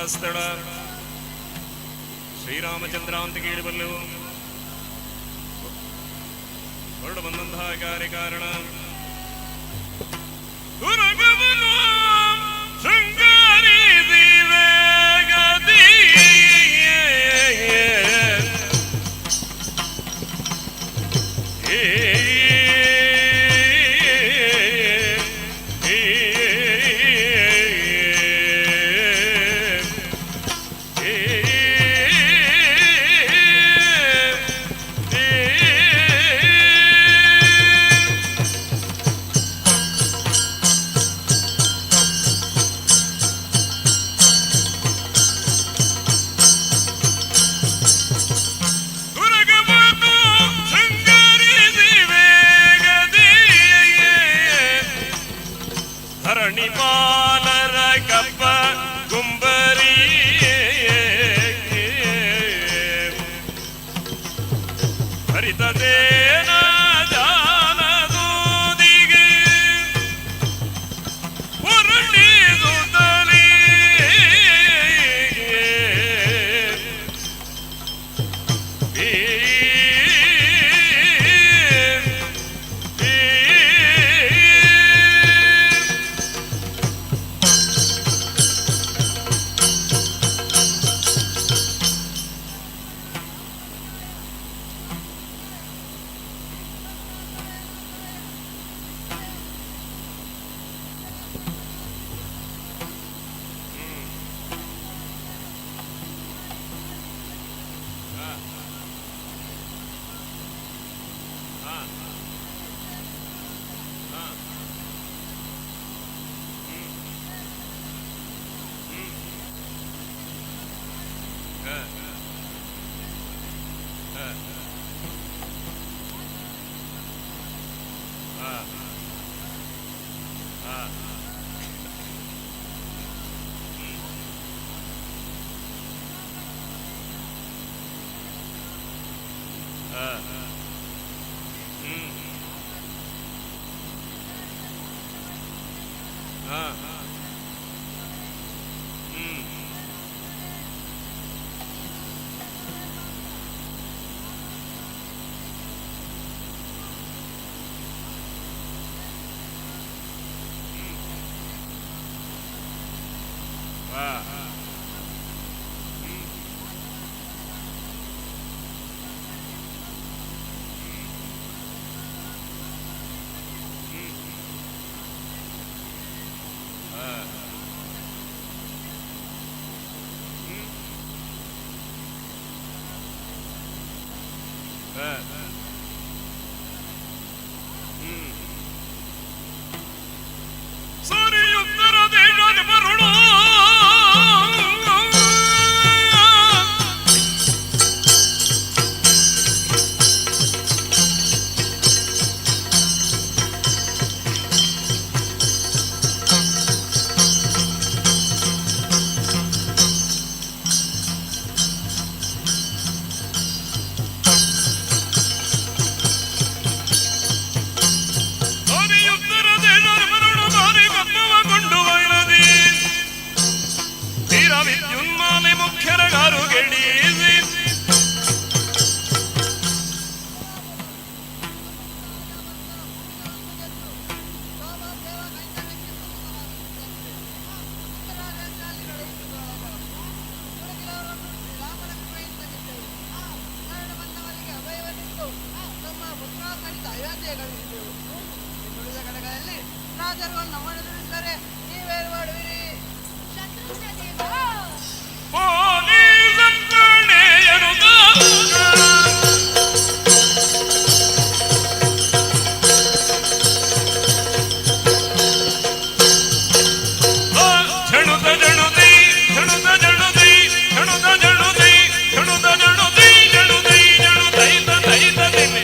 ಸ್ಥಳ ಶ್ರೀರಾಮಚಂದ್ರ ಅಂತ ಕೇಳಿಬಲ್ಲೆವು. ಹೊರಡು ಬಂದಂತಹ ಕಾರ್ಯಕಾರಣ ತುರಗವನು ಶೃಂಗಾರಿಸಿ ವೇಗದಿ ತುರಗವನು ಶೃಂಗಾರಿಸಿ ವೇಗದಿ ಧರಣಿ ಪಾಲರ ಕಪ್ಪ ಗುಂಬರಿ ಹರಿತದೇನ ಜಾನದೂದಿಗೆ ಹೊರಳಿದುತ್ತಲೇ ಸರಿಯುತ್ತರ ದೇಶದ ಬರುಣ ಸರಿಯುತ್ತರ ದೇಶದ ಬರುಣ ಮಾರಿ ಕಪ್ಪವ ಕೊಂಡು ಬೈರದಿ ತೀರ ವಿದ್ಯುನ್ಮಾಲೆ ಮುಖ್ಯರ ಗಾರು ಗೆಡೀಸಿ. ಝಣುತ ಜಣುತಿ ಝಣುತ ಜಣುತಿ ಝಣುತ ಜಣುತಿ ಝಣುತ ಜಣುತಿ ಜಣುತಿ ಜಣುತೈತ ತೈತ ದಿಮೆ.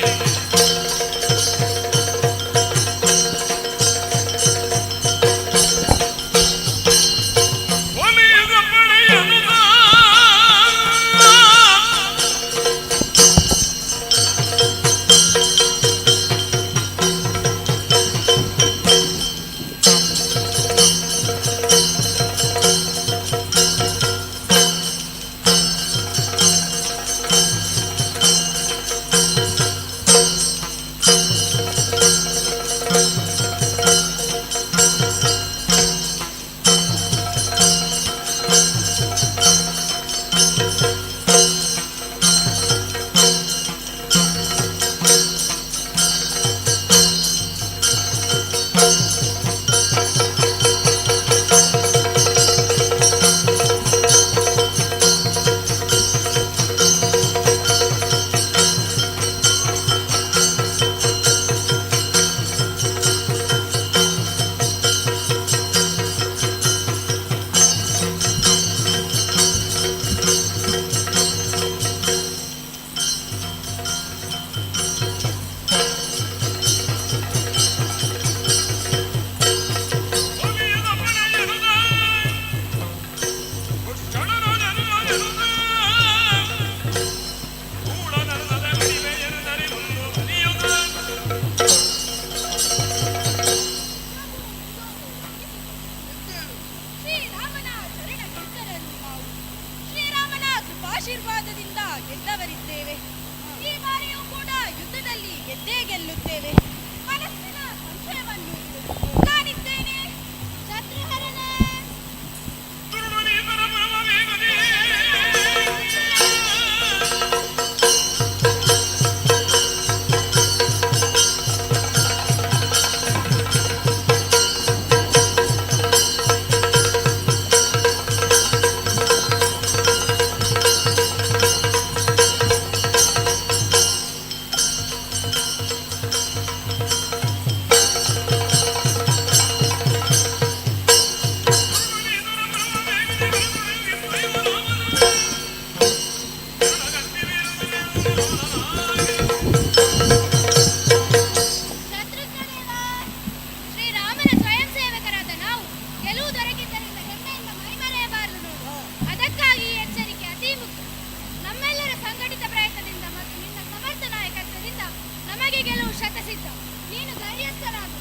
ಖಂಡಿತ ನೀನು ಧೈರ್ಯಸ್ಥನಾಗು.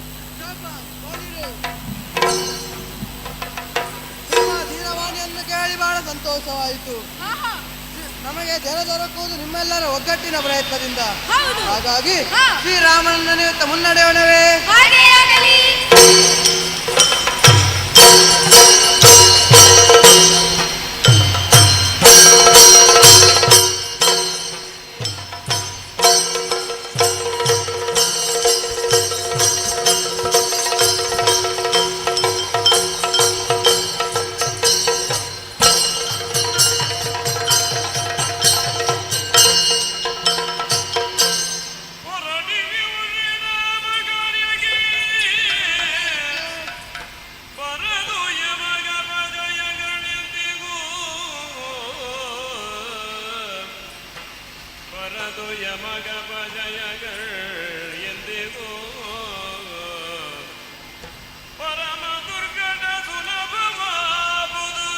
ನಿಮ್ಮ ಧೀರವಾಣಿಯನ್ನು ಕೇಳಿ ಬಹಳ ಸಂತೋಷವಾಯಿತು. ನಮಗೆ ಜನ ದೊರಕುವುದು ನಿಮ್ಮೆಲ್ಲರ ಒಗ್ಗಟ್ಟಿನ ಪ್ರಯತ್ನದಿಂದ. ಹಾಗಾಗಿ ಶ್ರೀರಾಮನ ನೆನೆಯುತ್ತ ಮುನ್ನಡೆಯೋಣವೇ. ಹಾಗೇ ಆಗಲಿ. ಪರದು ಯಮಗ ಪಜಯಗಳ್ ಎಂದಿಗೂ ಪರಮ ದುರ್ಗಡ ಸುಲಭವಾಬುದು,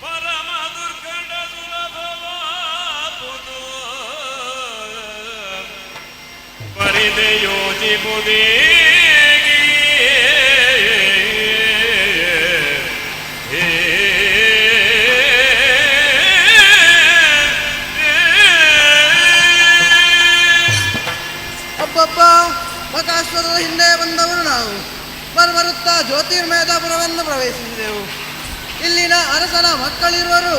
ಪರಮ ದುರ್ಗಡ ಸುಲಭವಾಬುದು, ಪರಿದೆ ಯೋಜಿಬುದೇಗಿ. ಅಬ್ಬಬ್ಬ, ಬಕಾಸುರರ ಹಿಂದೆ ಬಂದವರು ನಾವು. ಬರುತ್ತಾ ಜ್ಯೋತಿರ್ಮೇಧಾಪುರವನ್ನು ಪ್ರವೇಶಿಸಿದೆವು. ಇಲ್ಲಿನ ಅರಸನ ಮಕ್ಕಳಿರುವರು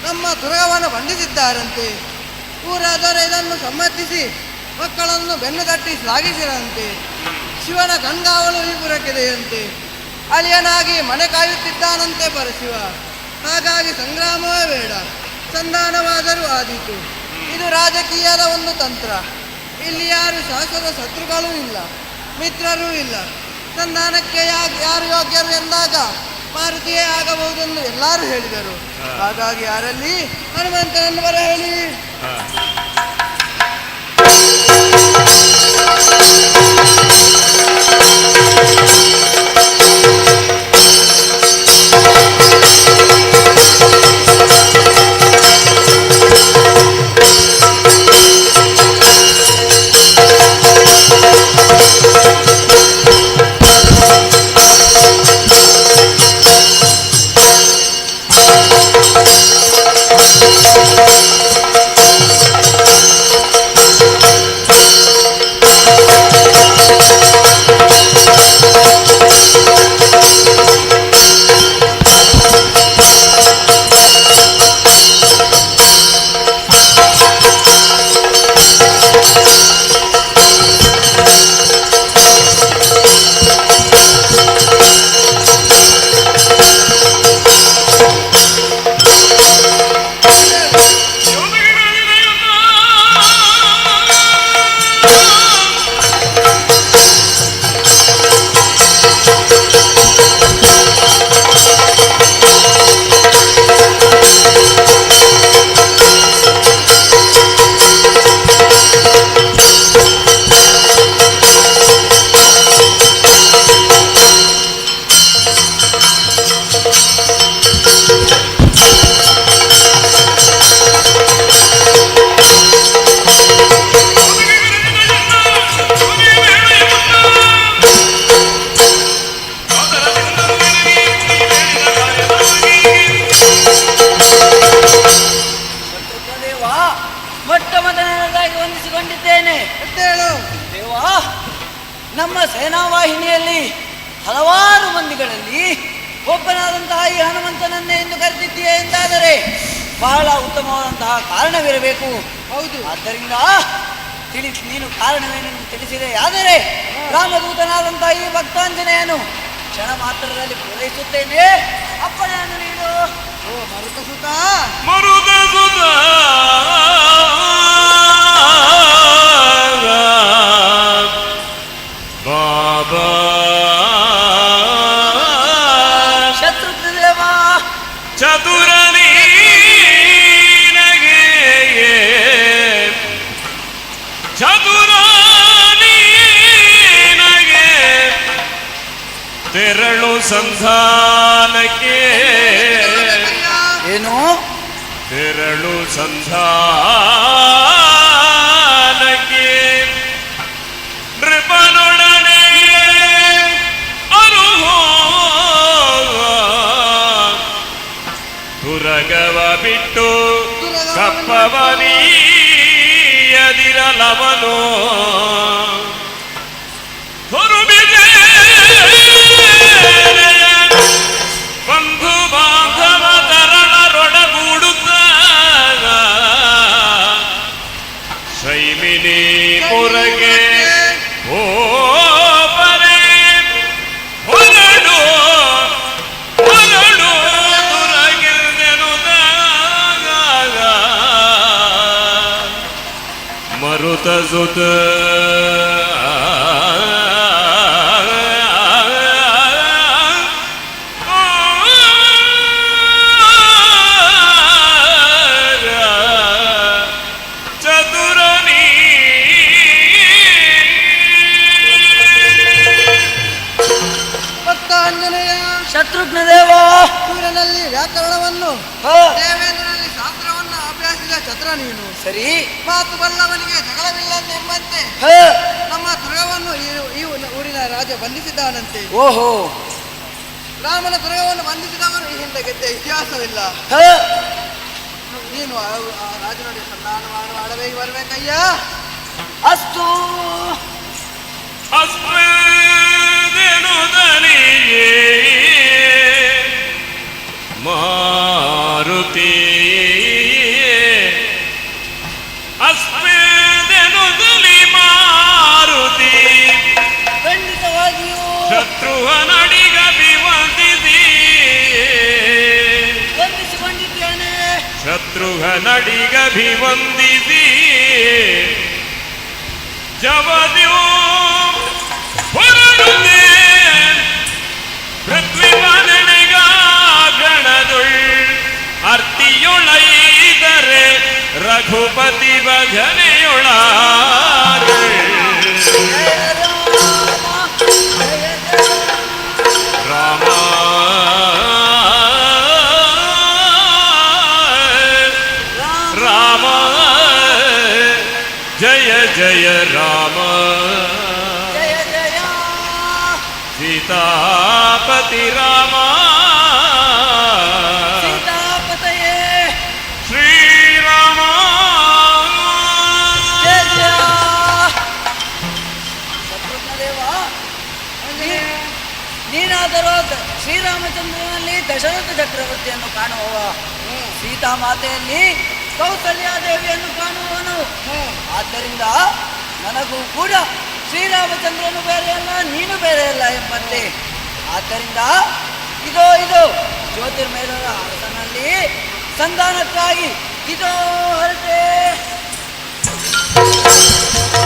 ನಮ್ಮ ತುರಗವನ್ನು ಬಂಧಿಸಿದ್ದಾರಂತೆ. ಊರಾದರೆ ಇದನ್ನು ಸಮ್ಮತಿಸಿ ಮಕ್ಕಳನ್ನು ಬೆನ್ನು ತಟ್ಟಿ ಶ್ಲಾಘಿಸಿರಂತೆ. ಶಿವನ ಕಣ್ಗಾವಲು ಈ ಪುರಕ್ಕಿದೆಯಂತೆ. ಅಳಿಯನಾಗಿ ಮನೆ ಕಾಯುತ್ತಿದ್ದಾನಂತೆ ಪರಶಿವ. ಹಾಗಾಗಿ ಸಂಗ್ರಾಮವೇ ಬೇಡ, ಸಂಧಾನವಾದರೂ ಆದೀತು. ಇದು ರಾಜಕೀಯದ ಒಂದು ತಂತ್ರ. ಇಲ್ಲಿ ಯಾರು ಶಾಶ್ವತ ಶತ್ರುಗಳೂ ಇಲ್ಲ, ಮಿತ್ರರೂ ಇಲ್ಲ. ಸಂಧಾನಕ್ಕೆ ಯಾರು ಯೋಗ್ಯರು ಎಂದಾಗ ಮಾರುತಿಯೇ ಆಗಬಹುದೆಂದು ಎಲ್ಲರೂ ಹೇಳಿದರು. ಹಾಗಾಗಿ ಯಾರಲ್ಲಿ ಹನುಮಂತನನ್ನು ಬರ ಹೇಳಿ. ದೇವ, ಮೊಟ್ಟ ಮೊದಲನೇದಾಗಿ ವಂದಿಸಿಕೊಂಡಿದ್ದೇನೆ. ದೇವ, ನಮ್ಮ ಸೇನಾವಾಹಿನಿಯಲ್ಲಿ ಹಲವಾರು ಮಂದಿಗಳಲ್ಲಿ ಒಬ್ಬನಾದಂತಹ ಈ ಹನುಮಂತನನ್ನೇ ಎಂದು ಕರೆದಿದ್ದೀಯೇ ಎಂದಾದರೆ ಬಹಳ ಉತ್ತಮವಾದಂತಹ ಕಾರಣವಿರಬೇಕು. ಹೌದು, ಆದ್ದರಿಂದ ತಿಳಿಸಿ, ನೀನು ಕಾರಣವೇನೆಂದು ತಿಳಿಸಿದೆ. ಆದರೆ ರಾಮದೂತನಾದಂತಹ ಈ ಭಕ್ತಾಂಜನೇಯನು ಕ್ಷಣ ಮಾತ್ರದಲ್ಲಿ ಪೂರೈಸುತ್ತೇನೆ. ಅಪ್ಪಣೆಯನ್ನು ನೀಡು. ಓ ಮರುತ ಸುತ, ಮರುತ ಸುತ, ಬಾಬಾ. ಶತ್ರುಘ್ನ ದೇವ, ಚತುರ ನೀನಗೆ, ಚತುರ ನೀನಗೆ ತೆರಳು ಸಂಧಾನಕ್ಕೆ. ಏನು? ತೆರಳು ಸಂಧಾನಕ್ಕೆ. ತಿಳಿಯದಿರಲವನು ಬಂಧು ಬಾಂಧವ ತರಳರೊಡಗೂಡುತ್ತ ಶೈಮಿನಿ ಪುರಗೆ ಓಪರೆ ಹೊರಡು ಹೊರಡು ದುರಗಿಲ್ದೆನುದಾಗ ಮರುತ ಸುತ ಚತುರನೀ ಭಕ್ತ ಆಂಜನೇಯ. ಶತ್ರುಘ್ನ ದೇವ. ಸೂರ್ಯನಲ್ಲಿ ವ್ಯಾಕರಣವನ್ನು, ದೇವೇಂದ್ರನಲ್ಲಿ ಶಾಸ್ತ್ರವನ್ನು ಅಭ್ಯಾಸಿದ ಚತುರ ನೀನು. ಸರಿ. ಮಾತು ಬಲ್ಲವನಿಗೆ ಜಗಳವಿಲ್ಲವೆಂಬಂತೆ ನಮ್ಮ ದುರ್ಗವನ್ನು ಈ ಊರಿನ ರಾಜ ಬಂಧಿಸಿದ್ದಾನಂತೆ. ಓಹೋ. ರಾಮನ ದುರ್ಗವನ್ನು ಬಂಧಿಸಿದವನು ಈ ಹಿಂದೆ ಗೆದ್ದ ಇತಿಹಾಸವಿಲ್ಲ. ನೀನು ಆ ಆ ರಾಜನೊಡನೆ ಸಂಧಾನ ಮಾಡಬೇಕು, ಬರಬೇಕಯ್ಯ. ಅಸ್ತು. ಅಸ್ಮಿನುದನಿಯೇ ಮಾರುತಿ ಅಸ್ಮಿನುದಲಿ ಮಾರುತಿ. ಖಂಡಿತವಾಗಿಯೂ. ಶತ್ರುಹನಡಿಗ ವಂದಿಸಿ. ವಂದಿಸಿಕೊಂಡಿದ್ದೇನೆ. ಶತ್ರುಘ್ನಡಿಗಭಿವಂದಿಸಿ ಜವದ್ಯು ಹೊರಡುತ್ತೆ ಪೃಥ್ವಿವನೆಗಾಗಣದುಳ್ ಅರ್ತಿಯೊಳೈದರೆ ರಘುಪತಿ ಭಜನೆಯೊಳ ರಾಮ ರಾಮ ಜಯ ಜಯ ರಾಮ. ಜಯ ಜಯ. ಸೀತಾಪತಿ ರಾಮ. ಸೀತಾಪತಯೇ. ಶ್ರೀರಾಮ. ಜಯ ಜಯ. ಶತ್ರುಘ್ನ ದೇವ, ನೀನಾದರೂ ಶ್ರೀರಾಮಚಂದ್ರನಲ್ಲಿ ದಶರಥ ಚಕ್ರವರ್ತಿಯನ್ನು ಕಾಣುವವ, ಸೀತಾಮಾತೆಯಲ್ಲಿ ಕೌಸಲ್ಯಾದೇವಿಯನ್ನು ಕಾಣುವವನು. ಆದ್ದರಿಂದ ನನಗೂ ಕೂಡ ಶ್ರೀರಾಮಚಂದ್ರನು ಬೇರೆ ಅಲ್ಲ, ನೀನು ಬೇರೆ ಅಲ್ಲ ಎಂಬಂತೆ. ಆದ್ದರಿಂದ ಇದೋ ಇದು ಜ್ಯೋತಿರ್ಮೇಧದ ಅರಸನಲ್ಲಿ ಸಂಧಾನಕ್ಕಾಗಿ ಇದೋ ಹೊರಟೆ. ಶ್ರೀರಾಮ.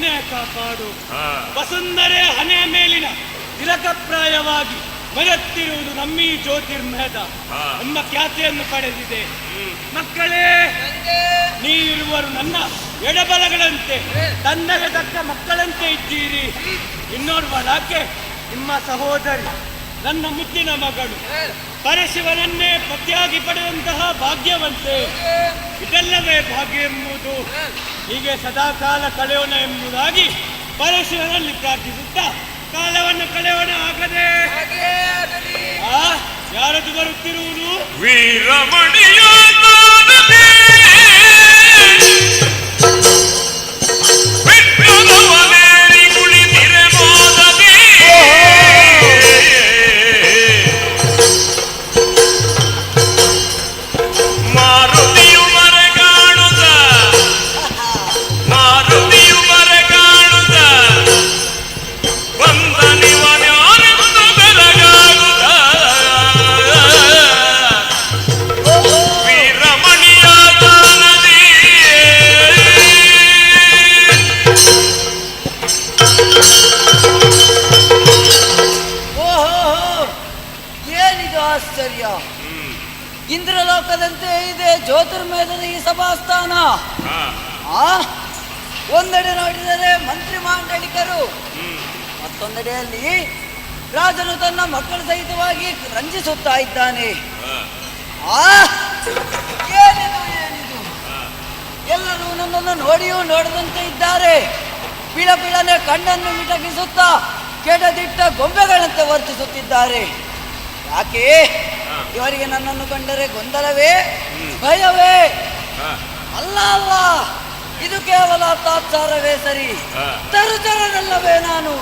ನೀನೇ ಕಾಪಾಡು. ವಸುಂಧರೆ ಹಣೆ ಮೇಲಿನ ತಿಲಕಪ್ರಾಯವಾಗಿ ಮೆರೆತ್ತಿರುವುದು ನಮ್ಮೀ ಜ್ಯೋತಿರ್ಮಯದ ನಮ್ಮ ಖ್ಯಾತಿಯನ್ನು ಪಡೆದಿದೆ. ಮಕ್ಕಳೇ, ನೀವಿರುವರು ನನ್ನ ಎಡಬಲಗಳಂತೆ, ತಂದೆಗೆ ತಕ್ಕ ಮಕ್ಕಳಂತೆ ಇದ್ದೀರಿ. ಇನ್ನೋರ್ವಳಾಕೆ ನಿಮ್ಮ ಸಹೋದರಿ, ನನ್ನ ಮುದ್ದಿನ ಮಗಳು, ಪರಶಿವನನ್ನೇ ಪತಿಯಾಗಿ ಪಡೆದಂತಹ ಭಾಗ್ಯವಂತೆ. ಇದೆಲ್ಲವೇ ಭಾಗ್ಯ ಎಂಬುದು. ಹೀಗೆ ಸದಾಕಾಲ ಕಳೆಯೋಣ ಎಂಬುದಾಗಿ ಪರಶಿವನಲ್ಲಿ ಪ್ರಾರ್ಥಿಸುತ್ತಾ ಕಾಲವನ್ನು ಕಳೆಯೋಣ. ಆಗದೆ ಯಾರದು ಬರುತ್ತಿರುವುದು? ವೀರಮಣಿಯ ಮಾರುತಿಯು ಮರೆಗಾಣುತ್ತ, ಮಾರುತಿಯು ಮರೆಗಾಣುತ್ತ ಬಂದನಿವನ್ಯಾರೆಂದು ಬೆರಗಾಗುತ್ತ. ವೀರಮಣಿಯ ದಾನದಿ. ಓಹೋ, ಏನಿದು ಆಶ್ಚರ್ಯ! ಇಂದ್ರಲೋಕದಂತೆ ಇದೆ ಜ್ಯೋತಿರ್ಮಯದ ಈ ಸಭಾಸ್ಥಾನ. ಆ ಒಂದೆಡೆ ನೋಡಿದರೆ ಮಂತ್ರಿ ಮಾಂಡಲಿಕರು, ಮತ್ತೊಂದೆಡೆಯಲ್ಲಿ ರಾಜನು ತನ್ನ ಮಕ್ಕಳ ಸಹಿತವಾಗಿ ರಂಜಿಸುತ್ತಾ ಇದ್ದಾನೆ. ಆ ಏನಿದು ಏನಿದು? ಎಲ್ಲರೂ ನನ್ನನ್ನು ನೋಡಿಯೂ ನೋಡದಂತೆ ಇದ್ದಾರೆ. ಪಿಳ ಪಿಳನೆ ಕಣ್ಣನ್ನು ಮಿಟಕಿಸುತ್ತಾ ಕೆಡದಿಟ್ಟ ಗೊಂಬೆಗಳಂತೆ ವರ್ತಿಸುತ್ತಿದ್ದಾರೆ. ಯಾಕೆ ಇವರಿಗೆ ನನ್ನನ್ನು ಕಂಡರೆ ಗೊಂದಲವೇ, ಭಯವೇ? ಅಲ್ಲ ಅಲ್ಲ, ಇದು ಕೇವಲ ತಾತ್ಸಾರವೇ ಸರಿ. ತರುತರನಲ್ಲವೇ ನಾನು?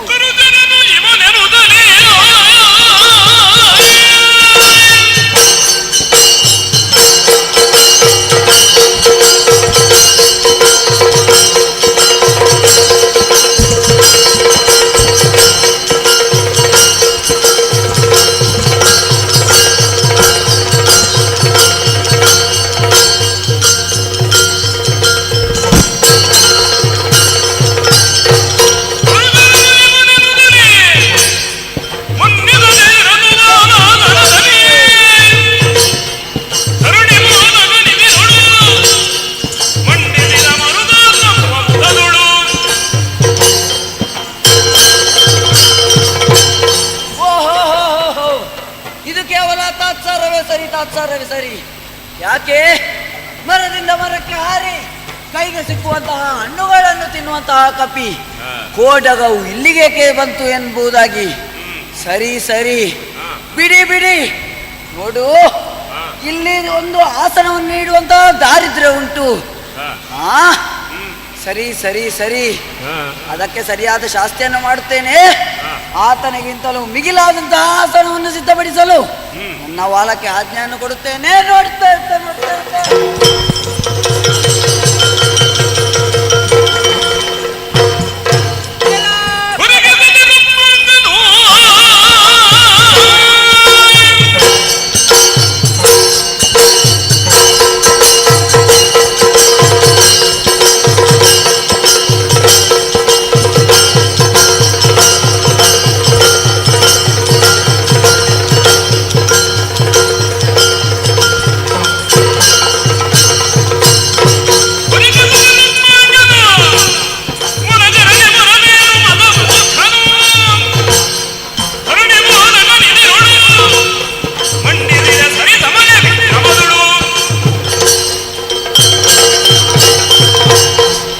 ಓಹೋ, ಇದು ಕೇವಲ ತಾತ್ಸಾರವೇ ಸರಿ, ತಾತ್ಸಾರವೇ ಸರಿ. ಯಾಕೆ ಮರದಿಂದ ಮರಕ್ಕೆ ಹಾರಿ ಕೈಗೆ ಸಿಕ್ಕುವಂತಹ ಹಣ್ಣುಗಳನ್ನು ತಿನ್ನುವಂತಹ ಕಪಿ ಕೋಡಗವು ಇಲ್ಲಿಗೇಕೆ ಬಂತು ಎಂಬುದಾಗಿ. ಸರಿ ಸರಿ, ಬಿಡಿ ಬಿಡಿ. ನೋಡು, ಇಲ್ಲಿ ಒಂದು ಆಸನವನ್ನು ನೀಡುವಂತಹ ದಾರಿದ್ರ್ಯ ಉಂಟು. ಆ ಸರಿ ಸರಿ ಸರಿ, ಅದಕ್ಕೆ ಸರಿಯಾದ ಶಾಸ್ತಿಯನ್ನು ಮಾಡುತ್ತೇನೆ. ಆತನಿಗಿಂತಲೂ ಮಿಗಿಲಾದಂತಹ ಆಸನವನ್ನು ಸಿದ್ಧಪಡಿಸಲು ನನ್ನ ವಾಲಕ್ಕೆ ಆಜ್ಞೆಯನ್ನು ಕೊಡುತ್ತೇನೆ. ನೋಡ್ತಾ ಇರ್ತೇನೆ, ನೋಡ್ತಾ ಇರ್ತೇನೆ.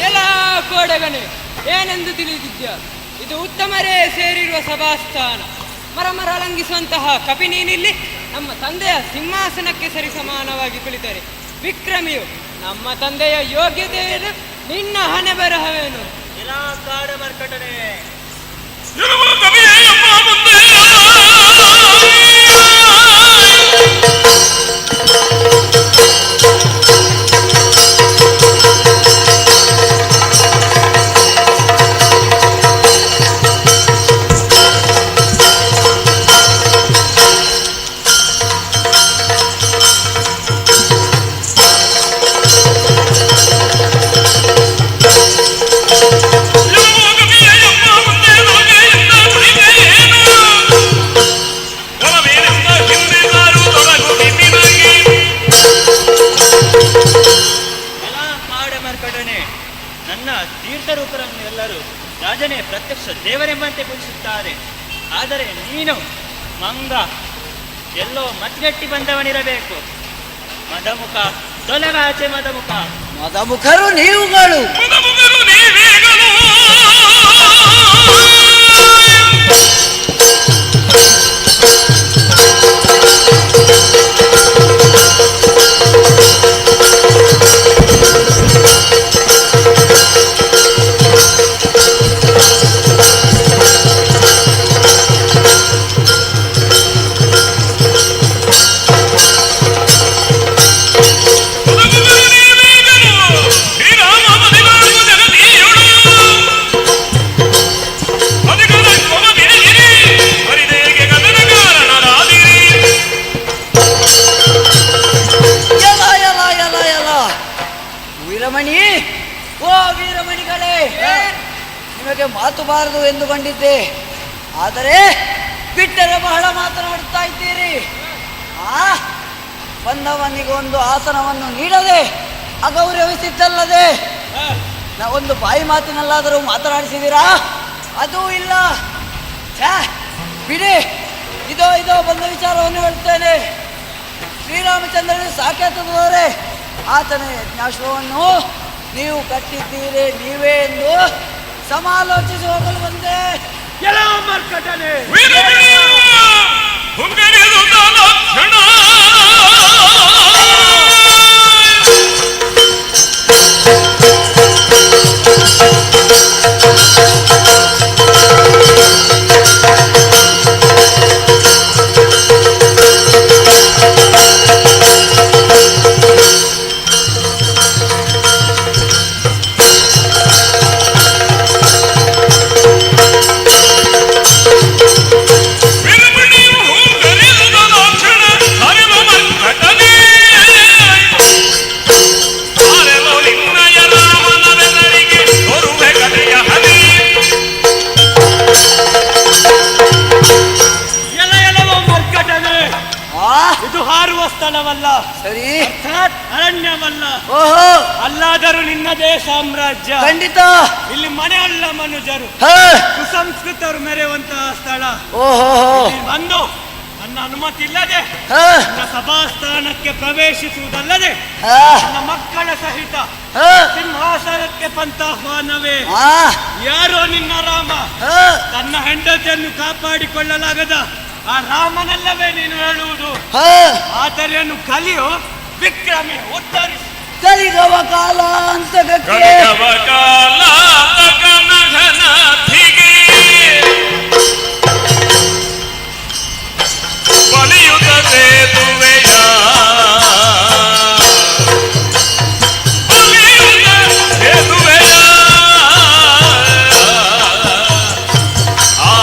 ಎಲ್ಲ ಕೋಡಗನೆ, ಏನೆಂದು ತಿಳಿದಿದ್ಯಾ? ಇದು ಉತ್ತಮರೇ ಸೇರಿರುವ ಸಭಾಸ್ಥಾನ. ಮರ ಮರ ಲಂಘಿಸುವಂತಹ ಕಪಿ ನೀನಿಲ್ಲಿ ನಮ್ಮ ತಂದೆಯ ಸಿಂಹಾಸನಕ್ಕೆ ಸರಿಸಮಾನವಾಗಿ ಕುಳಿತರೆ ವಿಕ್ರಮಿಯು ನಮ್ಮ ತಂದೆಯ ಯೋಗ್ಯತೆಯೇನು, ನಿನ್ನ ಹಣೆ ಬರಹವೇನು? ಎಲ್ಲ ಕಾಡ ಮರ್ಕಟನೆ. ಿ. ರಾಜನೇ ಪ್ರತ್ಯಕ್ಷ ದೇವರೆಂಬಂತೆ ಪೂಜಿಸುತ್ತಾರೆ. ಆದರೆ ನೀನು ಮಂಗ, ಎಲ್ಲೋ ಮತ್ಗಟ್ಟಿ ಬಂದವನಿರಬೇಕು. ಮದಮುಖ, ತೊಲಗಾಚೆ ಮದಮುಖ. ಮದಮುಖರು ನೀವುಗಳು. ಎಲ ಎಲ ಎಲ ಎಲ ವೀರಮಣಿ, ಓ ವೀರಮಣಿಗಳೇ, ನಿಮಗೆ ಮಾತು ಬಾರದು ಎಂದುಕೊಂಡಿದ್ದೆ. ಆದರೆ ಬಿಟ್ಟರೆ ಬಹಳ ಮಾತನಾಡುತ್ತಾ ಇದ್ದೀರಿ. ಆ ಬಂದವನಿಗೆ ಒಂದು ಆಸನವನ್ನು ನೀಡದೆ ಅಗೌರವಿಸಿದ್ದಲ್ಲದೆ ಒಂದು ಬಾಯಿ ಮಾತಿನಲ್ಲಾದರೂ ಮಾತನಾಡಿಸಿದ್ದೀರಾ? ಅದೂ ಇಲ್ಲ. ಛೇ, ಬಿಡಿ. ಇದೋ ಇದೋ ಬಂದ ವಿಚಾರವನ್ನು ಹೇಳ್ತೇನೆ. ಶ್ರೀರಾಮಚಂದ್ರನು ಸಾಕೇತದವರೇ, ಆತನ ಯಜ್ಞಾಶ್ವವನ್ನು ನೀವು ಕಟ್ಟಿದ್ದೀರಿ ನೀವೇ ಎಂದು ಸಮಾಲೋಚಿಸಿ ಹೋಗಲು ಬಂದೆ. ಎಲ ಎಲವೋ ಮರ್ಕಟನೆ, ಇದು ಹಾರುವ ಸ್ಥಳವಲ್ಲ, ಸರಿ, ಅರ್ಥಾತ್ ಅರಣ್ಯವಲ್ಲ. ಓಹೋ, ಅಲ್ಲಾದರೂ ನಿನ್ನದೇ ಸಾಮ್ರಾಜ್ಯ. ಖಂಡಿತ. ಇಲ್ಲಿ ಮನೆಯಲ್ಲ ಮನುಜರು, ಸುಸಂಸ್ಕೃತರು ಮೆರೆಯುವಂತಹ ಸ್ಥಳ. ಓಹೋ, ಇಲ್ಲಿ ಬಂದು ನನ್ನ ಅನುಮತಿ ಇಲ್ಲದೆ ನನ್ನ ಸಭಾಸ್ಥಾನಕ್ಕೆ ಪ್ರವೇಶಿಸುವುದಲ್ಲದೆ ನನ್ನ ಮಕ್ಕಳ ಸಹಿತ ಸಿಂಹಾಸನಕ್ಕೆ ಪಂತಾಹ್ವಾನವೇ. ಯಾರೋ ನಿನ್ನ ರಾಮ, ತನ್ನ ಹೆಂಡತಿಯನ್ನು ಕಾಪಾಡಿಕೊಳ್ಳಲಾಗದ ಆ ರಾಮನಲ್ಲವೇ ನೀನು ಹೇಳುವುದು? ಆತರೆಯನ್ನು ಕಲಿಯು ವಿಕ್ರಮಿ, ಉತ್ತರಿಸು. ಕಲಿಗವ ಕಾಲಾಂತಕಕ್ಕೆ ಬಲಿಯುತ ಸೇತುವೆಯ ಬಲಿಯುತ ಸೇತುವೆಯ ಆ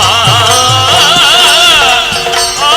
ಆ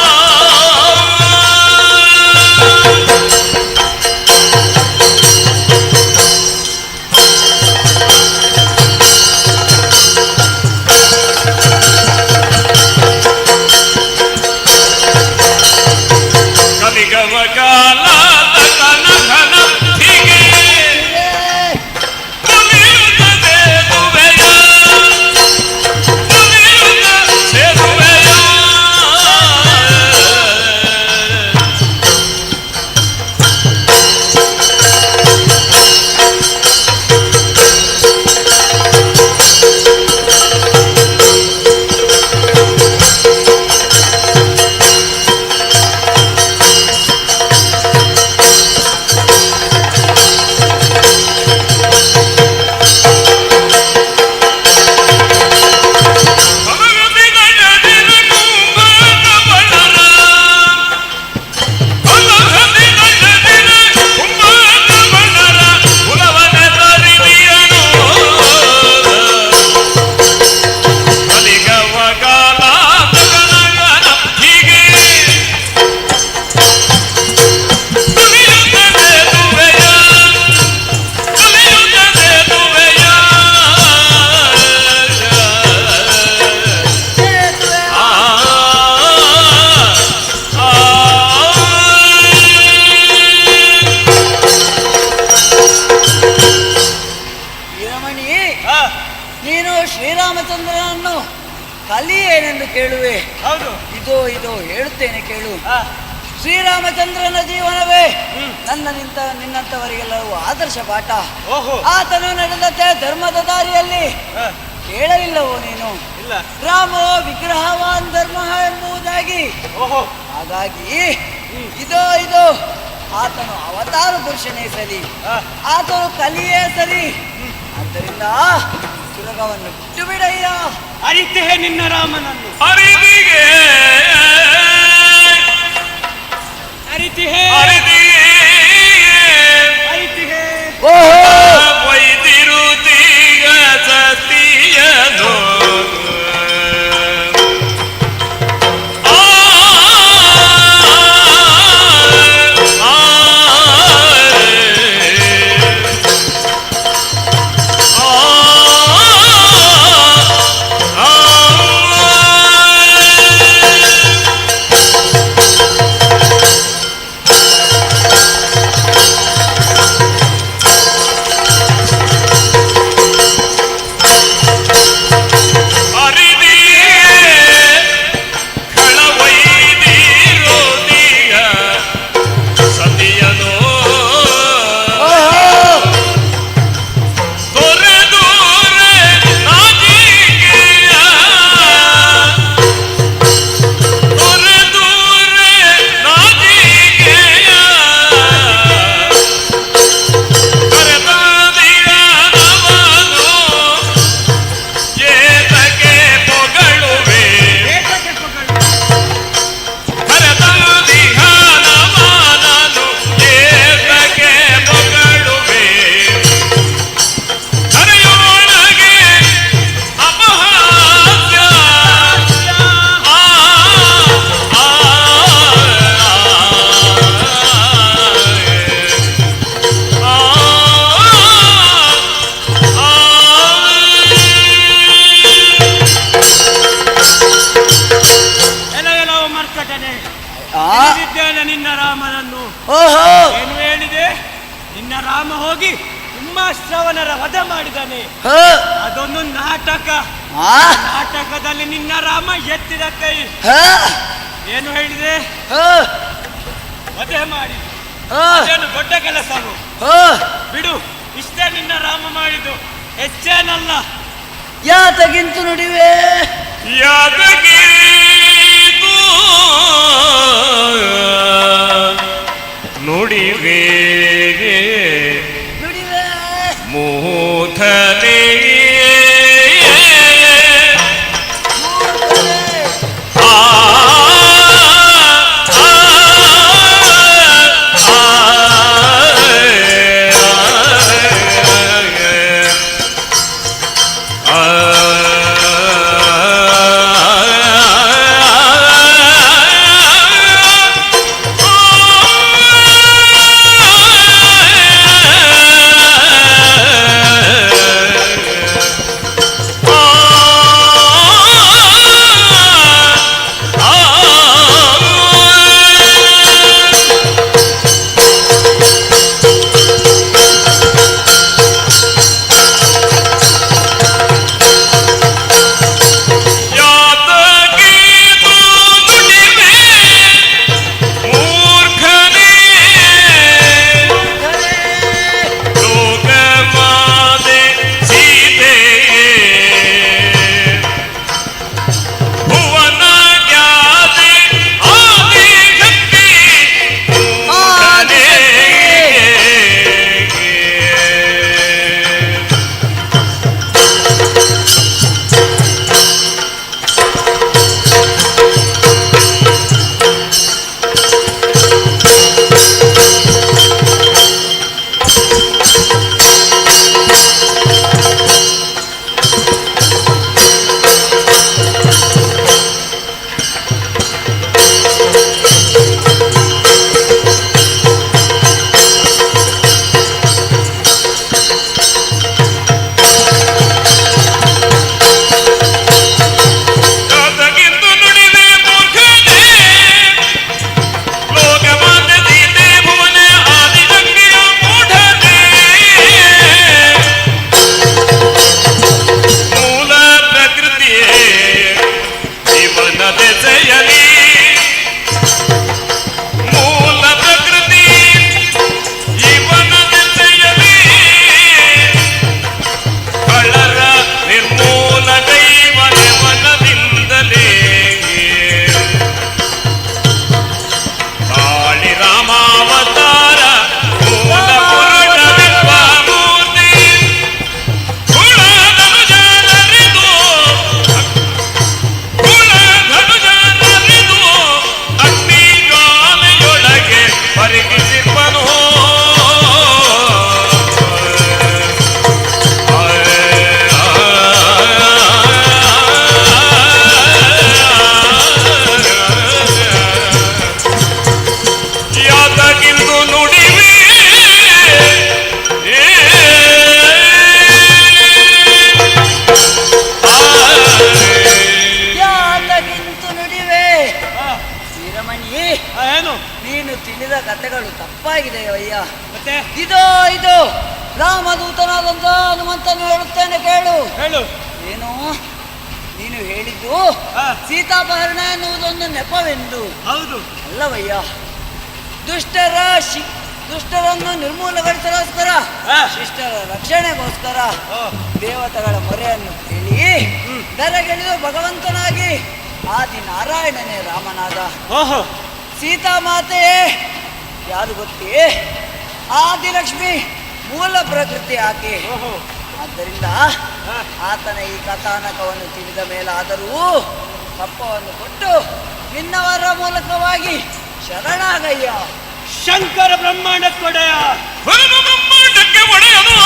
ಶ್ರೀರಾಮಚಂದ್ರನನ್ನು ಕಲಿ ಏನೆಂದು ಕೇಳುವೆ? ಹೌದು. ಇದೋ ಇದೋ ಹೇಳುತ್ತೇನೆ ಕೇಳು. ಶ್ರೀರಾಮಚಂದ್ರನ ಜೀವನವೇ ನನ್ನ ನಿಂತ ನಿನ್ನಂತವರಿಗೆಲ್ಲವೂ ಆದರ್ಶ ಪಾಠ. ಆತನು ನಡೆದಂತೆ ಧರ್ಮದ ದಾರಿಯಲ್ಲಿ ಕೇಳಲಿಲ್ಲವೋ ನೀನು? ಇಲ್ಲ. ರಾಮೋ ವಿಗ್ರಹವಾನ್ ಧರ್ಮ ಎಂಬುದಾಗಿ. ಹಾಗಾಗಿ ಇದೋ ಇದೋ ಆತನು ಅವತಾರ ಪುರುಷನೇ ಸರಿ, ಆತನು ಕಲಿಯೇ ಸರಿ. ಆದ್ದರಿಂದ ಸುರಗವನ್ನು ಬಿಟ್ಟು ಬಿಡಯ್ಯ. ಅರಿತೇ ನಿನ್ನ ರಾಮನನ್ನು. ಅರಿದಿಗೆ ಅರಿತಿಹೇ ಅರಿದಿಗೆ ಅರಿತಿಹೇ. ವೈದಿರುತೀಗ ಸತಿಯನು ತಿಳಿದಿದ್ದೇನೆ ನಿನ್ನ ರಾಮನನ್ನು. ಓಹೋ. ಏನು ಹೇಳಿದೆ? ನಿನ್ನ ರಾಮ ಹೋಗಿ ಉಮಾಶ್ರವಣರ ವಧ ಮಾಡಿದಾನೆ. ಅದೊಂದು ನಾಟಕ. ನಾಟಕದಲ್ಲಿ ನಿನ್ನ ರಾಮ ಎತ್ತಿದ ಕೈ. ಏನು ಹೇಳಿದೆ? ವಧೆ ಮಾಡಿ ಅದೇನು ದೊಡ್ಡ ಕೆಲಸವು? ಬಿಡು, ಇಷ್ಟೇ ನಿನ್ನ ರಾಮ ಮಾಡಿದ್ದು, ಹೆಚ್ಚೇನಲ್ಲ. ಯಾತಗಿಂತು ನುಡಿವೆ? ಯಾತಗಿಂತು ನುಡಿವೆ ಮೂಥನೇ. ಆ ತಪ್ಪಾಗಿದೆ ಅಯ್ಯ. ಇದೋ ಇದು ರಾಮದೂತನಾದಂಥ ಹನುಮಂತನು ಹೇಳುತ್ತೇನೆ ಕೇಳು. ಹೇಳು. ಏನು ನೀನು ಹೇಳಿದ್ದು? ಸೀತಾಪಹರಣ ಎನ್ನುವುದೊಂದು ನೆಪವೆಂದು. ಹೌದು. ಅಲ್ಲವಯ್ಯ, ದುಷ್ಟರನ್ನು ನಿರ್ಮೂಲಗೊಳಿಸಲೋಸ್ಕರ, ಶಿಷ್ಟರ ರಕ್ಷಣೆಗೋಸ್ಕರ ದೇವತೆಗಳ ಮೊರೆಯನ್ನು ಕೇಳಿ ದರಗೆಳೆದು ಭಗವಂತನಾಗಿ ಆದಿ ನಾರಾಯಣನೇ ರಾಮನಾದ. ಸೀತಾಮಾತೆಯೇ ಯಾರು ಗೊತ್ತೇ? ಆದಿಲಕ್ಷ್ಮಿ ಮೂಲ ಪ್ರಕೃತಿ ಆಕೆ. ಆದ್ದರಿಂದ ಆತನ ಈ ಕಥಾನಕವನ್ನು ತಿಳಿದ ಮೇಲಾದರೂ ಕಪ್ಪವನ್ನು ಕೊಟ್ಟು ನಿನ್ನವರ ಮೂಲಕವಾಗಿ ಶರಣಾಗಯ್ಯ. ಶಂಕರ ಬ್ರಹ್ಮಾಂಡಕ್ಕೊಡೆಯ, ಬ್ರಹ್ಮಾಂಡಕ್ಕೆ ಒಡೆಯನು.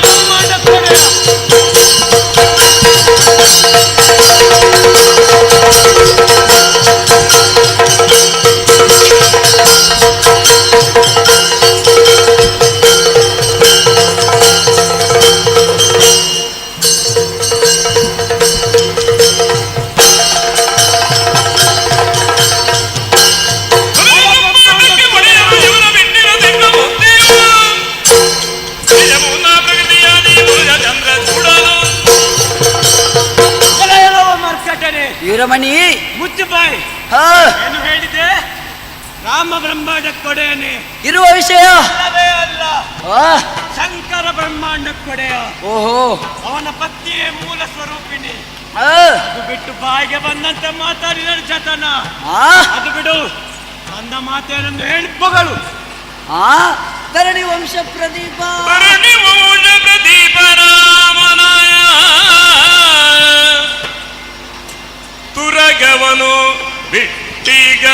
ಬ್ರಹ್ಮಾಂಡಕ್ಕೊಡೆಯ. ವೀರಮಣಿ, ಮುಚ್ಚು ಬಾಯಿ. ಏನು ಹೇಳಿದೆ? ರಾಮ ಬ್ರಹ್ಮಾಂಡಕ್ಕೊಡೆಯನೇ ಇರುವ ವಿಷಯ ಅಲ್ಲವೇ ಅಲ್ಲ, ಶಂಕರ ಬ್ರಹ್ಮಾಂಡಕ್ಕೊಡೆಯ. ಓಹೋ, ಅವನ ಪತ್ನಿಯೇ ಮೂಲ ಸ್ವರೂಪಿಣಿ. ಅದು ಬಿಟ್ಟು ಬಾಯಿಗೆ ಬಂದಂತೆ ಮಾತಾಡಿದ ಜತನ. ಅದು ಬಿಡು, ಬಂದ ಮಾತೇನೆಂದು ಹೇಳಿ ಪೊಗಳು. ತರಣಿ ವಂಶ ಪ್ರದೀಪ, ತರಣಿ ವಂಶ ಪ್ರದೀಪ ರಾಮನಾಯ ತುರಗವನು ಬಿಟ್ಟಿಗ.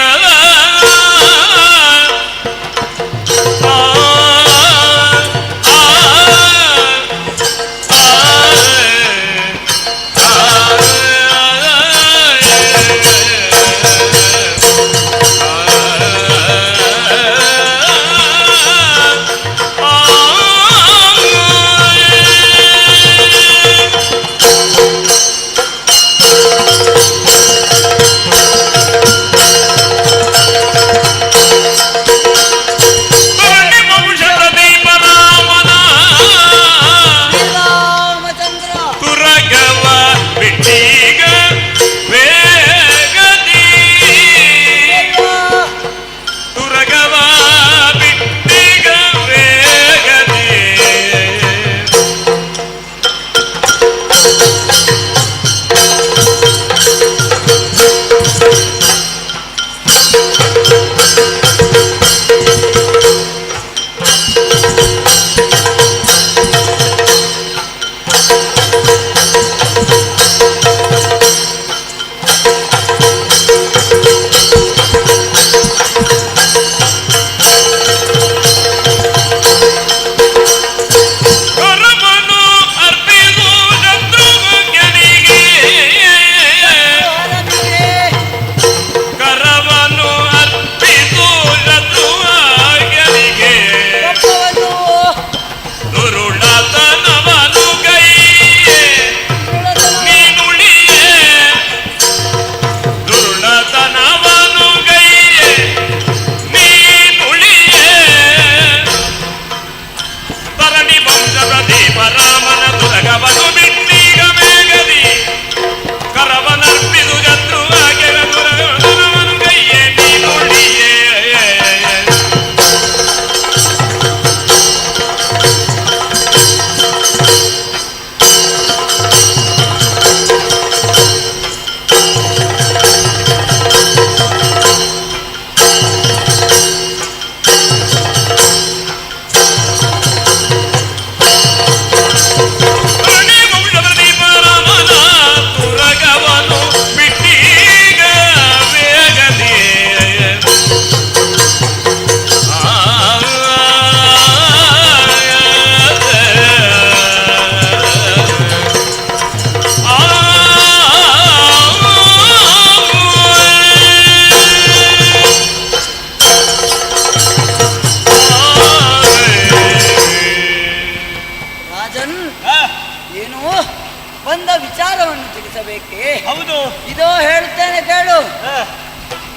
ಬಂದ ವಿಚಾರವನ್ನು ತಿಳಿಸಬೇಕೆ? ಹೌದು. ಇದೋ ಹೇಳುತ್ತೇನೆ ಕೇಳು.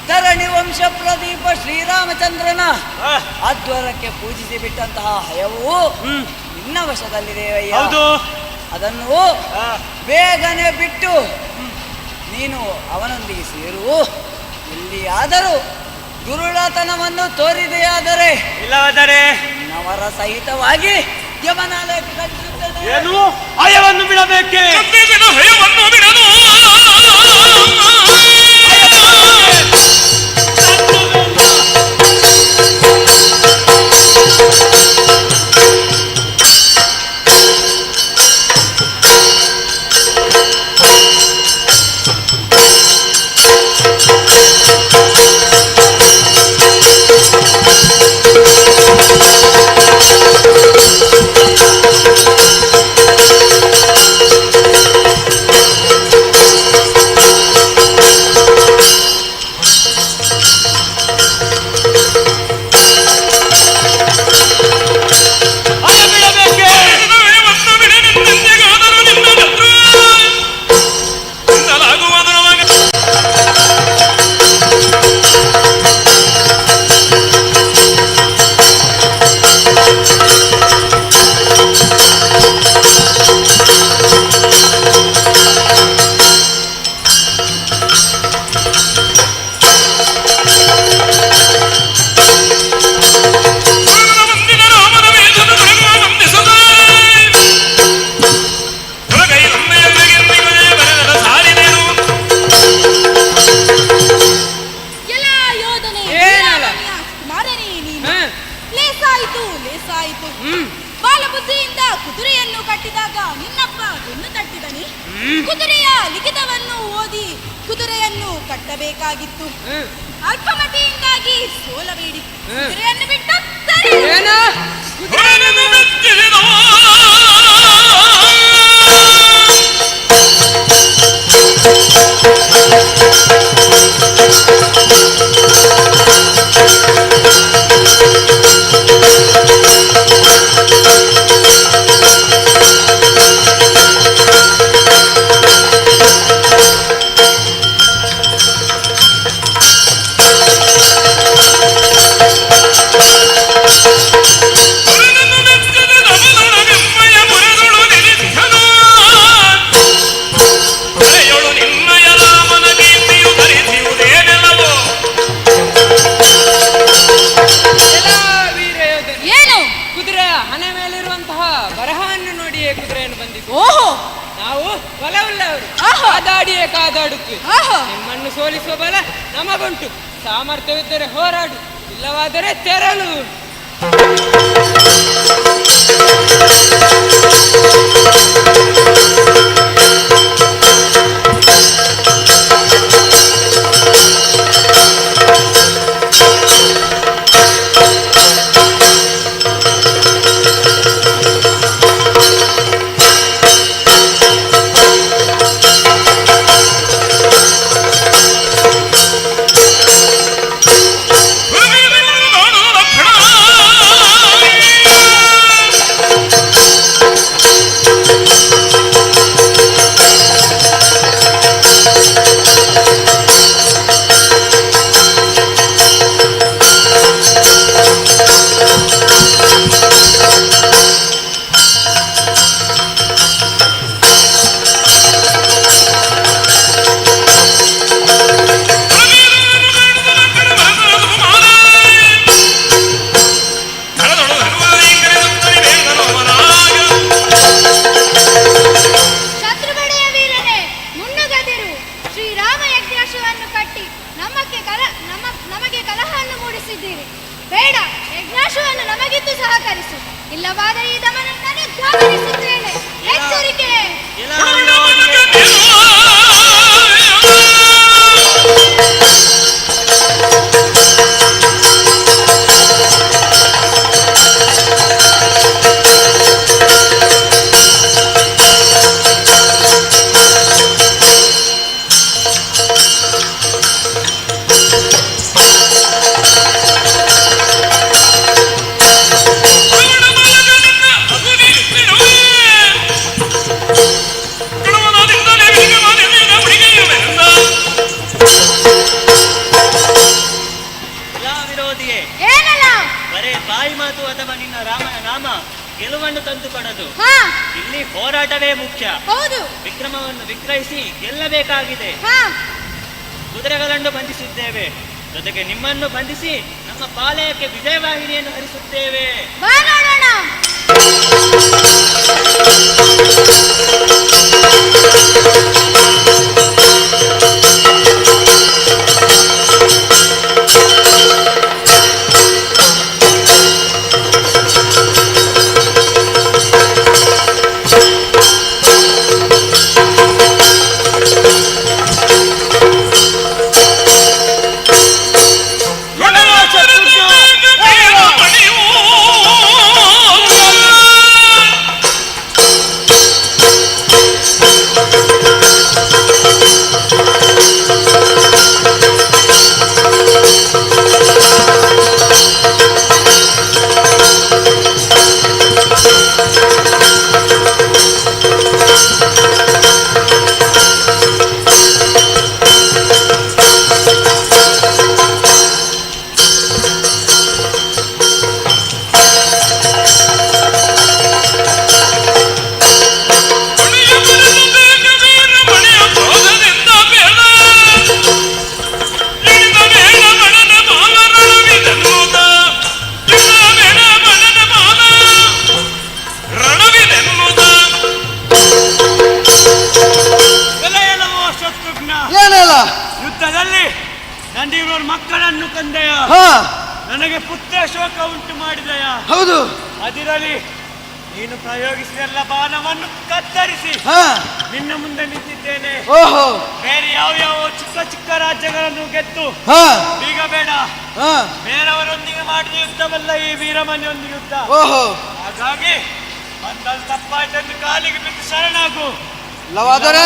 ಧರಣಿ ವಂಶ ಪ್ರದೀಪ ಶ್ರೀರಾಮಚಂದ್ರನ ಅದ್ವರಕ್ಕೆ ಪೂಜಿಸಿ ಬಿಟ್ಟಂತಹ ಹಯವು ನಿನ್ನ ವಶದಲ್ಲಿದೆ ಅಯ್ಯ. ಅದನ್ನು ಬೇಗನೆ ಬಿಟ್ಟು ನೀನು ಅವನೊಂದಿಗೆ ಸೇರು. ಎಲ್ಲಿಯಾದರೂ ದುರುಳತನವನ್ನು ತೋರಿದೆಯಾದರೆ, ಇಲ್ಲವಾದರೆ ನವರ ಸಹಿತವಾಗಿ ಯಮನಾಲಯಕ್ಕೆ ಕಳಿಸುತ್ತೇನೆ. ಏನು ಹಯವನ್ನು ಬಿಡಬೇಕೆ? ಹಯವನ್ನು ಬಿಡಲು ಕುದುರೆಯ ಲಿಖಿತವನ್ನು ಓದಿ ಕುದುರೆಯನ್ನು ಕಟ್ಟಬೇಕಾಗಿತ್ತು. ಅಲ್ಪಮತಿಯಿಂದಾಗಿ ಸೋಲಬೇಡಿ. ಕುದುರೆಯನ್ನು ಬಿಟ್ಟು ಕಾದಾಡುತ್ತೇವೆ. ನಿಮ್ಮನ್ನು ಸೋಲಿಸುವ ಬಲ ನಮಗುಂಟು. ಸಾಮರ್ಥ್ಯವಿದ್ದರೆ ಹೋರಾಡು, ಇಲ್ಲವಾದರೆ ತೆರಳು. ಹೋರಾಟವೇ ಮುಖ್ಯ. ಹೌದು. ವಿಕ್ರಮವನ್ನು ವಿಕ್ರಯಿಸಿ ಗೆಲ್ಲಬೇಕಾಗಿದೆ. ಕುದುರೆಗಳನ್ನು ಬಂಧಿಸಿದ್ದೇವೆ, ಜೊತೆಗೆ ನಿಮ್ಮನ್ನು ಬಂಧಿಸಿ ನಮ್ಮ ಪಾಲಯಕ್ಕೆ ವಿಜಯವಾಹಿನಿಯನ್ನು ಹರಿಸುತ್ತೇವೆ. ಬಾ ನೋಡೋಣ. ಯುದ್ಧದಲ್ಲಿ ನಂದಿಯವರ ಮಕ್ಕಳನ್ನು ಕಂದೆಯ, ನನಗೆ ಪುತ್ರ ಶೋಕ ಉಂಟು ಮಾಡಿದೆಯ. ಹೌದು. ಅದಿರಲಿ, ನೀನು ಪ್ರಯೋಗಿಸಿದೆಲ್ಲ ಬಾಣವನ್ನು ಕತ್ತರಿಸಿ ನಿನ್ನ ಮುಂದೆ ನಿಂತಿದ್ದೇನೆ. ಓಹೋ. ಬೇರೆ ಯಾವ ಯಾವ ಚಿಕ್ಕ ಚಿಕ್ಕ ರಾಜ್ಯಗಳನ್ನು ಗೆದ್ದು ಈಗ ಬೇಡ, ಬೇರೆಯವರೊಂದಿಗೆ ಮಾಡಿದ ಯುದ್ಧವಲ್ಲ ಈ ವೀರಮಣಿಯೊಂದಿಗೆ ಯುದ್ಧ. ಓಹೋ. ಹಾಗಾಗಿ ಬಂದಲ್ಲಿ ತಪ್ಪಾಯ್ತೆಂದು ಕಾಲಿಗೆ ಬಿದ್ದು ಶರಣಾಗು. ಇಲ್ಲವಾದರೆ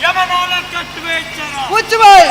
ಯಮನಾಲ ಕಟ್ಟುವೆ ಎಚ್ಚರ. ಮುಚ್ಚು ಬಾಯಿ.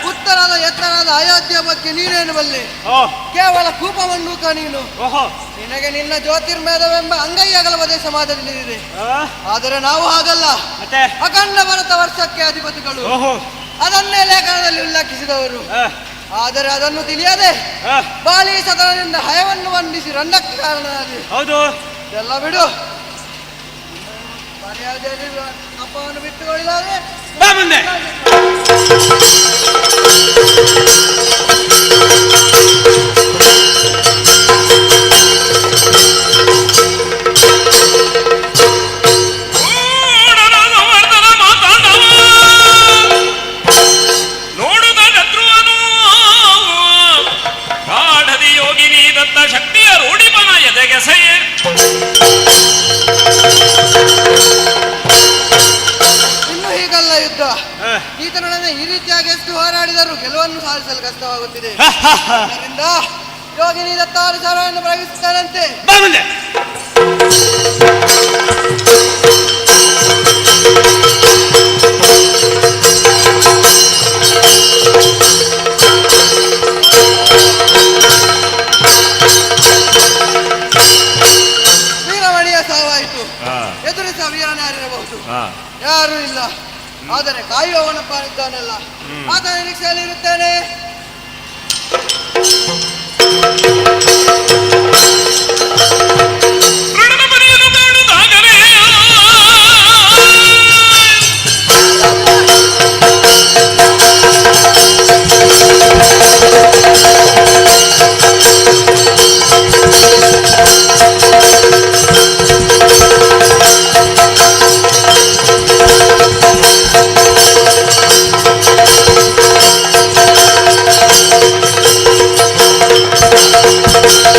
ಉತ್ತರದ ಎತ್ತರದ ಅಯೋಧ್ಯೆ ಬಗ್ಗೆ ನೀನೇನು ಬಲ್ಲೆ? ಕೇವಲ ಕೂಪಮಂಡೂಕ ನೀನು. ನಿನಗೆ ನಿನ್ನ ಜ್ಯೋತಿರ್ಮೇಧವೆಂಬ ಅಂಗೈ ಅಗಲವದೇ ಸಮಾಜದಲ್ಲಿದೆ. ಆದರೆ ನಾವು ಹಾಗಲ್ಲ. ಅಖಂಡ ಭರತ ವರ್ಷಕ್ಕೆ ಅಧಿಪತಿಗಳು, ಅದನ್ನೇ ಲೇಖನದಲ್ಲಿ ಉಲ್ಲೇಖಿಸಿದವರು. ಆದರೆ ಅದನ್ನು ತಿಳಿಯದೆ ಬಾಲಿ ಸದನದಿಂದ ಹಯವನ್ನು ವಂದಿಸಿ ರಂಡಕ್ಕೆ ಕಾರಣನಾದೆ. ಹೌದು, ಎಲ್ಲ ಬಿಡು. ಮರ್ಯಾದೆಯಲ್ಲಿ ಅಪ್ಪವನ್ನು ಬಿಟ್ಟುಕೊಳ್ಳಿದ್ದಾರೆ. ಬಾ ಮುಂದೆ. ನೋಡುದ ಶತ್ರುವನು ಗಾಢದಿ ಯೋಗಿನಿ ದತ್ತ ಶಕ್ತಿಯ ರೂಢಿಪನ ಎದೆಗೆಸೆಯೇ. ಇನ್ನು ಹೀಗಲ್ಲ ಯುದ್ಧ. ಈತನೊಡನೆ ಈ ರೀತಿಯಾಗಿ ಎಷ್ಟು ಹೋರಾಡಿದರೂ ಗೆಲುವನ್ನು ಸಾಧಿಸಲು ಕಷ್ಟವಾಗುತ್ತಿದೆ. ಆದ್ದರಿಂದ ಯೋಗಿನಿ ದತ್ತಾನುಸಾರವನ್ನು ಪ್ರಯೋಗಿಸುತ್ತಾನಂತೆ. ಬಾ ಮುಂದೆ. ವೀರಮಣಿಯ ಸಾವಾಯಿತು. ಎದುರಿಸ ವೀರನಾರಿರಬಹುದು, ಯಾರೂ ಇಲ್ಲ. ಆದರೆ ಕಾಯುವವನಪ್ಪ ಇದ್ದಾನಲ್ಲ, ಆತನ ನಿರೀಕ್ಷೆಯಲ್ಲಿ ಇರುತ್ತೇನೆ.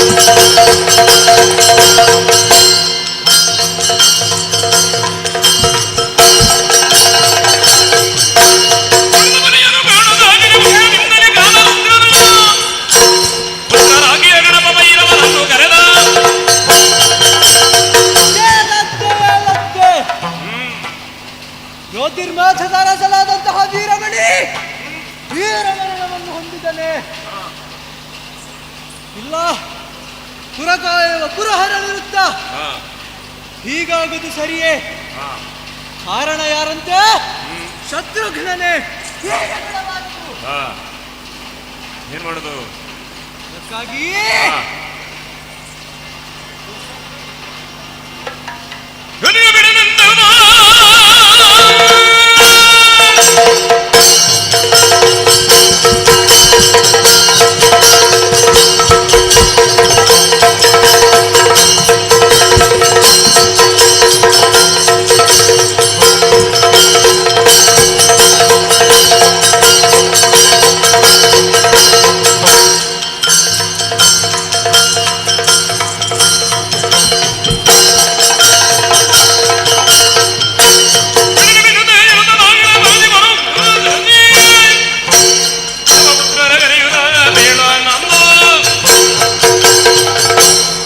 Thank you. ಪುರಕಾಯವ ಪುರಹರನಿರುತ್ತ ಹೀಗಾಗುವುದು ಸರಿಯೇ? ಕಾರಣ ಯಾರಂತೆ? ಶತ್ರುಘ್ನನೇ. ಏನ್ ಮಾಡೋದು? ಅದಕ್ಕಾಗಿ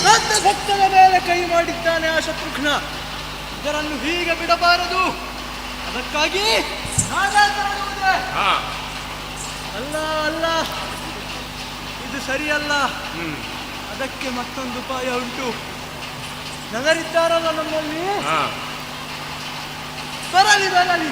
ನನ್ನ ಭಕ್ತರ ಮೇಲೆ ಕೈ ಮಾಡಿದ್ದಾನೆ ಆ ಶತ್ರುಘ್ನ. ಇದರನ್ನು ಹೀಗೆ ಬಿಡಬಾರದು. ಅದಕ್ಕಾಗಿ ನಾನೇ ತೆರಳುವುದೇ? ಅಲ್ಲ ಅಲ್ಲ, ಇದು ಸರಿಯಲ್ಲ. ಅದಕ್ಕೆ ಮತ್ತೊಂದು ಉಪಾಯ ಉಂಟು. ಜನರಿದ್ದಾರಲ್ಲ ನಮ್ಮಲ್ಲಿ, ಬರಲಿ ಬರಲಿ.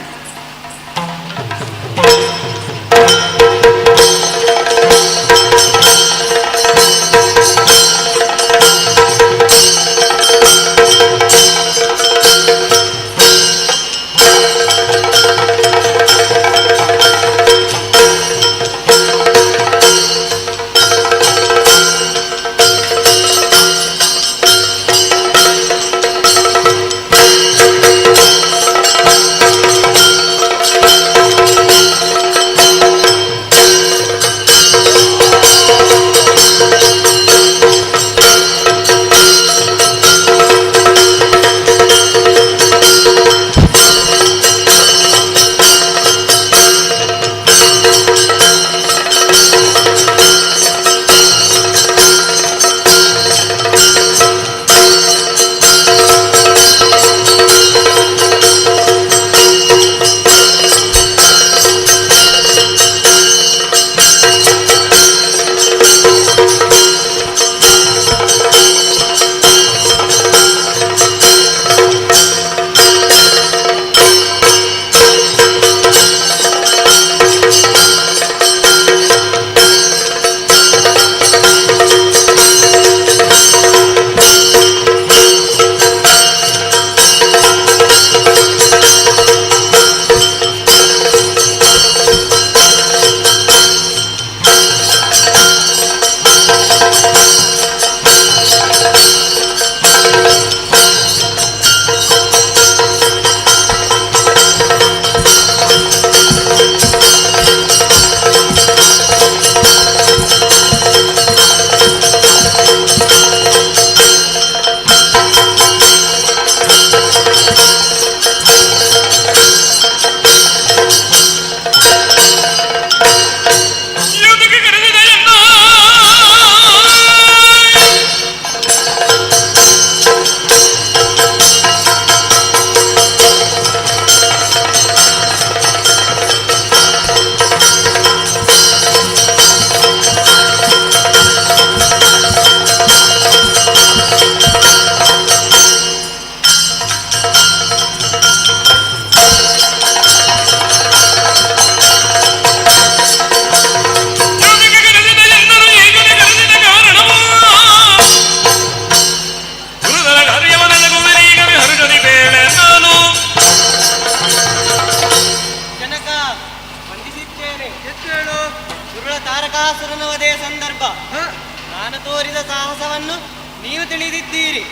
ತಾರಕಾಸುರನ ವಧೆಯ ಸಂದರ್ಭ ನಾನು ತೋರಿದ ಸಾಹಸವನ್ನು ನೀವು ತಿಳಿದಿದ್ದೀರಿ.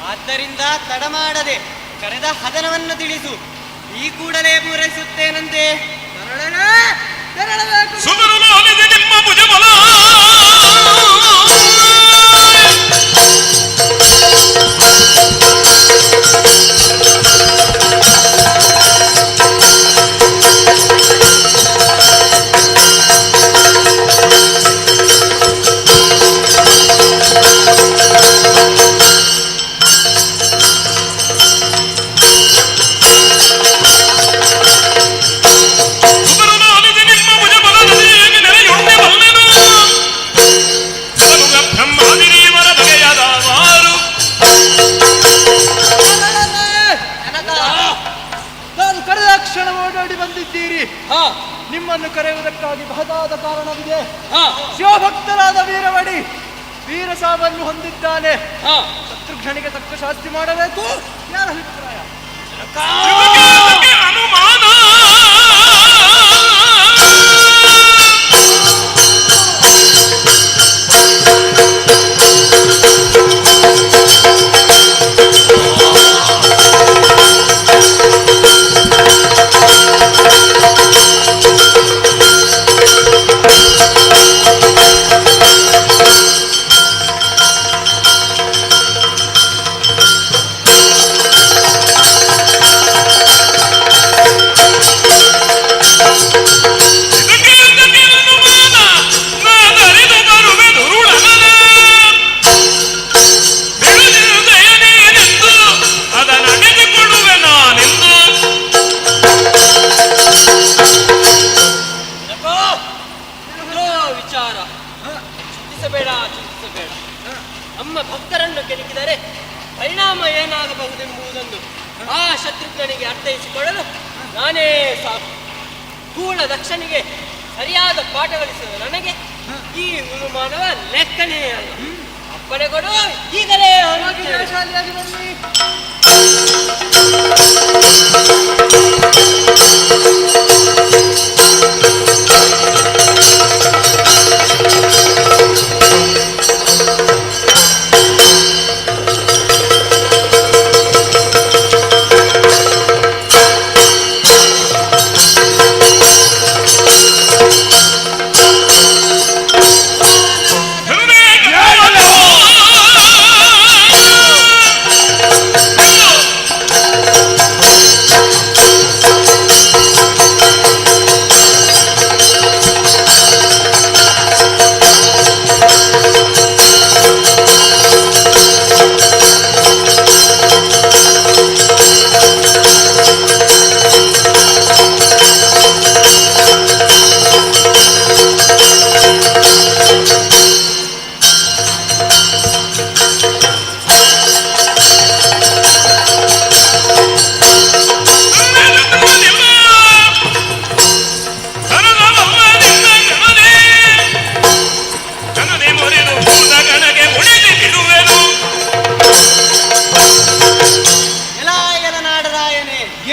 ಆದ್ದರಿಂದ ತಡ ಮಾಡದೆ ಕರೆದ ಹದನವನ್ನು ತಿಳಿಸು. ಈ ಕೂಡಲೇ ಪೂರೈಸುತ್ತೇನಂತೆ. ನಿಮ್ಮ ಭುಜಬಲ ನೆಲೆಯುಂಡೆ ಬಲ್ಲೆನು. ಬಂದಿದ್ದೀರಿ. ನಿಮ್ಮನ್ನು ಕರೆಯುವುದಕ್ಕಾಗಿ ಬಹದಾದ ಕಾರಣವಿದೆ. ಶಿವಭಕ್ತರಾದ ವೀರವಡಿ ವೀರ ಸಾವನ್ನು ಹೊಂದಿದ್ದಾನೆ. ಶತ್ರುಘ್ನಿಗೆ ತಕ್ಕ ಶಾಸ್ತಿ ಮಾಡಬೇಕು. ಯಾರ ಅಭಿಪ್ರಾಯ? ವಿಚಾರ ಚಿಂತಿಸಬೇಡ, ಚಿಂತಿಸಬೇಡ. ನಮ್ಮ ಭಕ್ತರನ್ನು ಕೆಣಕಿದರೆ ಪರಿಣಾಮ ಏನಾಗಬಹುದೆಂಬುದನ್ನು ಆ ಶತ್ರುಘ್ನಿಗೆ ಅರ್ಥೈಸಿಕೊಳ್ಳಲು ನಾನೇ ಸಾಕು. ಕೂಳ ದಕ್ಷನಿಗೆ ಸರಿಯಾದ ಪಾಠ ಕಲಿಸಿದ ನನಗೆ ಈ ಹುಲುಮಾನವ ಲೆಕ್ಕನೇ ಅಲ್ಲ. ಅಪ್ಪಣೆ ಕೊಡು, ಈಗಲೇ ಜಯಶಾಲಿಯಾಗಿ ಬನ್ನಿ.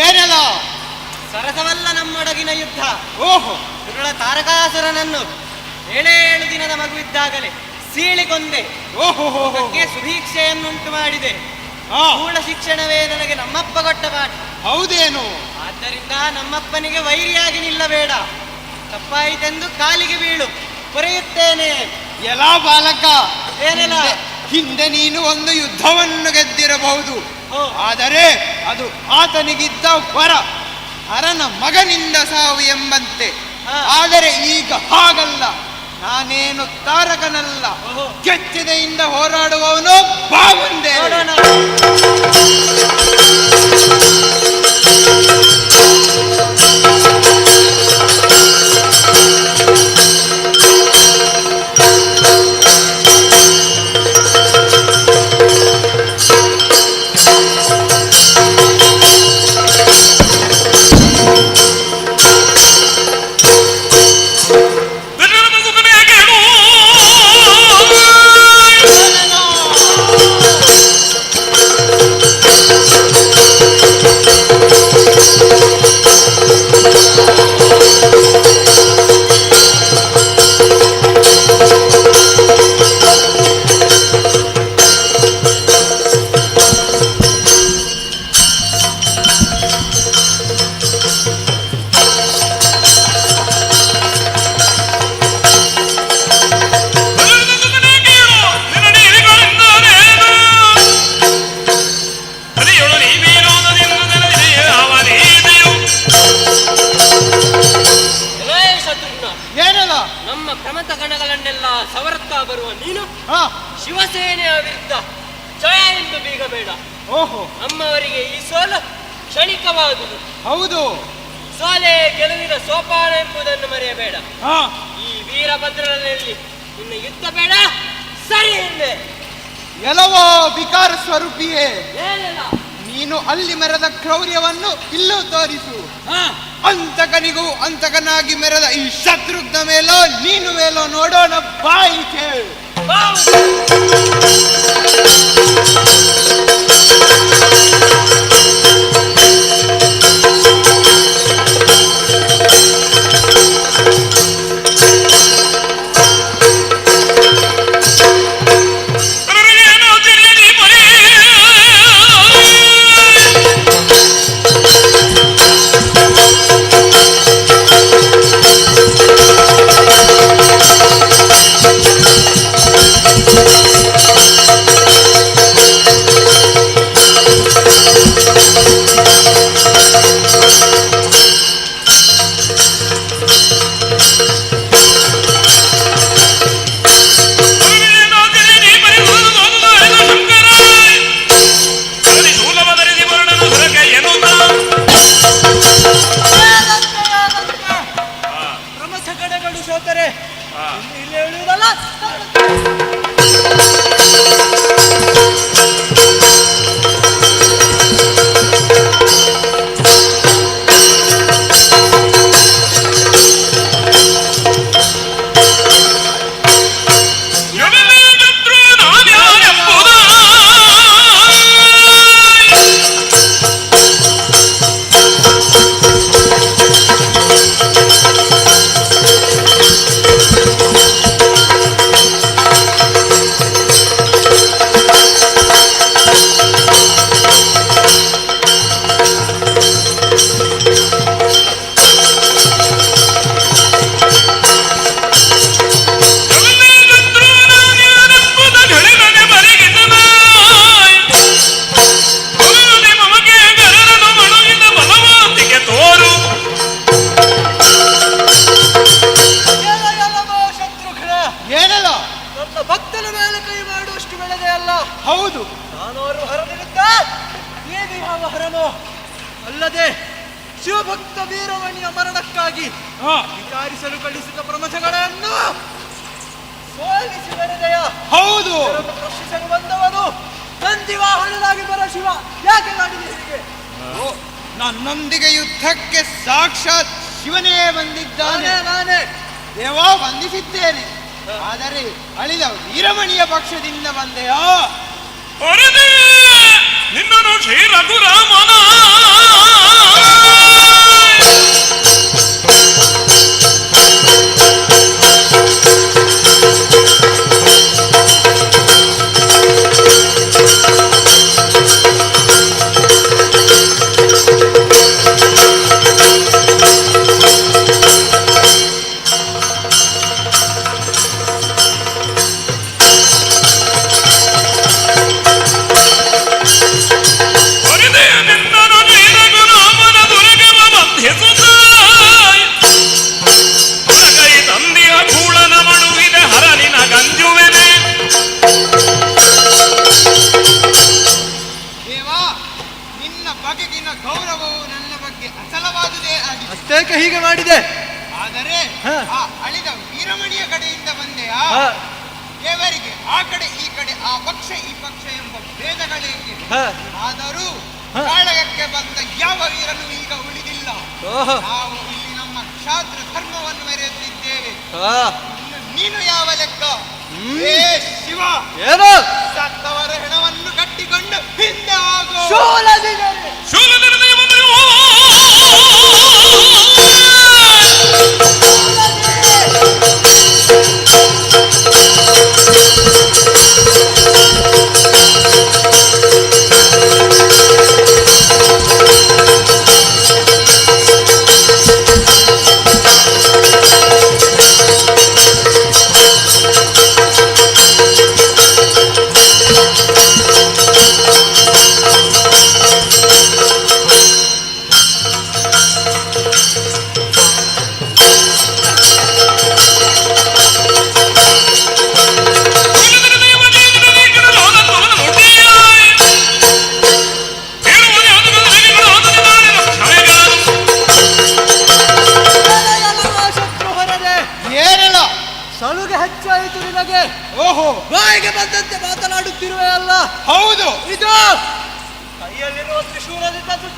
ಏನೆಲ್ಲ ಸರಸವಲ್ಲ ನಮ್ಮೊಡಗಿನ ಯುದ್ಧ. ಓಹೋ, ದುರುಳ ತಾರಕಾಸುರನನ್ನು 7 ದಿನದ ಮಗುವಿದ್ದಾಗಲೇ ಸೀಳಿಕೊಂದೆ. ಓಹೋ, ಸುಭೀಕ್ಷೆಯನ್ನುಂಟು ಮಾಡಿದೆ. ಮೂಲ ಶಿಕ್ಷಣವೇ ನನಗೆ ನಮ್ಮಪ್ಪ ಕೊಟ್ಟ ಪಾಠ. ಹೌದೇನು? ಆದ್ದರಿಂದ ನಮ್ಮಪ್ಪನಿಗೆ ವೈರಿಯಾಗಿ ನಿಲ್ಲಬೇಡ. ತಪ್ಪಾಯಿತೆಂದು ಕಾಲಿಗೆ ಬೀಳು, ಕೊರೆಯುತ್ತೇನೆ. ಎಲಾ ಬಾಲಕ, ಏನೆಲ್ಲ? ಹಿಂದೆ ನೀನು ಒಂದು ಯುದ್ಧವನ್ನು ಗೆದ್ದಿರಬಹುದು, ಆದರೆ ಅದು ಆತನಿಗಿದ್ದ ವರ, ಹರನ ಮಗನಿಂದ ಸಾವು ಎಂಬಂತೆ. ಆದರೆ ಈಗ ಹಾಗಲ್ಲ. ನಾನೇನು ತಾರಕನಲ್ಲ, ಕೆಚ್ಚದೆಯಿಂದ ಹೋರಾಡುವವನು. ಬಾ ಮುಂದೆ. ನಮ್ಮ ಪ್ರಮತ ಗಣಗಳನ್ನೆಲ್ಲ ಸವರುತ್ತಾ ಬರುವ ನೀನು ಶಿವಸೇನೆಯ ವಿರುದ್ಧ ಜಯ ಎಂದು ಬೀಗಬೇಡ. ಓಹೋ, ನಮ್ಮವರಿಗೆ ಈ ಸೋಲು ಕ್ಷಣಿಕವಾದುದು. ಹೌದು, ಸೋಲೆ ಗೆಲುವಿನ ಸೋಪಾನ ಎಂಬುದನ್ನು ಮರೆಯಬೇಡ. ಈ ವೀರಭದ್ರನಲ್ಲಿ ನಿನ್ನ ಯುದ್ಧ ಬೇಡ, ಸರಿ ಹಿಂದೆ. ಎಲ್ಲವೋ ವಿಕಾರ ಸ್ವರೂಪಿಯೇ, ಏನಿಲ್ಲ, ನೀ ನೀನು ಅಲ್ಲಿ ಮೆರೆದ ಕ್ರೌರ್ಯವನ್ನು ಇಲ್ಲೂ ತೋರಿಸು. ಅಂತಕನಿಗೂ ಅಂತಕನಾಗಿ ಮೆರೆದ ಈ ಶತ್ರುಘ್ನ ಮೇಲೋ ನೀನು ಮೇಲೋ ನೋಡೋಣ. ಬಾಯಿ ಕೇಳು. ಪ್ರಮಥಗಣಗಳು ಸೋತರೆ ಇಲ್ಲಿ ಉಳಿಯುವುದಲ್ಲ. ಏನಲ್ಲ, ನನ್ನ ಭಕ್ತನ ಮೇಲೆ ಕೈ ಮಾಡುವಷ್ಟು ಬೆಳೆದೆ ಅಲ್ಲ. ಹೌದು, ನಾನು ಅವರು ಹರನಿರುತ್ತ ಏನು ಯಾವ ಹರನೋ ಅಲ್ಲದೆ ಶಿವಭಕ್ತ ವೀರಮಣಿಯ ಮರಣಕ್ಕಾಗಿ ವಿಚಾರಿಸಲು ಕಳಿಸಿದ ಪ್ರಮಥಗಳನ್ನು ಸೋಲಿಸಿ ಬೆಳೆದೆಯ. ಹೌದು, ಪ್ರಶ್ನಿಸಲು ಬಂದವನು ನಂದಿವಾಹನನಾಗಿ ಬರ ಶಿವ ಯಾಕೆ ಮಾಡಿದೆ ಹೀಗೆ? ನನ್ನೊಂದಿಗೆ ಯುದ್ಧಕ್ಕೆ ಸಾಕ್ಷಾತ್ ಶಿವನೇ ಬಂದಿದ್ದಾನೆ. ನಾನೇ ದೇವಾ, ಬಂಧಿಸಿದ್ದೇನೆ. ಆದರೆ ಅಳಿದ ವೀರಮಣಿಯ ಪಕ್ಷದಿಂದ ಬಂದೆಯಾ? ನಿನ್ನನು ಶ್ರೀ ರಘುರಾಮನ ಅಷ್ಟೇಕೆ ಹೀಗೆ ಮಾಡಿದೆ? ಆದರೆ ಆ ಅಳಿದ ವೀರಮಣಿಯ ಕಡೆಯಿಂದ ಬಂದೆಯಾ? ದೇವರಿಗೆ ಆ ಕಡೆ ಈ ಕಡೆ, ಆ ಪಕ್ಷ ಈ ಪಕ್ಷ ಎಂಬ ಭೇದಗಳೇಕೆ? ಆದರೂ ಕಾಳಗಕ್ಕೆ ಬಂದ ಯಾವ ವೀರನು ಈಗ ಉಳಿದಿಲ್ಲ. ನಾವು ಇಲ್ಲಿ ನಮ್ಮ ಕ್ಷಾತ್ರ ಧರ್ಮವನ್ನು ಮೆರೆಯುತ್ತಿದ್ದೇವೆ. ನೀನು ಯಾವ ಲೆಕ್ಕ? ಏ ಶಿವ, ಏನು ಸತ್ತವರ ಹೆಣವನ್ನು ಕಟ್ಟಿಕೊಂಡು ಹಿಂದೆ ಹೋಗು. ಶೂಲಧರಿಸಿ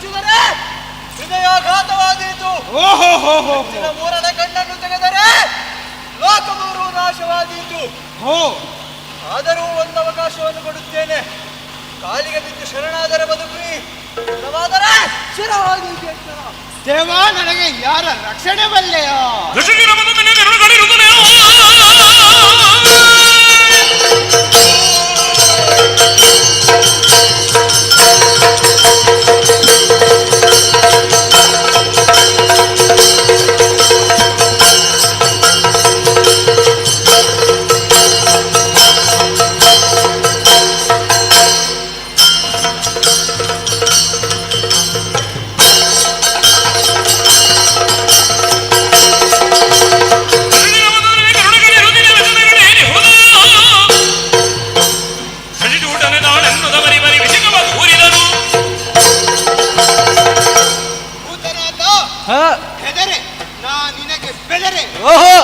ಚುಚ್ಚಿದರೆ ಹೃದಯಾಘಾತವಾದೀತು. ಹೆಚ್ಚಿನ ಮೂರನೇ ಕಣ್ಣನ್ನು ತೆಗೆದರೆ ಲೋಕಮೂರು ನಾಶವಾದೀತು. ಆದರೂ ಒಂದು ಅವಕಾಶವನ್ನು ಕೊಡುತ್ತೇನೆ. ಕಾಲಿಗೆ ಬಿದ್ದು ಶರಣಾದರೆ ಬದುಕಿ, ಇಲ್ಲವಾದರೆ ಶಿರವಾದೀತು ಎಚ್ಚರ. ದೇವ, ನನಗೆ ಯಾರ ರಕ್ಷಣೆ ಬಲ್ಲೆಯ? ಭೂತನಾಥ, ಹೆದರೆ ನಾ ನಿನಗೆ ಬೆದರೆ. ಓಹೋ.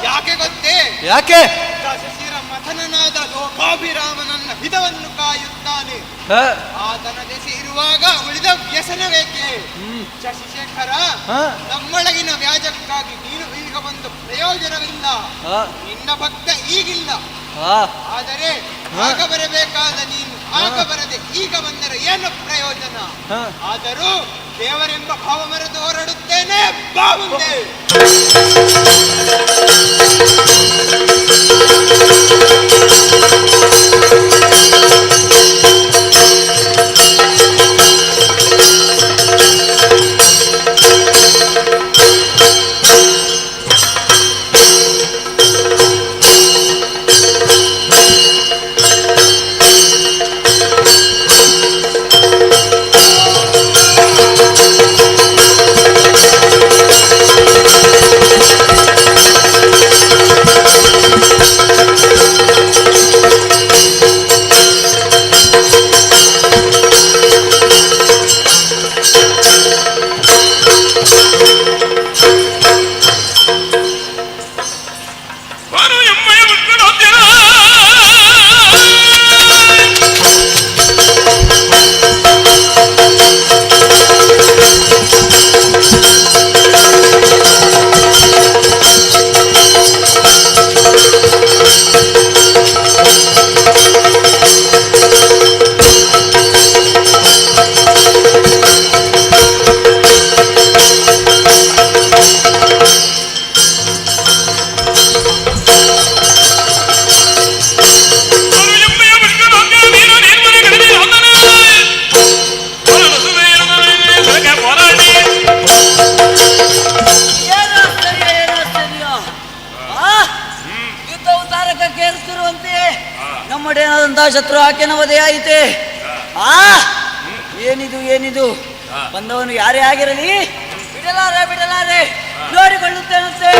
ಯಾಕೆ ಗೊತ್ತೇ? ಯಾಕೆ? ದಶಶಿರ ಮಥನನಾದ ಲೋಕಾಭಿರಾಮನನ್ನ ಹಿತವನ್ನು ಕಾಯುತ್ತಾನೆ. ಆತನ ದೆಸೆ ಇರುವಾಗ ಉಳಿದ ವ್ಯಸನವೇಕೆ? ಶಶಿಶೇಖರ, ನಮ್ಮೊಳಗಿನ ವ್ಯಾಜಕ್ಕಾಗಿ ನೀನು ಈಗ ಬಂದು ಪ್ರಯೋಜನವಿಲ್ಲ. ನಿನ್ನ ಭಕ್ತ ಈಗಿಲ್ಲ. ಆದರೆ ಆಗ ಬರಬೇಕಾದ ನೀನು ಆಗ ಬರದೆ ಈಗ ಬಂದರೆ ಏನು ಪ್ರಯೋಜನ? ಆದರೂ ದೇವರೆಂಬ ಭಾವ ಮರೆತು ಹೊರಡುತ್ತೇನೆ, ಬಾ ಮುಂದೆ. ಏನು ಆಶ್ಚರ್ಯ, ಏನು ಆಶ್ಚರ್ಯ! ಆ? ಯುದ್ಧವು ತಾರಕಕ್ಕೇರುತ್ತಿರುವಂತೆ ನಮ್ಮೊಡೆಯನಾದಂತಹ ಶತ್ರು ಆಕೆನ ವಧೆಯಾಯಿತೆ. ಆ ಏನಿದು, ಏನಿದು? ಬಂದವನು ಯಾರೇ ಆಗಿರಲಿ ಬಿಡಲಾರೆ, ಬಿಡಲಾರೆ, ನೋಡಿಕೊಳ್ಳುತ್ತೇನಂತೆ.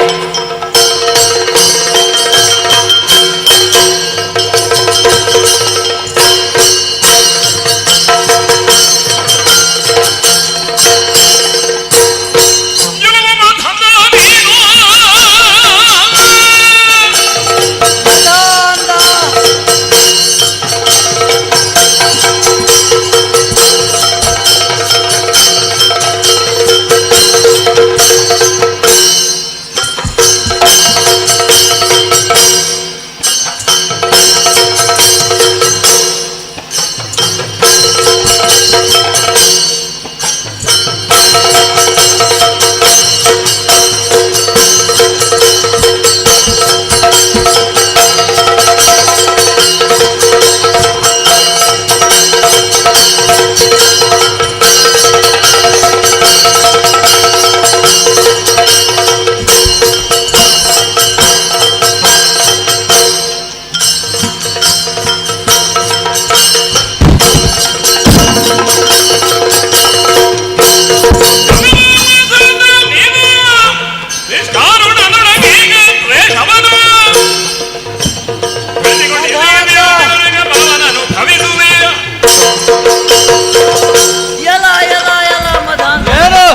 ಎಲ ಎಲ ಎಲ ಮದಾಂಧ. ಏನು?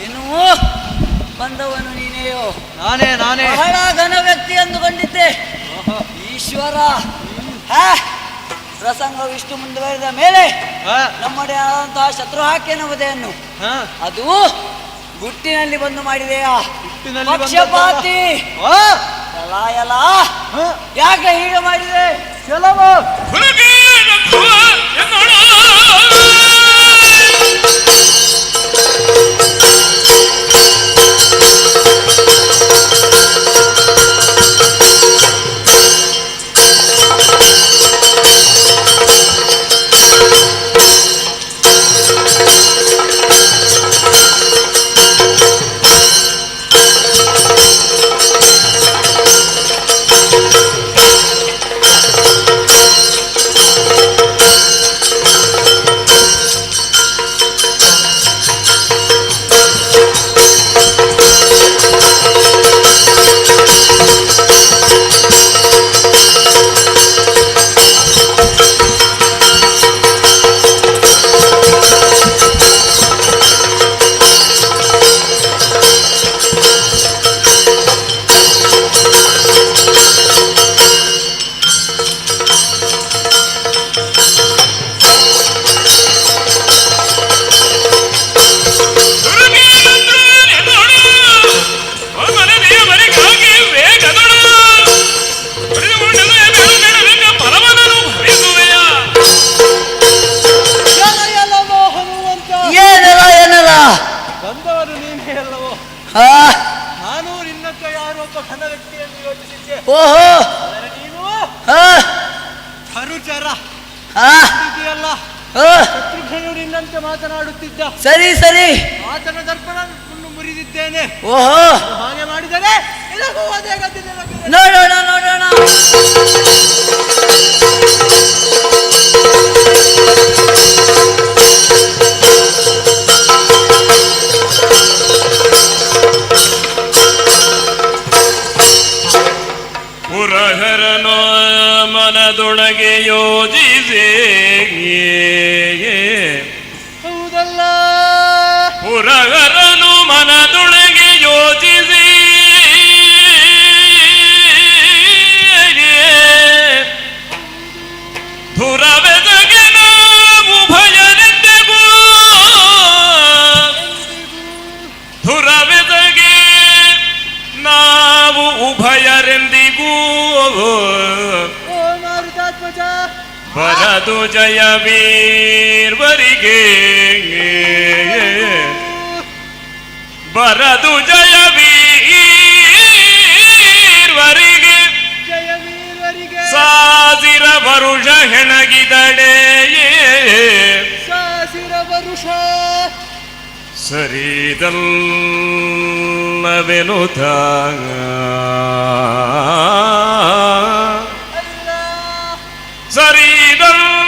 ಏನು ಬಂದವನು ನೀನೆಯೋ? ನಾನೇ, ನಾನೇ. ಬಹಳ ಘನ ವ್ಯಕ್ತಿ ಅಂದುಕೊಂಡಿದ್ದೆ. ಈಶ್ವರ, ಹಾ, ಪ್ರಸಂಗವು ಇಷ್ಟು ಮುಂದುವರೆದ ಮೇಲೆ ನಮ್ಮಡೆ ಆದಂತಹ ಶತ್ರು ಹಾಕ್ಯನವದೆಯನ್ನು ಅದು ಗುಟ್ಟಿನಲ್ಲಿ ಬಂದು ಮಾಡಿದೆಯಾ? ಪಕ್ಷಪಾತಿ ಎಲಾ ಎಲಾ, ಯಾಕೆ ಹೀಗೆ ಮಾಡಿದೆ? ಏನಲ್ಲ ಏನಲ್ಲ, ಬಂದವರು ನೀನೇ ಅಲ್ಲವೋ? ಆ. ನಾನು ನಿನ್ನಂತ ಯಾರೊಬ್ಬ ಘನ ವ್ಯಕ್ತಿಯನ್ನು ಯೋಚಿಸಿದ್ದೆ. ಓಹೋ. ಆದರೆ ನೀನು ಆ. ಕರುಚರ ಆ. ಇದೆಯಲ್ಲ. ಆ. ಶತ್ರುಘ್ನನು ನಿನ್ನಂತೆ ಮಾತನಾಡುತ್ತಿದ್ದ. ಸರಿ ಸರಿ. ಆತನ ದರ್ಪಣವನ್ನು ಮುರಿದಿದ್ದೇನೆ. ಓಹೋ. ಹಾಗೆ ಮಾಡಿದರೆ ನಿನಗೂ ಅದೇ ಗತಿ ನಿನಗೆ. ನೋಡೋಣ ನೋಡೋಣ. ಪುರಹರನು ಮನದೊಳಗೆ ಯೋಜಿಸಿ, ಹೌದಲ್ಲ? ಪುರಹರನು ಮನದೊಳಗೆ ಯೋಜಿಸಿ, ಧುರವೆದಗೆ ನಾವು ಭಯನೆಂದೆಗೂ, ಧುರವೆದಗೆ ನಾವು ಉಭಯರೆಂದಿಗೂ ಓ ಮಾರುತಾತ್ಮಜ, ಬರದು ಜಯ ವೀರ್ವರಿಗೆ, ಬರದು ಜಯ ವೀರ್ವರಿಗೆ, ಜಯ ವೀರರಿಗೆ ಸಾವಿರ ವರುಷ ಹೆಣಗಿದಡೆ, ಸಾವಿರ ವರುಷ. ಸರಿದಲ್ಲವೆನುತ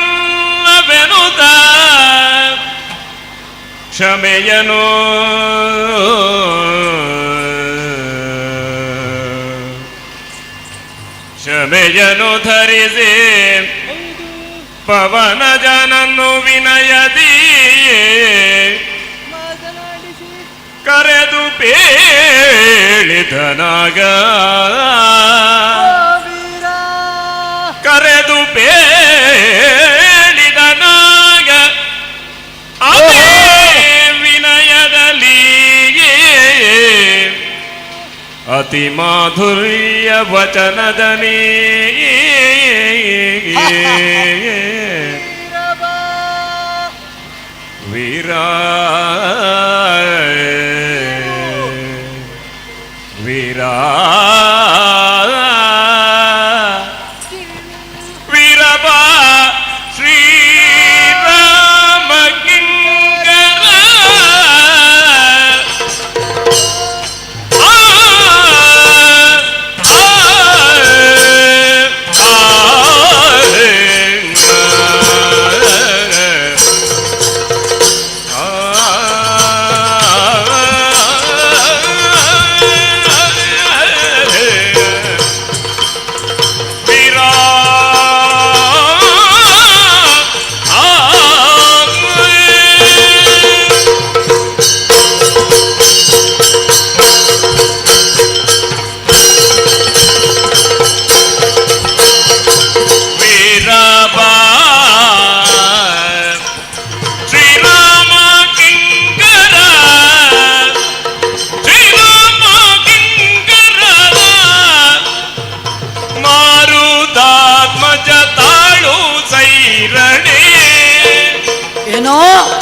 ಸರಿದಲ್ಲವೆನುತ ಕ್ಷಮೆಯನು ಕ್ಷಮೆಯನು ಧರಿಸಿ ಪವನ ಜನನ್ನು ವಿನಯದಿ ಕರೆದು ಪೇಳಿದನಾಗ, ಕರೆದು ಪೇಳಿದನಾಗ ಅದೇ ವಿನಯದಲ್ಲಿ ಅತಿ ಮಾಧುರ್ಯ ವಚನದಲ್ಲಿ ವೀರ ವೀರ ವೀರಬಾ ಶ್ರೀರಾಮ ಕಿಂಕರ ಆ, ಆ, ಆ, ಆ. ಏನು?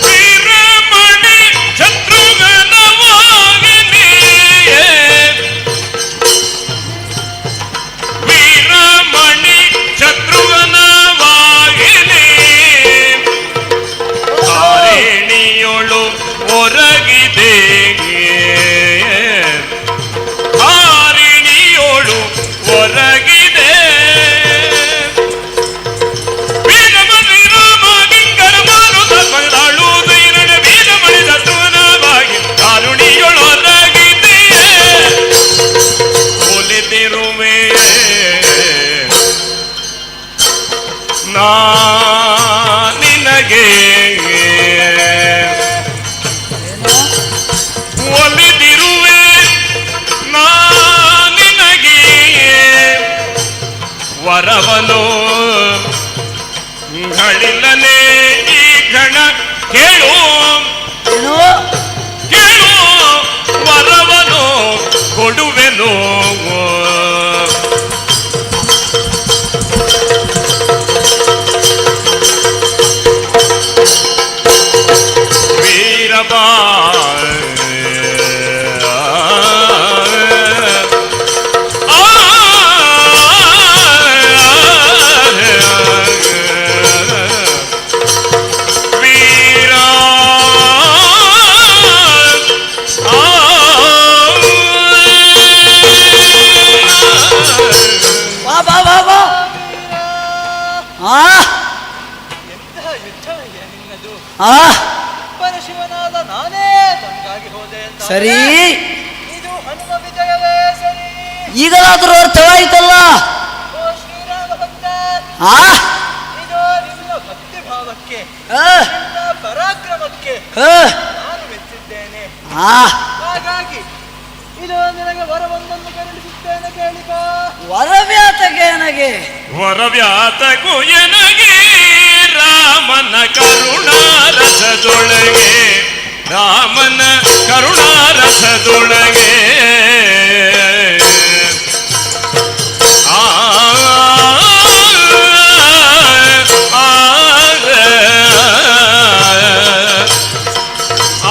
ವೀರಮಣಿ ಶತ್ರುಘ್ನವಾಗಿನಿಯೇ. ವೀರಮಣಿ ಶತ್ರುಘ್ನವಾಗಿನಿ. ಹಾರಿಣಿಯೊಳು ಒರಗಿದೆ, ಹಾರಿಣಿಯೊಳು ಒರಗಿದೆ. ವೀರಮಣಿ ರಾಮ ಕಿಂಕರ ಮಾರುತ ಬಂದಾಳು ವೀರನ ವೀರಮಣಿ ಶತ್ರುಘ್ನವಾಗಿ ಕಾರುಣಿಯೊಳೊರಗಿದೆಯೇ ಒಲಿದಿರುವೆ ನಾ ನಿನಗೆ, ಒಲಿದಿರುವೆ ನಾ ನಿನಗೆ ವರವನು ಗಳಿಲ್ಲನೆ ಈ ಘಣ ಕೇಳು, ಕೇಳು ವರವನು ಕೊಡುವೆನು. ವೀರಬಾ ವೀರ ವಾ ಬಾ ವಾ ಬಾ. ಆ ಎಂತಹ ಯುದ್ಧವಯ್ಯ ನಿನ್ನದು! ಆ ಪರಶಿವನಾದ ನಾನೇ ದಂಗಾಗಿ ಹೋದೆ ಅಂತ. ಸರಿ. ಇದು ಹನುಮ ವಿಜಯವೇ ಸರಿ. ಈಗಲಾದರೂ ಅರ್ಥವಾಯಿತಲ್ಲ. ಓ ಶ್ರೀರಾಮ ಭಕ್ತ, ಆ ಇದು ನಿನ್ನ ಭಕ್ತಿ ಭಾವಕ್ಕೆ, ಆ. ನಿನ್ನ ಪರಾಕ್ರಮಕ್ಕೆ ಆ. ನಾನು ಮೆಚ್ಚಿದ್ದೇನೆ. ಆ. ಹಾಗಾಗಿ ಇದು ನಿನಗೆ ವರವೊಂದನ್ನು ಕರುಣಿಸುತ್ತೇನೆ, ಕೇಳಿಕೋ. ವರವ್ಯಾತಕ್ಕೆ ನನಗೆ? ವರವ್ಯಾತಕು ಎನಗೆ ರಾಮನ ಕರುಣಾರಸದೊಳಗೆ, ರಾಮನ ಕರುಣಾರಸದೊಳಗೆ. ಆ ಆ, ಆ, ಆ.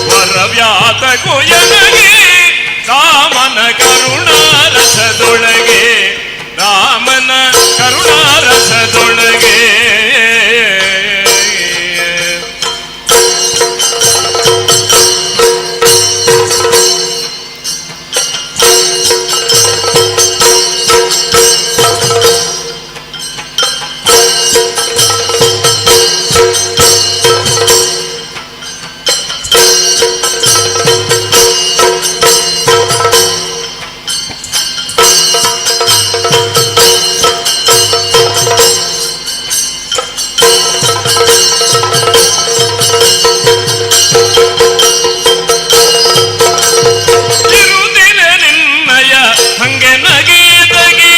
ವರವ್ಯಾತ ಕೊಯನಗೆ ರಾಮನ ಕರುಣಾರಸದೊಳಗೆ, ರಾಮನ ಕರುಣಾರಸದೊಳಗೆ. ಇರುದಿರ ನಿನ್ನಯ ಹಂಗೆ ನಗೆದಗೆ,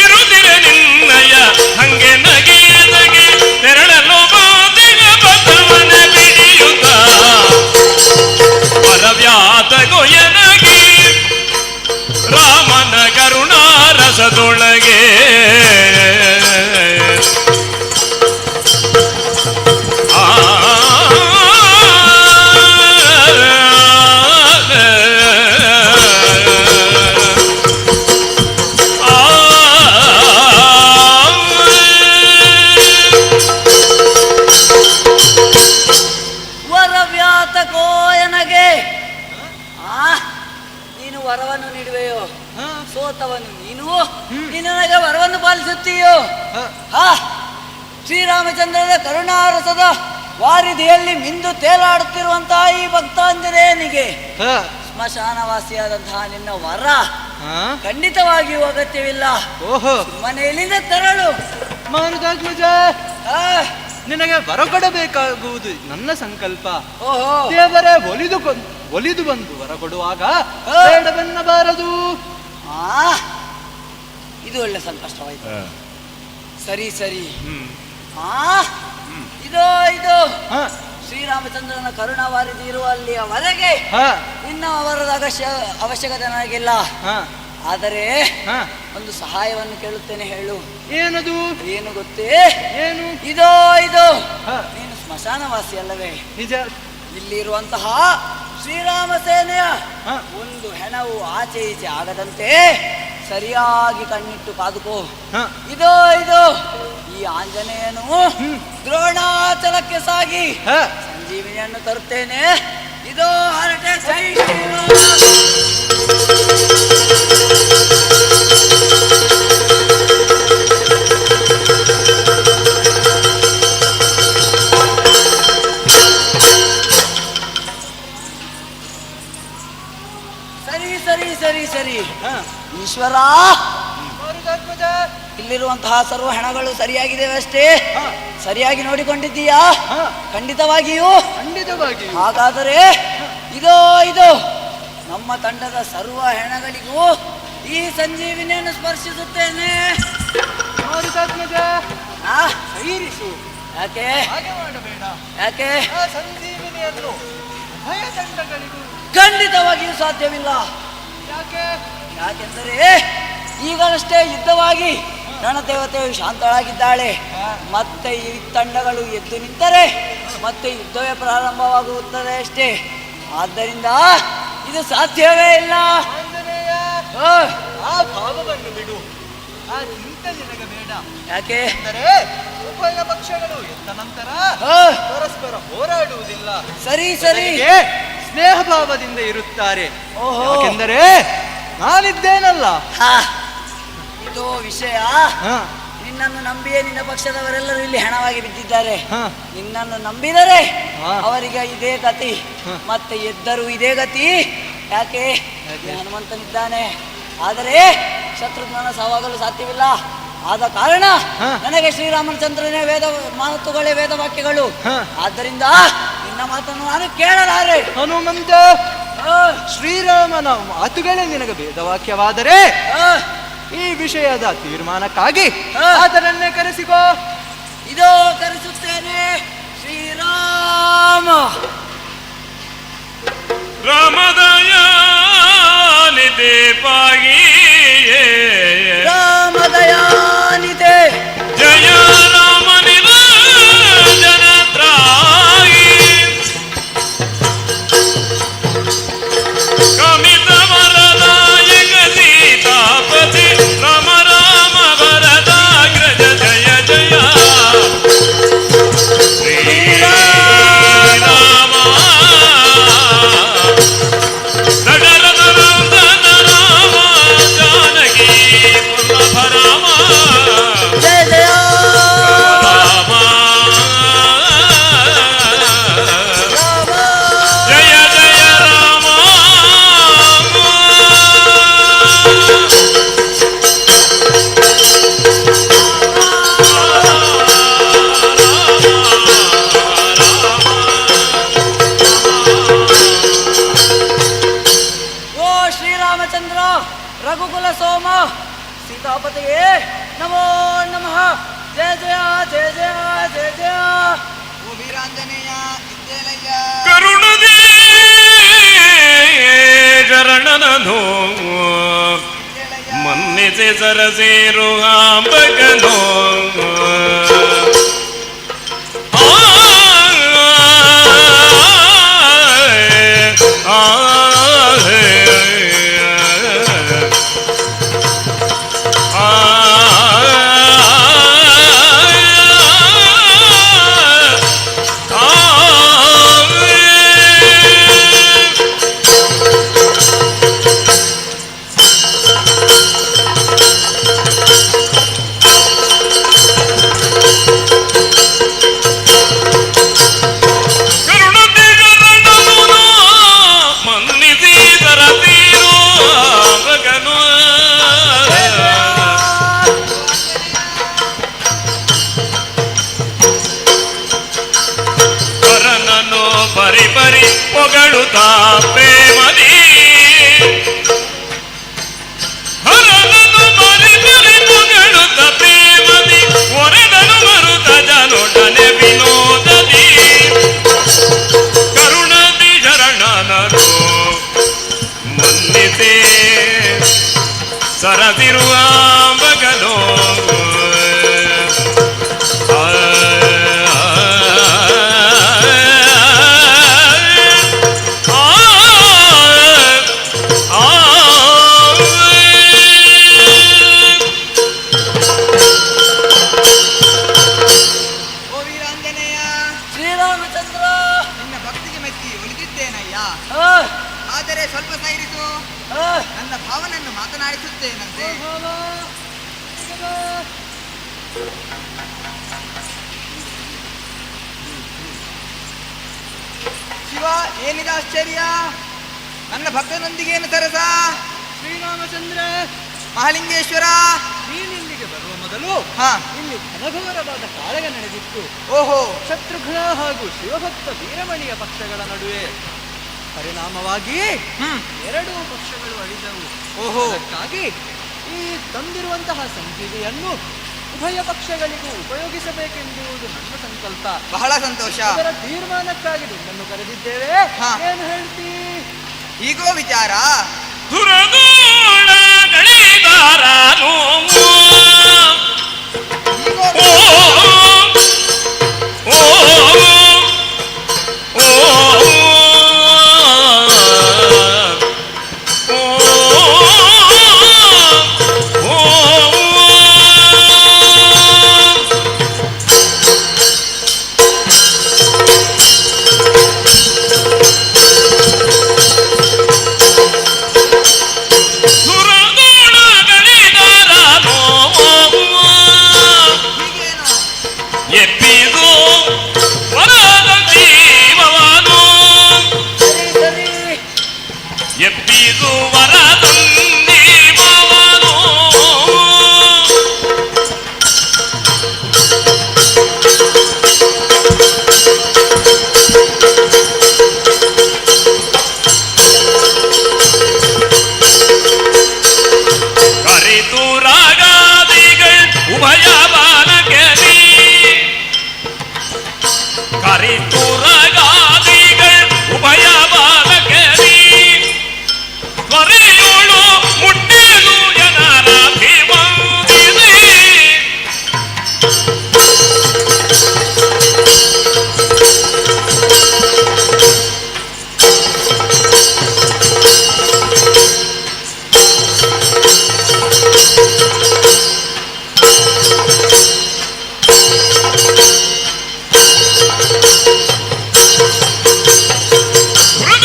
ಇರುದಿರ ನಿನ್ನಯ ಹಂಗೆ ನಗೆದಗೆ, ತೆರಳಲು ಬಾದಿಗ ಬಸವನ ಬಿಡಿಯುತ್ತ ವರವ್ಯಾತ ಗೊಯನಗೆ ರಾಮನ ಕರುಣಾರಸದೊಳಗೆ. ಆ ವರವ್ಯಾತಕೋ ಎನಗೆ? ಆ ನೀನು ವರವನ್ನು ನೀಡುವೆಯೋ? ಸೋತವನು ನೀನು, ನೀನು ನನಗೆ ವರವನ್ನು ಪಾಲಿಸುತ್ತೀಯೋ? ಹಾ, ಶ್ರೀರಾಮಚಂದ್ರನ ಕರುಣಾರಸದ ವಾರಿಧಿಯಲ್ಲಿ ಮಿಂದು ತೇಲಾಡುತ್ತಿರುವಂತಹ ಈ ಭಕ್ತಾಂಜನೇಯನಿಗೆ ಸ್ಮಶಾನವಾಸಿಯಾದಂತಹ ನಿನ್ನ ವರ ಖಂಡಿತವಾಗಿಯೂ ಅಗತ್ಯವಿಲ್ಲ. ಓಹೋ, ಮನೆಯಲ್ಲಿಂದ ತೆರಳು. ಮಾರುತಾತ್ಮಜ, ನಿನಗೆ ವರ ಕೊಡಬೇಕಾಗುವುದು ನನ್ನ ಸಂಕಲ್ಪ. ಓಹೋ, ದೇವರೇ ಒಲಿದು ಬಂದು ವರ ಕೊಡುವಾಗ ಬೇಡವೆನ್ನಬಾರದು. ಇದು ಒಳ್ಳೆ ಸಂಕಷ್ಟವಾಯಿತು. ಸರಿ ಸರಿ. ಇದೋ ಇದು ಶ್ರೀರಾಮಚಂದ್ರನ ಕರುಣಾವಾರಿಧಿ ಇರುವ ಅಲ್ಲಿಯವರೆಗೆ ನಿನ್ನ ವರದ ಅವಶ್ಯಕತೆ ನನಗಿಲ್ಲ. ಆದರೆ ಒಂದು ಸಹಾಯವನ್ನು ಕೇಳುತ್ತೇನೆ, ಹೇಳು. ಏನದು? ಏನು ಗೊತ್ತೇ? ಏನು? ಇದೋ ಇದು ನೀನು ಸ್ಮಶಾನವಾಸಿ ಅಲ್ಲವೇ? ನಿಜ. ಇಲ್ಲಿರುವಂತಹ ಶ್ರೀರಾಮ ಸೇನೆಯ ಒಂದು ಹೆಣವು ಆಚೆ ಈಚೆ ಆಗದಂತೆ ಸರಿಯಾಗಿ ಕಣ್ಣಿಟ್ಟು ಕಾದುಕೋ. ಇದೋ ಇದು ಈ ಆಂಜನೇಯನು ದ್ರೋಣಾಚಲಕ್ಕೆ ಸಾಗಿ ಸಂಜೀವಿನಿಯನ್ನು ತರುತ್ತೇನೆ. ಇದೋ ಹರಟೆ. ಜೈ ಶ್ರೀರಾಮ್. ಸರಿ ಸರಿ ಸರಿ ಸರಿ. ಈಶ್ವರ, ಇಲ್ಲಿರುವಂತಹ ಸರ್ವ ಹೆಣಗಳು ಸರಿಯಾಗಿದ್ದೇವೆ ಅಷ್ಟೇ? ಸರಿಯಾಗಿ ನೋಡಿಕೊಂಡಿದ್ದೀಯಾ? ಖಂಡಿತವಾಗಿಯೂ? ಖಂಡಿತವಾಗಿಯೂ. ಹಾಗಾದರೆ ಇದೋ ಇದು ನಮ್ಮ ತಂಡದ ಸರ್ವ ಹೆಣಗಳಿಗೂ ಈ ಸಂಜೀವಿನಿಯನ್ನು ಸ್ಪರ್ಶಿಸುತ್ತೇನೆ. ಸೈರಿಸು. ಯಾಕೆ? ಹಾಗೆ ಮಾಡಬೇಡ. ಯಾಕೆ? ಆ ಸಂಜೀವಿನಿಯನ್ನು ಉಭಯ ತಂಡಗಳಿಗೂ ಖಂಡಿತವಾಗಿಯೂ ಸಾಧ್ಯವಿಲ್ಲ. ಯಾಕೆ? ಯಾಕೆಂದರೆ ಈಗಲಷ್ಟೇ ಯುದ್ಧವಾಗಿ ರಣದೇವತೆಯು ಶಾಂತಳಾಗಿದ್ದಾಳೆ. ಮತ್ತೆ ಈ ತಂಡಗಳು ಎದ್ದು ನಿಂತರೆ ಮತ್ತೆ ಯುದ್ಧವೇ ಪ್ರಾರಂಭವಾಗುತ್ತದೆ ಅಷ್ಟೇ. ಆದ್ದರಿಂದ ಇದು ಸಾಧ್ಯವೇ ಇಲ್ಲ. ಆ ಭಾವವನ್ನು ಬಿಡು, ಆ ಚಿಂತೆ ನಿನಗೆ ಬೇಡ. ಯಾಕೆ? ಅಂದರೆ ಉಭಯ ಪಕ್ಷಗಳು ಎದ್ದ ನಂತರ ಪರಸ್ಪರ ಹೋರಾಡುವುದಿಲ್ಲ. ಸರಿ ಸರಿ. ಸ್ನೇಹ ಭಾವದಿಂದ ಇರುತ್ತಾರೆ. ಯಾಕೆಂದರೆ ನಾನಿದ್ದೇನಲ್ಲ. ಇದು ವಿಷಯ. ನಿನ್ನನ್ನು ನಂಬಿಯೇ ನಿನ್ನ ಪಕ್ಷದವರೆಲ್ಲರೂ ಇಲ್ಲಿ ಹೆಣವಾಗಿ ಬಿದ್ದಿದ್ದಾರೆ. ನಿನ್ನನ್ನು ನಂಬಿದರೆ ಅವರಿಗೆ ಇದೇ ಗತಿ, ಮತ್ತೆ ಎದ್ದರೂ ಇದೇ ಗತಿ. ಯಾಕೆ? ಹನುಮಂತನಿದ್ದಾನೆ. ಆದರೆ ಶತ್ರುಘ್ನನ ಸಾವಾಗಲು ಸಾಧ್ಯವಿಲ್ಲ. ಆದ ಕಾರಣ ನನಗೆ ಶ್ರೀರಾಮಚಂದ್ರನೇ ವೇದ ಮಾತುಗಳೇ ವೇದ ವಾಕ್ಯಗಳು. ಆದ್ದರಿಂದ ನಿನ್ನ ಮಾತನ್ನು ನಾನು ಕೇಳಲಾರೆ. ಹನುಮಂತ, ಶ್ರೀರಾಮನ ಮಾತುಗಳೇ ನಿನಗೆ ವೇದವಾಕ್ಯವಾದರೆ ಈ ವಿಷಯದ ತೀರ್ಮಾನಕ್ಕಾಗಿ ಆತನನ್ನೇ ಕರೆಸಿಕೋ. ಇದೋ ಕರೆಸುತ್ತೇನೆ. ಶ್ರೀರಾಮ ರಾಮದಯಾನಿತೆ ಪಾಗಿಯೇ, ರಾಮದಯಾನಿತೆ ಜಯ ರಾಮ ನಿರಂಜನ ತ್ರಾಗಿ, ಕಮಿತ ವರದಾಯಕ ಸೀತಾಪತಿ ರಾಮ ರಾಮ ವರದಾಗ್ರಜ ಜಯ ಜಯ ಶ್ರೀರಾಮ. ದಶರಥ ರಾಮ ಜಾನಕಿ ವಲ್ಲಭ ರಾಮ ಜಯ ಜಯ ರಾಮ ಜಯ ಜಯ ರಾಮ. ಓ ಶ್ರೀರಾಮಚಂದ್ರ ರಘುಕುಲ ಸೋಮ ಸೀತಾಪತಿಯೇ ನಮೋ ನಮಃ. ಜಯ ಜಯ ಜಯ ಜಯ ಜಯ ಜಯ. ಓ ವೀರಾಂಜನೇಯ ಇದ್ದೇಲಯ್ಯ. ಕರುಣದೇ ಶರಣನನು ಮನ್ನಿಸಿ ಸರಸೇರು ಆಂಬಕನು. ಆ ಆ ಆ ಪರಿ ಪೊಗಳುತ್ತಾ ಪ್ರೇಮದಿ ಹರನನು ಪರಿ ಪರಿ ಪೊಗಳುತ್ತ ಪ್ರೇಮದಿ ಒರೆದನು ಮರುತ ಜನೊಡನೆ ವಿನೋದದಿ ಕರುಣದಿ ಶರಣನರು ಮನ್ನಿತೆ ಸರಸಿರುವ ಮಗನೋ. ಆ, ಆ, ಆ, ಆ. ಓ ವೀರಾಂಜನೇಯ, ಶ್ರೀರಾಮಚಂದ್ರ, ನಿನ್ನ ಭಕ್ತಿಗೆ ಮೆಚ್ಚಿ ಒಲಿದಿದ್ದೇನಯ್ಯ. ಆದರೆ ಸ್ವಲ್ಪ ಸೈರಿಸು, ನನ್ನ ಭಾವನನ್ನು ಮಾತನಾಡಿಸುತ್ತೇನಂತೆ. ಶಿವ, ಏನಿದ ಆಶ್ಚರ್ಯ? ನನ್ನ ಭಕ್ತನೊಂದಿಗೇನು ಸರಸ? ಶ್ರೀರಾಮಚಂದ್ರ, ಮಹಾಲಿಂಗೇಶ್ವರ, ನೀನಿಲ್ಲಿಗೆ ಬರುವ ಮೊದಲು ಇಲ್ಲಿ ಘನಘೋರವಾದ ಕಾಳಗ ನಡೆದಿತ್ತು. ಓಹೋ. ಶತ್ರುಘ್ನ ಹಾಗೂ ಶಿವಭಕ್ತ ವೀರಮಣಿಯ ಪಕ್ಷಗಳ ನಡುವೆ. ಪರಿಣಾಮವಾಗಿ ಎರಡೂ ಪಕ್ಷಗಳು ಅಳಿದವು. ಓಹೋ. ಅದಕ್ಕಾಗಿ ಈ ತಂದಿರುವಂತಹ ಸಂಜೀವಿಯನ್ನು ಉಭಯ ಪಕ್ಷಗಳಿಗೂ ಉಪಯೋಗಿಸಬೇಕೆಂಬುದು ನನ್ನ ಸಂಕಲ್ಪ. ಬಹಳ ಸಂತೋಷ. ಅದರ ತೀರ್ಮಾನಕ್ಕಾಗಿ ನಿನ್ನನ್ನು ಕರೆದಿದ್ದೇವೆ. ಏನು ಹೇಳ್ತೀ? ಹೀಗೋ ವಿಚಾರ. ದುರದೂಳಗಳಿದಾರನು. ಓ ಓ ಓ ದುರದೂಳಗಳಿದಾರನು. ಎಪ್ಪಿದು ವರದ ಜೀವವನು, ಎಪ್ಪಿದು ವರದಂದೀವವನು. ಕರಿತು ರಾಗಾದಿಗಳ್ ಉಭಯ ಬಾಲಕನಿ, ಕರಿತು ರಾಗಾದಿಗಳ್ ಉಭಯ ಬಾಲಕನಿ, ತ್ವರೆಯೋಳು ಮುಟ್ಟೇನು ಜನರಾಭಿವಂದಿಸಿ.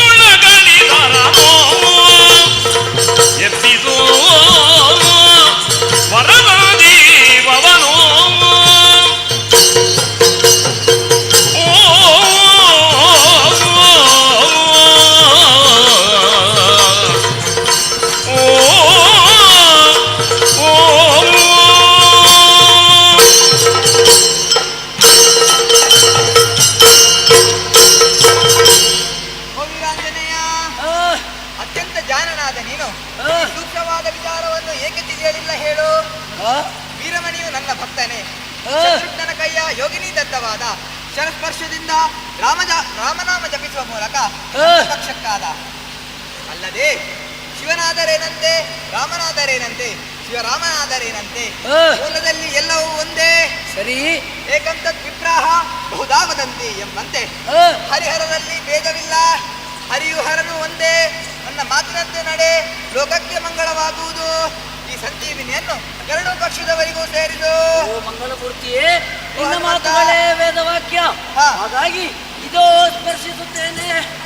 ಮೃದುಳಗಳಿದರನು ಎಬ್ಬಿಸು ವರದ ಜೀವವನು. ಓ ಓ ಓ. ಓ ವೀರಾಂಜನೇಯ, ಅತ್ಯಂತ ಜಾಣನಾದ ನೀನು ಈ ಸೂಕ್ಷ್ಮವಾದ ವಿಚಾರವನ್ನು ಏಕೆ ತಿಳಿಯಲಿಲ್ಲ ಹೇಳು? ವೀರಮಣಿಯು ನನ್ನ ಭಕ್ತನೇ. ಶತ್ರುಘ್ನನ ಕೈಯ ಯೋಗಿನಿ ದತ್ತವಾದ ಶರಸ್ಪರ್ಶದಿಂದ ರಾಮನಾಮ ಜಪಿಸುವ ಮೂಲಕ ನನ್ನ ಪಕ್ಷಕ್ಕಾದ. ಅಲ್ಲದೆ ಶಿವನಾದರೇನಂತೆ, ರಾಮನಾದರೇನಂತೆ, ಶಿವರಾಮನಾದರೇನಂತೆ, ಮೂಲದಲ್ಲಿ ಎಲ್ಲವೂ ಒಂದೇ. ಸರಿ. ಏಕಂತತ್ ವಿಪ್ರಾಹ ಬಹುಧಾ ವದಂತಿ ಎಂಬಂತೆ ಹರಿಹರರಲ್ಲಿ ಭೇದವಿಲ್ಲ. ಹರಿಯು ಹರನು ಒಂದೇ. ನನ್ನ ಮಾತಿನಂತೆ ನಡೆ, ಲೋಕಕ್ಕೆ ಮಂಗಳವಾಗುವುದು. ಈ ಸಂಜೀವಿನಿಯನ್ನು ಎರಡೂ ಪಕ್ಷದವರಿಗೂ ಸೇರಿದು. ಓ ಮಂಗಳಮೂರ್ತಿಯೇ, ನಿನ್ನ ಮಾತುಗಳೇ ವೇದವಾಕ್ಯ. ಹಾಗಾಗಿ ಇದೋ ಸ್ಪರ್ಶಿಸುತ್ತೇನೆ.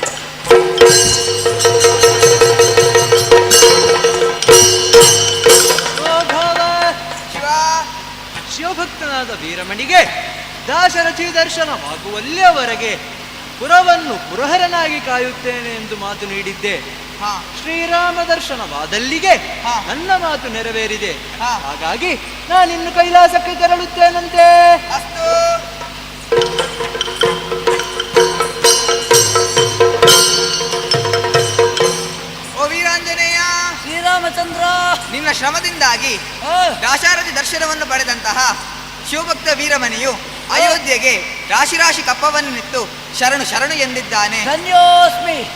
ಶಿವ, ಶಿವಭಕ್ತನಾದ ವೀರಮಣಿಗೆ ದಾಶರಥಿ ದರ್ಶನವಾಗುವಲ್ಲಿಯವರೆಗೆ ಪುರವನ್ನು ಪುರಹರನಾಗಿ ಕಾಯುತ್ತೇನೆ ಎಂದು ಮಾತು ನೀಡಿದ್ದೆ. ಶ್ರೀರಾಮ ದರ್ಶನವಾದಲ್ಲಿಗೆ ನನ್ನ ಮಾತು ನೆರವೇರಿದೆ. ಹಾಗಾಗಿ ನಾನಿನ್ನು ಕೈಲಾಸಕ್ಕೆ ತೆರಳುತ್ತೇನಂತೆ. ಅಸ್ತು. ಹೀಗಾಗಿ ದಾಶಾರಥಿ ದರ್ಶನವನ್ನು ಪಡೆದಂತಹ ಶಿವಭಕ್ತ ವೀರಮಣಿಯು ಅಯೋಧ್ಯೆಗೆ ರಾಶಿ ರಾಶಿ ಕಪ್ಪವನ್ನು ನಿತ್ತು ಶರಣು ಶರಣು ಎಂದಿದ್ದಾನೆ. ಧನ್ಯೋಸ್ಮಿ.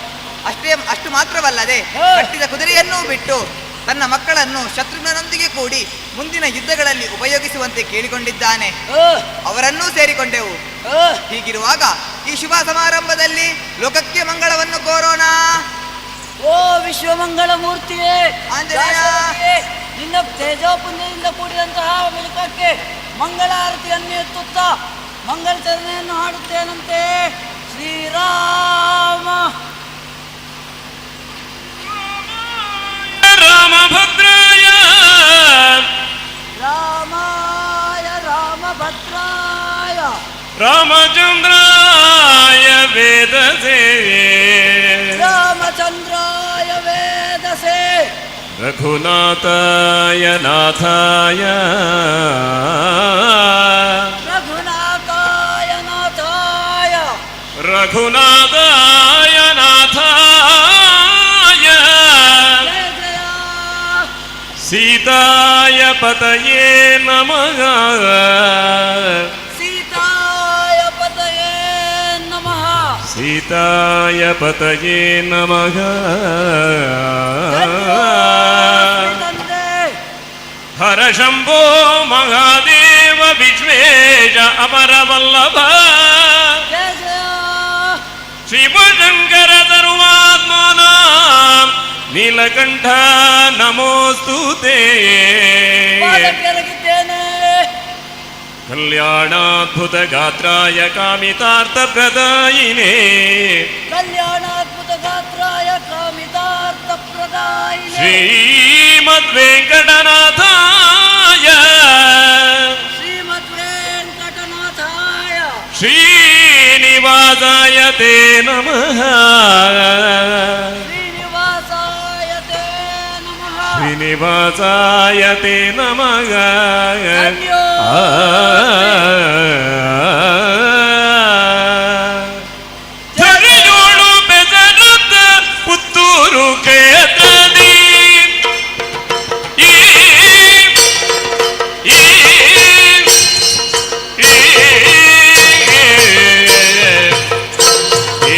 ಅಷ್ಟೇ ಅಷ್ಟು ಮಾತ್ರವಲ್ಲದೆ ಕಟ್ಟಿದ ಕುದುರೆಯನ್ನೂ ಬಿಟ್ಟು ತನ್ನ ಮಕ್ಕಳನ್ನು ಶತ್ರುಘ್ನನೊಂದಿಗೆ ಕೂಡಿ ಮುಂದಿನ ಯುದ್ಧಗಳಲ್ಲಿ ಉಪಯೋಗಿಸುವಂತೆ ಕೇಳಿಕೊಂಡಿದ್ದಾನೆ. ಅವರನ್ನೂ ಸೇರಿಕೊಂಡೆವು. ಹೀಗಿರುವಾಗ ಈ ಶುಭ ಸಮಾರಂಭದಲ್ಲಿ ಲೋಕಕ್ಕೆ ಮಂಗಳವನ್ನು ಕೋರೋಣ. ಓ ವಿಶ್ವಮಂಗಳ ಮೂರ್ತಿಯೇ, ಆಂಜನೇಯ! ದಾಶರಥಿಯೇ, ನಿನ್ನ ತೇಜೋಪುಣ್ಯದಿಂದ ಕೂಡಿದಂತಹ ಮಿಲುಕಕ್ಕೆ ಮಂಗಳಾರತಿಯನ್ನು ಎತ್ತುತ್ತಾ ಮಂಗಳಚರಣೆಯನ್ನು ಹಾಡುತ್ತೇನಂತೆ. ಶ್ರೀರಾಮ. ರಾಮಭದ್ರಾಯ. ರಾಮಾಯ ರಾಮಭದ್ರಾಯ. ರಾಮಚಂದ್ರಾಯ ವೇದಸೇ. ರಾಮಚಂದ್ರಾಯ ವೇದಸೇ. ರಘುನಾಥಾಯ ನಾಥಾಯ. ರಘುನಾಥಾಯ ನಾಥಾಯ. ರಘುನಾಥಾಯ ನಾಥಾಯ. ಜಯ ಜಯ. ಸೀತಾಯ ಪತಯೇ ನಮಃ. ಸೀತಾಯ ಪತಯೇ ನಮಃ. ಸೀತಾಯ ಪತಯೇ ನಮಃ. ತಂದೆ. ಹರ ಶಂಭೋ ಮಹಾದೇವ ವಿಶ್ವೇಶ ಅಮರವಲ್ಲಭ. ಜಯ ಜಯ. ಶಿವಶಂಕರ ಸರ್ವಾತ್ಮನ ನೀಲಕಂಠ ನಮೋಸ್ತುತೇ. ಪಾದಕ್ಕೆರಗಿದ್ದೇನೆ. ಕಲ್ಯಾಣಾದ್ಭುತ ಗಾತ್ರಾಯ ಕಾಮಿತಾರ್ಥ ಪ್ರದಾಯಿನೇ. ಕಲ್ಯಾಣಾದ್ಭುತ ಗಾತ್ರಾಯ ಕಾಮಿತಾರ್ಥ ಪ್ರದಾಯಿನೇ. ಶ್ರೀಮದ್ ವೆಂಕಟನಾಥಾಯ. ಶ್ರೀಮದ್ ವೆಂಕಟನಾಥಾಯ. ಶ್ರೀನಿವಾಸಾಯ ತೇ ನಮಃ. ಶ್ರೀನಿವಾಸಾಯ ತೇ ನಮಃ. ಶ್ರೀನಿವಾಸಾಯ ತೇ ನಮಃ. ಧರೆಯೋಳು ಬೆಸರುತ್ತ ಪುತ್ತೂರು ಕ್ಷೇತ್ರದಿ ಈ ಈ ಈ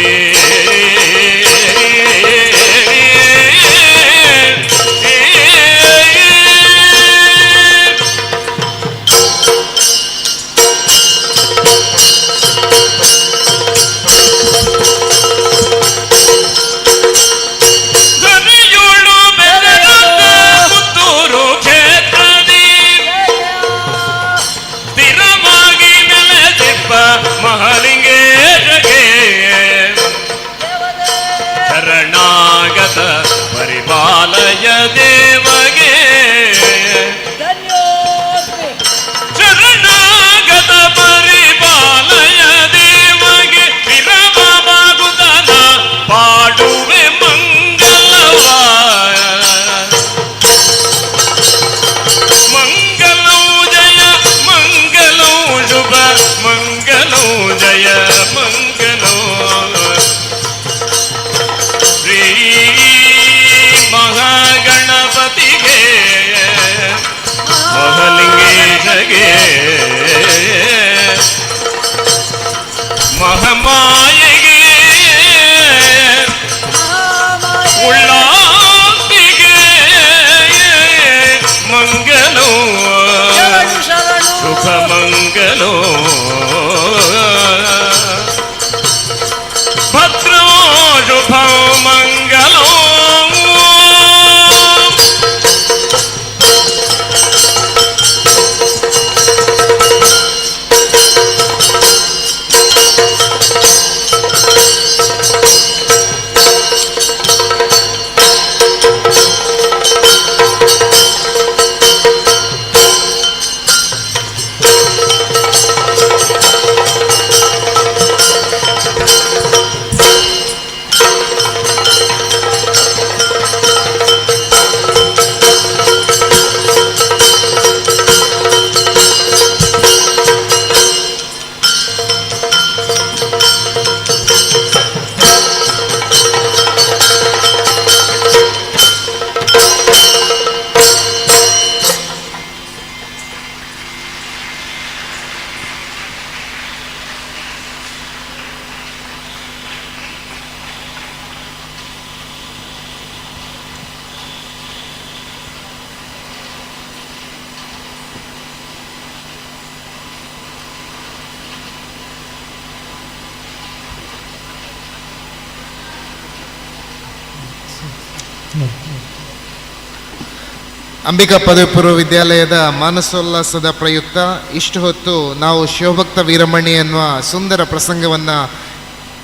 Ambika ಪದವಿ ಪೂರ್ವ ವಿದ್ಯಾಲಯದ ಮಾನಸೋಲ್ಲಾಸದ ಪ್ರಯುಕ್ತ ಇಷ್ಟು ಹೊತ್ತು ನಾವು ಶಿವಭಕ್ತ ವೀರಮಣಿ ಎನ್ನುವ ಸುಂದರ ಪ್ರಸಂಗವನ್ನು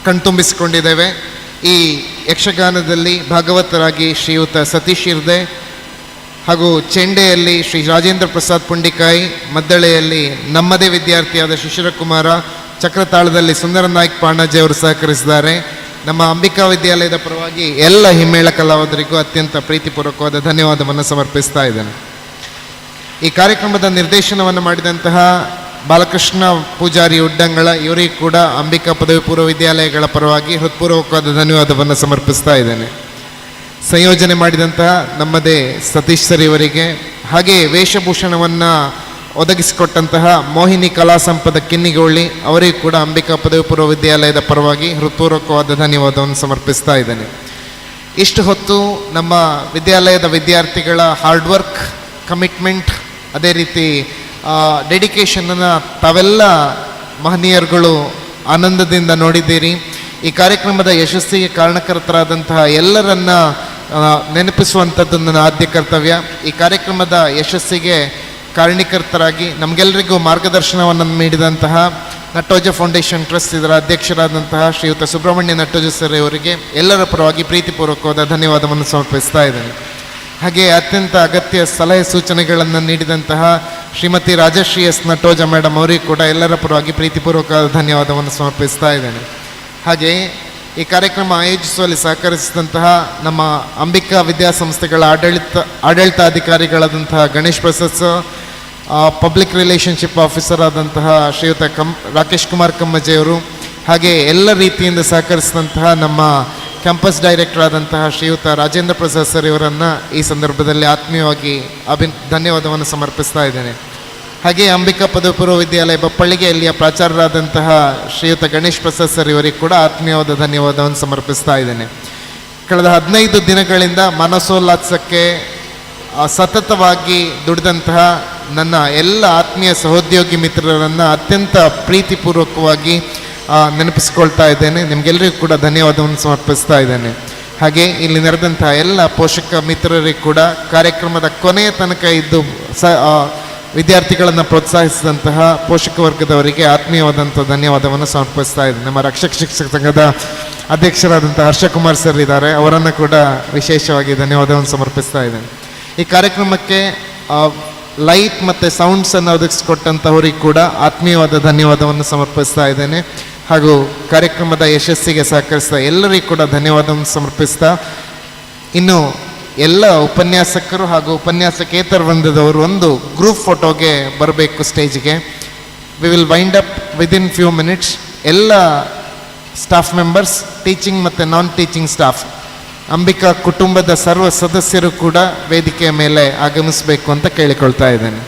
ಕಣ್ತುಂಬಿಸಿಕೊಂಡಿದ್ದೇವೆ. ಈ ಯಕ್ಷಗಾನದಲ್ಲಿ ಭಾಗವತರಾಗಿ ಶ್ರೀಯುತ ಸತೀಶ್ ಹಿರ್ದೆ ಹಾಗೂ ಚೆಂಡೆಯಲ್ಲಿ ಶ್ರೀ ರಾಜೇಂದ್ರ ಪ್ರಸಾದ್ ಪುಂಡಿಕಾಯಿ, ಮದ್ದಳೆಯಲ್ಲಿ ನಮ್ಮದೇ ವಿದ್ಯಾರ್ಥಿಯಾದ ಶಿಶಿರಕುಮಾರ, ಚಕ್ರತಾಳದಲ್ಲಿ ಸುಂದರ ನಾಯ್ಕ್ ಪಾಣಾಜೆ ಅವರು ಸಹಕರಿಸಿದ್ದಾರೆ. ನಮ್ಮ ಅಂಬಿಕಾ ವಿದ್ಯಾಲಯದ ಪರವಾಗಿ ಎಲ್ಲ ಹಿಮ್ಮೇಳ ಕಲಾವಿದರಿಗೂ ಅತ್ಯಂತ ಪ್ರೀತಿಪೂರ್ವಕವಾದ ಧನ್ಯವಾದವನ್ನು ಸಮರ್ಪಿಸ್ತಾ ಇದ್ದೇನೆ. ಈ ಕಾರ್ಯಕ್ರಮದ ನಿರ್ದೇಶನವನ್ನು ಮಾಡಿದಂತಹ ಬಾಲಕೃಷ್ಣ ಪೂಜಾರಿ ಉಡ್ಡಂಗಳ ಇವರಿಗೂ ಕೂಡ ಅಂಬಿಕಾ ಪದವಿ ಪೂರ್ವ ವಿದ್ಯಾಲಯಗಳ ಪರವಾಗಿ ಹೃತ್ಪೂರ್ವಕವಾದ ಧನ್ಯವಾದವನ್ನು ಸಮರ್ಪಿಸ್ತಾ ಇದ್ದೇನೆ. ಸಂಯೋಜನೆ ಮಾಡಿದಂತಹ ನಮ್ಮದೇ ಸತೀಶ್ ಸರ್ ಇವರಿಗೆ, ಹಾಗೆಯೇ ವೇಷಭೂಷಣವನ್ನು ಒದಗಿಸಿಕೊಟ್ಟಂತಹ ಮೋಹಿನಿ ಕಲಾ ಸಂಪದ ಕಿನ್ನಿಗೋಳಿ ಅವರಿಗೂ ಕೂಡ ಅಂಬಿಕಾ ಪದವಿ ಪೂರ್ವ ವಿದ್ಯಾಲಯದ ಪರವಾಗಿ ಹೃತ್ಪೂರ್ವಕವಾದ ಧನ್ಯವಾದವನ್ನು ಸಮರ್ಪಿಸ್ತಾ ಇದ್ದೇನೆ. ಇಷ್ಟು ಹೊತ್ತು ನಮ್ಮ ವಿದ್ಯಾಲಯದ ವಿದ್ಯಾರ್ಥಿಗಳ ಹಾರ್ಡ್ ವರ್ಕ್, ಕಮಿಟ್ಮೆಂಟ್, ಅದೇ ರೀತಿ ಡೆಡಿಕೇಶನನ್ನು ತಾವೆಲ್ಲ ಮಹನೀಯರುಗಳು ಆನಂದದಿಂದ ನೋಡಿದ್ದೀರಿ. ಈ ಕಾರ್ಯಕ್ರಮದ ಯಶಸ್ಸಿಗೆ ಕಾರಣಕರ್ತರಾದಂತಹ ಎಲ್ಲರನ್ನ ನೆನಪಿಸುವಂಥದ್ದು ನನ್ನ ಆದ್ಯ ಕರ್ತವ್ಯ. ಈ ಕಾರ್ಯಕ್ರಮದ ಯಶಸ್ಸಿಗೆ ಕಾರಣೀಕರ್ತರಾಗಿ ನಮಗೆಲ್ಲರಿಗೂ ಮಾರ್ಗದರ್ಶನವನ್ನು ನೀಡಿದಂತಹ ನಟ್ಟೋಜ ಫೌಂಡೇಶನ್ ಟ್ರಸ್ಟ್ ಇದರ ಅಧ್ಯಕ್ಷರಾದಂತಹ ಶ್ರೀಯುತ ಸುಬ್ರಹ್ಮಣ್ಯ ನಟ್ಟೋಜ ಸರ್ ಅವರಿಗೆ ಎಲ್ಲರ ಪರವಾಗಿ ಪ್ರೀತಿಪೂರ್ವಕವಾದ ಧನ್ಯವಾದವನ್ನು ಸಮರ್ಪಿಸ್ತಾ ಇದ್ದೇನೆ. ಹಾಗೆ ಅತ್ಯಂತ ಅಗತ್ಯ ಸಲಹೆ ಸೂಚನೆಗಳನ್ನು ನೀಡಿದಂತಹ ಶ್ರೀಮತಿ ರಾಜಶ್ರೀ ಎಸ್ ನಟ್ಟೋಜ ಮೇಡಮ್ ಅವರಿಗೂ ಕೂಡ ಎಲ್ಲರ ಪರವಾಗಿ ಪ್ರೀತಿಪೂರ್ವಕವಾದ ಧನ್ಯವಾದವನ್ನು ಸಮರ್ಪಿಸ್ತಾ ಇದ್ದೇನೆ. ಹಾಗೆಯೇ ಈ ಕಾರ್ಯಕ್ರಮ ಆಯೋಜಿಸುವಲ್ಲಿ ಸಹಕರಿಸಿದಂತಹ ನಮ್ಮ Ambika ವಿದ್ಯಾಸಂಸ್ಥೆಗಳ ಆಡಳಿತಾಧಿಕಾರಿಗಳಾದಂತಹ Ganesh Prasad sir, public relationship officer ಆದಂತಹ ಶ್ರೀಯುತ ರಾಕೇಶ್ ಕುಮಾರ್ ಕಮ್ಮಜೆಯವರು, ಹಾಗೆ ಎಲ್ಲ ರೀತಿಯಿಂದ ಸಹಕರಿಸಿದಂತಹ ನಮ್ಮ ಕ್ಯಾಂಪಸ್ ಡೈರೆಕ್ಟರ್ ಆದಂತಹ ಶ್ರೀಯುತ ರಾಜೇಂದ್ರ ಪ್ರಸಾದ್ ಸರ್ ಇವರನ್ನು ಈ ಸಂದರ್ಭದಲ್ಲಿ ಆತ್ಮೀಯವಾಗಿ ಧನ್ಯವಾದವನ್ನು ಸಮರ್ಪಿಸ್ತಾ ಇದ್ದೇನೆ. ಹಾಗೆ ಅಂಬಿಕಾ ಪದವಿ ಪೂರ್ವ ವಿದ್ಯಾಲಯ ಬಪ್ಪಳ್ಳಿಗೆಯಲ್ಲಿಯ ಪ್ರಾಚಾರ್ಯರಾದಂತಹ ಶ್ರೀಯುತ ಗಣೇಶ್ ಪ್ರಸಾದ್ ಸರ್ ಇವರಿಗೆ ಕೂಡ ಆತ್ಮೀಯವಾದ ಧನ್ಯವಾದವನ್ನು ಸಮರ್ಪಿಸ್ತಾ ಇದ್ದೇನೆ. ಕಳೆದ 15 ದಿನಗಳಿಂದ ಮಾನಸೋಲ್ಲಾಸಕ್ಕೆ ಸತತವಾಗಿ ದುಡಿದಂತಹ ನನ್ನ ಎಲ್ಲ ಆತ್ಮೀಯ ಸಹೋದ್ಯೋಗಿ ಮಿತ್ರರನ್ನು ಅತ್ಯಂತ ಪ್ರೀತಿಪೂರ್ವಕವಾಗಿ ನೆನಪಿಸ್ಕೊಳ್ತಾ ಇದ್ದೇನೆ. ನಿಮಗೆಲ್ಲರಿಗೂ ಕೂಡ ಧನ್ಯವಾದವನ್ನು ಸಮರ್ಪಿಸ್ತಾ ಇದ್ದೇನೆ. ಹಾಗೆ ಇಲ್ಲಿ ನೆರೆದಂತಹ ಎಲ್ಲ ಪೋಷಕ ಮಿತ್ರರಿಗೆ ಕೂಡ ಕಾರ್ಯಕ್ರಮದ ಕೊನೆಯ ತನಕ ಇದ್ದು ವಿದ್ಯಾರ್ಥಿಗಳನ್ನು ಪ್ರೋತ್ಸಾಹಿಸಿದಂತಹ ಪೋಷಕ ವರ್ಗದವರಿಗೆ ಆತ್ಮೀಯವಾದಂಥ ಧನ್ಯವಾದವನ್ನು ಸಮರ್ಪಿಸ್ತಾ ಇದ್ದೇನೆ. ನಮ್ಮ ರಕ್ಷಕ ಶಿಕ್ಷಕ ಸಂಘದ ಅಧ್ಯಕ್ಷರಾದಂಥ ಹರ್ಷಕುಮಾರ್ ಸರ್ ಇದ್ದಾರೆ, ಅವರನ್ನು ಕೂಡ ವಿಶೇಷವಾಗಿ ಧನ್ಯವಾದವನ್ನು ಸಮರ್ಪಿಸ್ತಾ ಇದ್ದೇನೆ. ಈ ಕಾರ್ಯಕ್ರಮಕ್ಕೆ ಲೈಟ್ ಮತ್ತು ಸೌಂಡ್ಸನ್ನು ಒದಗಿಸಿಕೊಟ್ಟಂಥವರಿಗೆ ಕೂಡ ಆತ್ಮೀಯವಾದ ಧನ್ಯವಾದವನ್ನು ಸಮರ್ಪಿಸ್ತಾ ಇದ್ದೇನೆ. ಹಾಗೂ ಕಾರ್ಯಕ್ರಮದ ಯಶಸ್ಸಿಗೆ ಸಹಕರಿಸಿದ ಎಲ್ಲರಿಗೂ ಕೂಡ ಧನ್ಯವಾದವನ್ನು ಸಮರ್ಪಿಸ್ತಾ, ಇನ್ನು ಎಲ್ಲ ಉಪನ್ಯಾಸಕರು ಹಾಗೂ ಉಪನ್ಯಾಸಕೇತರ ವೃಂದದವರು ಒಂದು ಗ್ರೂಪ್ ಫೋಟೋಗೆ ಬರಬೇಕು ಸ್ಟೇಜ್ಗೆ. We will wind up within few minutes. ಎಲ್ಲ staff members, teaching ಮತ್ತು ನಾನ್ ಟೀಚಿಂಗ್ ಸ್ಟಾಫ್, ಅಂಬಿಕಾ ಕುಟುಂಬದ ಸರ್ವ ಸದಸ್ಯರು ಕೂಡ ವೇದಿಕೆಯ ಮೇಲೆ ಆಗಮಿಸಬೇಕು ಅಂತ ಕೇಳಿಕೊಳ್ತಾ ಇದ್ದೇನೆ.